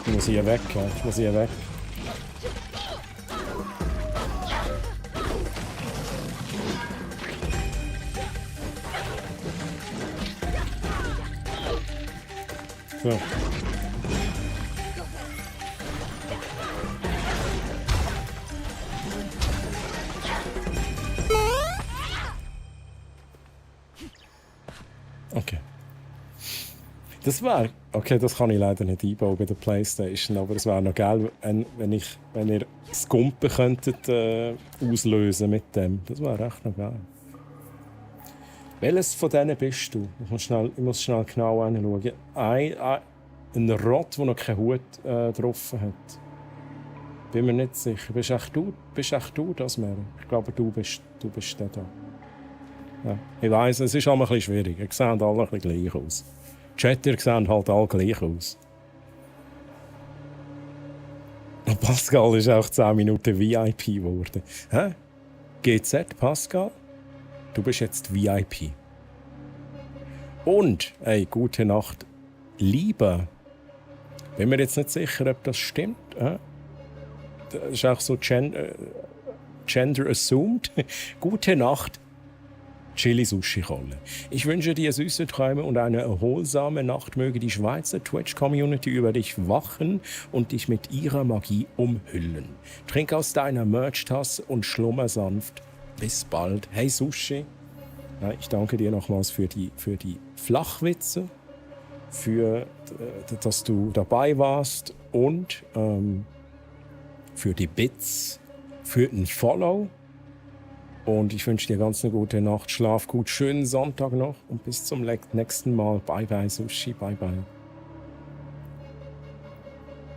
Ich muss hier weg, ja. Ich muss hier weg. So. Okay. Das wäre... Okay, das kann ich leider nicht einbauen bei der PlayStation, aber es wäre noch geil, wenn ihr das Gumpen könntet auslösen mit dem. Das wäre echt noch geil. Welches von denen bist du? Ich muss schnell genau anschauen. Ein Rot, der noch keinen Hut drauf hat. Bin mir nicht sicher. Bist echt du das, Mere? Ich glaube, du bist der da. Ja. Ich weiss, es ist auch ein bisschen schwierig. Ihr seht alle ein bisschen gleich aus. Die Chatter sehen halt alle gleich aus. Und Pascal ist auch 10 Minuten VIP geworden. Hä? GZ, Pascal? Du bist jetzt VIP. Und, ey, gute Nacht, Liebe. Bin mir jetzt nicht sicher, ob das stimmt. Das ist auch so Gender assumed. Gute Nacht, Chili-Sushi-Rolle. Ich wünsche dir süße Träume und eine erholsame Nacht. Möge die Schweizer Twitch-Community über dich wachen und dich mit ihrer Magie umhüllen. Trink aus deiner Merch-Tasse und schlummer sanft. Bis bald. Hey Sushi. Ja, ich danke dir nochmals für die Flachwitze, dass du dabei warst und für die Bits, für den Follow. Und ich wünsche dir ganz eine gute Nacht, schlaf gut, schönen Sonntag noch und bis zum nächsten Mal. Bye bye Sushi, bye bye.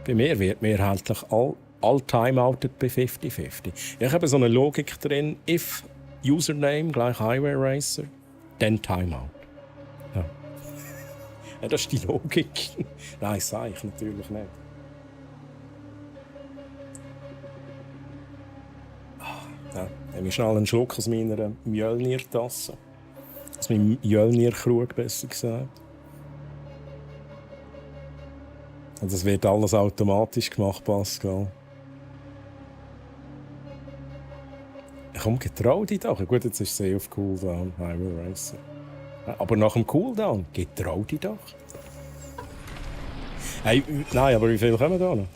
Bei mir wird mehrheitlich all timeoutet bei 50-50. Ich habe so eine Logik drin, if Username gleich Highway Racer, dann Timeout. Ja. Ja, das ist die Logik. Nein, sage ich natürlich nicht. Ja, nehme ich schnell einen Schluck aus meiner Mjölnir-Tasse. Aus meinem Mjölnir-Krug, besser gesagt. Und das wird alles automatisch gemacht, Pascal. Komm, getrau dich doch. Gut, jetzt ist es auf Cooldown, Highway Racer. Aber nach dem Cooldown, getrau dich doch. Hey, nein, aber wie viel kommen da noch?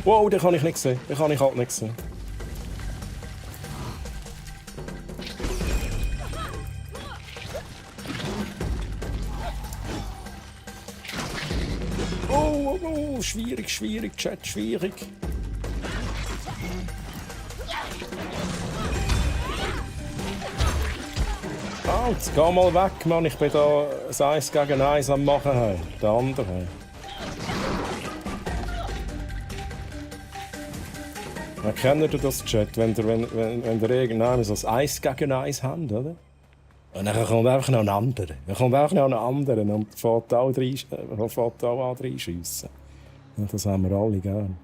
Wow, den kann ich nicht sehen. Den kann ich halt nicht sehen. Oh, schwierig, Chat, schwierig. Oh, jetzt geh mal weg, Mann. Ich bin da das 1 gegen 1 am machen. Hey. Der andere. Hey. Ja, kennt ihr das, Chat? Wenn ihr irgendwann so das 1 gegen 1 habt, oder? Und dann kommt einfach noch ein anderer. Und fährt auch an reinschiessen. Und das haben wir alle gern.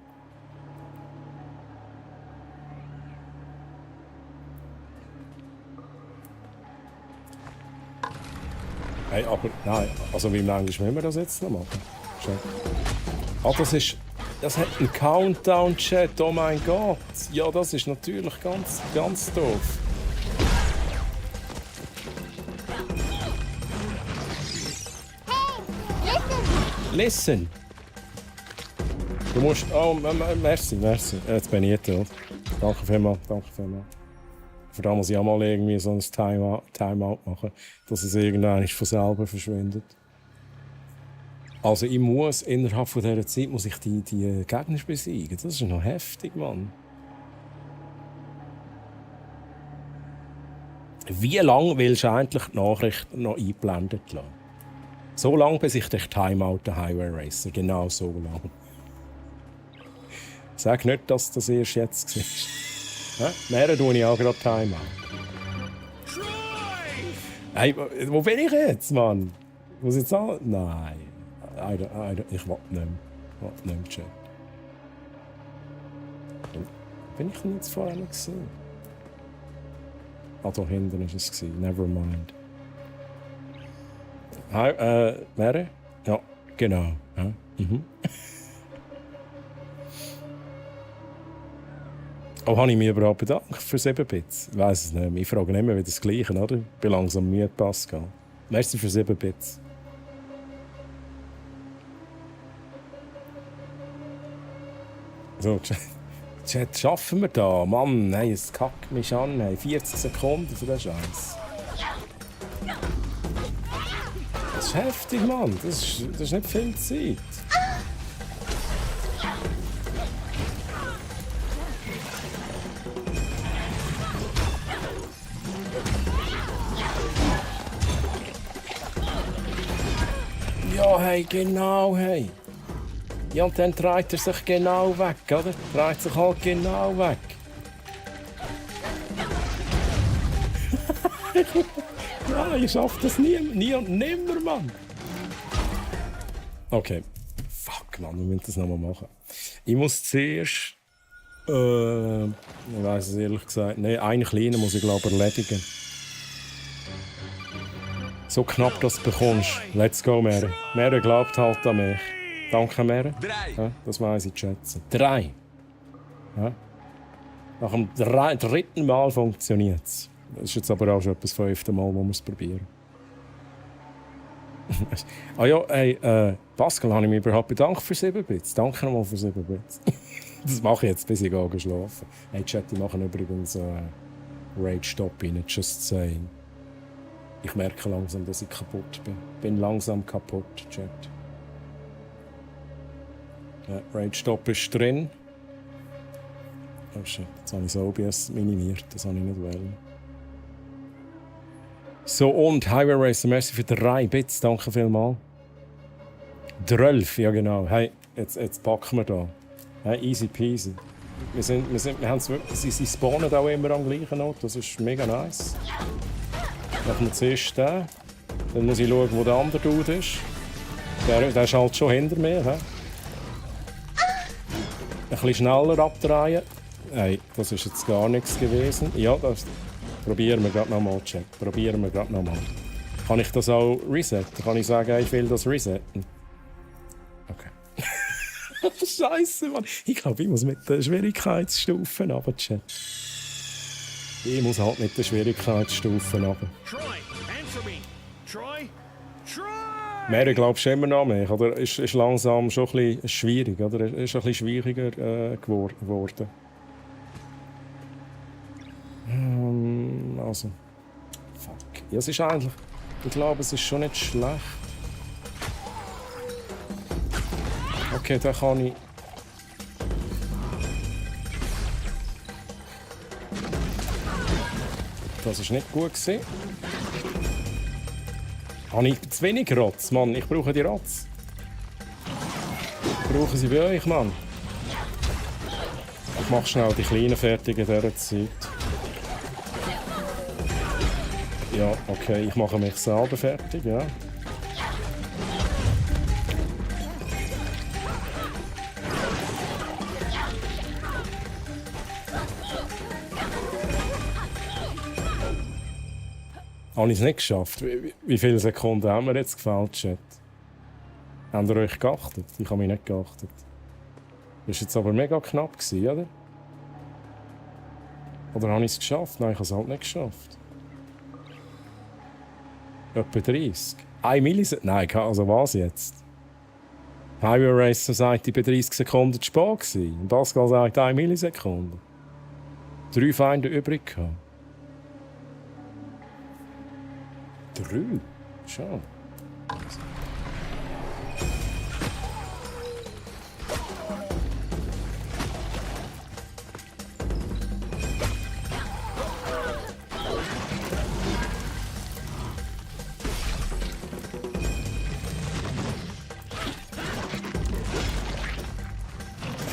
Hey, aber nein, also wie lange müssen wir das jetzt noch machen? Ah, das hat einen Countdown-Chat, oh mein Gott. Ja, das ist natürlich ganz doof. Listen! Du musst... Oh, merci. Jetzt bin ich tot. Danke vielmals. Für das muss ich auch mal irgendwie so ein Timeout machen, dass es irgendwann von selber verschwindet. Also ich muss innerhalb von dieser Zeit muss ich die Gegner besiegen. Das ist noch heftig, Mann. Wie lange willst du eigentlich die Nachricht noch eingeblendet lassen? So lange, bis ich dich Timeout der Highway Racer. Genau so lange. Sag nicht, dass das erst jetzt war. Mehr tue ich auch gerade Timeout. Hey, wo bin ich jetzt, Mann? Muss ich jetzt auch? Nein. Ich will nicht mehr. Chat. Bin ich denn jetzt vorher nicht gesehen? Ah, da hinten war es. Never mind. Hi, Mary? Ja, genau. Ja. Mhm. Oh, habe ich mich überhaupt bedankt für 7 Bits? Ich weiss es nicht. Ich frage nicht mehr wieder das Gleiche, oder? Ich bin langsam müde, Pascal. Merci für 7 Bits. So, Chat, schaffen wir da? Mann, hey, es kackt mich an. Hey, 40 Sekunden für den Scheiß. Das ist heftig, Mann. Das ist nicht viel Zeit. Ja, hey, genau, hey. Ja, und dann dreht er sich genau weg, oder? Dreht sich halt genau weg. Ja, ich schaff das nie und nimmer, Mann. Okay. Fuck, Mann, wir müssen das nochmal machen. Ich muss zuerst... ich weiss es ehrlich gesagt. Nein, eine kleine muss ich, glaube ich, erledigen. So knapp, dass du bekommst. Let's go, Mere. Mere glaubt halt an mich. Danke, Mere. Ja, das weiss ich zu schätzen. 3, Ja? Nach dem dritten Mal funktioniert es. Das ist jetzt aber auch schon etwas 5. Mal, wo wir es probieren. Ah ja, hey, Pascal, habe ich mich überhaupt bedankt für 7 Bits. Danke nochmal für 7 Bits. Das mache ich jetzt, bis ich schlafen. Hey, Chat, die machen übrigens Rage-Stop rein, just saying. Ich merke langsam, dass ich kaputt bin. Bin langsam kaputt, Chat. Ja, Rage-Stop ist drin. Oh shit, jetzt habe ich das OBS minimiert, das habe ich nicht wollen. So, und Highway Racer, merci für 3 Bits, danke vielmals. 12, ja genau. Hey, jetzt packen wir da. Hey, easy peasy. Wir haben es wirklich, sie spawnen auch immer am gleichen Ort, das ist mega nice. Machen wir zuerst den. Dann muss ich schauen, wo der andere Dude ist. Der ist halt schon hinter mir. He? Ein bisschen schneller abdrehen. Hey, das ist jetzt gar nichts gewesen. Ja, das probieren wir gerade nochmal, Chat. Probieren wir gerade nochmal. Kann ich das auch resetten? Kann ich sagen, ich will das resetten? Okay. Scheiße, Mann. Ich glaube, ich muss mit den Schwierigkeitsstufen runter, Chat. Ich muss halt mit den Schwierigkeitsstufen runter. Troy, answer me. Troy? Troy! Mehr glaubst du immer noch mehr, oder? Ist langsam schon ein bisschen schwierig, oder? Ist ein bisschen schwieriger geworden. Also. Fuck. Ja, es ist eigentlich. Ich glaube, es ist schon nicht schlecht. Okay, da kann ich. Das ist nicht gut gewesen. Habe ich zu wenig Rotz, Mann? Ich brauche die Rotz. Ich brauche sie bei euch, Mann. Ich mache schnell die Kleinen fertig in dieser Zeit. Ja, okay, ich mache mich selber fertig, ja. Habe ich es nicht geschafft? Wie viele Sekunden haben wir jetzt gefällt, Chat? Habt ihr euch geachtet? Ich habe mich nicht geachtet. Das war jetzt aber mega knapp, oder? Oder habe ich es geschafft? Nein, ich habe es halt nicht geschafft. Etwa 30. 1 Millisekunde? Nein, also was jetzt? Highway Racer sagt, ich war 30 Sekunden zu spät gewesen. Und Pascal sagt 1 Millisekunde. 3 Feinde übrig gehabt. 3? Schau.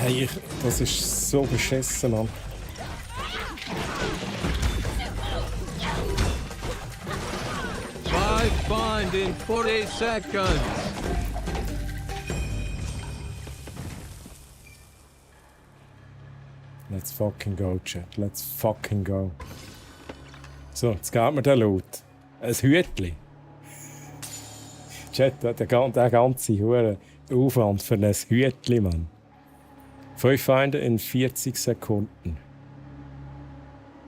Hey, das ist so beschissen, Mann. Find in 40 seconds. Let's fucking go, Chat. Let's fucking go. So, jetzt geht mir der Loot. Ein Hütli. Chat, der ganze hohe Aufwand für ein Hütli, Mann. 5 Feinde in 40 Sekunden.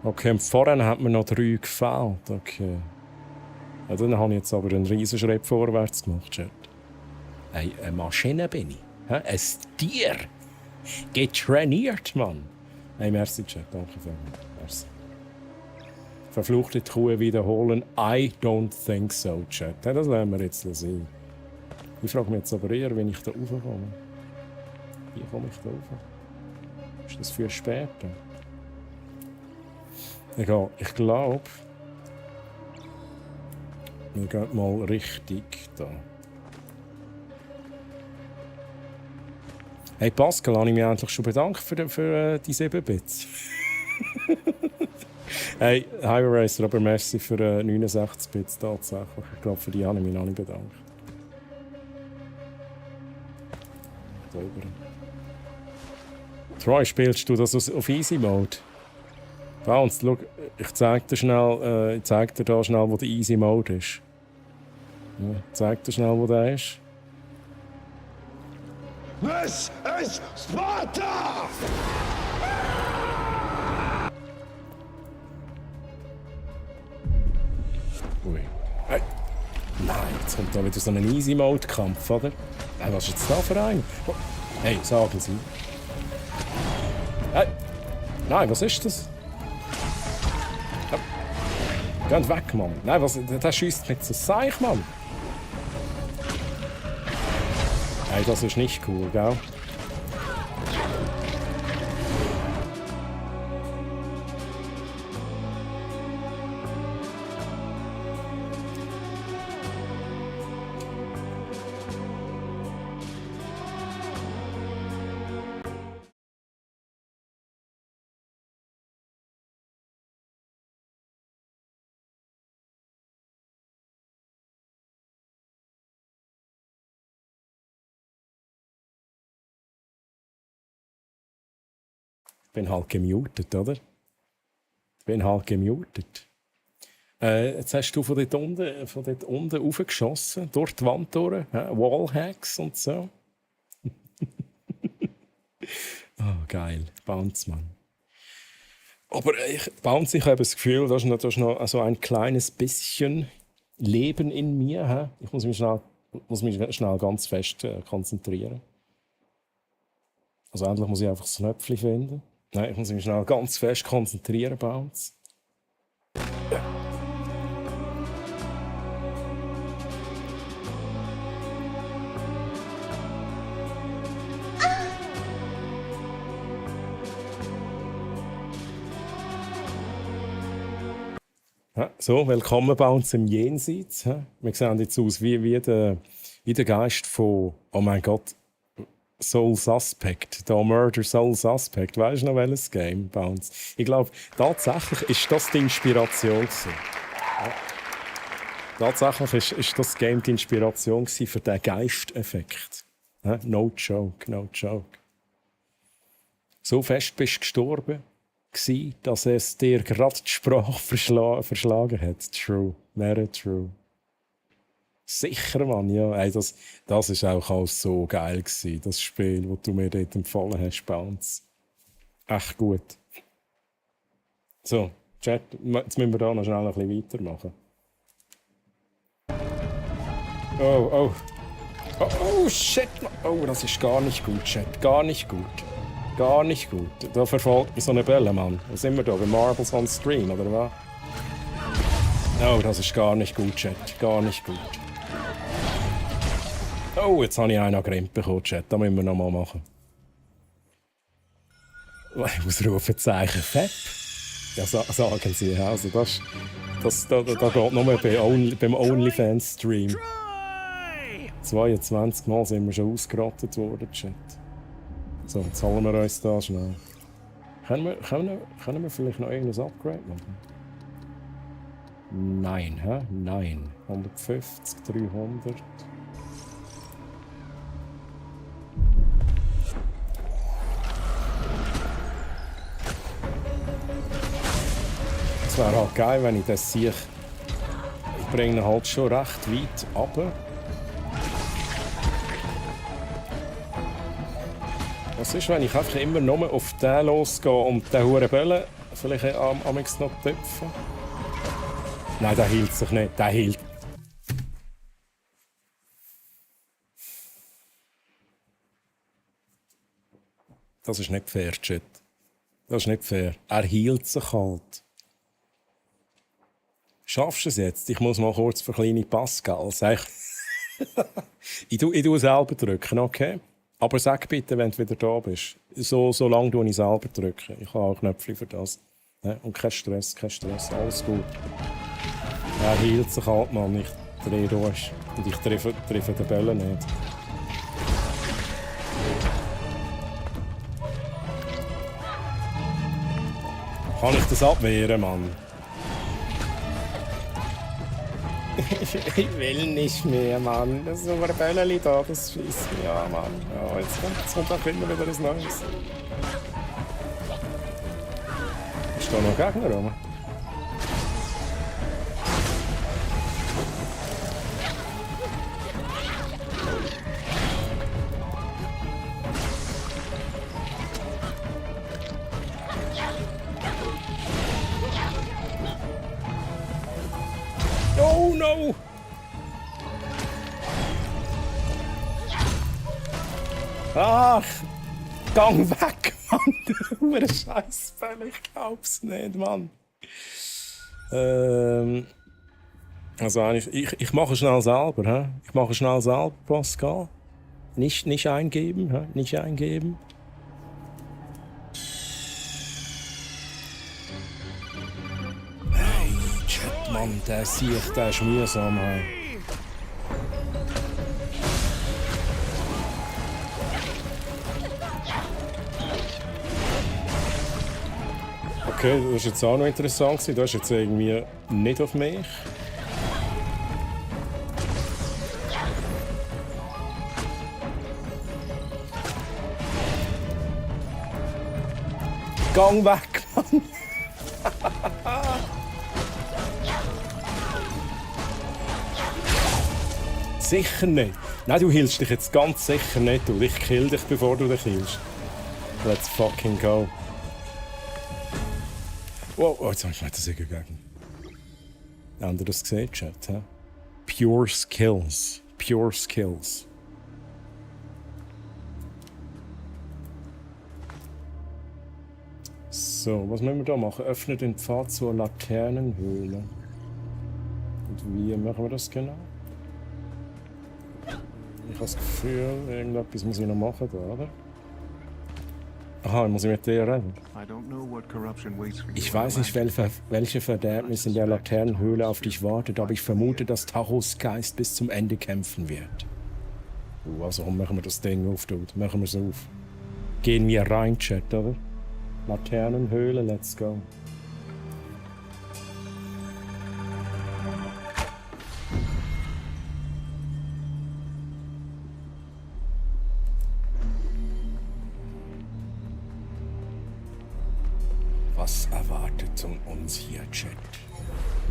Okay, und vorhin hat mir noch 3 gefällt. Okay. Ja, dann habe ich jetzt aber einen riesen Schritt vorwärts gemacht, Chat. Hey, eine Maschine bin ich. Ein Tier. Getrainiert, Mann. Hey, merci, Chat. Danke vielmals. Merci. Verfluchte Kuh wiederholen. I don't think so, Chat. Ja, das lernen wir jetzt sehen. Ich frage mich jetzt aber eher, wenn ich da raufkomme. Wie komme ich da rauf? Ist das für später? Egal, ich glaube... Wir gehen mal richtig da. Hey Pascal, habe ich mich endlich schon bedankt für die 7 Bits. Hey, Highway Racer, aber merci für 69 Bits tatsächlich. Ich glaube, für die habe ich mich noch nicht bedankt. Troy, spielst du das auf Easy Mode? Bounce, schau, ich zeig dir da schnell, wo der Easy Mode ist. Ja, zeig dir schnell, wo der ist. This is Sparta! Jetzt kommt da wieder so ein Easy-Mode-Kampf, oder? Hey, was ist jetzt da für ein? Oh. Hey, sagen Sie. Hey. Nein, was ist das? Ja. Geht weg, Mann. Nein, der schießt mit so Seich, Mann. Hey, das ist nicht cool, gell? Ich bin halt gemutet, oder? Ich bin halt gemutet. Jetzt hast du von dort unten raufgeschossen, durch die Wand durch, Wallhacks und so. Oh, geil. Bounce, Mann. Aber Bounce, ich habe das Gefühl, da ist noch so ein kleines bisschen Leben in mir. Ich muss mich schnell ganz fest konzentrieren. Also endlich muss ich einfach das Knöpfchen finden. Nein, ich muss mich schnell ganz fest konzentrieren, Bounce. Ja, so, willkommen bei uns im Jenseits. Wir sehen jetzt aus wie der Geist von, oh mein Gott, Soul Suspect, da Murder Soul Suspect. Weißt du noch welches Game bei uns? Ich glaube, tatsächlich ist das die Inspiration gewesen. Ja. Tatsächlich ist das Game die Inspiration gewesen für den Geisteffekt. Ja? No joke, no joke. So fest bist du gestorben, dass es dir gerade die Sprache verschlagen hat. True, very true. Sicher, Mann, ja. Ey, das war auch so geil gewesen, das Spiel, das du mir dort empfohlen hast, Bounce. Echt gut. So, Chat, jetzt müssen wir da noch schnell ein bisschen weitermachen. Oh, shit. Oh, das ist gar nicht gut, Chat. Gar nicht gut. Gar nicht gut. Da verfolgt mich so eine Bälle, Mann. Wo sind wir da? Bei Marbles on Stream, oder was? Oh, das ist gar nicht gut, Chat. Gar nicht gut. Oh, jetzt habe ich einen Grimm bekommen, Chat. Das müssen wir noch mal machen. Ausrufezeichen Fab. Ja, sagen Sie. Also da geht nur beim OnlyFans-Stream. 22 Mal sind wir schon ausgerottet worden, Chat. So, jetzt holen wir uns da schnell. Können wir vielleicht noch irgendein Upgrade machen? Nein, hä? Nein. 150, 300. Es wäre halt geil, wenn ich das sehe. Ich bringe ihn halt schon recht weit runter. Was ist, wenn ich einfach immer nur auf den losgehe und den Huren Böllen vielleicht am noch töpfen? Nein, der hielt sich nicht. Der hielt. Das ist nicht fair, Chat. Das ist nicht fair. Er hielt sich halt. Schaffst du es jetzt? Ich muss mal kurz für kleine Pascal. Ich tue selber drücken, okay? Aber sag bitte, wenn du wieder da bist. So lange drücke ich selber drücken. Ich habe auch Knöpfe für das. Ja, und kein Stress, alles gut. Er hielt sich halt, Mann. Ich drehe durch. Und ich treffe den Bällen nicht. Kann ich das abwehren, Mann? Ich will nicht mehr, Mann. Das ist so ein Bällchen da, das schießt mich an, Mann. Ja, jetzt kommt auch immer wieder ein Neues. Ist da noch Gegner rum? Oh no! Ach, gang weg, Mann. Hure Scheißfälle, ich glaub's nicht, Mann. Also eigentlich, ich mache schnell selber, hä? Ich mache schnell selber, Pascal. Nicht eingeben, hä? Nicht eingeben. Hey, Chat, Mann, der ist mühsam, hey. Okay, das war jetzt auch noch interessant. Du hast jetzt irgendwie nicht auf mich. Gang weg, Mann! Sicher nicht. Nein, du heilst dich jetzt ganz sicher nicht. Du. Ich kill dich, bevor du dich heilst. Let's fucking go. Wow, oh, jetzt habe ich nicht das gegen. Habt ihr das gesehen, Chat? He? Pure Skills. Pure Skills. So, was müssen wir da machen? Öffne den Pfad zur Laternenhöhle. Und wie machen wir das genau? Ich habe das Gefühl, irgendetwas muss ich noch machen da, oder? Aha, muss ich mit dir reden? Ich weiß nicht, welche Verderbnis in der Laternenhöhle auf dich wartet, aber ich vermute, dass Taros Geist bis zum Ende kämpfen wird. Also machen wir das Ding auf, Dude. Machen wir es auf. Gehen wir rein, Chat, oder? Laternenhöhle, let's go. Was erwartet uns hier, Chat?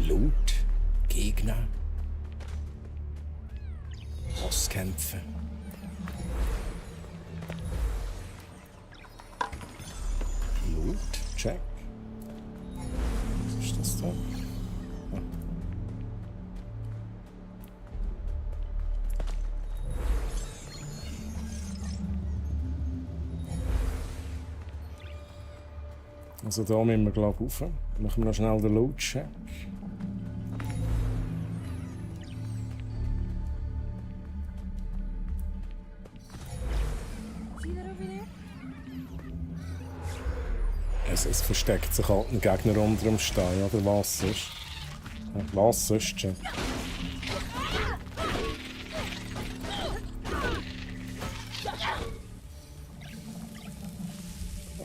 Loot? Gegner? Bosskämpfe? Loot? Check. Was ist das da? Ah. Also da müssen wir, glaube ich, rauf. Machen wir noch schnell den Loot-Check. Es versteckt sich halt ein Gegner unter dem Stein, oder was ist? Was ist, Chat?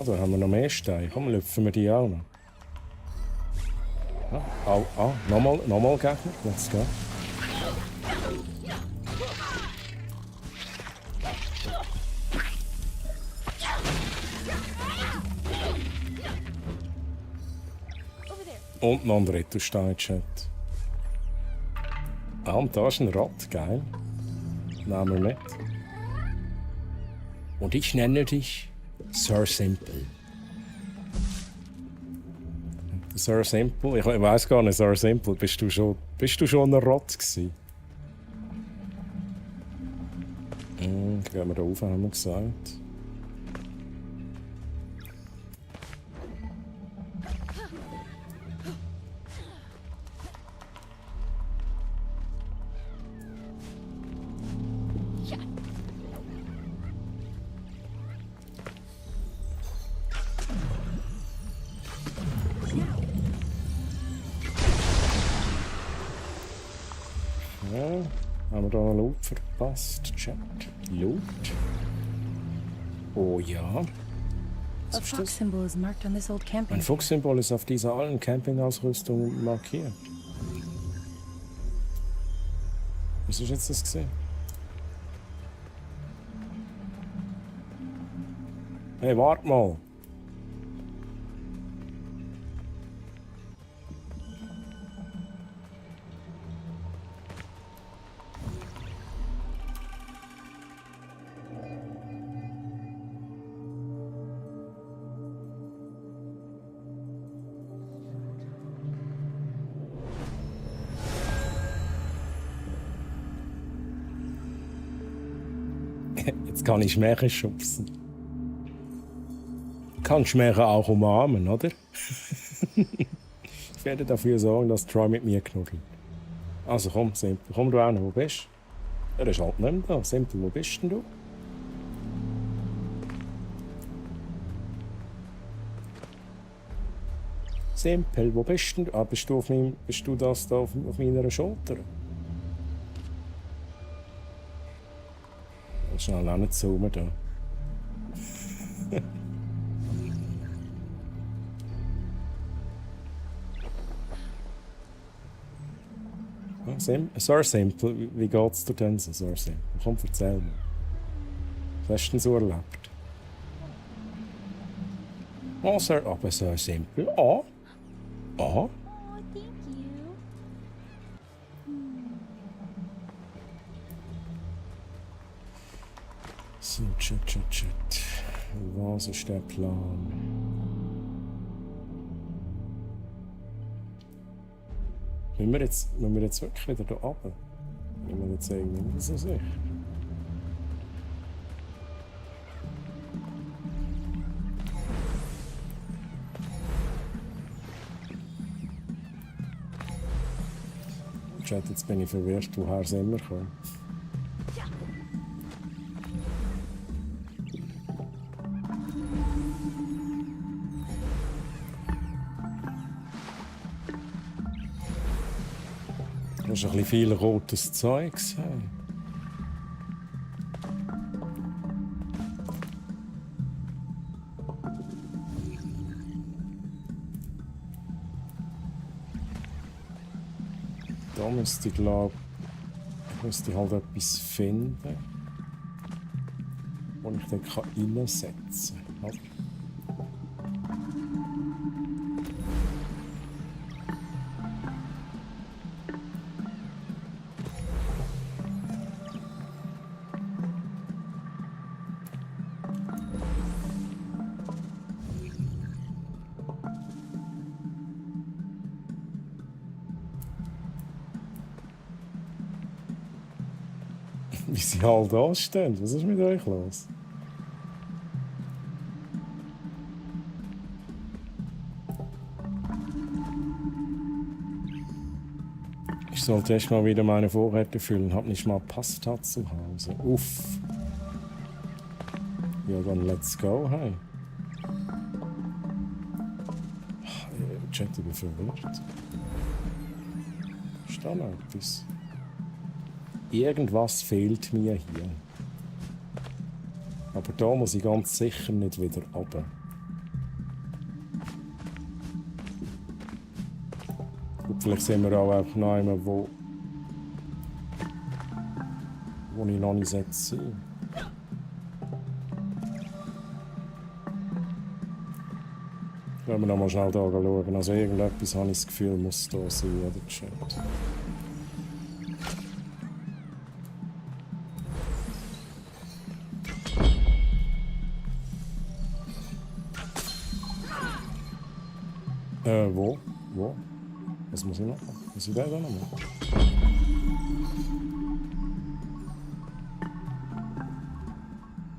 Da haben wir noch mehr Steine. Komm, lüpfen wir die auch noch. Nochmal Gegner. Let's go. Und noch ein dritter Stein, Chat. Und da ist ein Rat, geil. Nehmen wir mit. Und ich nenne dich Sir Simple. Sir Simple? Ich weiss gar nicht, Sir Simple, bist du schon ein Rott gewesen? Gehen wir da rauf, haben wir gesagt. Haben wir da einen Loot verpasst? Check. Loot. Oh ja. Was ist das? Ein Fuchssymbol ist auf dieser alten Campingausrüstung markiert. Was ist jetzt das gesehen? Hey, warte mal. Jetzt kann ich Märchen schubsen. Kannst Märchen auch umarmen, oder? Ich werde dafür sorgen, dass Troy mit mir knuddelt. Also komm, Simpel, komm du auch noch, wo bist du? Er ist halt nicht mehr da. Simpel, wo bist denn du? Simpel, wo bist denn du? Ah, bist du das da auf meiner Schulter? Schnell auch nicht zoomen da. Sehr simpel. Wie geht's dir denn so? Sehr simpel. Komm, erzähl mir. Was hast du denn so erlebt? Oh, aber sehr simpel. Oh. Oh. So, shit. Was ist der Plan? Müssen wir jetzt wirklich wieder da runter? Wenn wir jetzt irgendwie nicht so sicher. Chat, jetzt bin ich verwirrt, woher sind wir gekommen? Du hast ein bisschen viel rotes Zeugs. Hey. Da müsste ich glaube halt etwas finden, wo ich dann reinsetzen kann. Wie sie halt da stehen. Was ist mit euch los? Ich sollte erst mal wieder meine Vorräte füllen. Hab nicht mal Pasta zu Hause. Uff. Ja, dann let's go, hey. Chat, ich bin verwirrt. Ist da noch etwas? Irgendwas fehlt mir hier. Aber da muss ich ganz sicher nicht wieder runter. Gut, vielleicht sind wir auch einfach noch einmal, wo ich noch nicht sein sollte. Wenn wir noch mal schnell da schauen. Also irgendetwas habe ich das Gefühl, muss da sein, oder Chat. Wo? Was muss ich machen? Muss ich da noch machen?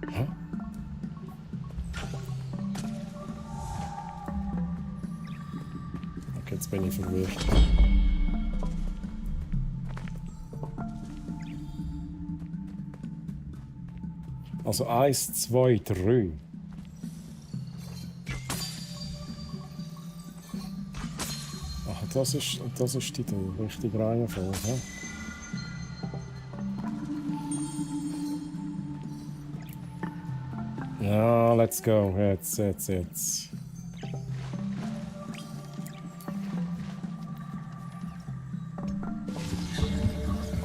Hä? Okay, jetzt bin ich verwirrt. Also 1, 2, 3. Das ist die richtige Reihenfolge. Ja, let's go. Jetzt.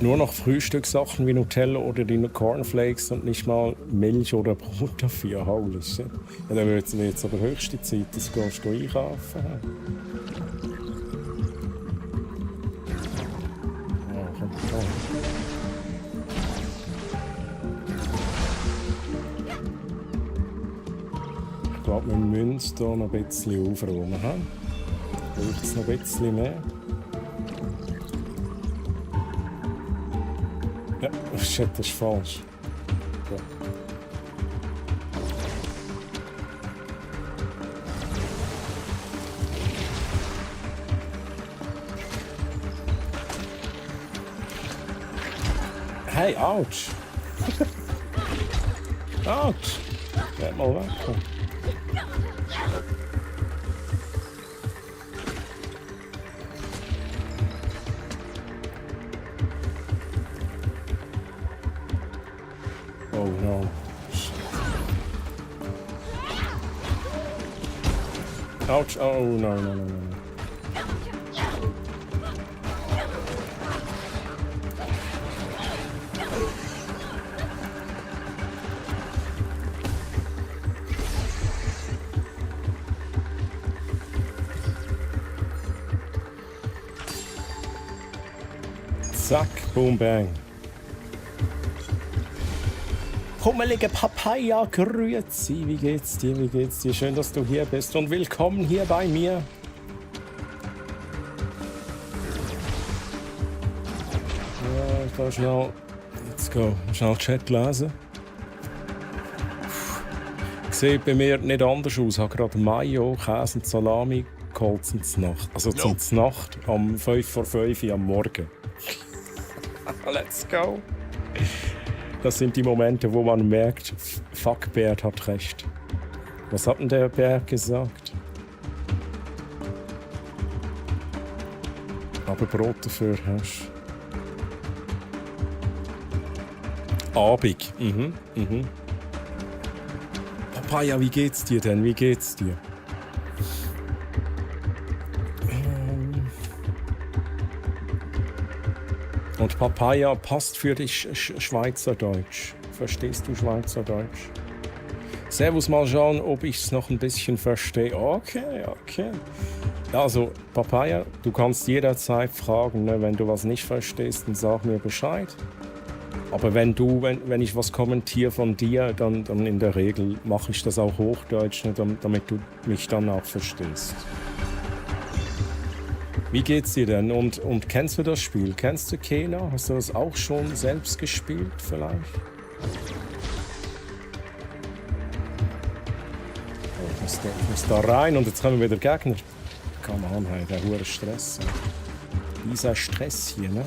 Nur noch Frühstückssachen wie Nutella oder die Cornflakes und nicht mal Milch oder Brot dafür. Holy shit. Ja, dann wird es jetzt aber höchste Zeit, dass du einkaufen gehst. Ich glaube, wir müssen hier noch ein bisschen aufräumen. Braucht es noch ein bisschen mehr? Ja, shit, das ist falsch. Okay. Hey, ouch! Ouch! Geht mal weg. Oh no. Ouch! Oh no, no, no, no. Zack, boom, bang. Hummelige Papaya, grüezi, wie geht's dir, wie geht's dir? Schön, dass du hier bist und willkommen hier bei mir. Ja, ich kann schnell, let's go, schnell Chat lesen. Sieht bei mir nicht anders aus. Ich habe gerade Mayo, Käse und Salami geholt zum Znacht. Also zum Znacht um 5 vor 5 Uhr am Morgen. Let's go. Das sind die Momente, wo man merkt, fuck, Bert hat recht. Was hat denn der Bert gesagt? Aber Brot dafür hast du. Abig. Papaya, wie geht's dir denn? Wie geht's dir? Und Papaya passt für dich Schweizerdeutsch. Verstehst du Schweizerdeutsch? Servus, mal schauen, ob ich es noch ein bisschen verstehe. Okay. Also, Papaya, du kannst jederzeit fragen, ne? Wenn du was nicht verstehst, dann sag mir Bescheid. Aber wenn ich was kommentiere von dir, dann in der Regel mache ich das auch Hochdeutsch, ne? Damit du mich dann auch verstehst. Wie geht's dir denn? Und kennst du das Spiel? Kennst du Kena? Hast du das auch schon selbst gespielt vielleicht? Ich muss da rein und jetzt kommen wieder Gegner. Come on, hey, der hohe Stress. Dieser Stress hier, ne?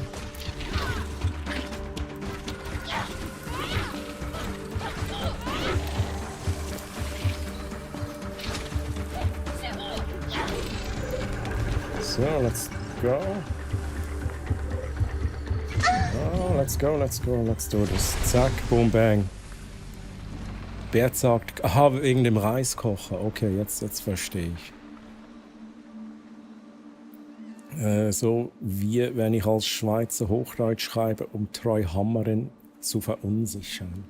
So, let's go. Oh, let's do this. Zack, boom, bang. Bert sagt, aha, wegen dem Reiskocher. Okay, jetzt verstehe ich. So wie wenn ich als Schweizer Hochdeutsch schreibe, um Treuhammerin zu verunsichern.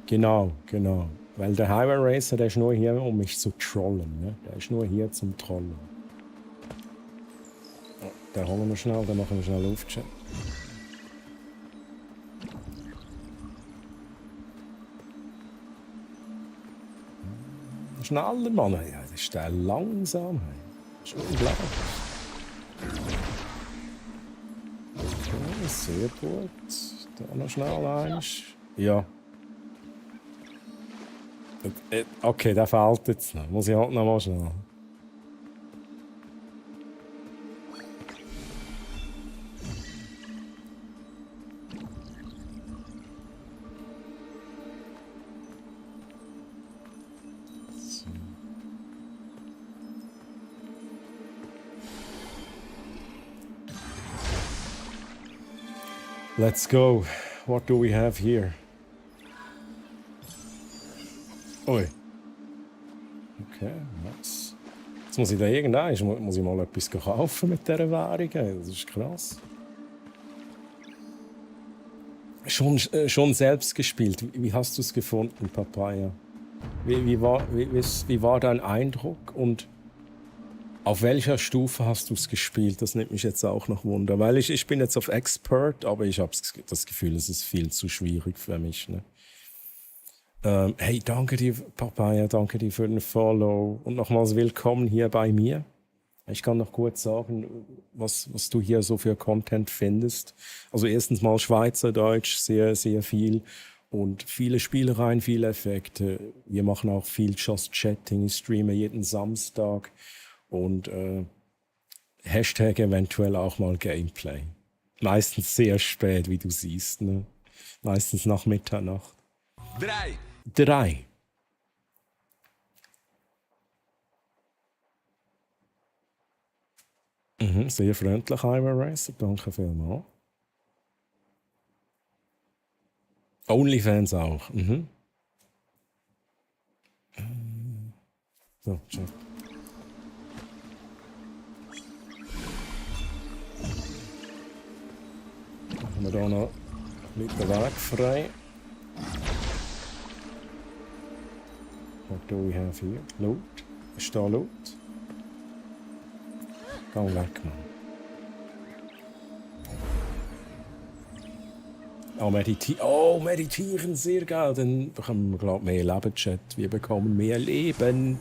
Genau. Weil der Highway Racer, der ist nur hier, um mich zu trollen. Ne? Der ist nur hier zum Trollen. Den holen wir schnell, dann machen wir schnell Luftcheck. Schneller, Mann. Ja, das ist der langsam. Das ist unglaublich. Okay, sehr gut. Da noch schnell eins. Ja. Okay, der fehlt jetzt noch. Muss ich halt noch mal schnell. Let's go. What do we have here? Ui. Okay, nice. Jetzt muss ich da muss ich mal etwas kaufen mit dieser Währung. Das ist krass. Schon selbst gespielt. Wie hast du es gefunden, Papaya? Wie war dein Eindruck und auf welcher Stufe hast du es gespielt? Das nimmt mich jetzt auch noch Wunder. Weil ich bin jetzt auf Expert, aber ich habe das Gefühl, es ist viel zu schwierig für mich. Ne? Hey, danke dir, Papaya, danke dir für den Follow. Und nochmals willkommen hier bei mir. Ich kann noch kurz sagen, was du hier so für Content findest. Also erstens mal Schweizerdeutsch, sehr, sehr viel. Und viele Spielereien, viele Effekte. Wir machen auch viel Just Chatting. Ich streame jeden Samstag. Und Hashtag eventuell auch mal Gameplay. Meistens sehr spät, wie du siehst. Ne? Meistens nach Mitternacht. 3. Sehr freundlich, Iron Racer. Danke vielmals. Onlyfans auch. So, check. Machen wir hier noch mit den Weg frei. What do we have here? Loot. Ist da Loot? Geh weg, Mann. Meditieren, sehr geil. Dann bekommen wir, glaube ich, mehr Leben, Chat. Wir bekommen mehr Leben.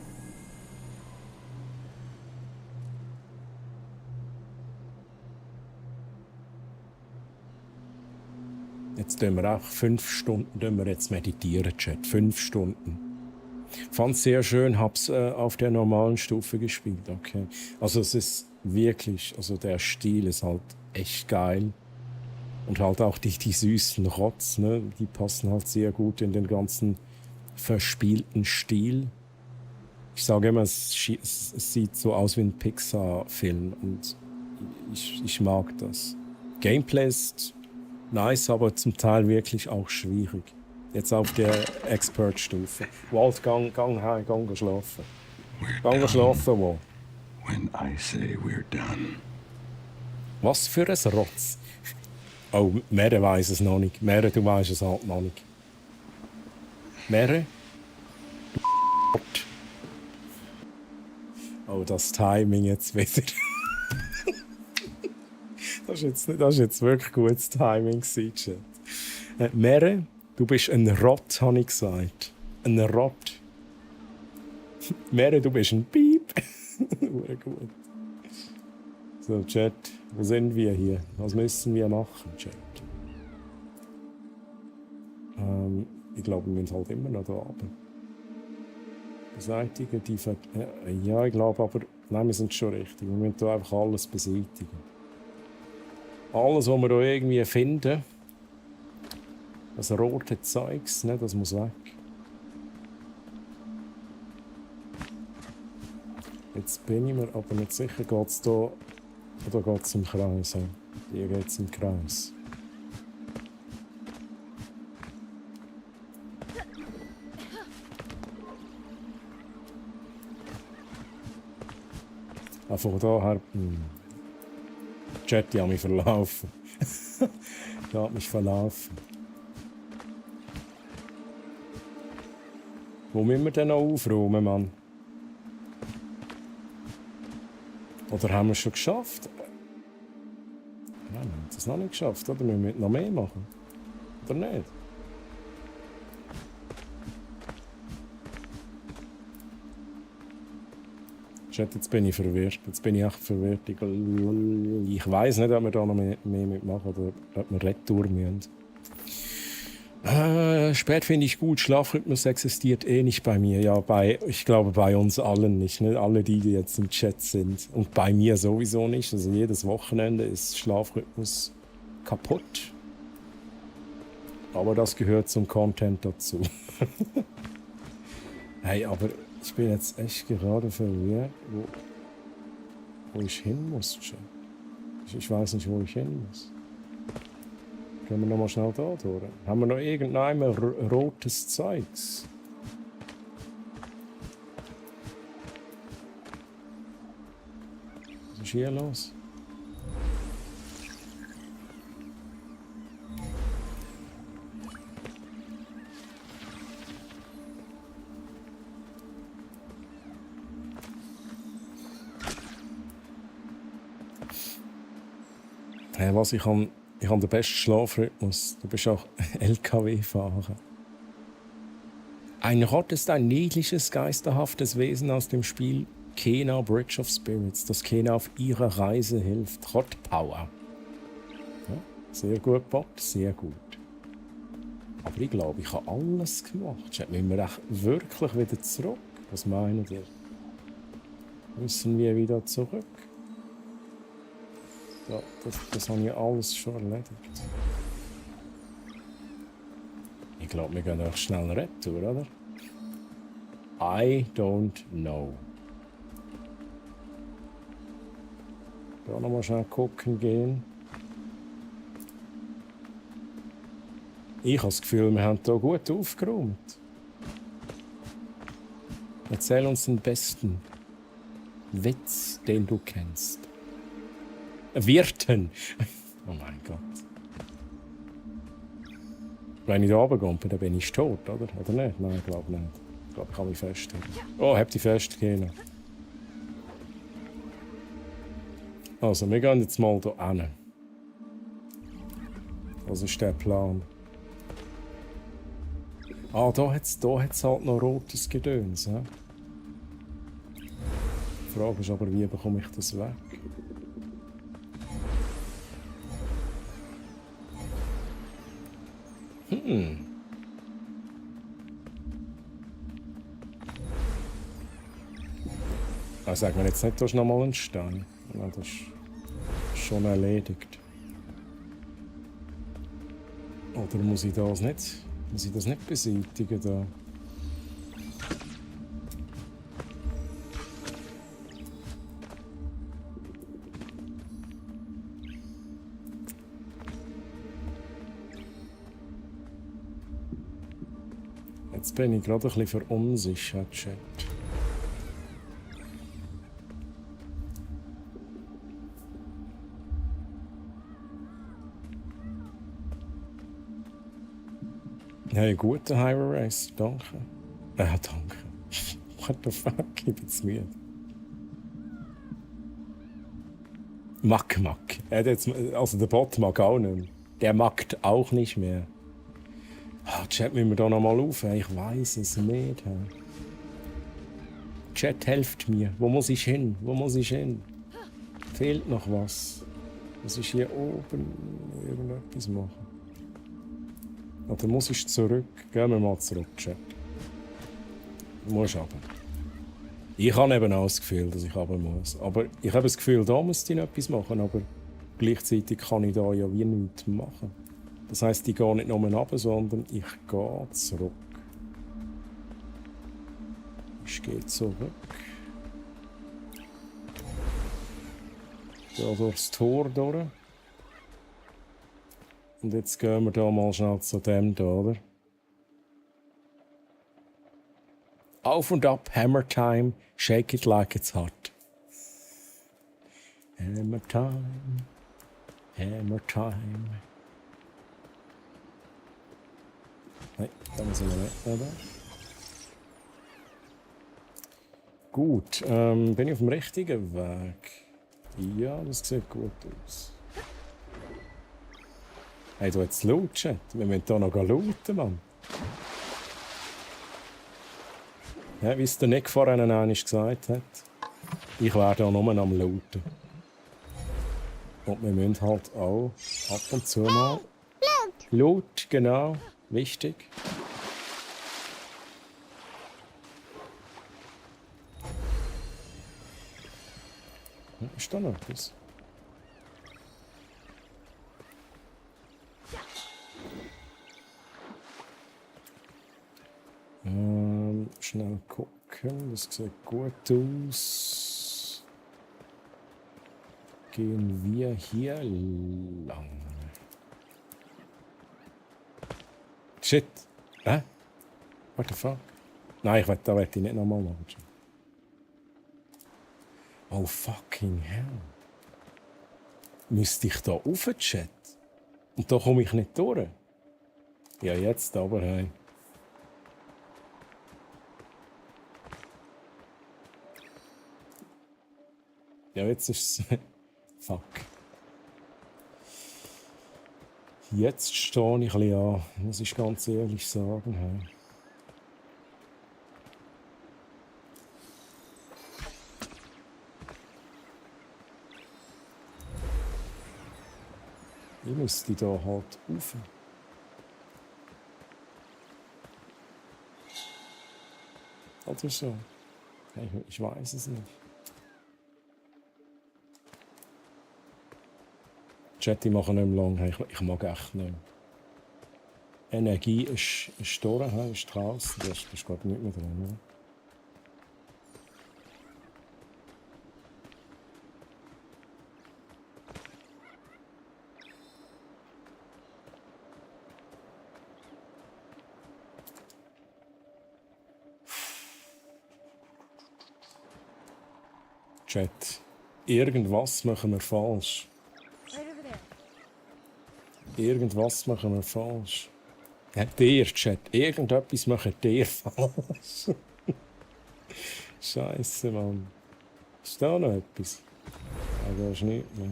Jetzt tun wir auch 5 Stunden jetzt meditieren, Chat. 5 Stunden. Fand es sehr schön, hab's auf der normalen Stufe gespielt. Okay. Also es ist wirklich, also der Stil ist halt echt geil. Und halt auch die süßen Rots, ne? Die passen halt sehr gut in den ganzen verspielten Stil. Ich sage immer, es sieht so aus wie ein Pixar-Film und ich mag das. Gameplay ist nice, aber zum Teil wirklich auch schwierig. Jetzt auf der Expert-Stufe. Walt, gang schlafen. Gang schlafen, Walt. When I say we're done. Was für ein Rotz. Oh, Mere weiss es noch nicht. Mere, du weisst es halt noch nicht. Mere? Du Oh, das Timing jetzt wieder. Das ist jetzt wirklich gutes Timing gewesen, Mere, du bist ein Rott, habe ich gesagt. Ein Rott. Mere, du bist ein Piep. Gut. So, Chat, wo sind wir hier? Was müssen wir machen, Chat? Ich glaube, wir sind halt immer noch da oben. Beseitigen die ja, ich glaube aber, nein, wir sind schon richtig. Wir müssen hier einfach alles beseitigen. Alles, was wir hier irgendwie finden, das rote Zeugs, ne, das muss weg. Jetzt bin ich mir aber nicht sicher, geht es hier oder geht es im Kreis? Hier geht es im Kreis. Von daher. Chat, ich habe mich verlaufen. Ich habe mich verlaufen. Wo müssen wir denn noch aufräumen, Mann? Oder haben wir es schon geschafft? Nein, wir haben es noch nicht geschafft, oder? Wir müssen noch mehr machen. Oder nicht? Jetzt bin ich verwirrt. Jetzt bin ich echt verwirrt. Ich weiss nicht, ob wir da noch mehr mitmachen oder ob wir retour müssen. Spät finde ich gut. Schlafrhythmus existiert eh nicht bei mir. Ja, ich glaube bei uns allen nicht. Ne? Alle, die jetzt im Chat sind. Und bei mir sowieso nicht. Also jedes Wochenende ist Schlafrhythmus kaputt. Aber das gehört zum Content dazu. Hey, aber ich bin jetzt echt gerade verwirrt, wo ich hin muss. Ich weiß nicht, wo ich hin muss. Können wir noch mal schnell da durch? Haben wir noch irgendein rotes Zeugs? Was ist hier los? Hey, was? Ich habe den besten Schlafrhythmus. Du bist auch LKW-Fahrer. Ein Rott ist ein niedliches, geisterhaftes Wesen aus dem Spiel Kena Bridge of Spirits, das Kena auf ihrer Reise hilft. Rott Power. Ja, sehr gut, Bob, sehr gut. Aber ich glaube, ich habe alles gemacht. Müssen wir echt wirklich wieder zurück? Was meinen ihr? Müssen wir wieder zurück? Ja, das habe ich alles schon erledigt. Ich glaube, wir gehen auch schnell retour, oder? I don't know. Da nochmal schnell gucken gehen. Ich habe das Gefühl, wir haben hier gut aufgeräumt. Erzähl uns den besten Witz, den du kennst. Wirten! Oh mein Gott. Wenn ich da runtergehe, dann bin ich tot, oder? Oder nicht? Nein, ich glaube nicht. Ich glaube, ich kann mich festhalten. Oh, hab dich festgegeben. Also, wir gehen jetzt mal hier hin. Was ist der Plan? Ah, da hat's halt noch rotes Gedöns. He? Die Frage ist aber, wie bekomme ich das weg? Also sagen wir jetzt nicht, da ist noch mal ein Stein. Ja, das ist schon erledigt. Oder muss ich das nicht beseitigen da? Jetzt bin ich gerade ein bisschen verunsichert, Chat. Hey, guten Hyrule Race, danke. Danke. What the fuck, ich bin zu müde. Mack. Also der Bot mag auch nicht mehr. Der mackt auch nicht mehr. Chat, müssen wir da nochmal auf? Ich weiss es nicht. Chat, helft mir. Wo muss ich hin? Fehlt noch was. Muss ich hier oben irgendetwas machen? Oder muss ich zurück? Gehen wir mal zurück, Chat. Du musst runter. Ich habe eben auch das Gefühl, dass ich runter muss. Aber ich habe das Gefühl, da müsste ich noch etwas machen. Aber gleichzeitig kann ich da ja wie nichts machen. Das heisst, ich gehe nicht nur runter, sondern ich gehe zurück. Ich gehe zurück. Da durchs Tor durch. Und jetzt gehen wir da mal schnell zu dem da, oder? Auf und ab, Hammer Time, shake it like it's hot. Hammer Time, Hammer Time. Nein, da muss ich noch nicht, oder? Gut, bin ich auf dem richtigen Weg? Ja, das sieht gut aus. Hey, du jetzt Loot, Chat. Wir müssen hier noch looten, Mann. Ja, wie es der Nick vorhin einmal gesagt hat. Ich werde auch nur am Looten. Und wir müssen halt auch ab und zu mal... Loot, genau. Wichtig. Ist da noch etwas? Schnell gucken, das sieht gut aus. Gehen wir hier lang. Shit! Hä? What the fuck? Nein, da werde ich nicht nochmal machen. Oh fucking hell. Müsste ich da rauf, Chat? Und da komme ich nicht durch? Ja, jetzt aber, hey. Ja, jetzt ist es... Fuck. Jetzt stehe ich ein bisschen an, muss ich ganz ehrlich sagen. Hey. Ich müsste da halt rauf. Oder so. Hey, ich weiß es nicht. Chat, ich mache nicht mehr lang. Hey, ich mag echt nicht mehr. Energie ist durch, ist draußen. Das ist gerade nicht mehr drin. Ne? Chat, irgendwas machen wir falsch. Irgendwas machen wir falsch. Ja, der Chat, irgendetwas machen der falsch. Scheiße, Mann. Ist da noch etwas? Ja, da ist nichts mehr.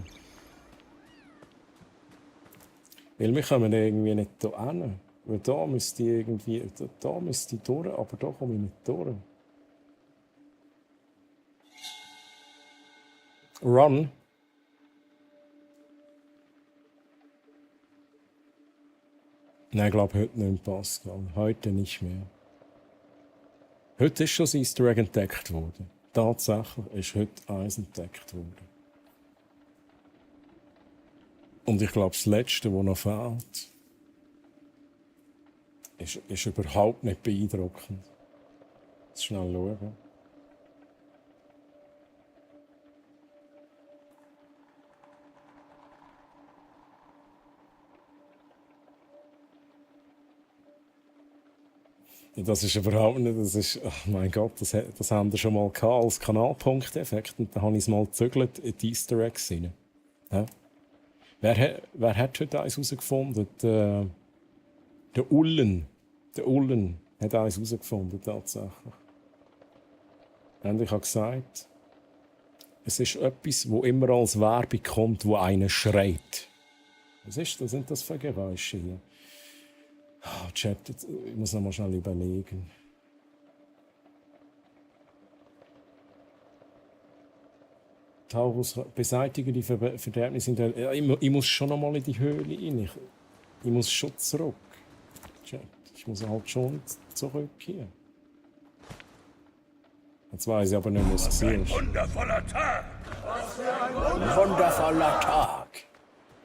Weil wir kommen irgendwie nicht hier hin. Weil da müsste ich irgendwie, da müsste ich durch, aber da komme ich nicht durch. Run. Nein, ich glaube heute nicht mehr, Pascal. Heute nicht mehr. Heute ist schon das Easter Egg entdeckt worden. Tatsächlich ist heute eins entdeckt worden. Und ich glaube, das Letzte, das noch fehlt, ist überhaupt nicht beeindruckend. Jetzt schnell schauen. Das ist überhaupt nicht, das ist, oh mein Gott, das haben wir schon mal gehabt als Kanalpunkteffekt und dann habe ich es mal gezögert in die Easter Eggs rein. Ja. Wer hat heute eins herausgefunden? Der Ullen. Der Ullen hat eins herausgefunden, tatsächlich. Und ich habe gesagt, es ist etwas, wo immer als Werbung kommt, wo einer schreit. Was sind das für Geräusche hier? Oh, Chat, ich muss noch mal schnell überlegen. Taurus, beseitige die Verderbnisse in der... Ich muss schon noch mal in die Höhle rein. Ich muss schon zurück. Chat, ich muss halt schon zurück hier. Jetzt weiss ich aber nicht, was es ist. Ein wundervoller Tag! Was für ein wundervoller Tag!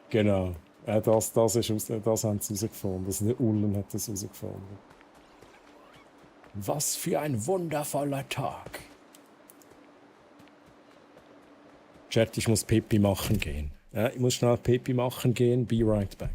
Genau. Das haben sie herausgefunden. Der Ullen hat das herausgefunden. Was für ein wundervoller Tag. Chat, ich muss Pipi machen gehen. Ja, ich muss schnell Pipi machen gehen. Be right back.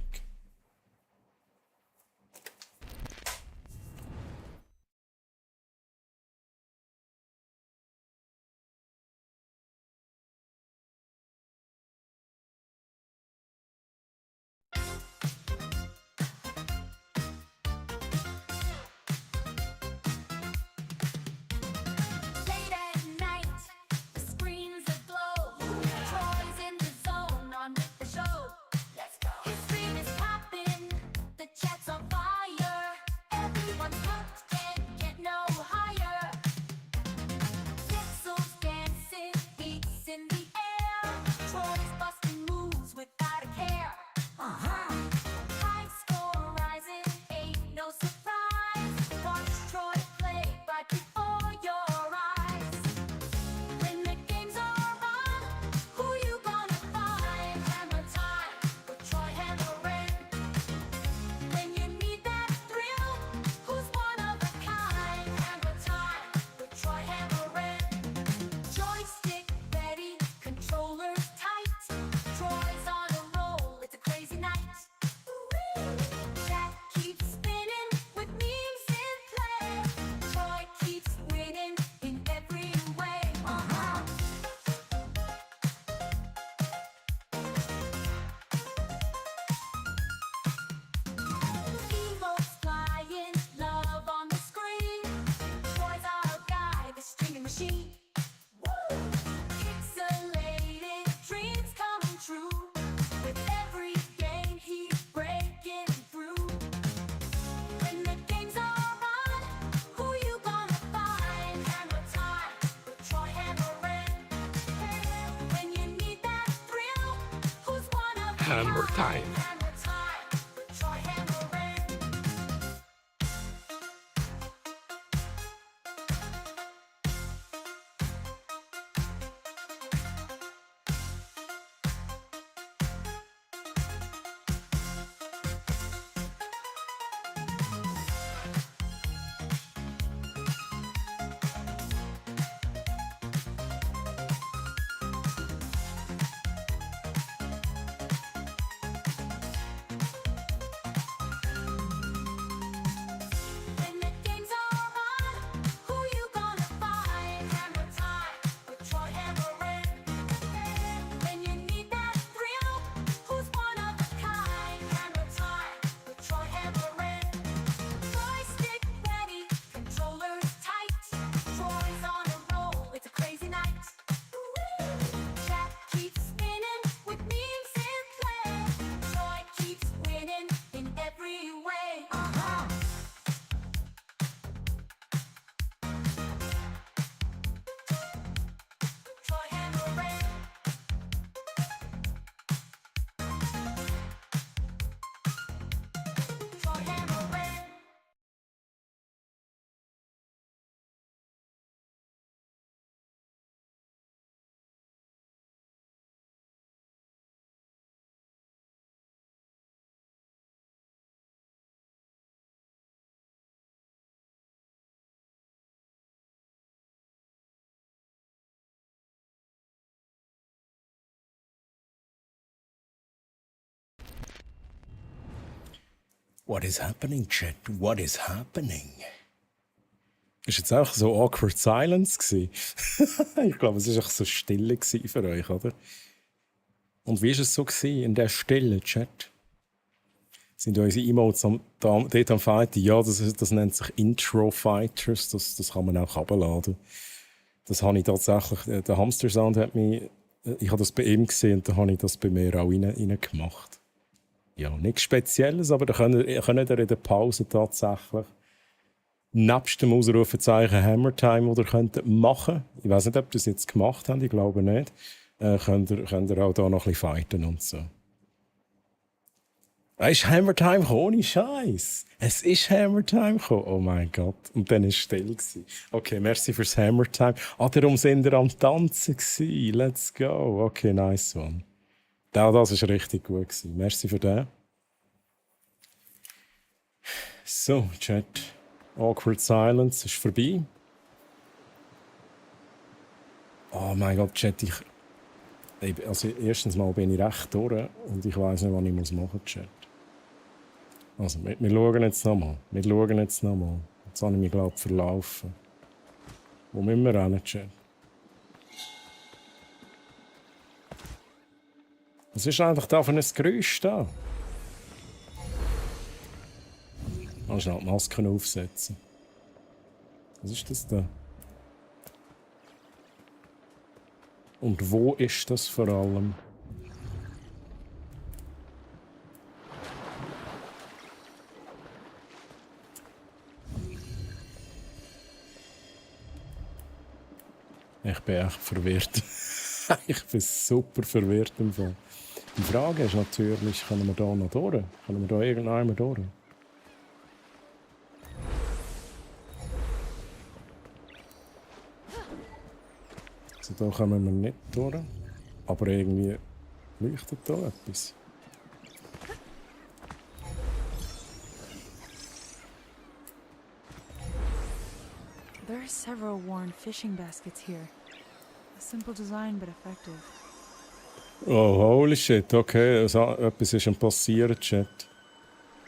Hammer time. What is happening, Chat? What is happening? Ist jetzt auch so awkward silence gewesen? Ich glaube, es war auch so Stille für euch, oder? Und wie war es so in der Stille, Chat? Sind unsere Emotes dort am Fighten? Ja, das nennt sich Intro-Fighters. Das kann man auch runterladen. Das habe ich tatsächlich... Der Hamster-Sound hat mich... Ich habe das bei ihm gesehen und da habe ich das bei mir auch rein gemacht. Ja, nichts Spezielles, aber da könnt ihr in der Pause tatsächlich nebst dem Ausrufezeichen Hammertime, das ihr könnt machen. Ich weiß nicht, ob ihr das jetzt gemacht habt, ich glaube nicht. Könnt ihr auch da noch ein bisschen fighten und so. Ist Hammertime gekommen? Ohne Scheiß. Es ist Hammertime gekommen. Oh mein Gott. Und dann war es still. Okay, merci fürs Hammertime. Darum sind wir am Tanzen gewesen. Let's go. Okay, nice one. Das war richtig gut gewesen. Merci für das. So, Chat. Awkward Silence ist vorbei. Oh mein Gott, Chat. Also erstens mal bin ich recht durch und ich weiss nicht, was ich machen muss, Chat. Also, wir schauen jetzt nochmal. Jetzt habe ich mich, glaube ich, verlaufen. Wo müssen wir hin, Chat? Was ist eigentlich da für ein Geräusch da? Mal schnell die Masken aufsetzen. Was ist das da? Und wo ist das vor allem? Ich bin echt verwirrt. Ich bin super verwirrt im Fall. Die Frage ist natürlich, können wir da noch durch? Können wir da irgendwann durch? Also da kommen wir nicht durch. Aber irgendwie leuchtet da etwas. There are several worn fishing baskets here. A simple design, but effective. Oh, holy shit, okay. Also, etwas ist am Passieren, Chat.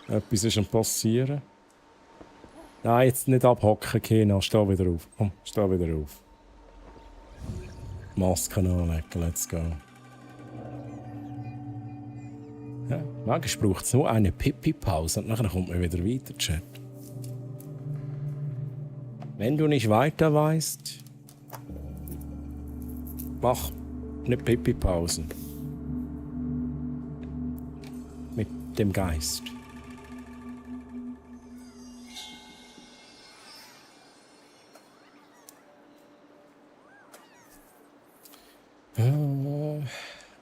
Etwas ist am Passieren. Nein, jetzt nicht abhocken, Kena. Steh wieder auf. Komm, steh wieder auf. Masken anlegen, let's go. Ja, manchmal braucht es nur eine Pipi-Pause und dann kommt man wieder weiter, Chat. Wenn du nicht weiter weißt, mach eine Pipi-Pause. Mit dem Geist.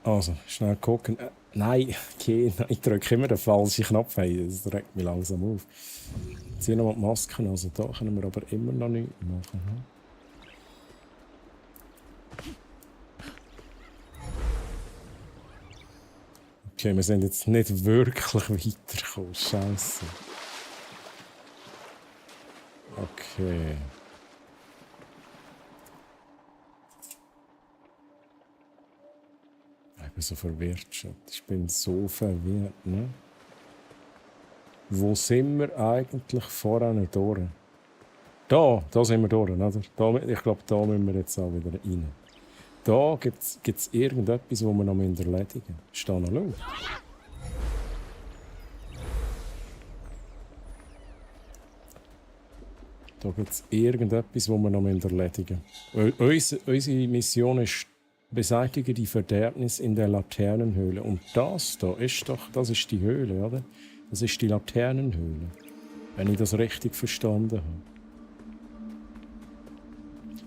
Also, schnell gucken. Nein, okay, ich drücke immer den falschen Knopf. Das regt mich langsam auf. Jetzt hier noch die Masken, also da können wir aber immer noch nichts machen. Okay, wir sind jetzt nicht wirklich weitergekommen. Scheiße. Okay. Ich bin so verwirrt schon. Ich bin so verwirrt, ne? Wo sind wir eigentlich vorne durch? Da sind wir durch, oder? Da, ich glaube, da müssen wir jetzt auch wieder rein. Da gibt es irgendetwas, wo wir noch erledigen müssen. Ist da noch los? Da gibt es irgendetwas, wo wir noch erledigen müssen. Unsere Mission ist, beseitige die Verderbnis in der Laternenhöhle. Und das da ist doch, das ist die Höhle, oder? Das ist die Laternenhöhle. Wenn ich das richtig verstanden habe.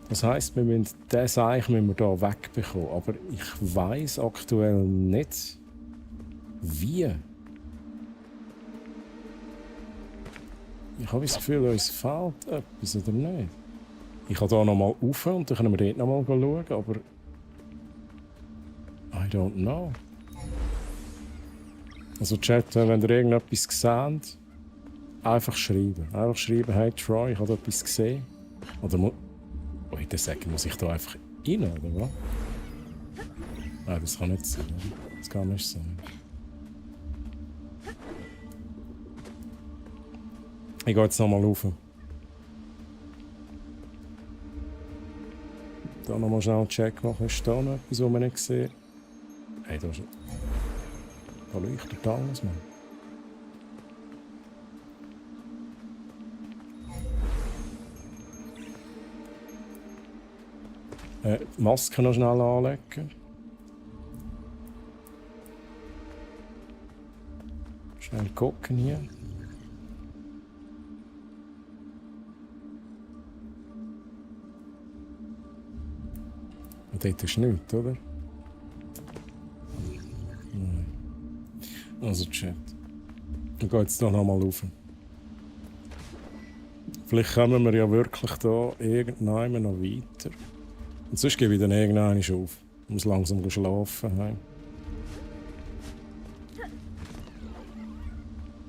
Das heisst, den Seich müssen wir hier wegbekommen. Aber ich weiss aktuell nicht, wie. Ich habe das Gefühl, uns fehlt etwas, oder nicht? Ich kann hier nochmal rauf und dann können wir dort nochmal schauen, aber I don't know. Also Chat, wenn ihr irgendetwas seht, einfach schreiben. Einfach schreiben, hey Troy, ich habe etwas gesehen. Oder dann sagen, muss ich da einfach rein, oder was? Nein, das kann nicht sein. Das kann nicht sein. Ich gehe jetzt nochmal rauf. Da nochmal schnell einen Check machen. Ist da noch etwas, was wir nicht sehen? Hey, da leuchtet alles, Mann. Die Maske noch schnell anlegen. Schnell gucken hier. Und dort ist nichts, oder? Nein. Also Chat. Ich gehe jetzt hier nochmal rauf. Vielleicht kommen wir ja wirklich da irgendwann noch weiter. Und sonst gebe ich dann irgendwann auf. Ich muss langsam schlafen. Heim.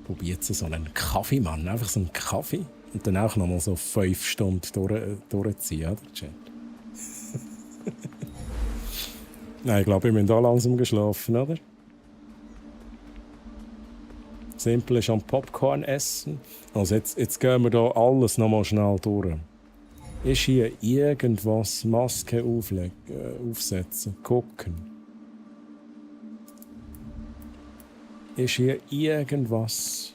Probiert so einen Kaffee, Mann. Einfach so einen Kaffee. Und dann auch noch mal so 5 Stunden durchziehen, oder? Chat. Nein, ich glaube, wir müssen da langsam geschlafen, oder? Simpel ist am Popcorn essen. Also jetzt gehen wir da alles noch mal schnell durch. Ist hier irgendwas Maske aufsetzen? Gucken. Ist hier irgendwas?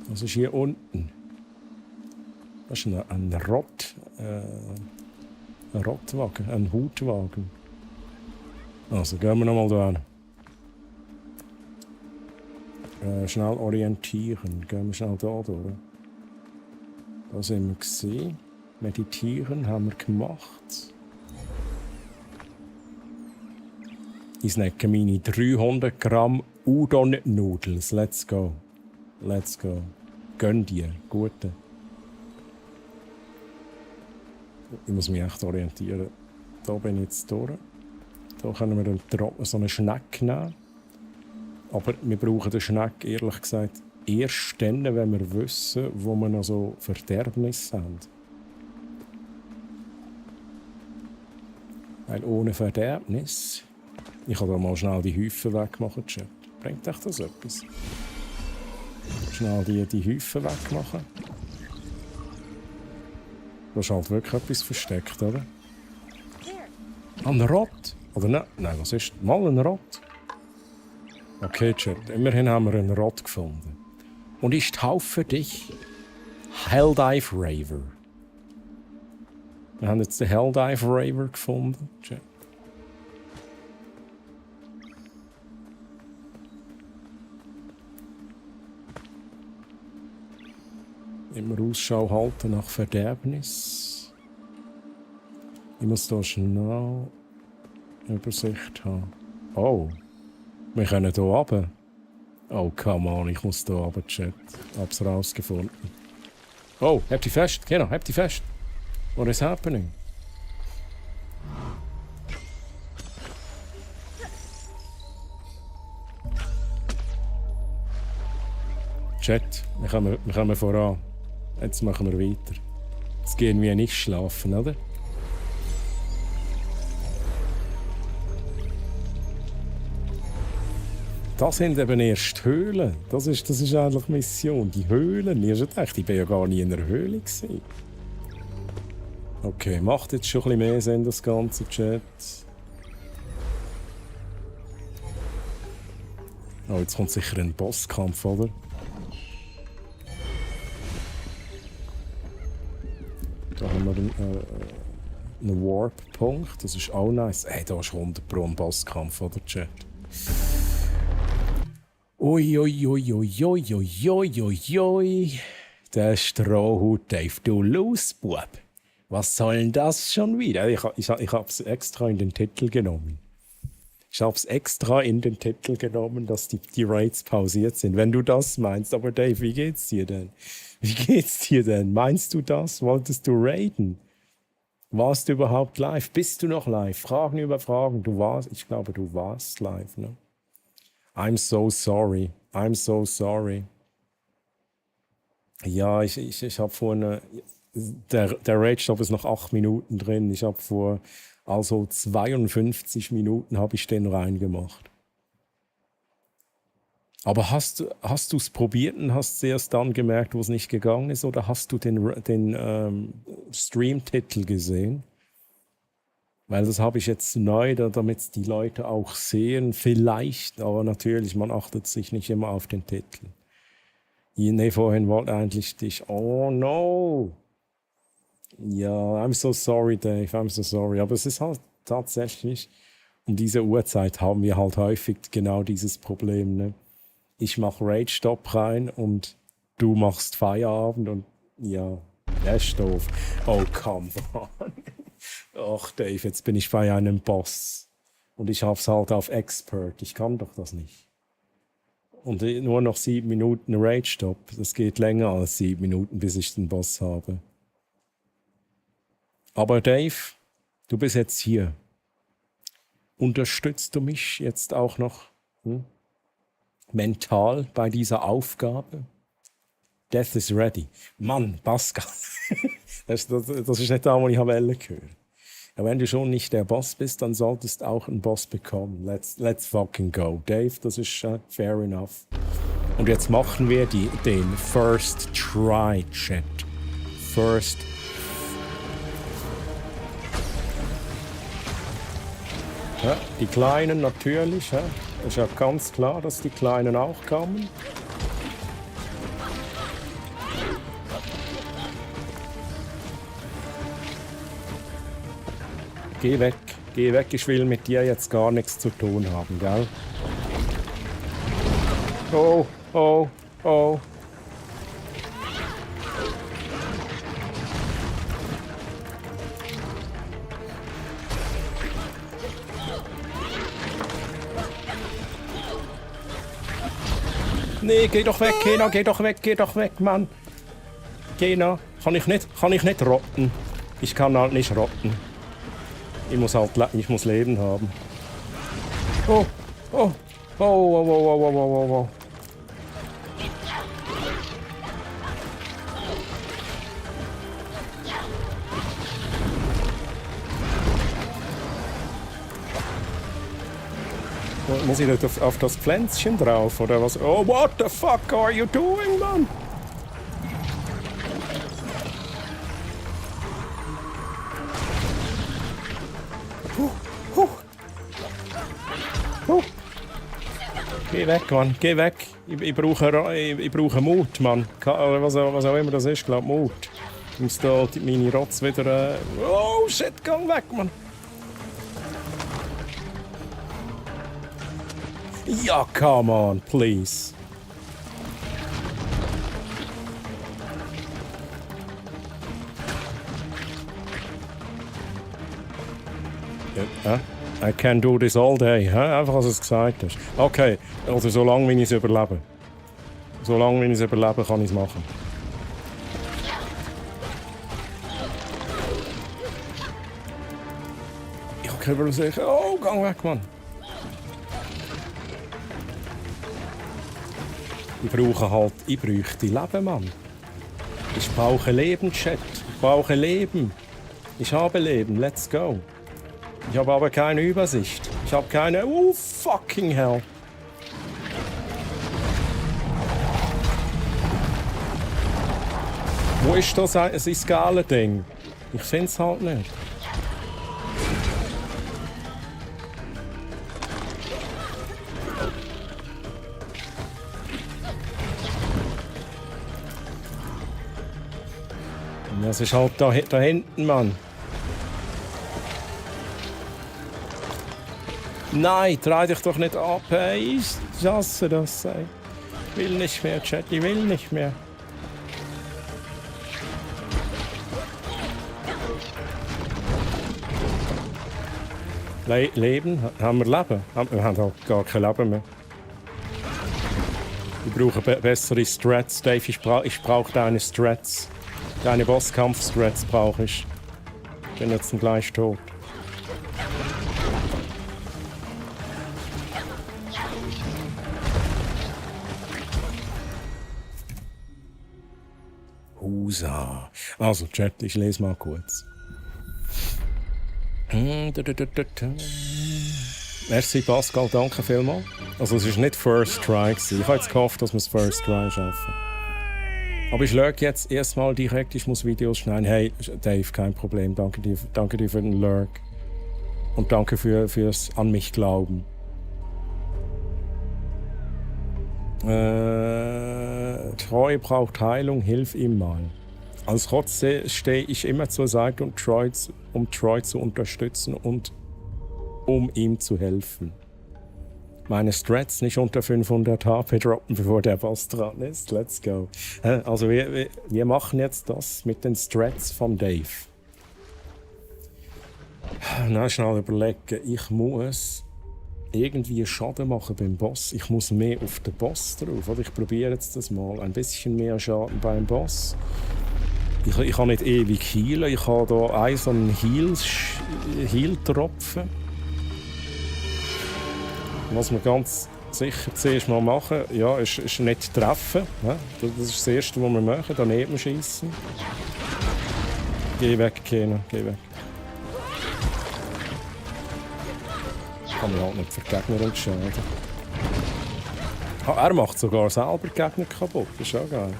Was ist hier unten? Das ist ein Rottwagen, ein Hutwagen. Also gehen wir nochmal da hin. Schnell orientieren. Gehen wir schnell da durch. Da sind wir gesehen. Meditieren haben wir gemacht. Ich snacke meine 300 Gramm Udon-Nudels. Let's go. Let's go. Gönn dir. Gute. Ich muss mich echt orientieren. Da bin ich jetzt durch. Da können wir dann so einen Schneck nehmen. Aber wir brauchen den Schneck, ehrlich gesagt, erst dann, wenn wir wissen, wo wir noch so Verderbnisse haben. Weil ohne Verderbnis... Ich kann da mal schnell die Häufen wegmachen, Chat. Bringt euch das etwas? Schnell die Häufen wegmachen. Da ist halt wirklich etwas versteckt, oder? Ein Rott? Oder nein? Nein, was ist? Mal ein Rott? Okay, Chat. Immerhin haben wir einen Rott gefunden. Und ich taufe dich Helldive Raver. Wir haben jetzt den Helldive Raver gefunden, Chat. Immer Ausschau halten nach Verderbnis. Ich muss da schnell Übersicht haben. Oh, wir können hier runter. Oh, come on, ich muss hier runter, Chat. Hab's rausgefunden. Oh, habt ihr fest? Genau, habt ihr fest? What is happening? Chat, wir kommen voran. Jetzt machen wir weiter. Jetzt gehen wir nicht schlafen, oder? Das sind eben erst die Höhlen. Das ist eigentlich die Mission. Die Höhlen. Ich habe gedacht, ich war ja gar nie in einer Höhle gewesen. Okay, macht jetzt schon ein bisschen mehr Sinn, das ganze Chat. Oh, jetzt kommt sicher ein Bosskampf, oder? Da haben wir einen Warp-Punkt. Das ist auch nice. Hey, da ist 100 Pro ein Bosskampf, oder Chat? Ui, ui, ui, ui, ui, ui, ui, ui, ui. Der Strohhut, Dave, du Losbub. Was soll denn das schon wieder? Ich hab's extra in den Titel genommen. Ich hab's extra in den Titel genommen, dass die Raids pausiert sind. Wenn du das meinst. Aber Dave, wie geht's dir denn? Wie geht's dir denn? Meinst du das? Wolltest du raiden? Warst du überhaupt live? Bist du noch live? Fragen über Fragen. Ich glaube, du warst live, ne? I'm so sorry. I'm so sorry. Ja, ich habe vorhin... Der Raid-Stop ist noch 8 Minuten drin. Ich habe vor 52 Minuten habe ich den reingemacht. Aber hast du es probiert und hast erst dann gemerkt, wo es nicht gegangen ist? Oder hast du den Stream-Titel gesehen? Weil das habe ich jetzt neu, damit die Leute auch sehen. Vielleicht, aber natürlich, man achtet sich nicht immer auf den Titel. Nee, vorhin wollte eigentlich dich... Oh no! Ja, I'm so sorry, Dave, I'm so sorry. Aber es ist halt tatsächlich... Um diese Uhrzeit haben wir halt häufig genau dieses Problem, ne? Ich mache Rage-Stop rein und du machst Feierabend und ja, das ist doof. Oh, come on. Ach, Dave, jetzt bin ich bei einem Boss. Und ich hab's halt auf Expert. Ich kann doch das nicht. Und nur noch 7 Minuten Rage-Stop. Das geht länger als 7 Minuten, bis ich den Boss habe. Aber Dave, du bist jetzt hier. Unterstützt du mich jetzt auch noch mental bei dieser Aufgabe? Death is ready. Mann, Pascal. das ist nicht da, wo ich Welle höre. Ja, wenn du schon nicht der Boss bist, dann solltest du auch einen Boss bekommen. Let's fucking go. Dave, das ist fair enough. Und jetzt machen wir den First Try Chat. First. Ja, die Kleinen natürlich. Ja. Ist ja ganz klar, dass die Kleinen auch kommen. Geh weg, ich will mit dir jetzt gar nichts zu tun haben, gell? Oh, oh, oh. Nee, geh doch weg, Kena, geh doch weg, Mann. Kena, kann ich nicht rotten. Ich kann halt nicht rotten. Ich muss Leben haben. Oh, oh, oh, oh, oh, oh, oh, oh, oh. Muss ich nicht auf das Pflänzchen drauf, oder was? Oh, what the fuck are you doing, Mann? Geh weg, Mann, geh weg. Ich brauche Mut, Mann. Was auch immer das ist, glaube Mut. Ich muss da meine Rotz wieder... Oh, shit, geh weg, Mann. Ja, come on, please. Ja, I can do this all day. Einfach, als du es gesagt hast. Okay, also solange wie ich es überlebe. Solange wie ich es überlebe, kann ich es machen. Ich kann aber sagen, oh, geh weg, Mann. Ich bräuchte Leben, Mann. Ich brauche Leben, Chat. Ich brauche Leben. Ich habe Leben, let's go. Ich habe aber keine Übersicht. Ich habe keine... Oh, fucking hell. Wo ist das Skala-Ding? Ich finde es halt nicht. Das ist halt da hinten, Mann. Nein, dreh dich doch nicht ab, ey. Ich hasse das, ey. Ich will nicht mehr, Chat, ich will nicht mehr. Leben? Haben wir Leben? Wir haben halt gar kein Leben mehr. Ich brauche bessere Strats, Dave. Ich brauche deine Strats. Deine Bosskampf-Strats brauche ich. Ich bin jetzt gleich tot. Husa. Also, Chat, ich lese mal kurz. Merci Pascal, danke vielmals. Also es war nicht First Try. Ich habe jetzt gehofft, dass wir es First Try schaffen. Aber ich schaue jetzt erstmal direkt, ich muss Videos schneiden. Hey Dave, kein Problem, danke dir für den Lurk. Und danke fürs an mich glauben. Troy braucht Heilung, hilf ihm mal. Als Rotze stehe ich immer zur Seite, um Troy zu unterstützen und um ihm zu helfen. Meine Strats nicht unter 500 HP droppen, bevor der Boss dran ist. Let's go. Also wir machen jetzt das mit den Strats von Dave. Na, schnell überlegen. Ich muss irgendwie Schaden machen beim Boss. Ich muss mehr auf den Boss drauf. Oder ich probiere jetzt das mal. Ein bisschen mehr Schaden beim Boss. Ich kann nicht ewig healen. Ich habe hier einen so einen Heal-Tropfen. Was wir ganz sicher zuerst mal machen, ja, ist nicht treffen. Ja? Das ist das Erste, was wir machen. Daneben schießen. Geh weg, Kena, geh weg. Ich kann mich halt nicht für Gegner entscheiden. Er macht sogar selber Gegner kaputt. Das ist auch geil.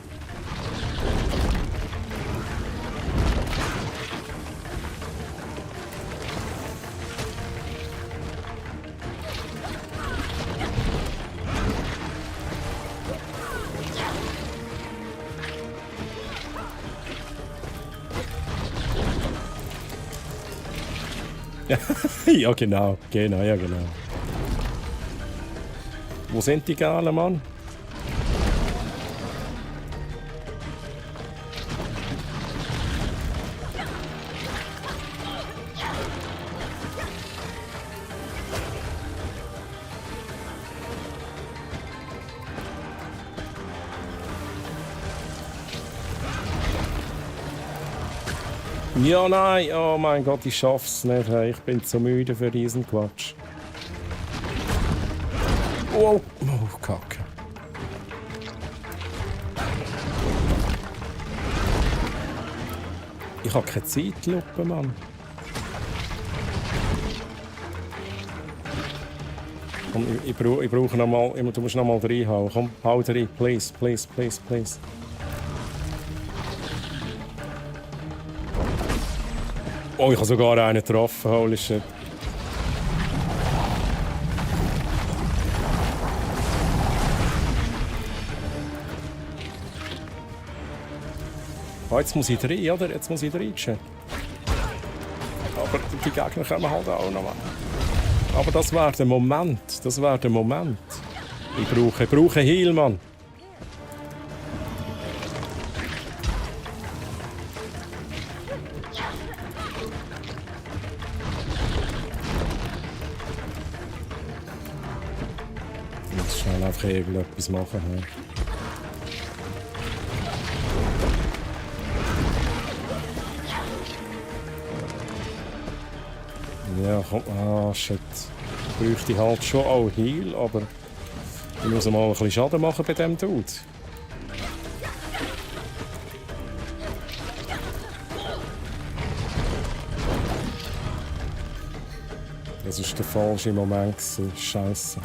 Ja, genau. Ja, genau. Wo sind die Galen, Mann? Ja, nein, oh mein Gott, ich schaff's nicht. Ich bin zu müde für diesen Quatsch. Oh, Kacke. Ich habe keine Zeitlupe, Mann. Komm, ich brauche noch mal, du musst noch mal reinhauen. Komm, hau rein, please. Oh, ich habe sogar einen getroffen, holy shit. Oh, jetzt muss ich rein, oder? Jetzt muss ich rein. Aber die Gegner kommen halt auch noch mal. Aber das wäre der Moment. Ich brauche Heal, Mann. Einfach irgendetwas machen. Ja, komm. Ah, shit. Ich bräuchte halt schon auch Heal, aber ich muss mal ein bisschen Schaden machen bei dem Dude. Das war der falsche Moment. Scheiße.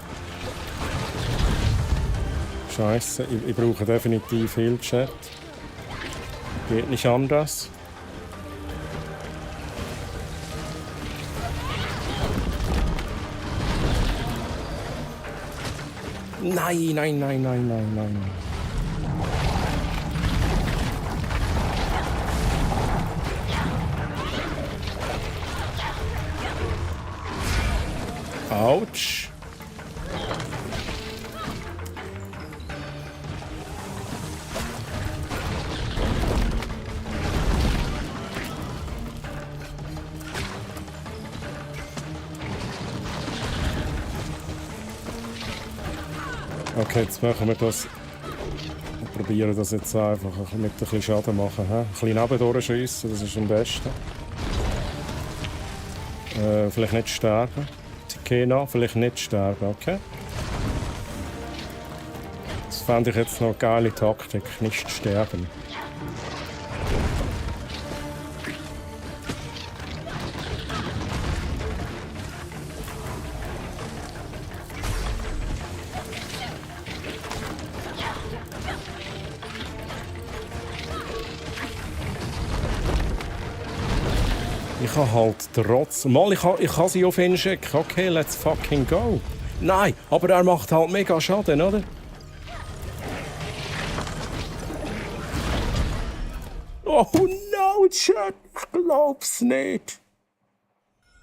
Scheiße, ich brauche definitiv Heal-Chat. Geht nicht anders. Nein. Autsch. Okay, jetzt machen wir das. Wir probieren das jetzt einfach mit ein bisschen Schaden machen. Ein bisschen nebendurch schiessen, das ist am besten. Vielleicht nicht sterben. Kena, vielleicht nicht sterben, okay? Das fände ich jetzt noch eine geile Taktik, nicht sterben. Ich habe halt trotz... Mal, ich kann sie auf ihn schicken. Okay, let's fucking go. Nein, aber er macht halt mega Schaden, oder? Oh no, Chat, ich glaub's nicht.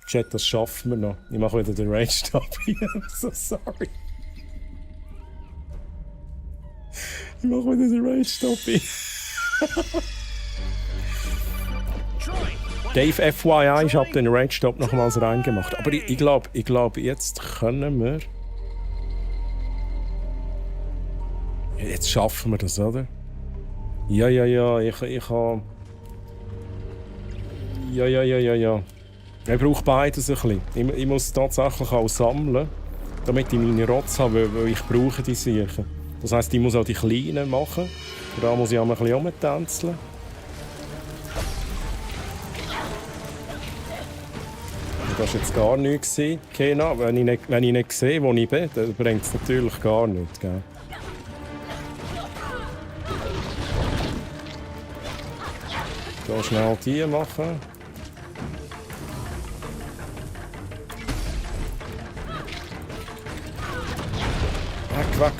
Chat, das schaffen wir noch. Ich mache wieder den Rage-Stop hier. I'm so sorry. Ich mache wieder den Rage-Stop hier. Dave, FYI, ich habe den Rage-Stop nochmals reingemacht. Aber ich glaube, jetzt können wir... Jetzt schaffen wir das, oder? Ja, ich habe... Ja. Ich brauche beides ein bisschen. Ich muss tatsächlich auch sammeln, damit ich meine Rotz habe, weil ich brauche die Sachen. Das heisst, ich muss auch die kleinen machen. Da muss ich auch ein bisschen rumtänzeln. Das war jetzt gar nichts, Kena. Wenn ich nicht sehe, wo ich bin, dann bringt es natürlich gar nichts. Gell? Hier schnell die machen. Weg.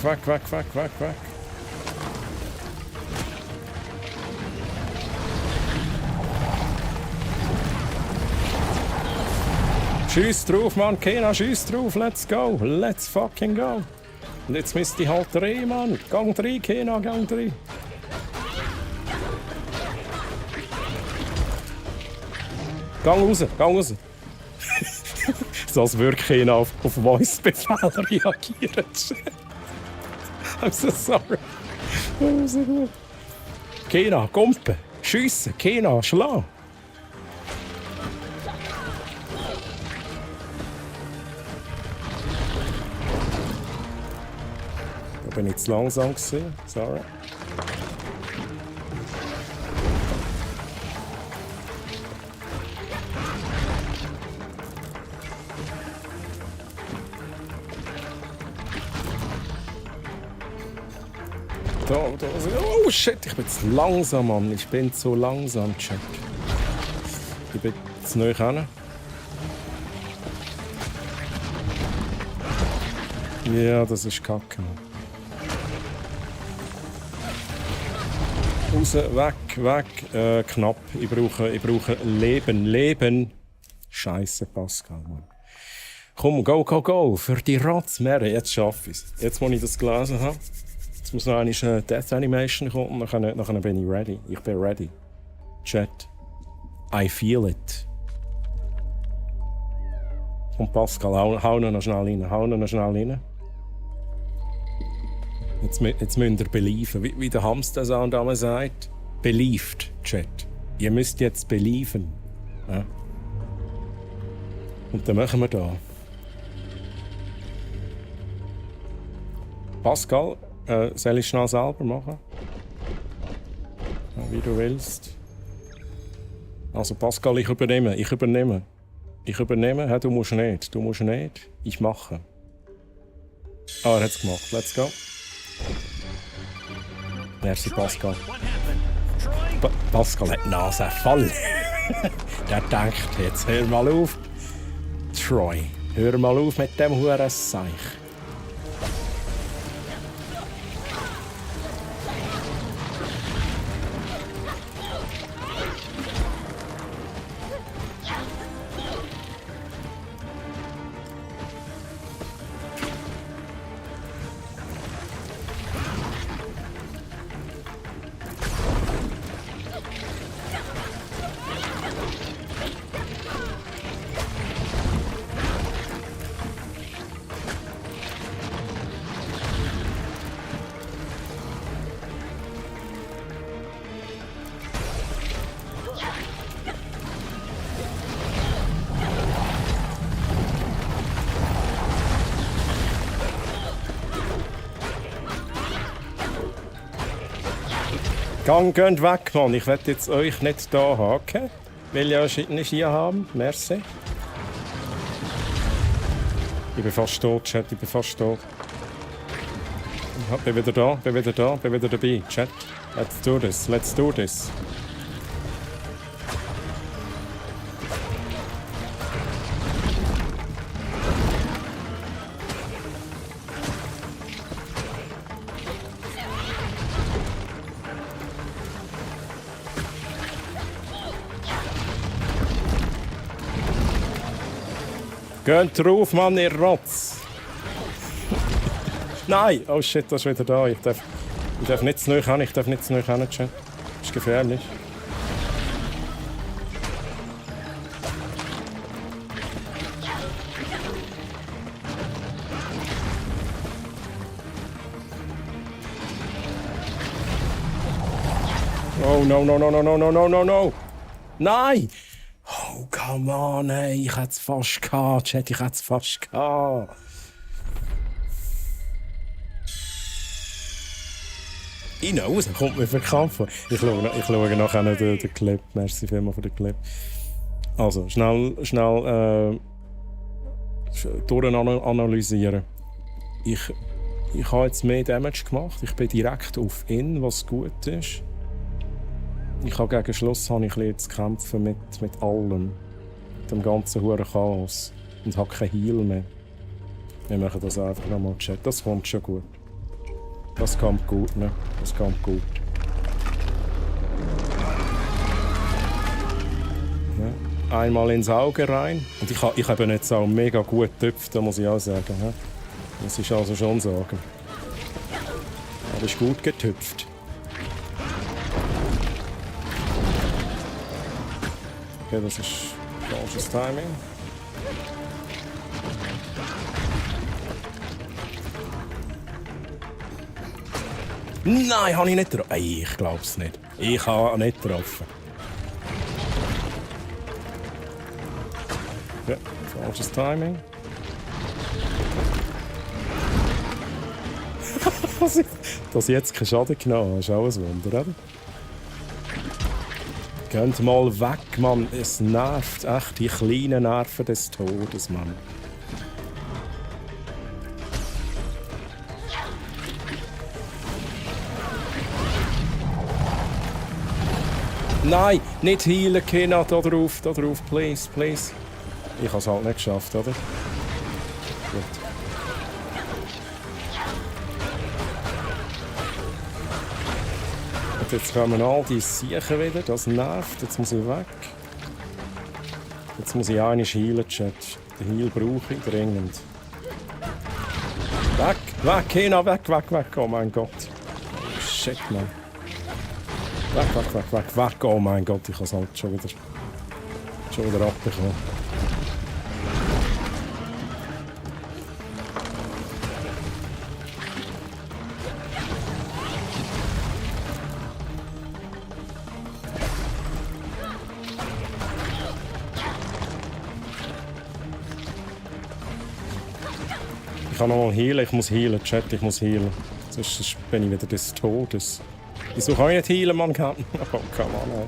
Schieß drauf, Mann, Kena, schieß drauf, let's go, let's fucking go. Und jetzt müsste ich halt drehen, Mann. Gang 3, Kena, Gang 3. Gang raus. So als würde Kena auf Voice-Befehle reagieren. I'm so sorry. Oh, so gut. Kena, Gumpen, schiessen, Kena, schlag. Da bin ich zu langsam gewesen. Sorry. Da. Oh shit, ich bin zu langsam, Mann. Ich bin zu langsam, Chat. Ich bin zu nahe hin. Ja, das ist kacke, Mann. Raus, weg. Knapp. Ich brauche Leben. Scheisse, Pascal, Mann. Komm, go. Für die Ratzmeere. Jetzt schaffe ich es. Jetzt, wo ich das gelesen habe. Jetzt muss noch eine Death Animation kommen und dann bin ich ready. Ich bin ready. Chat. I feel it. Und Pascal, hau noch schnell rein. Jetzt müsst ihr believen. Wie der Hamster-Sound damals sagt. Believed, Chat. Ihr müsst jetzt believen. Ja? Und dann machen wir da. Pascal, soll ich schnell selber machen? Ja, wie du willst. Also Pascal, ich übernehme. Ja, du musst nicht. Ich mache. Ah, er hat es gemacht. Let's go. Merci, Pascal. Pascal hat die Nase voll. Der denkt, jetzt hör mal auf. Troy, hör mal auf mit dem Hurenseich. Geht weg, Mann. Ich will jetzt euch nicht hier haben, okay? Will ja nicht hier haben. Merci. Ich bin fast tot, Chat. Ich bin wieder da. Bin wieder dabei, Chat. Let's do this. Geht drauf, Mann, ihr Rotz! Nein! Oh shit, das ist wieder da. Ich darf nicht zu nahe hin, ich darf nicht zu nahe hin, Chat. Das ist gefährlich. Oh no, no, no, no, no, no, no, no, no! Nein! Oh, come on, ey. Ich hätte es fast gehabt, Chat, ich hätte es fast gehabt. Ich know, es kommt mir verkannt vor. Ich schaue nachher den Clip. Merci vielmals für den Clip. Also, schnell durchanalysieren. Ich habe jetzt mehr Damage gemacht. Ich bin direkt auf ihn, was gut ist. Ich habe gegen Schluss habe ich jetzt zu kämpfen mit allem. Mit dem ganzen huren Chaos. Und habe kein Heal mehr. Wir machen das einfach nochmal Chat. Das kommt schon gut. Das kommt gut, ne? Das kommt gut. Ja. Einmal ins Auge rein. Und ich habe jetzt auch mega gut getöpft, muss ich auch sagen. Ja? Muss ich also schon sagen. Aber ist gut getöpft. Okay, das ist falsches Timing. Nein, habe ich nicht getroffen. Ich glaube es nicht. Ich habe nicht getroffen. Ja, falsches Timing. Dass ich jetzt keinen Schaden genommen habe, ist auch ein Wunder, oder? Geht mal weg, Mann. Es nervt echt die kleinen Nerven des Todes, Mann. Nein, nicht healen, Kena, da drauf, please, please. Ich habe es halt nicht geschafft, oder? Gut. Und jetzt kommen all die Siechen wieder, das nervt, jetzt muss ich weg. Jetzt muss ich einmal healen, Chat. Den Heal brauche ich dringend. Weg, Kena, weg, oh mein Gott. Oh, shit, Mann. Weg, oh mein Gott, ich habe es halt schon wieder abbekommen. Ich kann noch mal healen, ich muss healen, Chat, ich muss healen. Sonst bin ich wieder des Todes. Wieso kann ich nicht healen, Mann? Oh, come on, ey.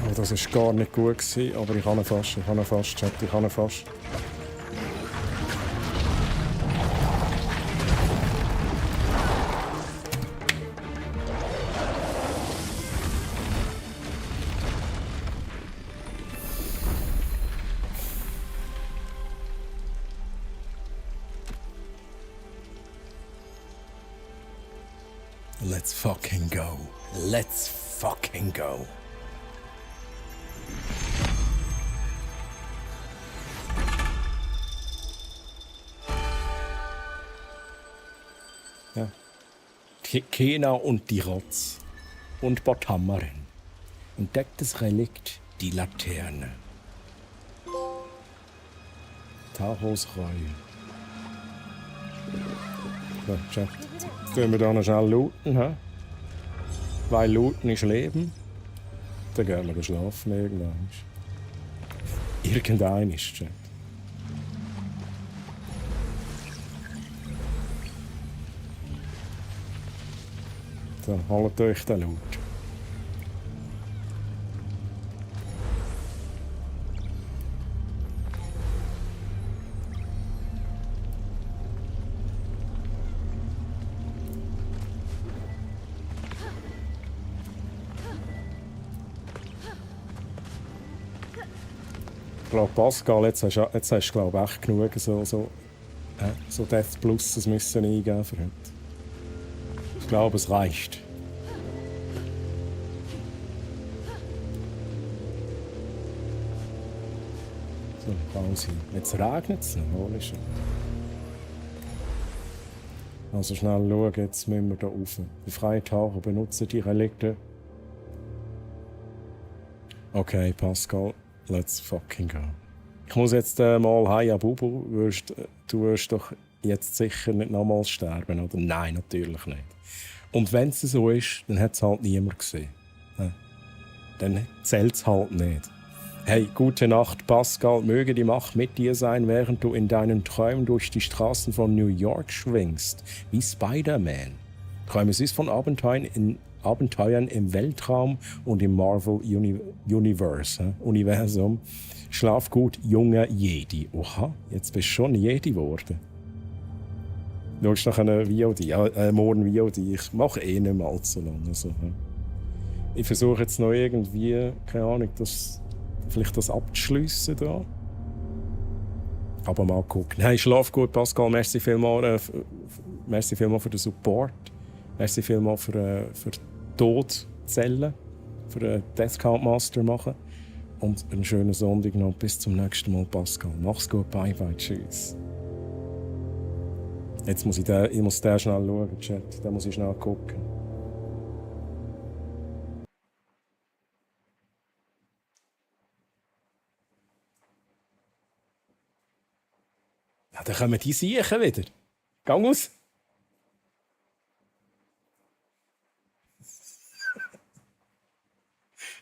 Oh, das war gar nicht gut gewesen, aber ich kann ihn fast, Chat, ich kann ihn fast. Let's fucking go. Let's fucking go. Ja. Kena und die Rotz und Botthammerin. Entdecktes Relikt, die Laterne. Tahos Reue. Ja, jetzt tun wir hier noch schnell looten. He? Weil looten ist Leben. Dann gehen wir schlafen irgendwann. Irgendein ist es. Dann holt euch den Loot. glaube, Pascal, jetzt hast du glaube echt genug so Death Pluses müssen eingeben für heute. Ich glaube, es reicht. So, Pause. Jetzt regnet es noch, oder? Also schnell schauen, jetzt müssen wir hier rauf. Befreie Taucher, benutze die Relikte. Okay, Pascal, let's fucking go. Ich muss jetzt mal heim, Bubu. Du wirst doch jetzt sicher nicht nochmals sterben, oder? Nein, natürlich nicht. Und wenn es so ist, dann hat es halt niemand gesehen. Dann zählt es halt nicht. Hey, gute Nacht, Pascal. Möge die Macht mit dir sein, während du in deinen Träumen durch die Straßen von New York schwingst, wie Spider-Man. Träume süß von Abenteuern im Weltraum und im Marvel Universum. Schlaf gut, junger Jedi. Oha, jetzt bist du schon Jedi geworden. Du schaust nach einer VOD, morgen VOD. Ich mache nicht mehr allzu lange. Also, ich versuche jetzt noch irgendwie, keine Ahnung, vielleicht das abzuschliessen da. Aber mal gucken. Hey, schlaf gut, Pascal. Merci vielmals für den Support. Merci vielmals für Todzellen, für den Death Count Master machen. Und einen schönen Sonntag noch. Bis zum nächsten Mal, Pascal. Mach's gut, bye bye, tschüss. Jetzt muss ich muss schnell schauen, Chat. Da muss ich schnell gucken. Ja, dann kommen die Siechen wieder. Gang aus!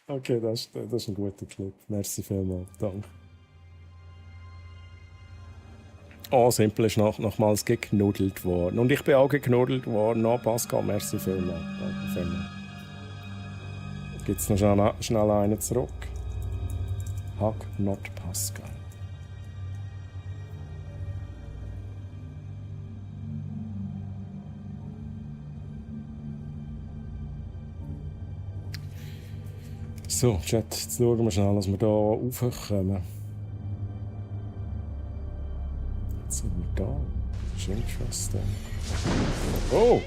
Okay, das ist ein guter Clip. Merci vielmals. Danke. Oh, Simple ist nochmals geknuddelt worden. Und ich bin auch geknuddelt worden. No, Pascal, merci vielmals. Danke vielmals. Gibt es noch schnell einen zurück? Hug not Pascal. So, Chat, jetzt schauen wir schnell, dass wir hier raufkommen. Jetzt sind wir da. Das ist interesting. Oh!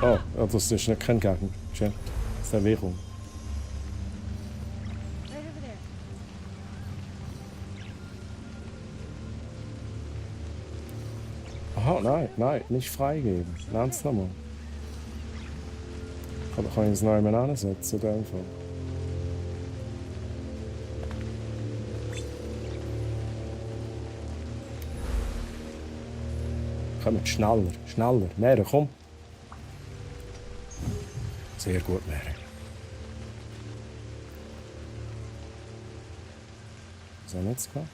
Oh, das ist nicht kein Gegner. Chat, das ist eine Währung. Aha, nein, nicht freigeben. Lern's nochmal. Kann ich es noch einmal ansetzen, in dem Fall. Kommt schneller, näher, komm. Sehr gut, näher. Was haben wir jetzt gemacht?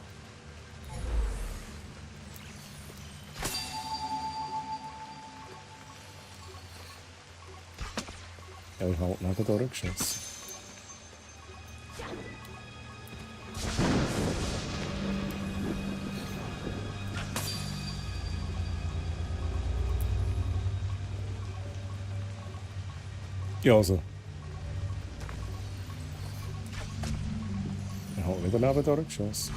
Ja, ich habe halt neben durchgeschossen. Ja, also. Ich habe wieder neben durchgeschossen.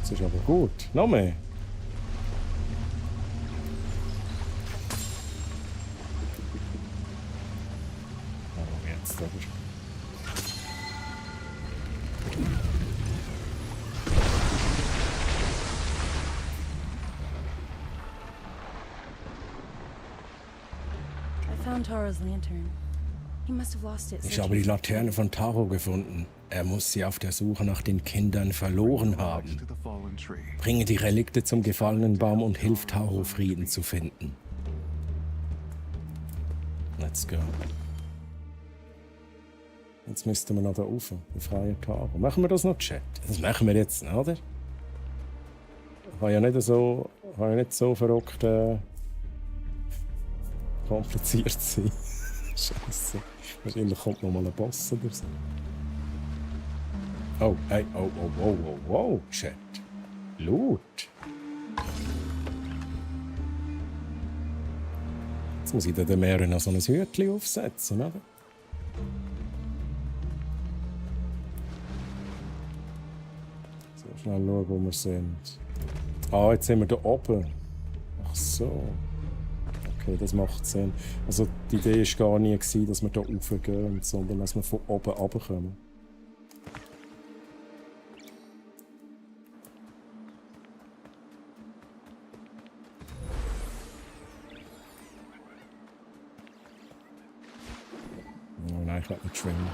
Das ist aber gut. Noch mehr. Oh, jetzt aber. I found Taro's lantern. He must have lost it. Ich habe die Laterne von Taro gefunden. Er muss sie auf der Suche nach den Kindern verloren haben. Bringe die Relikte zum gefallenen Baum und hilf Taro, Frieden zu finden. Let's go. Jetzt müssten wir noch da rauf. Befreie Taro. Machen wir das noch, Chat? Das machen wir jetzt, oder? War ja nicht so verrückt kompliziert sein. Scheiße. Wahrscheinlich kommt noch mal ein Boss oder so. Oh, hey, wow, Chat. Laut. Jetzt muss ich den Meeren noch so ein Hütchen aufsetzen, oder? So, schnell schauen, wo wir sind. Ah, jetzt sind wir da oben. Ach so. Okay, das macht Sinn. Also die Idee war gar nie, dass wir da raufgehen, sondern dass wir von oben runterkommen. Oh nein, ich will nicht schwimmen.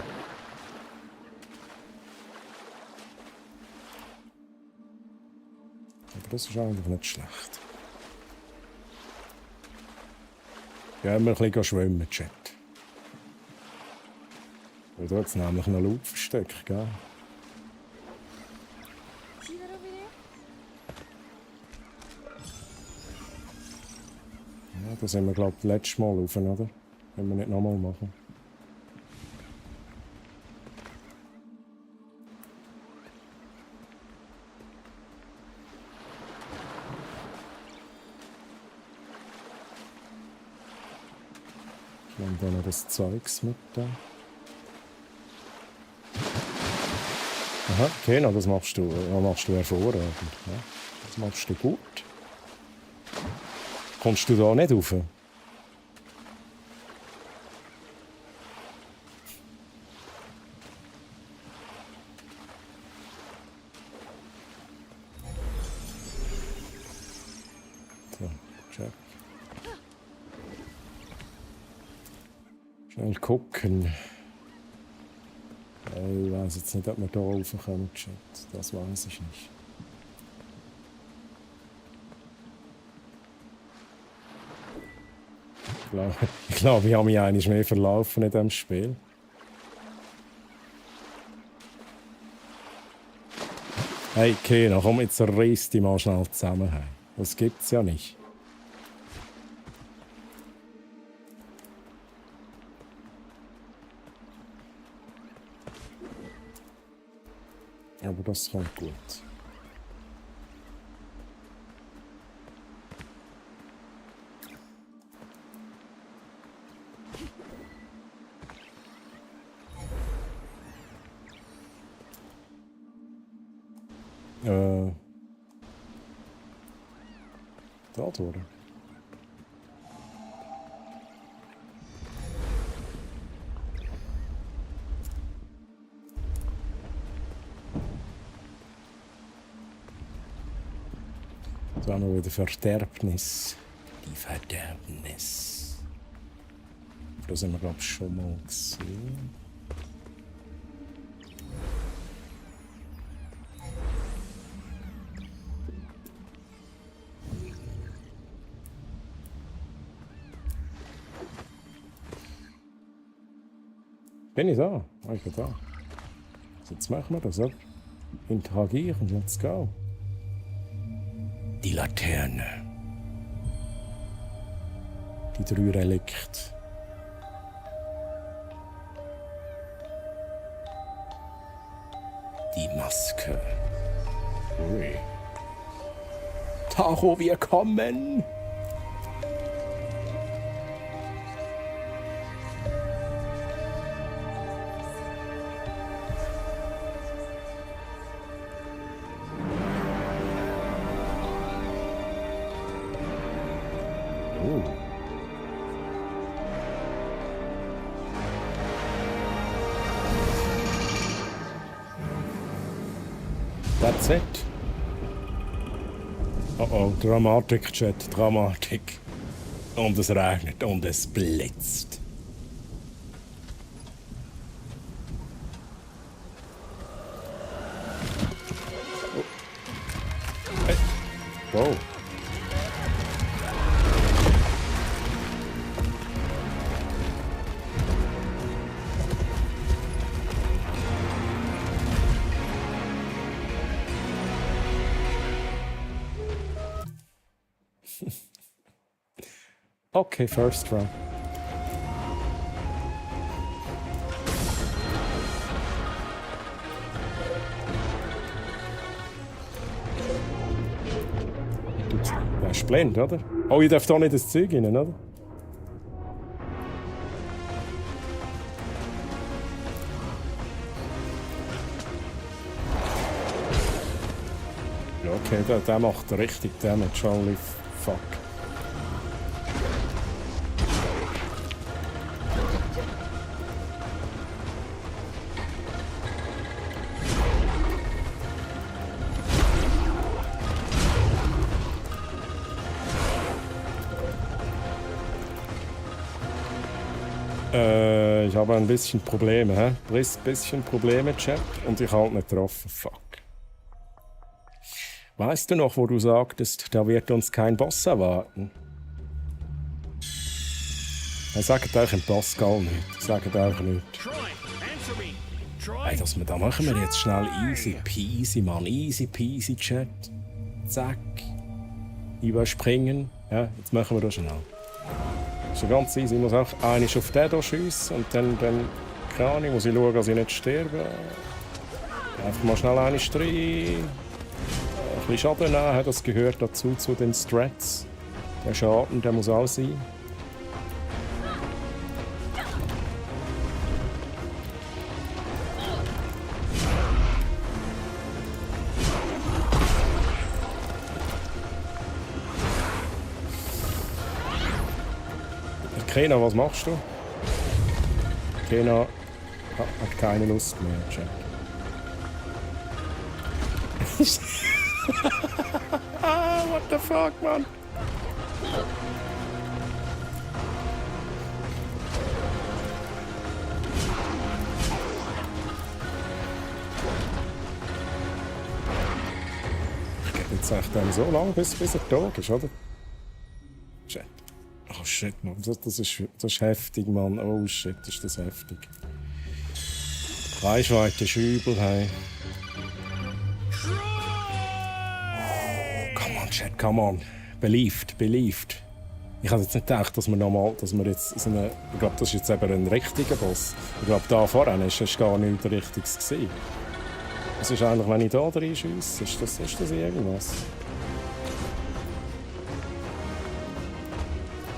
Aber das ist eigentlich nicht schlecht. Gehen wir ein bisschen schwimmen, Chat. Weil da jetzt nämlich noch Laut versteckt, gell? Ja, da sind wir, glaube ich, das letzte Mal rauf, oder? Können wir nicht nochmal machen. Ich nehme dann noch das Zeugs mit da. Aha, okay, no, das machst du hervorragend. Ja, das machst du gut. Kommst du da nicht rauf? So, check. Schnell gucken. Ich weiß jetzt nicht, ob wir hier raufkommen, Chat. Das weiß ich nicht. Ich glaube, ich habe mich eigentlich mehr verlaufen in diesem Spiel. Hey, Kena, komm, jetzt reiss dich mal schnell zusammen. Das gibt's ja nicht. Aber das kommt gut. Da durch. Da haben wir wieder Verderbnis. Die Verderbnis. Da sind wir, glaube ich, schon mal gesehen. Bin ich da? Ich bin da. Jetzt machen wir das, oder? Interagieren, let's go. Die Laterne. Die 3 Relikte. Die Maske. Ui. Tacho, wir kommen! That's it. Oh, Dramatik, Chat, Dramatik. Und es regnet und es blitzt. Oh. Hey. Wow. Okay, first round. bist blind, oder? Oh, ich darf da nicht das Zeug rein, oder? Ja, okay, der macht richtig Damage, holy fuck. Ich habe ein bisschen Probleme, hä? Bisschen Probleme, Chat. Und ich halt nicht getroffen. Fuck. Weißt du noch, wo du sagtest, da wird uns kein Boss erwarten? Sagt euch im Pascal nicht. Sagt euch nicht. Hey, da machen wir jetzt schnell easy peasy, Mann. Easy peasy, Chat. Zack. Überspringen. Ja, jetzt machen wir das schnell. Das ist ja ganz easy. Ich muss auch einmal auf den hier schiessen und dann keine Ahnung, muss ich schauen, dass ich nicht sterbe. Einfach mal schnell eine rein. Ein bisschen Schaden nehmen, das gehört dazu zu den Strats. Der Schaden, der muss auch sein. Kena, was machst du? Kena hat keine Lust mehr, Jack. What the fuck, man? Ich gebe jetzt echt dann so lange, bis er tot ist, oder? Jack. Oh shit, man. Das ist heftig, Mann. Oh shit, ist das heftig. Reichweite ist übel, hey. Oh, come on, Chat, come on. Believed. Ich habe jetzt nicht gedacht, dass wir jetzt so eine... Ich glaube, das ist jetzt eben ein richtiger Boss. Ich glaube, da vorne war gar nichts Richtiges gewesen. Was ist eigentlich, wenn ich da reinschiesse? Ist das irgendwas?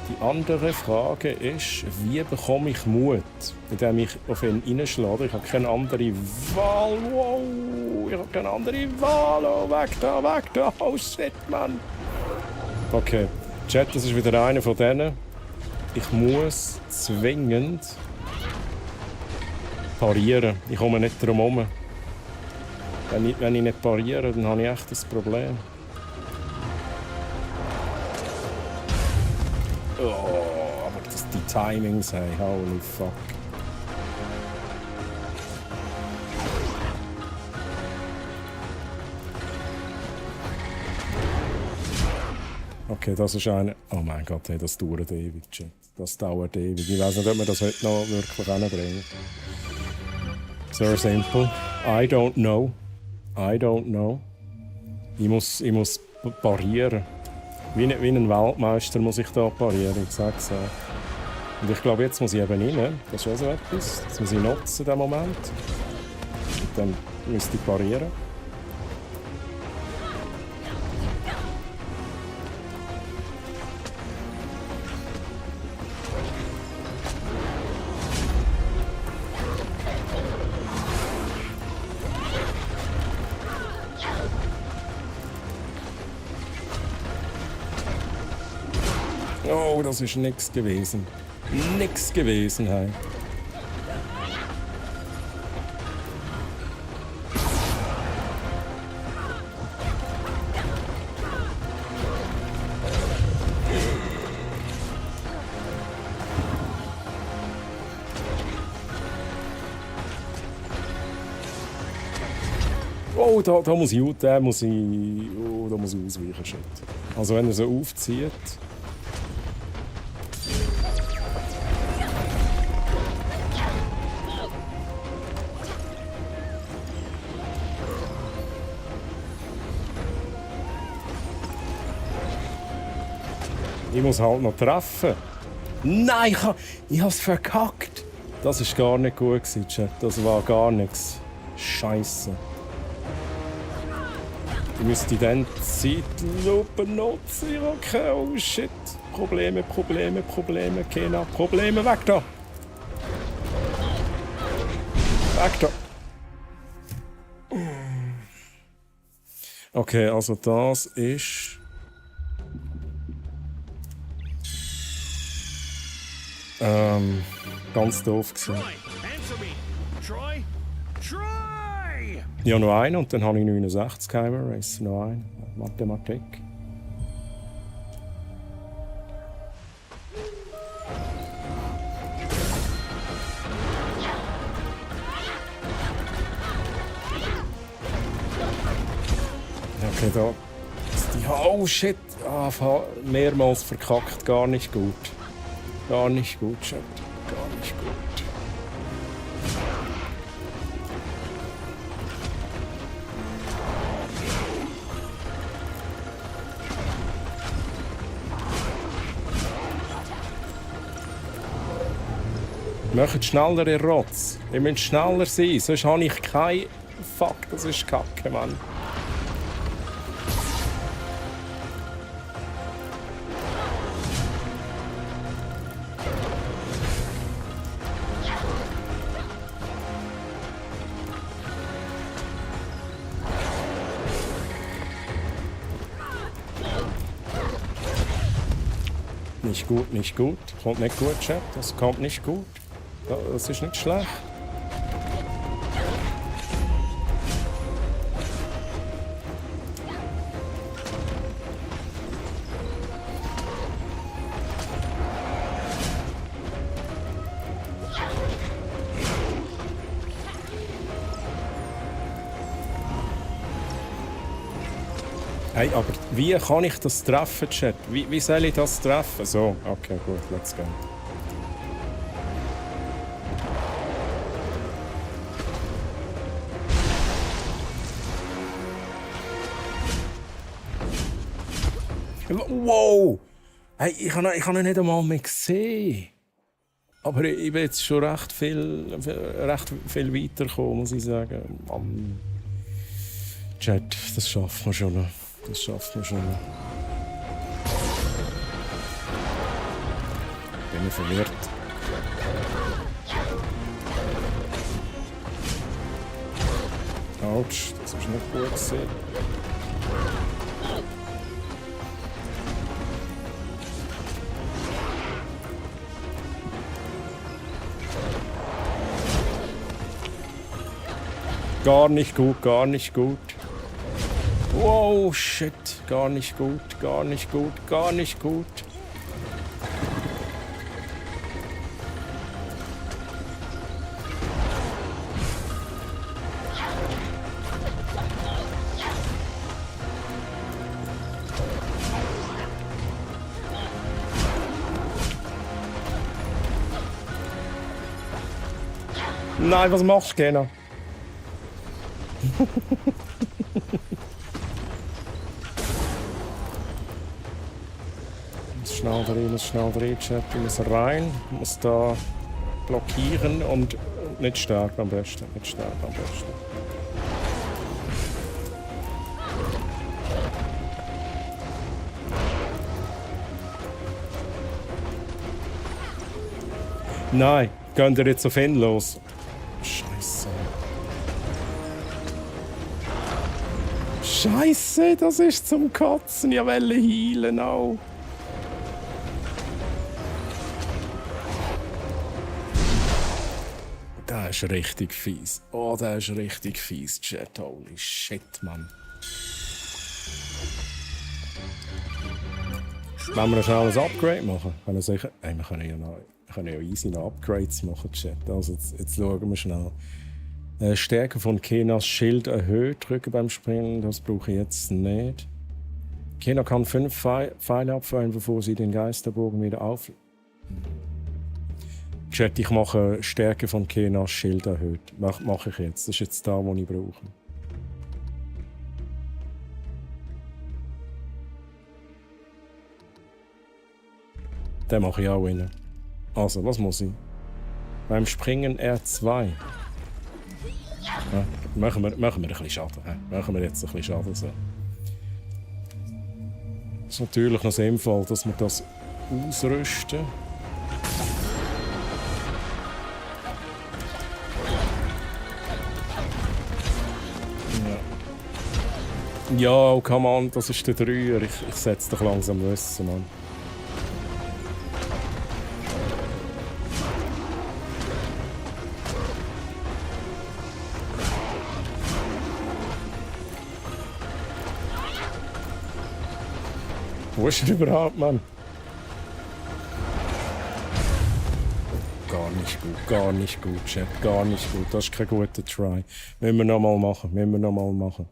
Die andere Frage ist, wie bekomme ich Mut, indem ich auf ihn reinschlage? Ich habe keine andere Wahl. Wow, ich habe keine andere Wahl. Oh, weg da. Oh shit, Mann. Okay, Chat, das ist wieder einer von denen. Ich muss zwingend parieren. Ich komme nicht drum herum. Wenn ich nicht pariere, dann habe ich echt ein Problem. Oh, aber die Timings, hey, holy fuck. Okay, das ist eine... Oh mein Gott, hey, das dauert ewig, Chat. Das dauert ewig. Ich weiß nicht, ob wir das heute noch wirklich hinbringen. Sehr simple. I don't know. Ich muss parieren. Wie ein Weltmeister muss ich da parieren, ich sag's ja. Und ich glaube, jetzt muss ich eben rein. Das ist auch so etwas. Das muss ich nutzen, den Moment. Und dann müsste ich parieren. Oh, das ist nix gewesen. Nix gewesen, hey. Oh, da muss ich ausweichen. Shit. Also wenn er so aufzieht. Ich muss halt noch treffen. Nein, ich hab's verkackt. Das war gar nicht gut, Chat. Das war gar nichts. Scheiße. Ich müsste dann die Zeitlupe nutzen. Okay, oh shit. Probleme. Kena, Probleme. Weg da. Weg da. Okay, also das ist... ganz doof gewesen. Ja, noch einen und dann habe ich 69 Kyber Race. Noch einen. Mathematik. Okay, da ist die... Oh shit! Ah, mehrmals verkackt. Gar nicht gut. Gar nicht gut, Chat. Gar nicht gut. Macht schneller, ihr Rotz. Ihr müsst schneller sein, sonst habe ich kein... Fuck, das ist Kacke, Mann. Nicht gut, nicht gut. Kommt nicht gut, Chat. Das kommt nicht gut. Das ist nicht schlecht. Hey, aber wie kann ich das treffen, Chat? Wie soll ich das treffen? So, okay, gut, let's go. Wow! Hey, ich habe ihn nicht einmal mehr gesehen. Aber ich bin jetzt schon recht viel weitergekommen, muss ich sagen. Mann. Chat, das schaffen wir schon noch. Das schaffen wir schon noch. Bin ich verwirrt. Autsch, das ist nicht gut gesehen. Gar nicht gut, gar nicht gut. Wow, shit. Gar nicht gut, gar nicht gut, gar nicht gut. Nein, was machst du, Kena? Schnell drehen, Chat. Ich muss rein, muss da blockieren und nicht sterben am besten. Nicht sterben am besten. Nein, gehen wir jetzt auf ihn los. Scheiße. Scheiße, das ist zum Kotzen. Ich will heilen auch. Der ist richtig fies. Oh, der ist richtig fies, Chat. Holy shit, Mann. Wenn wir schnell ein Upgrade machen, können wir sicher... Hey, wir können ja easy noch Upgrades machen, Chat. Also jetzt schauen wir schnell. Stärke von Kenas Schild erhöht, drücke beim Springen. Das brauche ich jetzt nicht. Kena kann 5 Pfeile abfeuern, bevor sie den Geisterbogen wieder auf... Chat, ich mache Stärke von Kenas Schild erhöht. Mache ich jetzt. Das ist jetzt da, wo ich brauche. Den mache ich auch rein. Also, was muss ich? Beim Springen R2. Ja, machen wir ein bisschen Schaden. Machen wir jetzt ein bisschen Schaden. So. Es ist natürlich noch sinnvoll, dass wir das ausrüsten. Ja, oh, come on, das ist der Dreier. Ich setze doch langsam Wissen, Mann. Wo ist er überhaupt, Mann? Gar nicht gut, Chat. Gar nicht gut. Das ist kein guter Try. Müssen wir nochmal machen.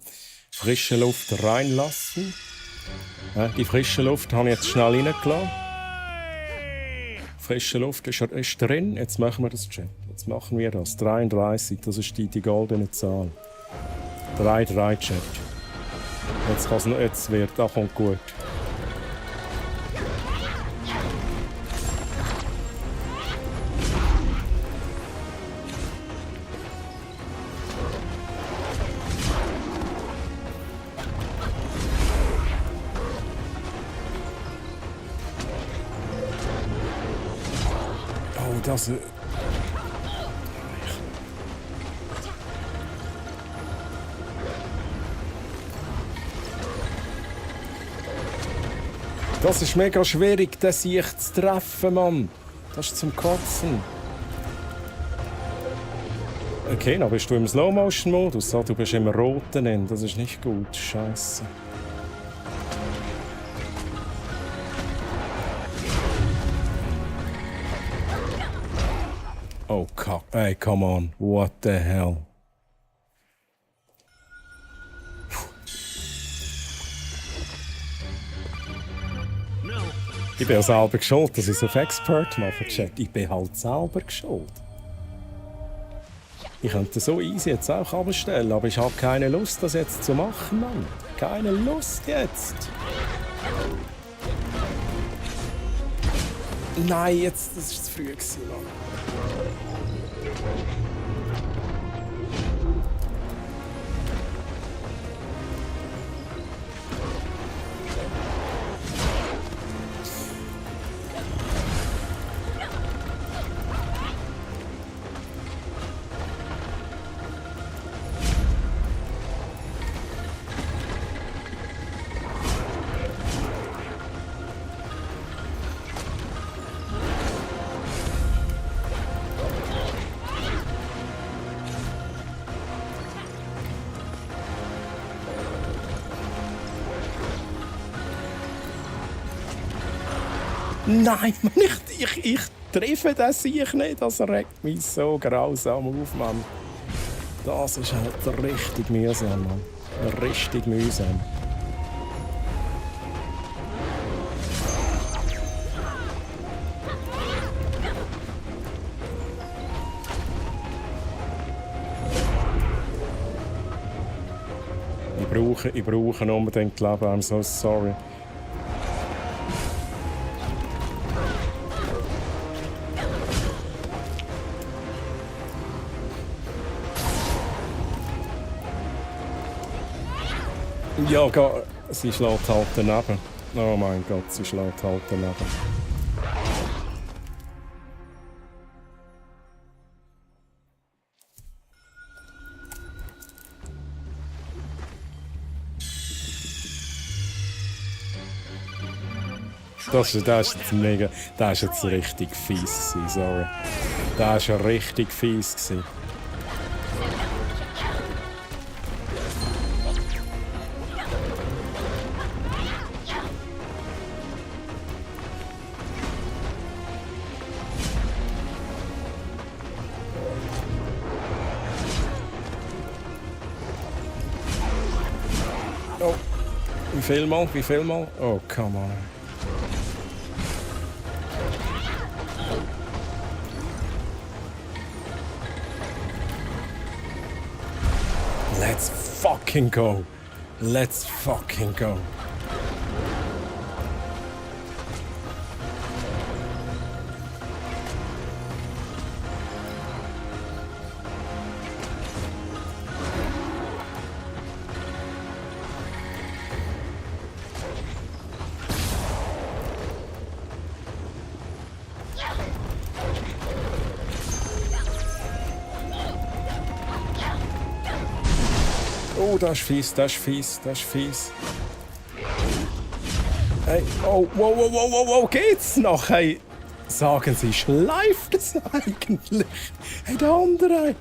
Frische Luft reinlassen. Ja, die frische Luft habe ich jetzt schnell reingelassen. Frische Luft ist drin. Jetzt machen wir das, Chat. Jetzt machen wir das. 33, das ist die goldene Zahl. 3-3, Chat. Jetzt wird, das kommt gut. Das ist mega schwierig, das Sieg zu treffen, Mann. Das ist zum Kotzen. Okay, dann bist du im Slow-Motion-Modus. Du bist im roten Ende. Das ist nicht gut. Scheiße. Oh, hey, come on. What the hell? Ich bin ja selber schuld, dass ich es auf Expert mache, Chat. Ich bin halt selber schuld. Ich könnte so easy jetzt auch abstellen, aber ich habe keine Lust, das jetzt zu machen, Mann. Keine Lust jetzt. Nein, jetzt, das ist zu früh gewesen, Mann. Nein, Mann, ich treffe das Sieg nicht. Das regt mich so grausam auf, Mann. Das ist halt richtig mühsam, Mann. Richtig mühsam. Ich brauche unbedingt Leben. I'm so sorry. Ja, sie schlägt halt daneben. Oh mein Gott, sie schlägt halt daneben. Das ist jetzt mega. Das ist jetzt richtig fies gewesen, sorry. Das war richtig fies gewesen. Oh, wie viel mal? Oh, come on. Let's fucking go. Let's fucking go. Oh, das ist fies, das ist fies, das ist fies. Hey, oh, wow, geht's noch? Hey, sagen Sie, schleift es eigentlich? Hey, der andere.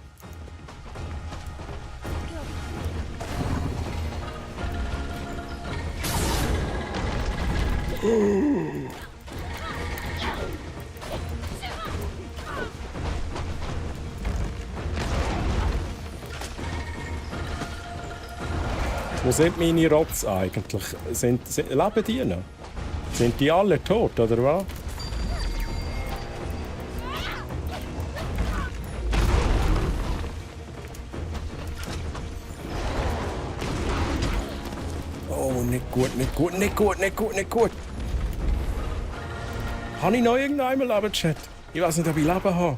Wo sind meine Rotz eigentlich? Leben die noch? Sind die alle tot, oder was? Oh, nicht gut, nicht gut, nicht gut, nicht gut, nicht gut. Habe ich noch irgendeinmal Leben, Chat? Ich weiß nicht, ob ich Leben habe.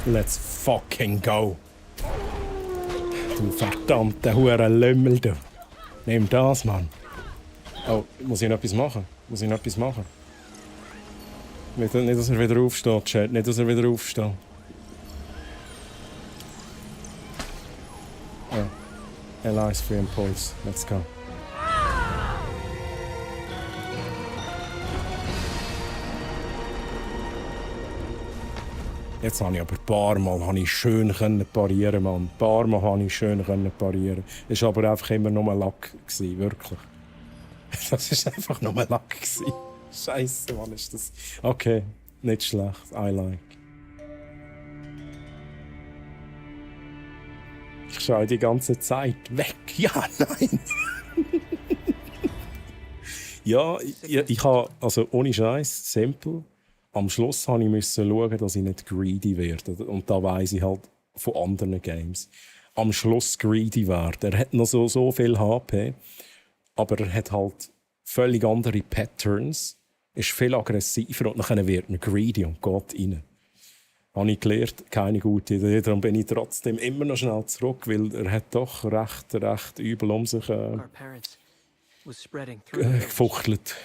Let's fucking go. Du verdammter Hurenlümmel, du. Nimm das, Mann. Oh, muss ich noch etwas machen? Muss ich noch etwas machen? Nicht, dass er wieder aufsteht, Chat. Nicht, dass er wieder aufsteht. Ja. Elias Free Impulse. Let's go. Jetzt habe ich aber ein paar Mal schön parieren, Mann. Ein paar Mal habe ich schön parieren. Es war aber einfach immer nur Lack, wirklich. Das war einfach nur Lack. Scheiße, Mann, ist das... Okay, nicht schlecht. I like. Ich schaue die ganze Zeit weg. Ja, nein! Ja, ich habe, also ohne Scheiß, simpel. Am Schluss musste ich schauen, dass ich nicht greedy werde. Und da weiss ich halt von anderen Games. Am Schluss greedy werden. Er hat noch so viel HP, aber er hat halt völlig andere Patterns, ist viel aggressiver und dann wird er greedy und geht rein. Habe ich gelernt, keine gute Idee. Darum bin ich trotzdem immer noch schnell zurück, weil er hat doch recht übel um sich gefuchtelt.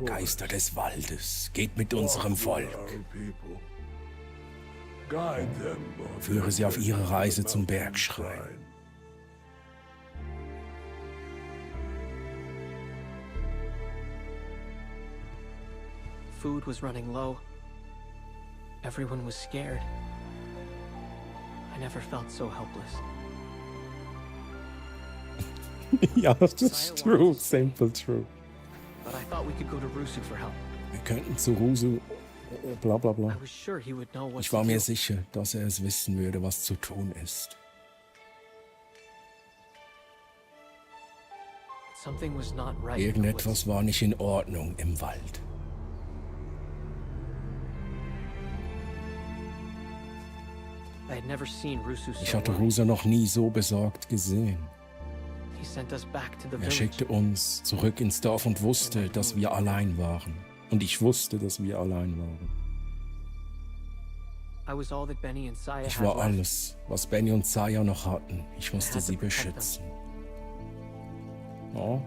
Geister des Waldes, geht mit unserem Volk. Führe sie auf ihre Reise zum Bergschrein. Food was running low. Everyone was scared. I never felt so helpless. Ja, das ist true, simple true. But I thought we could go to Rusu for help. Wir könnten zu Rusu, bla bla bla. Ich war mir sicher, dass er es wissen würde, was zu tun ist. Irgendetwas war nicht in Ordnung im Wald. Ich hatte Rusu noch nie so besorgt gesehen. Er schickte uns zurück ins Dorf und wusste, dass wir allein waren. Und ich wusste, dass wir allein waren. Ich war alles, was Benny und Saya noch hatten. Ich musste sie beschützen. Oh.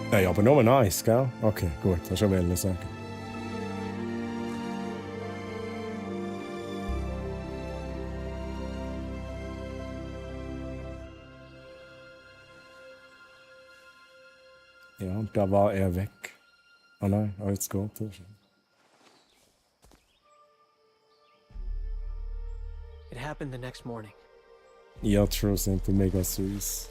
Hey, aber nur nice, gell? Okay, gut, das wollte ich sagen. Ja, und da war er weg. Oh nein, oh, jetzt geht er schon. It happened the next morning. Ja, true, sind mega süß.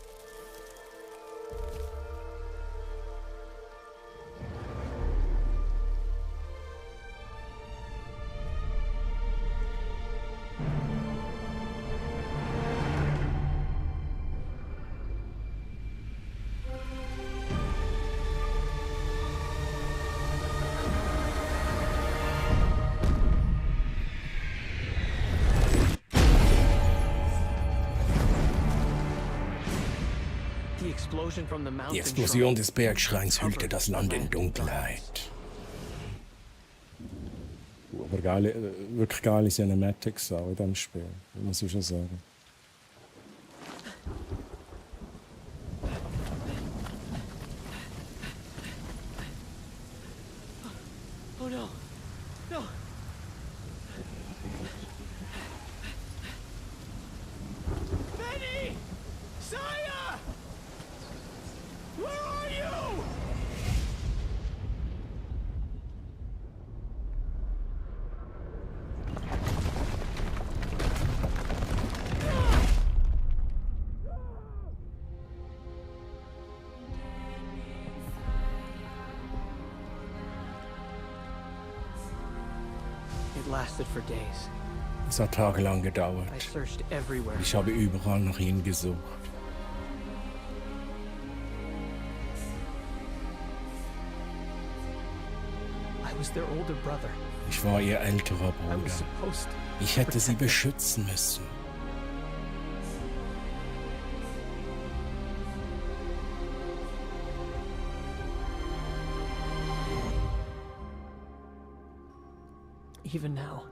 explosion from the Die mountain Explosion shrine des Bergschreins hüllte covered das the Land in land Dunkelheit. Aber geile, wirklich geile Cinematics auch in diesem Spiel, muss ich schon sagen. Oh no! No! Benny! Saya! Where are you? It lasted for days. Es hat tagelang I gedauert. searched everywhere. Ich habe überall nach ihm gesucht. I was their older brother. Ich war ihr älterer I Bruder. was supposed to Ich hätte sie protect them. beschützen müssen. Even now,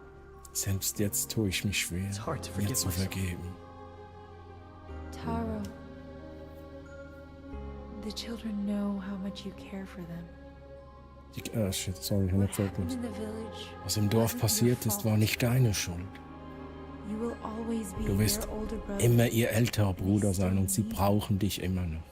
Selbst jetzt tue ich mich schwer, it's hard to mir forgive zu myself. vergeben. Taro. The children know how much you care for them. Shit, sorry, ich habe nicht Happened gefocust. in the village Was im Dorf wasn't your passiert ist, war fault. nicht deine Schuld. You will always be Du wirst their older brother. immer ihr älterer Bruder sein und sie brauchen dich immer noch.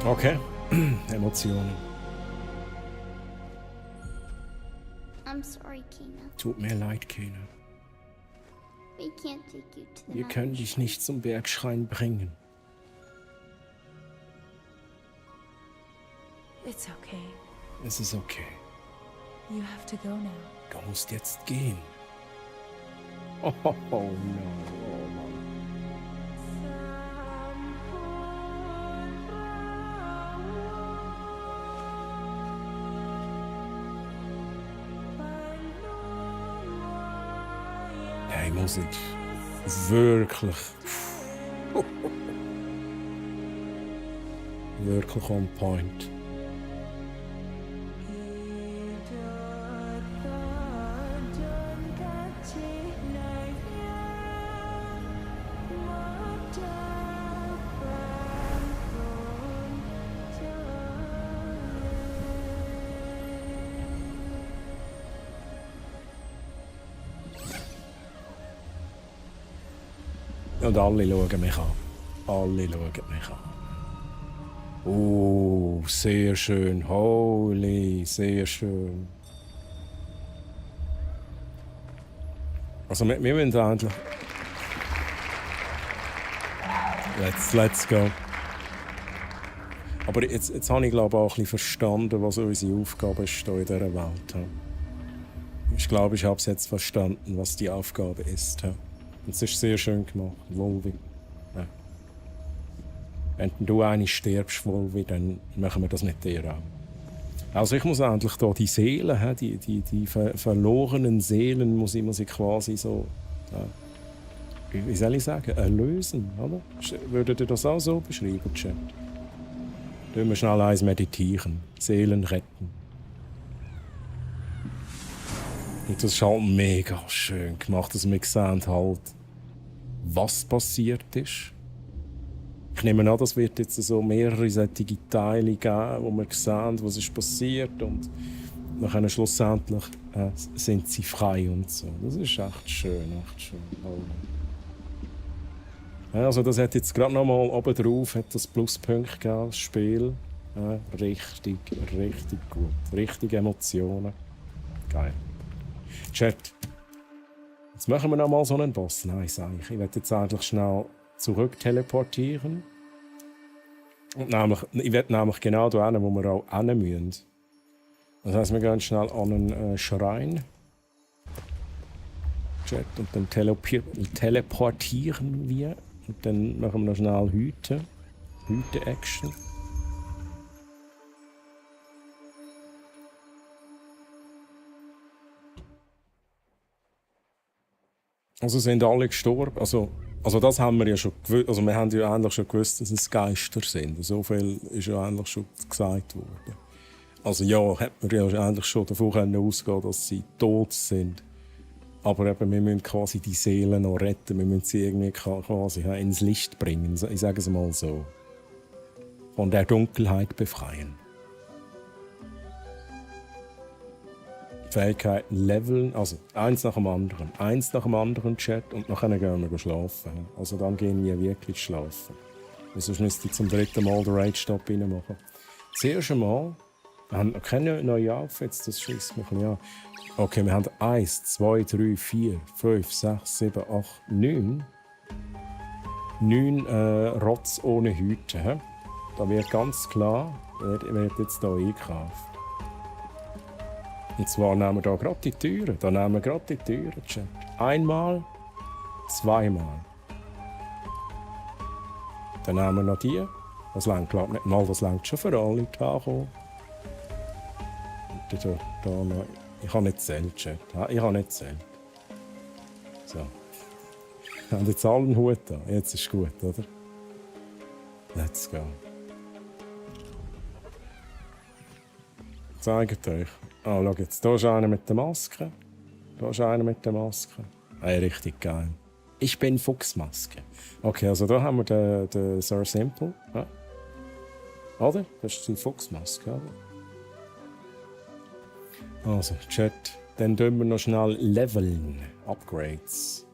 Okay, Emotionen. I'm sorry, Kina. Tut mir leid, Kena. We can't take you to the Wir können dich nicht zum Bergschrein bringen. It's okay. Es ist okay. You have to go now. Du musst jetzt gehen. Oh no, oh Mann. Ja, die Musik. Wirklich. Wirklich on point. Und alle schauen mich an. Alle schauen mich an. Sehr schön. Holy, sehr schön. Also wir müssen endlich... Let's go. Aber jetzt habe ich glaube auch ein bisschen verstanden, was unsere Aufgabe ist hier in dieser Welt. Ich glaube, ich habe es jetzt verstanden, was die Aufgabe ist. Und es ist sehr schön gemacht, Volvi. Ja. Wenn du eine stirbst, Volvi, dann machen wir das mit dir auch. Also ich muss endlich da die Seelen, die verlorenen Seelen, muss ich quasi so, wie soll ich sagen, erlösen, oder? Würdet ihr das auch so beschreiben, Chat? Tun wir schnell eins meditieren, Seelen retten. Und das ist halt mega schön gemacht, dass wir sehen halt, was passiert ist. Ich nehme an, das wird jetzt so mehrere solche Teile geben, wo wir sehen, was ist passiert und nachher schlussendlich sind sie frei und so. Das ist echt schön, echt schön. Ja, also das hat jetzt gerade noch mal oben drauf hat das Pluspunkt gegeben, das Spiel. Ja, richtig gut. Richtige Emotionen. Geil. Chat. Jetzt machen wir noch mal so einen Boss. Nein, sage ich. Ich werde jetzt eigentlich schnell zurück teleportieren. Und ich werde nämlich genau da hin, wo wir auch hin müssen. Das heisst, wir gehen schnell an einen Schrein. Chat, und dann teleportieren wir. Und dann machen wir noch schnell Hüte. Hüte-Action. Also sind alle gestorben. Also das haben wir ja schon gewusst. Also wir haben ja eigentlich schon gewusst, dass es Geister sind. So viel ist ja eigentlich schon gesagt worden. Also ja, hat man ja eigentlich schon davon ausgehen, dass sie tot sind. Aber eben, wir müssen quasi die Seelen noch retten. Wir müssen sie irgendwie quasi ins Licht bringen. Ich sage es mal so. Von der Dunkelheit befreien. Fähigkeiten leveln, also eins nach dem anderen, Chat, und nachher gehen wir schlafen. Also dann gehen wir wirklich schlafen. Sonst müsste ich zum 3. Mal den Rage-Stop reinmachen. Zuerst einmal, wir haben noch keine neuen Outfits, das schießt mich an. Okay, wir haben 1, 2, 3, 4, 5, 6, 7, 8, 9. 9 Rotz ohne Hüte. Da wird ganz klar, wird jetzt hier eingekauft. Und zwar nehmen wir hier gerade die Türen. Da nehmen wir gerade die Türen, Chat. Einmal, zweimal. Dann nehmen wir noch die. Das reicht, glaube ich, nicht mal. Das reicht schon für alle, die ankommen. Und da noch. Ich habe nicht gezählt, Chat. Ich habe nicht gezählt. So. Wir haben jetzt alle einen Hut da. Jetzt ist gut, oder? Let's go. Zeigt euch. Oh, schau jetzt. Hier ist einer mit der Maske. Hey, richtig geil. Ich bin Fuchsmaske. Okay, also da haben wir den Sir Simple. Ja. Oder? Das ist die Fuchsmaske, oder? Also, Chat. Dann tun wir noch schnell leveln. Upgrades.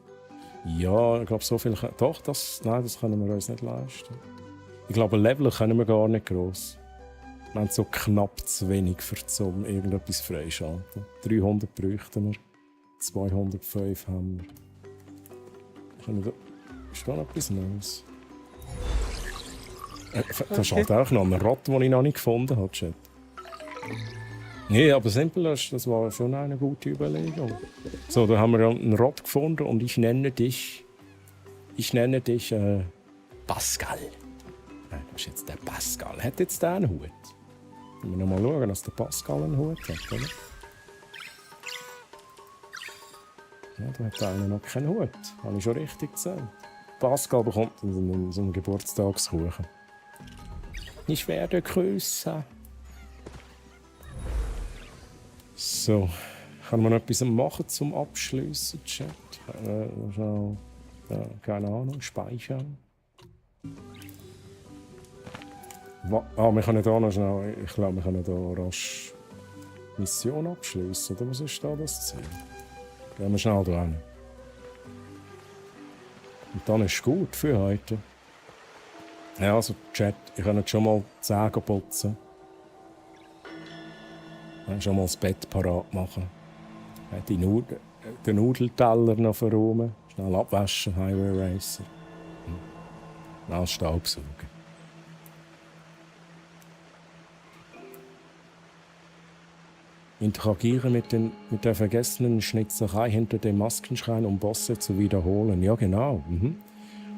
Ja, ich glaube, so viel. Doch, nein, das können wir uns nicht leisten. Ich glaube, leveln können wir gar nicht gross. Wir haben so knapp zu wenig, um irgendetwas freischalten. 300 bräuchten wir. 205 haben wir. Ist da noch etwas Neues? Da ist halt auch noch ein Rad, den ich noch nicht gefunden habe, Chat. Nee, aber simpel, das war schon eine gute Überlegung. So, da haben wir einen Rad gefunden und ich nenne dich Pascal. Nein, das ist jetzt der Pascal. Hat jetzt der einen Hut? Wenn wir noch mal schauen, dass der Pascal einen Hut hat, oder? Ja, da hat einer noch keinen Hut. Habe ich schon richtig gesagt. Pascal bekommt so einen Geburtstagskuchen. Ich werde grüßen. So, kann man noch etwas machen zum Abschliessen, Chat? Keine Ahnung, speichern. Wir können hier noch schnell. Ich glaube, wir können hier rasch Mission abschließen. Oder was ist da das Ziel? Gehen wir schnell da hin. Und dann ist es gut für heute. Ja, also Chat, ich kann jetzt schon mal die Zähne putzen. Schon mal das Bett parat machen. Den Nudelteller noch verräumen. Schnell abwaschen, Highway Racer. Schnell Staubsaugen. Interagieren mit der vergessenen Schnitzerei hinter dem Maskenschrein, um Bosse zu wiederholen. Ja, genau.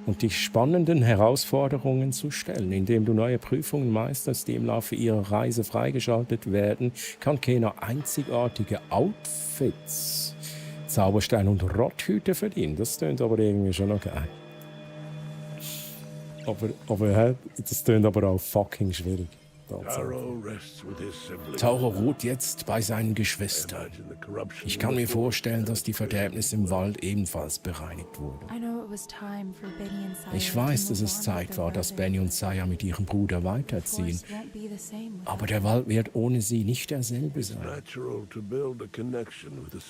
Und die spannenden Herausforderungen zu stellen. Indem du neue Prüfungen meisterst, die im Laufe ihrer Reise freigeschaltet werden, kann Kena einzigartige Outfits, Zauberstein und Rotthüte verdienen. Das klingt aber irgendwie schon noch geil. Aber das klingt aber auch fucking schwierig. Taro ruht jetzt bei seinen Geschwistern. Ich kann mir vorstellen, dass die Verderbnis im Wald ebenfalls bereinigt wurde. Ich weiß, dass es Zeit war, dass Benny und Saya mit ihrem Bruder weiterziehen. Aber der Wald wird ohne sie nicht derselbe sein.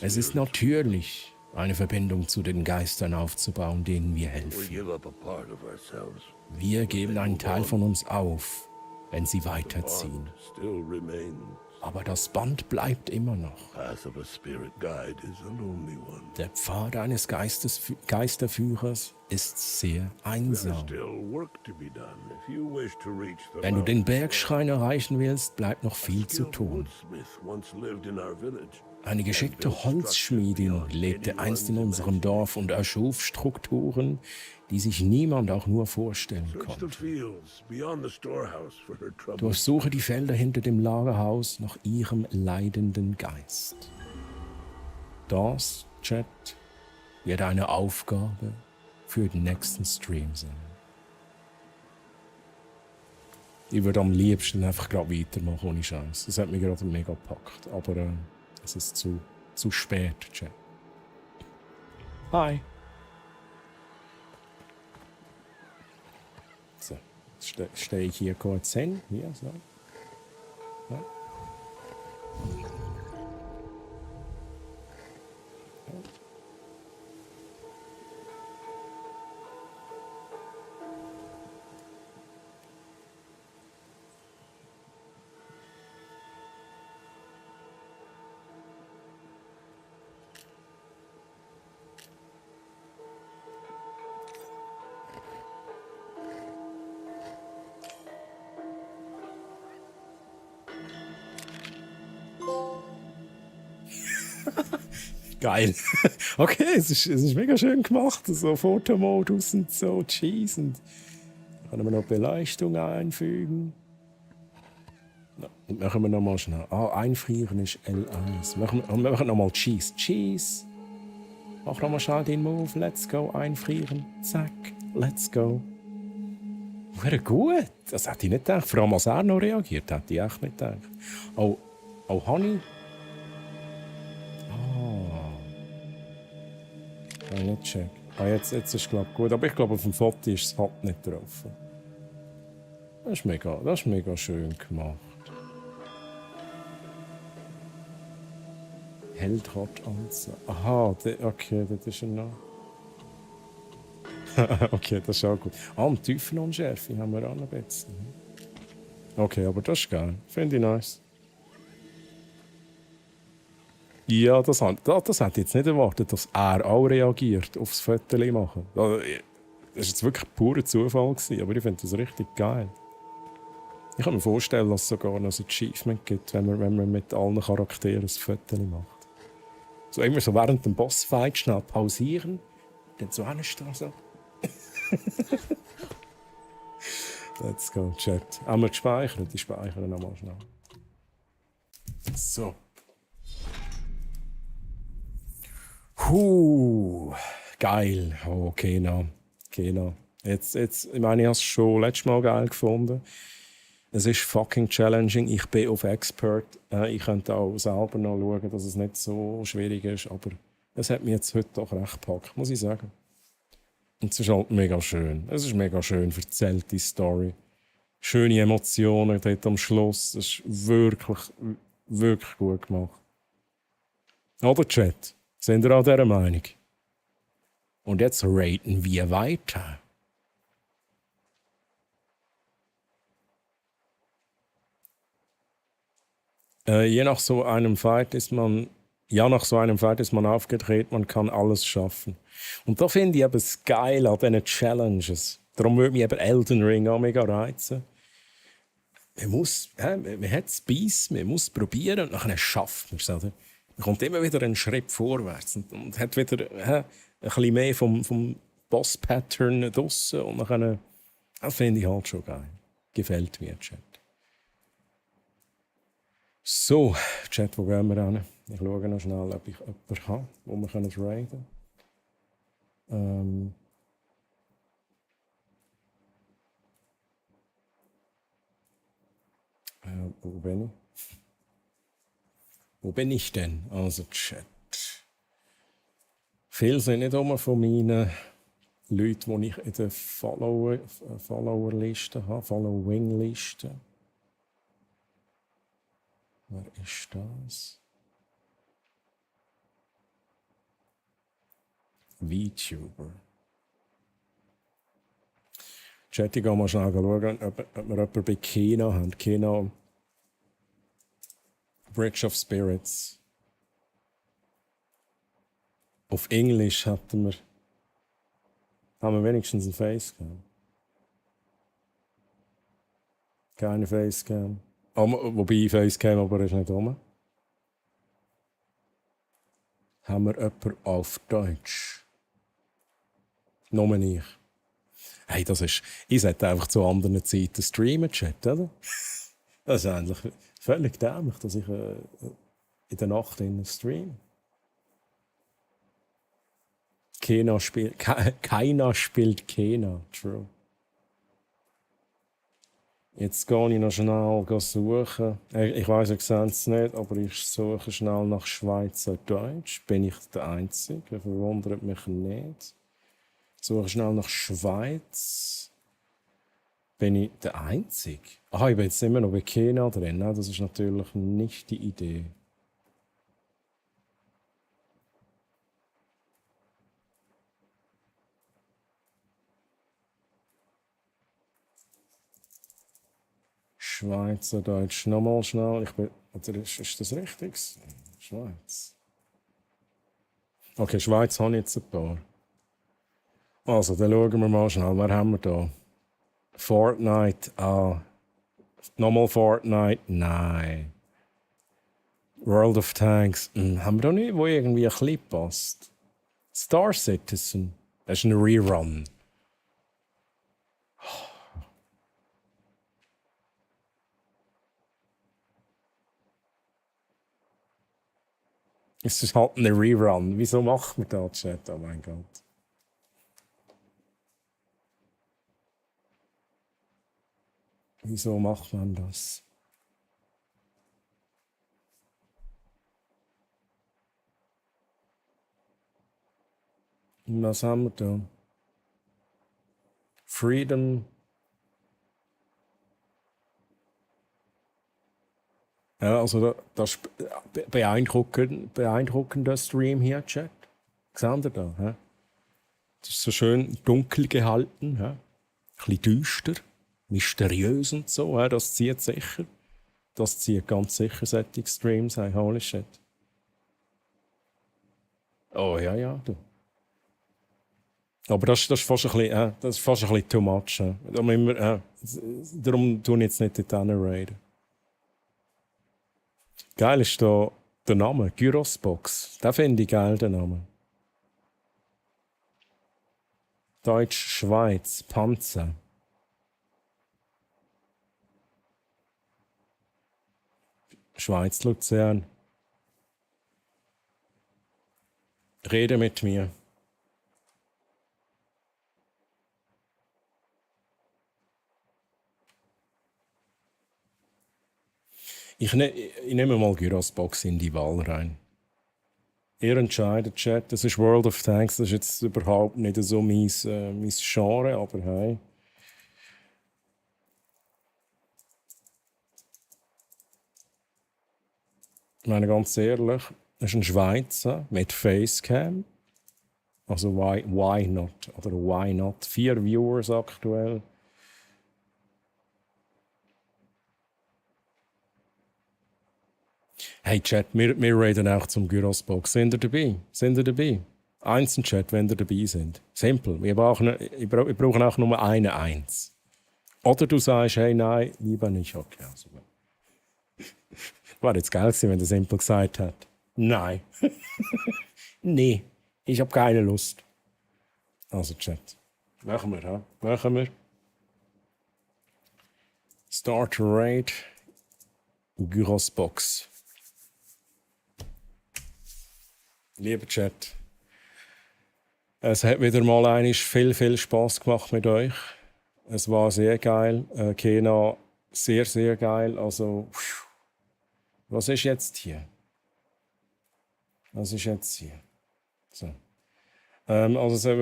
Es ist natürlich, eine Verbindung zu den Geistern aufzubauen, denen wir helfen. Wir geben einen Teil von uns auf, wenn sie weiterziehen. Aber das Band bleibt immer noch. Path of a spirit guide is a lonely one. Der Pfad eines Geisterführers ist sehr einsam. Wenn du den Bergschrein erreichen willst, bleibt noch viel zu tun. Eine geschickte Holzschmiedin lebte einst in unserem Dorf und erschuf Strukturen, die sich niemand auch nur vorstellen konnte. Durchsuche die Felder hinter dem Lagerhaus nach ihrem leidenden Geist. Das, Chat, wird eine Aufgabe für den nächsten Stream sein. Ich würde am liebsten einfach gerade weitermachen, ohne Scheiß. Das hat mich gerade mega gepackt. Aber es ist zu spät, Chat. Hi. So, jetzt stehe ich hier kurz hin. Hier, so. Ja. Geil. Okay, es ist mega schön gemacht. So Fotomodus und so, Cheese. Und können wir noch Beleuchtung einfügen. Und machen wir nochmal schnell. Einfrieren ist L1. Wir machen nochmal Cheese. Cheese. Mach nochmal schnell den Move. Let's go. Einfrieren. Zack. Let's go. Wäre gut. Das hätte ich nicht gedacht. Vor allem als er noch reagiert, hätte ich echt nicht gedacht. Oh, Honey. Nicht check. Jetzt ist es glaube gut, aber ich glaube auf dem Foto ist das Hot nicht drauf. Das ist mega schön gemacht. Held Hot anzeigen. Aha, okay, das ist er noch. Okay, das ist auch gut. Und Tiefenunschärfe haben wir auch noch ein bisschen. Okay, aber das ist geil. Finde ich nice. Ja, das hätte ich jetzt nicht erwartet, dass er auch reagiert aufs Foto machen. Das war jetzt wirklich purer Zufall, aber ich finde das richtig geil. Ich kann mir vorstellen, dass es sogar noch ein Achievement gibt, wenn man mit allen Charakteren ein Foto macht. So immer so während dem Bossfight schnell pausieren, dann so hinstehen so. Let's go, Chat. Haben wir gespeichert? Ich speichere nochmal schnell. So. Geil. Oh, Kena. Jetzt, ich meine, ich habe es schon letztes Mal geil gefunden. Es ist fucking challenging. Ich bin auf Expert. Ich könnte auch selber noch schauen, dass es nicht so schwierig ist. Aber es hat mich jetzt heute doch recht gepackt, muss ich sagen. Und es ist halt mega schön. Es ist mega schön erzählt, die Story. Schöne Emotionen dort am Schluss. Es ist wirklich gut gemacht. Oder, Chat? Sind wir an dieser Meinung? Und jetzt raten wir weiter. Nach so einem Fight ist man aufgedreht, man kann alles schaffen. Und da finde ich eben das Geil an diesen Challenges. Darum würde mich eben Elden Ring auch mega reizen. Man hat es Biss, man muss es probieren und dann schafft man es. Oder? Man kommt immer wieder einen Schritt vorwärts und hat wieder ein bisschen mehr vom Boss-Pattern draussen. Und dann das finde ich halt schon geil. Gefällt mir, Chat. So, Chat, wo gehen wir hin? Ich schaue noch schnell, ob ich jemanden habe, wo wir raiden können. Wo bin ich? Wo bin ich denn? Also, Chat. Viele sind nicht immer von meinen Leuten, die ich in der Follower-Liste habe, Following-Liste. Wer ist das? VTuber. Chat, ich gehe mal schnell schauen, ob wir jemanden bei Kena haben. Kena Bridge of Spirits. Auf Englisch haben wir wenigstens ein Facecam. Keine Facecam. Wobei Facecam aber ist nicht rum. Haben wir jemanden auf Deutsch? Nur ich. Hey, ich sollte einfach zu anderen Zeiten streamen, Chat, oder? Das ist eigentlich völlig dämlich, dass ich in der Nacht streame. Keiner spielt Kena, true. Jetzt gehe ich noch schnell suchen. Ich weiss, ihr seht es nicht, aber ich suche schnell nach Schweizerdeutsch. Bin ich der Einzige? Verwundert mich nicht. Ich suche schnell nach Schweiz. Bin ich der Einzige? Aha, ich bin jetzt immer noch bei Kena drin. Das ist natürlich nicht die Idee. Schweizerdeutsch. Nochmal schnell. Ist das richtig? Schweiz. Okay, Schweiz habe ich jetzt ein paar. Also, dann schauen wir mal schnell. Wer haben wir da? Fortnite. Nochmal Fortnite. Nein. World of Tanks. Haben wir da nicht, wo irgendwie ein bisschen passt? Star Citizen. Das ist ein Rerun. Es ist halt ein Rerun. Wieso macht man das, Chat? Oh mein Gott. Wieso macht man das? Und was haben wir da? Freedom. Ja, also das ist beeindruckender Stream hier, Chat. Seht ihr da? He? Das ist so schön dunkel gehalten, he? Ein bisschen düster, mysteriös und so. He? Das zieht sicher. Das zieht ganz sicher solche Streams. Hey, holy shit. Oh ja, du. Aber das ist fast ein bisschen too much. He? Darum tue ich jetzt nicht in den raiden. Geil ist da der Name, Gyrosbox. Den finde ich geil, den Namen. Deutsch, Schweiz, Panzer. Schweiz, Luzern. Rede mit mir. Ich nehme mal Gyrosbox in die Wahl rein. Ihr entscheidet, Chat. Das ist World of Tanks. Das ist jetzt überhaupt nicht so mein Genre, aber hey. Ich meine ganz ehrlich, das ist ein Schweizer mit Facecam. Also why not? Oder why not? 4 Viewers aktuell. Hey Chat, wir raiden auch zum Gyrosbox. Sind ihr dabei? Einzeln Chat, wenn ihr dabei sind. Simpel. Wir brauchen auch nur eine Eins. Oder du sagst, hey, nein, lieber nicht. Okay, also. War jetzt geil gewesen, wenn der simpel gesagt hat. Nein. Nee, ich habe keine Lust. Also Chat. Machen wir, ha? Machen wir. Start Raid. Gyrosbox. Lieber Chat, es hat wieder mal viel Spaß gemacht mit euch. Es war sehr geil. Kena, sehr, sehr geil. Also, was ist jetzt hier? So. Also, es hat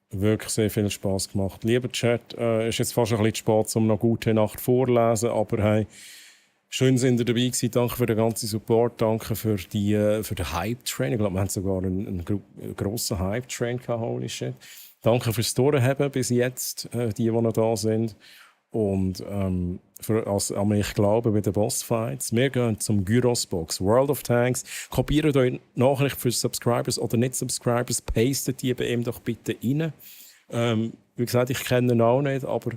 wirklich sehr viel Spaß gemacht. Lieber Chat, ist jetzt fast ein bisschen spät, um noch gute Nacht vorzulesen, aber hey, schön sind ihr dabei gewesen. Danke für den ganzen Support. Danke für den Hype-Train. Ich glaube, wir haben sogar einen grossen Hype-Train gehabt. Holy shit. Danke fürs Durchhaben bis jetzt, die noch da sind. Und an mich glauben bei den Bossfights. Wir gehen zum Gyrosbox World of Tanks. Kopiert euch Nachricht für Subscribers oder nicht Subscribers. Pastet die bei ihm doch bitte rein. Wie gesagt, ich kenne ihn auch nicht, aber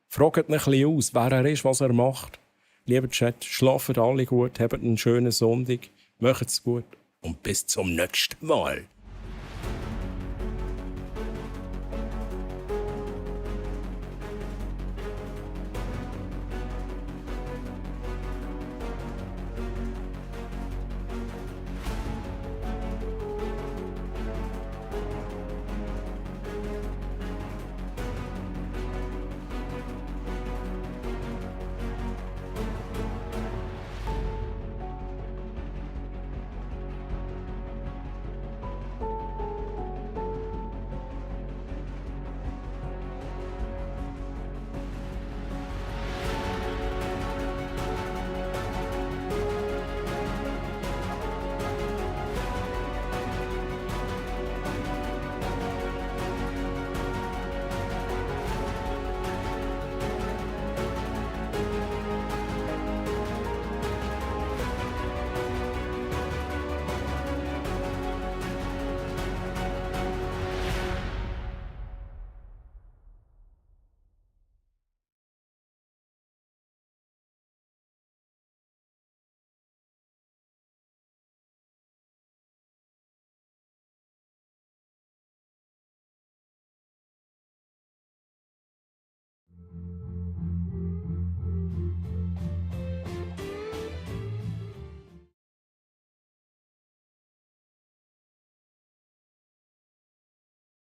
fragt ihn ein bisschen aus, wer er ist, was er macht. Lieber Chat, schlaft alle gut, habt einen schönen Sonntag, macht's gut und bis zum nächsten Mal.